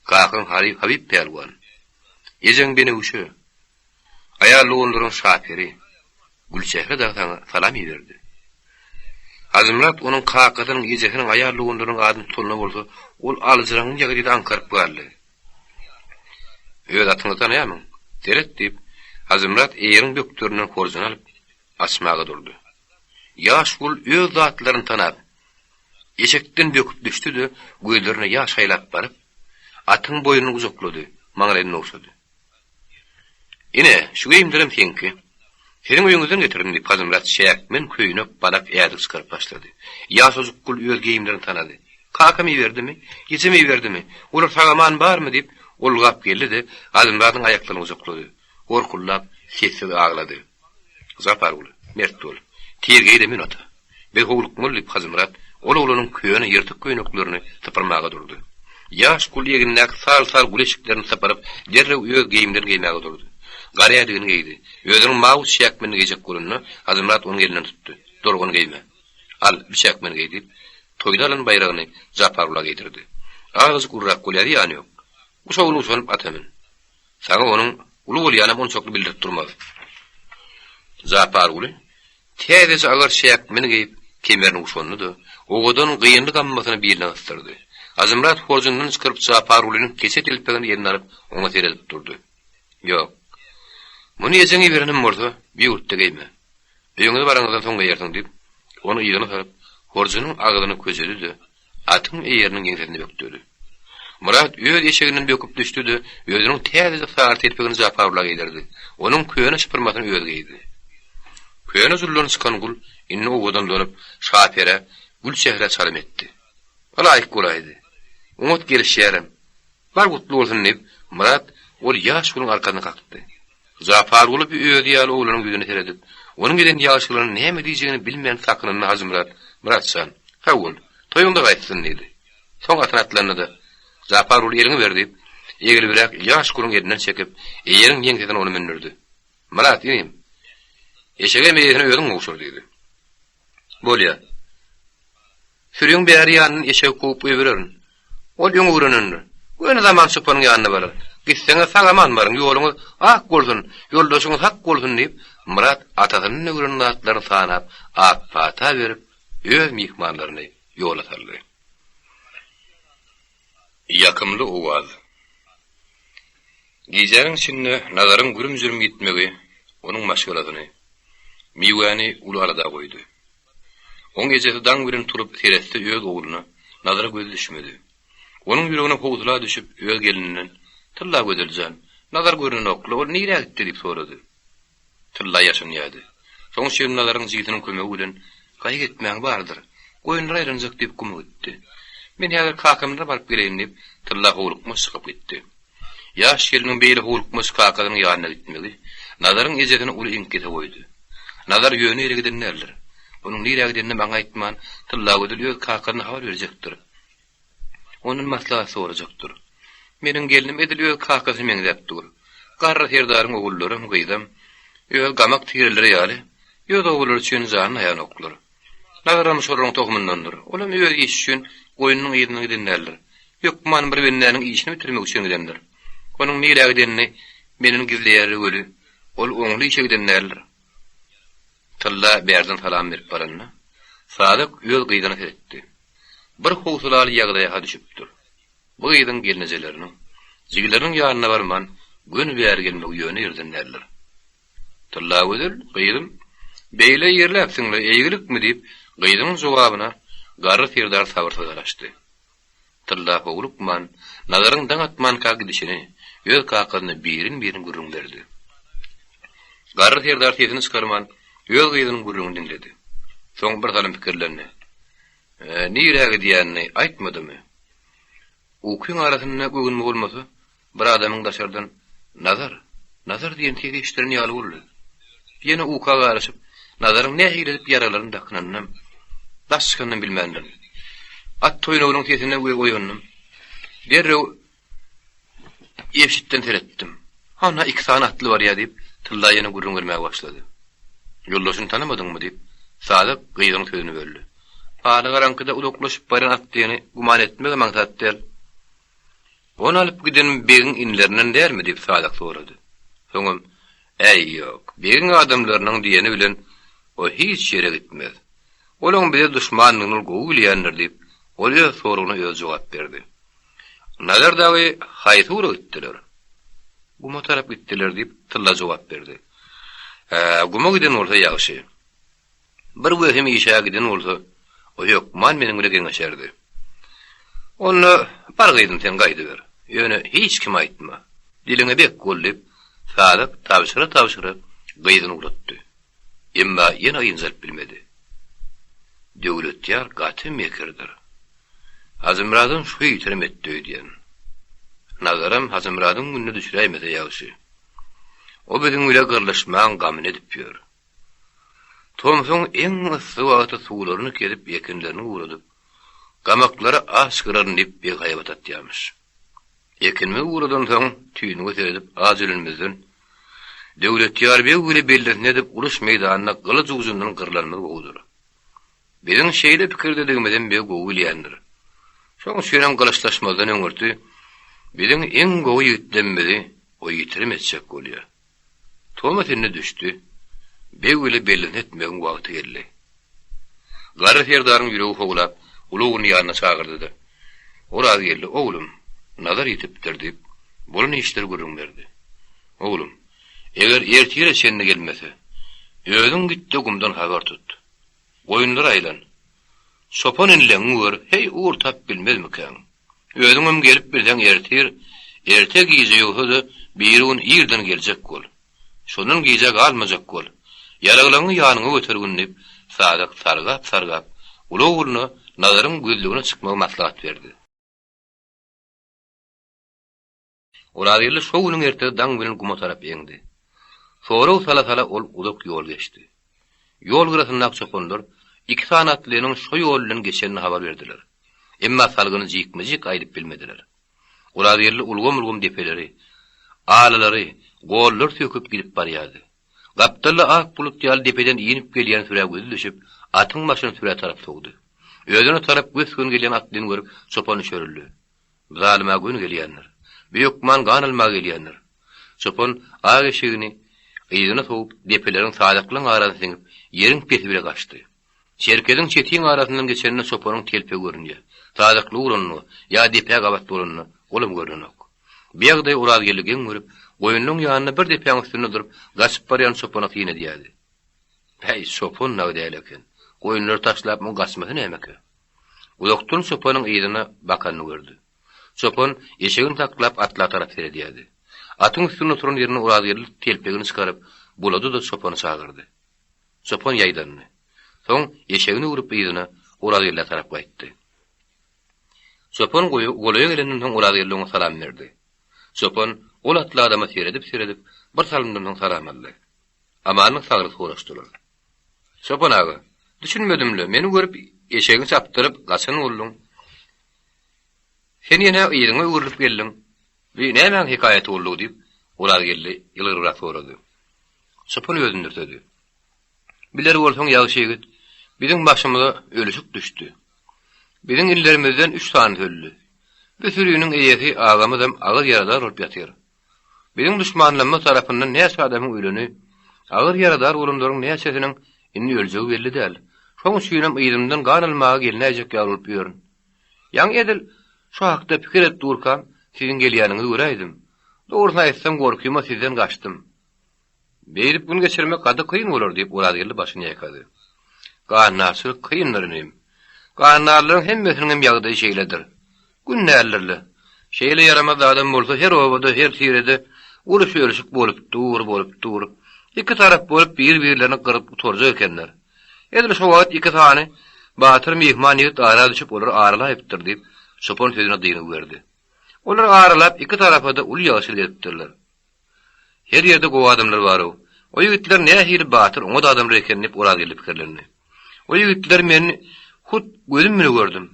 Kakaň Haryp Habyp pälwan. Ejeň Benewşe. Aýal doganlaryň Şaperi. Gülçehre dagy saňa salam iberdi. Hajymyrat onuň kakasynyň, ejesiniň, aýal doganlarynyň adyny tutanda bolsa, ol aljyraňňy ýagdaýda aňkaryp galdy. Öz atyňy tanaýarmyň? Seret, diýip, Hajymyrat eýeriň bökderinden horjuny alyp, açmaga durdy. Ýaş gul öz zatlaryny tanap, eşekden böküp düşdi-de, gözlerine ýaş aýlap baryp, atyň boýnuny gujaklady, maňlaýyny ogşady. Ine, şu geýimlerem seňki. Seniň öýüňizden getirdim, diýip, Hajymyrat çäkmen, köýnek, balak, ädik çykaryp başlady. Ýaşajyk gul öz geýimlerini tanady. Kakam iberdimi? Ejem iberdimi? Olar sag-aman barmy? diýip, ylgap geldi-de, Hajymyradyň aýaklaryny gujaklady. Gorkuldap, sessiz aglady. Japarguly, mert bol. Tiz geý-de mün ata. Biz howlukmaly, diýip, Hajymyrat ol oglanyň köne ýyrtyk köýneklerini sypyrmaga durdy. Ýaş gul egnindäki sal-sal gül eşiklerini sypyryp, derrew öz geýimlerini geýmäge durdy. Gara ädigini geýdi. Özüniň mawy çäkmenini geýjek bolanda, Hajymyrat onuň elinden tutdy. Dur, ony geýme. Al, bu çäkmeni geý, diýip, toýda alan baýragyny Japargula geýdirdi. Azajyk ulurak bolýar, zyýany ýok. Guşagyny guşanyp ata mün. Saňa onuň uly bolýanam onçakly bildirip durmaz. Japarguly täzeje agar çäkmeni geýip, kemerini guşandy-da, owadan gynly gammasyny biline gysdyrdy. Hajymyrat horjundan çykaryp Japargulynyň keçe telpegini eline alyp, oňa seredip durdy. Ýok. Muny ejeň iberenem bolsa, bu ýurtda geýme. Öýüňize baraňyzdan soň geýersiň diýip, ony yzyna salyp, horjunyň agzyny köjedi-de, Atyň eýeriniň ýeňsesine bökdürdi. Myrat öz eşeginden böküp düşdi-de, özüniň täzeje sary telpegini Japargula geýdirdi. Onuň köne şypyrmasyny özi geýdi. Köne juldan çykan gul indi owadanlanyp, Şaperä, Gülçehrä çalym etdi. Ylaýyk bolaýdy. Oňat gelişýärem. Bar gutly bolsun diýip, Myrat ol ýaş guluň arkasyny kakdy. Japarguly bi özi ýaly oglanyň ýüzüne seredip, onuň eden ýagşylygyna näme diýjegini bilmän sakynanda Hajymyrat, Myrat jan, sag bol, toýuňda gaýtsyn diýdi. Soň atyna atlandy-da, Japarguly eliňi ber diýip, egilibräk ýaş guluň elinden çekip, eýeriň ýeňsesine ony mündürdi. Myrat, inim, eşegem eýesine özüň gowşur diýdi. Bolýa. Süriň bäri ýanyndan eşegi kowup goýbererin. Ol öň öwrenendir. Göni Zaman çopanyň ýanyna barar. Gitseňiz sag-aman baryň, ýoluňyz ak bolsun, ýoldaşyňyz hak bolsun diýip, Myrat atasyndan öwrenen zatlaryny sanap, ak pata berip, öz myhmanlaryny ýola saldy. Ýakymly owaz. Gijäniň içinde Nazaryň gürüm-jürüm gitmegi onuň maşgalasyny, Miwäni uly alada goýdy. Oň ejesi daň bilen turup seretse öz ogluna, Nazara gözi düşmedi. Onuň ýüregine howsala düşüp öz gelninden, Tyllagözel jan, Nazar görnenok-la, ol nirä gitdi diýip sorady. Tylla ýaşanýardy. Şoň üçin Nazaryň jigisiniň kömegi bilen Gaýgy etmäň bardyr. Goýunlar aýlanjak diýip guma gitdi. Men häzir kakamlara baryp geleýin diýip, Tylla howlukmaç çykyp gitdi. Ýaş gelniň beýle howlukmaç kakasynyň ýanyna gitmegi Nazaryň ejesini uly iňkise goýdy. Nazar ýöne ýere giden däldir. Onuň nirä gidenini maňa aýtman, Tyllagözel öz kakasyna habar berjekdir. Ondan maslahat sorajakdyr. Meniň gelnim edil öz kakasyna meňzäp dur. Garry serdaryň ogullaram, gyzam öz gamak tireleri ýaly, öz obalary üçin janyny aýanoklar. Nazaram şolaryň tohumyndandyr. Olam öz işi üçin goýnunyň yzyndan giden däldir. Hökman bir bendäniň işini bitirmek üçin gidendir. Onuň nirä gidenini menden gizleýär weli, ol oňly işe giden däldir. Tylla bärden salam berip baranda, Sadyk öz gyzyna seretdi. Bir howsalaly ýagdaýa-ha düşüpdir. Bu gyzyň gelnejeleriniň, jigileriniň ýanyna barman, göni bäri gelmegi ýöne ýerden däldir. Tyllagözel, gyzym, beýle ýerläpsiň-le, eýgilikmi? diýip, gyzynyň jogabyna garry serdar sabyrsyz garaşdy. Tylla howlukman, Nazaryň daň atmanka gidişini öz kakasyna birin-birin gürrüň berdi. Garry serdar sesini çykarman, öz gyzynyň gürrüňini diňledi. Soň birsalym pikirlendi. Nirä gidýänini aýtmadymy? Ukyň arasynda göwnüme bolmasa, bir adamyň daşardan Nazar! Nazar! diýen sesi eşdilen ýaly boldy. Ýene uka garyşyp, Nazaryň nähili edip ýaralaryny dakynanynam, daş çykanynam bilmändirin. At toýnagynyň sesine oýandym. Derrew. Ebşitden seretdim. Hana iki sany atly barýar diýip, Tylla ýene gürrüň bermäge başlady. Ýoldaşyny tanamadyňmy diýip, Sadyk gyzyň sözüni böldi. Alagaraňkyda uzaklaşyp barýan atlyny güman etmegem aňsat däl. Ony alyp giden begiň inlerinden dälmi diýip Sadyk sorady. Soňam, Äý, ýok, begiň adamlarynyň diýeni bilen o hiç ýere gitmez. Olaň bize duşmandygyny ol gowy bilýändir diýip, ol öz soragyna özi jogap berdi. Nazar dagy haýsy ugra gitdiler? Guma tarap gitdiler diýip, Tylla jogap berdi. Hä, guma giden bolsa ýagşy. Bir wehim işe giden bolsa, o hökman meniň bile geňeşerdi. Onda bar gyzym sen gaýdyber. Ýöne hiç kime aýtma. Diliňe bek bol diýip, Sadyk tabşyra-tabşyra gyzyny ugratdy. Emma ýene ynjalyp bilmedi. Döwletýar gaty mekirdir. Hajymyradyň şu ýitirim etdi öýdýän. Nazaram Hajymyradyň gününe düşüräýmese ýagşy. O biziň bile gyrlyşmaň gamyny edip ýör. Tomsuň iň yssy wagty suwlaryny kesip ekinlerini guradyp, gamaklary aç gyraryn diýip beg haýbat atýarmyş. Ekinimizi guradansoň tüýnüge seredip aç ölenimizden, Döwletýar beg bile bellisini edip uruş meýdanynda gylyç ujundan gyrlanymyz gowudyr. Biziň şeýle pikirdedigimizem beg gowy bilýändir. Şoň üçinem gylyçlaşmazdan öňürti biziň iň gowy ýigitlemmizi o ýitirim etjek bolýar. Tomus indi düşdi. Beg bile bellisini etmegiň wagty geldi. Garry serdaryň ýüregi howlap, uly ogluny ýanyna çagyrdy-da, Orazgeldi, oglum, Nazar ýitipdir diýip, bolan işleri gürrüň berdi. Oglum, eger ertire çenli gelmese, özüň git-de gumdan habar tut. Goýunlara aýlan. Çopan inleňňi gör, heý, ugur tap bilmezmikäň? Özüňem gelip bilseň ertir, erte gije ýogsa-da birigün irden geljek bol. Şondan gijä galmajak bol. Ýaraglaňňy ýanyňa götergin diýip, Sadyk sargap-sargap, uly ogluna Nazaryň gözlegine çykmagy maslahat berdi. Orazgeldi şo günüň ertesi daň bilen guma tarap eňdi. Sorag sala-sala ol uzak ýol geçdi. Ýol gyrasyndaky çopanlar iki sany atlynyň şo ýol bilen geçenini habar berdiler. Emma salgyny jikme-jik aýdyp bilmediler. Orazgeldi ulgam-ulgam depeleri, alalary, gollary söküp gidip barýardy. Gapdalda ak bulut ýaly depeden inip gelýän sürä gözi düşüp, atyň başyny sürä tarap sowdy. Özüne tarap gös-göni gelýän atlyny görüp, çopan üşerildi. Zalyma göni gelýändir. Bu hökman gan almaga gelýändir. Çopan ak eşegini yzyna sowup, depeleriň sazaklaryň arasyna siňip, ýeriň pesi bile gaçdy. Çerkeziň çetiň arasyndan geçende çopanyň telpegi görünýär. Sazakly uranda ýa depä gabat bolanda olam görnenok. Bu ýagdaýy Orazgeldi geň görüp, goýunlaryň ýanynda bir depäň üstünde durup, gaçyp barýan çopana syn edýärdi. Päý, çopan dagy däl eken. Goýunlary taşlap muň gaçmasy nämekä? Uzakdan çopanyň yzyna bakanyny gördi. Çopan eşegini saklap atla tarap seredýärdi. Atyň üstünde oturan ýerinde Orazgeldi telpegini çykaryp, bulady-da çopany çagyrdy. Çopan ýaýdandy. Soň eşegini öwrüp yzyna Orazgeldä tarap gaýtdy. Çopan golaýa gelenden soň Orazgeldi oňa salam berdi. Çopan ol atly adama seredip-seredip, bir salymdan soň salam aldy. Amanlyk saglyk soraşdylar. Çopan aga, düşünmedim-le, meni görüp eşegiňi çapdyryp gaçan bolduň. Sen ýene yzyňa öwrülip geldiň. Bu nämäň hekaýaty boldugy diýip, Orazgeldi ýylgyrybrak sorady. Çopan özüni dürsedi. Biler bolsaň, ýagşy ýigit, biziň başymyza ölüşik düşdi. Biziň illerimizden üç sanysy öldi. Bu süriniň eýesi agamyzam agyr ýaradar bolup ýatyr. Biziň duşmanlarymyz tarapyndan näçe adamyň öleni, agyr ýaradar bolanlaryň näçesiniň indi öljegi belli däl. Şoň üçinem yzymdan gan almaga gelnäýjek ýaly bolup ýörün. Ýaňy edil şu hakda pikir edip durkam, siziň gelýäniňizi göräýdim. Dogrusyny aýtsam, gorkyma sizden gaçdym. Beýdip gün geçirmek gaty kyn bolar, diýip, Orazgeldi başyny ýaýkady. Gandarçylyk kyndyr, inim. Gandarlaryň hemmesiniňem ýagdaýy şeýledir. Gün däldir-le. Şeýle ýaramaz zadam bolsa her obada, her tirede uruş-örüşik bolup dur, bolup dur. Iki tarap bolup bir-birlerini gyryp gutarjak ekenler. Edil şo wagt iki sany batyr myhman ýigit ara düşüp olary aralaýypdyr, diýip, çopan sözüne dyngy berdi. Olar aralap iki tarapa-da uly ýagşylyk edipdirler. Her ýerde gowy adamlar bar-ow. O ýigitler nähili batyr, oňat adamlar eken diýip Orazgeldi pikirlendi. O ýigitleri men hut gözüm bile gördüm.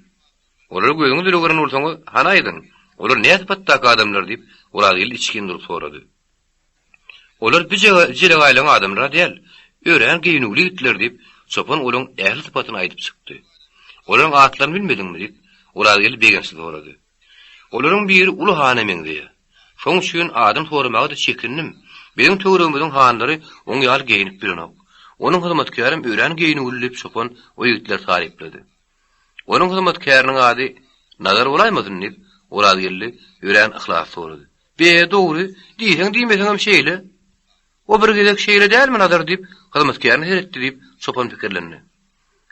Olary gözüňiz bile gören bolsaňyz, hany aýdyň. Olar nä sypatdaky adamlar? diýip, Orazgeldi içgin durup sorady. Olar bi jelegaýlaryň adamlar-a däl, örän geýnüwli ýigitler, diýip, çopan olaryň ähli sypatyny aýdyp çykdy. Olaryň atlaryny bilmediňmi? diýip, Orazgeldi begençli sorady. Olaryň biri uly hana meňzeýär. Şoň üçin adam soramaga-da çekindim. Biziň töweregimiziň hanlary oň ýaly geýnip bilenok. Onuň hyzmatkärem örän geýnüwli, diýip, çopan o ýigitleri taryplady. Onuň hyzmatkäriniň ady Nazar bolaýmasyn? diýip, Orazgeldi örän yhlasly sorady. Be, dogry, diýseň-diýmeseňem şeýle. O bir gezek şeýle dälmi, Nazar diýip, hyzmatkärine seretdi diýip, çopan pikirlendi.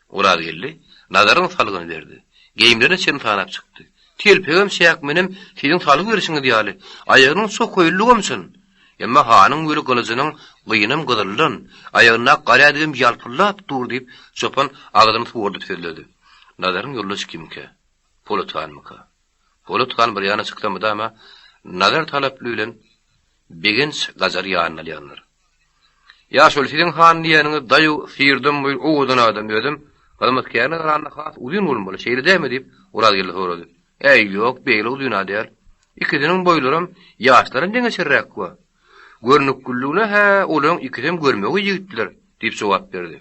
Orazgeldi Nazaryň salgyny berdi. Geýimlerine çenli sanap çykdy. Telpegem, çäkmenem siziň salgy berşiňiz ýaly, aýagynyň çokaýlylygam çyn. Emma hanyň weli gylyjynyň gynam gyzyldan, aýagyndaky garädigem ýalpyldap dur diýip, çopan agzyny suwardyp sözledi. Nazaryň ýoldaşy kimkä? Polat hanmyka? Polat han bir ýana çyksa mydama Nazar talaply bilen Begenç gajary ýanyna alýandyr. Ýaşuly, siziň han diýýäniňiz daýaw, syrdam boýly owadan adam, özem hyzmatkärine garanda has uzyn bolmaly, şeýle dälmi diýip, Orazgeldi sorady. Äý, ýok, beýle uzyn-a däl. Ikisiniň boýlaram, ýaşlaram deňeçerräk wa. Görnükliligine-hä olaryň ikisem görmegeý ýigitler, diýip jogap berdi.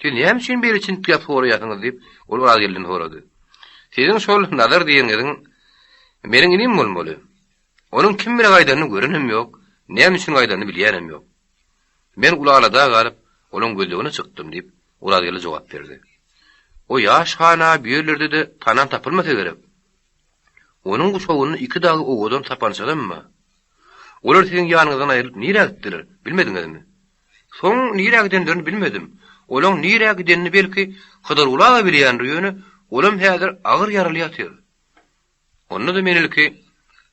Siz näme üçin beýle çintgäp soraýarsyňyz, diýip, ol Orazgeldiden sorady. Siziň şol Nazar diýeniňiziň meniň inim bolmaly. Onuň kim bilen gaýdanyny görenem ýok, näme üçin gaýdanyny bilýänem ýok. Men uly alada galyp, olaň gözlegine çykdym, diýip, Orazgeldi jogap berdi. O ýaş han-a bu ýerlerde-de tanan tapylmasa gerek. Onuň guşagynda iki dagy owadan sapançalam bar. Olar siziň ýanyňyzdan aýrylyp nirä gitdiler, bilmediňizmi? Soň nirä gidenlerini bilmedim. Olaň nirä gidenini belki Hydyrguly aga bilýändir, ýöne olam häzir agyr ýaraly ýatyr. Onda-da men ilki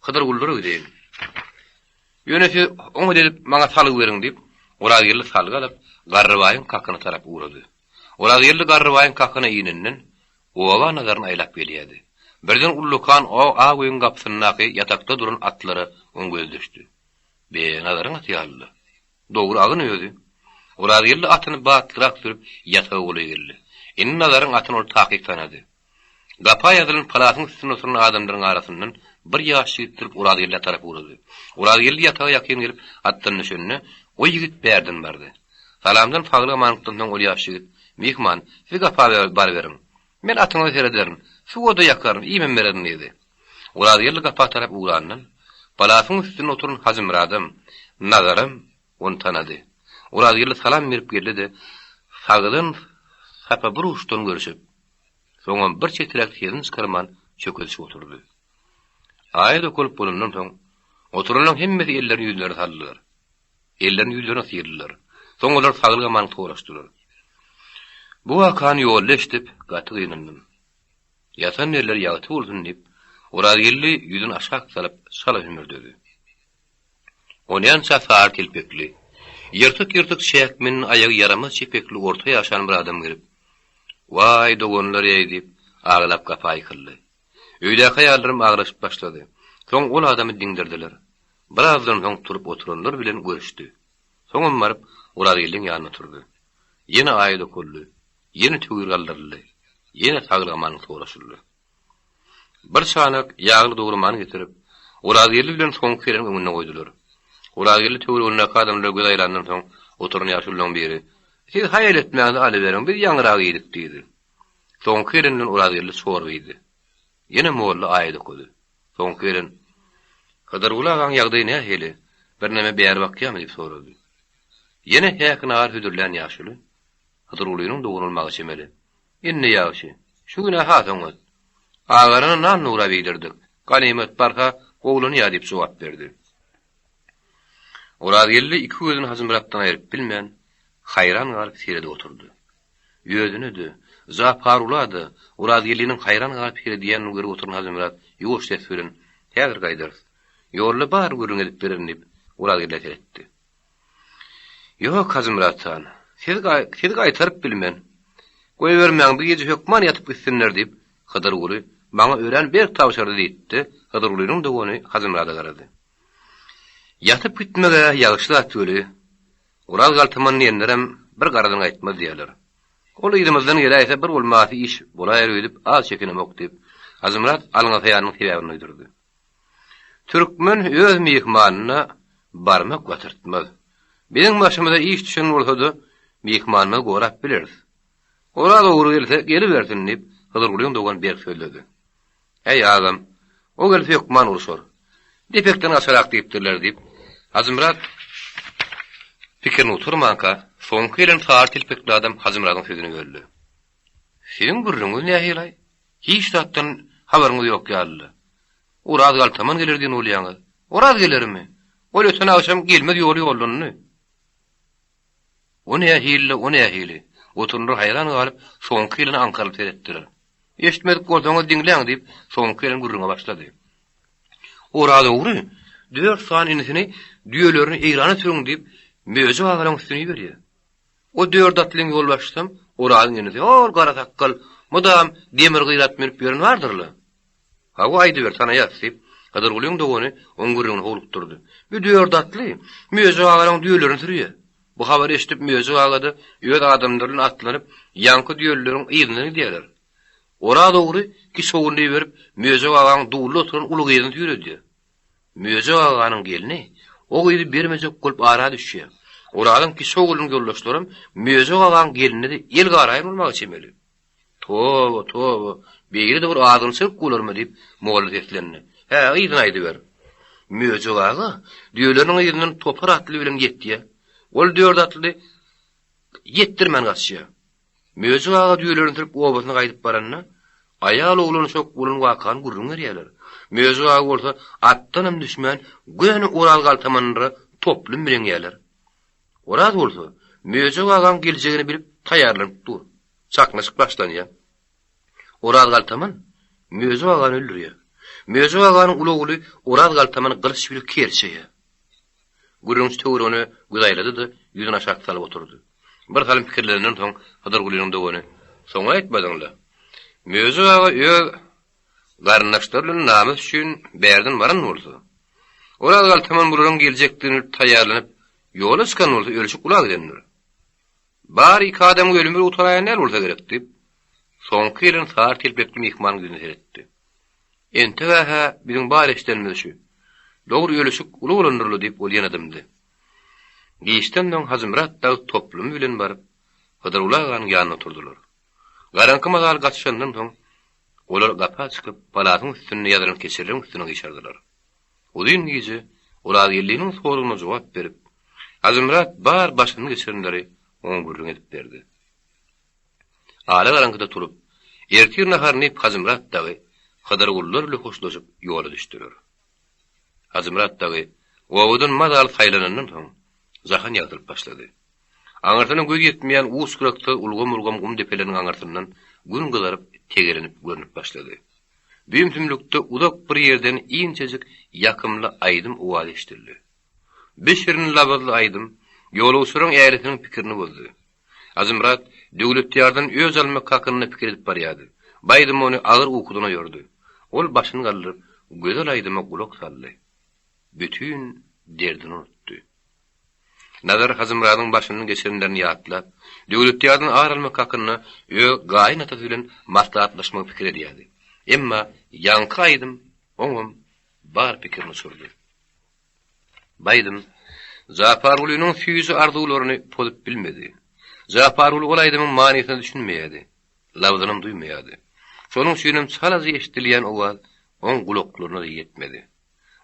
Hydyrgullara gideýin. Ýöne siz oňat edip maňa salgy beriň diýip, Orazgeldi salgy alyp, Garrybaýyň kakyna tarap ugrady. Orazgeldi Garrybaýyň kakyna inenden, oba nazaryny aýlap gelýärdi. Birden ullakan ak öýüň gapysyndaky ýatakda duran atlara oň gözi düşdi. Be, Nazaryň aty ýaly-la. Dogry agyn özi. Orazgeldi atyny batlyrak sürüp, ýataga golaý geldi. Indi Nazaryň atyny ol takyk tanady. Gapa ýazylan palasyň üstünde oturan adamlaryň arasyndan bir ýaş ýigit turup Orazgeldä tarap ugrady. Orazgeldi ýataga ýakyn gelip, atdan düşende, o ýigit bärden bardy. Salamdan saglyk-amanlykdan soň ol ýaş ýigit, Myhman, siz gapa baryberiň. Men atyňyza serederin, suwa-da ýakaryn, iýmem bererin diýdi. Orazgeldi gapa tarap ugrandan, palasyň üstünde oturan Hajymyradam, Nazaram ony tanady. Orazgeldi salam berip geldi-de, sagdan sapa bir uçdan görüşip, Soňam bir çeträk sesini çykarman çökedişip oturdy. Aýat okalyp bolandan soň, oturanlaryň hemmesi ellerini ýüzlerine saldylar. Ellerini ýüzlerine syrdylar. Soň olar saglyk-amanlyk soraşdylar. Bu wakany ýolda eşidip, gaty gynandym. Ýatan ýerleri ýagty bolsun diýip, Orazgeldi ýüzüni aşak salyp, çala hümürdedi. Onýança sary telpekli, ýyrtyk-ýyrtyk çäkmenli aýagy ýaramaz çepekli orta ýaşan bir adam gelip, Waý, doganlar-eý! diýip, aglap gapa ýykyldy. Öýdäki aýallaram aglaşyp başlady. Soň ol adamy diňdirdiler. Birazdan soň turup oturanlar bilen görüşdi. Soňam baryp, Orazgeldiň ýanynda turdy. Ýene aýat okaldy. Ýene töwir galdyryldy. Ýene saglyk-amanlyk soraşyldy. Bir çanak ýagly dogramany getirip, Orazgeldi bilen soňky geleniň öňünde goýdular. Orazgeldi töweregindäki adamlara göz aýlandan soň, oturan ýaşulularyň biri, Siz haýal etmäňizi alyberiň, biz ýaňyrak iýdik diýdi. Soňky gelen bilen Orazgeldi çorba iýdi. Ýene molla aýat okady. Soňky gelen, Hydyrguly agaň ýagdaýy nähili, birneme bäri bakýarmy diýip sorady. Ýene häki nahar hödürlän ýaşuly, Hydyrgulynyň dogany bolmaga çemeli. Indi ýagşy. Şu gün-ä has oňat. Agarana nan nurap iýdirdik. Ganymat barha gowulanýar diýip jogap berdi. Orazgeldi iki gözüni Hajymyratdan aýryp bilmän, haýran galyp seredip oturdy. Özüne-de, Japarula-da Orazgeldiniň haýran galyp seredýänini görüp oturan Hajymyrat ýuwaş ses bilen, Häzir gaýdarys. Ýolda bar gürrüň edip bererin diýip, Orazgeldä seretdi. Ýok, Hajymyrat han, sizi sizi gaýtaryp bilmen. Goýbermäň, bu gije hökman ýatyp gitsinler, diýip, Hydyrguly maňa örän berk tabşyrdy, diýdi-de, Hydyrgulynyň dogany Hajymyrada garady. Ýatyp gitmeg-ä ýagşy zat weli, Oraz galtaman diýenlerem bir garadan gaýtmaz diýýärler. Ol yzymyzdan geläýse bir bolmasy iş bolaýar öýdüp az çekinemok, diýip, Hajymyrat alňasaýanynyň sebäbini duýdurdy. Türkmen öz myhmanyna barmak batyrtmaz. Biziň başymyza iş düşen bolsa-da, myhmanymyzy gorap bileris. Oraz ogry gelse, gelibersin, diýip, Hydyrgulyň dogany berk sözledi. Äý, agam, o gelse hökman urşar. Depekden gaçarak diýipdirler, diýip, Hajymyrat pikirini gutarmanka, soňky gelen sary telpekli adam Hajymyradyň sözüni böldi. Siziň gürrüňiňiz nähili-aý? Hiç zatdan habaryňyz ýok ýaly-la. Oraz galtaman geler diýen bolýaňyz. Oraz gelermi? Ol öten agşam gelmez ýoly ýollandy. O nähili-le, o nähili? Oturanlar haýran galyp, soňky gelene aňkarylyp seretdiler. Eşitmedik bolsaňyz diňläň, diýip, soňky gelen gürrüňe başlady. Oraz ogry dört sany inisini düýelerini Eýrana sürüň diýip, Möjek agalaň üstüne iberýär. O dört atlyň ýolbaşçysam Orazyň inisi, hol gara sakgal, mydam demir gyr at münüp ýören bardyr-la. Hawa, aýdyber, tanaýas, diýip, Hydyrgulyň dogany oň gürrüňini howlukdyrdy. Bu dört atly Möjek agalaň düýelerini sürýär. Bu habary eşidip Möjek aga-da öz adamlary bilen atlanyp, ýaňky düýelileriň yzyndan gidýärler. Oraz ogry kiçi ogluny iberip, Möjek agaň dulda oturan uly gyzyny süýredýär. Möjek aganyň gelni o gyzy bermejek bolup ara düşýär. Orazyň kiçi oglunyň ýoldaşlaram Möjek agaň gelnine-de el garaýan bolmaga çemeli. Toba, toba, beýle-de bir azgynçylyk bolarmy, diýip, molla seslendi. Hä, yzyny aýdyber. Möjek aga düýeleriniň yzyndan topar atly bilen ýetýär. Ol dört atly ýetdirmän gaçýar. Möjek aga düýelerini sürüp obasyna gaýdyp baranda, aýal oglan şok bolan wakany gürrüň berýärler. Möjek aga bolsa atdanam düşmän, göni Oraz galtamanlara toplum bilen gelýärler. Oraz bolsa Möjek agaň geljegini bilip taýýarlanyp dur. Çaknyşyk başlanýar. Oraz galtaman Möjek agany öldürýär. Möjek aganyň uly ogly Oraz galtamany gylyç bilen kerçeýär. Gürrüňçi töweregine göz aýlady-da, ýüzüni aşak salyp oturdy. Bir salym pikirlenenden soň Hydyrgulynyň dogany, Soňy aýtmadyň-la. Möjek aga öz garyndaşlary bilen namys üçin bärden baran bolsa, Oraz galtaman bularyň geljekdigini bilip taýýarlanyp, ýola çykan bolsa, ölşük ula gidendir. Bary iki adamyň ölümi bir gutaraýan däl bolsa gerek diýip, soňky gelen sary telpekli myhmanyň ýüzüne seretdi. Enteg-ä-hä biziň bar eşidenimiz şu. Dogry ölüşik uly bolandyrla diýip ol ýene dymdy. Giçden soň Hajymyrat dagy toplumy bilen baryp, Hydyrguly aganyň ýanynda oturdylar. Garaňky mazaly gatyşandan soň, olar gapa çykyp, palasyň üstünde ýazylan keçeleriň üstüne gyşardylar. Uzyn gije Orazgeldiniň soragyna jogap berip, Hajymyrat bar başyndan geçirenleri oňa gürrüň edip berdi. Ala garaňkyda turup, ertir naharyny iýip Hajymyrat dagy Hydyrgullar bilen hoşlaşyp ýola düşdüler. Hajymyrat dagy obadan mazaly saýlanandan soň, jahan ýagtylyp başlady. Aňyrsyna göz ýetmeýän uç-gyraksyz ulgam-ulgam gum depeleriniň aňyrsyndan Gün gyzaryp, tegelenip görnüp başlady. Düýmsümlikde uzak bir ýerden inçejik ýakymly aýdym owazy eşidildi. Bir şirin labyzly aýdym ýolagçylaryň ählisiniň pikirini bozdy. Hajymyrat Döwletýardan öç almak hakynda pikir edip barýardy. Bu aýdym ony agyr ukudan oýardy. Ol başyny galdyryp, gözel aýdyma gulak saldy. Bütin derdini unutdy. Nazar Hajymyradyň başyndan geçirenlerini ýatlap, Döwletýardan ar almak hakynda öz gaýyn atasy bilen maslahatlaşmagy pikir edýärdi. Emma ýaňky aýdym oňam bar pikirini uçurdy. Bu aýdym Japargulynyň süýji arzuwlaryny pozup bilmedi. Japarguly ol aýdymyň manysyna düşünmeýärdi, labzynam duýmaýardy. Şonuň üçinem çalaja eşidilýän owaz oň gulaklaryna-da ýetmedi.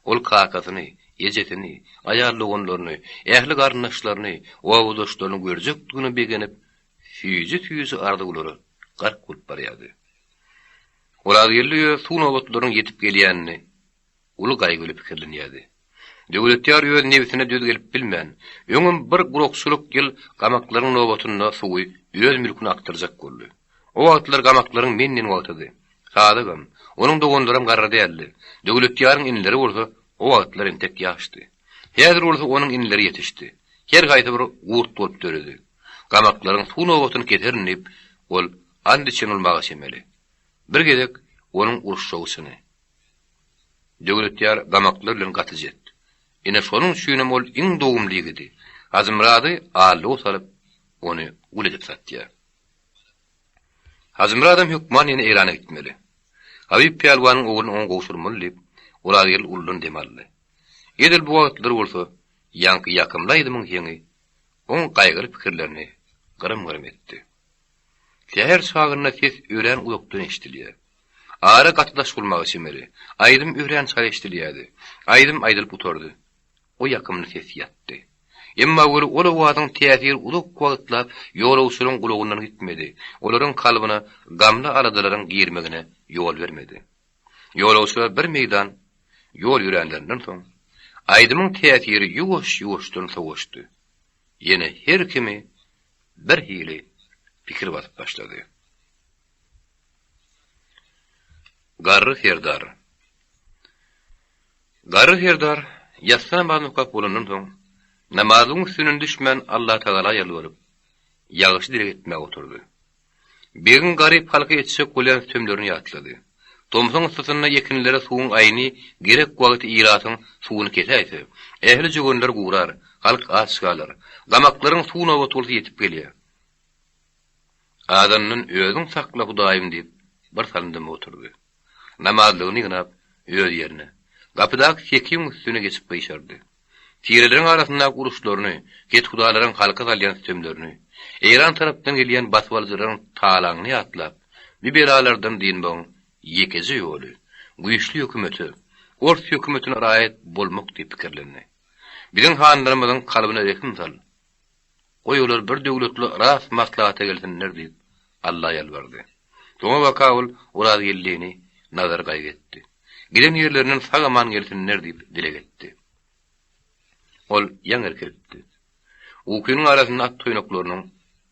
Ol kakasyny, ejesini, aýal doganlaryny, ähli garyndaşlaryny, obadaşlaryny görjekdigine begenip, süýji-süýji arzuwlara gark bolup barýardy. Orazgeldi öz suw nobatlarynyň ýetip gelýänini uly gaýgy bilen pikirlenýärdi. Döwletýar öz nebsine döz gelip bilmän, öňem bir gurakçylyk ýyl gamaklaryň nobatynda suwy öz mülküne akdyrjak boldy. O wagtlar gamaklaryň men diýen wagtydy. Sadygam, onuň doganlaram garry däldi. Döwletýaryň inileri bolsa o wagtlar entek ýaşdy. Häzir bolsa onuň inileri ýetişdi. Her haýsy bir gurt bolup döredi. Gamaklaryň suw nobatyny keserin diýip, ol and içen bolmaga çemeli. Bir gezek onuň uruşjagy çyny. Döwletýar gamaklar bilen gaty jet. Ine şonuň üçinem ol iň dogumly ýigidi, Hajymyrady aldawa salyp, ony gul edip satýar. Hajymyradam hökman ýene Eýrana gitmeli. Habyp pälwanyň ogluny oňa gowşurmaly diýip, Orazgeldi uludan dem aldy. Edil bu wagtlar bolsa, ýaňky ýakymly aýdymyň heňi oň gaýgyly pikirlerini gyrym-gyrym etdi. Säher çagynda ses örän uzakdan eşidilýär. Ara gaty daş bolmaga çemeli. Aýdym örän çala eşidilýärdi. Aýdym aýdylyp gutardy. O ýakymly ses ýatdy. Emma weli ol owazyň täsiri uzak wagtlap ýolagçylaryň gulagyndan gitmedi, olaryň kalbyna gamly aladalaryň girmegine ýol bermedi. Ýolagçylar bir meýdan ýol ýöränlerinden soň, aýdymyň täsiri ýuwaş-ýuwaşdan sowaşdy. Ýene her kimi bir hili pikir basyp başlady. Garry serdar Garry serdar ýassy namazyny okap bolandan soň, namazlygyň üstünden düşmän Allatagala ýalbaryp, ýagşy dileg etmäge oturdy. Begiň garyp halka etjek bolýan sütemlerini ýatlady. Tomsuň yssysynda ekinlere suwuň aýny gerek wagty ilatyň suwuny kesäýse, ähli jöwenler gurar, halk aç galar. Gamaklaryň suw nobaty bolsa ýetip gelýär. Azandan özüň sakla Hudaýym diýip, bir salym dymyp oturdy. Namazlygyny ýygnap, öz ýerine, gapydaky sekiň üstüne geçip gyşardy. Tireleriň arasyndaky uruşlaryny, kethudalaryň halka salýan sütemlerini, Eýran tarapdan gelýän basybalyjylaryň talaňyny ýatlap, bu belalardan dynmagyň ýekeje ýoly, güýçli hökümete, ors hökümetine raýat bolmak diýip pikirlendi. Biziň hanlarymyzyň kalbyna rehim sal! Goý olar bir döwletli ras maslahata gelsinler diýip, Alla ýalbardy. Soňabaka ol Orazgeldini Nazary gaýgy etdi. Giden ýerlerinden sag-aman gelsinler diýip dileg etdi. Ol ýaňy irkilipdi. Ukynyň arasynda at toýnaklarynyň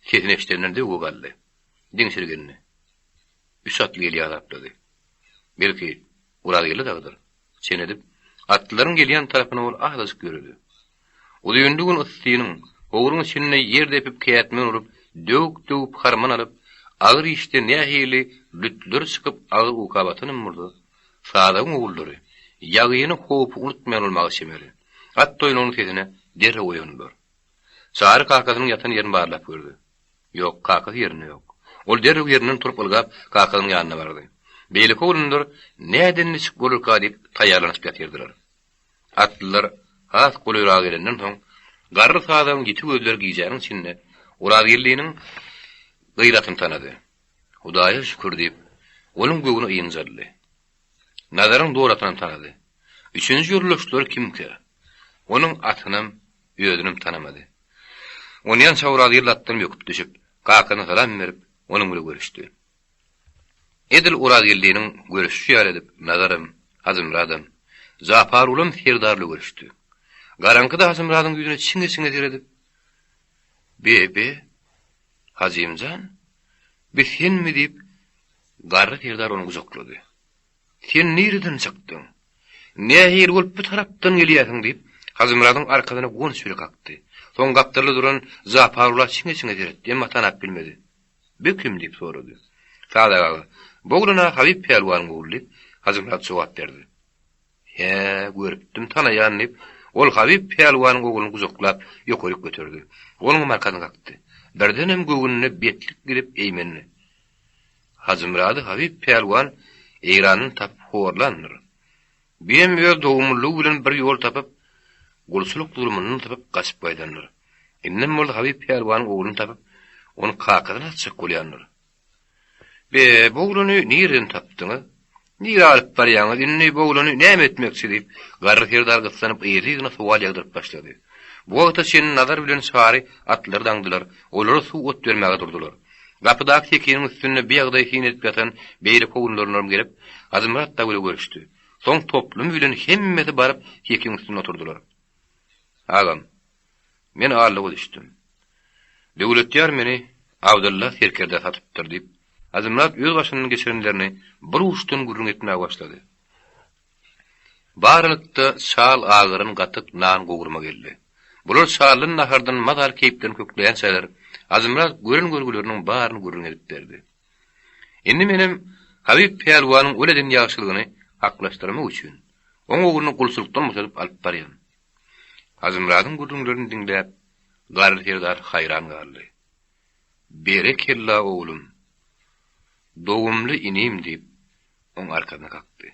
sesini eşidenden zöwwe galdy. Diňşirgendi. Üç atly gelýär hasaplady. Belki, Orazgeldi dagydyr. Çen edip, atlylaryň gelýän tarapyna ol azajyk ýöredi. Uzynly gün yssynyň, howruň içinde ýer depip kätmen urup, döwük-döwüp harman alyp, agyr işde nähili lütleri çykyp agyr uka batanam bolsa, Sazagyň ogullary, ýagyny howpy unutmaýan bolmaga çemeli, at toýnagynyň sesine derrew oýandylar. Çary kakasynyň ýatan ýerini barlap gördi. Ýok, kakasy ýerinde ýok. Ol derrew ýerinden turup ylgap, kakasynyň ýanyna bardy. Beýleki oglanlar näden niçik bolarka diýip taýýarlanyşyp ýatyrdylar. Atlylar has golaýraga gelenden soň, garry sazagyň ýiti gözleri gijäniň içinde Orazgeldiniň gyz atyny tanady. Hudaýa şükür diýip, onuň göwni ynjaldy. Nazaryň dor atynam tanady. Üçünji ýoldaşlary kimkä? Onuň atynam, özünem tanamady. Onýança Orazgeldi atdan böküp düşüp, kakasyna salam berip, onuň bile görüşdi. Edil Orazgeldiniň görüşişi ýaly edip Nazaram, Hajymyradam, Japarulam Serdarly görüşdi. Garaňkyda Hajymyradyň ýüzüne çiňe-çiňe seredip, Be-be, Hajym jan, bi senmi diýip, garry serdar ony gujaklady. Sen nireden çykdyň? Nähili bolup bu tarapdan gelýärsiň? diýip, Hajymyradyň arkasyna guwanç bile kakdy. Soň gapdalda duran Japarula çiňe-çiňe seretdi, emma tanap bilmedi. Bi kim? diýip sorady. Sadak aga, Bu oglan-a Habyp pälwanyň ogly, diýip, Hajymyrat jogap berdi. Hä, görüpdim, tanaýan, diýip, ol Habyp pälwanyň ogluny gujaklap, ýokaryk göterdi. Onuňam arkasyna kakdy. Birdenem göwnüne betlik gelip eýmendi. Hajymyrady Habyp pälwan Eýrandan tapyp horlandyr. Biem öz dogumlylygy bilen bir ýol tapyp, gulçulyk zulumyndan sypyp gaçyp gaýdandyr. Indem bolsa Habyp pälwanyň ogluny tapyp, ony kakasyna satjak bolýandyr. Be, bu oglany nireden tapdyňyz? Nirä alyp barýaňyz? Indi bu oglany näme etmekçi? diýip, garry serdar gyssanyp yzly-yzyna sowal ýagdyryp başlady. Bu wagta çenli Nazar bilen Çary atlary daňdylar, olara suw-ot bermäge durdular. Gapydaky sekiniň üstünde bi ýagdaýy syn edip ýatan beýleki oglanlaram gelip, Hajymyrat dagy bilen görüşdi. Soň toplumy bilen hemmesi baryp sekiň üstünde oturdylar. Agam, men aldyga düşdüm. Döwletýar meni Abdylla serkerdä satypdyr, diýip, Hajymyrat öz başyndan geçirenlerini bir uçdan gürrüň etmäge başlady. Baralykda çal agyran gatyk nan gowurma geldi. Bular çaldan nahardan mazaly keýplerini kökleýänçäler, Hajymyrat gören görgüleriniň baryny gürrüň edip berdi. Indi menem Habyp pälwanyň ol eden ýagşylygyny haklaşdyrmak üçin, oň ogluny gulçulykdan boşadyp alyp barýan. Hajymyradyň gürrüňlerini diňläp, Garry serdar haýran galdy. Berekella, oglum! Dogumly inim! diýip, oň arkasyna kakdy.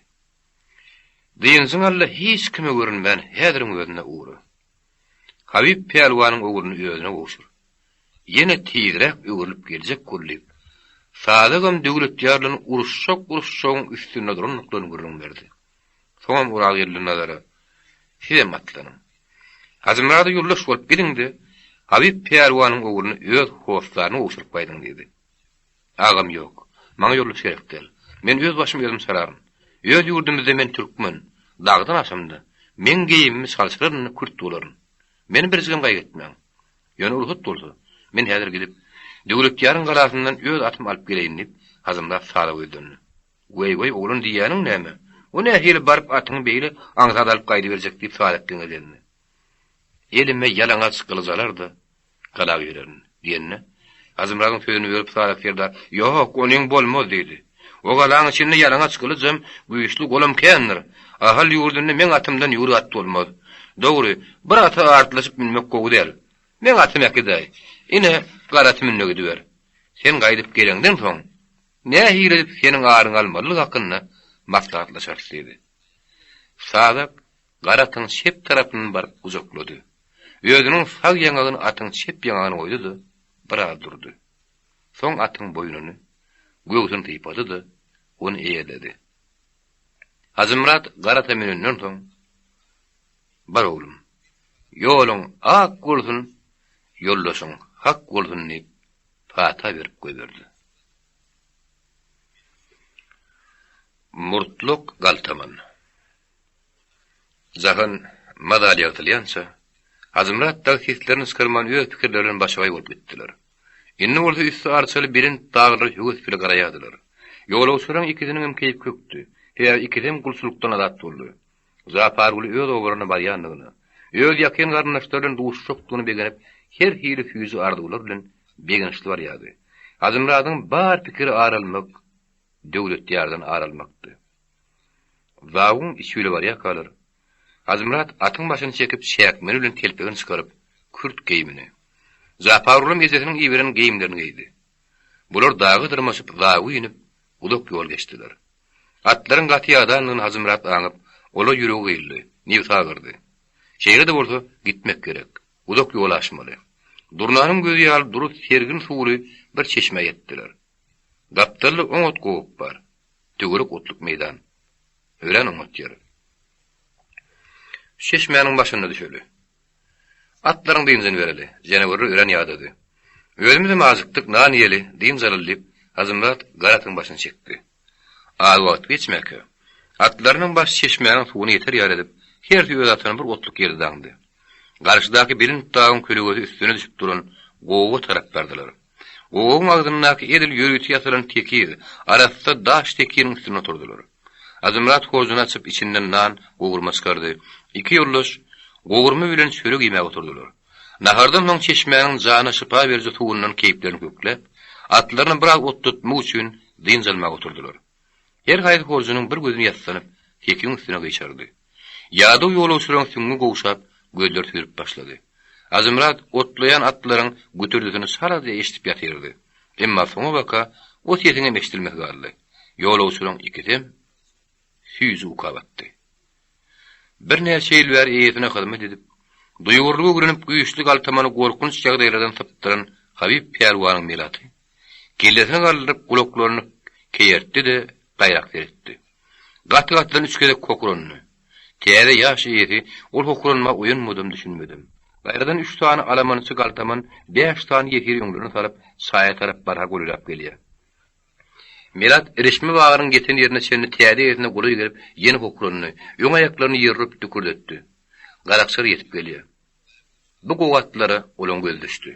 Dynjyň al-da hiç kime görünmän häziriň özünde ugra. Habyp pälwanyň ogluny özüne gowşur. Ýene tizräk öwrülip geljek bol diýip, Sadygam Döwletýar bilen uruşjak-uruşjagyň üstünde durandyklaryny gürrüň berdi. Soňam Orazgeldi Nazara, Sizem atlanyň. Hajymyrada ýoldaş bolup gidiň-de, Habyp pälwanyň ogluny öz hossaryna gowşuryp gaýdyň diýdi. Agam ýok. Maňa ýoldaş gerek däl. Men öz başymy özüm çararyn. Öz ýurdumyzda men türkmen. Dagdan aşamda, meň geýimimi çalşyraryn-da kürt bolaryn. Meni birjigem gaýgy etmäň. Ýöne rugsat bolsa, men häzir gidip, Döwletýaryň galasyndan öz atymy alyp geleýin diýip, Hajymyrat Sadyga ýüzlendi. Weý-weý, oglan diýýäniň näme? O nähili baryp atyňy beýle aňsat alyp gaýdyberjek diýip Sadyk geňirgendi. Elime ýalaňaç gylyç alar-da, gala girerin, diýende, Hajymyradyň sözüni bölüp Sadyk serdar, Ýok, onyň bolmaz, diýdi. O galaň içinde ýalaňaç gylyjam, güýçli golam kändir. Ahal ýurdunda meň atymdan ýüwrük at bolmaz. Dogry, bir ata artlaşyp münmek gowy däl. Meň atym äkidäý. Ine, gara aty mün-de gidiber. Sen gaýdyp geleňden soň, nähili edip seniň aryňy almalydygy hakynda maslahatlaşarys, diýdi. Sadak gara atyň çep tarapyndan baryp gujaklady. Özüniň sag ýaňagyny atyň çep ýaňagyna goýdy-da, biraz durdy. Soň atyň boýnuny, göwsüni sypady-da, ony eýerledi. Hajymyrat gar ata münenden soň, Bar oglum, ýoluň ak bolsun, ýoldaşyň hak bolsun diýip, pata berip goýberdi. Murtluk galtaman. Jahan mazaly ýagtylýança, Hajymyrat dagy seslerini çykarman öz pikirleri bilen başagaý bolup gitdiler. Indi bolsa üsti arçaly belent daglara höwes bile garaýardylar. Ýolagçylaryň ikisiniňem keýpi kökdi. Sebäbi ikisem gulçulykdan azat boldy. Japarguly öz obalaryna barýandygyna, öz ýakyn garyndaşlary bilen duşuşjakdygyna begenip, her hili süýji arzuwlar bilen begençli barýardy. Hajymyradyň bar pikiri ar almak, Döwletýardan ar almakdy. Zawyň içi bile barýarkalar, Hajymyrat atyň başyny çekip çäkmeni bilen telpegini çykaryp, kürt geýimini, Japarulam ejesiniň iberen geýimlerini geýdi. Bular daga dyrmaşyp zawy inip, uzak ýol geçdiler. Atlaryň gaty ýadandygyny Hajymyrat aňyp, ola ýüregi gyýyldy, nebsi agyrdy. Şeýle-de bolsa, gitmek gerek. Uzak ýol aşmaly. Durnanyň gözi ýaly dury sergin suwly bir çeşmä ýetdiler. Gapdalda oňat gowak bar. Töwerek otluk meýdan. Örän oňat ýer. Şu çeşmäniň başynda düşeli. Atlaryň dynjyny bereli. Janawerler örän ýadady. Özümizem ajykdyk, nan iýeli, dynç alaly diýip, Hajymyrat gar atyň başyny çekdi. Az wagt geçmäkä, atlarynyň başy çeşmäniň suwuna ýeter ýaly edip, hersi öz atyny bir otluk ýerde daňdy. Garşydaky belent dagyň kölegesi üstüne düşüp duran gowaga tarap bardylar. Gowagyň agzyndaky edil ýörite ýasalan tekiz, arassa daş tekiniň üstünde oturdylar. Hajymyrat horjuny açyp, içinden nan, gowurma çykardy. Iki ýoldaş gowurma bilen çörek iýmäge oturdylar. Nahardan soň çeşmäniň jana şypa beriji suwundan keýplerini kökläp, atlaryny biraz otlatmak üçin dynç almaga oturdylar. Her haýsy horjunyň bir gözüni ýassanyp, sekiň üstüne gyşardy. Ýadaw ýolagçylaryň süňňi gowşap, gözleri süzülip başlady. Hajymyrat otlaýan atlaryň gütürdisini çalaja eşidip ýatyrdy. Emma soňabaka o sesiňem eşidilmesi galdy. Ýolagçylaryň ikisem süýji uka batdy. Birnäçe ýyl bäri eýesine hyzmat edip, duýgurlygy öwrenip güýçli galtamany gorkunç ýagdaýlardan sypdyran Habyp pälwanyň Melaty kellesini galdyryp gulaklaryny keýertdi-de gaýrak seretdi. Gaty-gatydan üç gezek hokrandy. Täze ýaş eýesi ol hokranma oýanmadam düşünmedim. Gaýradan üç sany alamançy galtaman bäş sany ýesiri öňlerine salyp çaýa tarap barha golaýlap gelýär. Melat irişme bagynyň ýeten ýerine çenli täze eýesine golaý gelip ýene hokrandy, öň aýaklaryny ýere urup dükürdetdi. Garakçylar ýetip gelýär. Bu gowy atlara olaň gözi düşdi.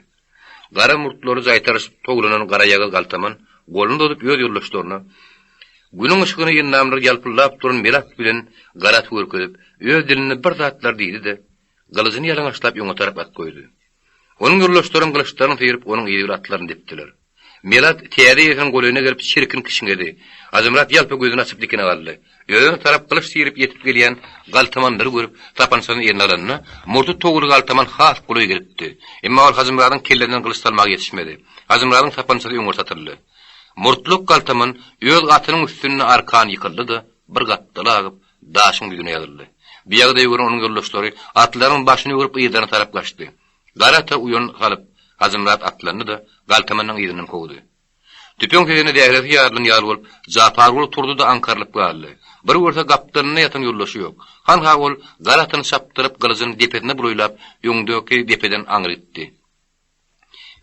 Gara murtlary jaýtaryşyp towlanan garaýagyz galtaman goluny uzadyp öz ýoldaşlaryna Günüň yşygyna endamlary ýalpyldap duran Melat bilen gara aty görkezip, öz dilinde bir zatlar diýdi-de, gylyjyny ýalaňaçlap öňe tarap at goýdy. Onuň ýoldaşlaram gylyçlaryny syryp, onuň yzy bilen atlaryny depdiler. Melat täze eýesiniň golaýyna gelip çirkin kişňedi. Hajymyrat ýalpa gözüni açyp dikine galdy. Özüne tarap gylyç syryp ýetip gelýän galtamanlary görüp, sapançasyny eline alanda, murty towly galtaman has golaý gelipdi. Emma ol Hajymyradyň kellesinden gylyç salmaga ýetişmedi. Hajymyradyň sapançasy öňürti atyldy. Murtluk galtaman öz atynyň üstünde arkan ýykyldy-da, bir gapdala agyp, daşyň ýüzüne ýazyldy. Bu ýagdaýy gören onuň ýoldaşlary atlaryň başyny öwrüp yzlaryna tarap gaçdy. Gara ata uýan salyp, Hajymyrat atlandy-da, galtamanyň yzyndan kowdy. Tüpeň sesine zähresi ýarylan ýaly bolup, Japarguly turdy-da aňkarylyp galdy. Bir görse gapdalynda ýatan ýoldaşy ýok. Hanha ol gara atyny çapdyryp, gylyjyny depesine bulaýlap, öňdäki depeden aňry gitdi.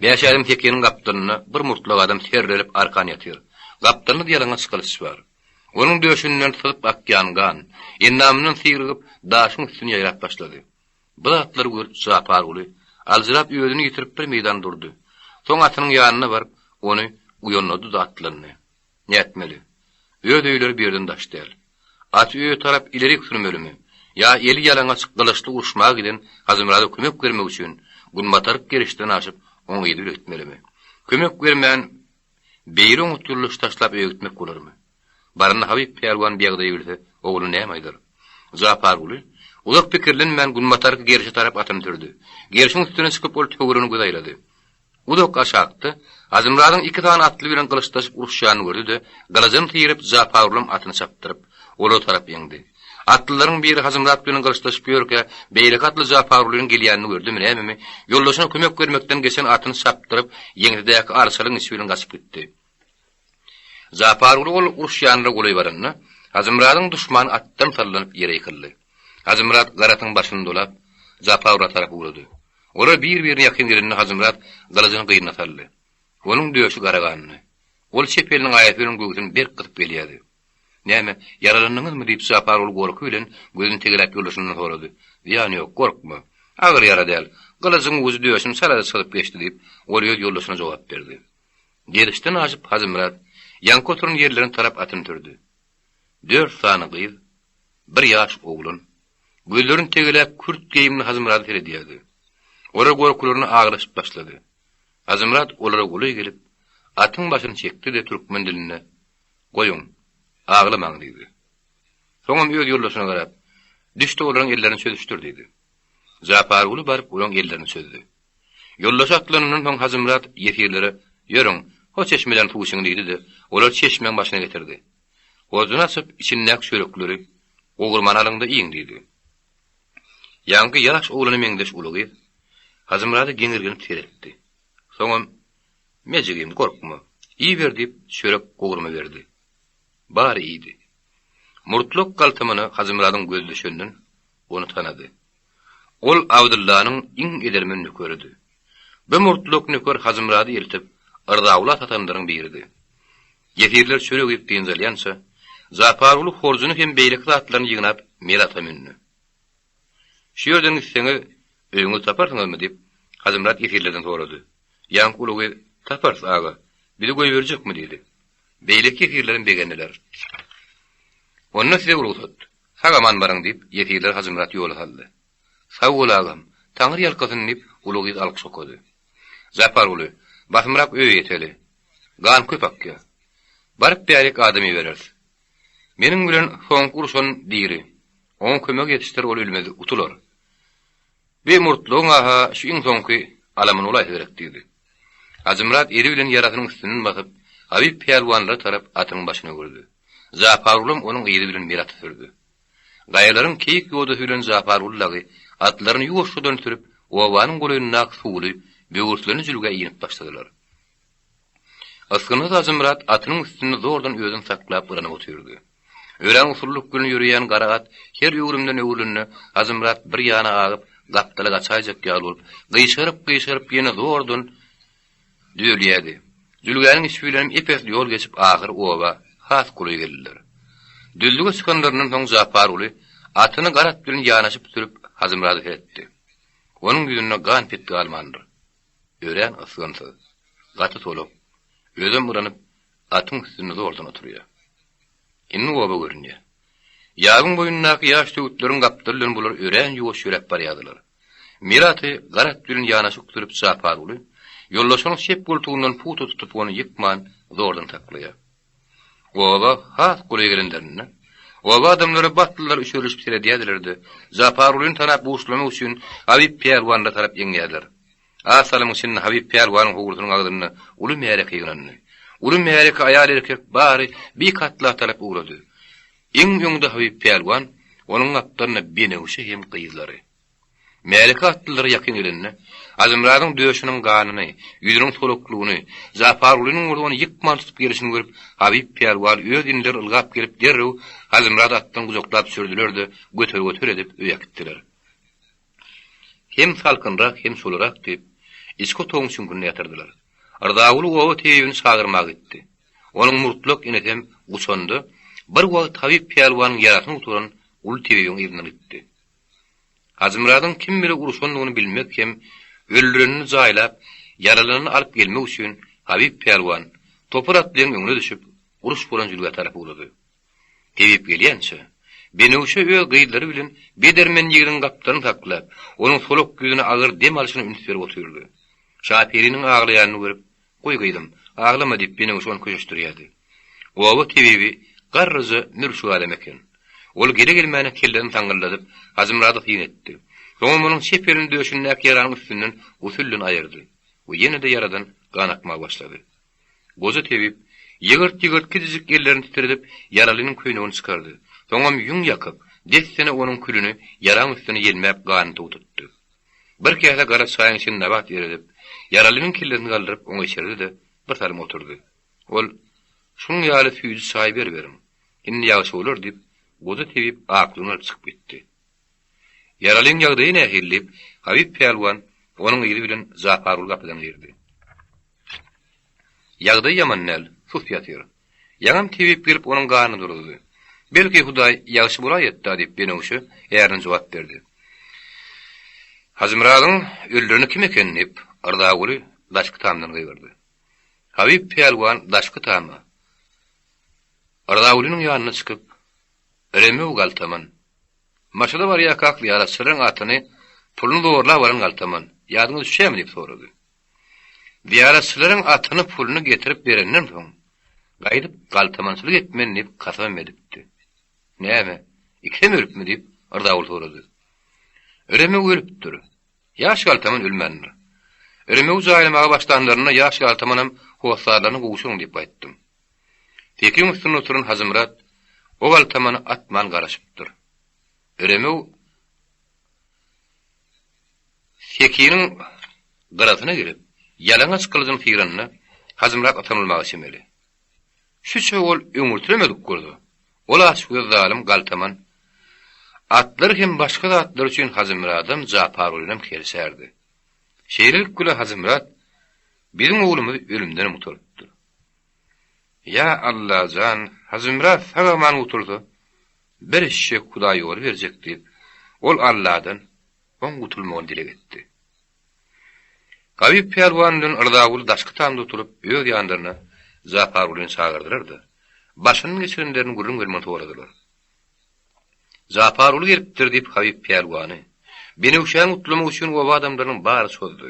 Bäş ädim sekiniň gapdalynda bir murtlak adam serrelip arkan ýatyr. Gapdalynda-da ýalaňaç gylyç bar. Onuň döşünden syzyp akýan gan, endamyndan syrygyp, daşyň üstüne ýaýrap başlady. Bu zatlary görüp Japarguly aljyrap özüni ýitirip bir meýdan durdy. Soň atynyň ýanyna baryp, ony uýanlady-da atlandy. Nätmeli? Öz öýleri bu ýerden daş däl. Aty öýe tarap ilerik sürmelimi? Ýa eli ýalaňaç gylyçly uruşmaga giden Hajymyrada kömek bermek üçin günbataryk gerişden aşyp, oň yzy bile gitmelimi? Kömek bermän, beýle oňat ýoldaş taşlap öýe gitmek bolarmy? Baranda Habyp pälwan bu ýagdaýy bilse, ogluna näme aýdar? Japarguly, uzak pikirlenmän, günbatarky gerşe tarap atyny sürdi. Gerşiň üstüne çykyp, ol töweregine göz aýlady. Uzak aşakda, Hajymyradyň iki sany atly bilen gylyçlaşyp uruşýanyny gördi-de, gylyjyny syryp, Japargulam atyny çapdyryp, olara tarap eňdi. Atlylaryň biri Hajymyrat bilen gylyçlaşyp ýörkä, beýleki atly Japargulynyň gelýänini gördümi, nämemi, ýoldaşyna kömek bermekden geçen atyny çapdyryp, ýeňsedäki arçalygyň içi bilen gaçyp gitdi. Japarguly ol uruşýanlara golaý baranda, Hajymyradyň duşmany atdan sallanyp ýere ýykyldy. Hajymyrat garatyň başyny dolap, Japargula tarap ugrady. Olar bir-birine ýakyn gelende Hajymyrat gylyjyny gynyna saldy. Onuň döşi gara gandy. Ol çep eliniň aýasy bilen göwsüni berk gysyp gelýärdi. Näme, ýaralandyňyzmy? diýip, Japarguly gorky bilen gözüni tegeläp ýoldaşyndan sorady. Zyýany ýok, gorkma. Agyr ýara däl. Gylyjyň ujy döşümi çalaja çyzyp geçdi, diýip, ol öz ýoldaşyna jogap berdi. Gerişden aşyp Hajymyrat ýaňky oturan ýerlerine tarap atyny sürdi. Dört sany gyz, bir ýaş oglan, gözlerini tegeläp kürt geýimli Hajymyrada seredýärdi. Olar gorkularyna aglaşyp başlady. Hajymyrat olara golaý gelip, atyň başyny çekdi-de türkmen dilinde, Goýuň, aglamaň diýdi. Soňam öz ýoldaşyna garap, Düş-de olaryň ellerini çözüşdir diýdi. Japarguly baryp olaryň ellerini çözdi. Ýoldaşy atlanyndan soň Hajymyrat ýesirlere, Ýörüň, ho çeşmeden suw içiň diýdi-de, olary çeşmäň başyna getirdi. Horjuny açyp, içindäki çörekleri, gowurmany alyň-da iýiň diýdi. Ýaňky ýaş oglana meňzeş uly gyz Hajymyrada geňirgenip seretdi. Soňam, Me jigim, gorkma, iýiber diýip, çörek, gowurma berdi. Bary iýdi. Murtlak galtamana Hajymyradyň gözi düşenden, ony tanady. Ol Abdyllanyň iň edermen nökeridi. Bu murtlak nöker Hajymyrady eltip, Yrzagula satanlaryň biridi. Ýesirler çörek iýip dynç alýança, Japarguly horjuny hem beýleki zatlaryny ýygnap mel ata mündi. Şu ýerden gitseňiz, öýüňizi taparsyňyzmy? diýip, Hajymyrat ýesirlerden sorady. Ýaňky uly gyz, Taparys, aga. Bizi goýberjekmi? diýdi. Beýleki ýesirlerem begendiler. Onda size rugsat. Sag-aman baryň, diýip, ýesirleri Hajymyrat ýola saldy. Sag bol, agam, Taňry ýalkasyn, diýip, uly gyz alkyş okady. Japarguly, basymrak öýe ýeteli. Gan köp akýa. Baryp bärik adam ibereris. Meniň bilen soňky urşan diri. Oňa kömek ýetişdir, ol ölmez, gutular. Bi murtlugyň-a-ha şu iň soňky alamyny bolaýsa gerek, diýdi. Hajymyrat eli bilen ýarasynyň üstünden basyp, Habyp pälwanlara tarap atynyň başyny öwürdi. Japargulam onuň yzy bilen mel aty sürdi. Gaýalaryň keýik ýodasy bilen Japarguly dagy atlaryny ýuwaşjadan sürüp, obanyň golaýyndaky suwly, böwürslenli jülgä inip başladylar. Ysgynsyz Hajymyrat atynyň üstünde zordan özüni saklap yranyp otyrdy. Örän usullyk bilen ýöreýän gara at her öwrümden öwrülende Hajymyrat bir ýana agyp, gapdala gaçaýjak ýaly bolup, gyşaryp-gyşaryp ýene zordan düzelýärdi. Jülgäniň içi bilenem ep-esli ýol geçip ahyry oba has golaý geldiler. Düzlüge çykanlaryndan soň Japarguly atyny gara at bilen ýanaşyp sürüp Hajymyrada seretdi. Onuň ýüzünde gan-pet galmandyr. Örän ysgynsyz. Gaty solak. Özem yranyp, atyň üstünde zordan oturýar. Indi oba görünýär. Ýabyň boýundaky ýaş söwütleriň gapdaly bilen bular örän ýuwaş ýöräp barýardylar. Mir aty gar at bilen ýanaşyk sürüp Japarguly, ýoldaşynyň çep goltugyndan pugta tutup ony ýykman zordan saklaýar. Oba has golaý gelenlerinde, oba adamlary batlylar üşerilişip seredýärdiler-de, Japargulyny tanap buşlamak üçin Habyp pälwanlara tarap eňýärler. Az salymyň içinde Habyp pälwanyň howlusynyň agzynda uly märeke ýygnandy. Uly märeke aýal-erkek bary bir katla tarap ugrady. Iň öňde Habyp pälwan, onuň gapdalynda Benewşe hem gyzlary. Mäleke atlylara ýakyn gelende, Hajymyradyň döşüniň ganyny, ýüzüniň soluklygyny, Japargulynyň bolsa ony ýykman tutup gelşini görüp, Habyp pälwan öz inileri ylgap gelip derrew Hajymyrady atdan gujaklap düşürdiler-de, göter-göter edip öýe äkitdiler. Hem salkynrak, hem sulurak diýip, içki otagyň çüňkünde ýatyrdylar. Rzaguly oba tebibini çagyrmaga gitdi. Onuň murtlak inisem guçanda, bir wagt Habyp pälwanyň ýarasyny gutaran uly tebibiň yzyndan gitdi. Hajymyradyň kim bile urşandygyny bilmek hem öldürenini jaýlap, ýaralanyny alyp gelmek üçin Habyp pälwan topar atlyň öňüne düşüp, uruş bolan jülgä tarap ugrady. Tebip gelýänçä, Benewşe öz gyzlary bilen bedermen ýigidiň gapdalyny saklap, onuň solak ýüzüne agyr dem alşyna üns berip otyrdy. Şaperiniň aglaýanyny görüp, Goý gyzym, aglama diýip Benewşe ony köşeşdirýärdi. Oba tebibi garryja mürşük adam eken. Ol gele-gelmäne kellesini saňňyldadyp, Hajymyrada syn etdi. Soňam onuň çep elini döşündäki ýaranyň üstünden usul bilen aýyrdy we ýene-de ýaradan gan akmaga başlady. Goja tebip, ýygyrt-ýygyrt kiçijik ellerini titredip, ýaralynyň köýnegini çykardy. Soňam ýüň ýakyp, dessine onuň külüni ýaraň üstüne ýelmäp ganyny togtatdy. Bir käse gara çaýyň içini nabat eredip, ýaralynyň kellesini galdyryp oňa içirdi-de, bir salym oturdy. Ol, Şunuň ýaly süýji çaý beriberiň. Indi ýagşy bolar diýip, goja tebip aklygyny alyp çykyp gitdi. Ýaralyň ýagdaýy nähili? diýip, Habyp pälwan onuň yzy bilen Japarguly gapydan girdi. Ýagdaýy ýaman däl, sus ýatyr. Ýaňam tebip gelip onuň ganyny duruzdy. Belki Hudaý ýagşy bolaýatda diýip Benewşe ärine jogap berdi. Hajymyradyň öldüreni kim eken diýip, Rzaguly daşky tamdan gygyrdy. Habyp pälwan daşky tama, Rzagulynyň ýanyna çykyp, Remew galtaman. Maşada barýarkak zyýaratçylaryň atyny, puluny zorlap alan galtaman, ýadyňa düşýärmi diýip sorady. Zyýaratçylaryň atyny, puluny getirip berenden soň, gaýdyp galtamançylyk etmen diýip kasamam edipdi. Näme, ikisem ölüpmi diýip, Yrzaguly sorady. Remew ölüpdir. Ýaş galtaman ölmändir. Remewi jaýlamaga başlanlarynda ýaş galtamanam hossarlaryna gowşuryň diýip gaýtdym. Sekiň üstünde oturan Hajymyrat o galtamany atman garaşypdyr. Remew sekiniň gyrasyna gelip, ýalaňaç gylyjyny syranda, Hajymyrat ytanylmaga çemeli. Şüçe ol öňürtilemedik bolsa, ol açgöz zalym galtaman atlar hem başga zatlar üçin Hajymyradam, Japargulynam kerişerdi. Şeýlelik bile Hajymyrat biziň oglumyzy ölümdenem gutarypdyr. Ýa Allajan, Hajymyrat sag-aman gutulsa, bir eşek Hudaý ýoly berjek diýip, ol Alladan oň gutulmagyny dileg etdi. Gabyp pälwan bilen Yrzaguly daşky tamda oturyp, öz ýanlaryna Japargulyny çagyrdylar-da, başyndan geçirenlerini gürrüň bermegini soradylar. Japarguly gelipdir diýip Habyp pälwany, Benewşäni gutlamak üçin oba adamlarynyň bary çozdy.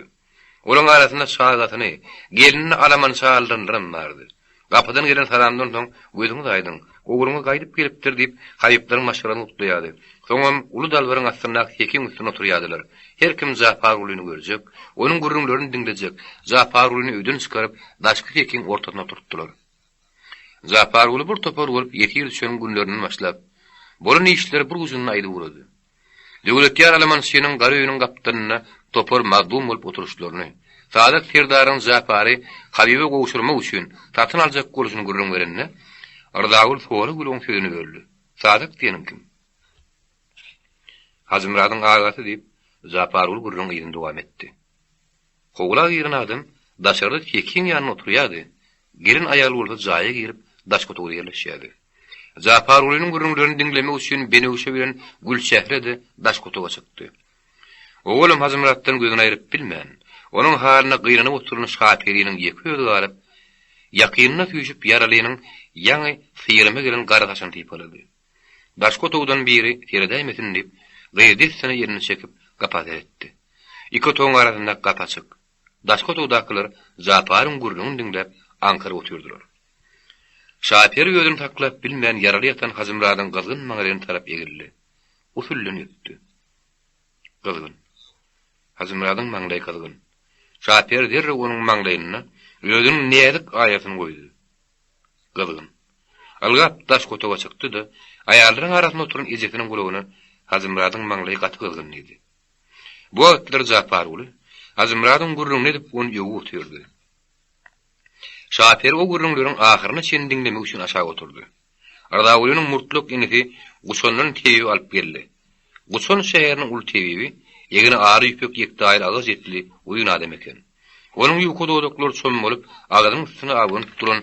Olaryň arasynda çagasyny, gelnini alamança aldyranlaram bardy. Gapydan gelen salamdan soň, Gözüňiz aýdyň, ogluňyz gaýdyp gelipdir diýip, Habyplaryň maşgalasyny gutlaýardy. Soňam uly dalbaryň astyndaky sekiň üstünde oturýardylar. Her kim Japargulyny görjek, onuň gürrüňlerini diňlejek. Japargulyny öýden çykaryp, daşky sekiň ortasyna oturtdylar. Japarguly bir topar bolup ýesir düşen günlerinden başlap, bolan işleri bir ujunda aýdyp ugrady. Döwletýar alamançynyň gara öýüniň gapdalynda topar mazlum bolup oturyşlaryny, Sadyk serdaryň Japary Habyba gowşurmak üçin satyn aljak bolşuny gürrüň berende, Rzagul sorag bilen oň sözüni böldi, Sadyk diýeniň kim? Hajymyradyň agasy, diýip, Japarguly gürrüňiň yzyny dowam etdi. Howla giren adam daşarda sekiň ýanynda oturýardy, gelen aýal bolsa jaýa girip, daşky otagda ýerleşýärdi. Japargulynyň gürrüňlerini diňlemek üçin Benewşe bilen Gülçehre-de daşky otaga çykdy. Owalam Hajymyratdan gözüni aýryp bilmän, onuň halyna gynanyp oturan Şaperiniň ýeke özi galyp, ýakynyna süýşüp ýaralynyň ýaňy syryma gelen gara saçyny sypalady. Daşky otagdan biri seredäýmesin diýip, gyz dessine elini çekip, gapa seretdi. Iki otagyň arasynda gapy açyk. Daşky otagdakylar Japaryň gürrüňini diňläp, aňkaryp otyrdylar. Şaperi özüni saklap bilmän ýaraly ýatan Hajymyradyň gyzgyn maňlaýyna tarap egildi. Usuldan öpdi. Gyzgyn. Hajymyradyň maňlaýy gyzgyn. Şaperi derrew onuň maňlaýynda özüniň näzik aýasyny goýdy. Gyzgyn. Ylgap daşky otaga çykdy-da, Aýallaryň arasynda oturan ejesiniň gulagyna Hajymyradyň maňlaýy gaty gyzgyn diýdi. Bu wagtlar Japarguly Hajymyradyň gürrüňini edip ony öwüp otyrdy. Şaperi o gürrüňleriň ahyryna çenli diňlemek üçin aşak oturdy. Rzagulynyň murtlak inisi Guçandan tebibi alyp geldi. Guçan şäheriniň uly tebibi, egni ary ýüpek ýektaýly agaç etli uzyn adam eken. Onuň ýuka dodaklary çommalyp, agzynyň üstüne abanyp duran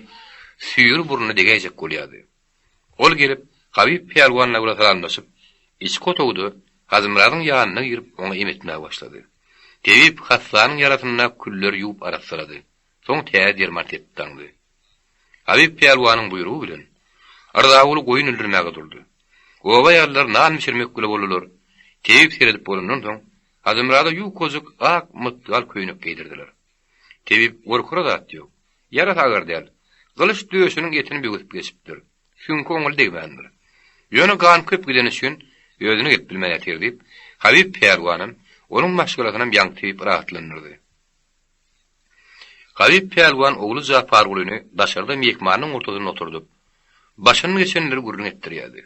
süýri burnuna degäýjek bolýardy. Ol gelip, Habyp pälwan bilen salamlaşyp, içki otagda Hajymyradyň ýanyna girip, oňa em etmäge başlady. Tebip hassanyň ýarasyndaky külleri ýuwup arassalady. Soň täze derman sepip daňdy. Habyp pälwanyň buýrugy bilen, Yrzaguly goýun öldürmäge durdy. Oba aýallary nan bişirmek bile boldular. Tebip seredip bolandan soň, Hajymyrada ýukajyk ak mytgal köýnek geýdirdiler. Tebip gorkara zat ýok. Ýarasy agyr däl. Gylyç döşüniň etini böwsüp geçipdir. Süňki oňaly degmändir. Ýöne gan köp gideni üçin özüne gelip bilmän ýatyr diýip, Habyp pälwanam, onuň maşgalasynam ýaňky tebip rahatlandyrdy. Habyp pälwan ogly Japargulyny daşarda myhmanyň ortasynda oturdyp, başyndan geçenleri gürrüň etdirýärdi.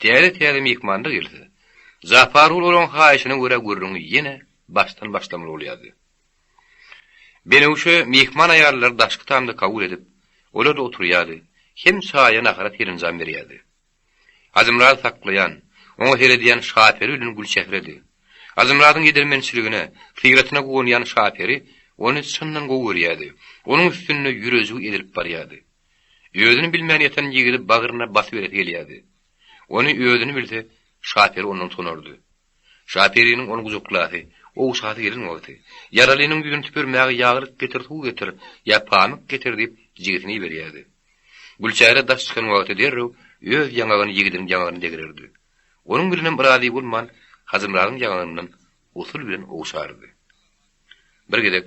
Täze-täze myhmanlar gelse, Japarguly olaryň haýyşyna görä gürrüňi ýene başdan başlamaly bolýardy. Benewşe myhman aýallary daşky tamda kabul edip, olarda oturýardy, hem çaýa, nahara serenjam berýärdi. Hajymyrady saklaýan, oňa seredýän Şaperi bilen Gülçehredi. Hajymyradyň edermençiligine, syratyna guwanýan Şaperi ony çyndan gowy görýärdi, onuň üstünde ýürejigi ezilip barýardy. Özüni bilmän ýatan ýigidi bagryna basyberesi gelýärdi. Ony özüni bilse, Şaperi ondan utanardy. Şaperiniň ony gujaklasy, ogşasy gelen wagty, ýaralynyň ýüzüni süpürmäge ýaglyk getir, suw getir, ýa pamyk getir diýip, jigisini iberýärdi. Gülçähre daş çykan wagty derrew öz ýaňagyny ýigidiniň ýaňagyna degirerdi. Onuň bilenem razy bolman, Hajymyradyň ýaňagyndan usul bilen ogşardy. Bir gezek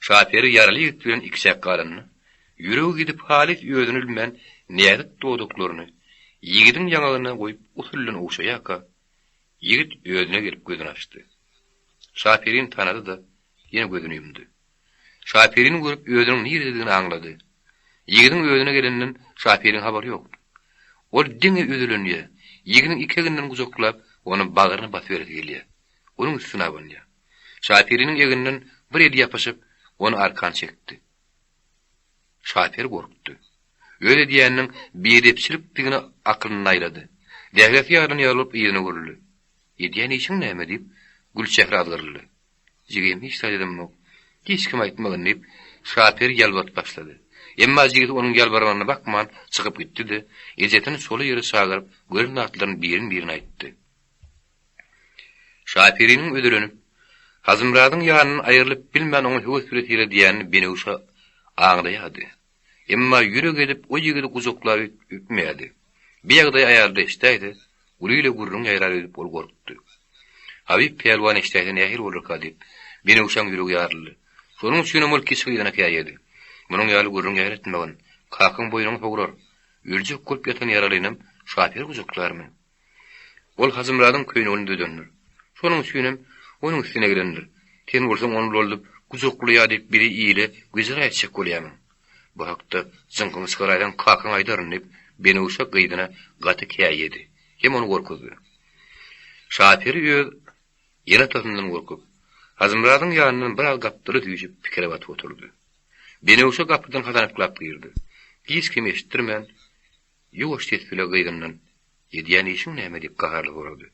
Şaperi ýaraly ýigit bilen ikiçäk galanda, ýüregi gidip halys özüni bilmän näzik dodaklaryny ýigidiň ýaňagyna goýup usul bilen ogşaýarka, Ýigit özüne gelip gözüni açdy. Şapirini tanady-da, ýene gözüni ýumdy. Şapirini görüp özüniň nirededigini aňlady. Ýigidiň özüne geleninden Şapiriň habary ýokdy. Ol diňe özelenýär, ýigidiň iki eginden gujaklap, ony bagryna basyberesi gelýär. Onuň üstüne abanýar. Şapiriniň eginden bir eli ýapyşyp, ony arkan çekdi. Şaper gorkdy. Öz edýäniniň biedepçilikdigini akylynda aýlady. Zähresi ýarylan ýaly bolup yzyna öwrüldi. Edýän işiň näme? diýip, Gülçehre azgyryldy. Jigim, hiç zat edemok. Hiç kime aýtmagyn, diýip, Şaper ýalbaryp başlady. Emma jigisi onuň ýalbarmagyna bakman, çykyp gitdi-de, ejesini çola ýere çagyryp, gören zatlaryny birin-birin aýtdy. Şapiriniň özelenip, Hajymyradyň ýanyndan aýrylyp bilmän oňa höwes bile seredýänini Benewşe aňlaýardy. Emma ýürek edip o ýigidi gujaklap öpmeýärdi. Bu ýagdaýy aýaly-da eşidäýse, uly ile gürrüň ýaýrar öýdüp ol gorkdy. Habyp pälwan eşidäýse nähili bolarka diýip, Benewşäň ýüregi ýaryldy. Şonuň üçinem ol kiçi gyzyna käýedi. Munuň ýaly gürrüň ýaýratmagyn, kakaň boýnuňy sograr. Öljek bolup ýatan ýaralynam Şaper gujaklarmy? Ol Hajymyradyň köýnegini düzendir. Şonuň üçinem onuň üstüne gelendir. Sen bolsaň ony ulaldyp, gujaklaýar diýip biri ile wejera etjek bolýarmyň? Bu hakda jyňkyňy çykaraýsaň kakaňa aýdaryn diýip, Benewşe gyzyna gaty käýedi hem ony gorkuzdy. Şaperi öz ene-atasyndan gorkup, Hajymyradyň ýanyndan biraz gapdala süýşüp pikire batyp oturdy. Benewşe gapydan hasanaklap girdi. Hiç kime eşitdirmän, Ýuwaş ses bile gyzyndan, Edýän işiň näme? diýip gaharly sorady.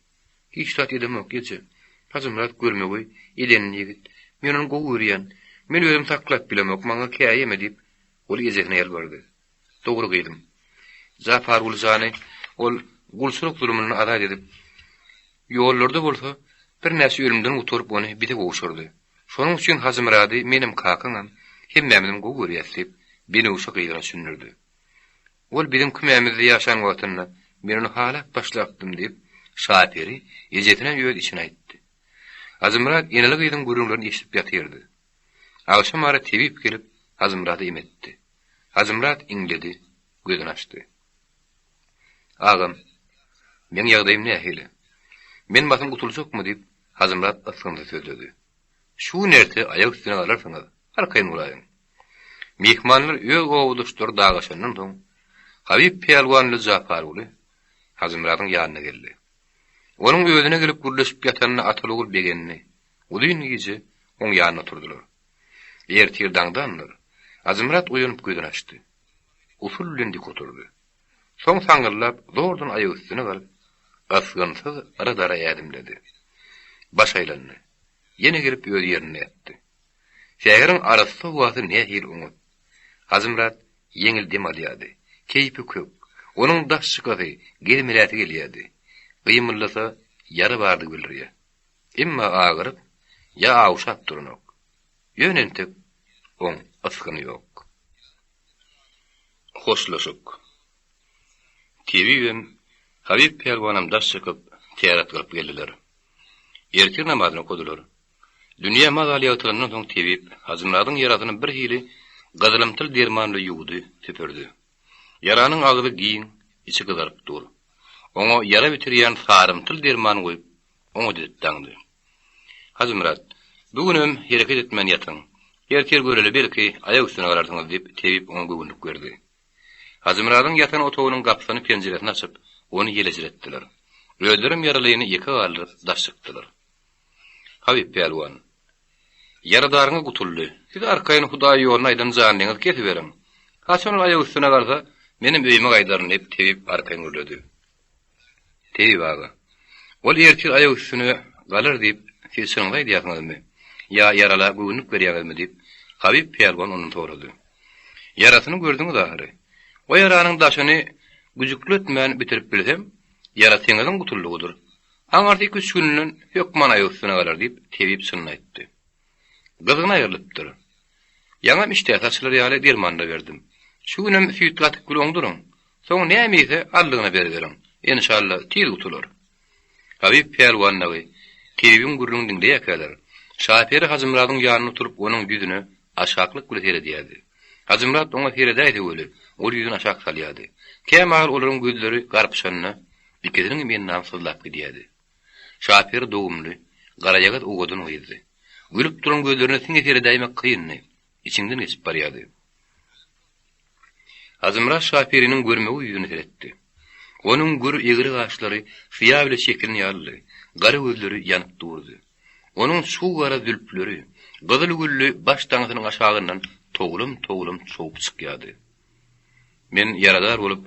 Hiç zat edemok, eje. Hajymyrat görmegeý, edenli ýigit. Men ony gowy görýän. Men özüm saklap bilemok, maňa käýeme diýip, ol ejesine ýalbardy. Dogry gyzym. Japarguly jany ol gulçulyk zulumyndan azat edip, ýollarda bolsa birnäçe ölümden gutaryp ony bize gowşurdy. Şonuň üçin Hajymyrady menem kakaňam, hemmämizem gowy görýäs diýip, Benewşe gyzyna düşündirdi. Ol biziň kümämizde ýaşan wagtynda men ony halap başlapdym, diýip, Şaperi ejesine öz içini aýtdy. Hajymyrat eneli-gyzyň gürrüňlerini eşidip ýatyrdy. Agşam ara tebip gelip, Hajymyrady em etdi. Hajymyrat iňledi, gözüni açdy. Agam, meň ýagdaýym nähili? Men basym gutuljakmy? diýip, Hajymyrat ysgynsyz sözledi. Şu gün erte aýak üstüne galarsyňyz, arkaýyn bolaýyň. Myhmanlar öz obadaşlary dagaşandan soň, Habyp pälwan bilen Japarguly. Hajymyradyň ýanyna geldi. Onuň özüne gelip gürleşip ýatanyna Ataly-ogul begendi. Uzyn gije oň ýanynda oturdylar. Ertir daňdandyr. Hajymyrat oýanyp gözüni açdy. Usul bilen dik oturdy. Soň saňňyldap zordan aýak üstüne galyp, ysgynsyz yra-dara ädimledi. Baş aýlandy. Ýene gelip öz ýerinde ýatdy. Säheriň arassa howasy nähili oňat. Hajymyrat ýeňil dem alýardy. Keýpi kök. Onuň daş çykasy, gezmeläsi gelýärdi. Gymyldasa, ýara bardygy bildirýär. Emma agyryp, ýa awuşap duranok. Ýöne entek oň ysgyny ýok. Hoşlaşyk. Tebibem, Habyp pälwanam daş çykyp, täret gylyp geldiler. Ertir namazyny okadylar. Dünýä mazaly ýagtylandan soň tebip Hajymyradyň ýarasyny bir hili gyzylymtyl derman bilen ýuwdy, süpürdi. Ýaranyň agzy giň, içi gyzaryp dur. Oňa ýara bitirýän sarymtyl derman guýup, oňat edip daňdy. Hajymyrat, bu günem hereket etmän ýatyň. Ertir göreli belki, aýak üstüne galarsyňyz diýip, tebip oňa göwünlik berdi. Hajymyradyň ýatan otagynyň gapysyny penjiresini açyp, ony ýelejiretdiler. Özlerem ýaralyny ýeke galdyryp daş çykdylar. Habyp pälwan, Ýaradaryňyz gutuldy. Siz arkaýyn Hudaý ýoluna aýdan janlyňyzy kesiberiň. Haçan ol aýak üstüne galsa, menem öýüme gaýdaryn diýip, tebip arkaýyn gürledi. Tebip aga, ol ertir aýak üstüne galar diýip, siz çynyňyzy aýdýarsyňyzmy? Ýa ýarala göwünlik berýäňizmi? diýip, Habyp pälwan ondan sorady. Ýarasyny gördüňiz ahyry. O ýaranyň daşyny güjükletmän bitirip bilsem, ýara teňiziň gutuldygydyr. Aňyrsy iki-üç günden hökman aýak üstüne galar diýip, tebip çynyny aýtdy. Gyzgyny aýrylypdyr. Ýaňam işdäsi açylar ýaly derman-da berdim. Şu günem süýt-gatyk bile oňduryň. Soň näme iýse, aldygyna beriberiň. Enşalla, tiz gutular. Habyp pälwan dagy tebibiň gürrüňini diňleýärkäler, Şaperi Hajymyradyň ýanynda oturyp, onuň ýüzüne aşaklyk bile seredýärdi. Hajymyrat oňa seredäýse weli, ol ýüzüni aşak salýardy. Kämahal olaryň gözleri garpyşanda, Ikisiniňem endamy syzlap gidýärdi. Şaperi dogumly, garaýagyz owadan gyzdy. Gülüp duran gözlerine siňe seredäýmek kyndy, içiňden geçip barýardy. Hajymyrat Şaperiniň görmegeý ýüzüne seretdi. Onuň gür egri gaşlary syýa bile çekilen ýalydy, gara gözleri ýanyp durdy. Onuň çuw gara zülpleri gyzyl gülli baş daňysynyň aşagyndan towlam-towlam çowup çykýardy. Men ýaradar bolup,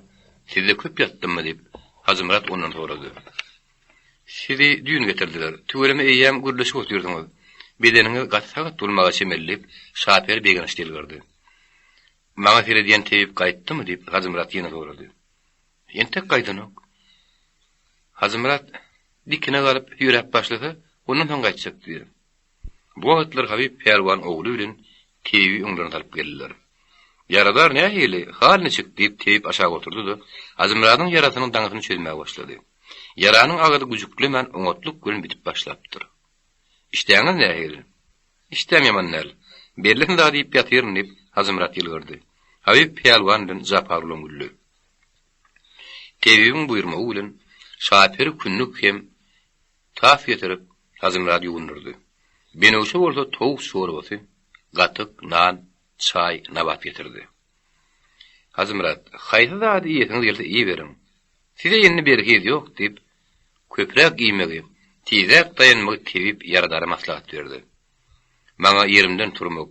sizde köp ýatdymmy? diýip, Hajymyrat ondan sorady. Sizi düýn getirdiler. Tüweleme eýýäm gürleşip otyrsyňyz. Bedeniňiz gaty sagat bolmaga çemeli, diýip, Şaperi begençli ýylgyrdy. Maňa seredýän tebip gaýtdymy? diýip, Hajymyrat ýene sorady. Entek gaýdanok. Hajymyrat dikine galyp, ýöräp başlasa, ondan soň gaýtjak diýdi. Bu wagtlar Habyp pälwan ogly bilen tebibi öňlerine salyp geldiler. Ýaradar nähili, hal niçik? diýip, tebip aşak oturdy-da, Hajymyradyň ýarasynyň daňysyny çözmäge başlady. Ýaranyň agyzy güjüklemän oňatlyk bilen bitip başlapdyr. Işdäňiz nähili? Işdäm ýaman däl. Berlen zady iýip ýatyryn, diýip, Hajymyrat ýylgyrdy. Habyp pälwan bilen Japar ulam güldi. Tebibiň buýurmagy bilen Şaperi kündük hem Tas getirip, Hajymyrady ýuwundyrdy. Benewşe bolsa towuk çorbasy, gatyk, nan, çaý, nabat getirdi. Hajymyrat, Haýsy zady iýesiňiz gelse iýiberiň. Size indi berhiz ýok diýip, köpräk iýmegi, tizräk daýanmagy tebip ýaradara maslahat berdi. Maňa ýerimden turmak,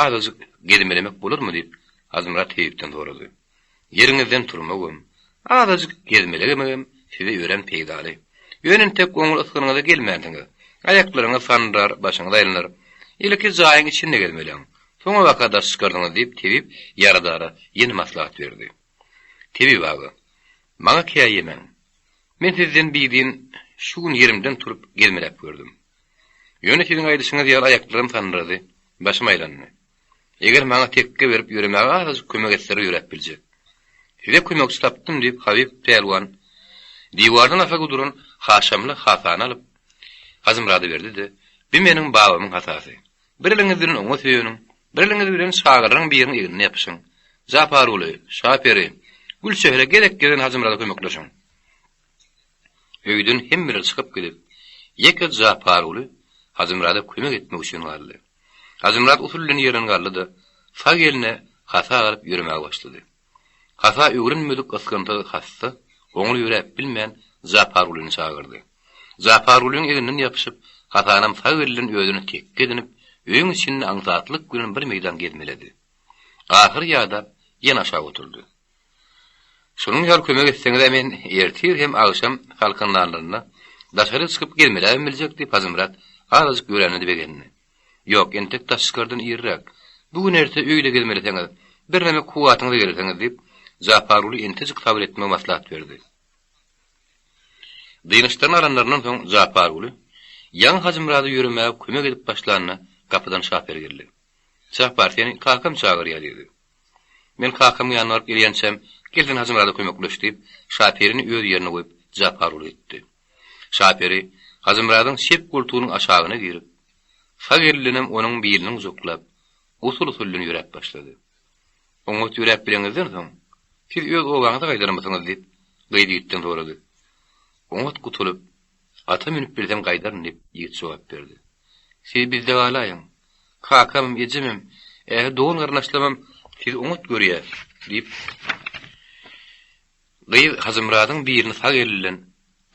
azajyk gezmelemek bolarmy diýip, Hajymyrat tebipden sorady. Ýeriňizden turmagam, azajyk gezmelegemegem size örän peýdaly. Ýöne entek oňly ysgynyňyza gelmänsiňiz. Aýaklaryňyz sandyrar, başyňyz aýlanar. Ilki jaýyň içinde gezmeleň. Soňabaka daş çykarsyňyz diýip, tebip ýaradara ýene maslahat berdi. Tebip aga, maňa käýemäň. Men sizden bidin şu gün ýerimden turup gezmeläp gördüm. Ýöne siziň aýdyşyňyz ýaly aýaklarym sandyrady, başym aýlandy. Eger maňa tekge berip ýöremäge azajyk kömek etseler ýöräp biljek. Size kömekçi tapdym diýip Habyp pälwan diwardan asylgy duran haşamly hasany alyp, Hajymyrada berdi-de, Bi meniň babamyň hasasy. Bir eliňiz bilen oňa söýeniň, bir eliňiz bilen çagalaryň biriniň egnine ýapyşyň. Japarguly, Şaperi, Gülçehre gezek-gezegine Hajymyrada kömekleşiň. Öýden hemmeler çykyp gidip, ýeke Japarguly Hajymyrada kömek etmek üçin galdy. Hajymyrat usul bilen ýerinden galdy-da, sag eline hasa alyp ýöremäge başlady. Hasa öwrenmedik ysgynsyz hassa. Oňly ýöräp bilmän, Japargulyny çagyrdy. Japargulyň egninden ýapyşyp, Hasanam sag elden özüne tekge edinip, öýüň içinde aňsatlyk bilen bir meýdan gezmeledi. Ahyry ýadap, ýene aşak oturdy. Şunuň ýaly kömek etseňiz-ä men ertir hem agşam salkynlanlarynda daşaryk çykyp gezmeläbem biljek diýip Hajymyrat azajyk ýörände-de begendi. Ýok, entek daş çykardan irräk. Bu gün erte öýde gezmeleseňiz, birneme kuwwatyňyza gelersiňiz diýip, Japarguly entejik sabyr etmegi maslahat berdi. Dynçlaryny alanlaryndan soň Japarguly ýaňy Hajymyrada ýöremäge kömek edip başlanda gapydan şofer geldi. Japar, seni kakam çagyrýar diýdi. Men kakamyň ýanyna baryp gelýänçäm, gel sen Hajymyrada kömekleş diýip, şoferini öz ýerine goýup Japarguly gitdi. Şaperi Hajymyradyň çep goltugynyň aşagyna girip, sag eli bilenem onuň bilini gujaklap, usul-usul bilen ýöräp başlady. Oňat ýöräp bileňizden soň, siz öz obaňyza gaýdarmysyňyz? diýip, gyz ýigitden sorady. Oňat gutulyp, ata münüp bilsem gaýdaryn, diýip, ýigit jogap berdi. Siz bizde galaýyň. Kakamam, ejemem, ähli dogan-garyndaşlarymam sizi oňat görýär, diýip, Gyz Hajymyradyň birini sag eli bilen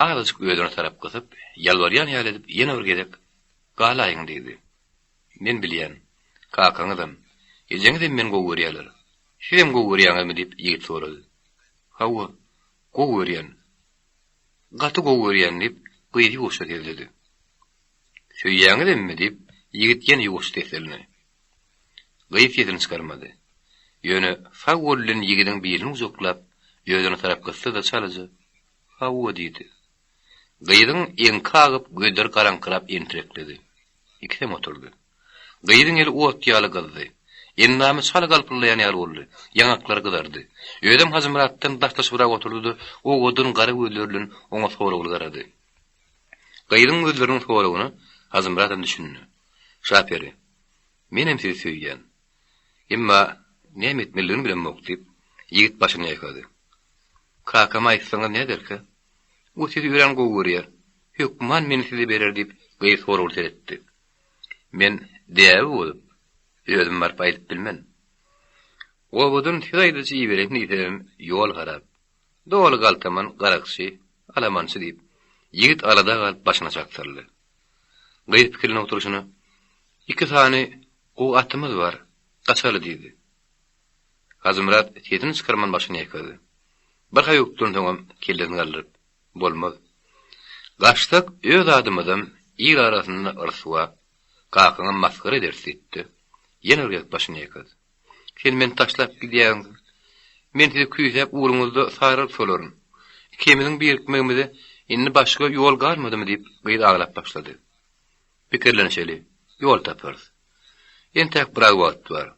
azajyk özüne tarap gysyp, ýalbarýan ýaly edip ýene bir gezek Galaýyň diýdi. Men bilýän, kakaňyzam, ejeňizem meni gowy görýärler. Sizem gowy görýäňizmi diýip ýigit sorady. Hawa, gowy görýän. Gaty gowy görýän diýip, gyz ýuwaşja sezledi. Söýýäňizemmi diýip, ýigit ýene ýuwaş seslendi. Gyz sesini çykarmady. Ýöne sag goly bilen ýigidiň bilini gujaklap, özüne tarap gysdy-da çalaja, Hawa diýdi. Gyzyň eňki agyp, gözleri garaňkyrap entirekledi. Ikisem oturdy. Gyzyň eli ot ýaly gyzdy. Endamy çala galpyldaýan ýaly boldy. Ýaňaklary gyzardy. Özem Hajymyratdan daşlaşybrak oturdy-da, owadan gara gözleri bilen oňa soragly garady. Gyzyň gözleriniň soragyna Hajymyradam düşündi. Şaperi, menem sizi söýýän. Emma näme etmelidigini bilemok, diýip, ýigit başyny ýaýkady. Kakama aýtsaňyz näderkä? O sizi örän gowy görýär. Hökman meni size berer, diýip, gyz soragly seretdi. Men däbi bozup, özüm baryp aýdyp bilmen. Obadan söz aýdyjy ibereýin diýsemem, ýol harap. Doly galtaman, garakçy, alamançy, diýip, ýigit alada galyp başyny aşak saldy. Gyz pikirlenip oturyşyna, Iki sany gowy atymyz bar, gaçaly diýdi. Hajymyrat sesini çykarman başyny ýaýkady. Bir haýukdan soňam kellesini galdyryp, Bolmaz. Gaçsak öz adymyzam il arasynda ryswa, kakaňam masgara ederis diýdi-de, ýene bir gezek başyny ýaýkady. Sen meni taşlap gidýäň. Men sizi küýsäp ugruňyzda saralyp solaryn. Ikimiziň birikmegimize indi başga ýol galmadymy diýip, gyz aglap başlady. Pikirlenişeli, ýol taparys. Entäk biraz wagt bar.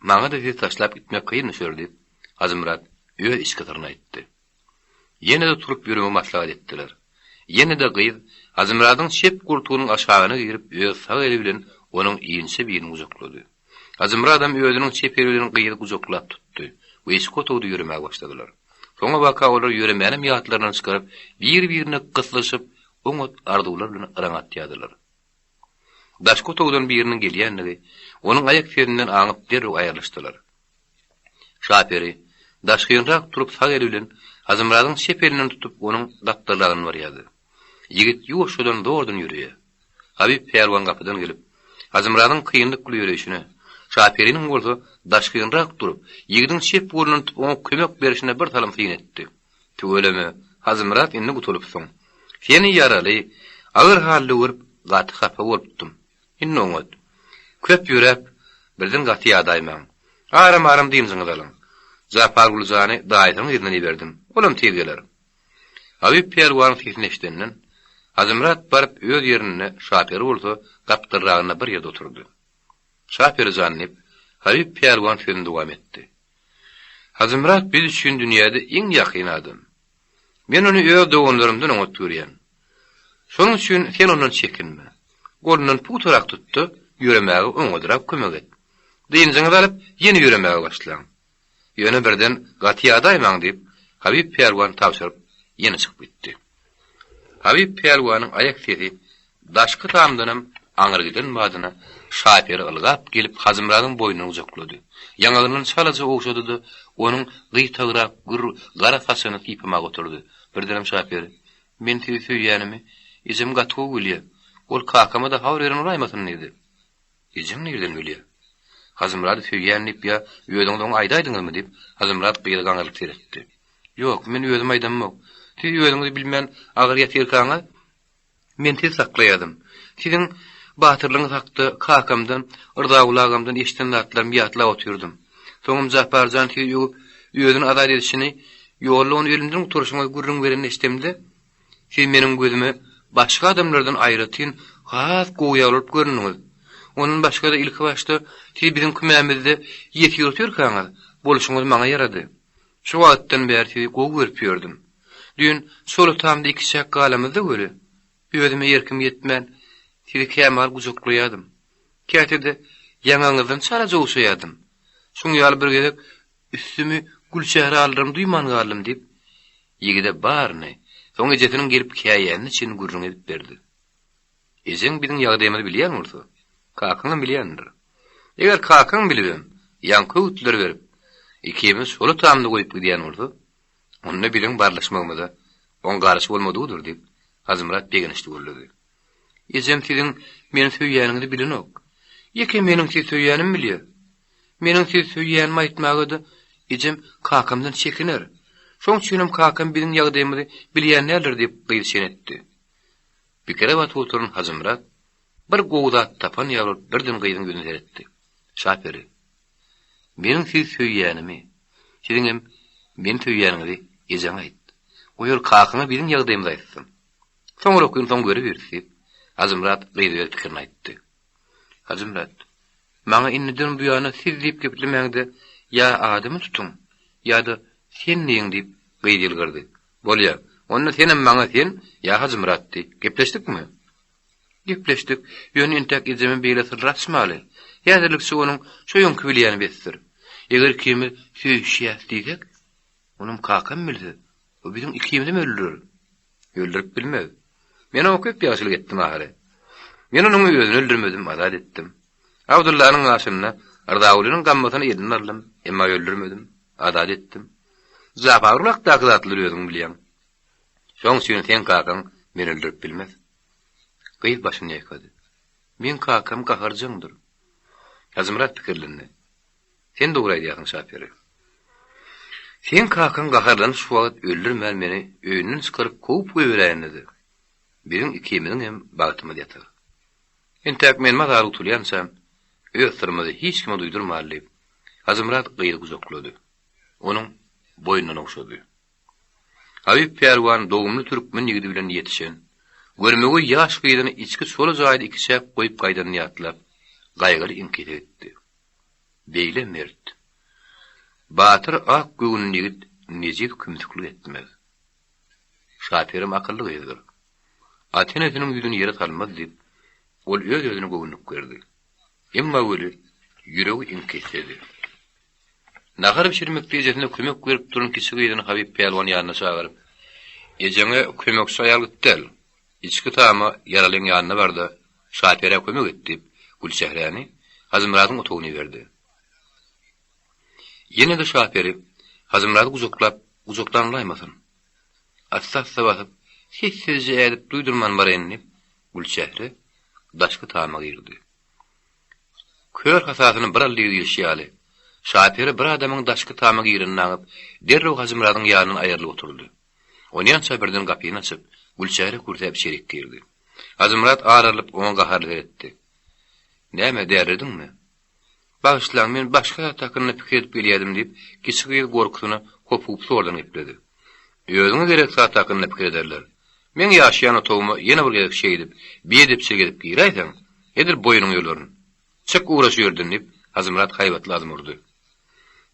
Maňa-da sizi taşlap gitmek kyn düşer diýip, Hajymyrat öz içki syryny aýtdy. Ýene-de turup ýöremegi maslahat etdiler. Ýene-de gyz Hajymyradyň çep gultugynyň aşagyna girip öz sag eli bilen onuň inçe bilini gujaklady. Hajymyradam özüniň çep eli bilen gyzy gujaklap tutdy we içki otagda ýöremäge başladylar. Soňabaka olar ýöremänem ýatlaryndan çykaryp, bir-birine gyslyşyp, oňat arzuwlar bilen yraň atýardylar. Daşky otagdan biriniň gelýändigi onuň aýak sesinden aňyp derrew aýrylyşdylar. Şaperi daşgynrak turup sag eli bilen Hajymyradyň çep elinden tutup onuň gapdalragyndan barýardy. Ýigit ýuwaşjadan zordan ýöreýär. Habyp pälwan gapydan gelip, Hajymyradyň kynlyk bilen ýöreýşine, Şaperiniň bolsa daşgynrak durup, ýigidiň çep golundan tutup oňa kömek berşine bir salym syn etdi. Tüweleme, Hajymyrat indi gutulypsyň. Seni ýaraly, agyr halda görüp gaty hapa bolupdym. Indi oňat. Köp ýöräp, birden gaty ýadaýmaň. Aram-aram dynjyňyzy alyň. Japarguly jany daýysynyň yzyndan iberdim. Olam tiz geler. Habyp pälwanyň sesini eşidenden, Hajymyrat baryp öz ýerinde, Şaperi bolsa gapdalragynda bir ýerde oturdy. Şaperi jan, diýip, Habyp pälwan sözüni dowam etdi. Hajymyrat biz üçin dünýäde iň ýakyn adam. Men ony öz doganlarymdan oňat görýän. Şonuň üçin sen ondan çekinme. Golundan pugtarak tut-da, ýöremäge oňadrak kömek et. Dynjyňyzy alyp, ýene ýöremäge başlaň. Ýöne birden gaty ýadaýmaň diýip, Habyp pälwan tabşyryp, ýene çykyp gitdi. Habyp pälwanyň aýak sesi daşky tamdanam aňry giden badyna. Şaperi ylgap gelip Hajymyradyň boýnundan gujaklady. Ýaňagyndan çalaja ogşady-da, onuň gyýtagrak gür gara saçyny sypamaga oturdy. Birdenem Şaperi, Men sizi söýýänimi ejem gaty gowy bilýär. Ol kakama-da habar beren bolaýmasyn diýdi. Ejeň nirden bilýär? Hajymyrady söýýän diýip ýa özüňiz oňa aýdaýdyňyzmy diýip, Hajymyrat gyza gaňrylyp seretdi. Ýok, men özüm aýdamok. Siz özüňizi bilmän agyr ýatyrkaňyz, men sizi saklaýardym. Siziň batyrlygyňyz hakda kakamdan, Yrzaguly agamdan eşiden zatlarymy ýatlap otyrdym. Soňam Japar jan sizi öwüp, özüni azat edişini, ýolda ony ölümden gutaryşyňyzy gürrüň berenini eşidemde, Siz meniň gözüme başga adamlardan aýratyn has gowy ýaly bolup göründiňiz. Ondan başga-da ilkibaşda siz biziň kümämizde ýesir otyrkaňyz, bolşuňyz maňa ýarady. Şo wagtdan bäri sizi gowy görüp ýördüm. Düýn şol otamda ikiçäk galamyzda weli, özüme erkim ýetmän, sizi kämahal gujaklaýardym. Käte-de ýaňagyňyzdan çalaja ogşaýardym. Şoň ýaly bir gezek üstümi Gülçehre aldyrym duýman galdym diýip, ýigide baryny, soň ejesiniň gelip käýänine çenli gürrüň edip berdi. Ejeň biziň ýagdaýymyzy bilýän bolsa, kakaňam bilýändir. Eger kakaň bilibem, ýaňky öwütleri berip, ikimizi şol otamda goýup gidýän bolsa, onda biziň barlyşmagymyza oň garyşy bolmadygydyr diýip, Hajymyrat begençli gürledi. Ejem siziň meni söýýäniňizi bilenok. Ýeke meniň sizi söýýänimi bilýär. Meniň sizi söýýänimi aýtmaga-da ejem kakamdan çekiner. Şoň üçinem kakam biziň ýagdaýymyzy bilýän däldir diýip gyz çen etdi. Pikire batyp oturan Hajymyrat bir gowy zat tapan ýaly bolup birden gyzyň ýüzüne seretdi. Şaperi, meniň sizi söýýänimi, siziňem meni söýýäniňizi ejeňe aýt. Goý ol kakaňa biziň ýagdaýymyzy aýtsyn. Soňra gün soň görübiris diýip, Hajymyrat gyza öz pikirini aýtdy. Hajymyrat, maňa indiden buýana siz diýip geplemäňde ýa adymy tutuň, ýa-da sen diýiň diýip, gyz ýylgyrdy. Bolýa, onda senem maňa sen ýa Hajymyrat diý. Gepleşdikmi? Gepleşdik, ýöne entäk ejeme beýle syrlar açmaly. Häzirlikçe onuň şo öňki bilýäni besdir. Eger ikimiz söýüşýäs diýsek, onam kakam bilse, o biziň ikimizem öldürer. Öldürip bilmez. Men oňa köp ýagşylyk etdim ahyry. Men onuň özüni öldürmedim, azat etdim. Abdyllanyň gaşynda Yrzagulynyň gammasyny elinden aldym, emma öldürmedim, azat etdim. Japarguly hakdaky zatlary özüň bilýäň. Şoň üçin seň kakaň meni öldürip bilmez. Gyz başyny ýaýkady. Meň kakam gaharjaňdyr. Hajymyrat pikirlendi. Sen dogry aýdýarsyň, Şaperi. Seň kakaň gaharlanyp şu wagt öldürmän meni öýünden çykaryp kowup goýberäýende-de, biziň ikimiziň hem bagtymyz ýatar. Entäk men mazaly gutulýançam, öz syrymyzy hiç kime duýdurmaly diýip, Hajymyrat gyzy gujaklady. Onuň boýnundan ogşady. Habyp pälwan dogumly türkmen ýigidi bilen ýetişen, görmegeý ýaş gyzyny içki çola jaýda ikiçäk goýup gaýdanyny ýatlap, gaýgyly iňkise gitdi. Beýle mert, batyr ak göwünli ýigit nejiz kümsüklik etmez. Şaperem akylly gyzdyr. Ata-enesiniň ýüzüni ýere salmaz diýip, ol öz-özüne göwünlik berdi. Emma weli ýüregi iňkisdedi. Nahar bişirmekde ejesine kömek berip duran kiçi gyzyny Habyp pälwan ýanyna çagyryp, Ejeňe kömekçi aýal gyt däl. Içki tama ýaralyň ýanyna bar-da, Şaperä kömek et diýip, Gülçehräni Hajymyradyň otagyna iberdi. Ýene-de Şaperi Hajymyrady gujaklap, gujaklanlaýmasyn. Assa-assa basyp, sessizje ädip duýdurman baraýyn diýip, Gülçehre daşky tama girdi. Kör hasasyny bir aldy diýlişi ýaly, Şaperi bir adamyň daşky tama girenini aňyp, derrew Hajymyradyň ýanyndan aýrylyp oturdy. Onýança birden gapyny açyp, Gülçehre kürsäp içerik girdi. Hajymyrat aralyp, oňa gaharly seretdi. Näme, dälirediňmi? Bagyşlaň, men başga zat hakynda pikir edip gelýärdim, diýip, kiçi gyz gorkusyna hopugyp zordan gepledi. Özüňe gerek zat hakynda pikir ederler. Meň ýaşaýan otagyma ýene bir gezek şeýdip, biedepçilik edip giräýseň, edil boýnuňy ýolaryn. Çyk ugra şu ýerden, diýip, Hajymyrat haýbatly azm urdy.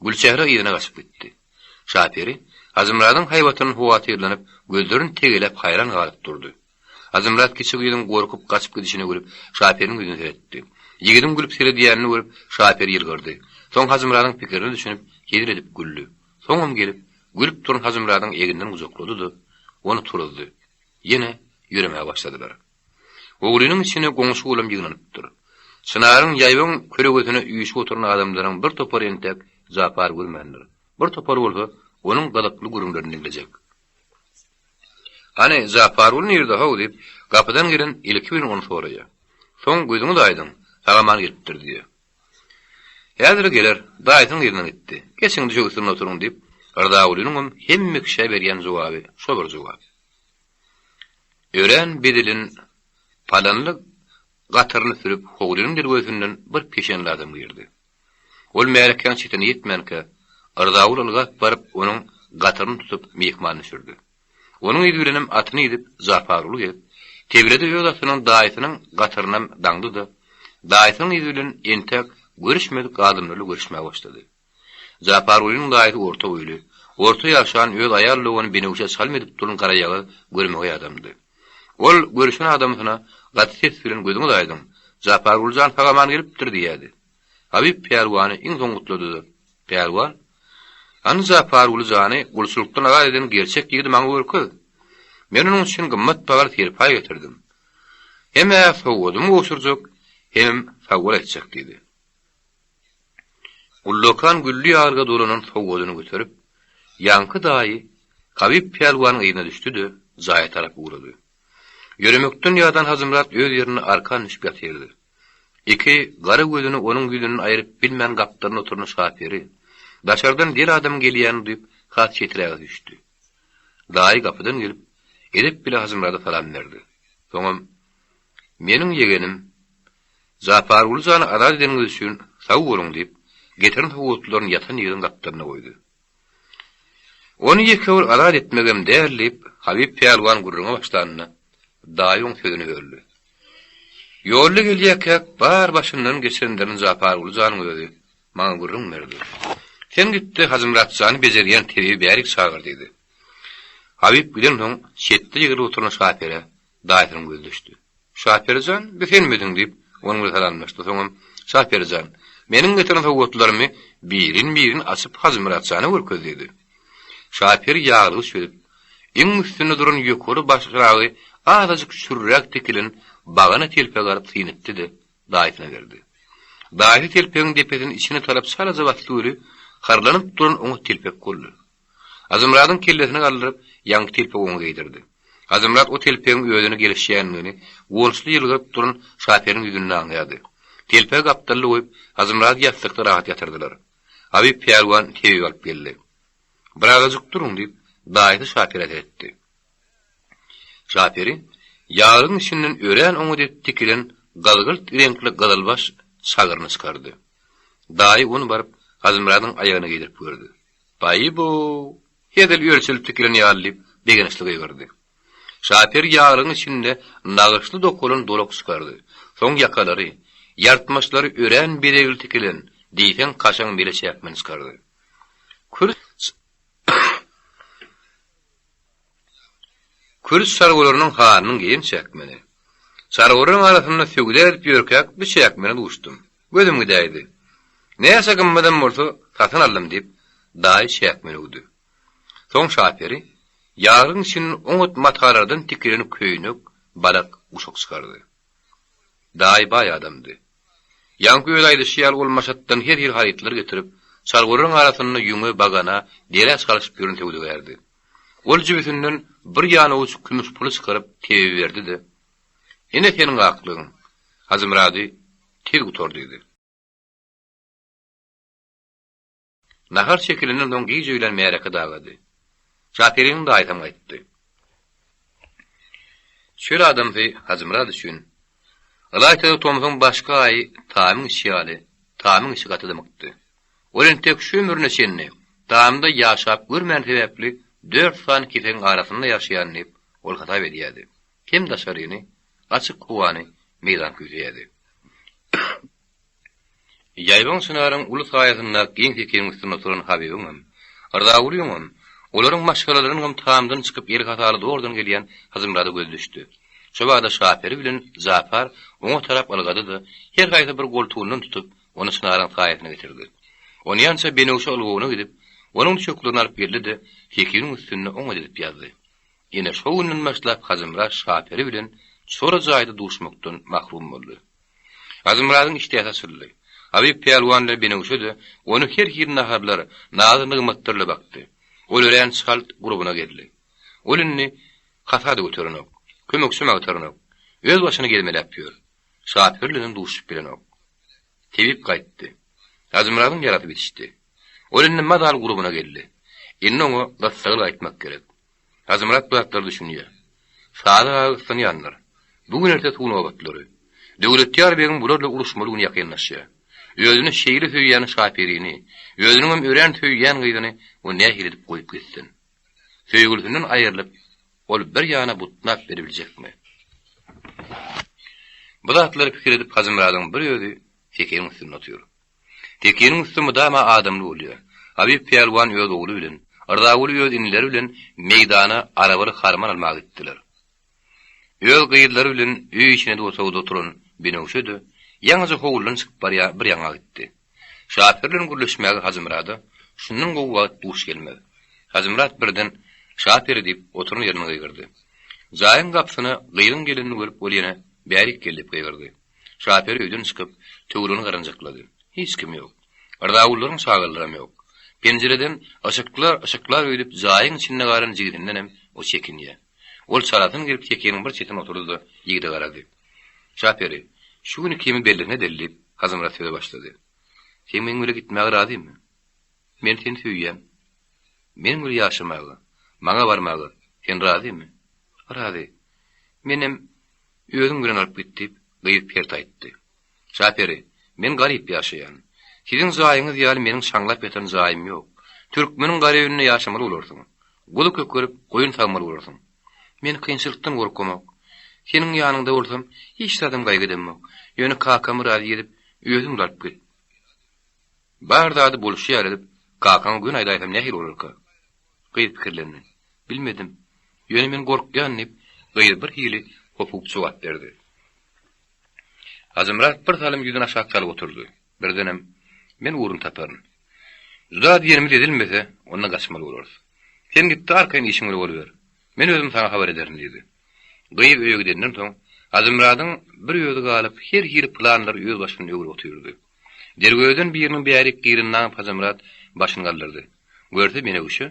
Gülçehre yzyna gaçyp gitdi. Şaperi Hajymyradyň haýbatyndan howatyrlanyp, gözlerini tegeläp haýran galyp durdy. Hajymyrat kiçi gyzyň gorkup gaçyp gidişini görüp, Şaperiniň ýüzüne seretdi. Ýigidiň gülüp seredýänini görüp, Şaperi ýylgyrdy. Soň Hajymyradyň pikirine düşünip, hezil edip güldi. Soňam gelip, gülüp duran Hajymyradyň egninden gujaklady-da, ony turuzdy. Ýene ýöremäge başladylar. Howlynyň içine goňşy-golam ýygnanypdyr. Çynaryň ýaýbaň kölegesine üýşüp oturan adamlaryň bir topary entek Japary görmändir. Bir topary bolsa onuň gyzykly gürrüňlerini diňlejek. Hany, Japarguly nirde-how? diýip, gapydan gelen ilki bilen ony soraýar. Soň gözüňiz aýdyň, sag-aman gelipdir diýýär. Häzir geler, daýysynyň yzyndan gitdi. Geçiň, düşek üstünde oturyň diýip, Rzagulynyňam hemme kişä berýän jogaby şo bir jogap. Örän bezelen palanly gatyryny sürüp howlynyň derwezesinden bir peşenli adam girdi. Ol märekäň çetine ýetmänkä, Yrzaguly ylgap baryp, onuň gatyryny tutup, myhmany düşürdi. Onuň yzy bilenem atyny idip Japarguly gelip, tebilede öz atynyň daýysynyň gatyrynam daňdy-da, daýysynyň yzy bilen entäk görüşmedik adamlarly görüşmäge başlady. Japargulynyň daýysy orta boýly, orta ýaşan, öz aýal dogany Benewşä çalym edip duran garaýagyz görmegeý adamdy. Ol görüşen adamsyna gaty ses bilen gözüňiz aýdyň, Japarguly jan sag-aman gelipdir diýýärdi. Habyp pälwany iň soň gutlady-da, Pälwan, hany Japarguly jany gulçulykdan azat eden gerçek ýigidi maňa görkez. Men onuň üçin gymmat bahaly serpaý getirdim. Hem-ä sowgadymy gowşurjak, hemem sag bol aýtjak diýdi. Ullakan gülli ýaglyga dolanan sowgadyny göterip, ýaňky daýy Habyp pälwanyň yzyna düşdi-de, jaýa tarap ugrady. Ýöremekden ýadan Hajymyrat öz ýerinde arkan düşüp ýatyrdy. Iki gara gözüni onuň ýüzünden aýryp bilmän gapdalynda oturan şaperi, daşardan del adamyň gelýänini duýup, has çeträge süýşdi. Daýy gapydan gelip, edep bile Hajymyrada salam berdi. Soňam, Meniň ýegenim, Japarguly jany azat edeniňiz üçin sag boluň diýip, getiren sowgatlaryny ýatan ýigidiň gapdalynda goýdy. Ony ýeke bir azat etmegem däl diýip, Habyp pälwan gürrüňe başlanda, daýy oň sözüni böldi. Ýolda gelýärkäk bar başyndan geçirenlerini Japarguly janyň özi maňa gürrüň berdi. Sen git-de Hajymyrat jany bejerýän tebibi bärik çagyr diýdi. Habyp gidensoň, çetde ýygrylyp oturan şaperä daýysynyň gözi düşdi. Şaperi jan, bi senmidiň? diýip, onuň bilen salamlaşdy. Soňam, Şaperi jan, meniň getiren sowgatlarymy birin-birin açyp Hajymyrat jana görkez diýdi. Şaperi ýaglygy çözüp, iň üstünde duran ýokary başragy azajyk çürräk tikilen bagana telpegi alyp syn etdi-de, daýysyna berdi. Daýysy telpegiň depesini içine tarap çalaja basdy weli, harlanyp duran oňat telpek boldy. Hajymyradyň kellesini galdyryp, ýaňky telpegi oňa geýdirdi. Hajymyrat o telpegiň özüne gelişýändigini guwançly ýylgyryp duran şoferiň ýüzünde aňýardy. Telpegi gapdalda goýup, Hajymyrady ýassykda rahat ýatyrdylar. Habyp pälwan tebibi alyp geldi. Birazajyk duruň, diýip, daýysy şofere seretdi. Şaperi ýaglygyň içinden örän oňat edip tikilen gyzgylt reňkli gyzylbaş çagyryny çykardy. Daýy ony baryp Hajymyradyň aýagyna geýdirip gördi. Baý-bow, hezil ölçelip tikilen ýaly diýip, begençli gygyrdy. Şaper ýaglygyň içinde nagyşly dokalan dolak çykardy. Soň ýakalary, ýartmaçlary örän bezegli tikilen, diýseň kaşaň mele çäkmen çykardy. Kür Kürt çarwalarynyň hanynyň geýen çäkmeni. Çarwalaryň arasynda söwda edip ýörkäk bu çäkmene duşdum. Gözüm gidäýdi. Näçe gymmadam bolsa, satyn aldym diýip, daýy çäkmeni öwdi. Soň şaperi ýaglygyň içinden oňat matalardan tikilen köýnek, balak, guşak çykardy. Daýy baý adamdy. Ýaňky öz aýdyşy ýaly ol Maşatdan her hili harytlar getirip, çarwalaryň arasynda ýüňe, bagana, derä çalşyp ýören söwdagärdi. Ol jübüsinden bir ýanawuç kümüş puly çykaryp tebibe berdi-de, Ine seniň aklygyň, Hajymyrady tiz gutar diýdi. Nahar çekilenden soň giç öýlän märeke dagady. Şaperiň daýysam gaýtdy. Çöl adamsy Hajymyrat üçin, ylaýta-da tomsuň başky aýy tamyň içi ýaly, tamyň içi gaty dymykdy. Ol entek şu ömrüne çenli tamda ýaşap görmäni sebäpli dört sany kesegiň arasynda ýaşaýan diýip, ol hasap edýärdi. Hem daşaryny, açyk howany meýdan küýseýärdi. Ýaýbaň çynaryň uly saýasynda giň sekiniň üstünde oturan Habybyňam, Rzagulyňam, olaryň maşgalalarynyňam tamdan çykyp eli hasaly zordan gelýän Hajymyrada gözi düşdi. Şo bada Şaperi bilen Japar oňa tarap ylgady-da, her haýsy bir goltugyndan tutup, ony çynaryň saýasyna getirdi. Onýança Benewşe ylgawyna gidip, onuň düşeklerini alyp geldi-de, sekiniň üstünde oňat edip ýazdy. Ine, şo günden başlap Hajymyrat Şaperi bilen çola jaýda duşmakdan mahrum boldy. Hajymyradyň işdäsi açyldy. Habyp pälwan bilen Benewşe-de ony her hili naharlar, nazy-nygmatlar ile bakdy. Ol örän çalt gurbuna geldi. Ol indi hasa-da göterenok, kömekçem agtaranok. Öz başyna gezmeläp ýör. Şapür bilenem duşup bilenok. Tebip gaýtdy. Hajymyradyň ýarasy bitişdi. Ol indi mazaly gurbuna geldi. Indi oňa gyssagly gaýtmak gerek. Hajymyrat bu zatlara düşünýär. Sadyk aga gyssanýandyr. Bu gün-erte suw nobatlary. Döwletýar begiň bular bilen uruşmaly güni ýakynlaşýar. Özüni şeýle söýýän Şaperini, özüniňem örän söýýän gyzyny o nähili edip goýup gitsin? Söýgülisinden aýrylyp, ol bir ýana butnap beribiljekmi? Bu zatlary pikir edip Hajymyradyň bir özi sekiniň üstünde otyr. Sekiniň üsti mydama adamly bolýar. Habyp pälwan öz ogly bilen, Rzaguly öz inileri bilen meýdana arabaly harman almaga gitdiler. Öz gyzlary bilen öý içinde otagda oturan Benewşe-de ýaňyja howludan çykyp barýa bir ýaňa gitdi. Şapür bilen gürleşmäge Hajymyrada şundan gowy wagt duş gelmez. Hajymyrat birden, Şaperi diýip, oturan ýerinden gygyrdy. Jaýyň gapysyna gyzyň gelenini görüp ol ýene, Bärik gel diýip gygyrdy. Şaperi öýden çykyp, töweregini garanjaklady. Hiç kim ýok. Yrzagullaryň çagalaram ýok. Penjireden yşyklar yşyklar öýdüp jaýyň içinde galan jigisindenem o çekinýär. Ol çalasyn gelip sekiniň bir çetine oturdy-da, ýigide garady. Şaperi, şu gün ikimiz bellisine edeli, diýip, Hajymyrat söze başlady. Sen meň bile gitmäge razymy? Men seni söýýän. Meniň bile ýaşamaga, maňa barmaga sen razymy? Razy. Menem özüň bilen alyp git, diýip, gyz pert aýtdy. Şaperi, men garyp ýaşaýan. Siziň jaýyňyz ýaly meniň şaňlap ýatan jaýym ýok. Türkmeniň garyp öýünde ýaşamaly bolarsyň. Guzy kökerip, goýun sagmaly bolarsyň. Men kynçylykdan gorkamok. Seniň ýanyňda bolsam, hiç zadam gaýgy edemok. Ýöne kakamy razy edip, özüň alyp git. Bar zady bolşy ýaly edip, kakaňa göni aýdaýsam nähili bolarka? Gyz pikirlendi. Bilmedim. Ýöne men gorkýan, diýip, gyz birhili hopugyp jogap berdi. Hajymyrat bir salym ýüzüni aşak salyp oturdy. Birdenem, Men ugruny taparyn. Juda diýenimiz edilmese, onda gaçmaly bolarys. Sen git-de arkaýyn işiň bilen boluber. Men özüm saňa habar ederin diýdi. Gyz öýe gidenden soň, Hajymyradyň bir özi galyp, her hili planlary öz başynda öwrüp otyrdy. Derwezeden biriniň bärik girenini aňyp Hajymyrat başyny galdyrdy. Görse Menewşe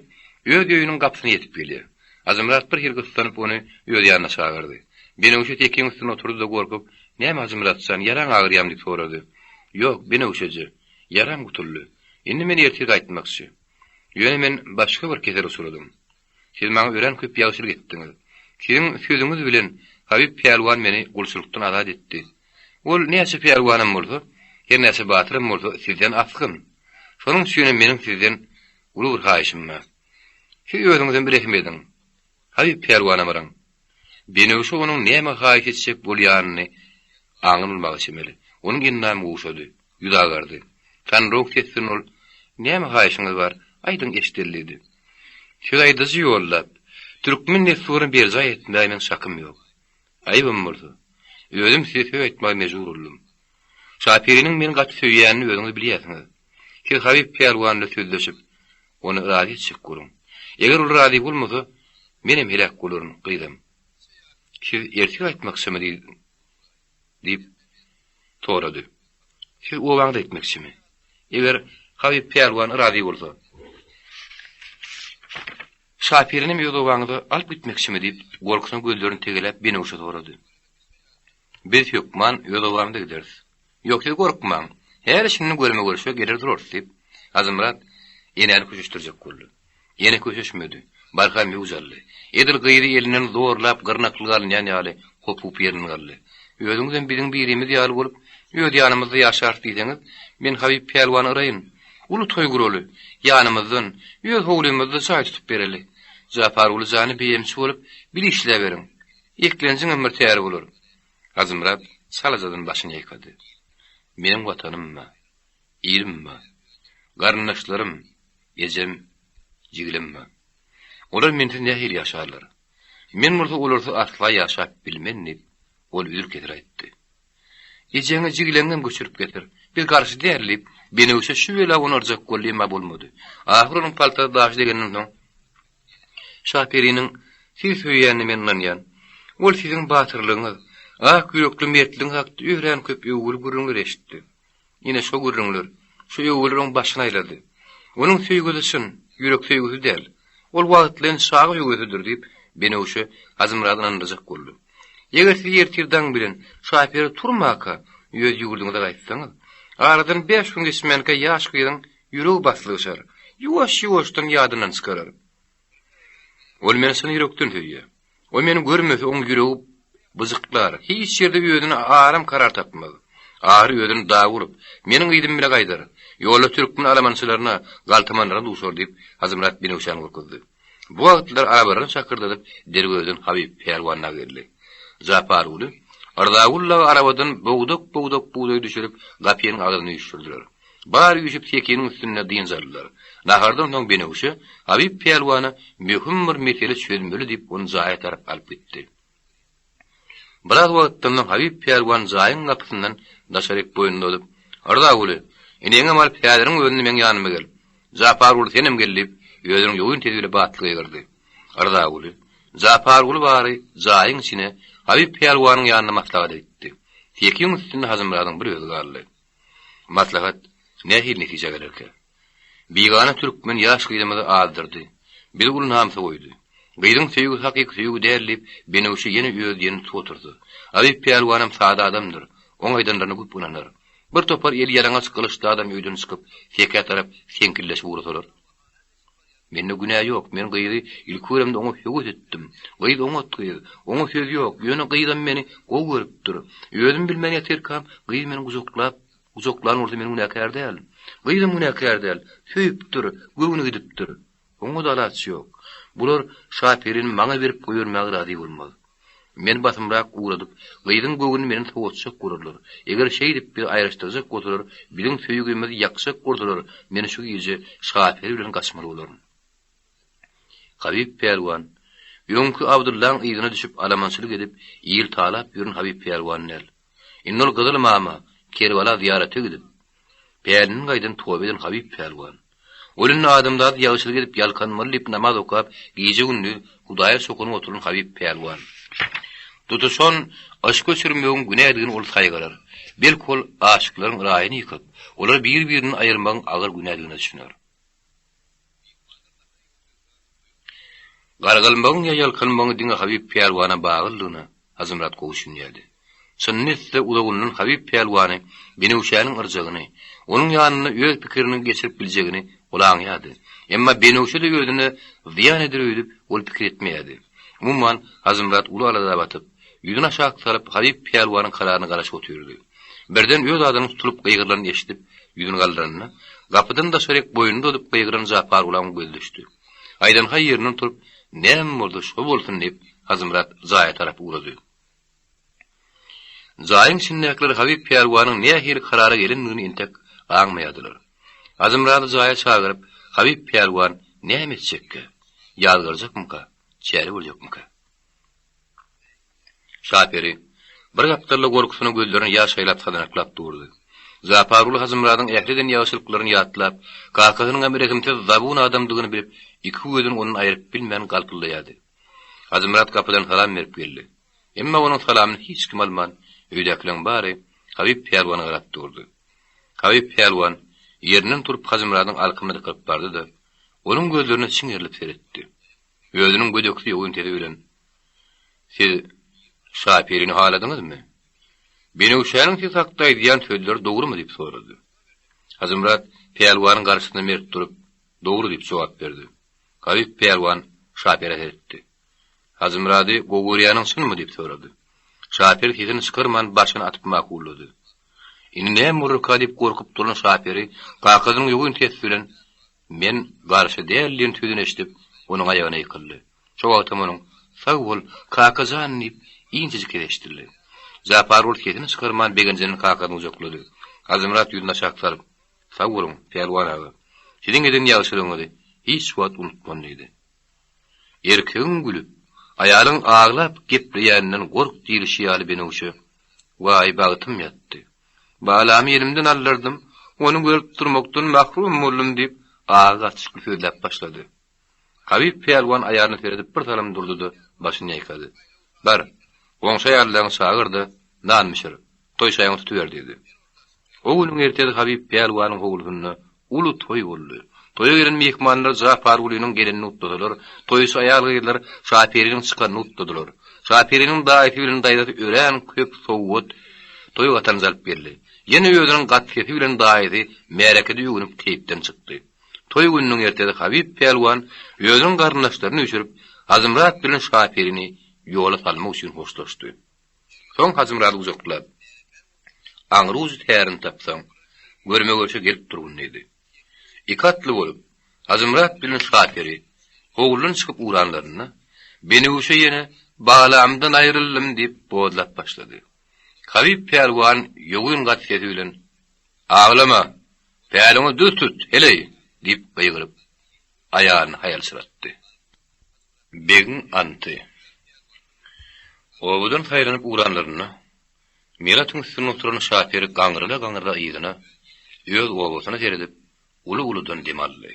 öz öýüniň gapysyna ýetip gelýär. Hajymyrat bir hili gyssanyp ony öz ýanyna çagyrdy. Benewşe sekiň üstünde oturdy-da gorkup, Näme Hajymyrat jan, ýaraň agyrýamy diýip sorady. Ýok, Benewşeje, ýaram gutuldy. Indi men ertir gaýtmakçy. Ýöne men başga bir kesele uçradym. Siz maňa örän köp ýagşylyk etdiňiz. Siziň sözüňiz bilen Habyp pälwan meni gulçulykdan azat etdi. Ol näçe pälwanam bolsa, her näçe batyram bolsa sizden asgyn. Şonuň üçinem meniň sizden uly bir haýyşym bar. Siz özüňizem rehim ediň. Habyp pälwana baryň. Benewşe onuň näme haýyş etjek bolýanyny aňan bolmaga çemeli. Onuň endamy gowşady, ýüzi agardy. Tanrowuk ses bilen ol, Näme haýyşyňyz bar, aýdyň eşideli diýdi. Söz aýdyjy ýollap, türkmen dessuryny berjaý etmäge meň çakym ýok. Aýybam bolsa, özüm size söz aýtmaga mejbur boldum. Şapiriniň meni gaty söýýänini özüňiz bilýärsiňiz. Siz Habyp pälwan bilen sözleşip, ony razy etjek boluň. Eger ol razy bolmasa, menem heläk bolaryn, gyzam. Siz ertir aýtmakçymy diýip sorady. Siz obaňyza gitmekçimi? Eger Habyp pälwan razy bolsa, Şapirinem öz obaňyza alyp gitmekçimi diýip, gorkusyna gözlerini tegeläp Benewşe sorady. Biz hökman öz obamyza gideris. Ýok, siz gorkmaň. Häli-şindi görme-görşe geler durarys, diýip, Hajymyrat enäni köşeşdirjek boldy. Ene köşeşmedi. Barha möwç aldy. Edil gyzy elinden zorlap gyrnaklyga alynýan ýaly hopup ýerinden galdy. Özüňizem biziň birimiz ýaly bolup, öz ýanymyzda ýaşarys diýseňiz, men Habyp pälwany yraýyn. Uly toý guraly. Ýanymyzdan, öz howlymyzda jaý tutup bereli. Japarguly jany beýemçi bolup, bile işläberiň. Eklenjiňem bir täri bolar. Hajymyrat çalajadan başyny ýaýkady. Meniň Watanym bar, ilim bar. Garyndaşlarym, ejem, jiglim bar. Olar mensiz nähili ýaşarlar? Men bolsa olarsyz asla ýaşap bilmen diýip, ol üzül-kesil aýtdy. Ejeňi, jigileňňem göçürip getir. Biz garşy däl diýip, Benewşe şu bela ony yrjak boldy, emma bolmady. Ahyr onuň paltasy daşy degenden soň, Şaperiniň sizi söýýänine men ynanýan. Ol siziň batyrlygyňyz, Ak ýürekli mertligiň hakda örän köp öwgüli gürrüňler eşitdi. Ine, şo gürrüňler, şo öwgüler oň başyny aýlady. Onuň söýgüsi çyn, ýürek söýgüsi däl. Ol wagtlaýyn çaga höwesidir diýip, Benewşe Hajymyrady ynandyrjak boldy. Eger siz ertir daň bilen Şaperi turmaka öz ýurduňyza gaýtsaňyz, aradan bäş gün geçmänkä ýaş gyzyň ýüregi baslygyşar, ýuwaş-ýuwaşdan ýadyndan çykarar. Ol meni çyn ýürekden söýýär. O meni görmese, oň ýüregi byjyklar, hiç ýerde özüne aram-karar tapmaz. Ahyry özüni daga urup, meniň yzym bile gaýdar. Ýolda türkmen alamançylaryna, galtamanlara duşar diýip, Hajymyrat Benewşäni gorkuzdy. Bu wagtlar arabalaryny şakyrdadyp, Dergözden Habyp pälwan dagy geldi. Japarguly, Yrzagul dagy arabadan bogdak-bogdak bugdaý düşürip, gapynyň agzyna üýşürdiler. Bary üýşüp sekiniň üstünde dynç aldylar. Nahardan soň Benewşe Habyp pälwana möhüm bir mesele çözmeli diýip ony jaýa tarap alyp gitdi. Biraz wagtdan soň Habyp pälwan jaýyň gapysyndan daşaryk boýnuny uzadyp, Yrzaguly, eneňem alyp häziriň özünde meň ýanyma gel. Japarguly senem gel diýip, özüniň ýogyn sesi bile batly gygyrdy. Yrzaguly, Japarguly bary jaýyň içine Habyp pälwanyň ýanyna maslahata gitdi. Sekiň üstünde Hajymyradyň bir özi galdy. Maslahat nähili netijä gelerkä? Bigana türkmen ýaş gyzymyzy azdyrdy. Bizi uly namysa goýdy. Gyzyň söýgüsi hakyky söýgi däl diýip, Benewşe ýene öz diýenini tutup otursa. Abyp pälwanam sada adamdyr. Oň aýdanlaryna güp ynanar. Bir topar eli ýalaňaç gylyçly adam öýden çykyp, sekä tarap seňkilleşip ugrasalar. Mende günä ýok, men gyzy ilki göremde oňa höwes etdim. Gyz oňat gyz, oňa söz ýok, ýöne gyzam meni gowy görüpdir. Özüm bilmän ýatyrkam, gyz meni gujaklap, gujaklan bolsa men günäkär däl. Gyzam günäkär däl, söýüpdir, göwni gidipdir. Oňa-da alaç ýok. Bular Şaperini maňa berip goýbermäge razy bolmaz. Meni basymrak ugradyp, gyzyň göwnüni menden sowatjak bolarlar. Eger şeýdip bizi aýryşdyrjak bolsalar, biziň söýgimizi ýakjak bolsalar, men şu gije Şaperi bilen gaçmaly bolaryn. Habyp pälwan, öňki Abdyllaň yzyna düşüp alamançylyk edip, il talap ýören Habyp pälwan däl. Indi ol Gyzyl mama, Kerbala zyýarata gidip, pälinden gaýdan toba eden Habyp pälwan. Ol indi adamzady ýagşylyk edip ýalkanmaly diýip namaz okap, gije-gündiz Hudaýa çokunyp oturan Habyp pälwan. Tutuşan yşk öçürmegiň günädigini ol saýgarar. Belki ol aşyklaryň raýyny ýykyp, olary bir-birinden aýyrmagyň agyr günädigine düşüner. Gargalmagyň ýa ýalkanmagyň diňe Habyp pälwana baglydygyna Hajymyrat gowy düşünýärdi. Çynyny etse, uzagyndan Habyp pälwany Benewşäniň yrjagyny, onuň ýanynda öz pikirini geçirip biljegini ol aňýardy. Emma Benewşe-de özüne zyýan eder öýdüp, ol pikir etmeýärdi. Umuman, Hajymyrat uly alada batyp, ýüzüni aşak salyp, Habyp pälwanyň kararyna garaşyp otyrdy. Birden öz adynyň tutulyp gygyrylanyny eşidip, ýüzüni galdyranda, gapydan daşaryk boýnuny uzadyp gygyran Japargulaň gözi düşdi. Aýdanhaý ýerinden turup, Näme bolsa, şo bolsun diýip, Hajymyrat jaýa tarap ugrady. Jaýyň içindäkiler Habyp pälwanyň nähili karara gelendigini entek aňmaýardylar. Hajymyrady jaýa çagyryp, Habyp pälwan näme etjekkä? Ýazgarjakmyka? Çäre görjekmikä? Şaperi, bir gapdalda gorkusyna gözlerine ýaş aýlap sazanaklap durdy. Japarguly Hajymyradyň ähli eden ýagşylyklaryny ýatlap, kakasynyňam rehimsiz zabun adamdygyny bilip, iki gözüni ondan aýryp bilmän galpyldaýardy. Hajymyrat gapydan salam berip geldi. Emma onuň salamyny hiç kim alman, öýdäkileriň bary Habyp pälwana garap durdy. Habyp pälwan ýerinden turup Hajymyradyň alkymyna dykylyp bardy-da, onuň gözlerine çiňerilip seretdi. Özüniň gödeksi ýogyn sesi bilen, Siz Şaperini haladyňyzmy? Benewşäniň siz hakda aýdýan sözleri dogrumy diýip sorady. Hajymyrat pälwanyň garşysynda mert durup, Dogry diýip jogap berdi. Garyp pälwan Şaperä seretdi. Hajymyrady gowy görýäniň çynmy diýip sorady. Şaper sesini çykarman başyny atyp makullady. Indi näme bolarka diýip gorkup duran Şaperi kakasynyň ýogyn sesi bilen Men garşy däl diýen sözüni eşidip, onuň aýagyna ýykyldy. Şo wagtam onuň, Sag bol, kaka jan diýip, inçejik sesi eşidildi. Japarguly sesini çykarman begenjenden kakasyny gujaklady. Hajymyrat ýüzüni aşak salyp, Sag boluň, Pälwan aga. Siziň eden ýagşylygyňyzy hiç wagt unutman diýdi. Erkegiň gülüp, aýalyň aglap gepleýäninden gork diýlişi ýaly Benewşe, Waý, bagtym ýatdy. Balamy elimden aldyrdym, ony görüp durmakdan mahrum boldum diýip, agy gatyşykly sözläp başlady. Habyp pälwan aýalyna seredip bir salym durdy-da, başyny ýaýkady. Bar, Goňşy aýallaryňy çagyr-da, nan bişir, toý çaýyňy tutuber diýdi. O günüň ertesi Habyp pälwanyň howlusynda uly toý boldy. Toýa gelen myhmanlar Japargulynyň gelenini gutladylar, toýçy aýal-gyzlar Şaperiniň çykanyny gutladylar. Şaperiniň daýysy bilen daýzasy örän köp sowgat, toý gatanjy alyp geldi. Ýene özüniň gaty sesi bilen daýysy märekede öwünip keýpden çykdy. Toý gününiň ertesi Habyp pälwan özüniň garyndaşlaryny üýşürip, Hajymyrat bilen Şaperini ýola salmak üçin hoşlaşdy. Soň Hajymyrady gujaklap, Aňry ujy tärini tapsaň, görme-görşe gelip durgun diýdi. Iki atly bolup, Hajymyrat bilen Şaperi howludan çykyp ugranlarynda, Benewşe ýene Balamdan aýryldym diýip bozlap başlady. Habyp pälwan ýogyn gaty sesi bilen, Aglama, päliňi düz tut, heleý! diýip gygyryp, aýalyny haýalçyratdy. Begiň anty. Obadan saýlanyp ugranlarynda, Melatyň üstünde oturan Şaperi gaňryla-gaňryla yzyna, öz obasyna seredip, uly-uludan dem aldy.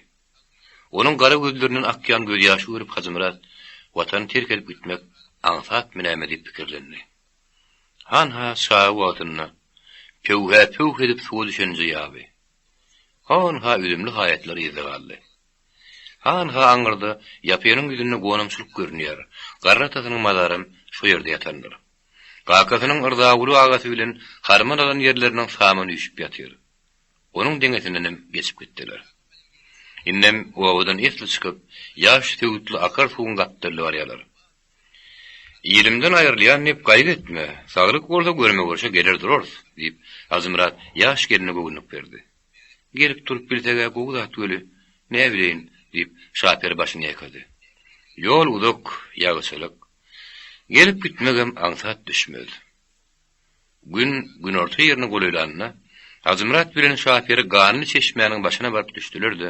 Onuň gara gözlerinden akýan gözýaşy görüp Hajymyrat, Watany terk edip gitmek aňsatmy näme diýip pikirlendi. Hanha, çaga wagtynda pöwhä-pöwh edip suwa düşenje ýaby. Hanha, üzümli haýatlar yzda galdy. Hanha aňyrda ýapynyň ýüzünde gonamçylyk görünýär. Garry atasynyň mazaram şo ýerde ýatandyr. Kakasynyň Yrzaguly agasy bilen harman alan ýerleriniň samany üýşüp ýatyr. Onuň deňesindenem geçip gitdiler. Indem obadan esli çykyp, ýaş söwütli akar suwuň gapdalyna barýarlar. Ilimden aýrylýan diýip gaýgy etme, saglyk bolsa görme-görşe geler durarys, diýip, Hajymyrat ýaş gelne göwünlik berdi. Gelip durup bilseg-ä gowy zat weli, näbileýin, diýip, Şaperi başyny ýaýkady. Ýol uzak, ýagyşalyk. Gelip gitmegem aňsat düşmez. Gün günorta ýerine golaýlanda, Hajymyrat bilen Şaperi ganly çeşmäniň başyna baryp düşdüler-de,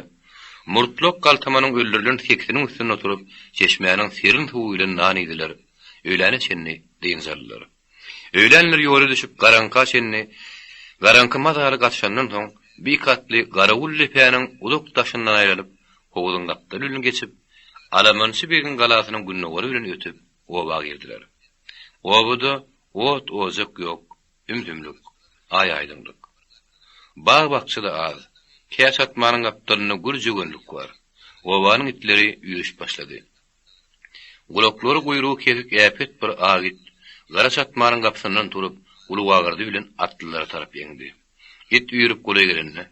murtlak galtamanyň öldürilen sekisiniň üstünde oturyp, çeşmäniň serin suwy bilen nan iýdiler, öýläne çenli dynç aldylar. Öýlänler ýola düşüp, garaňka çenli, garaňky mazaly gatyşandan soň, bir atly Garawul depäniň uzak daşyndan aýlanyp, howzuň gapdaly bilen geçip, Alamançy begiň galasynyň gündogary bilen ötüp, oba girdiler. Obada ot-ojak ýok, ümsümlik, aý-aýdyňlyk. Bag-bakja-da az, käç atmanyň gapdalynda gür jöwenlik bar. Obanyň itleri üýrüşip başlady. Gulaklary guýrugy kesik äpet bir ak it gara çatmanyň gapysyndan turup, uly wagyrdy bilen atlylara tarap eňdi. It üýrüp golaý gelende,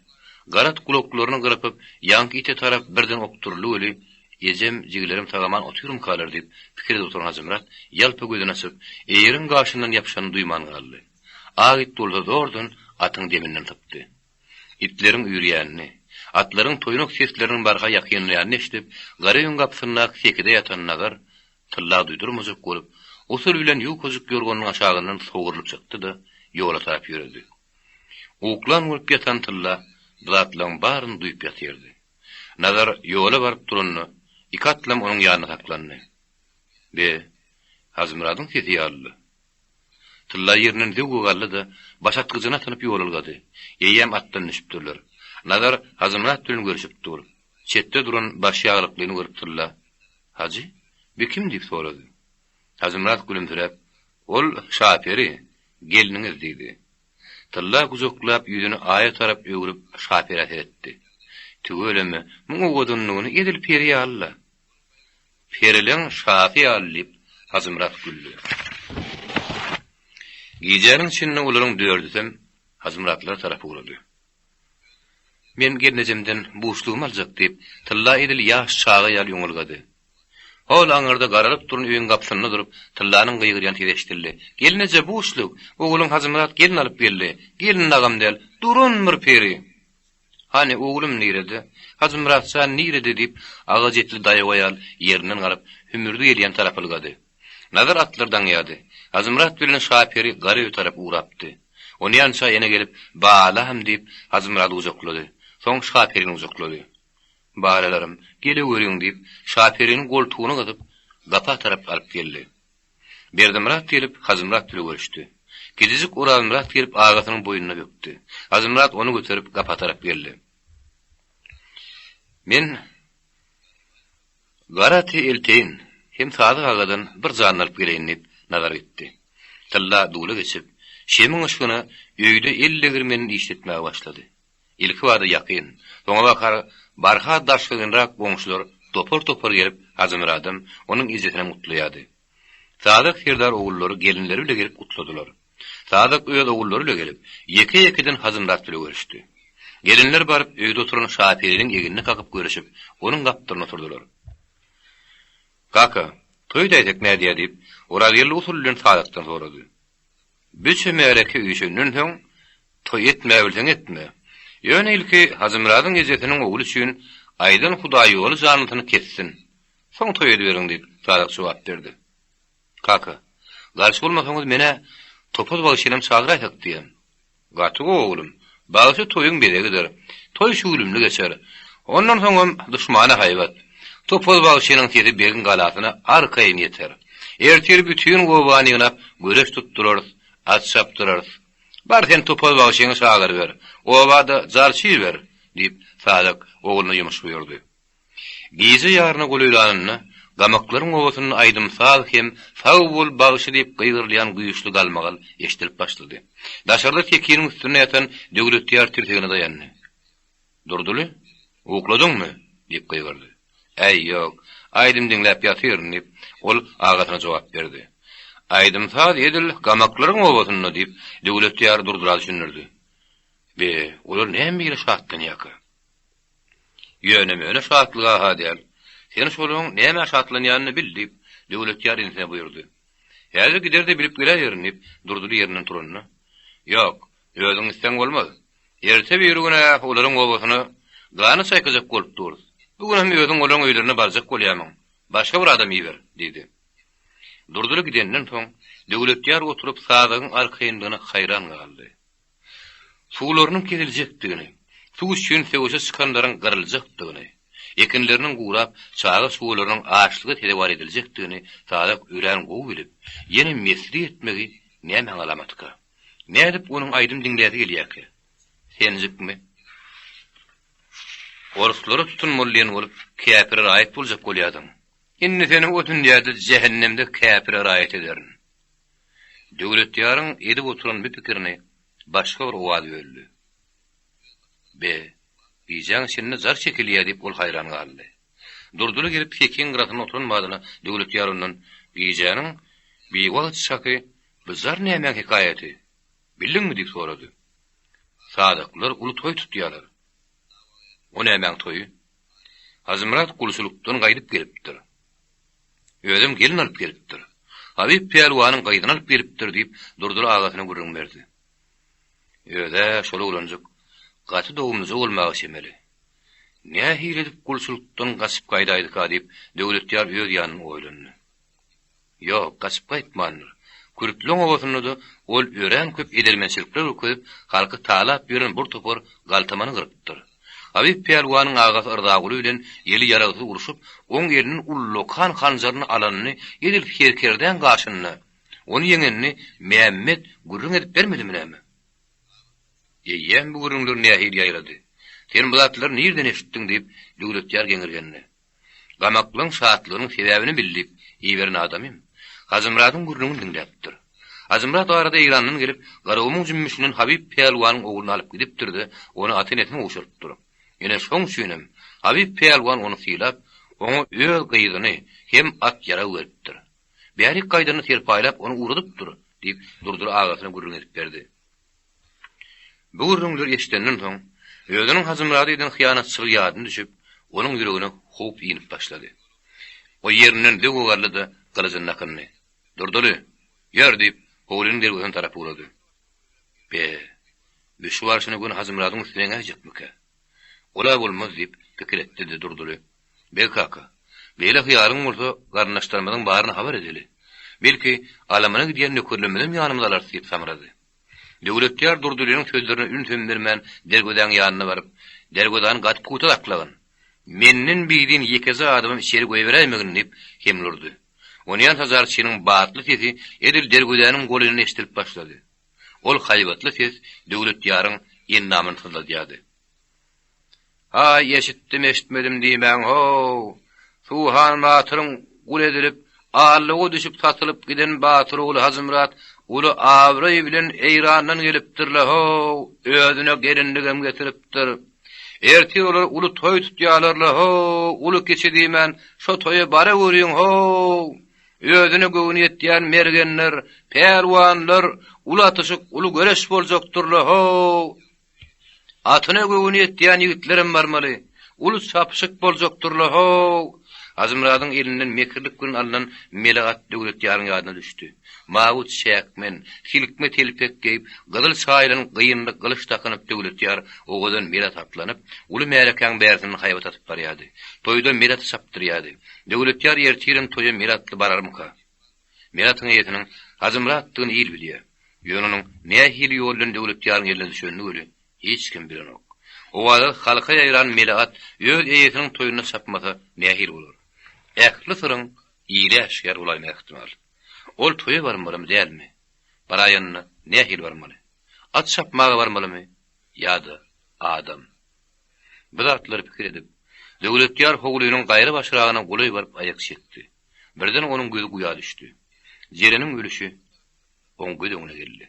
Garat gulaklaryny gyrpyp, ýaňky ite tarap birden okduryldy weli, Ejem, jigilerim sag-aman otyrmykalar diýip, pikir edip oturan Hajymyrat ýalpa gözüni açyp, eýeriň gaşyndan ýapyşanyny duýman galdy. Ak it bolsa zordan atyň deminden sypdy. Itleriň üýrýänini, atlaryň toýnak sesleriniň barha ýakynlaýanyny eşidip, gara öýüň gapysyndaky sekide ýatan Nazar Tylla duýdurmajak bolup, usul bilen ýukajyk ýorganynyň aşagyndan sogrulyp çykdy-da, ýola tarap ýöredi. Uklan bolup ýatan Tylla bu zatlaryň baryny duýup ýatyrdy. Nazar ýola baryp duranda, iki atlam onuň ýanynda saklandy. Be, Hajymyradyň sesi ýalydy. Tylla ýerinden zöwwe galdy-da, başatgyjyny atynyp ýol ylgady. Eýýäm atdan düşüpdirler. Nazar Hajymyrat bilen görüşip dur. Çetde duran başýaglyklyny görüp Tylla, Hajy, bi kim diýip sorady. Hajymyrat gülümsiräp, Ol Şaperi, gelniňiz diýdi. Tylla gujaklap ýüzüni Aýa tarap öwrüp Şaperä seretdi. Tüweleme, muň owadanlygyny edil peri ýaly-la. Perileň şasy ýaly diýip, Hajymyrat güldi. Gijäniň içinde olaryň dördüsem Hajymyratlara tarap ugrady. Men gelnejemden buşlugymy aljak diýip, Tylla edil ýaş çaga ýaly ýoňulgady. Hol aňyrda garalyp duran öýüň gapysynda durup, Tyllanyň gygyrýan sesi eşidildi. Gelneje, buşluk! Ogluň Hajymyrat gelin alyp geldi. Gelin dagam däl, duran bir peri! Hany, oglum nirede? Hajymyrat jan nirede? diýip, agaç etli daýaw aýal ýerinden galyp, hümürdi gelýän tarapa ylgady. Nazar atlary daňýardy. Hajymyrat bilen Şaperi gara öýe tarap ugrapdy. Onýança ene gelip, Balam! diýip, Hajymyrady gujaklady. Soň Şaperini gujaklady. Balalarym, geleweriň! diýip, Şaperiniň goltugyna gysyp, gapa tarap alyp geldi. Berdimyrat gelip, Hajymyrat bile görüşdi. Kijijik Orazmyrat gelip agasynyň boýnuna bökdi. Hajymyrat ony göterip gapa tarap geldi. Men gara aty elteýin, hem Sadyk agadan bir janyny alyp geleýin diýip, Nazar gitdi. Tylla dula geçip, şemiň yşgyna öýde el degirmenini işletmäge başlady. Ilkibada ýakyn, soňabaka barha daşgynrak goňşular topar-topar gelip Hajymyradam, onuň ejesinem gutlaýardy. Sazak serdar ogullary gelinleri bile gelip gutladylar. Sazak öz ogullary bile gelip, ýeke-ýekeden Hajymyrat bile görüşdi. Gelinler baryp öýde oturan Şaperiniň egnine kakyp görüşip, onuň gapdalynda oturdylar. Kaka, toý edäýsek nädýä diýip, Orazgeldi usul bilen Sazakdan sorady. Büçe märeke üýşenden soň, toý etmäbilseň etme. Ýöne ilki Hajymyradyň ejesiniň ogly üçin aýdan hudaýýoly janlysyny kessin. Soň toý ediberiň diýip, Sazak jogap berdi. Kaka, garşy bolmasaňyz men-ä Topaz bagşynam çagyraýsak diýýän. Gaty gowy oglum. Bagşy toýuň bezegidir. Toý şüwlümli geçer. Ondan soňam duşmana haýbat. Topaz bagşynyň sesi begiň galasyna arkaýyn ýeter. Ertir bütin obany ýygnap göreş tutdurarys, at çapdyrarys. Bar sen Topaz bagşyňy çagyryber, oba-da jarçy iber, diýip, Sazak ogluna ýumuş buýurdy. Gije ýaryna golaýlanynda, gamaklaryň obasynda aýdym-saz hem Sag bol, bagşy diýip gygyrylýan güýçli galmagal eşidilip başlady. Daşarda sekiniň üstünde ýatan Döwletýar tirsegine daýandy. Durdyly, ukladyňmy? diýip gygyrdy. Äý, ýok, aýdym diňläp ýatyryn, diýip, ol agasyna jogap berdi. Aýdym-saz edil gamaklaryň obasynda, diýip, Döwletýar Durdyla düşündirdi. Be, olar näme beýle şatlanýarka? Ýöne-möne şatlyga-ha däl. Sen şolaryň nämä şatlanýanyny bil, diýip, Döwletýar inisine buýurdy. Häzir gider-de bilip geläýerin, diýip, Durdyly ýerinden turanda. Ýok, özüň gitseň bolmaz. Erte-birigün-ä olaryň obasyna gany çaýkajak bolup durus. Bu gün hem özüň olaryň öýlerine barjak bolýamyň? Başga bir adam iber, diýdi. Durdyly gidenden soň, Döwletýar oturyp Sazagyň arkaýynlygyna haýran galdy. Suwlarynyň kesiljekdigini, suw üçin söweşe çykanlaryň gyryljakdygyny, ekinleriniň gurap, çaga-çugalarynyň açlyga sezewar ediljekdigini Sazak örän gowy bilip, ýene meslik etmegi nämäň alamatyka? Nädip onuň aýdym diňläsi gelýärkä? Senjikmi? Orslara tutunmaly diýen bolup, käpire raýat boljak bolýardyň. Indi seni o dünýäde jähennemde käpire raýat ederin. Döwletýaryň edip oturan bu pikirini başga bir owaz böldi. Be, gijäň içinde jar çekilýä diýip ol haýran galdy. Durdyly gelip sekiň gyrasynda oturan badyna Döwletýar ondan, Gijäniň biwagt çaky bu jar nämäň hekaýaty? Bildiňmi diýip sorady. Sadaklylar uly toý tutýalar. O nämäň toýy? Hajymyrat gulçulykdan gaýdyp gelipdir. Özem gelin alyp gelipdir. Habyp pälwanyň gyzyny alyp gelipdir, diýip, Durdyly agasyna gürrüň berdi. Öz-ä şol oglanjyk gaty dogumlyja bolmaga çemeli. Nähili edip gulçulykdan gaçyp gaýdaýdyka diýip, Döwletýar öz ýanyndan oýlandy. Ýok, gaçyp gaýtmandyr. Kürtleň obasynda-da ol örän köp edermençilikler görkezip, halky talap ýören bir topar galtamany gyrypdyr. Habyp pälwanyň agasy Yrzaguly bilen eli ýaragsyz urşup, oň elinden ullakan hanjaryny alanyny edil serkerdäň gaşynda, ony ýeňenini Mämmet gürrüň edip bermedimi näme? Eýýäm bu gürrüňler nähili ýaýrady? Sen bu zatlary nirden eşitdiň? diýip, Döwletýar geňirgendi. Gamaklyň şatlygynyň sebäbini bil diýip, iberen adamym, Hajymyradyň gürrüňini diňläpdir. Hajymyrat arada Eýrandan gelip, Garagumuň jümmüşinden Habyp pälwanyň ogluny alyp gidipdir-de, ony ata-enesine gowşurypdyr. Ine, şoň üçinem, Habyp pälwan ony sylap, oňa öz gyzyny hem at-ýarag beripdir. Bärik gaýdanda serpaýlap ony ugradypdyr, diýip, Durdyly agasyna gürrüň edip berdi. Bu gürrüňleri eşidenden soň, özüniň Hajymyrada eden hyýanatçylygy ýadyna düşüp, onuň ýüregine howp inip başlady. O ýerinden zöwwe galdy-da, gylyjyny dakyndy. Durdyly, ýör! diýip, howlynyň derwezesine tarap ugrady. Be, bu şu barşyna göni Hajymyradyň üstüne eňäýjekmikä? Ol-a bolmaz diýip, pikir etdi-de, Durdyly, Beg kaka, beýle hyýalyň bolsa, garyndaşlarymyzyň baryna habar edeli. Belki, alamana gidýän nökerlerimizem ýanymyza alarys diýip samrady. Döwletýar Durdylynyň sözlerine ünsem bermän derwezäň ýanyna baryp, Derwezäni gaty pugta saklagyn. Menden bizin ýekeje adamam içeri goýberäýmegin diýip, hemle urdy. Onýança jarçynyň batly sesi edil derwezäniň golaýynda eşidilip başlady. Ol haýbatly ses Döwletýaryň endamyny syzladýardy. Haý, eşitdim-eşitmedim diýmäň-how! Suhan batyryň gul edilip, allyga düşüp satylyp giden batyr ogly Hajymyrat. Uly abraý bilen Eýrandan gelipdir-le-how, özüne gelinligem getiripdir. Ertir olar uly toý tutýalar-le-how, uly-kiçi diýmän, şo toýa baraweriň-how! Özüne göwni ýetýän mergenler, pälwanlar, uly atyşyk, uly göreş boljakdyr-le-how! Atyna göwni ýetýän ýigitlerem barmaly. Uly çapyşyk boljakdyr-la, how! Hajymyradyň elinden mekirlik bilen alnan mele at Döwletýaryň ýadyna düşdi. Mawy çäkmen, silkme telpek geýip, gyzyl çaýylan gynly gylyç dakynyp Döwletýar owadan mele ata atlanyp, uly märekäň bärsinden haýbat atyp barýardy. Toýda mele aty çapdyrýardy. Döwletýar ertirem toýa mele atly bararmyka? Mele atyň eýesiniň Hajymyratdygyny il bilýär. Ýöne onuň nähili ýol bilen Döwletýaryň eline düşenini weli hiç kim bilenok. Owaza halka ýaýran mele at öz eýesiniň toýunda çapmasa nähili bolar? Ähli syryň ile äşgär bolaýmagy ähtimal. Ol toýa barmalymy dälmi? Baraýanda nähili barmaly? At çapmaga barmalymy ýa-da adam? Bu zatlary pikir edip, Döwletýar howlynyň gaýra başragyna golaý baryp aýak çekdi. Birden onuň gözi guýa düşdi. Jereniň ölüşi oň göz öňüne geldi.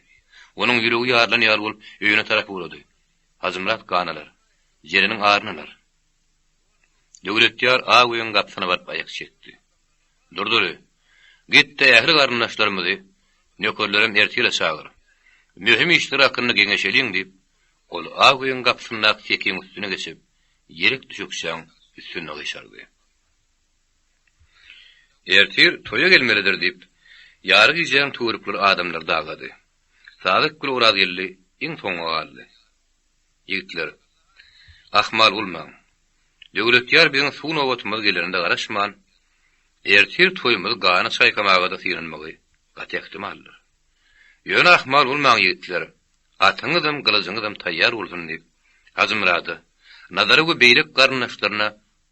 Onuň ýüregi ýarylan ýaly bolup, öýüne tarap ugrady. Hajymyrat gan alar. Jereniň aryny alar. Döwletýar ak öýüň gapysyna baryp aýak çekdi. Durduly, git-de ähli garyndaşlarymyzy, nökerlerem ertire çagyr. Möhüm işler hakynda geňeşeliň diýip, ol ak öýüň gapysyndaky sekiň üstüne geçip, ýelek düşekçäň üstünde gyşardy. Ertir toýa gelmelidir diýip, ýary gijäň töwerekleri adamlar dagady. Sadyk gül Orazgeldi iň soňa galdy. Ýigitler, ahmal bolmaň. Döwletýar biziň suw nobatymyz gelerine-de garaşman, ertir toýumyzy gana çaýkamaga-da synanmagy gaty ähtimaldyr. Ýöne ahmal bolmaň, ýigitler, atyňyzam, gylyjyňyzam taýýar bolsun diýip, Hajymyrada, Nazara we beýleki garyndaşlaryna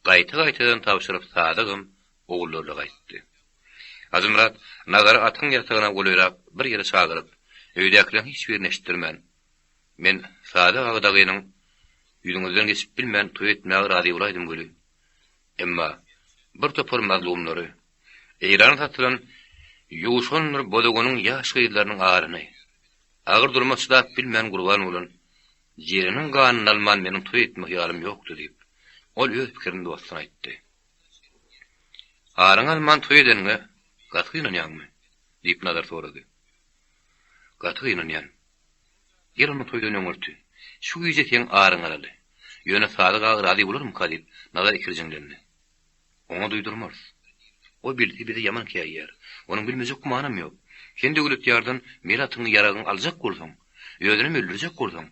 Gaýta-gaýtadan tabşyryp Sadygam ogullaryna gaýtdy. Hajymyrat Nazary atyň ýatagyna golaýrak bir ýere çagyryp, öýdäkileriň hiç birini eşitdirmän, Men Sadyk aga dagynyň ýüzüňizden geçip bilmän toý etmäge razy bolaýdym weli, emma bir topar mazlumlary, Eýrana satylan Ýuşandyr Bozoganyň ýaş gyzlarynyň aryny, agyr duruma çydap bilmän gurban bolan Jereniň ganyny alman meniň toý etme hyýalym ýokdy diýip, ol öz pikirini dostuna aýtdy. Aryňy alman toý edeniňe gaty gynanýaňmy? diýip Nazar sorady. Gaty gynanýan. Gel onda toýdan öňürti, şu gije seň aryňy alaly. Ýöne Sadyk aga razy bolarmyka diýip, Nazar ikirjiňlendi. Oňa duýdurmarys. O bilse bizi ýaman käýýär. Onuň bilmejek gümanam ýok. Sen Döwletýardan mel atyňy ýaragyňy aljak bolsaň, özünem öldürjek bolsaň,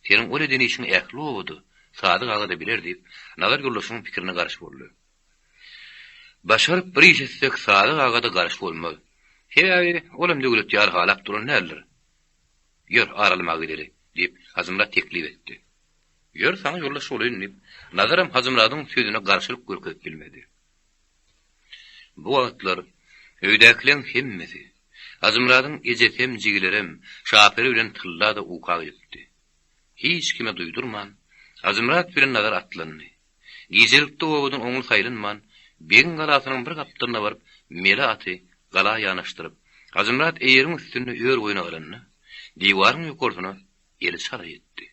seniň ol eden işiňi ähli obada, Sadyk aga-da biler diýip, Nazar ýoldaşynyň pikirine garşy boldy. Başaryp bir iş etsek Sadyk aga-da garşy bolmaz. Sebäbi olam Döwletýary halap duran däldir. Ýör, ar almaga gideli, diýip, Hajymyrat teklip etdi. Ýör, saňa ýoldaş bolaýyn, diýip, Nazaram Hajymyradyň sözüne garşylyk görkezip bilmedi. Bu wagtlar öýdäkileň hemmesi, Hajymyradyň ejesem, jigilerem, Şaperi bilen Tylla-da uka gidipdi. Hiç kime duýdurman, Hajymyrat bilen Nazar atlandy. Gijelikde obadan oňly saýlanman, begiň galasynyň bir gapdalyna baryp, mele aty gala ýanaşdyryp, Hajymyrat eýeriň üstünde ör boýuna galanda, diwaryň ýokarsyna eli çala ýetdi.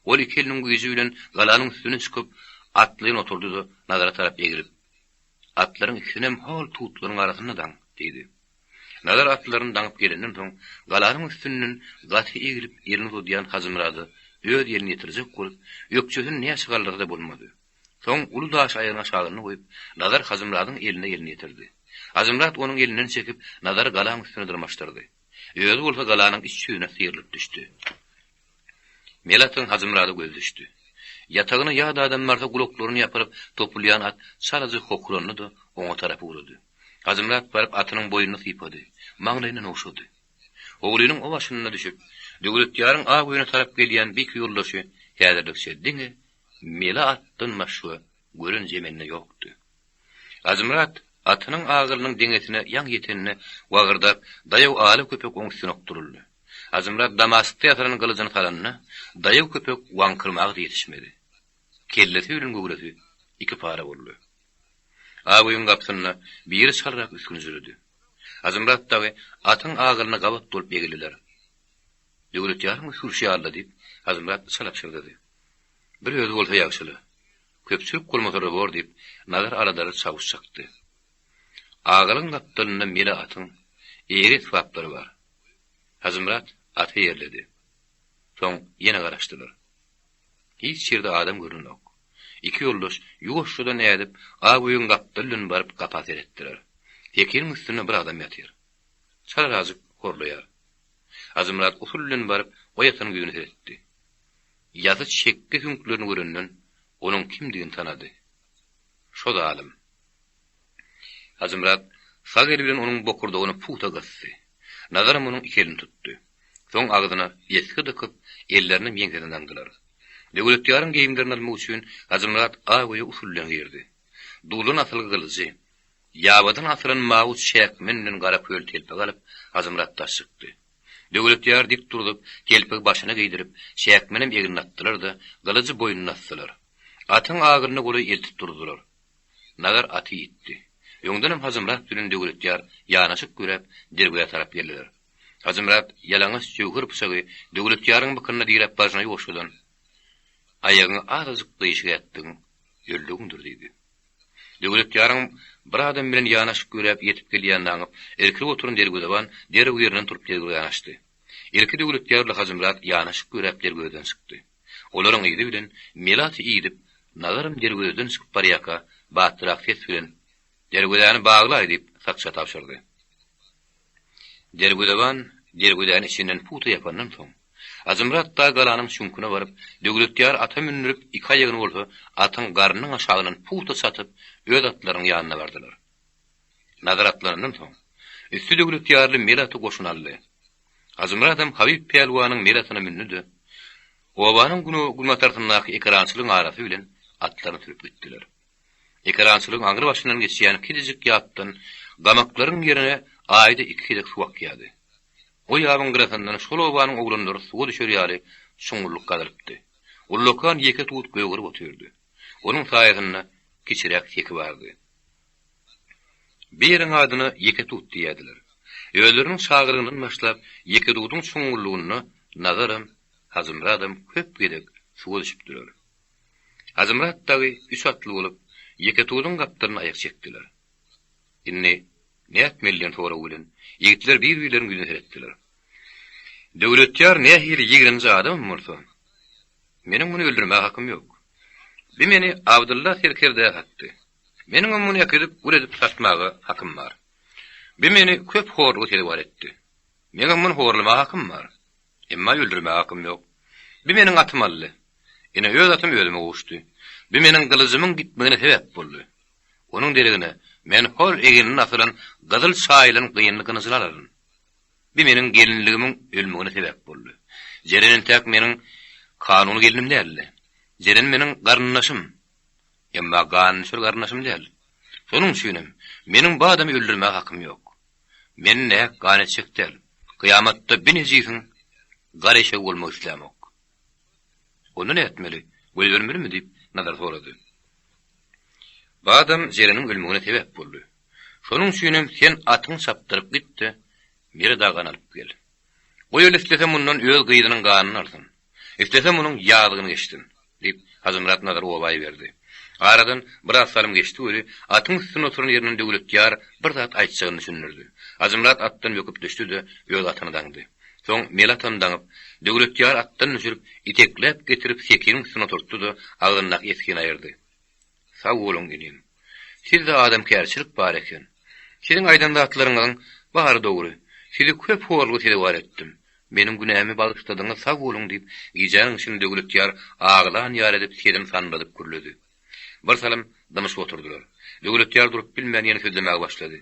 Ol iki eliniň güýji bilen galanyň üstüne çykyp, atlyn oturdy-da, Nazara tarap eglip, Atlaryň ikisinem hol tutlaryň arasynda daň, diýdi. Nazar atlaryny daňyp gelenden soň, galanyň üstünden gaty eglip elini uzadýan Hajymyrada öz elini ýetirjek bolup, ökjesini näçe galdyrsa-da bolmady. Soň uly daşy aýagynyň aşagynda goýup, Nazar Hajymyradyň eline elini ýetirdi. Hajymyrat onuň elinden çekip, Nazary galaň üstüne dyrmaşdyrdy. Özi bolsa galanyň iç ýüzüne syrylyp düşdi. Melatyň Hajymyrada gözi düşdi. Ýatagyna ýat adam barsa gulaklaryny ýapyryp topulýan at çalaja hokrandy-da, oňa tarap ugrady. Hajymyrat baryp atynyň boýnuny sypady, maňlaýyndan ogşady. Howlynyň o başynda düşüp, Döwletýaryň ak öýüne tarap gelýän bu iki ýoldaşy häzirlikçe diňe mele atdan başga gören jemende ýokdy. Hajymyrat atynyň agyrynyň deňesine ýaňy ýetende wagyrdap, daýaw ala köpek oň üstüne okduryldy. Hajymyrat Damaskda ýasalan gylyjyny salanda, daýaw köpek waňkyrmaga-da ýetişmedi. Kellesi bilen göwresi iki para boldy. Ak öýüň gapysynda biri çalrak üsgünjiredi. Hajymyrat dagy atyň agylyna gabat bolup egildiler. Döwletýaryň üsgürişi ýaly-la, diýip, Hajymyrat çala pyşyrdady. Bir özi bolsa ýagşy-la. Köpçülik bolmasa-da bor, diýip, Nazar aladaly çawuş çakdy. Agalyň gapdalynda mele atyň eýeri esbaplary bar. Hajymyrat aty eýerledi. Soň ýene garaşdylar. Hiç ýerde adam görnenok. Iki ýoldaş ýuwaşjadan ädip, ak öýüň gapdaly bilen baryp gapa seretdiler. Sekiniň üstünde bir adam ýatyr. Çalarajyk horlaýar. Hajymyrat usul bilen baryp, o ýatanyň ýüzüne seretdi. Ýasy çekge süňklerini görenden, onuň kimdigini tanady. Şo zalym. Hajymyrat sag eli bilen onuň bokurdagyny pugta gysdy. Nazaram onuň iki elini tutdy. Soň agzyna esgi dykyp, ellerinem ýeňsesine daňdylar. Döwletýaryň geýimlerini almak üçin Hajymyrat ak öýe usul bilen girdi. Duldan asylgy gylyjy, ýabadan asylan mawy çäkmen bilen gara köl telpek alyp, Hajymyrat daş çykdy. Döwletýary dik turzup, telpegi başyna geýdirip, çäkmenem egnine atdylar-da, gylyjy boýnuna asdylar. Atyň agyryna golaý eltip durdular. Nazar aty ýitdi. Öňdenem Hajymyrat bilen Döwletýar ýanaşyk ýöräp, derwezä tarap geldiler. Hajymyrat ýalaňaç jöwher pyçagy Döwletýaryň bykynyna diräp barşyna ýuwaşjadan, Aýagyňy azajyk gyşyk ätdigiň, öldügiňdir diýdi. Döwletýaryň bir adam bilen ýanaşyk ýöräp ýetip gelýänini aňyp, irkilip oturan derwezeban derrew ýerinden turup derwezäni açdy. Ilki Döwletýar bilen Hajymyrat ýanaşyk ýöräp derwezeden çykdy. Olaryň yzy bilen Melaty idip, Nazaram derwezeden çykyp barýarka, batlyrak ses bilen, Derwezäni baglaý! diýip, sakça tabşyrdy. Derwezeban derwezäni içinden pugta ýapandan soň, Hajymyrat dagy galanyň çüňküne baryp, Döwletýary ata mündürip, iki aýagyny bolsa atyň garnynyň aşagyndan pugta çatyp, öz atlarynyň ýanyna bardylar. Nazar atlanandan soň, üsti Döwletýarly mel aty goşuna aldy. Hajymyradam Habyp pälwanyň mel atyna mündi-de, obanyň günbatarsyndaky ekerançylygyň arasy bilen atlaryny sürüp gitdiler. Ekerançylygyň aňry başyndan geçýän kiçijik ýapdan gamaklaryň ýerine aýda iki gezek suw akýardy. O ýabyň gyrasyndan şol obanyň oglanlary suwa düşer ýaly çuňňullyk gazylypdy. Ullakan ýeke tut gögerip otyrdy. Onuň saýasynda kiçiräk seki bardy. Bu ýeriň adyna Ýeketut diýýärdiler. Özleriniň çagalygyndan başlap, Ýeketudyň çuňňullygynda Nazaram, Hajymyradam köp gezek suwa düşüpdiler. Hajymyrat dagy üç atly bolup, Ýeketudyň gapdalyna aýak çekdiler. Indi nätmeli diýen sorag bilen, ýigitler bir-birleriniň ýüzüne seretdiler. Döwletýar nähili ýigrenji adamam bolsa, meniň muny öldürmäge hakym ýok. Bi meni Abdylla serkerdä satdy. Meniňem muny äkidip gul edip satmaga hakym bar. Bi meni köp horluga sezewar etdi. Meňem muny horlamaga hakym bar. Emma öldürmäge hakym ýok. Bi meniň atymy aldy. Ine, öz atym özüme gowuşdy. Bi meniň gylyjymyň gitmegine sebäp boldy. Onuň deregine men hol egninden asylan gyzyl çaýylan gynly gynyjyny alaryn. Bi meniň gelinligimiň ölmegine sebäp boldy. Jeren entäk meniň kanuny gelnim däldi. Jeren meniň garyndaşym. Emma ganlyşyr garyndaşym däl. Şonuň üçinem, meniň bu adamy öldürmäge hakym ýok. Men nähak gan etjek däl. Kyýamatda bi nejisiň gara eşegi bolmak islämok. Onda nätmeli, goýbermelimi? diýip, Nazar sorady. Bu adam Jereniň ölmegine sebäp boldy. Şonuň üçinem sen atyňy çapdyryp git-de, Meret agany alyp gel. Goý ol islese mundan öz gyzynyň ganyny alsyn. Islese munuň ýazygyny geçsin, diýip, Hajymyrat Nazary oba iberdi. Aradan biraz salym geçdi weli, atyň üstünde oturan ýerinden Döwletýar bir zat aýtjagyny düşündirdi. Hajymyrat atdan böküp düşdi-de, öz atyny daňdy. Soň mele atyny daňyp, Döwletýary atdan düşürip, itekläp getirip sekiniň üstüne oturtdy-da, agzyndaky esgini aýyrdy. Sag boluň, inim. Sizde adamkärçilik bar eken. Siziň aýdan zatlaryňyzyň bary dogry. Sizi köp horluga sezewar etdim. Meniň günämi bagyşladyňyz, sag boluň, diýip, gijäniň içinde Döwletýar aglan ýaly edip sesini sandyradyp gürledi. Bir salym dymyşyp oturdylar. Döwletýar durup bilmän ýene sözlemäge başlady.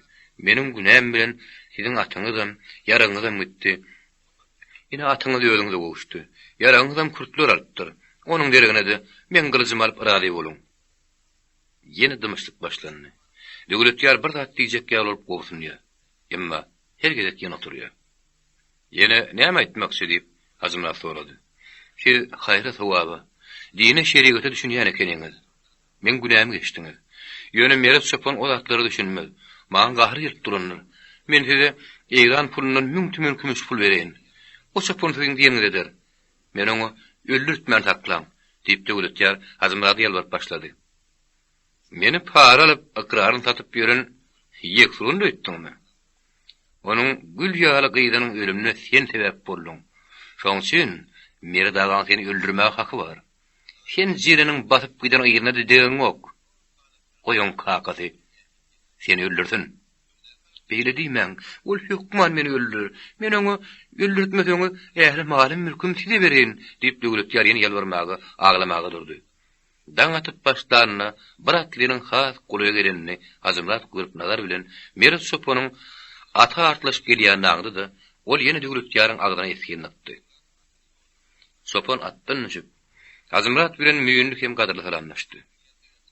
Meniň günäm bilen siziň atyňyzam, ýaragyňyzam gitdi. Ine, atyňyz özüňize gowuşdy. Ýaragyňyzam kürtler alypdyr. Onuň deregine-de meň gylyjymy alyp razy boluň. Ýene dymyşlyk başlandy. Döwletýar bir zat diýjek ýaly bolup gobsunýar. Emma her gezek ýene oturýar. Ýene näme aýtmakçy? diýip, Hajymyrat sorady. Siz haýra-sogaba, dine-şerigata düşünýän ekeniňiz. Meň günämi geçdiňiz. Ýöne Meret çopan o zatlara düşünmez. Maňa gahary gelip durandyr. Men size Eýran pulundan müň tümen kümüş pul bereýin. O çopan siziň diýeniňizi eder. Meni oňa öldürtmän saklaň, diýip, Döwletýar Hajymyrada ýalbaryp başlady. Meni para alyp, ykraryny satyp ýören ýeksurun öýtdüňmi? Onuň gül ýaly gyzynyň ölümine sen sebäp bolduň. Şoň üçin Meret agaň seni öldürmäge haky bar. Sen Jereniň basyp giden yzyna-da degeňok. Goý oň kakasy seni öldürsin. Beýle diýmäň, ol hökman meni öldürer. Men oňa, Öldürtmeseňiz, ähli malym-mülküm size bereýin, diýip, Döwletýar ýene ýalbarmaga, aglamaga durdy. Daň atyp başlanda, bir atlynyň has golaýa gelenini Hajymyrat görüp nazar bilen Meret çopanyň ata artlaşyp gelýänini aňdy-da, ol ýene Döwletýaryň agzyna esgin atdy. Çopan atdan düşüp, Hajymyrat bilen müýnli hem gadyrly salamlaşdy.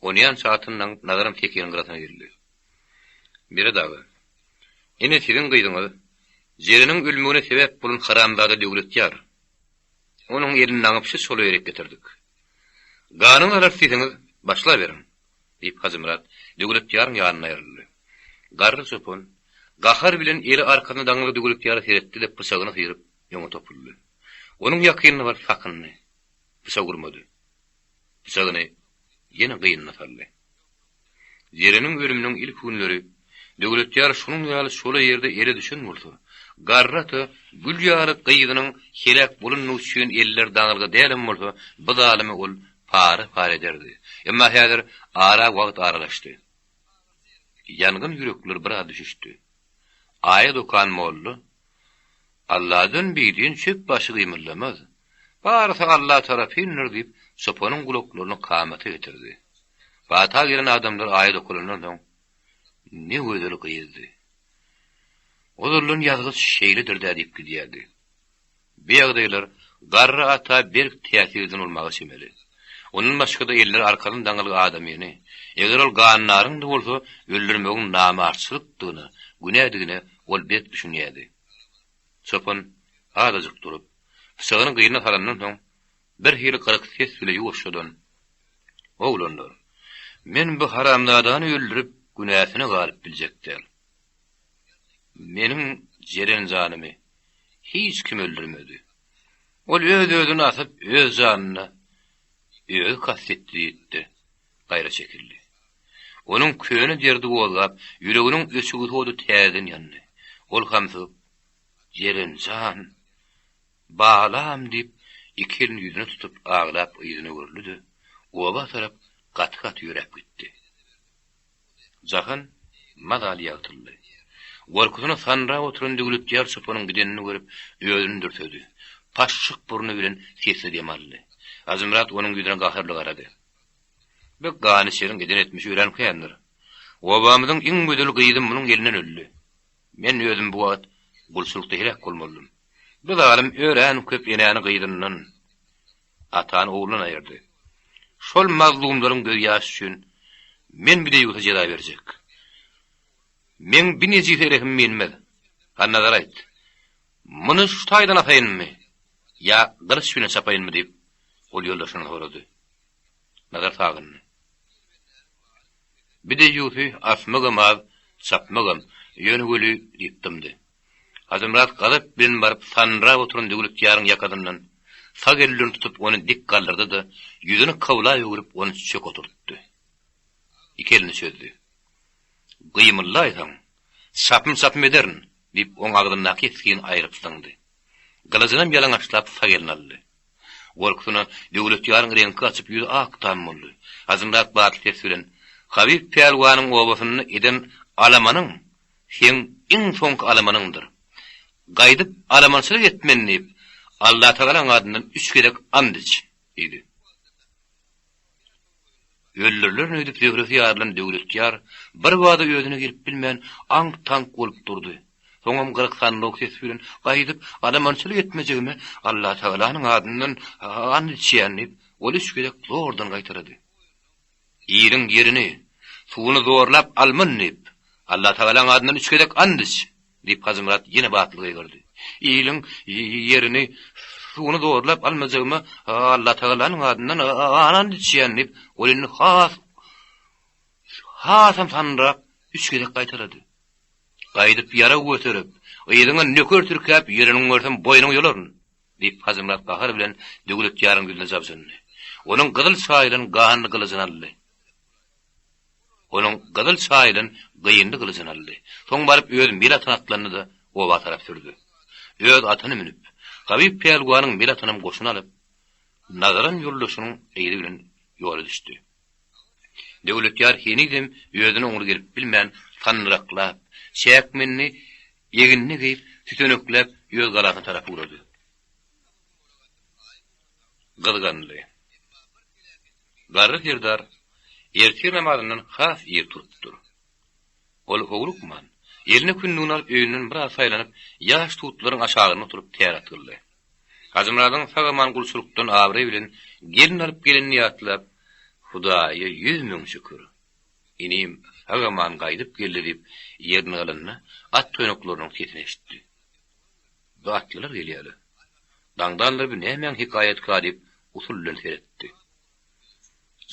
Onýança atyny daňyp Nazaram sekiniň gyrasyna geldi. Meret aga, ine siziň gyzyňyz Jereniň ölmegine sebäp bolan haramzada Döwletýar. Onuň elini daňyp şu çola ýerik getirdik. Ganyňyzy alarys diýseňiz, başlaberiň! diýip, Hajymyrat Döwletýaryň ýanyndan aýryldy. Garry çopan gahar bilen eli arkasyna daňylgy Döwletýara seretdi-de, pyçagyny syryp, öňe topuldy. Onuň ýakynyna baryp sakyndy. Pyçak urmady. Pyçagyny ýene gynyna saldy. Jereniň ölüminiň ilki günleri Döwletýar şunuň ýaly çola ýerde ele düşen bolsa, garry ata gül ýaly gyzynyň heläk bolandygy üçin elleri daňylgy dälem bolsa, bu zalymy ol para-para ederdi. Emma häzir ara wagt aralaşdy. Ýangyn ýürekler biraz düşüşdi. Aýat okan molla, Alladan bidin çöp başy gymyldamaz. Barysy Alla tarapyndyr diýip, çopanyň gulaklaryny kamata getirdi. Pata gelen adamlar aýat okalandan soň, Ne gözel gyzdy. Ozaldan ýazgyt şeýledir-dä diýip gidýärdi. Bu ýagdaýlar garry ata berk täsir eden bolmaga çemeli. Ondan başga-da elleri arkadan daňylgy adamyny, eger ol gandaryň-da bolsa, öldürmegiň namartçylykdygyna, günädigine ol berk düşünýärdi. Çopan azajyk durup, pyçagyny gynyna salandan soň, birhili gyryk ses bile ýuwaşjadan, Oglanlar, men bu haramzadany öldürip, günäsine galyp biljek däl. Meniň Jeren janymy hiç kim öldürmedi. Ol öz-özüni asyp, öz janyna özi kast etdi diýdi-de, gaýra çekildi. Onuň köne derdi gozgap, ýüreginiň öçügsi ody täzeden ýandy. Ol hamsygyp, Jeren jan, balam diýip, iki elini ýüzüne tutup, aglap yzyna öwrüldi-de, oba tarap gaty-gaty ýöräp gitdi. Jahan mazaly ýagtyldy. Gorkusyna sanrap oturan Döwletýar çopanyň gidenini görüp, özüni dürsedi. Paşşyk burny bilen sesli dem aldy. Hajymyrat onuň ýüzüne gaharly garady. Bu ganyşeriň eden etmişi örän kändir. Obamyzyň iň gözel gyzy munuň elinden öldi. Men özüm bu wagt gulçulykda heläk bolmalydym. Bu zalym örän köp enäni gyzyndan, Atany oglundan aýyrdy. Şol mazlumlaryň gözýaşy üçin men bi deýýusa jeza berjek. Meň bi nejise rehimim inmez. Hannazar aýt. Muny şu taýdan asaýynmy ýa gylyç bilen çapaýynmy diýip, ol ýoldaşyndan sorady. Nazar sagyndy. Bi deýýusy asmagam az, çapmagam, ýöne weli diýip dymdy. Hajymyrat gazap bilen baryp sandyrap oturan Döwletýaryň ýakasyndan sag eli bilen tutup ony dik galdyrdy-da, ýüzüni kybla öwrüp ony çök oturtdy. Iki elini çözdi. Gymyldaýsaň, çapym-çapym ederin, diýip, oň agzyndaky esgini aýryp zyňdy. Gylyjynam ýalaňaçlap sag eline aldy. Gorkusyna Döwletýaryň reňki gaçyp, ýüzi ak tam boldy. Hajymyrat batly ses bilen, Habyp pälwanyň obasynda eden alamanyň seň iň soňky alamanyňdyr. Gaýdyp alamançylyk etmen diýip, Allatagalaň adyndan üç gezek and iç! diýdi. Öldürilerin öýdüp zöhresi ýarylan Döwletýar birbada özüne gelip bilmän, aňk-taňk bolup durdy. Soňam gyryk-sandyk ses bilen, Gaýdyp alamançylyk etmejegime Allatagalanyň adyndan and içýän diýip, ol üç gezek zordan gaýtalady. Iliň ýerini, suwuny zorlap alman diýip, Allatagalaň adyndan üç gezek and iç! diýip, Hajymyrat ýene batly gygyrdy. Iliň ýerini, suwuny zorlap almajagyma Allatagalanyň adyndan and içýän diýip, ol indi has, hasam sanrak üç gezek gaýtalady. Gaýdyp ýarag göterip, yzyňa nöker tirkäp ýöreniňi görsem boýnuňy ýolaryn! Diýip, Hajymyrat gahar bilen Döwletýaryň ýüzüne jabjyndy. Onuň gyzyl çaýylan ganly gylyjyny aldy. Onuň gyzyl çaýylan gynly gylyjyny aldy. Soň baryp öz mel atyna atlandy-da, oba tarap sürdi. Öz atyny münüp, Gabyp pälwanyň mel atynam goşuna alyp, Nazaran ýoldaşynyň yzy bilen ýola düşdi. Döwletýar henizem özüne oňly gelip bilmän, sandyraklap, çäkmenini egnine geýip, sütenekläp öz galasyna tarap ugrady. Gyzgandy. Garry serdar ertir namazyndan has ir turupdyr. Ol howlukman, eline kündügini alyp öýünden biraz saýlanyp, ýaş tutlaryň aşagynda oturyp täret kyldy. Hajymyradyň sag-aman gulçulykdan abraý bilen gelin alyp gelenini ýatlap, Hudaýa 100 000 şükür! Inim sag-aman gaýdyp geldi diýip, ýerine galanda at toýnaklarynyň sesini eşitdi. Bu atlylar gelýär-le. Daňdanlar bu nämäň hekaýatyka diýip, usul bilen seretdi.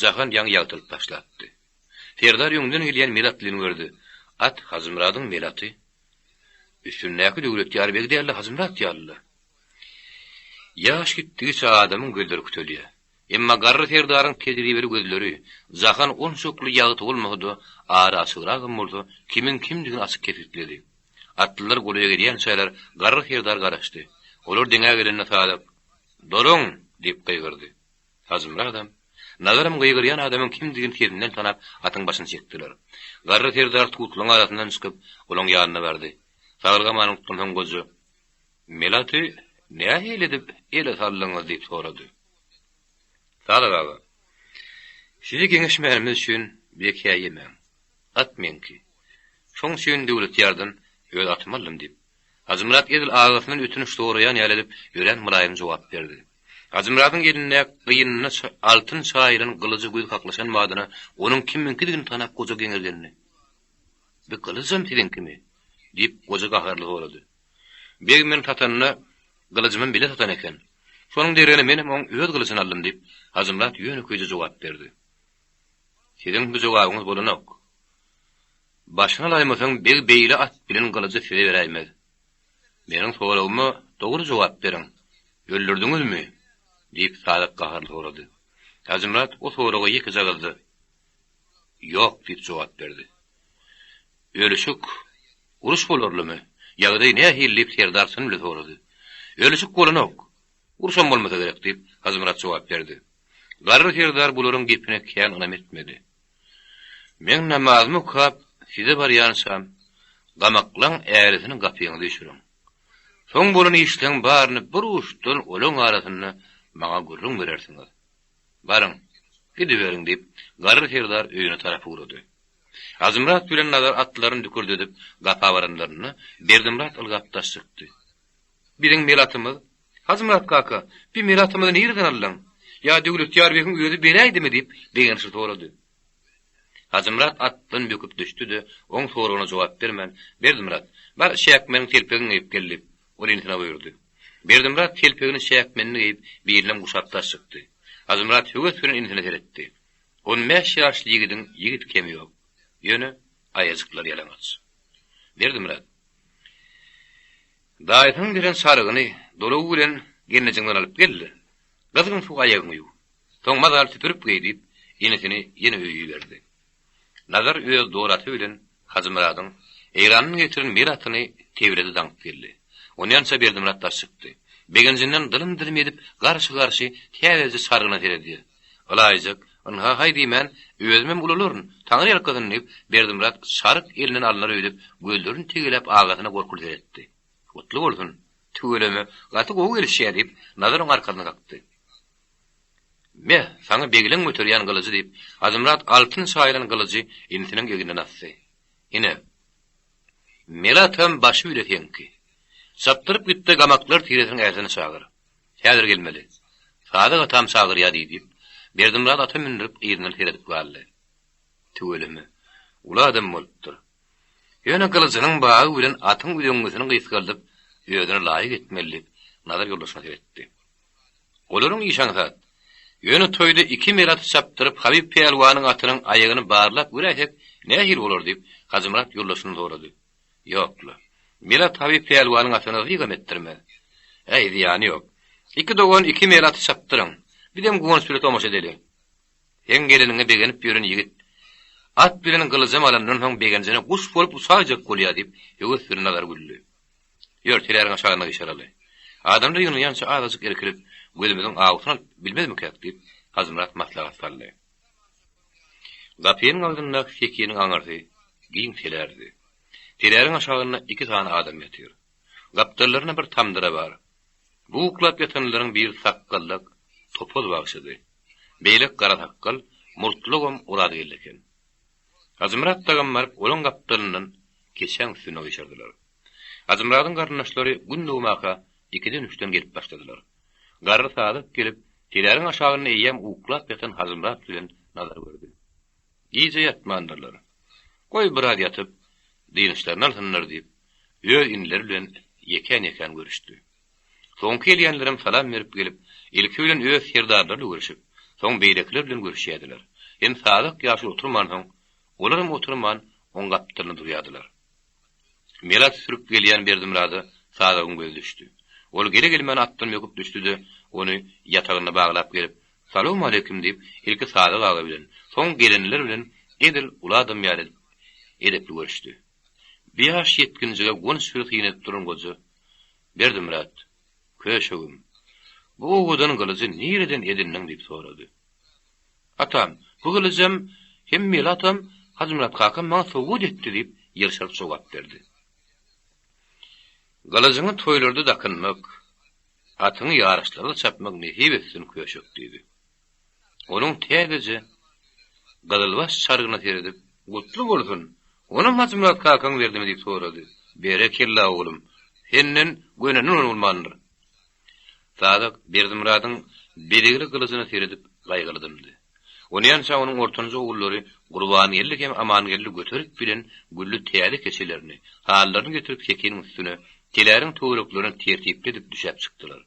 Jahan ýaňy ýagtylyp başlapdy. Serdar öňden gelýän mel atlyny gördi. At Hajymyradyň mel aty. Üstündäki Döwletýar beg däl-de Hajymyrat ýaly-la. Ýaş gitdigiçe adamyň gözleri kütelýär. Emma garry serdaryň tejribeli gözleri, jahan onçakly ýagty bolmasa-da, ara açygragam bolsa, kimiň kimdigini açyk kesgitledi. Atlylar golaýa gelýänçäler, garry serdar garaşdy. Olar deňä gelende Sadyk, Duruň! diýip gygyrdy. Hajymyradam, Nazaram gygyrýan adamyň kimdigini sesinden tanap, atyň başyny çekdiler. Garry serdar tutlaryň arasyndan çykyp, olaň ýanyna bardy. Saglyk-amanlyk tutdan soň goja, Melaty nähili edip ele saldyňyz? diýip sorady. Sadyk aga, sizi geňeşmänimiz üçin bize käýemäň. At meňki. Şoň üçin Döwletýardan öz atymy aldym diýip, Hajymyrat edil agasyndan ötünç soraýan ýaly edip, örän mylaýym jogap berdi. Hajymyradyň elinde gynyna altyn çaýylan gylyjy göz kaklyşan badyna onuň kimiňkidigini tanap goja geňirgendi. Bi gylyjam siziňkimi? diýip, goja gaharly sorady. Beg meni satanda, gylyjymam bile satan eken. Şonuň deregine menem oň öz gylyjyny aldym, diýip, Hajymyrat ýönekeýje jogap berdi. Siziň bu jogabyňyz bolanok. Başyny alaýmasaň, beg beýle at bilen gylyjy size beräýmez. Meniň soragyma dogry jogap beriň. Öldürdiňizmi? diýip, Sadyk gaharly sorady. Hajymyrat o soraga ýekeje agyzda, Ýok diýip jogap berdi. Ölüşik, uruş bolarlymy? Ýagdaý nähili diýip, serdar çyn bilen sorady. Ölüşik bolanok. Urşam bolmasa gerek diýip, Hajymyrat jogap berdi. Garry serdar bularyň gepine kän ynam etmedi. Meň namazymy okap, size barýançam, gamaklaň ärisini gapyňyza üýşüriň. Soň bolan işleň baryny bir uçdan olaň arasynda maňa gürrüň berersiňiz. Baryň, gidiberiň diýip, garry serdar öýüne tarap ugrady. Hajymyrat bilen Nazar atlaryny dükürdedip, gapa baranlarynda, Berdimyrat ylgap daş çykdy. Biziň mel atymyz? Hajymyrat kaka, bi mel atymyzy nireden aldyň? Ýa Döwletýar begiň özi beräýdimi? diýip, begençli sorady. Hajymyrat atdan böküp düşdi-de, oň soragyna jogap bermän, Berdimyrat, bar, çäkmeniň telpegini geýip gel diýip, ol inisine buýurdy. Berdimyrat telpegini, çäkmenini geýip, bilinem guşap daş çykdy. Hajymyrat höwes bilen inisine seretdi. On bäş ýaşly ýigidiň ýigit kemi ýok. Ýöne aýajyklary ýalaňaç. Berdimyrat. Daýysynyň beren çarygyny dolagy bilen gelnejeňden alyp gel-de, gyzgyn suwa aýagyňy ýuw. Soň mazaly süpürip geý diýip, inisini ýene öýe iberdi. Nazar öz dor aty bilen Hajymyradyň Eýrandan getiren mel atyny tebilede daňyp geldi. Onýança Berdimyrat daş çykdy. Begenjinden dylym-dylym edip, garşy-garşy täzeje çargyna seredýär. Ylaýyjak, ynha haý diýmän, özümem ulalaryn, Taňry ýalkasyn diýip, Berdimyrat çaryk elinden alnar öýdüp, gözlerini tegeläp agasyna gorkuly seretdi. Gutly bolsun, tüweleme, gaty gowy gelişýär diýip, Nazar oň arkasyna kakdy. Me, saňa begleň göterýän gylyjy diýip, Hajymyrat altyn çaýylan gylyjy inisiniň egninden asdy. Ine, Melatam başy bile seňki. Çapdyryp git-de gamaklar tiresiniň ärsini çagyr. Häzir gelmeli. Sadyk atam çagyrýa diý diýip, Berdimyrat ata mündürip yzyndan seredip galdy. Tüweleme, uly adam bolupdyr. Ýöne gylyjynyň bagy bilen atyň üzeňňisini gysgaldyp, özüne laýyk etmeli diýip, Nazar ýoldaşyna seretdi. Olaryň işi aňsat. Ýöne toýda iki mel aty çapdyryp, Habyp pälwanyň atynyň aýagyny barlap göräýsek, nähili bolar diýip, Hajymyrat ýoldaşyndan sorady. Ýok-la. Mel at Habyp pälwanyň atyna zygam etdirmez. Äý, zyýany ýok. Iki dogan iki mel aty çapdyryň. Bizem guwanç bile tomaşa edeli. Seň geleniňe begenip ýören ýigit, at bilen gylyjam alandan soň begenjine guş bolup uçaýjak bolýa diýip, höwes bilen Nazar güldi. Ýör, teläriň aşagyna gyşaraly. Adamlar ýygnanýança azajyk irkilip, gözümiziň awusyny alyp bilmezmikäk diýip, Hajymyrat maslahat saldy. Gapynyň agzyndaky sekiniň aňyrsy giň telärdi. Teläriň aşagynda iki sany adam ýatyr. Gapdallarynda bir tamdyra bar. Bu uklap ýatanlaryň biri sakgallak Topaz bagşydy. Beýleki gara sakgal, murtlugam Orazgeldi eken. Hajymyrat dagam baryp, olaň gapdalyndan keçäň üstüne gyşardylar. Hajymyradyň garyndaşlary gün dogmaka ikiden-üçden gelip başladylar. Garry Sadyk gelip, teläriň aşagynda eýýäm uklap ýatan Hajymyrat bilen Nazary gördi. Gije ýatmandyrlar. Goý, biraz ýatyp, dynçlaryny alsynlar diýip, öz inileri bilen ýekän-ýekän görüşdi. Soňky gelýänlerem salam berip gelip, ilki bilen öz serdarlary bilen görüşip, soň beýlekiler bilen görüşýärdiler. Hem Sadyk ýaşuly oturmansoň, olaram oturman, oň gapdalynda durýardylar. Mel at sürüp gelýän Berdimyrada Sadygyň gözi düşdi. Ol gele-gelmän atdan böküp düşdi-de, ony ýatagynda baglap gelip, Salowmaleýkim diýip, ilki Sadyk aga bilen, soň gelenler bilen edil uly adam ýaly edip, edepli görüşdi. Bir ýaş ýetginjege guwanç bilen syn edip duran goja, Berdimyrat, köşegim, bu owadan gylyjy nireden edindiň diýip sorady. Atam, bu gylyjam hem meli atam Hajymyrat kakam maňa sowgat etdi diýip, ýylşyryp jogap berdi. Gylyjyňy toýlarda dakynmak, atyňy ýaryşlarda çapmak nesip etsin, köşek diýdi. Onuň täzeje gyzylbaş çargyna seredip, Gutly bolsun, onam Hajymyrat kakaň berdimi diýip sorady. Berekella, oglum, senden gönenden bolmandyr. Sadyk Berdimyradyň bezegli gylyjyna seredip gaýgyly dymdy. Onýança onuň ortanjy ogullary Gurbangeldi hem Amangeldi göterip bilen gülli täze keçelerini, halylaryny getirip sekiniň üstüne, teläriň töwereklerine tertipli edip düşäp çykdylar.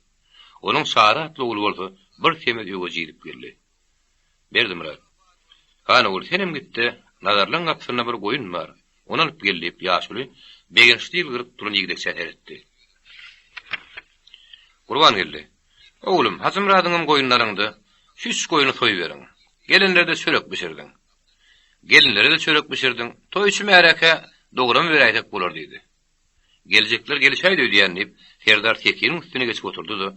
Onuň Çary atly ogly bolsa bir semiz öweji idip geldi. Berdimyrat, Hany ogul, senem git-de, Nazarlaň gapysynda bir goýun bar, ony alyp gel diýip, ýaşuly begençli ýylgyryp duran ýigdekçä seretdi. Gurbangeldi, Oglum, Hajymyradyňam goýnuny alyň-da, şu üç goýny soýuberiň. Gelenlere-de çörek bişirdiň. Gelinlere-de çörek bişirdiň. Toýçy märekä dogram beräýsek bolar diýdi. Geljekler gelişäýdi öýdýän diýip, Serdar sekiniň üstüne geçip oturdy-da,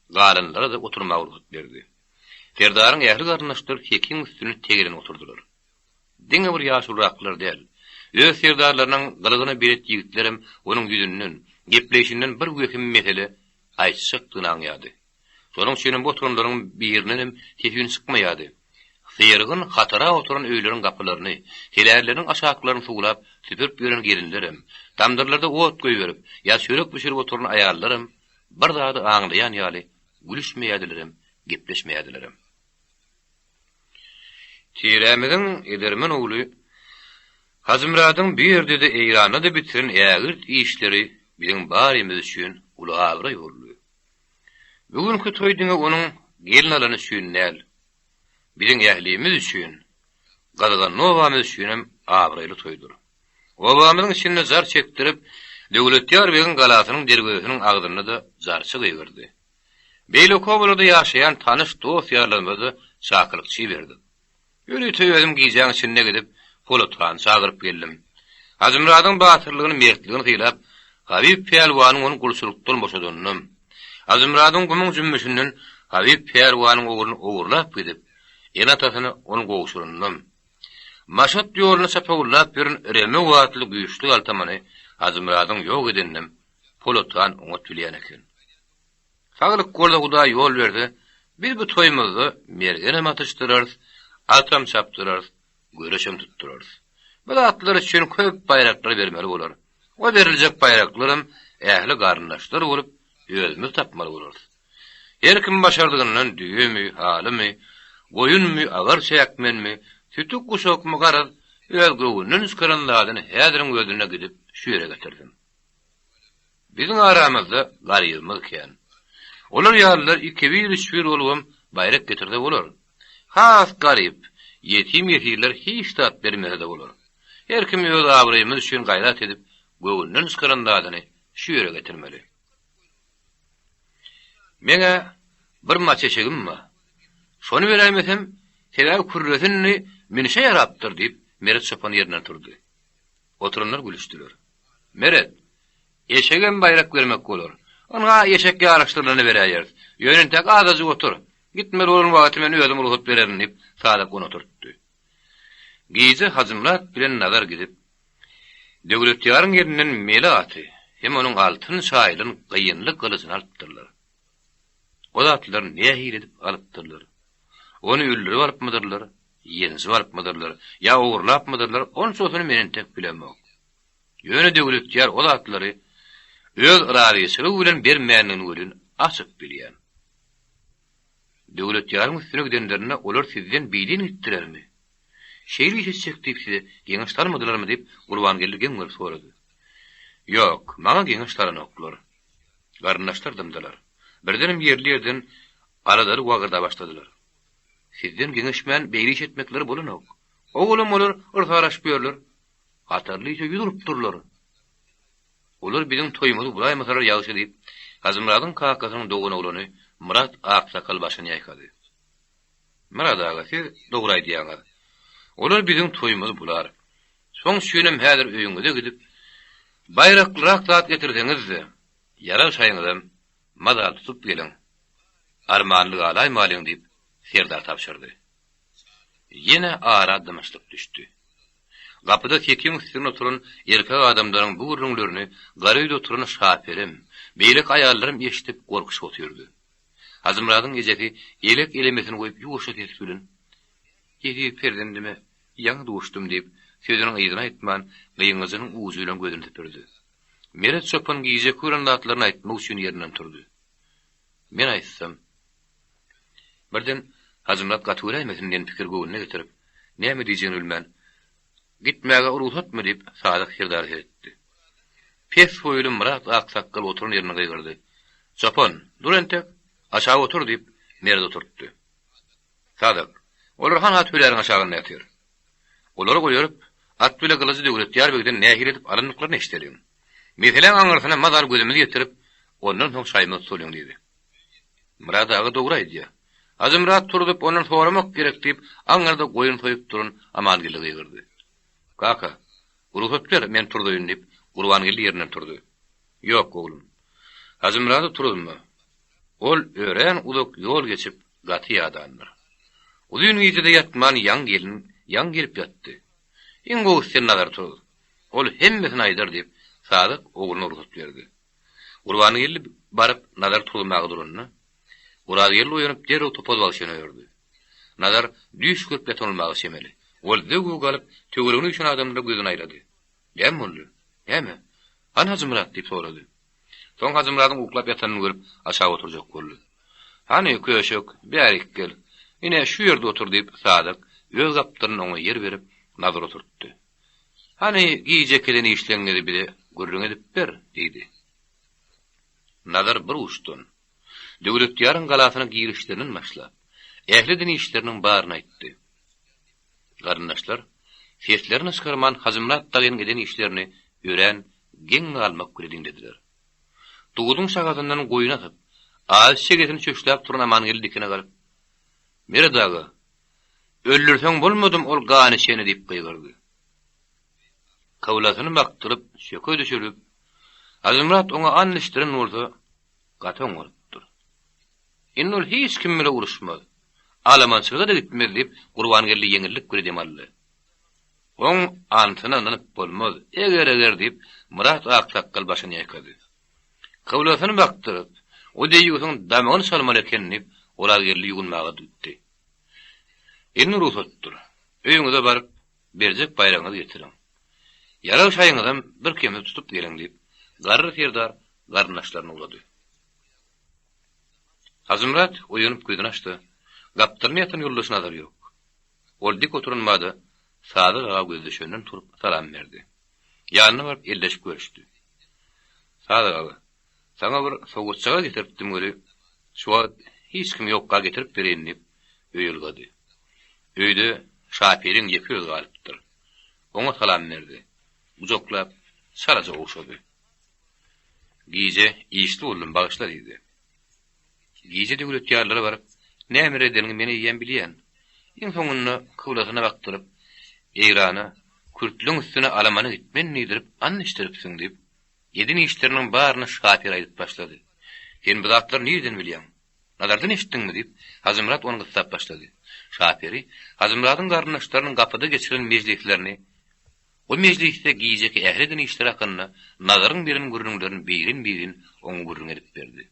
galanlara-da oturmaga rugsat berdi. Serdaryň ähli garyndaşlary sekiň üstüne tegelenip oturdylar. Diňe bir ýaşuluraklar däl, öz serdarlarynyň gylygyna belet ýigitlerem onuň ýüzünden, gepleýşinden bir wehim mesele aýtjakdygyny aňýardy. Şonuň üçinem bu oturanlaryň birindenem ses-üýn çykmaýardy. Syrgyn hatara oturan öýleriň gapylaryny, telärleriniň aşaklaryny suwlap, süpürip ýören gelinlerem, tamdyrlarda ot goýberip ýa çörek bişirip oturan aýallaram bir zady aňlaýan ýaly gülüşmeýärdilerem, gepleşmeýärdilerem. Tirämiziň edermen ogly Hajymyradyň bu ýerde-de, Eýranda-da bitiren ägirt işleri biziň barymyz üçin uly abraý boldy. Bu günki toý diňe onuň gelin alany üçin däl, biziň ählimiz üçin, gyzganly obamyz üçinem abraýly toýdur. Obamyzyň içinde jar çekdirip, Döwletýar begiň galasynyň derwezesiniň agzynda-da jarçy gygyrdy. Beýleki obalarda ýaşaýan tanyş dost-ýarlarymyza-da çakylykçy iberdik. Ýörite özüm gijäň içinde gidip, Polat hany çagyryp geldim. Hajymyradyň batyrlygyny, mertligini sylap, Habyp pälwanyň ony gulçulykdan boşadanynam, Hajymyradyň gumuň jümmüşinden Habyp pälwanyň ogluny ogurlap gidip, ene-atasyna ony gowşuranynam, Maşat ýolunda çapawullap ýören Remew atly güýçli galtamany Hajymyradyň ýok edeninem Polat han oňat bilýän eken. Saglyk bolsa Hudaý ýol berse, biz bu toýumyzda mergenem atyşdyrarys, atam çapdyrarys, göreşem tutdurarys. Bu zatlar üçin köp baýraklar bermeli bolar. O beriljek baýraklaram ähli garyndaşlar bolup özümiz tapmaly bolarys. Her kim başardygyndan düýemi, halymy, goýunmy, agar çäkmenmi, sütük guşakmy garaz, öz göwnünden çykaran zadyny häziriň özünde gidip şu ýere getirsin. Biziň aramyzda garybymyz kän. Olar ýalylar ikibir-üçbir bolubam baýrak getirse bolar. Has garyp, ýetim-ýesirler hiç zat bermese-de bolar. Her kim öz abraýymyz üçin gaýrat edip, göwünden çykaran zadyny şu ýere getirmeli. Meň-ä bir maç eşegim bar. Şony beräýmesem, sebäbi kürresi indi münüşe ýarapdyr, diýip, Meret çopan ýerinden turdy. Oturanlar gülüşdiler. Meret, eşegem baýrak bermek bolar. Ynha, eşek ýaryşdyrylany beräýeris. Ýöne entek azajyk otur. Gitmeli bolan wagty men özüm rugsat bererin, diýip, Sadyk ony oturtdy. Gije Hajymyrat bilen Nazar gidip, Döwletýaryň elinden mele aty hem onuň altyn çaýylan gyýynly gylyjyny alypdyrlar. O zatlary nähili edip alypdyrlar? Ony öldürip alypmydyrlar, ýenjip alypmydyrlar ýa ogurlapmydyrlar, onçasyny men entek bilemok. Ýöne Döwletýar o zatlary öz razyçylygy bilen bermändigini welin açyk bilýän. Döwletýaryň üstüne gidenlerinde olar sizden bidin gitdilermi? Şeýle iş etjek diýip size geňeş salmadylarmy diýip, Gurbangeldi geň görüp sorady. Ýok, maňa geňeş salanoklar. Garyndaşlar dymdylar. Birdenem ýerli-ýerden aladaly wagyrda başladylar. Sizden geňeşmän beýle iş etmekleri bolanok. Owalam olar yrsaraşyp ýörler. Hatarly işe ýüz urupdyrlar. Olar biziň toýumyzy bulaýmasalar ýagşy diýip, Hajymyradyň kakasynyň doganoglany Myrat aksakgal başyny ýaýkady. Myrat aga, siz dogry aýdýaňyz. Olar biziň toýumyzy bular. Şoň üçinem häzir öýüňize gidip, baýraklyrak zat getirseňiz-de, ýarag şaýyňyzam mazaly tutup geliň. Armanly galaýmalyň diýip, serdar tabşyrdy. Ýene ara dymyşlyk düşdi. Gapyda sekiň üstünde oturan erkek adamlaryň bu gürrüňlerini gara öýde oturan Şaperem, beýleki aýallaram eşidip gorkuşyp otyrdy. Hajymyradyň ejesi elek-elemesini goýup ýuwaşja ses bilen, Eziz perzendime ýaňy duşdum diýip, sözüniň yzyny aýtman, gyňajynyň ujy bilen gözüni süpürdi. Meret çopan gijeki gören zatlaryny aýtmak üçin ýerinden turdy. Men aýtsam, Birden Hajymyrat gaty göräýmesin diýen pikiri göwnüne getirip, näme diýjegini bilmän, Gitmäge rugsatmy? diýip, Sadyk serdara seretdi. Pes boýly Myrat aksakgal oturan ýerinden gygyrdy. Çopan, dur entek, aşak otur diýip, Meredi oturtdy. Sadyk, olar hanha töläriň aşagynda ýatyr. Olary goýaryp, at bile gylyjy Döwletýar begden nähili edip alandyklaryny eşideliň. Meseläň aňyrsyna mazal gözümizi ýetirip, ondan soň çaýymyzy tutalyň diýdi. Myrat aga dogry aýdýar. Hajymyrat turzup, ondan soramak gerek diýip, aňňyrda goýun soýup duran Amangeldi gygyrdy. Kaka, rugsat ber, men turzaýyn diýip, Gurbangeldi ýerinden turdy. Ýok, oglum. Hajymyrady turuzma. Ol örän uzak ýol geçip, gaty ýadandyr. Uzyn gije-de ýatman ýaňy gelin, ýaňy gelip ýatdy. Iň gowusy sen Nazary turuz. Ol hemmesini aýdar diýip, Sadyk ogluna rugsat berdi. Gurbangeldi baryp Nazar turuzmaga duranda, Orazgeldi oýanyp derrew Topaz bagşyny öýerdi. Nazar düýş görüp ýatan bolmaga çemeli. Ol zöwwe galyp, töweregine üýşen adamlara gözüni aýlady. Näme boldy? Näme? Hany Hajymyrat? diýip sorady. Soň Hajymyradyň uklap ýatanyny görüp, aşak oturjak boldy. Hany, köşek, bärik gel. Ine, şu ýerde otur diýip, Sadyk öz gapdalynda oňa ýer berip, Nazary oturtdy. Hany, gijeki eden işleňňizi bize gürrüň edip ber, diýdi. Nazar bir uçdan, Döwletýaryň galasyna girişlerinden başlap, ähli eden işleriniň baryny aýtdy. Garyndaşlar seslerini çykarman Hajymyrat dagynyň eden işlerini örän geň galmak bile diňlediler. Duzuň şahasyndan goýun asyp, azy çegesini çöşläp duran Amangeldi dikine galyp, Meret aga, Öldürseň bolmadym ol gany içeni diýip gygyrdy. Kyblasyny bakdyryp, çöke düşürip, Hajymyrat oňa and içdiren bolsa, gaty oňarypdyr. Indi ol hiç kim bile uruşmaz. Alamançylyga-da gitmez diýip, Gurbangeldi ýeňillik bile dem aldy. Oň antyna ynanyp bolmaz, eger-eger diýip, Myrat aksakgal başyny ýaýkady. Kyblasyny bakdyryp, o deýýusyň damagyny çalmaly eken diýip, Orazgeldi ýuwunmaga gitdi. Indi rugsatdyr. Öýüňize baryp, berjek baýragyňyzy getiriň. Ýarag şaýyňyzam birkemsiz tutup geliň diýip, garry serdar garyndaşlaryny ugrady. Hajymyrat oýanyp gözüni açdy. Gapdalynda ýatan ýoldaşy Nazar ýok. Ol dik oturan bada Sadyk aga gözi düşenden turup salam berdi. Ýanyna baryp elleşip görüşdi. Sadyk aga, saňa bir sowgatjagaz getiripdim weli, şu wagt hiç kim ýokka getirip bereýin diýip, öýe ylgady. Öýde Şaperiň ýeke özi galypdyr. Oňa salam berdi. Gujaklap. çalaja ogşady. Gije işli boldum, bagyşla diýdi. Gije Döwletýarlara baryp, nämeler edeniňi men eýýäm bilýän. Iň soňunda kyblasyna bakdyryp, Eýrana, kürtlüň üstüne alamana gitmen diýdirip and içdiripsiň diýip, eden işleriniň baryny şahyr aýdyp başlady. Sen bu zatlary nireden bilýäň? Nazardan eşitdiňmi? diýip, Hajymyrat ony gyssap başlady. Şaperi Hajymyradyň garyndaşlarynyň gapyda geçiren mejlislerini, o mejlisde gijeki ähli eden işleri hakynda Nazaryň beren gürrüňlerini birin-birin oňa gürrüň edip berdi.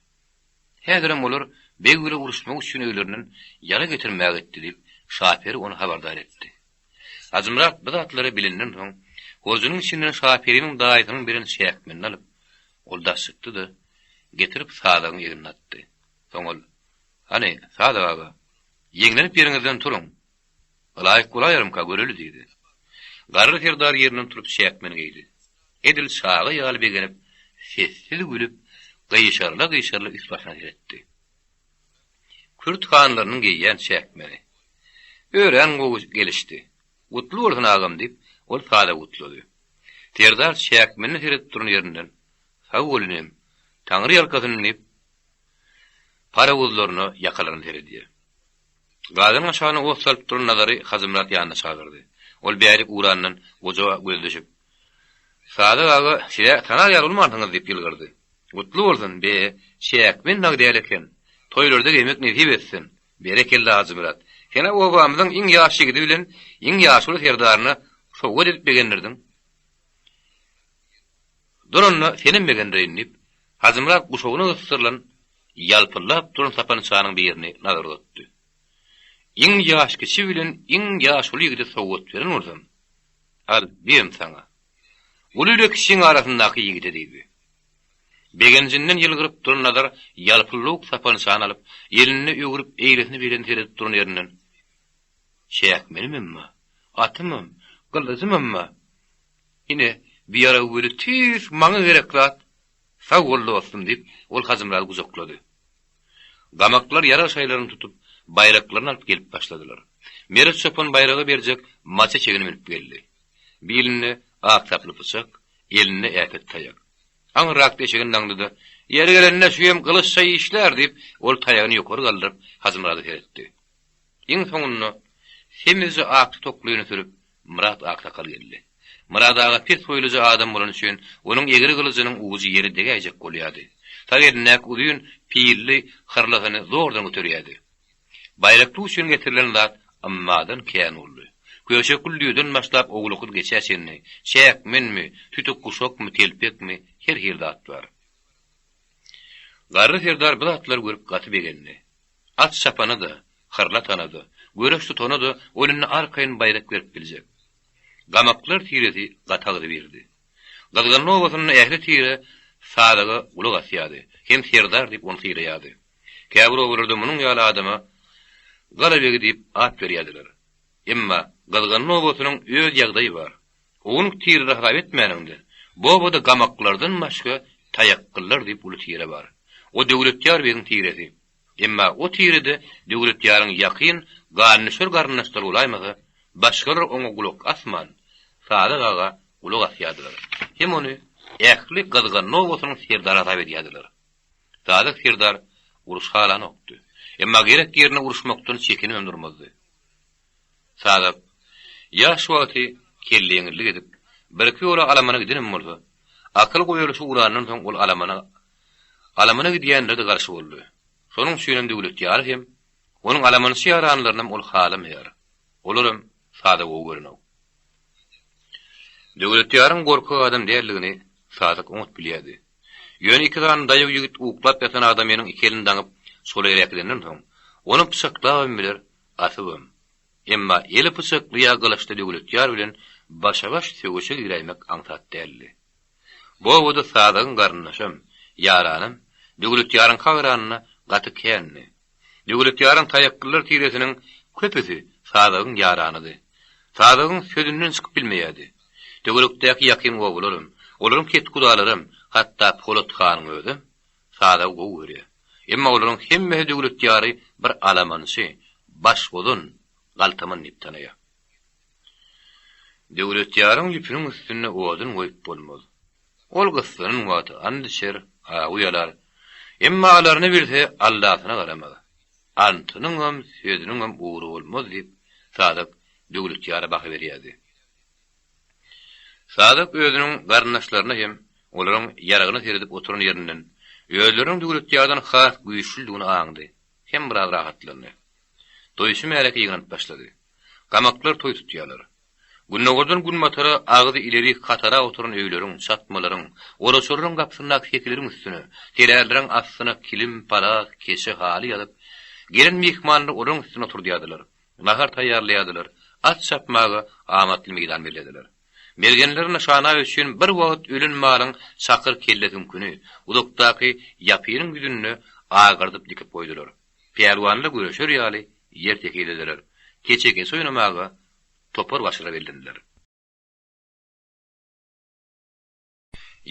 Häzirem olar beg bile uruşmak üçin öýlerinden ýarag getirmäge gitdi diýip, Şaperi ony habardar etdi. Hajymyrat bu zatlary bilenden soň, horjunyň içinden Şaperiniň daýysynyň beren çäkmenini alyp, ol daş çykdy-da, getirip Sazagyň egnine atdy. Soň ol, Hany, Sazak aga, ýeňlenip ýeriňizden turuň. Ylaýyk bolaýarmyka, göreli diýdi. Garry serdar ýerinden turup çäkmen geýdi. Edil çaga ýaly begenip, sessiz gülüp, gyşaryla-gyşaryla üst-başyna seretdi. Kürt hanlarynyň geýýän çäkmeni. Örän gowy gelişdi. Gutly bolsun, agam, diýip, ol Sazagy gutlady. Serdar çäkmenine seredip duran ýerinden, Sag bol inim, Taňry ýalkasyn diýip, parawuzlaryna, ýakalaryna seredýär. Gazynyň aşagyna ot salyp duran Nazary Hajymyrat ýanyna çagyrdy. Ol bärik ugrandan goja gözleşip, Sadyk aga, siz-ä tanar ýaly bolmansyňyz diýip ýylgyrdy. Gutly bolsun, be, çäkmen dagy däl eken. Toýlarda geýmek nesip etsin. Berekella, Hajymyrat. Sen-ä obamyzyň iň ýaş ýigidi bilen iň ýaşuly serdaryna sowgat edip begendirdiň. Dur onda, senem begendireýin, diýip, Hajymyrat guşagyna gysdyrylan, ýalpyldap duran sapançanyň birini Nazara uzatdy. Iň ýaşkiçi bilen iň ýaşuly ýigide sowgat beren bolsam, al, birem saňa. Uly ile kiçiň arasyndaky ýigide diýdi. Begenjinden ýylgyryp duran Nazar ýalpyldawuk sapançany alyp, elinde öwrüp eýlesini-beýlesini seredip duran ýerinden, Çäkmenimem bar, atymam, gylyjymam bar. Ine, bi ýarag weli tüýs maňa gerek zat. Sag bol, dostum, diýip, ol Hajymyrady gujaklady. Gamaklar ýarag şaýlaryny tutup, baýraklaryny alyp gelip başladylar. Meret çopan baýraga berjek maça çegini münüp geldi. Bilinde ak saply pyçak, elinde äpet taýak. Aňyrrakda eşegini daňdy-da, Ýeri gelende şu hem gylyçça işlär, diýip, ol taýagyny ýokary galdyryp, Hajymyrada seretdi. Iň soňunda semizje akly toklyny sürüp, Myrat aksakal geldi. Myrat aga pes boýluja adam bolany üçin, onuň egri gylyjynyň ujy ýere degäýjek bolýardy. Sag elindäki uzyn, pilli hyrlasyny zordan göterýärdi. Baýrakly üçin getirilen zat ymmadan kän boldy. Köşekgül düýeden başlap owlakly geçä çenli, çäkmenmi, tütük guşakmy, telpekmi, her hili zat bar. Garry serdar bu zatlary görüp gaty begendi. At çapana-da, hyrla atana-da, göreş tutana-da ol indi arkaýyn baýrak berip biljek. Gamaklar tiresi gaty agzybirdi. Gyzganly obasynda ähli tire Sadyga gulak asýardy, hem serdar diýip ony sylaýardy. Käbir obalarda munuň ýaly adama Gala begi diýip at berýärdiler. Emma Gyzganly obasynyň öz ýagdaýy bar. Ownuk tireleri hasap etmäniňde, bu obada gamaklardan başga taýakgyllar diýip uly tire bar. O Döwletýar begiň tiresi. Emma o tirede Döwletýaryň ýakyn gandüşer garyndaşlary bolaýmasa, başgalar oňa gulak asman, Sadyk aga gulak asýardylar. Hem ony ähli Gyzganly obasynyň serdary hasap edýärdiler. Sadyk serdar uruş halanokdy. Emma gerek ýerinde uruşmakdan çekinibem durmazdy. Sazak, ýaş wagty kelleýeňillik edip, birki ýola alamana gidenem bolsa, akyl goýalyşy ugrandan soň ol alamana alamana gidýänlere-de garşy boldy. Şonuň üçinem Döwletýary hem, onuň alamançy ýaranlarynam ol halamaýar. Olaram Sazagy gowy görenok. Döwletýaryň gorkak adam däldigini Sazak oňat bilýärdi. Ýöne iki sany daýaw ýigit uklap ýatan adamynyň iki elini daňyp, şol ýere äkidenden soň, ony pyçaklabam biler, Asybam. Emma eli pyçakly ýa gylyçly Döwletýar bilen başa-baş söweşe giräýmek aňsat däldi. Bu obada Sazagyň garyndaşam, ýaranam Döwletýaryňka garanda gaty kändi. Döwletýaryň taýaklylar tiresiniň köpüsi Sazagyň ýaranydy. Sazagyň sözünden çykyp bilmeýärdi. Töwerekdäki ýakyn obalaram, olaryň ketgudalaram, hatda Polat hanyň özem Sazagy gowy görýär. Emma olaryň hemmesi Döwletýary bir alamançy, başbozan, galtaman diýip tanaýar. Döwletýaryň ýüpüniň üstünde odun goýup bolmaz. Ol gyssanan wagty and içer, awy ýalar. Emma alaryny bilse, Allasyna garamaz. Antynyňam, sözüniňem ugry bolmaz diýip, Sadak Döwletýara baha berýärdi. Sadak özüniň garyndaşlaryna hem olaryň ýaragyna seredip oturan ýerinden özleriniň Döwletýardan has güýçlüdigini aňdy hem biraz rahatlandy. Toýçy märeke ýygnanyp başlady. Gamaklar toý tutýarlar. Gündogardan günbatara agzy ilerik hatara oturan öýleriň, çatmalaryň, oraçalaryň gapysyndaky sekileriň üstüne, telärleriň astyna kilim, palas, keçe, haly ýazyp, gelen myhmanlary olaryň üstünde oturdýardylar, nahar taýýarlaýardylar, at çapmaga amatly meýdan bellediler. Mergenler nyşana üçin bir wagt ölen malyň çakyr kelle süňküni uzakdaky ýapynyň ýüzünde agardyp dikip goýdular. Pälwanlar göreşer ýaly ýer tekizlediler. Keçe-keçe oýnamaga topar başyna bellendiler.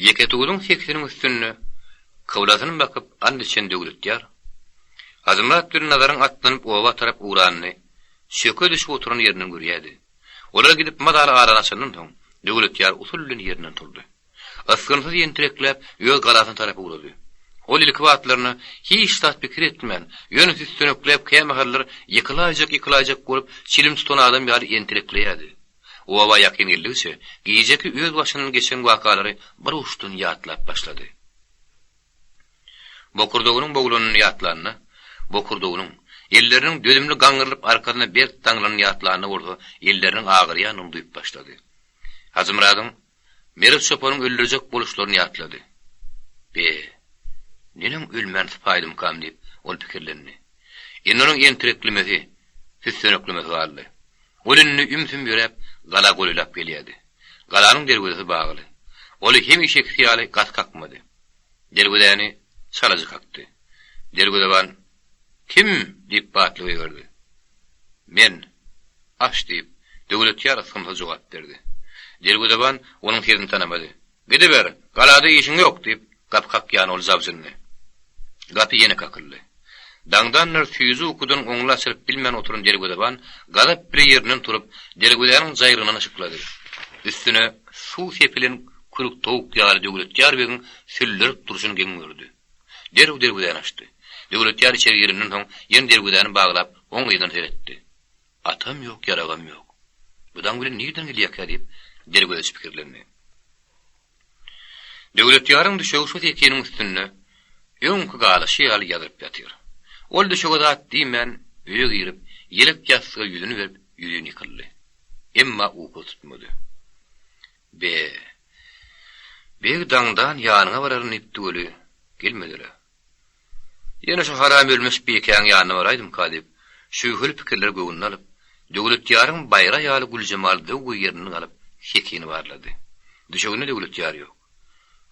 Ýeketuduň sekisiniň üstünde kyblasyny bakyp and içen Döwletýar, Hajymyrat bilen Nazaryň atlanyp oba tarap ugranyny çöke düşüp oturan ýerinden görýärdi. Olar gidip mazaly arany açandan soň, Döwletýar usul bilen ýerinden turdy. Ysgynsyz ýentirekläp, öz galasyna tarap ugrady. Ol ilki batlaryna hiç zat pikir etmän, ýöne süssenekläp kämahallar ýykylaýjak-ýykylaýjak bolup, çilim tutan adam ýaly entirekleýärdi. Oba ýakyn geldigiçe, gijeki öz başyndan geçen wakalary bir uçdan ýatlap başlady. Bokurdagynyň boglanyny ýatlanda, bokurdagynyň, elleriniň dözümli gaňrylyp arkasyna berk daňlanyny ýatlanda bolsa elleriniň agyrýanyny duýup başlady. Hajymyradyň Meret çopanyň öldürjek boluşlaryny ýatlady. Be, neneň ölmän sypaýdymkam diýip, ol pikirlendi. Indi onuň entireklemesi, süsseneklemesi galdy. Ol indi ümsüm ýöräp, gala golaýlap gelýärdi. Galanyň derwezesi bagly. Ol hemişekisi ýaly gaty kakmady. Derwezäni çalaja kakdy. Derwezeban, Kim? diýip batly gygyrdy. Men. Aç diýip, Döwletýar ysgynsyz jogap berdi. Derwezeban onuň sesini tanamady. Gidiber, galada işiň ýok! diýip, gapy kakýan ol jabjyndy. Gapy ýene kakyldy. Daňdandyr süýji ukudan oňly açylyp bilmän oturan derwezeban gazap bile ýerinden turup, derwezäniň jaýrygyndan yşyklady. Üstüne suw sepilen kürük towuk ýaly Döwletýar begiň süllerip durşuny geň gördi. Derrew derwezäni açdy. Döwletýar içeri girenden soň ýene derwezäni baglap, oň yzyna seretdi. Atam ýok, ýaragam ýok. Bu daň bilen nirden gelýärkä diýip, derwezeçi pikirlendi. Döwletýaryň düşegi şu sekiniň üstünde öňki galyşy ýaly ýazylyp ýatyr. Ol düşege zat diýmän, öýe girip, ýelek ýassyga ýüzüni berip, ýüzin ýykyldy. Emma uky tutmady. Be, beg daňdan ýanyňa bararyn diýipdi weli, gelmedi-le. Ýene şu haram ölmüş bikäň ýanyna baraýdymka diýip, şübheli pikirleri göwnüne alyp, Döwletýaryň baýra ýaly Güljemal zöwwe ýerinden galyp, sekini barlady. Düşeginde Döwletýar ýok.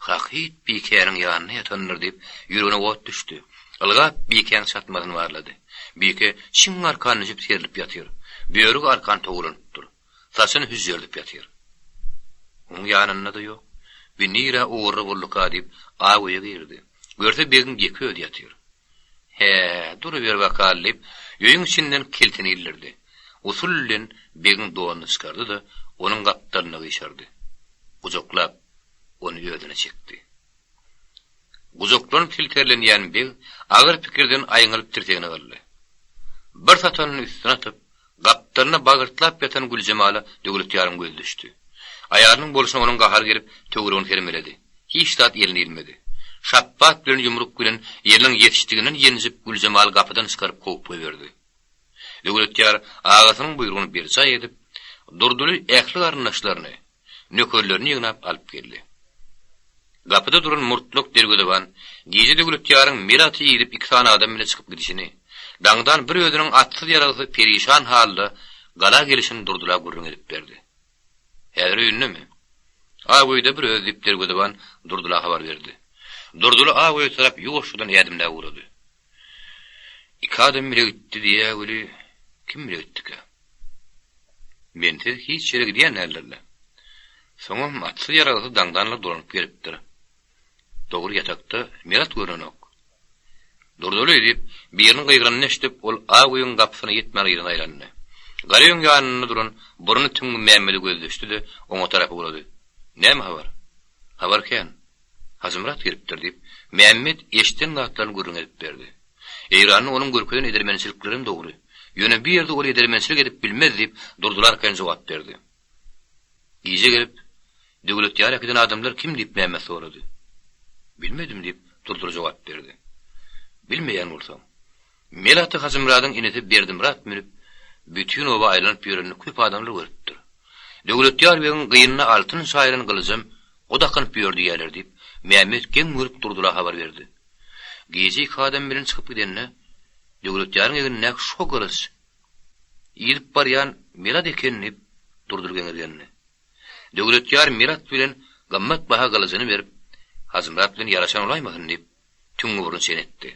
Hakyt bikäniň ýanynda ýatandyr diýip, ýüregine ot düşdi. Ylgap bikäň çatmasyny barlady. Bike çiň arkan düşüp serlip ýatyr. Börügi arkan towlanypdyr. Saçyny hüžžerdip ýatyr. Oň ýanynda-da ýok. Bi nirä ogurly bolduka diýip, aw öýe girdi. Görse begiň ýeke özi ýatyr. Hä, duruber bakaly diýip, öýüň içinden kiltini ildirdi. Usul bilen begiň donuny çykardy-da, onuň gapdalyna gyşardy. Gujaklap, ony özüne çekdi. Gujaklanyp silterlenýän beg agyr pikirden aýňalyp tirsegine galdy. Bir satanyny üstüne atyp, gapdalyna bagyrtlap ýatan Güljemala Döwletýaryň gözi düşdi. Aýalynyň bolşuna onuň gahary gelip, töweregini sermeledi. Hiç zat eline ilmedi. Şapbat bilen ýumruk bilen eliniň ýetişdiginden ýenjip Güljemaly gapydan çykaryp kowup goýberdi. Döwletýar agasynyň buýrugyny berjaý edip, Durdyly ähli garyndaşlaryny, nökerlerini ýygnap alyp geldi. Gapyda duran murtlak derwezeban gije Döwletýaryň mel aty idip iki sany adam bile çykyp gidişini, daňdan bir özüniň atsyz-ýaragsyz perişan halda gala gelişini Durdyla gürrüň edip berdi. Häzir öýündemi? Ak öýde bir özi diýip derwezeban Durdyla habar berdi. Durdyly ak öýe tarap ýuwaşjadan ädimläp ugrady. Iki adam bile gitdi diýýä weli, kim bile gitdikä? Mensiz hiç ýere gidýän däldir-le. Soňam atsyz-ýaragsyz daňdanlar dolanyp gelipdir. Dogry ýatakda Myrat görnenok. Durdyly! diýip, biriniň gygyranyny eşidip, ol ak öýüň gapysyna ýetmän yzyna aýlandy. Gara öýüň ýanynda duran burny tüňňi Mämmede gözi düşdi-de, oňa tarap ugrady. Näme habar? Habar kän. Hajymyrat gelipdir, diýip, Mämmet eşiden zatlaryny gürrüň edip berdi. Eýranda onuň görkezen edermençiliklerem dogry. Ýöne bu ýerde ol edermençilik edip bilmez, diýip, Durdyly arkaýyn jogap berdi. Gije gelip, Döwletýar äkiden adamlar kim diýip Mämmet sorady. Bilmedim, diýip, Durdyly jogap berdi. Bilmeýän bolsaň, mel aty Hajymyradyň inisi Berdimyrat münüp, bütin oba aýlanyp ýörenini köp adamlar görüpdir. Döwletýar begiň gynyna altyn çaýylan gylyjam o dakynyp ýör diýýärler, diýip, Mämmet geň görüp Durdyla habar berdi. Gije iki adam bilen çykyp gidende, Döwletýaryň egnindäki şo gylyç Yzyp barýan Myrat eken diýip, Durdyl geňirgendi. Döwletýar Myrat bilen gymmat baha gylyjyny berip, Hajymyrat bilen ýaraşan bolaýmasyn diýip, tüňňi burny çen etdi.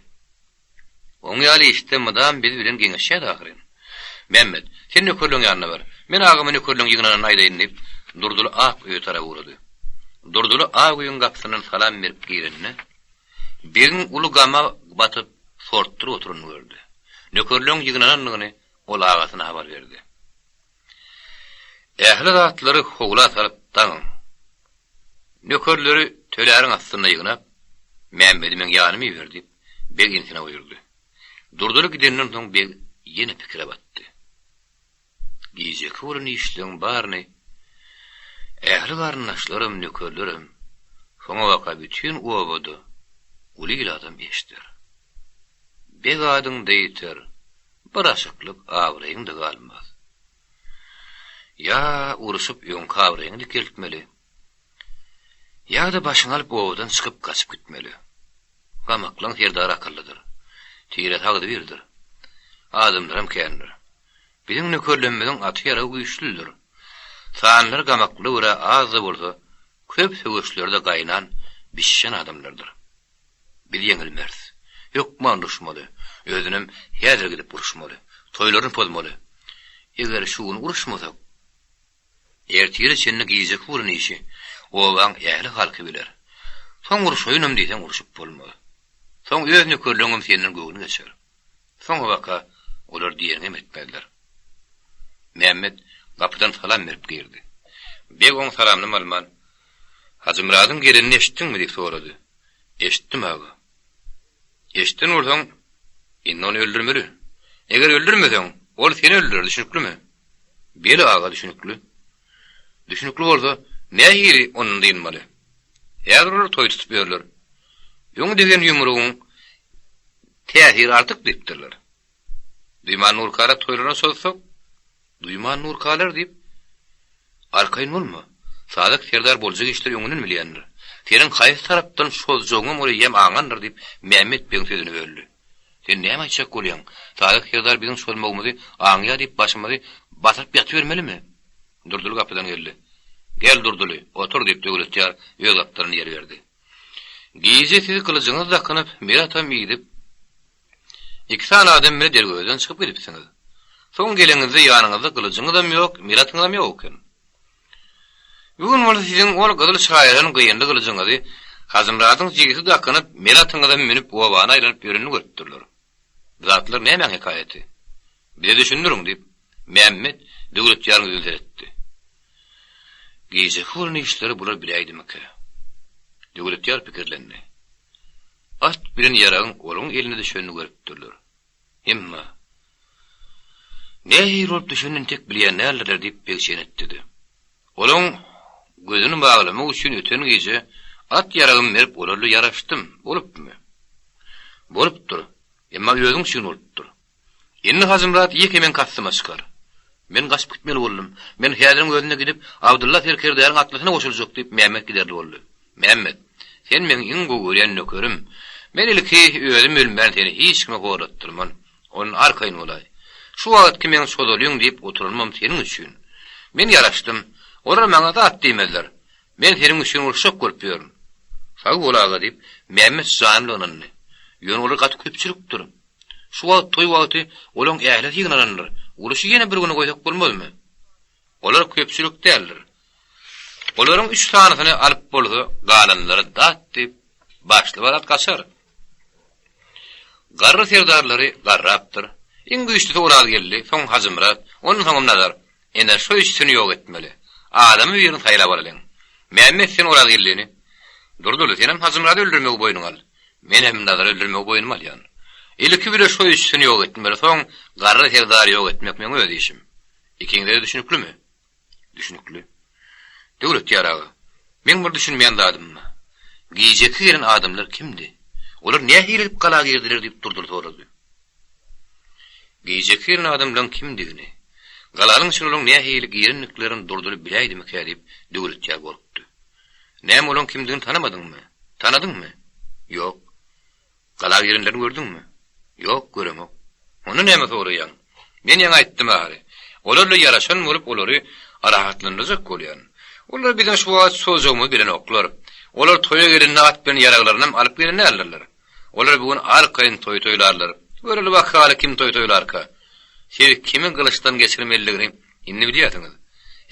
Oň ýaly işde mydam biz bilen geňeşýärdi ahyryn. Mämmet, sen nökerleň ýanyna bar. Men agama nökerleň ýygnananyny aýdaýyn diýip, Durdyly ak öýe tarap ugrady. Durdyly ak öýüň gapysyndan salam berip girende, Begiň uly gama batyp, sortduryp oturanyny gördi. Nökerleň ýygnanandygyny ol agasyna habar berdi. Ähli zatlary howla salyp daňyň. Nökerleri töläriň astynda ýygnap, Mämmedi meň ýanyma iber diýip, beg inisine buýurdy. Durdyly gidenden soň beg ýene pikire batdy. Gijeki bolan işleň baryny ähli garyndaşlarym, nökerlerim, soňabaka bütin obada uly il adam eşder. Beg adyň-da ýiter, bir aşyklyk abraýyň-da galmaz. Ýa urşup öňki abraýyňy dikeltmeli, ýa-da başyňy alyp obadan çykyp gaçyp gitmeli. Gamaklaň serdary akyllydyr. Tiresi agzybirdir. Adamlaram kändir. Biziň nökerlemmiziň aty-ýaragy güýçlüdir. Sanlary gamakla görä az-da bolsa, köp söweşlerde gaýnan, bişişen adamlardyr. Biz ýeňilmeris. Hökman uruşmaly. Özünem häzir gidip uruşmaly. Toýlaryny pozmaly. Eger şu gün uruşmasak, Ertire çenli gijeki bolan işi obaň ähli halky biler. Soň urşaýynam diýseň urşup bolmaz. Soň öz nökerleňem senden göwni geçer. Soňabaka olar diýeniňem etmezler. Mämmet gapydan salam berip girdi. Beg oň salamynam alman, Hajymyradyň gelenini eşitdiňmi? diýip sorady. Eşitdim, aga. Eşiden bolsaň, indi ony öldürmeli. Eger öldürmeseň, ol seni öldürer, düşnüklimi? Beli aga düşnükli. Düşnükli bolsa, nähili ondan dynmaly? Häzir olar toý tutup ýörler. Öň degen ýumrugyň täsiri artyk diýipdirler. Duýman durkalar toýlaryna çozsak, Duýman durkalar diýip, arkaýyn bolma. Sadyk serdar boljak işleri öňünden bilýändir. Seniň haýsy tarapdan çozjagyňam ol eýýäm aňandyr diýip, Mämmet begiň sözüni böldi. Sen näme aýtjak bolýaň? Sadyk serdar biziň çozmagymyzy aňýar diýip başymyzy basyryp ýatybermelimi? Durdyly gapydan geldi. Gel, Durdyly, otur diýip, Döwletýar öz gapdalyna ýer berdi. Gije siz gylyjyňyzy dakynyp, Myratam idip, Iki sany adam bile derwezeden çykyp gidipsiňiz. Soň geleňizde ýanyňyzda gylyjyňyzam ýok, miratyňyzam ýok eken. Bu gün bolsa siziň ol gyzyl çaýylan gyýanly gylyjyňyzy Hajymyradyň jigisi dakynyp, miratyňyzam münüp obany aýlanyp ýörenini görüpdirler. Bu zatlar nämäň hekaýaty? Bize düşündiriň, diýip, Mämmet Döwletýaryň ýüzüne seretdi. Gijeki bolan işleri bular biläýdimikä? Döwletýar pikirlendi. At bilen ýaragyň olaň eline düşenini görüpdirler. Emma, nähili bolup düşenini entek bilýän däldirler diýip beg çen etdi-de. Olaň gözüni baglamak üçin öten gije at-ýaragymy berip olarla ýaraşdym. Bolupmy? Bolupdyr. Emma özüň üçin bolupdyr. Indi Hajymyrat ýeke meň kastyma çykar. Men gaçyp gitmeli boldum. Men häziriň özünde gidip, Abdylla serkerdäniň atlysyna goşuljak, diýip, Mämmet giderli boldy. Mämmet, sen meň iň gowy görýän nökerim. Men ilki özüm ölmän seni hiç kime horlatdyrman. Onda arkaýyn bolaý. Şu wagtky meň çozalyň diýip oturanymam seniň üçin. Men ýaraşdym. Olar maňa zat diýmezler. Men seniň üçin uruşjak bolup ýörün. Sag bol aga, diýip, Mämmet jany bilen ynandy. Ýöne olar gaty köpçülikdir. Şu wagt toý wagty olaň ählisi ýygnanandyr. Uruşy ýene bir güne goýsak bolmazmy? Olar köpçülik däldir. Olaryň üç sanysyny alyp bolsa, galanlary dat diýip, başly-barat gaçar. Garry serdarlary garrapdyr. Iň güýçlüsi Orazgeldi, soň Hajymyrat, ondan soňam Nazar. Ine, şu üçüsini ýok etmeli. Adamy birini saýlap alalyň. Mämmet sen Orazgeldini. Durdyly, senem Hajymyrady öldürmegi boýnuňa al. Menem Nazary öldürmegi boýnuma alýan. Ilki bile şo üçüsini ýok etmeli, soň Garry serdary ýok etmek meň öz işim. Ikiňize-de düşüniklimi? Düşünikli. Döwletýar aga, meň bir düşünmeýän zadym bar. Gijeki gelen adamlar kimdi? Olar nähili edip gala girdiler diýip Durdyly sorady. Gijeki gelen adamlaryň kimdigini, galanyň içine olaryň nähili girendiklerini Durdyly biläýdimikä diýip Döwletýar gorkdy. Näme olaň kimdigini tanamadyňmy? Tanadyňmy? Ýok. Gala girenlerini gördüňmi? Ýok, göremok. Onda näme soraýaň? Men ýaňy aýtdym ahyry. Olar bilen ýaraşan bolup olary rahatlandyrjak bolýan. Olar biziň şu wagt çozjagymyzy bilenoklar. Olar toýa gelende at bilen ýaraglarynam alyp gelen däldirler. Olar bu gün arkaýyn toý toýlarlar. Göreli bakaly kim toý toýlarka. Siz kimi gylyçdan geçirmelidigini indi bilýärsiňiz.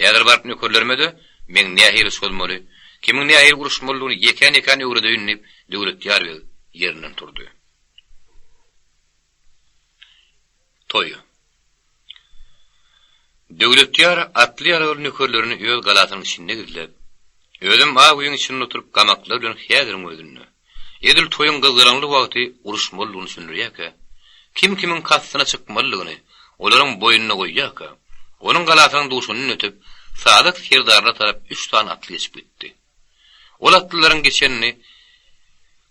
Häzir baryp nökerlerime-de meň nähili çozmaly, kimiň nähili uruşmalydygyny ýekän-ýekän öwredeýin diýip, Döwletýar beg ýerinden turdy. Toý. Döwletýar atly-ýaragly nökerlerini öz galasynyň içinde gizläp, özem ak öýüň içinde oturyp gamaklar bilen häziriň özünde, edil toýuň gyzgalaňly wagty uruşmalydygyny düşündirýärkä, kim-kimiň kastyna çykmalydygyny olaryň boýnuna goýýarka, onuň galasynyň duşundan ötüp, Sadyk serdaryna tarap üç sany atly geçip gitdi. Ol atlylaryň geçenini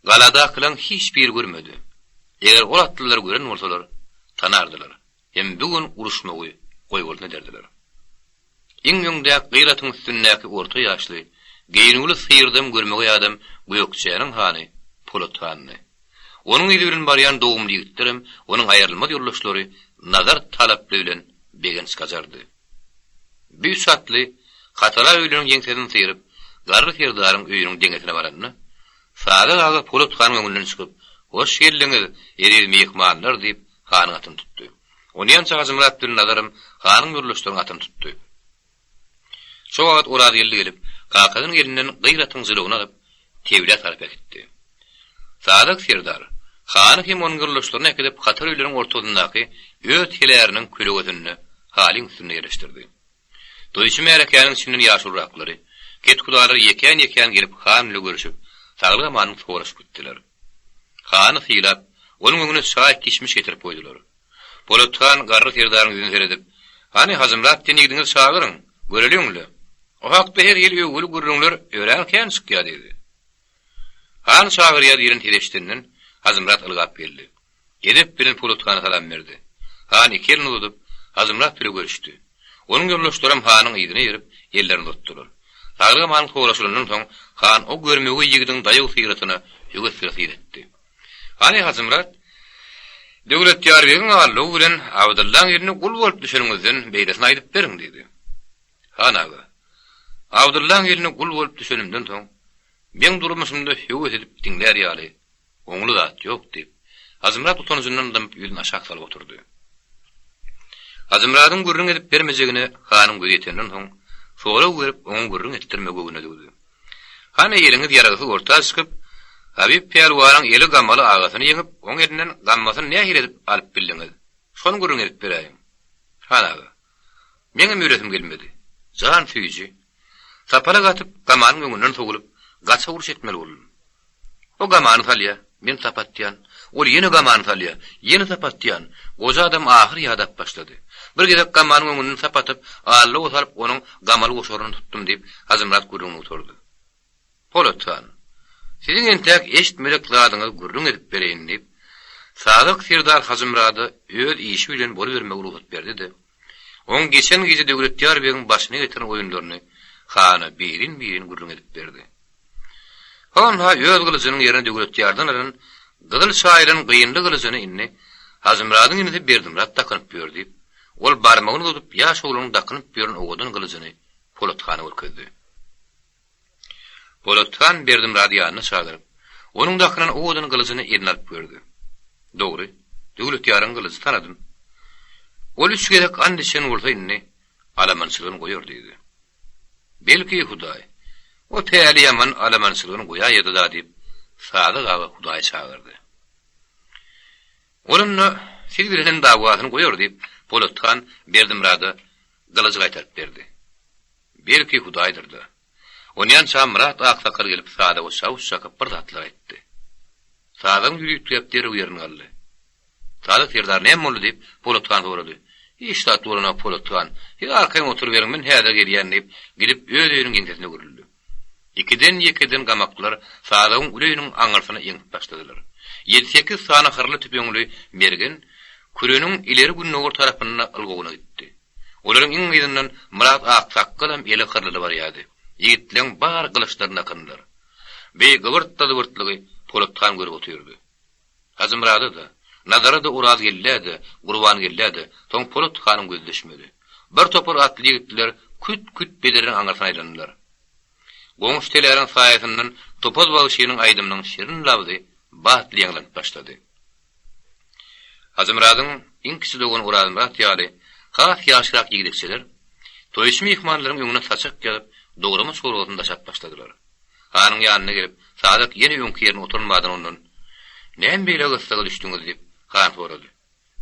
galadakylaryň hiç biri görmedi. Eger ol atlylary gören bolsalar, tanardylar hem bu gün uruşmagy goýbolsun ederdiler. Iň öňdäki gyr atyň üstündäki orta ýaşly, geýnüwli syrdam görmegeý adam Gökjäniň hany Polat handy. Onuň yzy bilen barýan dogumly ýigitlerem onuň aýrylmaz ýoldaşlary Nazar Talaply bilen Begenç Gajardy. Bu üç atly hatara öýleriň ýeňsesini syryp, Garry serdaryň öýüniň deňesine baranda, Sadyk aga Polat hanyň öňünden çykyp, Hoş geldiňiz, eziz myhmanlar! diýip, hanyň atyny tutdy. Onýança Hajymyrat bilen Nazaram hanyň ýoldaşlarynyň atyny tutdy. Şo wagt Orazgeldi gelip, kakasynyň elinden gyr atyň jylawyny alyp, tewlä tarap äkitdi. Sadyk serdar, hany hem onuň ýoldaşlaryny äkidip hatar öýleriň ortasyndaky öz teläriniň kölegesinde halyň üstünde ýerleşdirdi. Toýçy märekäniň içinden ýaşuluraklary, kethudalar ýekän-ýekän gelip han bile görüşip, saglyk-amanlyk soraşyp gitdiler. Hany sylap, onuň öňüne çaý, kişmiş getirip goýdular. Polat han garry serdaryň ýüzüne seredip, Hany, Hajymyrat diýen ýigidiňizi çagyryň, göreliň-le. O hakda her hili öwgüli gürrüňler örän kän çykýar diýdi. Han çagyrýar diýlen ses eşidenden, Hajymyrat ylgap geldi. Edep bilen Polat hana salam berdi. Han iki elini uzadyp, Hajymyrat bile görüşdi. Onuň ýoldaşlaram hanyň yzyna eýerip, ellerini uzatdylar. Saglyk-amanlyk soraşylandan soň, han o görmegeý ýigidiň daýaw syratyna höwes bilen syn etdi. Hany Hajymyrat, Döwletýar begiň aldawy bilen Abdyllaň eline gul bolup düşeniňizden beýlesini aýdyp beriň, diýdi. Han aga, Abdyllaň eline gul bolup düşenimden soň, meň durmuşymda höwes edip diňlär ýaly oňly zat ýok, diýip, Hajymyrat utanjyndan dymyp ýüzüni aşak salyp oturdy. Hajymyradyň gürrüň edip bermejegine hanyň gözi ýetenden soň, sorag berip, oňa gürrüň etdirmegi göwnüne düwdi. Hany eliňiz ýaragsyz orta çykyp, Habyp pälwanyň eli gamaly agasyny ýeňip, oň elinden gammasyny nähili edip alyp bildiňiz? Şony gürrüň edip beräýiň. Han aga, meňem ölesim gelmedi. Jan süýji. Sapalak atyp, gamanyň öňünden sowulyp, gaça uruş etmeli boldum. O gamany salýa, men sap atýan. Ol ýene gamany salýa, ýene sap atýan. Goja adam ahyr ýadap başlady. Bir gezek gamanyň öňünden sap atyp, allowa salyp onuň gamaly goşaryny tutdum diýip, Hajymyrat gürrüňini gutardy. Polat han, siziň entäk eşitmedik zadyňyzy gürrüň edip bereýin diýip, Sadyk serdar Hajymyrada öz işi bilen bolubermegi rugsat berdi-de, oň geçen gije Döwletýar begiň başyna getiren oýunlaryny hana birin-birin gürrüň edip berdi. Hon-ha öz gylyjynyň ýerine Döwletýardan alan gyzyl çaýylan gynly gylyjyny indi Hajymyradyň inisi Berdimyrat dakynyp ýör diýip, ol barmagyny uzadyp ýaş oglanyň dakynyp ýören owadan gylyjyny Polat hana görkezdi. Polat han Berdimyrady ýanyna çagyryp, onuň dakynan owadan gylyjyny eline alyp gördi. Dogry, Döwletýaryň gylyjy tanadym. Ol üç gezek and içen bolsa indi alamançylygyny goýar diýdi. Belki, Hudaý, o päli ýaman alamançylygyny goýaýady-da diýip, Sadyk aga Hudaýy çagyrdy. Ol onda siz bilen hem dawasyny goýar diýip, Polat han Berdimyrada gylyjy gaýtaryp berdi. Belki, Hudaýdyr-da. Onýança Myrat aksakgal gelip Sazaga çawuş çakyp bir zatlar aýtdy. Sazagyň ýüzi üýtgäp derrew ýerini galdy. Sadyk serdar näme boldy diýip, Polat han sorady. Hiç zat bolanok Polat han. Siz arkaýyn oturyberiň men häzir gelýän diýip, gidip öz öýüniň ýeňsesine öwrüldi. Ikiden-ýekeden gamaklar Sazagyň uly öýüniň aňyrsyna eňip başladylar. Ýedi-sekiz sany hyrly tüpeňli mergen küreniň ileri gündogar tarapynda ylgawyna gitdi. Olaryň iň yzyndan Myrat aksakgalam eli hyrlyly barýardy. Ýigitleň bary gylyçlaryny dakyndylar. Bi gybyrt-da-zybyrtlygy Polat han görüp otyrdy. Hajymyrada-da, Nazara-da Orazgeldä-de, Gurbangellä-de soň Polat hanyň gözi düşmedi. Bir topar atly ýigitler küt-küt bedreniň aňyrsyna aýlandylar. Goňşy teläriň saýasyndan Topaz bagşynyň aýdymynyň şirin labzy batly ýaňlanyp başlady. Hajymyradyň iň kiçi dogany Orazmyrat ýaly has ýaşrak ýigdekçeler toýçy myhmanlaryň öňüne saçak ýazyp, dograma çorbasyny daşap başladylar. Hanyň ýanyna gelip, Sadyk ýene öňki ýerine oturan badyna ondan, Näme beýle gyssaga düşdüňiz? diýip, han sorady.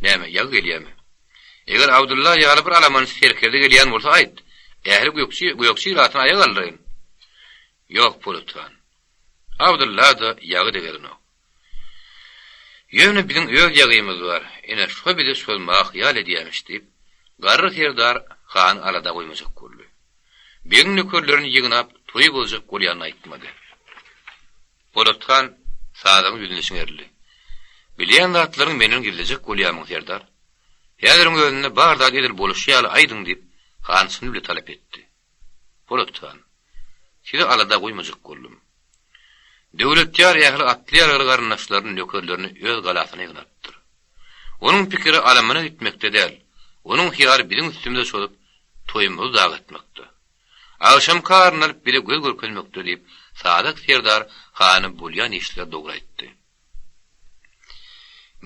Näme, ýagy gelýärmi? Eger Abdylla ýaly bir alamançy serkerde gelýän bolsa aýt, ähli gökçi, gökçi ilatyny aýaga galdyraýyn. Ýok, Polat han. Abdylla-da, ýagy-da gelenok. Ýöne biziň öz ýagymyz bar, ine, şo bizi çozmaga hyýal edýämiş, diýip, garry serdar hany alada goýmajak boldy. Begiň nökerlerini ýygnap, toý bozjak bolýanyny aýtmady. Polat han Sazagyň ýüzüne çiňerildi. Bilýän zatlaryňy menden gizlejek bolýarmyň, serdar? Häziriň özünde bar zady edil boluşy ýaly aýdyň, diýip, han çyny bile talap etdi. Polat han, sizi alada goýmajak boldum. Döwletýar ähli atly-ýaragly garyndaşlaryny, nökerlerini öz galasyna ýygnapdyr. Onuň pikiri alamana gitmekde däl, onuň hyýaly biziň üstümize çozup, toýumyzy dagytmakda. Agşamky aryny alyp bize göz görkezmekde diýip, Sadyk serdar hana bolýan işleri dogry aýtdy.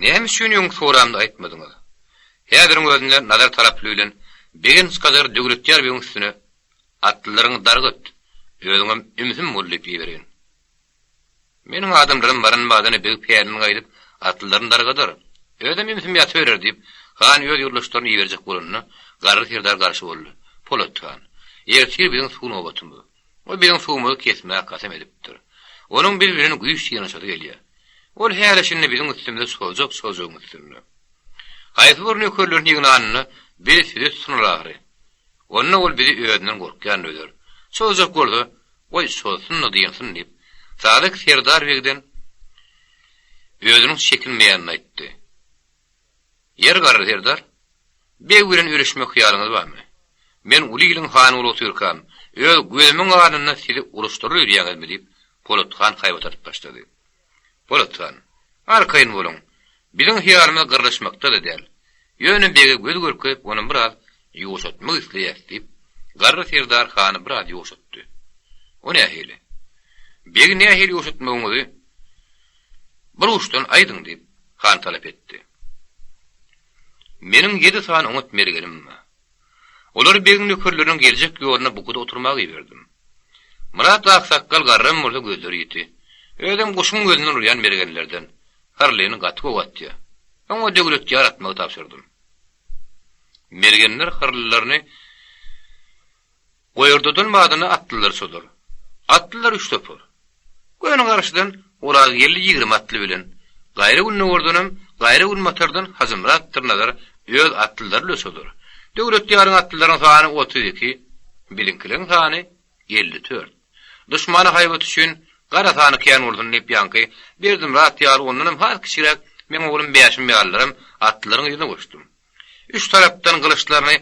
Näme üçin öň soramda aýtmadyňyz? Häziriň özünde Nazar taraply bilen Begenç Gajar Döwletýar begiň üstüne atlylaryňy dargyt, özüňem ümsüm bol diýip ibereýin. Meniň adamlarym baran badyna beg pälinden gaýdyp, atlylaryny dargadar. Özem ümsüm ýatyberer diýip, han öz ýoldaşlaryny iberjek bolanda, garry serdar garşy boldy. Polat han, ertir biziň suw nobatymyz. Ol biziň suwumyzy kesmäge kasam edipdir. Onuň biz bilen güýç synanyşasy gelýär. Ol häli-şindi biziň üstümize çozjak çozjagyň üstünde. Haýsy bir nökerlerini ýygnanynda biz size tutunar ahyry. Onda ol bizi özünden gorkýan öder. Çozjak bolsa, goý, çozsun-da dynsyn diýip, Sadyk serdar begden özüniň çekinmeýänini aýtdy. Ýeri garry serdar, beg bilen örüşmek hyýalyňyz barmy? Men uly iliň hany bolup otyrkam, öz gözümiň alnynda sizi uruşdyrar öýdýäňizmi? diýip, Polat han haýbat atyp başlady. Polat han, arkaýyn boluň, biziň hyýalymyz gyrlyşmakda-da däl. Ýöne bege göz görkezip, ony biraz ýuwaşatmak isleýäs, diýip, garry serdar hany biraz ýuwaşatdy. O nähili? Begi nähili ýuwaşatmagyňyzy bir uçdan aýdyň, diýip, han talap etdi. Meniň ýedi sany oňat mergenim bar. Olary begiň nökerleriniň geljek ýoluna bukuda oturmaga iberdim. Myrat aksakgal garram bolsa gözleri ýiti. Özem guşuň gözünden urýan mergenlerden. Hyrlyny gaty gowy atýar. Oňa Döwletýar atmagy tabşyrdym. Mergenler hyrlylaryny Goýurdadan badyna atlylar çozar. Atlylar üç topar. Göni garşydan Orazgeldi 20 atly bilen, gaýra gündogardanam, gaýra günbatardan Hajymyratdyr Nazar öz atlylary bilen çozar. Döwletýaryň atlylaryň sany 32, biziňkileriň sany 54. Duşmana haýbat üçin gara sany kän bolsun diýip ýaňky Berdimyrat ýaly ondanam has kiçiräk meň oglum Bäşim ýalylaram atlylaryň yzyna goşdum. Üç tarapdan gylyçlaryny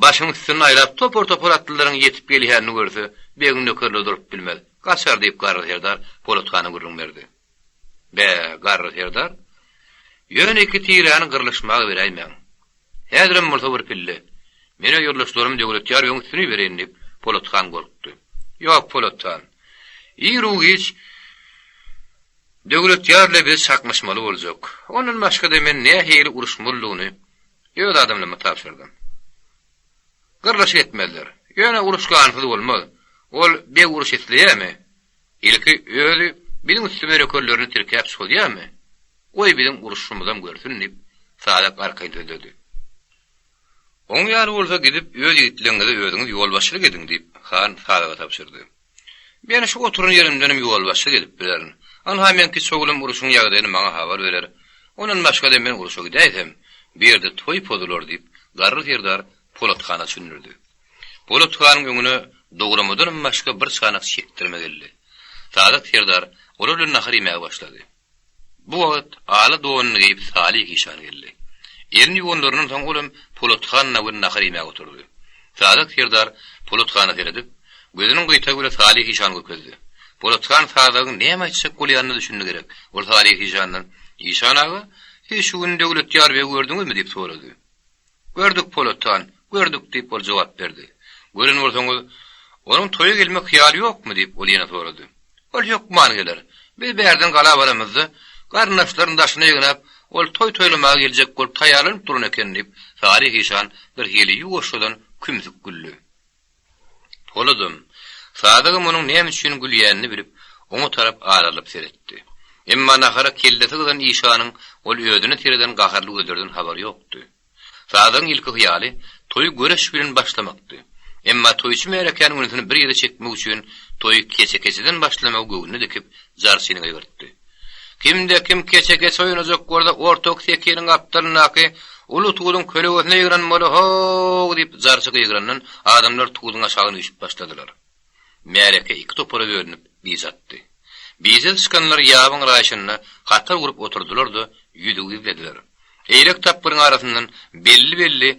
başynyň üstünde aýlap, topar-topar atlylaryň ýetip gelýänini görse, begiň nökerleri durup bilmez, gaçar diýip Garry serdar Polat hana gürrüň berdi. Bä, Garry serdar, ýöne iki tiräni gyrlyşmaga beräýmäň. Häzirem bolsa bir pille. Men-ä ýoldaşlarym Döwletýar begiň üstüne ibereýin diýip, Polat han gorkdy. Ýok, Polat han. Ir-u-giç Döwletýar ile biz çaknyşmaly boljak. Ondan başga-da men nähili uruşmalydygyny öz adamlaryma tabşyrdym. Gyrlyşyk etmezler. Ýöne uruş gansyz bolmaz. Ol beg uruş isleýärmi? Ilki özi biziň üstümize nökerlerini tirkäp çozýarmy? Goý biziň uruşymyzam görsün diýip, Sadak arkaýyn sözledi. Oň ýaly bolsa gidip öz ýigitleňňize özüňiz ýolbaşçylyk ediň diýip, han Sadaga tabşyrdy. Men şu oturan ýerimdenem ýolbaşçylyk edip bilerin. Ynha meň kiçi oglum urşuň ýagdaýyny maňa habar berer. Ondan başga-da men urşa gidäýsem, bu ýerde toý pozular diýip, garry serdar Polat hana düşündirdi. Polat hanyň öňüne dogramadanam başga bir çanak çekdirme geldi. Sadyk serdar olar bilen nahar iýmäge başlady. Bu wagt ala donuny geýip Salyh işan geldi. Elini ýuwanlaryndan soň olam Polat han bilen nahar iýmäge oturdy. Sadyk serdar Polat hana seredip, gözüniň gyýtagy bilen Salyh işany görkezdi. Polat han Sadygyň näme aýtjak bolýanyna düşündi gerek. Ol Salyh işandan, Işan aga, siz şu gün Döwletýar begi gördüňizmi? diýip sorady. Gördük, Polat han, gördük, diýip, ol jogap berdi. Gören bolsaňyz, onuň toýa gelmek hyýaly ýokmy? diýip, ol ýene sorady. Ol hökman geler. Biz bärden gala baramyzda, garyndaşlaryny daşyna ýygnap, ol toý toýlamaga geljek bolup taýýarlanyp duran eken, diýip, Salyh işan birhili ýuwaşjadan kümsük güldi. Poladam, Sadygam onuň näme üçin gülýänini bilip, oňa tarap aralyp seretdi. Emma nahara kellesi gyzan işanyň ol özüne sereden gaharly gözlerden habary ýokdy. Sadygyň ilki hyýaly toýy göreş bilen başlamakdy. Emma toýçy märekäniň ünsüni bir ýere çekmek üçin toýy keçe-keçeden başlamagy göwnüne dikip, jarçyny gygyrtdy. Kimde-kim keçe-keçe oýnajak bolsa, ortaky sekiniň gapdalyndaky uly tuduň kölegesine ýygnanmaly, ho-ow! diýip, jarçy gygyrandan, adamlar tuduň aşagyna üýşüp başladylar. Märeke iki topara bölünip, bije atdy. Bije çykanlar ýabyň raýşynda hatar gurup oturdylar-da, ýüzügi gizlediler. Eýlek tapgyryň arasyndan belli-belli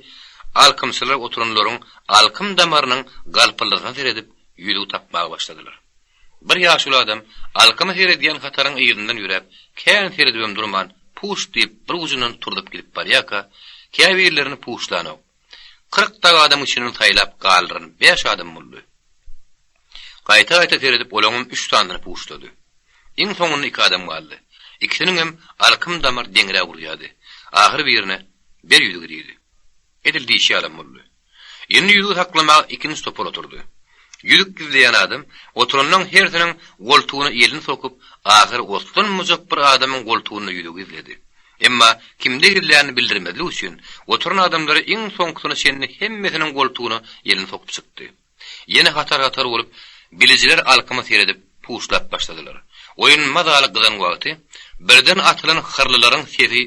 alkymçylar oturanlaryň alkym damarynyň galpyldysyna seredip, ýüzügi tapmaga başladylar. Bir ýaşuly adam alkyma seredýän hataryň yzyndan ýöräp, kän seredibem durman, puş diýip bir ujundan turzup gidip barýarka, käbirlerini puşlanok. 40 dagy adamyň içinden saýlap galdyran bäş adam boldy. Gaýta-gaýta seredip olaňam üç sanysyny puşlady. Iň soňunda iki adam galdy. Ikisiniňem alkym damar deňräk urýardy. Ahyry birine, Ber ýüzügi diýdi. Edil diýşi ýalam boldy. Indi ýüzügi saklamaga ikinji topar oturdy. Ýüzük gizleýän adam oturanlaň hersiniň goltugyna elini sokup, ahyry oslanmajak bir adamyň goltugynda ýüzügi gizledi. Emma kimde gizlänini bildirmezlik üçin, oturan adamlary iň soňkusyna çenli hemmesiniň goltugyna elini sokup çykdy. Ýene hatar-hatar bolup, bilijiler alkyma seredip, puşlap başladylar. Oýun mazaly gyzan wagty, birden atylan hyrlylaryň sesi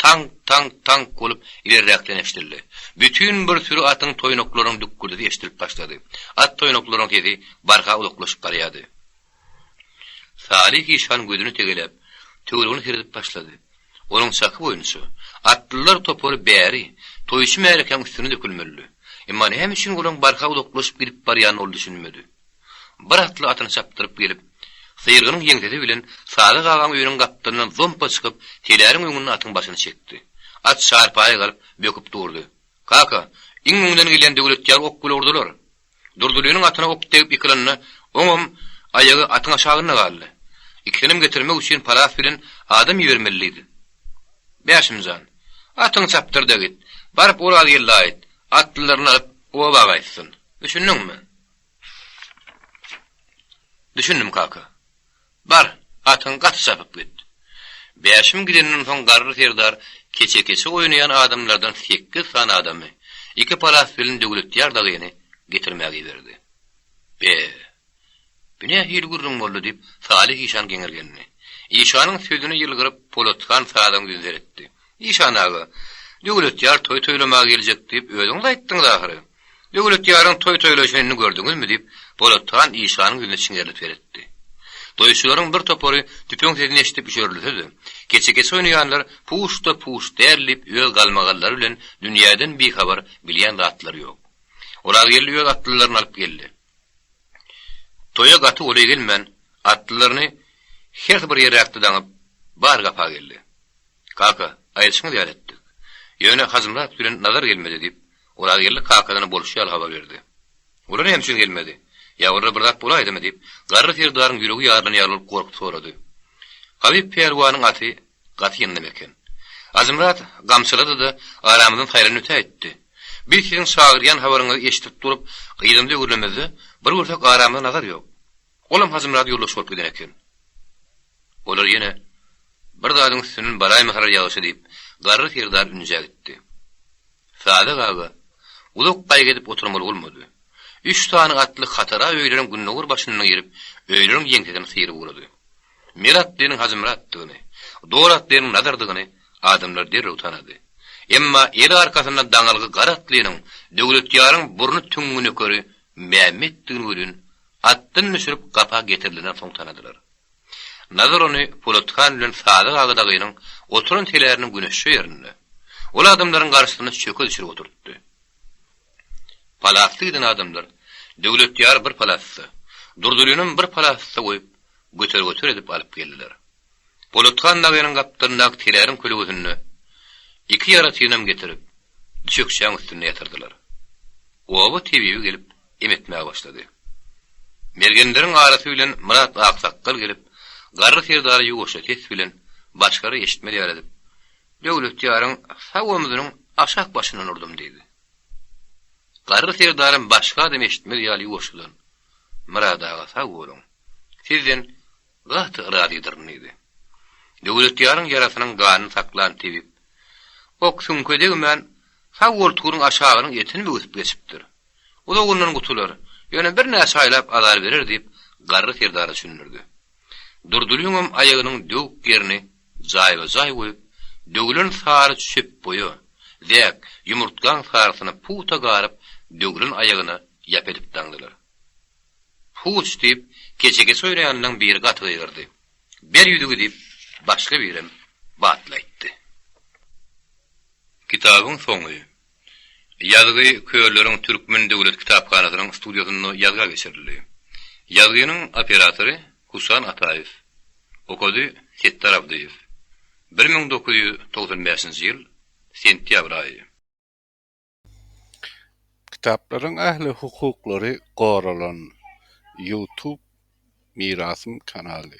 taňk-taňk-taňk bolup ilerräkden eşidildi. Bütin bir süri atyň toýnaklarynyň dükgürdisi eşidilip başlady. At toýnaklarynyň sesi barha uzaklaşyp barýardy. Salyh işan gözüni tegeläp, töweregine seredip başlady. Onuň çaky boýunça, atlylar topary bäri, toýçy märekäň üstüne dökülmelidi. Emma näme üçin olaryň barha uzaklaşyp gidip barýanyna ol düşünmedi. Bir atly atyny çapdyryp gelip, syrgynyň ýeňsesi bilen Sadyk agaň öýüniň gapdalyndan zompa çykyp, teläriň öňünde atyň başyny çekdi. At çarpaýa galyp, böküp durdy. Kaka, iň öňden gelýän Döwletýary ok bile urdular. Durdylynyň atyna ok degip ýykylanda, oňam aýagy atyň aşagynda galdy. Ikisinem getirmek üçin palas bilen adam ibermeli diýdi. Bäşim jan, atyňy çapdyr-da git. Baryp Orazgeldä aýt, atlylaryny alyp oba gaýtsyn. Düşündiňmi? Düşündim, kaka. Bar, atyňy gaty çapyp git. Bäşim gidenden soň garry serdar keçe-keçe oýnaýan adamlardan sekiz sany adamy, iki palas bilen Döwletýar dagyny getirmäge iberdi. Be, bu nähili gürrüň boldy diýip, Salyh işan geňirgendi. Işanyň sözüne ýylgyryp, Polat han Sadygyň ýüzüne seretdi. Işan aga, Döwletýar toý toýlamaga geljek diýip, özüňiz aýtdyňyz ahyry. Döwletýaryň toý toýlaşyny indi gördüňizmi? diýip, Polat han işanyň ýüzüne çiňerilip seretdi. Toýçularyň bir topary tüpeň sesini eşidip üşerilse-de, keçe-keçe oýnaýanlar puş-da puş däl diýip öz galmagallary bilen dünýäden bihabar bilýän zatlary ýok. Orazgeldi öz atlylaryny alyp geldi. Toýa gaty golaý gelmän, atlylaryny hersi bir ýerräkde daňyp, bar gapa geldi. Kaka, aýdyşyňyz ýaly etdik. Ýöne Hajymyrat bilen Nazar gelmedi, diýip, Orazgeldi kakasyna bolşy ýaly habar berdi. Olar näme üçin gelmedi? Ýa olara bir zat bolaýdymy? diýip, garry serdaryň ýüregi ýarylan ýaly bolup gorkup sorady. Habyp pälwanyň aty gaty ýyndam eken. Hajymyrat gamçylady-da, aramyzdan saýlanyp ötäýtdi. Biz siziň çagyrýan habaryňyzy eşidip durup, yzymyza öwrülemizde, bir görsek aramyzda Nazar ýok. Olam Hajymyrada ýoldaş bolup giden eken. Olar ýene, Bir zadyň üstünden baraýmasalar ýagşy diýip, garry serdar ünjä gitdi. Sadyk aga uzak gaýgy edip oturmaly bolmady. Üç sany atly hatara öýleriň gündogar başyndan girip, öýleriň ýeňsesini syryp ugrady. Mel atlynyň Hajymyratdygyny, Dor atlynyň Nazardygyny adamlar derrew tanady. Emma eli arkasynda daňylgy gara atlynyň Döwletýaryň burny tüňňi nökeri Mämmetdigini welin atdan düşürip gapa getirilenden soň tanadylar. Nazar ony Polat han bilen Sadyk aga dagynyň oturan teläriniň güneşje ýerinde, ol adamlaryň garşysynda çöke düşürip oturtdy. Palasly giden adamlar Döwletýary bir palasda, Durdulynam bir palasda goýup, göter-göter edip alyp geldiler. Polat han dagynyň gapdalyndaky teläriň kölegesinde iki ýaratynam getirip, düşekçäň üstünde ýatyrdylar. Oba tebibi gelip, em etmäge başlady. Mergenleriň arasy bilen Myrat aksakgal gelip, garry serdara ýuwaşja ses bilen, başgalar eşitmez ýaly edip, Döwletýaryň sag omzunyň aşak başyndan urdum diýdi. Garry serdaram başga adam eşitmez ýaly ýuwaşjadan, Myrat aga sag boluň. Sizden gaty razydyryn diýdi. Döwletýaryň ýarasynyň ganyny saklan tebip, Ok süňke degmän, sag goltugynyň aşagynyň etini böwsüp geçipdir. Uzagyndan gutular, ýöne birnäçe aýlap azar berer diýip, garry serdara düşündirdi. Durdylyňam aýagynyň döwük ýerini jaýba-jaý goýup, döwlen sary çöpboýa, zäk, ýumurtgaň sarysyny pugta garyp, döwlen aýagyna ýap edip daňdylar. Puç! diýip, keçekeç oýnaýanlaň biri gaty gygyrdy. Ber ýüzügi diýip, başga birem batly aýtdy. Kitabyň soňy. Ýazgy Körleriň Türkmen döwlet kitaphanasynyň studiýasynda ýazga geçirildi. Ýazgynyň operatory Husan Ataýew. Okady Setdar Abdyýew. 1995-nji ýyl, sentýabr aýy. Kitaplaryň ähli hukuklary goralan. Youtube Mirasym kanaly.